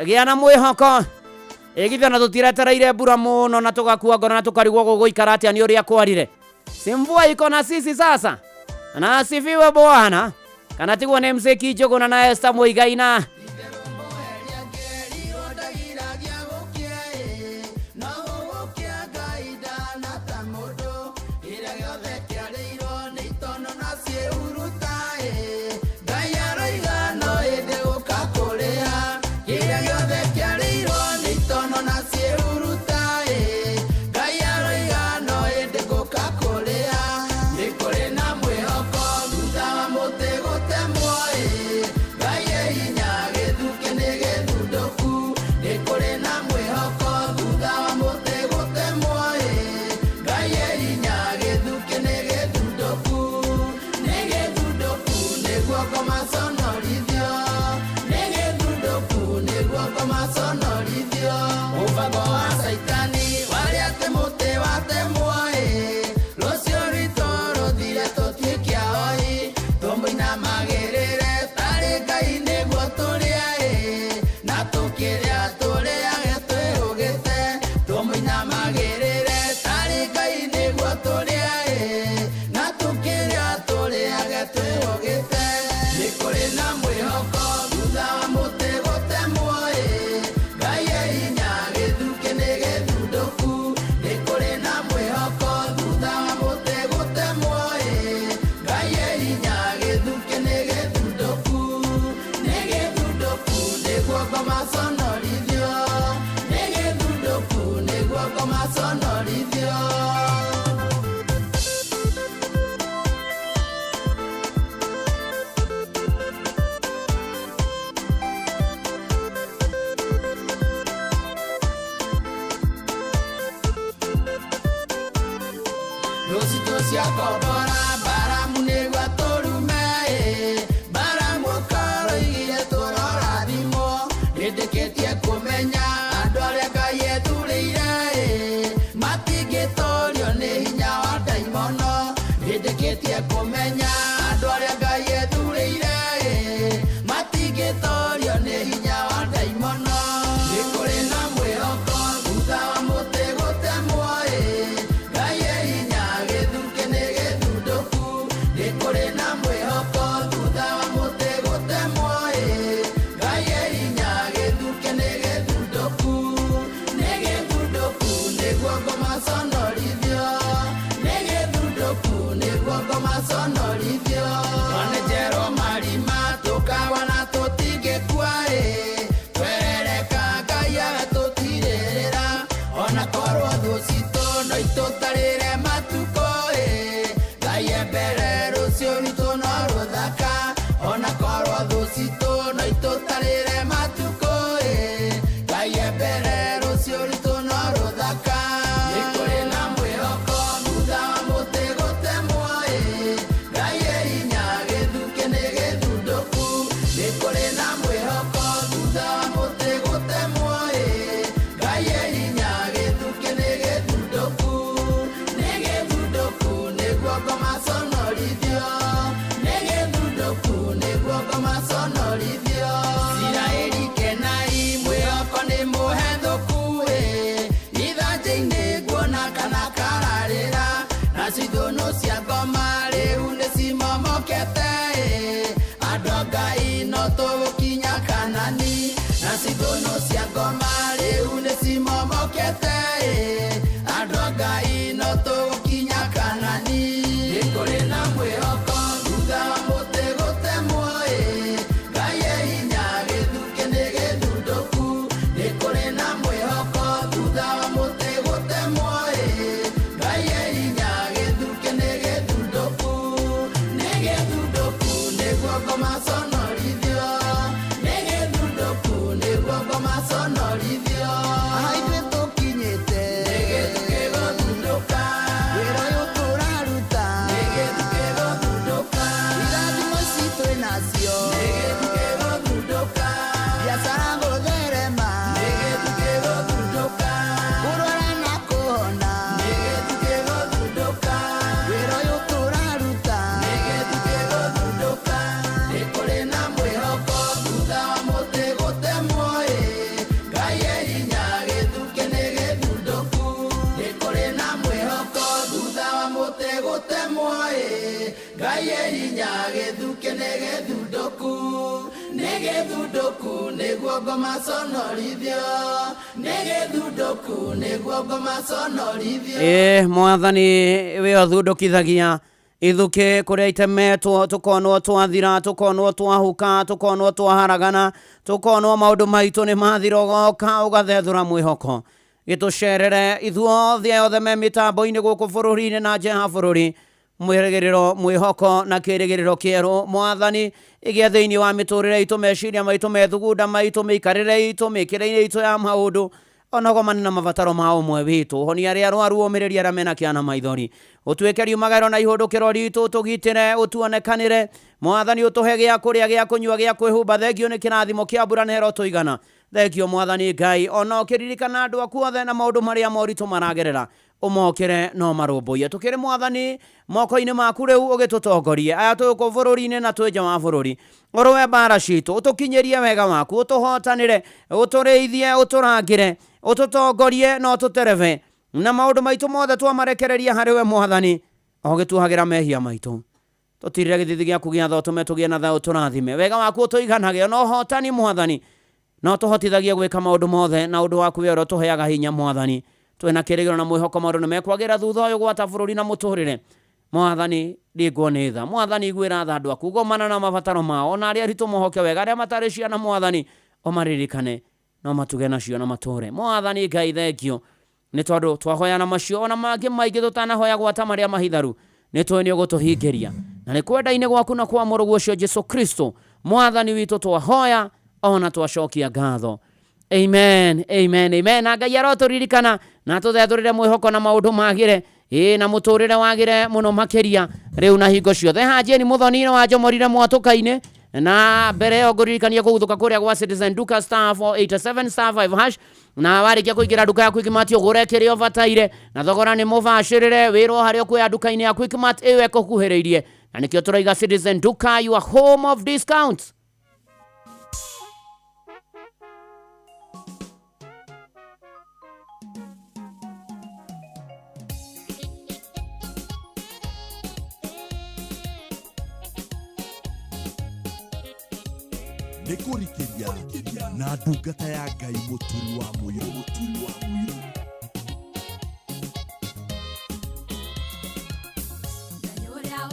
Gĩa na mwĩhoko. Githĩ ona tũtiretereire mbura mũno na tũgakua ngoro na tũkarigwo gũgũikara atĩa nĩ ũrĩa kwarire. Si mvua iko na sisi sasa. Na asifiwe Bwana. Kana tiguo nĩ MC Kinjũgũna na Esther Muigai na nĩguo ngomaconorithio. Twanenjerwo marima tũkawa na tũtingĩkua ĩ, twerereka Ngai agatũtirĩrĩra, ona korwo thũ citũ no itũtarĩre matukũ ĩ, Ngai e mbere rũciũ rwitũ no rũthaka, ona korwo thũ citũ no itũtarĩre matukũ ĩ, Ngai e mbere rũciũ rwitũ no rũthaka. Nĩ kũrĩ na mwĩhoko thutha wa mũtĩ gũtemwo ĩ, Ngai e hinya gĩthukĩ nĩ gĩthundũku. Nĩ kũrĩ na mwĩhoko thutha wa mũtĩ gũtemwo ĩ, Ngai e hinya gĩthukĩ nĩ gĩthundũku. Nĩ gĩthundũku nĩguo ngomaconorithio, nĩ gĩthundũku nĩguo ngomaconorithio. Isiraeli kenai mwĩhoko nĩ mũhethũku ĩ, ithanjĩ-inĩ nguona kana kararĩra, nacio ithũnũ cia ngoma rĩu nĩcimomokete ĩ, andũ a Ngai no tũgũkinya Kanani, nacio ithũnũ cia ngoma rĩu nĩcimomokete ĩ, andũ a Ngai no tũgũkinya Kanani. Nĩ kũrĩ na mwĩhoko thutha wa mũtĩ gũtemwo ĩ, Ngai e hinya gĩthukĩ nĩ gĩthundũku. Nĩ kũrĩ na mwĩhoko thutha wa mũtĩ gũtemwo ĩ, Ngai e hinya gĩthukĩ nĩ gĩthundũku. Nĩ gĩthundũku nĩguo ngomaconorithio, nĩ gĩthundũku nĩguo ngomaconorithio. Haha ithuĩ tũkinyĩte nĩ gĩthukĩ gũthundũka, wĩra ũyũ tũraruta nĩ gĩthukĩ gũthundũka, irathimo ici twĩ nacio nĩ gĩthukĩ gũthundũka, biacara gũtherema nĩ gĩthukĩ gũthundũka, kũrwara na kũhona nĩ gĩthukĩ gũthundũka, wĩra ũyũ tũraruta nĩ gĩthukĩ gũthundũka. Nĩ kũrĩ na mwĩhoko thutha wa mũtĩ gũtemwo ĩ, Ngai e hinya gĩthukĩ nĩ gĩthundũku. Nĩ kũrĩ na mwĩhoko thutha wa mũtĩ gũtemwo ĩ, Ngai e hinya gĩthukĩ nĩ gĩthundũku. Nĩ gĩthundũku nĩguo ngomaconorithio, nĩ gĩthundũku nĩguo ngomaconorithio. Ĩ mwathani wĩ ũthundũkithagia ithukĩ kũrĩa itemetwo, tũkonwo twathira, tũkonwo twahuka, tũkonwo twaharagana, tũkonwo maũndũ maitũ nĩ mathira, ũgoka ũgathethũra mwĩhoko. Gĩtũcerere ithuothe othe me mĩtambo-inĩ gũkũ bũrũri-inĩ na nja ya bũrũri, mwĩrĩgĩrĩro, mwĩhoko na kĩrĩgĩrĩro kĩerũ mwathani ĩgĩe thĩinĩ wa mĩtũrĩre itũ, meciria maitũ, methugunda maitũ, mĩikarĩre itũ, mĩkĩre-inĩ itũ ya maũndũ, onagomane na mabataro ma ũmwe witũ, honia arĩa arwaru, ũmĩrĩrie arĩa mena kĩana maithori, ũtuĩke riumagaro na ihũndũkĩro ritũ, ũtũgitĩre, ũtuonekanĩre mwathani, ũtũhe gĩa kũrĩa, gĩa kũnyua, gĩa kwĩhumba. Thengio nĩ kĩrathimo kĩa mbura na hero tũigana. Thengio mwathani Ngai, ona ũkĩririkana andũ aku othe na maũndũ marĩa moritũ maragerera, ũmokĩre no marũmbũiye. Tũkĩrĩ mwathani moko-inĩ maku rĩu, ũgĩtũtongorie aya twĩ gũkũ bũrũri-inĩ na twĩ nja wa bũrũri, ũrũe mbara citũ, ũtũkinyĩrie wega waku, ũtũhotanĩre, ũtũrĩithie, ũtũrangĩre, ũtũtongorie na ũtũterebe, na maũndũ maitũ mothe twamarekereria harĩ we mwathani, ũgĩtuohagĩra mehia maitũ. Tũtirĩre gĩthithi gĩaku gĩa tha, ũtũme tũgĩe na thayũ, tũrathime wega waku, ũtũiganage na ũhotani mwathani, na ũtũhotithagie gwĩka maũndũ mothe na ũndũ waku we ũrĩa ũtũheaga hinya mwathani. Twĩna kĩrĩgĩrĩro na mwĩhoko maũndũ nĩ mekwagĩra thutha ũyũ gwata bũrũri na mũtũrĩre mwathani. Ringwo nĩ tha mwathani, iguĩra tha andũ aku, gomana na mabataro mao, ona arĩa aritũ mohoke wega, arĩa matarĩ ciana mwathani ũmaririkane no matuge nacio na matũre mwathani. Ngai thengio nĩ tondũ twahoyana macio ona mangĩ maingĩ tũtanahoya gwata marĩa mahitharu, nĩ tũĩ nĩ ũgũtũhingĩria, na nĩ kwenda-inĩ gwaku na kwa mũrũguo ũcio Jesu Kristo mwathani witũ twahoya ona twacokia ngatho. Amen, amen, amen. Na Ngai arotũririkana na tũthethũrĩre mwĩhoko na maũndũ magĩre ĩ na mũtũrĩre wagĩre mũno makĩria rĩu na hingo ciothe. Hanjeni mũthoni-inĩ wa njomorire mwatũka-inĩ, na mbere ĩyo ngũririkania kũguthũka kũrĩa gwa Citizen Duka star 487 star 5 hash, na warĩkia kũingĩra nduka ya Quickmart ũgũre kĩrĩa ũbataire na thogora nĩ mũbacĩrĩre, wĩrwo harĩa ũkuoya nduka-inĩ ya Quickmart ĩyo ĩkũkuhĩrĩirie, na nĩkĩo tũraiga Citizen Duka, your home of discounts. Nĩ kũrikĩria na ndungata ya Ngai mũturi wa mũirũ. Ũrĩa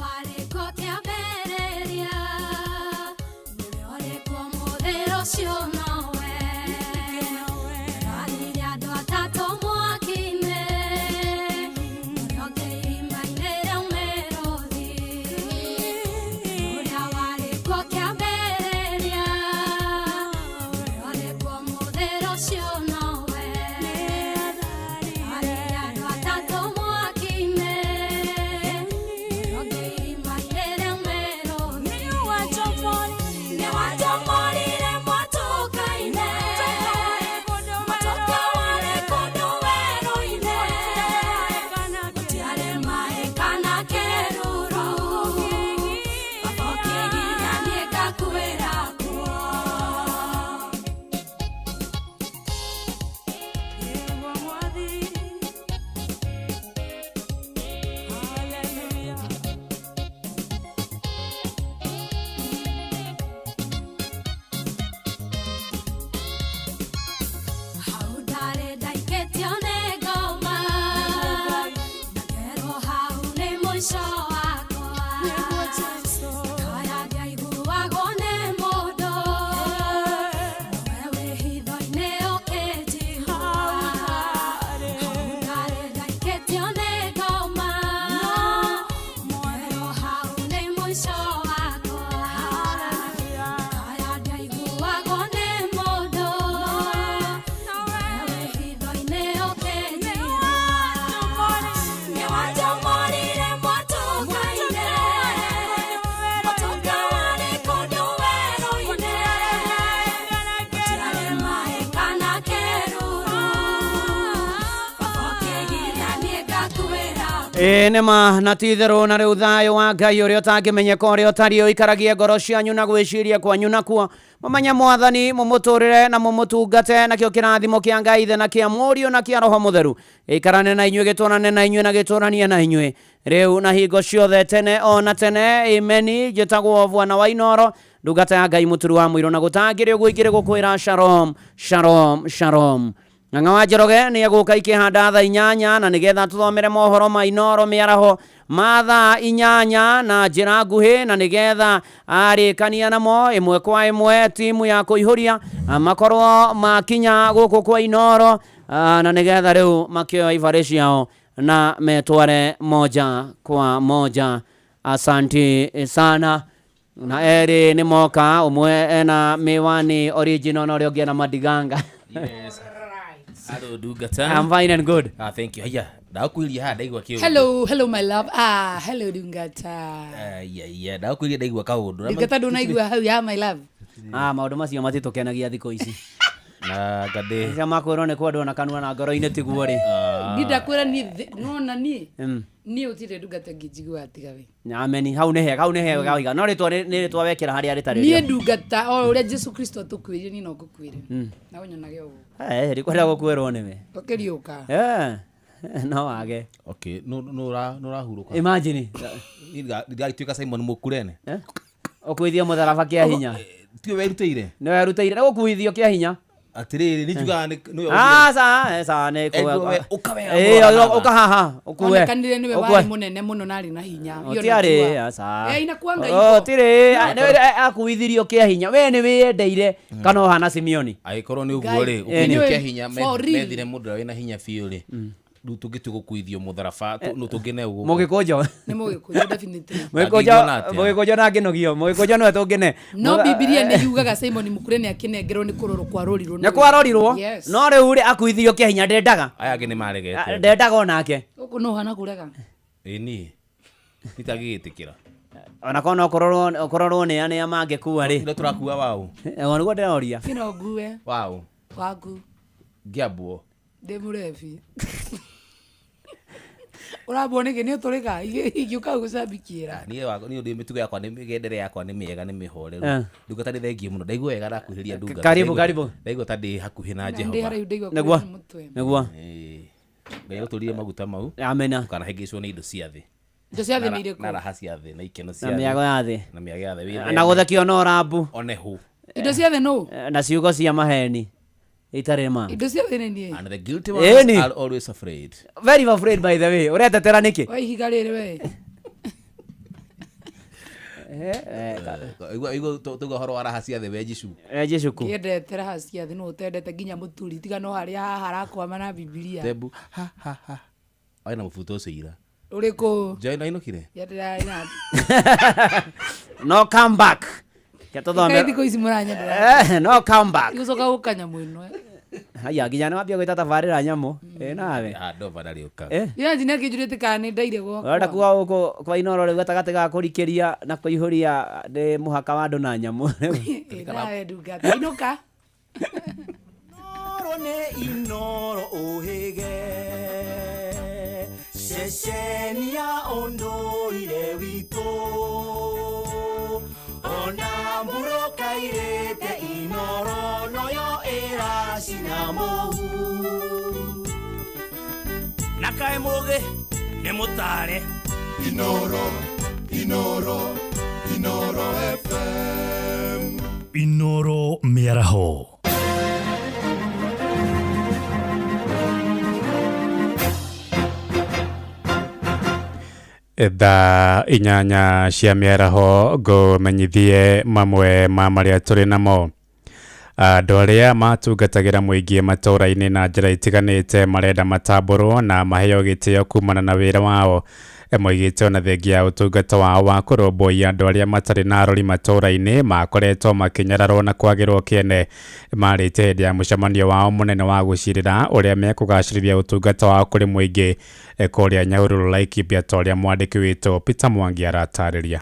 Ĩĩ nĩma na ti itherũ na rĩu thayũ wa Ngai ũrĩa ũtangĩmenyeka ũrĩa ũtariĩ ũikaragie ngoro cianyu na gwĩciria kwanyu nakuo mũmenye mwathani mũmũtũrĩre na mũmũtungate nakĩo kĩrathimo kĩa Ngai ithe na kĩa mũriũ na kĩa roho mũtheru gĩikarane na inyuĩ gĩtũrane na inyuĩ na gĩtũranie na inyuĩ rĩu na hingo ciothe tene o na tene. Ameni. Njĩtagwo Bwana wa Inooro, ndungata ya Ngai mũturu wa mũirũ, na gũtangĩrĩ ũguo ingĩrĩ gũkwĩra shalom shalom shalom. Ng'ang'a wa Njoroge nĩ egũka ikĩhanda thaa 8 na nĩgetha tũthomere mohoro ma Inooro mĩaraho ma thaa 8 na njĩra nguhĩ, na nĩgetha arĩkania namo ĩmwe kwa ĩmwe timu ya kũihũria makorwo makinya gũkũ kwa Inooro, na nĩgetha rĩu makĩoya ibarĩ ciao na metware moja kwa moja. Asante sana. Na erĩ nĩ moka, ũmwe ena miwani original na ũrĩa ũngĩ ena madiganga. Yes. Hello, Dugata. I'm fine and good. Ah, thank you. Haya, ndakuiria haha ndaigua kĩũndũ. Hello, hello my love. Ah, hello Dungata. Yeah, ndakuiria ndaigua kaũndũ. Dungata ndunaigua hau ya my love. Ah, maũndũ macio matitũkenagia thikũ ici. Na ngade. Cia makwĩrwo nĩ kwendwo na kanua na ngoro-inĩ tiguo rĩ. Ni ndakwĩra niĩ nona niĩ. Niĩ ũtirĩ Ndungata ngĩnjigua tiga we. Ameni. Hau nĩ hega, hau nĩ hega waiga. No rĩtwa nĩ rĩtwa wekĩra harĩa rĩtarĩ. Niĩ Ndungata o ũrĩa Jesu Kristo atũkwĩrire niĩ no ngũkwĩre. Na ũnyonage ũguo. Ndikwenda gũkwĩrwo nĩwe. Ũkĩriũka. No wage. Okay, no nũrahurũka. Imagine. Ndigagĩtuĩka Simon Mũkurene. Ũkuithio mũtharaba kĩa hinya. Tiwe werutĩire. Nĩ werutĩire. Nĩ gũkuithio kĩa hinya. Atirĩrĩ nĩ njugaga nĩwe. Aca nĩ ũka haha ũkue. Onekanire nĩwe warĩ mũnene mũno na arĩ na hinya. Tiarĩ aca. Inakuwa Ngai. Tirĩ akuithirio kĩa hinya. We nĩ wĩyendeire kana ũhana Simeoni. Angĩkorwo nĩ ũguo rĩ, ũkuithio kĩa hinya methire mũndũ ũrĩa wĩna hinya biũ rĩ. Rĩu tũngĩtua gũkuithio mũtharaba nũ tũngĩne ũguo. Mũgĩkũnjo. Nĩ mũgĩkũnjo definitely. Mũgĩkũnjo na ngĩnogio. Mũgĩkũnjo nĩwe tũngĩne. No Bibilia nĩ yugaga Simon Mũkurene akĩnengerwo nĩ kũrorwo kwarorirwo. Nĩ kwarorirwo. No rĩu rĩ akuithio kĩa hinya ndendaga. Aya angĩ nĩ maregete. Ndendaga onake. Gũkũ no ũhana kũrega. Ĩĩ niĩ. Itangĩgĩtĩkĩra. Ona korwo no ũkororwo nĩ anĩa mangĩkua rĩ. Nĩ tũrakua waũ. Nĩguo ndĩroria. Niĩ no ngue. Waũ. Waku. Ngĩambwo. Ndĩ mũrebi. Ũrambwo nĩkĩ nĩ ũtũrĩka ingĩũka gũcambikĩra. Niĩ ndĩ mĩtugo yakwa nĩ mĩgendere yakwa nĩ mĩega nĩ mĩhoreru. Ndungata nĩ thengiũ mũno. Ndaigua wega ndakuhĩrĩria ndungata. Karibu karibu. Ndaigua ta ndĩ hakuhĩ na Jehova. Nĩguo. Nĩguo. Ngai agũtũrire maguta mau. Amena. Ndũkanahĩngĩcwo nĩ indo cia thĩ. Indo cia thĩ nĩ irĩkũ? Na raha cia thĩ na ikeno cia thĩ. Na mĩago ya thĩ. Na mĩago ya thĩ. Na gũthekio no rambu. One hũ. Indo cia thĩ nũ? Na ciugo cia maheni. Itarĩ ma. Indo cia thĩ nĩ niĩ. And the guilty ones are always afraid. Very afraid by the way. Ũretetera nĩkĩ? Wa ihiga rĩrĩ we. Igua tuga ũhoro wa raha cia thĩ we Jicuku. Jicuku. Kĩendete raha cia thĩ nũ ũtendete nginya mũturi tiga no harĩa haha harakwama na Bibilia. Tebu ha ha ha. Aina mũbuto ũcio ira. Ũrĩkũ? Joy no ainũkire? No come back. Kaĩ thikũ ici mũranyendera. No come back. Igũcoka gũka nyamũ ĩno. Haya nginya nĩ wambia gwĩta tabarĩra nyamũ. Ĩ nawe. Ndova ndarĩ ũka. Ira njini akĩnjũrĩte kana nĩ ndaire gwakwa. Ũrenda kuga gũkũ kwa Inooro rĩu gatagatĩ ga kũrikĩria na kũihũria nĩ mũhaka wa andũ na nyamũ. Ĩ nawe ndungata. Inũka. Inooro nĩ Inooro ũhĩge. Ceceni ya ũndũire witũ. Ona mburoka irĩte Inooro noyo ĩracina mũhu. Na kaĩ mũgĩ nĩ mũtare. Inooro, Inooro, Inooro FM. Inooro mĩaraho. Thaa 8 cia mĩaraho ngũmenyithie mamwe ma marĩa tũrĩ namo. Andũ arĩa matungatagĩra mũingĩ matũũra-inĩ na njĩra itiganĩte marenda matambũrwo na maheo gĩtĩo kumana na wĩra wao. Moigĩte ona thengia ya ũtungata wao wa kũrũmbũiya andũ arĩa matarĩ na arori matũũra-inĩ makoretwo makĩnyararwo na kwagĩrwo kĩene. Marĩte hĩndĩ ya mũcemanio wao mũnene wa gũcirĩra ũrĩa mekũgacĩrithia ũtungata wao kũrĩ mũingĩ kũrĩa Nyahururu Laikipia ta ũrĩa mwandĩki witũ Peter Mwangi aratarĩria.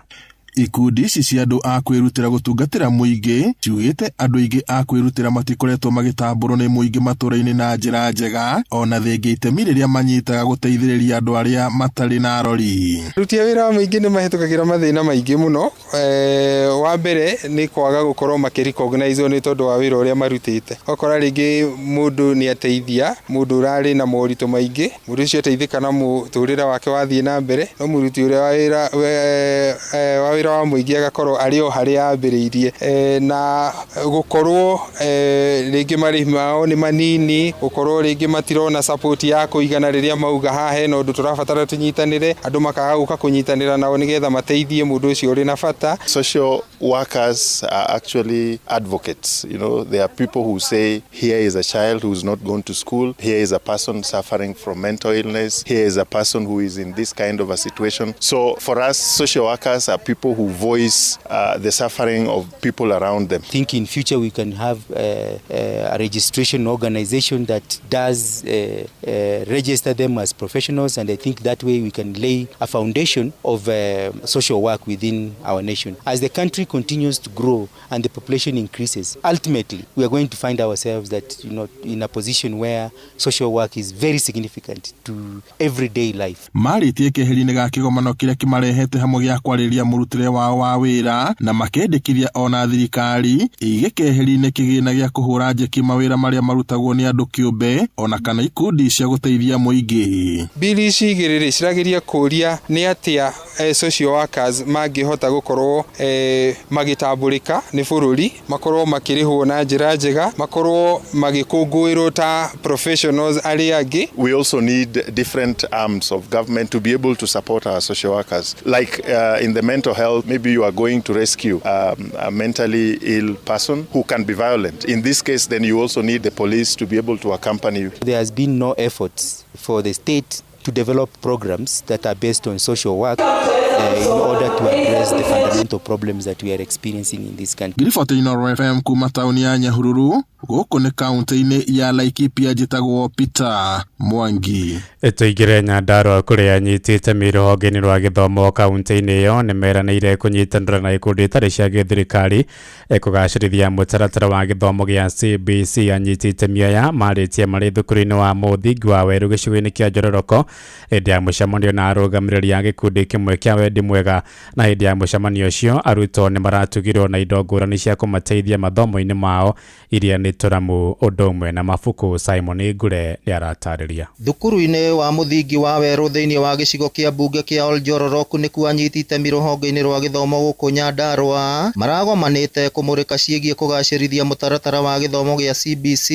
Ikundi ici cia andũ a kwĩrutĩra gũtungatĩra mũingĩ ciugĩte andũ aingĩ a kwĩrutĩra matikoretwo magĩtambũrwo nĩ mũingĩ matũũra-inĩ na njĩra njega, ona thĩngĩ itemi rĩrĩa manyitaga gũteithĩrĩria andũ arĩa matarĩ na arori. Aruti a wĩra wa mũingĩ nĩ mahĩtũkagĩra mathĩna maingĩ mũno. Wa mbere nĩ kwaga gũkorwo makĩ-recognize nĩ tondũ wa wĩra ũrĩa marutĩte. Ũgakora rĩngĩ mũndũ nĩ ateithia mũndũ ũrarĩ na moritũ maingĩ, mũndũ ũcio ateithĩka na mũtũrĩre wake wathiĩ na mbere, no mũruti ũrĩa wa wĩra wa mũingĩ agakorwo arĩ o harĩa ambĩrĩirie. Na gũkorwo rĩngĩ marĩhi mao nĩ manini, gũkorwo rĩngĩ matirona support ya kũigana rĩrĩa mauga haha hena ũndũ tũrabatara tũnyitanĩre, andũ makaga gũka kũnyitanĩra nao nĩgetha mateithie mũndũ ũcio ũrĩ na bata. Social workers are actually advocates. You know, they are people who say, here is a child who's not gone to school, here is a person suffering from mental illness, here is a person who is in this kind of a situation. So for us, social workers are people who voice the suffering of people around them. I think in future we can have a registration organization that does register them as professionals, and I think that way we can lay a foundation of social work within our nation. As the country continues to grow and the population increases, ultimately we are going to find ourselves that, you know, in a position where social work is very significant to everyday life. Marĩtie keheri-inĩ ga kĩgomano kĩrĩa kĩmarehete hamwe gĩa kwarĩrĩria mũrutĩre wao wa wĩra na makendekithia ona thirikari ĩige keheri-inĩ kĩgĩna gĩa kũhũra njeki mawĩra marĩa marutagwo nĩ andũ kĩũmbe ona kana ikundi cia gũteithia mũingĩ. Bili ici igĩrĩ rĩ cirageria kũria nĩ atĩa social workers mangĩhota gũkorwo magĩtambũrĩka nĩ bũrũri, makorwo makĩrĩhwo na njĩra njega, makorwo magĩkũngũĩrwo ta professionals arĩa angĩ. We also need different arms of government to be able to support our social workers. Like in the mental health, maybe you are going to rescue a mentally ill person who can be violent. In this case, then you also need the police to be able to accompany you. There has been no efforts for the state to develop programs that are based on social work in order to address the fundamental problems that we are experiencing in this country. Ngiriboti Inooro FM kuma taũni ya Nyahururu, gũkũ nĩ kaunti-inĩ ya Laikipia, njĩtagwo Peter Mwangi. Tũingĩre Nyandarua kũrĩa anyitĩte rũhonge-inĩ rwa gĩthomo kaunti-inĩ ĩyo nĩ meranĩire kũnyitanĩra na ikundi itarĩ cia gĩthirikari kũgacĩrithia mũtaratara wa gĩthomo gĩa CBC. Anyiti itemi aya marĩtie marĩ thukuru-inĩ wa mũthingi wa Weru gĩcigo-inĩ kĩa Njororoko hĩndĩ ya mũcemanio na arũgamĩrĩri a gĩkundi kĩmwe kĩa wendi mwega. Na hĩndĩ ya mũcemanio ũcio arutwo nĩ maratugirwo na indo ngũrani cia kũmateithia mathomo-inĩ mao iria nĩ tũramu ũndũ ũmwe na mabuku. Simon Ngure nĩ aratarĩria. Thukuru-inĩ wa mũthingi wa Weru thĩinĩ wa gĩcigo kĩa mbunge kĩa Oljororok nĩkuo anyiti itemi rũhonge-inĩ rwa gĩthomo gũkũ Nyandarua maragomanĩte kũmũrĩka ciĩgiĩ kũgacĩrithia mũtaratara wa gĩthomo gĩa CBC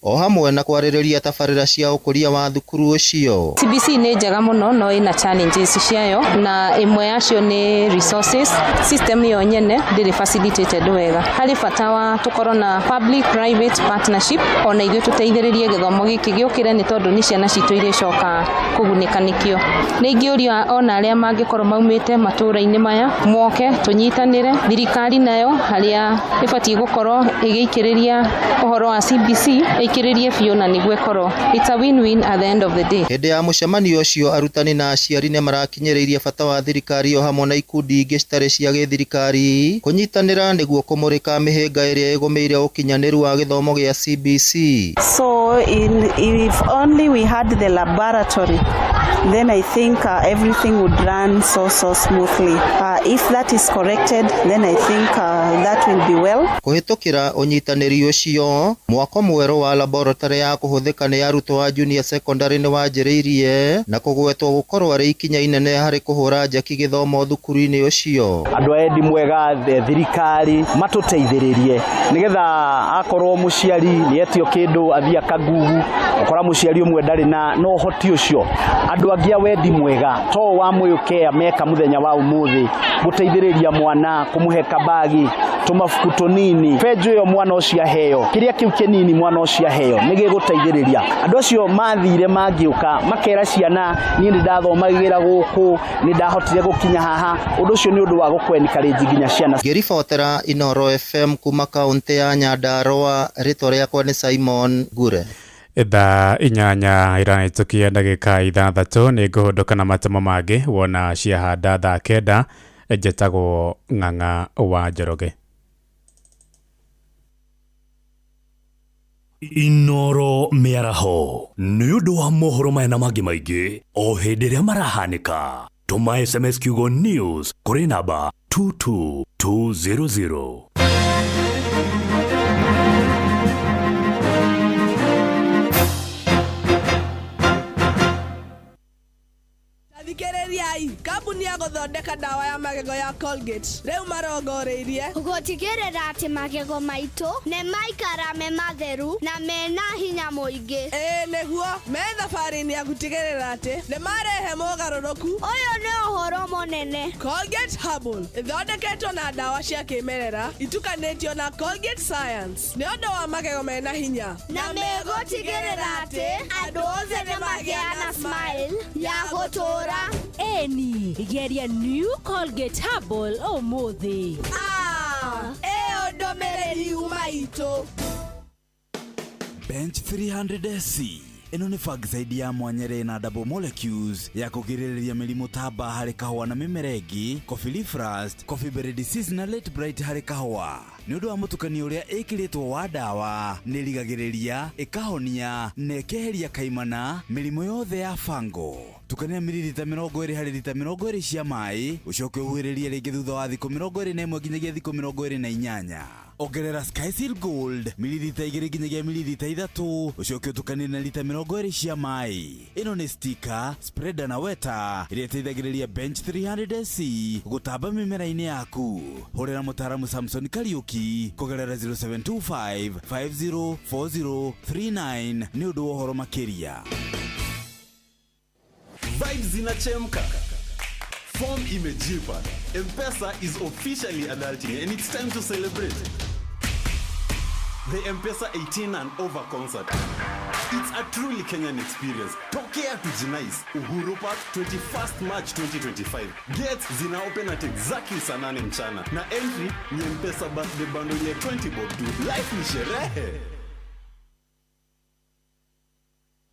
o hamwe na kwarĩrĩria tabarĩra cia ũkũria wa thukuru ũcio. CBC nĩ njega mũno no ĩna challenges ciayo, na ĩmwe yacio nĩ resources. System yo nyene ndĩrĩ facilitated wega. Harĩ bata wa tũkorwo na public private partnership ona ithuĩ tũteithĩrĩrie gĩthomo gĩkĩ gĩũkĩre, nĩ tondũ nĩ ciana citũ irĩcoka kũgunĩka nĩkĩo. Nĩ ingĩũria ona arĩa mangĩkorwo maumĩte matũũra-inĩ maya moke tũnyitanĩre, thirikari nayo harĩa ĩbatiĩ gũkorwo ĩgĩikĩrĩria ũhoro wa CBC ĩikĩrĩrie biũ na nĩguo ĩkorwo it's a win-win at the end of the day. Hĩndĩ ya mũcemanio ũcio arutani na aciari nĩ marakinyĩrĩirie bata wa thirikari o hamwe na ikundi ingĩ citarĩ cia gĩthirikari kũnyitanĩra nĩguo kũmũrĩka mĩhĩnga ĩrĩa ĩgũmĩire ũkinyanĩru wa gĩthomo gĩa CBC. So if only we had the laboratory, then I think everything would run so smoothly. If that is corrected, then I think that will be well. Kũhĩtũkĩra ũnyitanĩri ũcio, mwako mwerũ wa laboratory ya kũhũthĩka nĩ arutwo a junior secondary nĩ wanjĩrĩirie na kũgwetwo gũkorwo arĩ ikinya inene harĩ kũhũra njeki gĩthomo thukuru-inĩ ũcio. Andũ a endi mwega thirikari matũteithĩrĩrie nĩgetha akorwo mũciari nĩ etio kĩndũ athiĩ akagugu, ũkora mũciari ũmwe ndarĩ na ũhoti ũcio. Andũ angĩ a wendi mwega to wa Mũyũkea meka mũthenya wa ũmũthĩ gũteithĩrĩria mwana kũmũhe kabagi tũmabuku tũnini benjũ ĩyo mwana ũcio aheo kĩrĩa kĩu kĩnini mwana ũcio aheo nĩ gĩgũteithĩrĩria. Andũ acio mathire mangĩũka makera ciana niĩ nĩ ndathomagĩra gũkũ nĩ ndahotire gũkinya haha, ũndũ ũcio nĩ ũndũ wa gũkwenikarenji nginya ciana. Ngĩribotera Inooro FM kuma kaũntĩ ya Nyandarua, rĩtwa rĩakwa nĩ Simon Ngure. Thaa 8 irahĩtũkia ndagĩka 6 nĩ ngũhũndũka na matemo mangĩ wona ciahanda thaa 9. Njĩtagwo Ng'ang'a wa Njoroge. Inoro mĩaraho nĩ ũndũ wa mohoro maya na mangĩ maingĩ o hĩndĩ ĩrĩa marahanĩka. Tũma SMS kiugo news kũrĩ namba 22200. Thikĩrĩriai, kambuni ya gũthondeka ndawa ya magego ya Colgate rĩu marongoreirie gũtigĩrĩra atĩ magego maitũ nĩ maikara me matheru na mena hinya mũingĩ. Ĩĩ nĩguo, me thabarĩ-inĩ ya gũtigĩrĩra atĩ nĩ marehe mogarũrũku. Ũyũ nĩ ũhoro mũnene. Colgate Herbal ĩthondeketwo na ndawa cia kĩmerera itukanĩtio na Colgate Science nĩ ũndũ wa magego mena hinya na megũtigĩrĩra atĩ andũ othe nĩ magĩa na smile ya gũtũũra. Eni, geria New Colgate Herbal ũmũthĩ. Ĩyo ndũmĩrĩri yuma itũ. Bench 300 SC ĩno nĩ fungicide ya mwanya ĩrĩ na double molecules ya kũgirĩrĩria mĩrimũ ta mbaa harĩ kahũa na mĩmera ĩngĩ, coffee leaf rust, coffee berry disease na late blight harĩ kahũa. Nĩ ũndũ wa mũtukanio ũrĩa ĩkĩrĩtwo wa ndawa, nĩ ĩrigagĩrĩria, ĩkahonia na ĩkeheria kaimana mĩrimũ yothe ya fango. Tukania mililita 20 harĩ lita 20 cia maĩ, ũcoke ũhuhĩrĩrie rĩngĩ thutha wa thikũ 21 nginyagia thikũ 28. Ongerera Skyseal Gold mililita 2 nginyagia mililita 3, ũcoke ũtukanie na lita 20 cia maĩ. Ĩno nĩ stika, spreader na weta ĩrĩa ĩteithagĩrĩria Bench 300 SC gũtamba mĩmera-inĩ yaku. Hũrĩra mũtaaramu Samson Kariuki kũgerera 0725 504039 nĩ ũndũ wa ũhoro makĩria. Vibes zinachemka. Form imejipa. M-Pesa is officially adulting and it's time to celebrate. The M-Pesa 18 and over concert. It's a truly Kenyan experience. Tokea tujinice. Uhuru Park, 21st March 2025. Gates zina open at exactly saa 8 mchana. Na entry ni M-Pesa birthday bundle ya 20 bob tu. Life ni sherehe.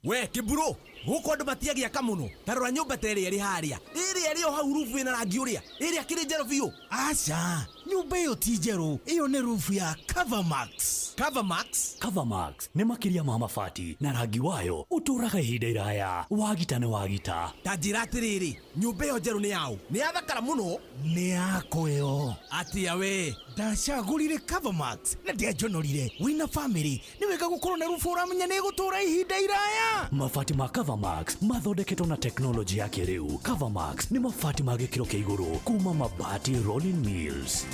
We kiburo guku andu matiagiaka muno ta rora nyumba ta ĩrĩa ĩrĩ harĩa ĩrĩa ĩrĩ o hau rubu ĩna rangi ũrĩa ĩrĩa kĩrĩ njerũ biũ. Aca, nyumba ĩyo ti njerũ, ĩyo nĩ rubu ya Covermax. Covermax? Covermax nĩ makĩria ma mabati na rangi wayo ũtũũraga ihinda iraya. Wagita nĩ wagita. Ta njĩra atĩrĩrĩ, nyũmba ĩyo njerũ nĩ yaũ? Nĩ yathakara mũno. Nĩ yakwa ĩyo. Atĩa we? Ndacagũrire Covermax na ndianjonorire. Wĩna famĩlĩ nĩ wega gũkorwo na rubu ũramenya nĩ ĩgũtũũra ihinda iraya. Mabati ma Covermax mathondeketwo na teknolojĩ ya kĩrĩu. Covermax nĩ mabati ma gĩkĩro kĩa igũrũ kuma Mabati Rolling Mills.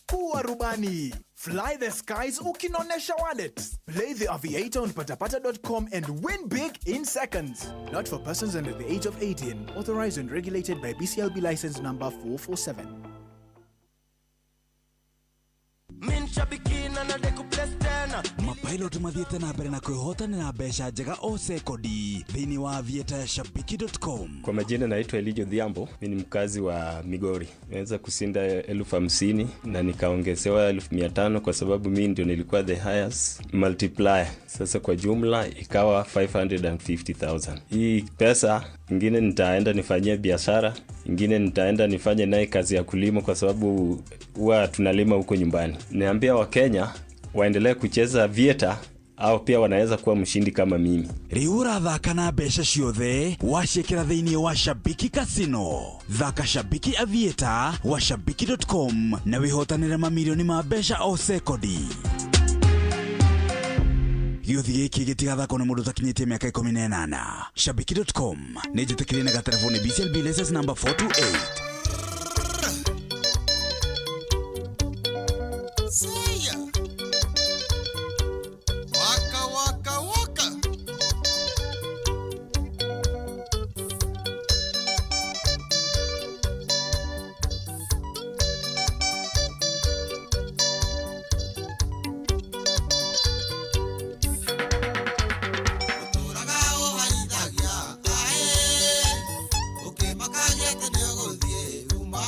Kuwa rubani. Fly the skies ukinonesha wallet. Play the Aviator on patapata.com and win big in seconds. Not for persons under the age of 18. Authorized and regulated by BCLB license number 447. Mapilot mathiĩte na mbere na kwĩhotanĩra mbeca njega o sekondi thĩinĩ wa Aviator ya shabiki.com. Kwa majina naitwa Elijo Dhiambo, mimi ni mkazi wa Migori. Nimeweza kushinda 50,000 na nikaongezewa 500,000 kwa sababu mimi ndio nilikuwa the highest multiplier. Sasa kwa jumla ikawa 550,000. Hii pesa ingine nitaenda nifanyie biashara, ingine nitaenda nifanye naye kazi ya kulima kwa sababu huwa tunalima huko nyumbani. Niambia Wakenya waendelee kucheza Aviator au pia wanaweza kuwa mshindi kama mimi. Rĩu ũrathaka na mbeca ciothe waciĩkĩra thĩinĩ wa Shabiki Casino. Thaka Shabiki Aviator wa shabiki.com na wĩhotanĩre mamirioni ma mbeca o sekondi. Gĩũthi gĩkĩ gĩtigathakwo nĩ mũndũ ũtakinyĩtie mĩaka 18. Shabiki.com nĩ njĩtĩkĩrie na gatereboni BCLB license number 428. Seya. Waka waka waka. Ũtũũraga ũhaithagia, aĩ, ũkĩmakagia atĩ nĩũgũthiĩ, uma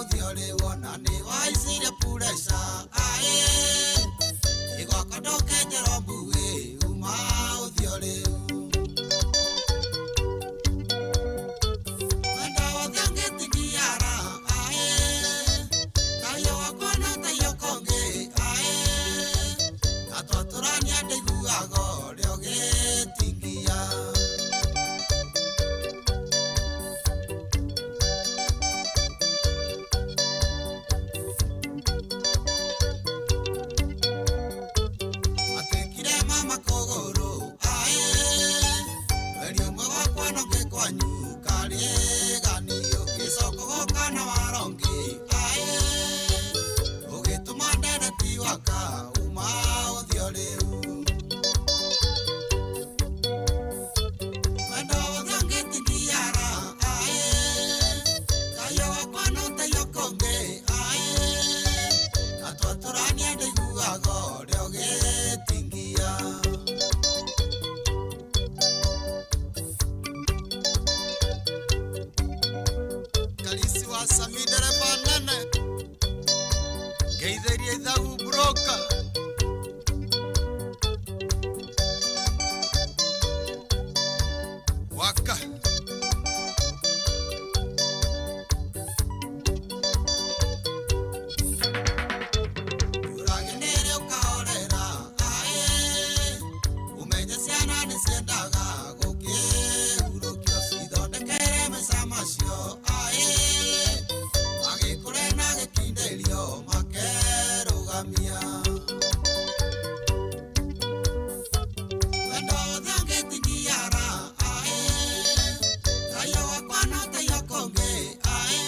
ũthiĩ ũrĩ wona nĩwahaicire pureca, aĩ, ĩgwakwa ndũkenjerwo mbuĩ, uma ũthiĩ ũrĩ. Mwenda Sami ndereba nene ngeithĩria ithagu broka waka Uragenere ukahorera ae umenye ciana nĩ ciendaga gũkĩhurũkio cithondekere maica macio ae magĩkũre na gĩkindĩrio makerũgamia wendo wothe ũngĩtingiara ae thayũ wakwa no taiyũ kũngĩ ae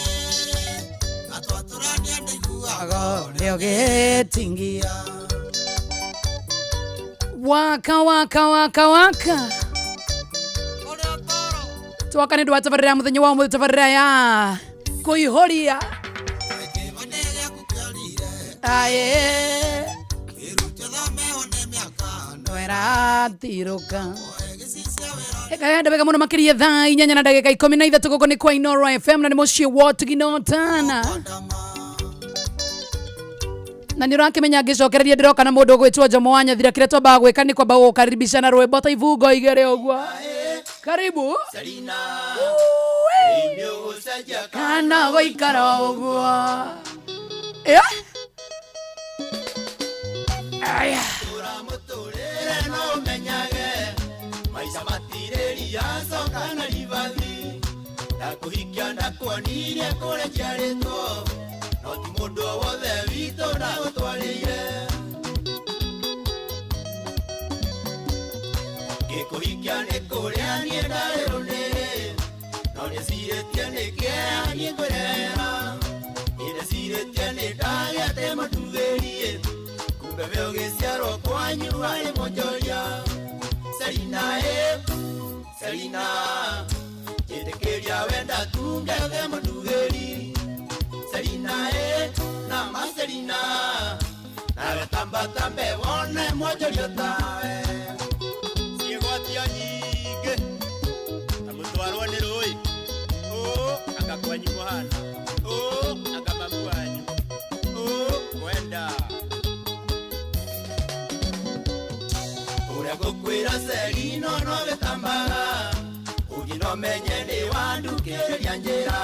na twatũrania ndĩiguaga ũrĩa ũgĩtingia. Waka waka waka waka twaka nä ndå wa tabarä ra må thenya wa må tabarä ra ya kå ihå ae tweratirå ka ekaenda wega muno makiria thaa 8 na ndagika 13 guku ni kwa Inoro FM na ni muciĩ wa Tugino-Tana na nä ũrakĩmenya ngĩcokereria ndĩroka na mũndũ ũgwĩtwo Jomo wa Nyathira kĩrĩa twambaga gwĩka nĩ kwamba gũkaribisha na rwĩmbo ta ibungo igĩrĩ ũguo. Karibu kana gũikara ũguo. Aya. Maica matirĩria coka na ribathi ndakũhikia ndakuonirie kũrĩa njiarĩtwo no ti mũndũ o wothe witũ ndagũtwarĩire ngĩkũhikia nĩ kũrĩa niĩ ndarĩ rũnĩrĩ no ndĩcirĩtie nĩ kĩeha niĩ ngwĩrehera niĩ ndĩcirĩtie nĩ ndagĩte mũtugĩrie kumbe we ũgĩciarwo kwanyu harĩ mwonjoria. Selina, eh, Selina, njĩtĩkĩria wenda tungethe mũtugĩri. Selina, eh, nama Selina, nawe tamba tambe wone mwonjoria tawe. Ciĩgwatio nyingĩ ta mũtwarwo nĩ rũĩ ũũ anga kwanyu mũhana ũũ anga mamu wanyu ũũ kwenda ũrĩa ngũkwĩra Selina no gĩtambaga ũngĩ no menye nĩ wandukĩrĩria njĩra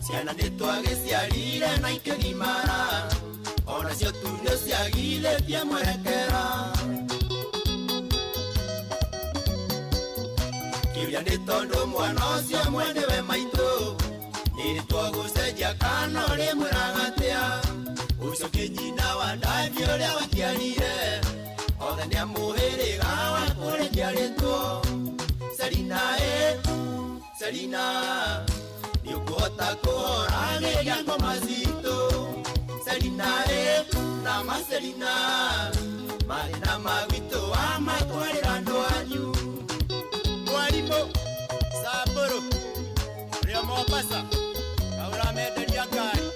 ciana nĩ twagĩciarire na ikĩgimara onacio tu nĩ ciagithĩtie mwerekera kĩũria nĩ tondũ mwana ũcio mwene we maitũ nĩ twagũcenjia kana ũrĩmwĩraga atĩa ũcio kĩnyina wa ndathi ũrĩa waciarire othe nĩ amũhĩrĩga wa kũrĩa njiarĩtwo. Selina, eh, Selina, nĩ ũkũhota kũhoragĩria ngoma citũ. Selina, eh, nama Selina, mathĩna ma gwitũ wamatwarĩra andũ anyu. Mwarimũ Samburu ũrĩa Mombasa kaũramenderia ngari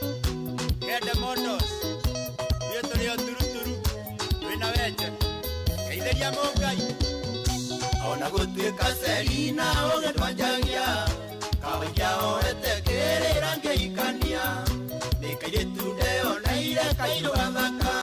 Kende Motors ithuĩ tũrĩ o turuturu twĩna wenje ngeithĩria Mũngai. Ona gũtuĩka Selina ũgĩ ndwanjagia kawaikia oete kĩrĩra ngĩhikania nĩ kairĩtu ndeoneire kairũ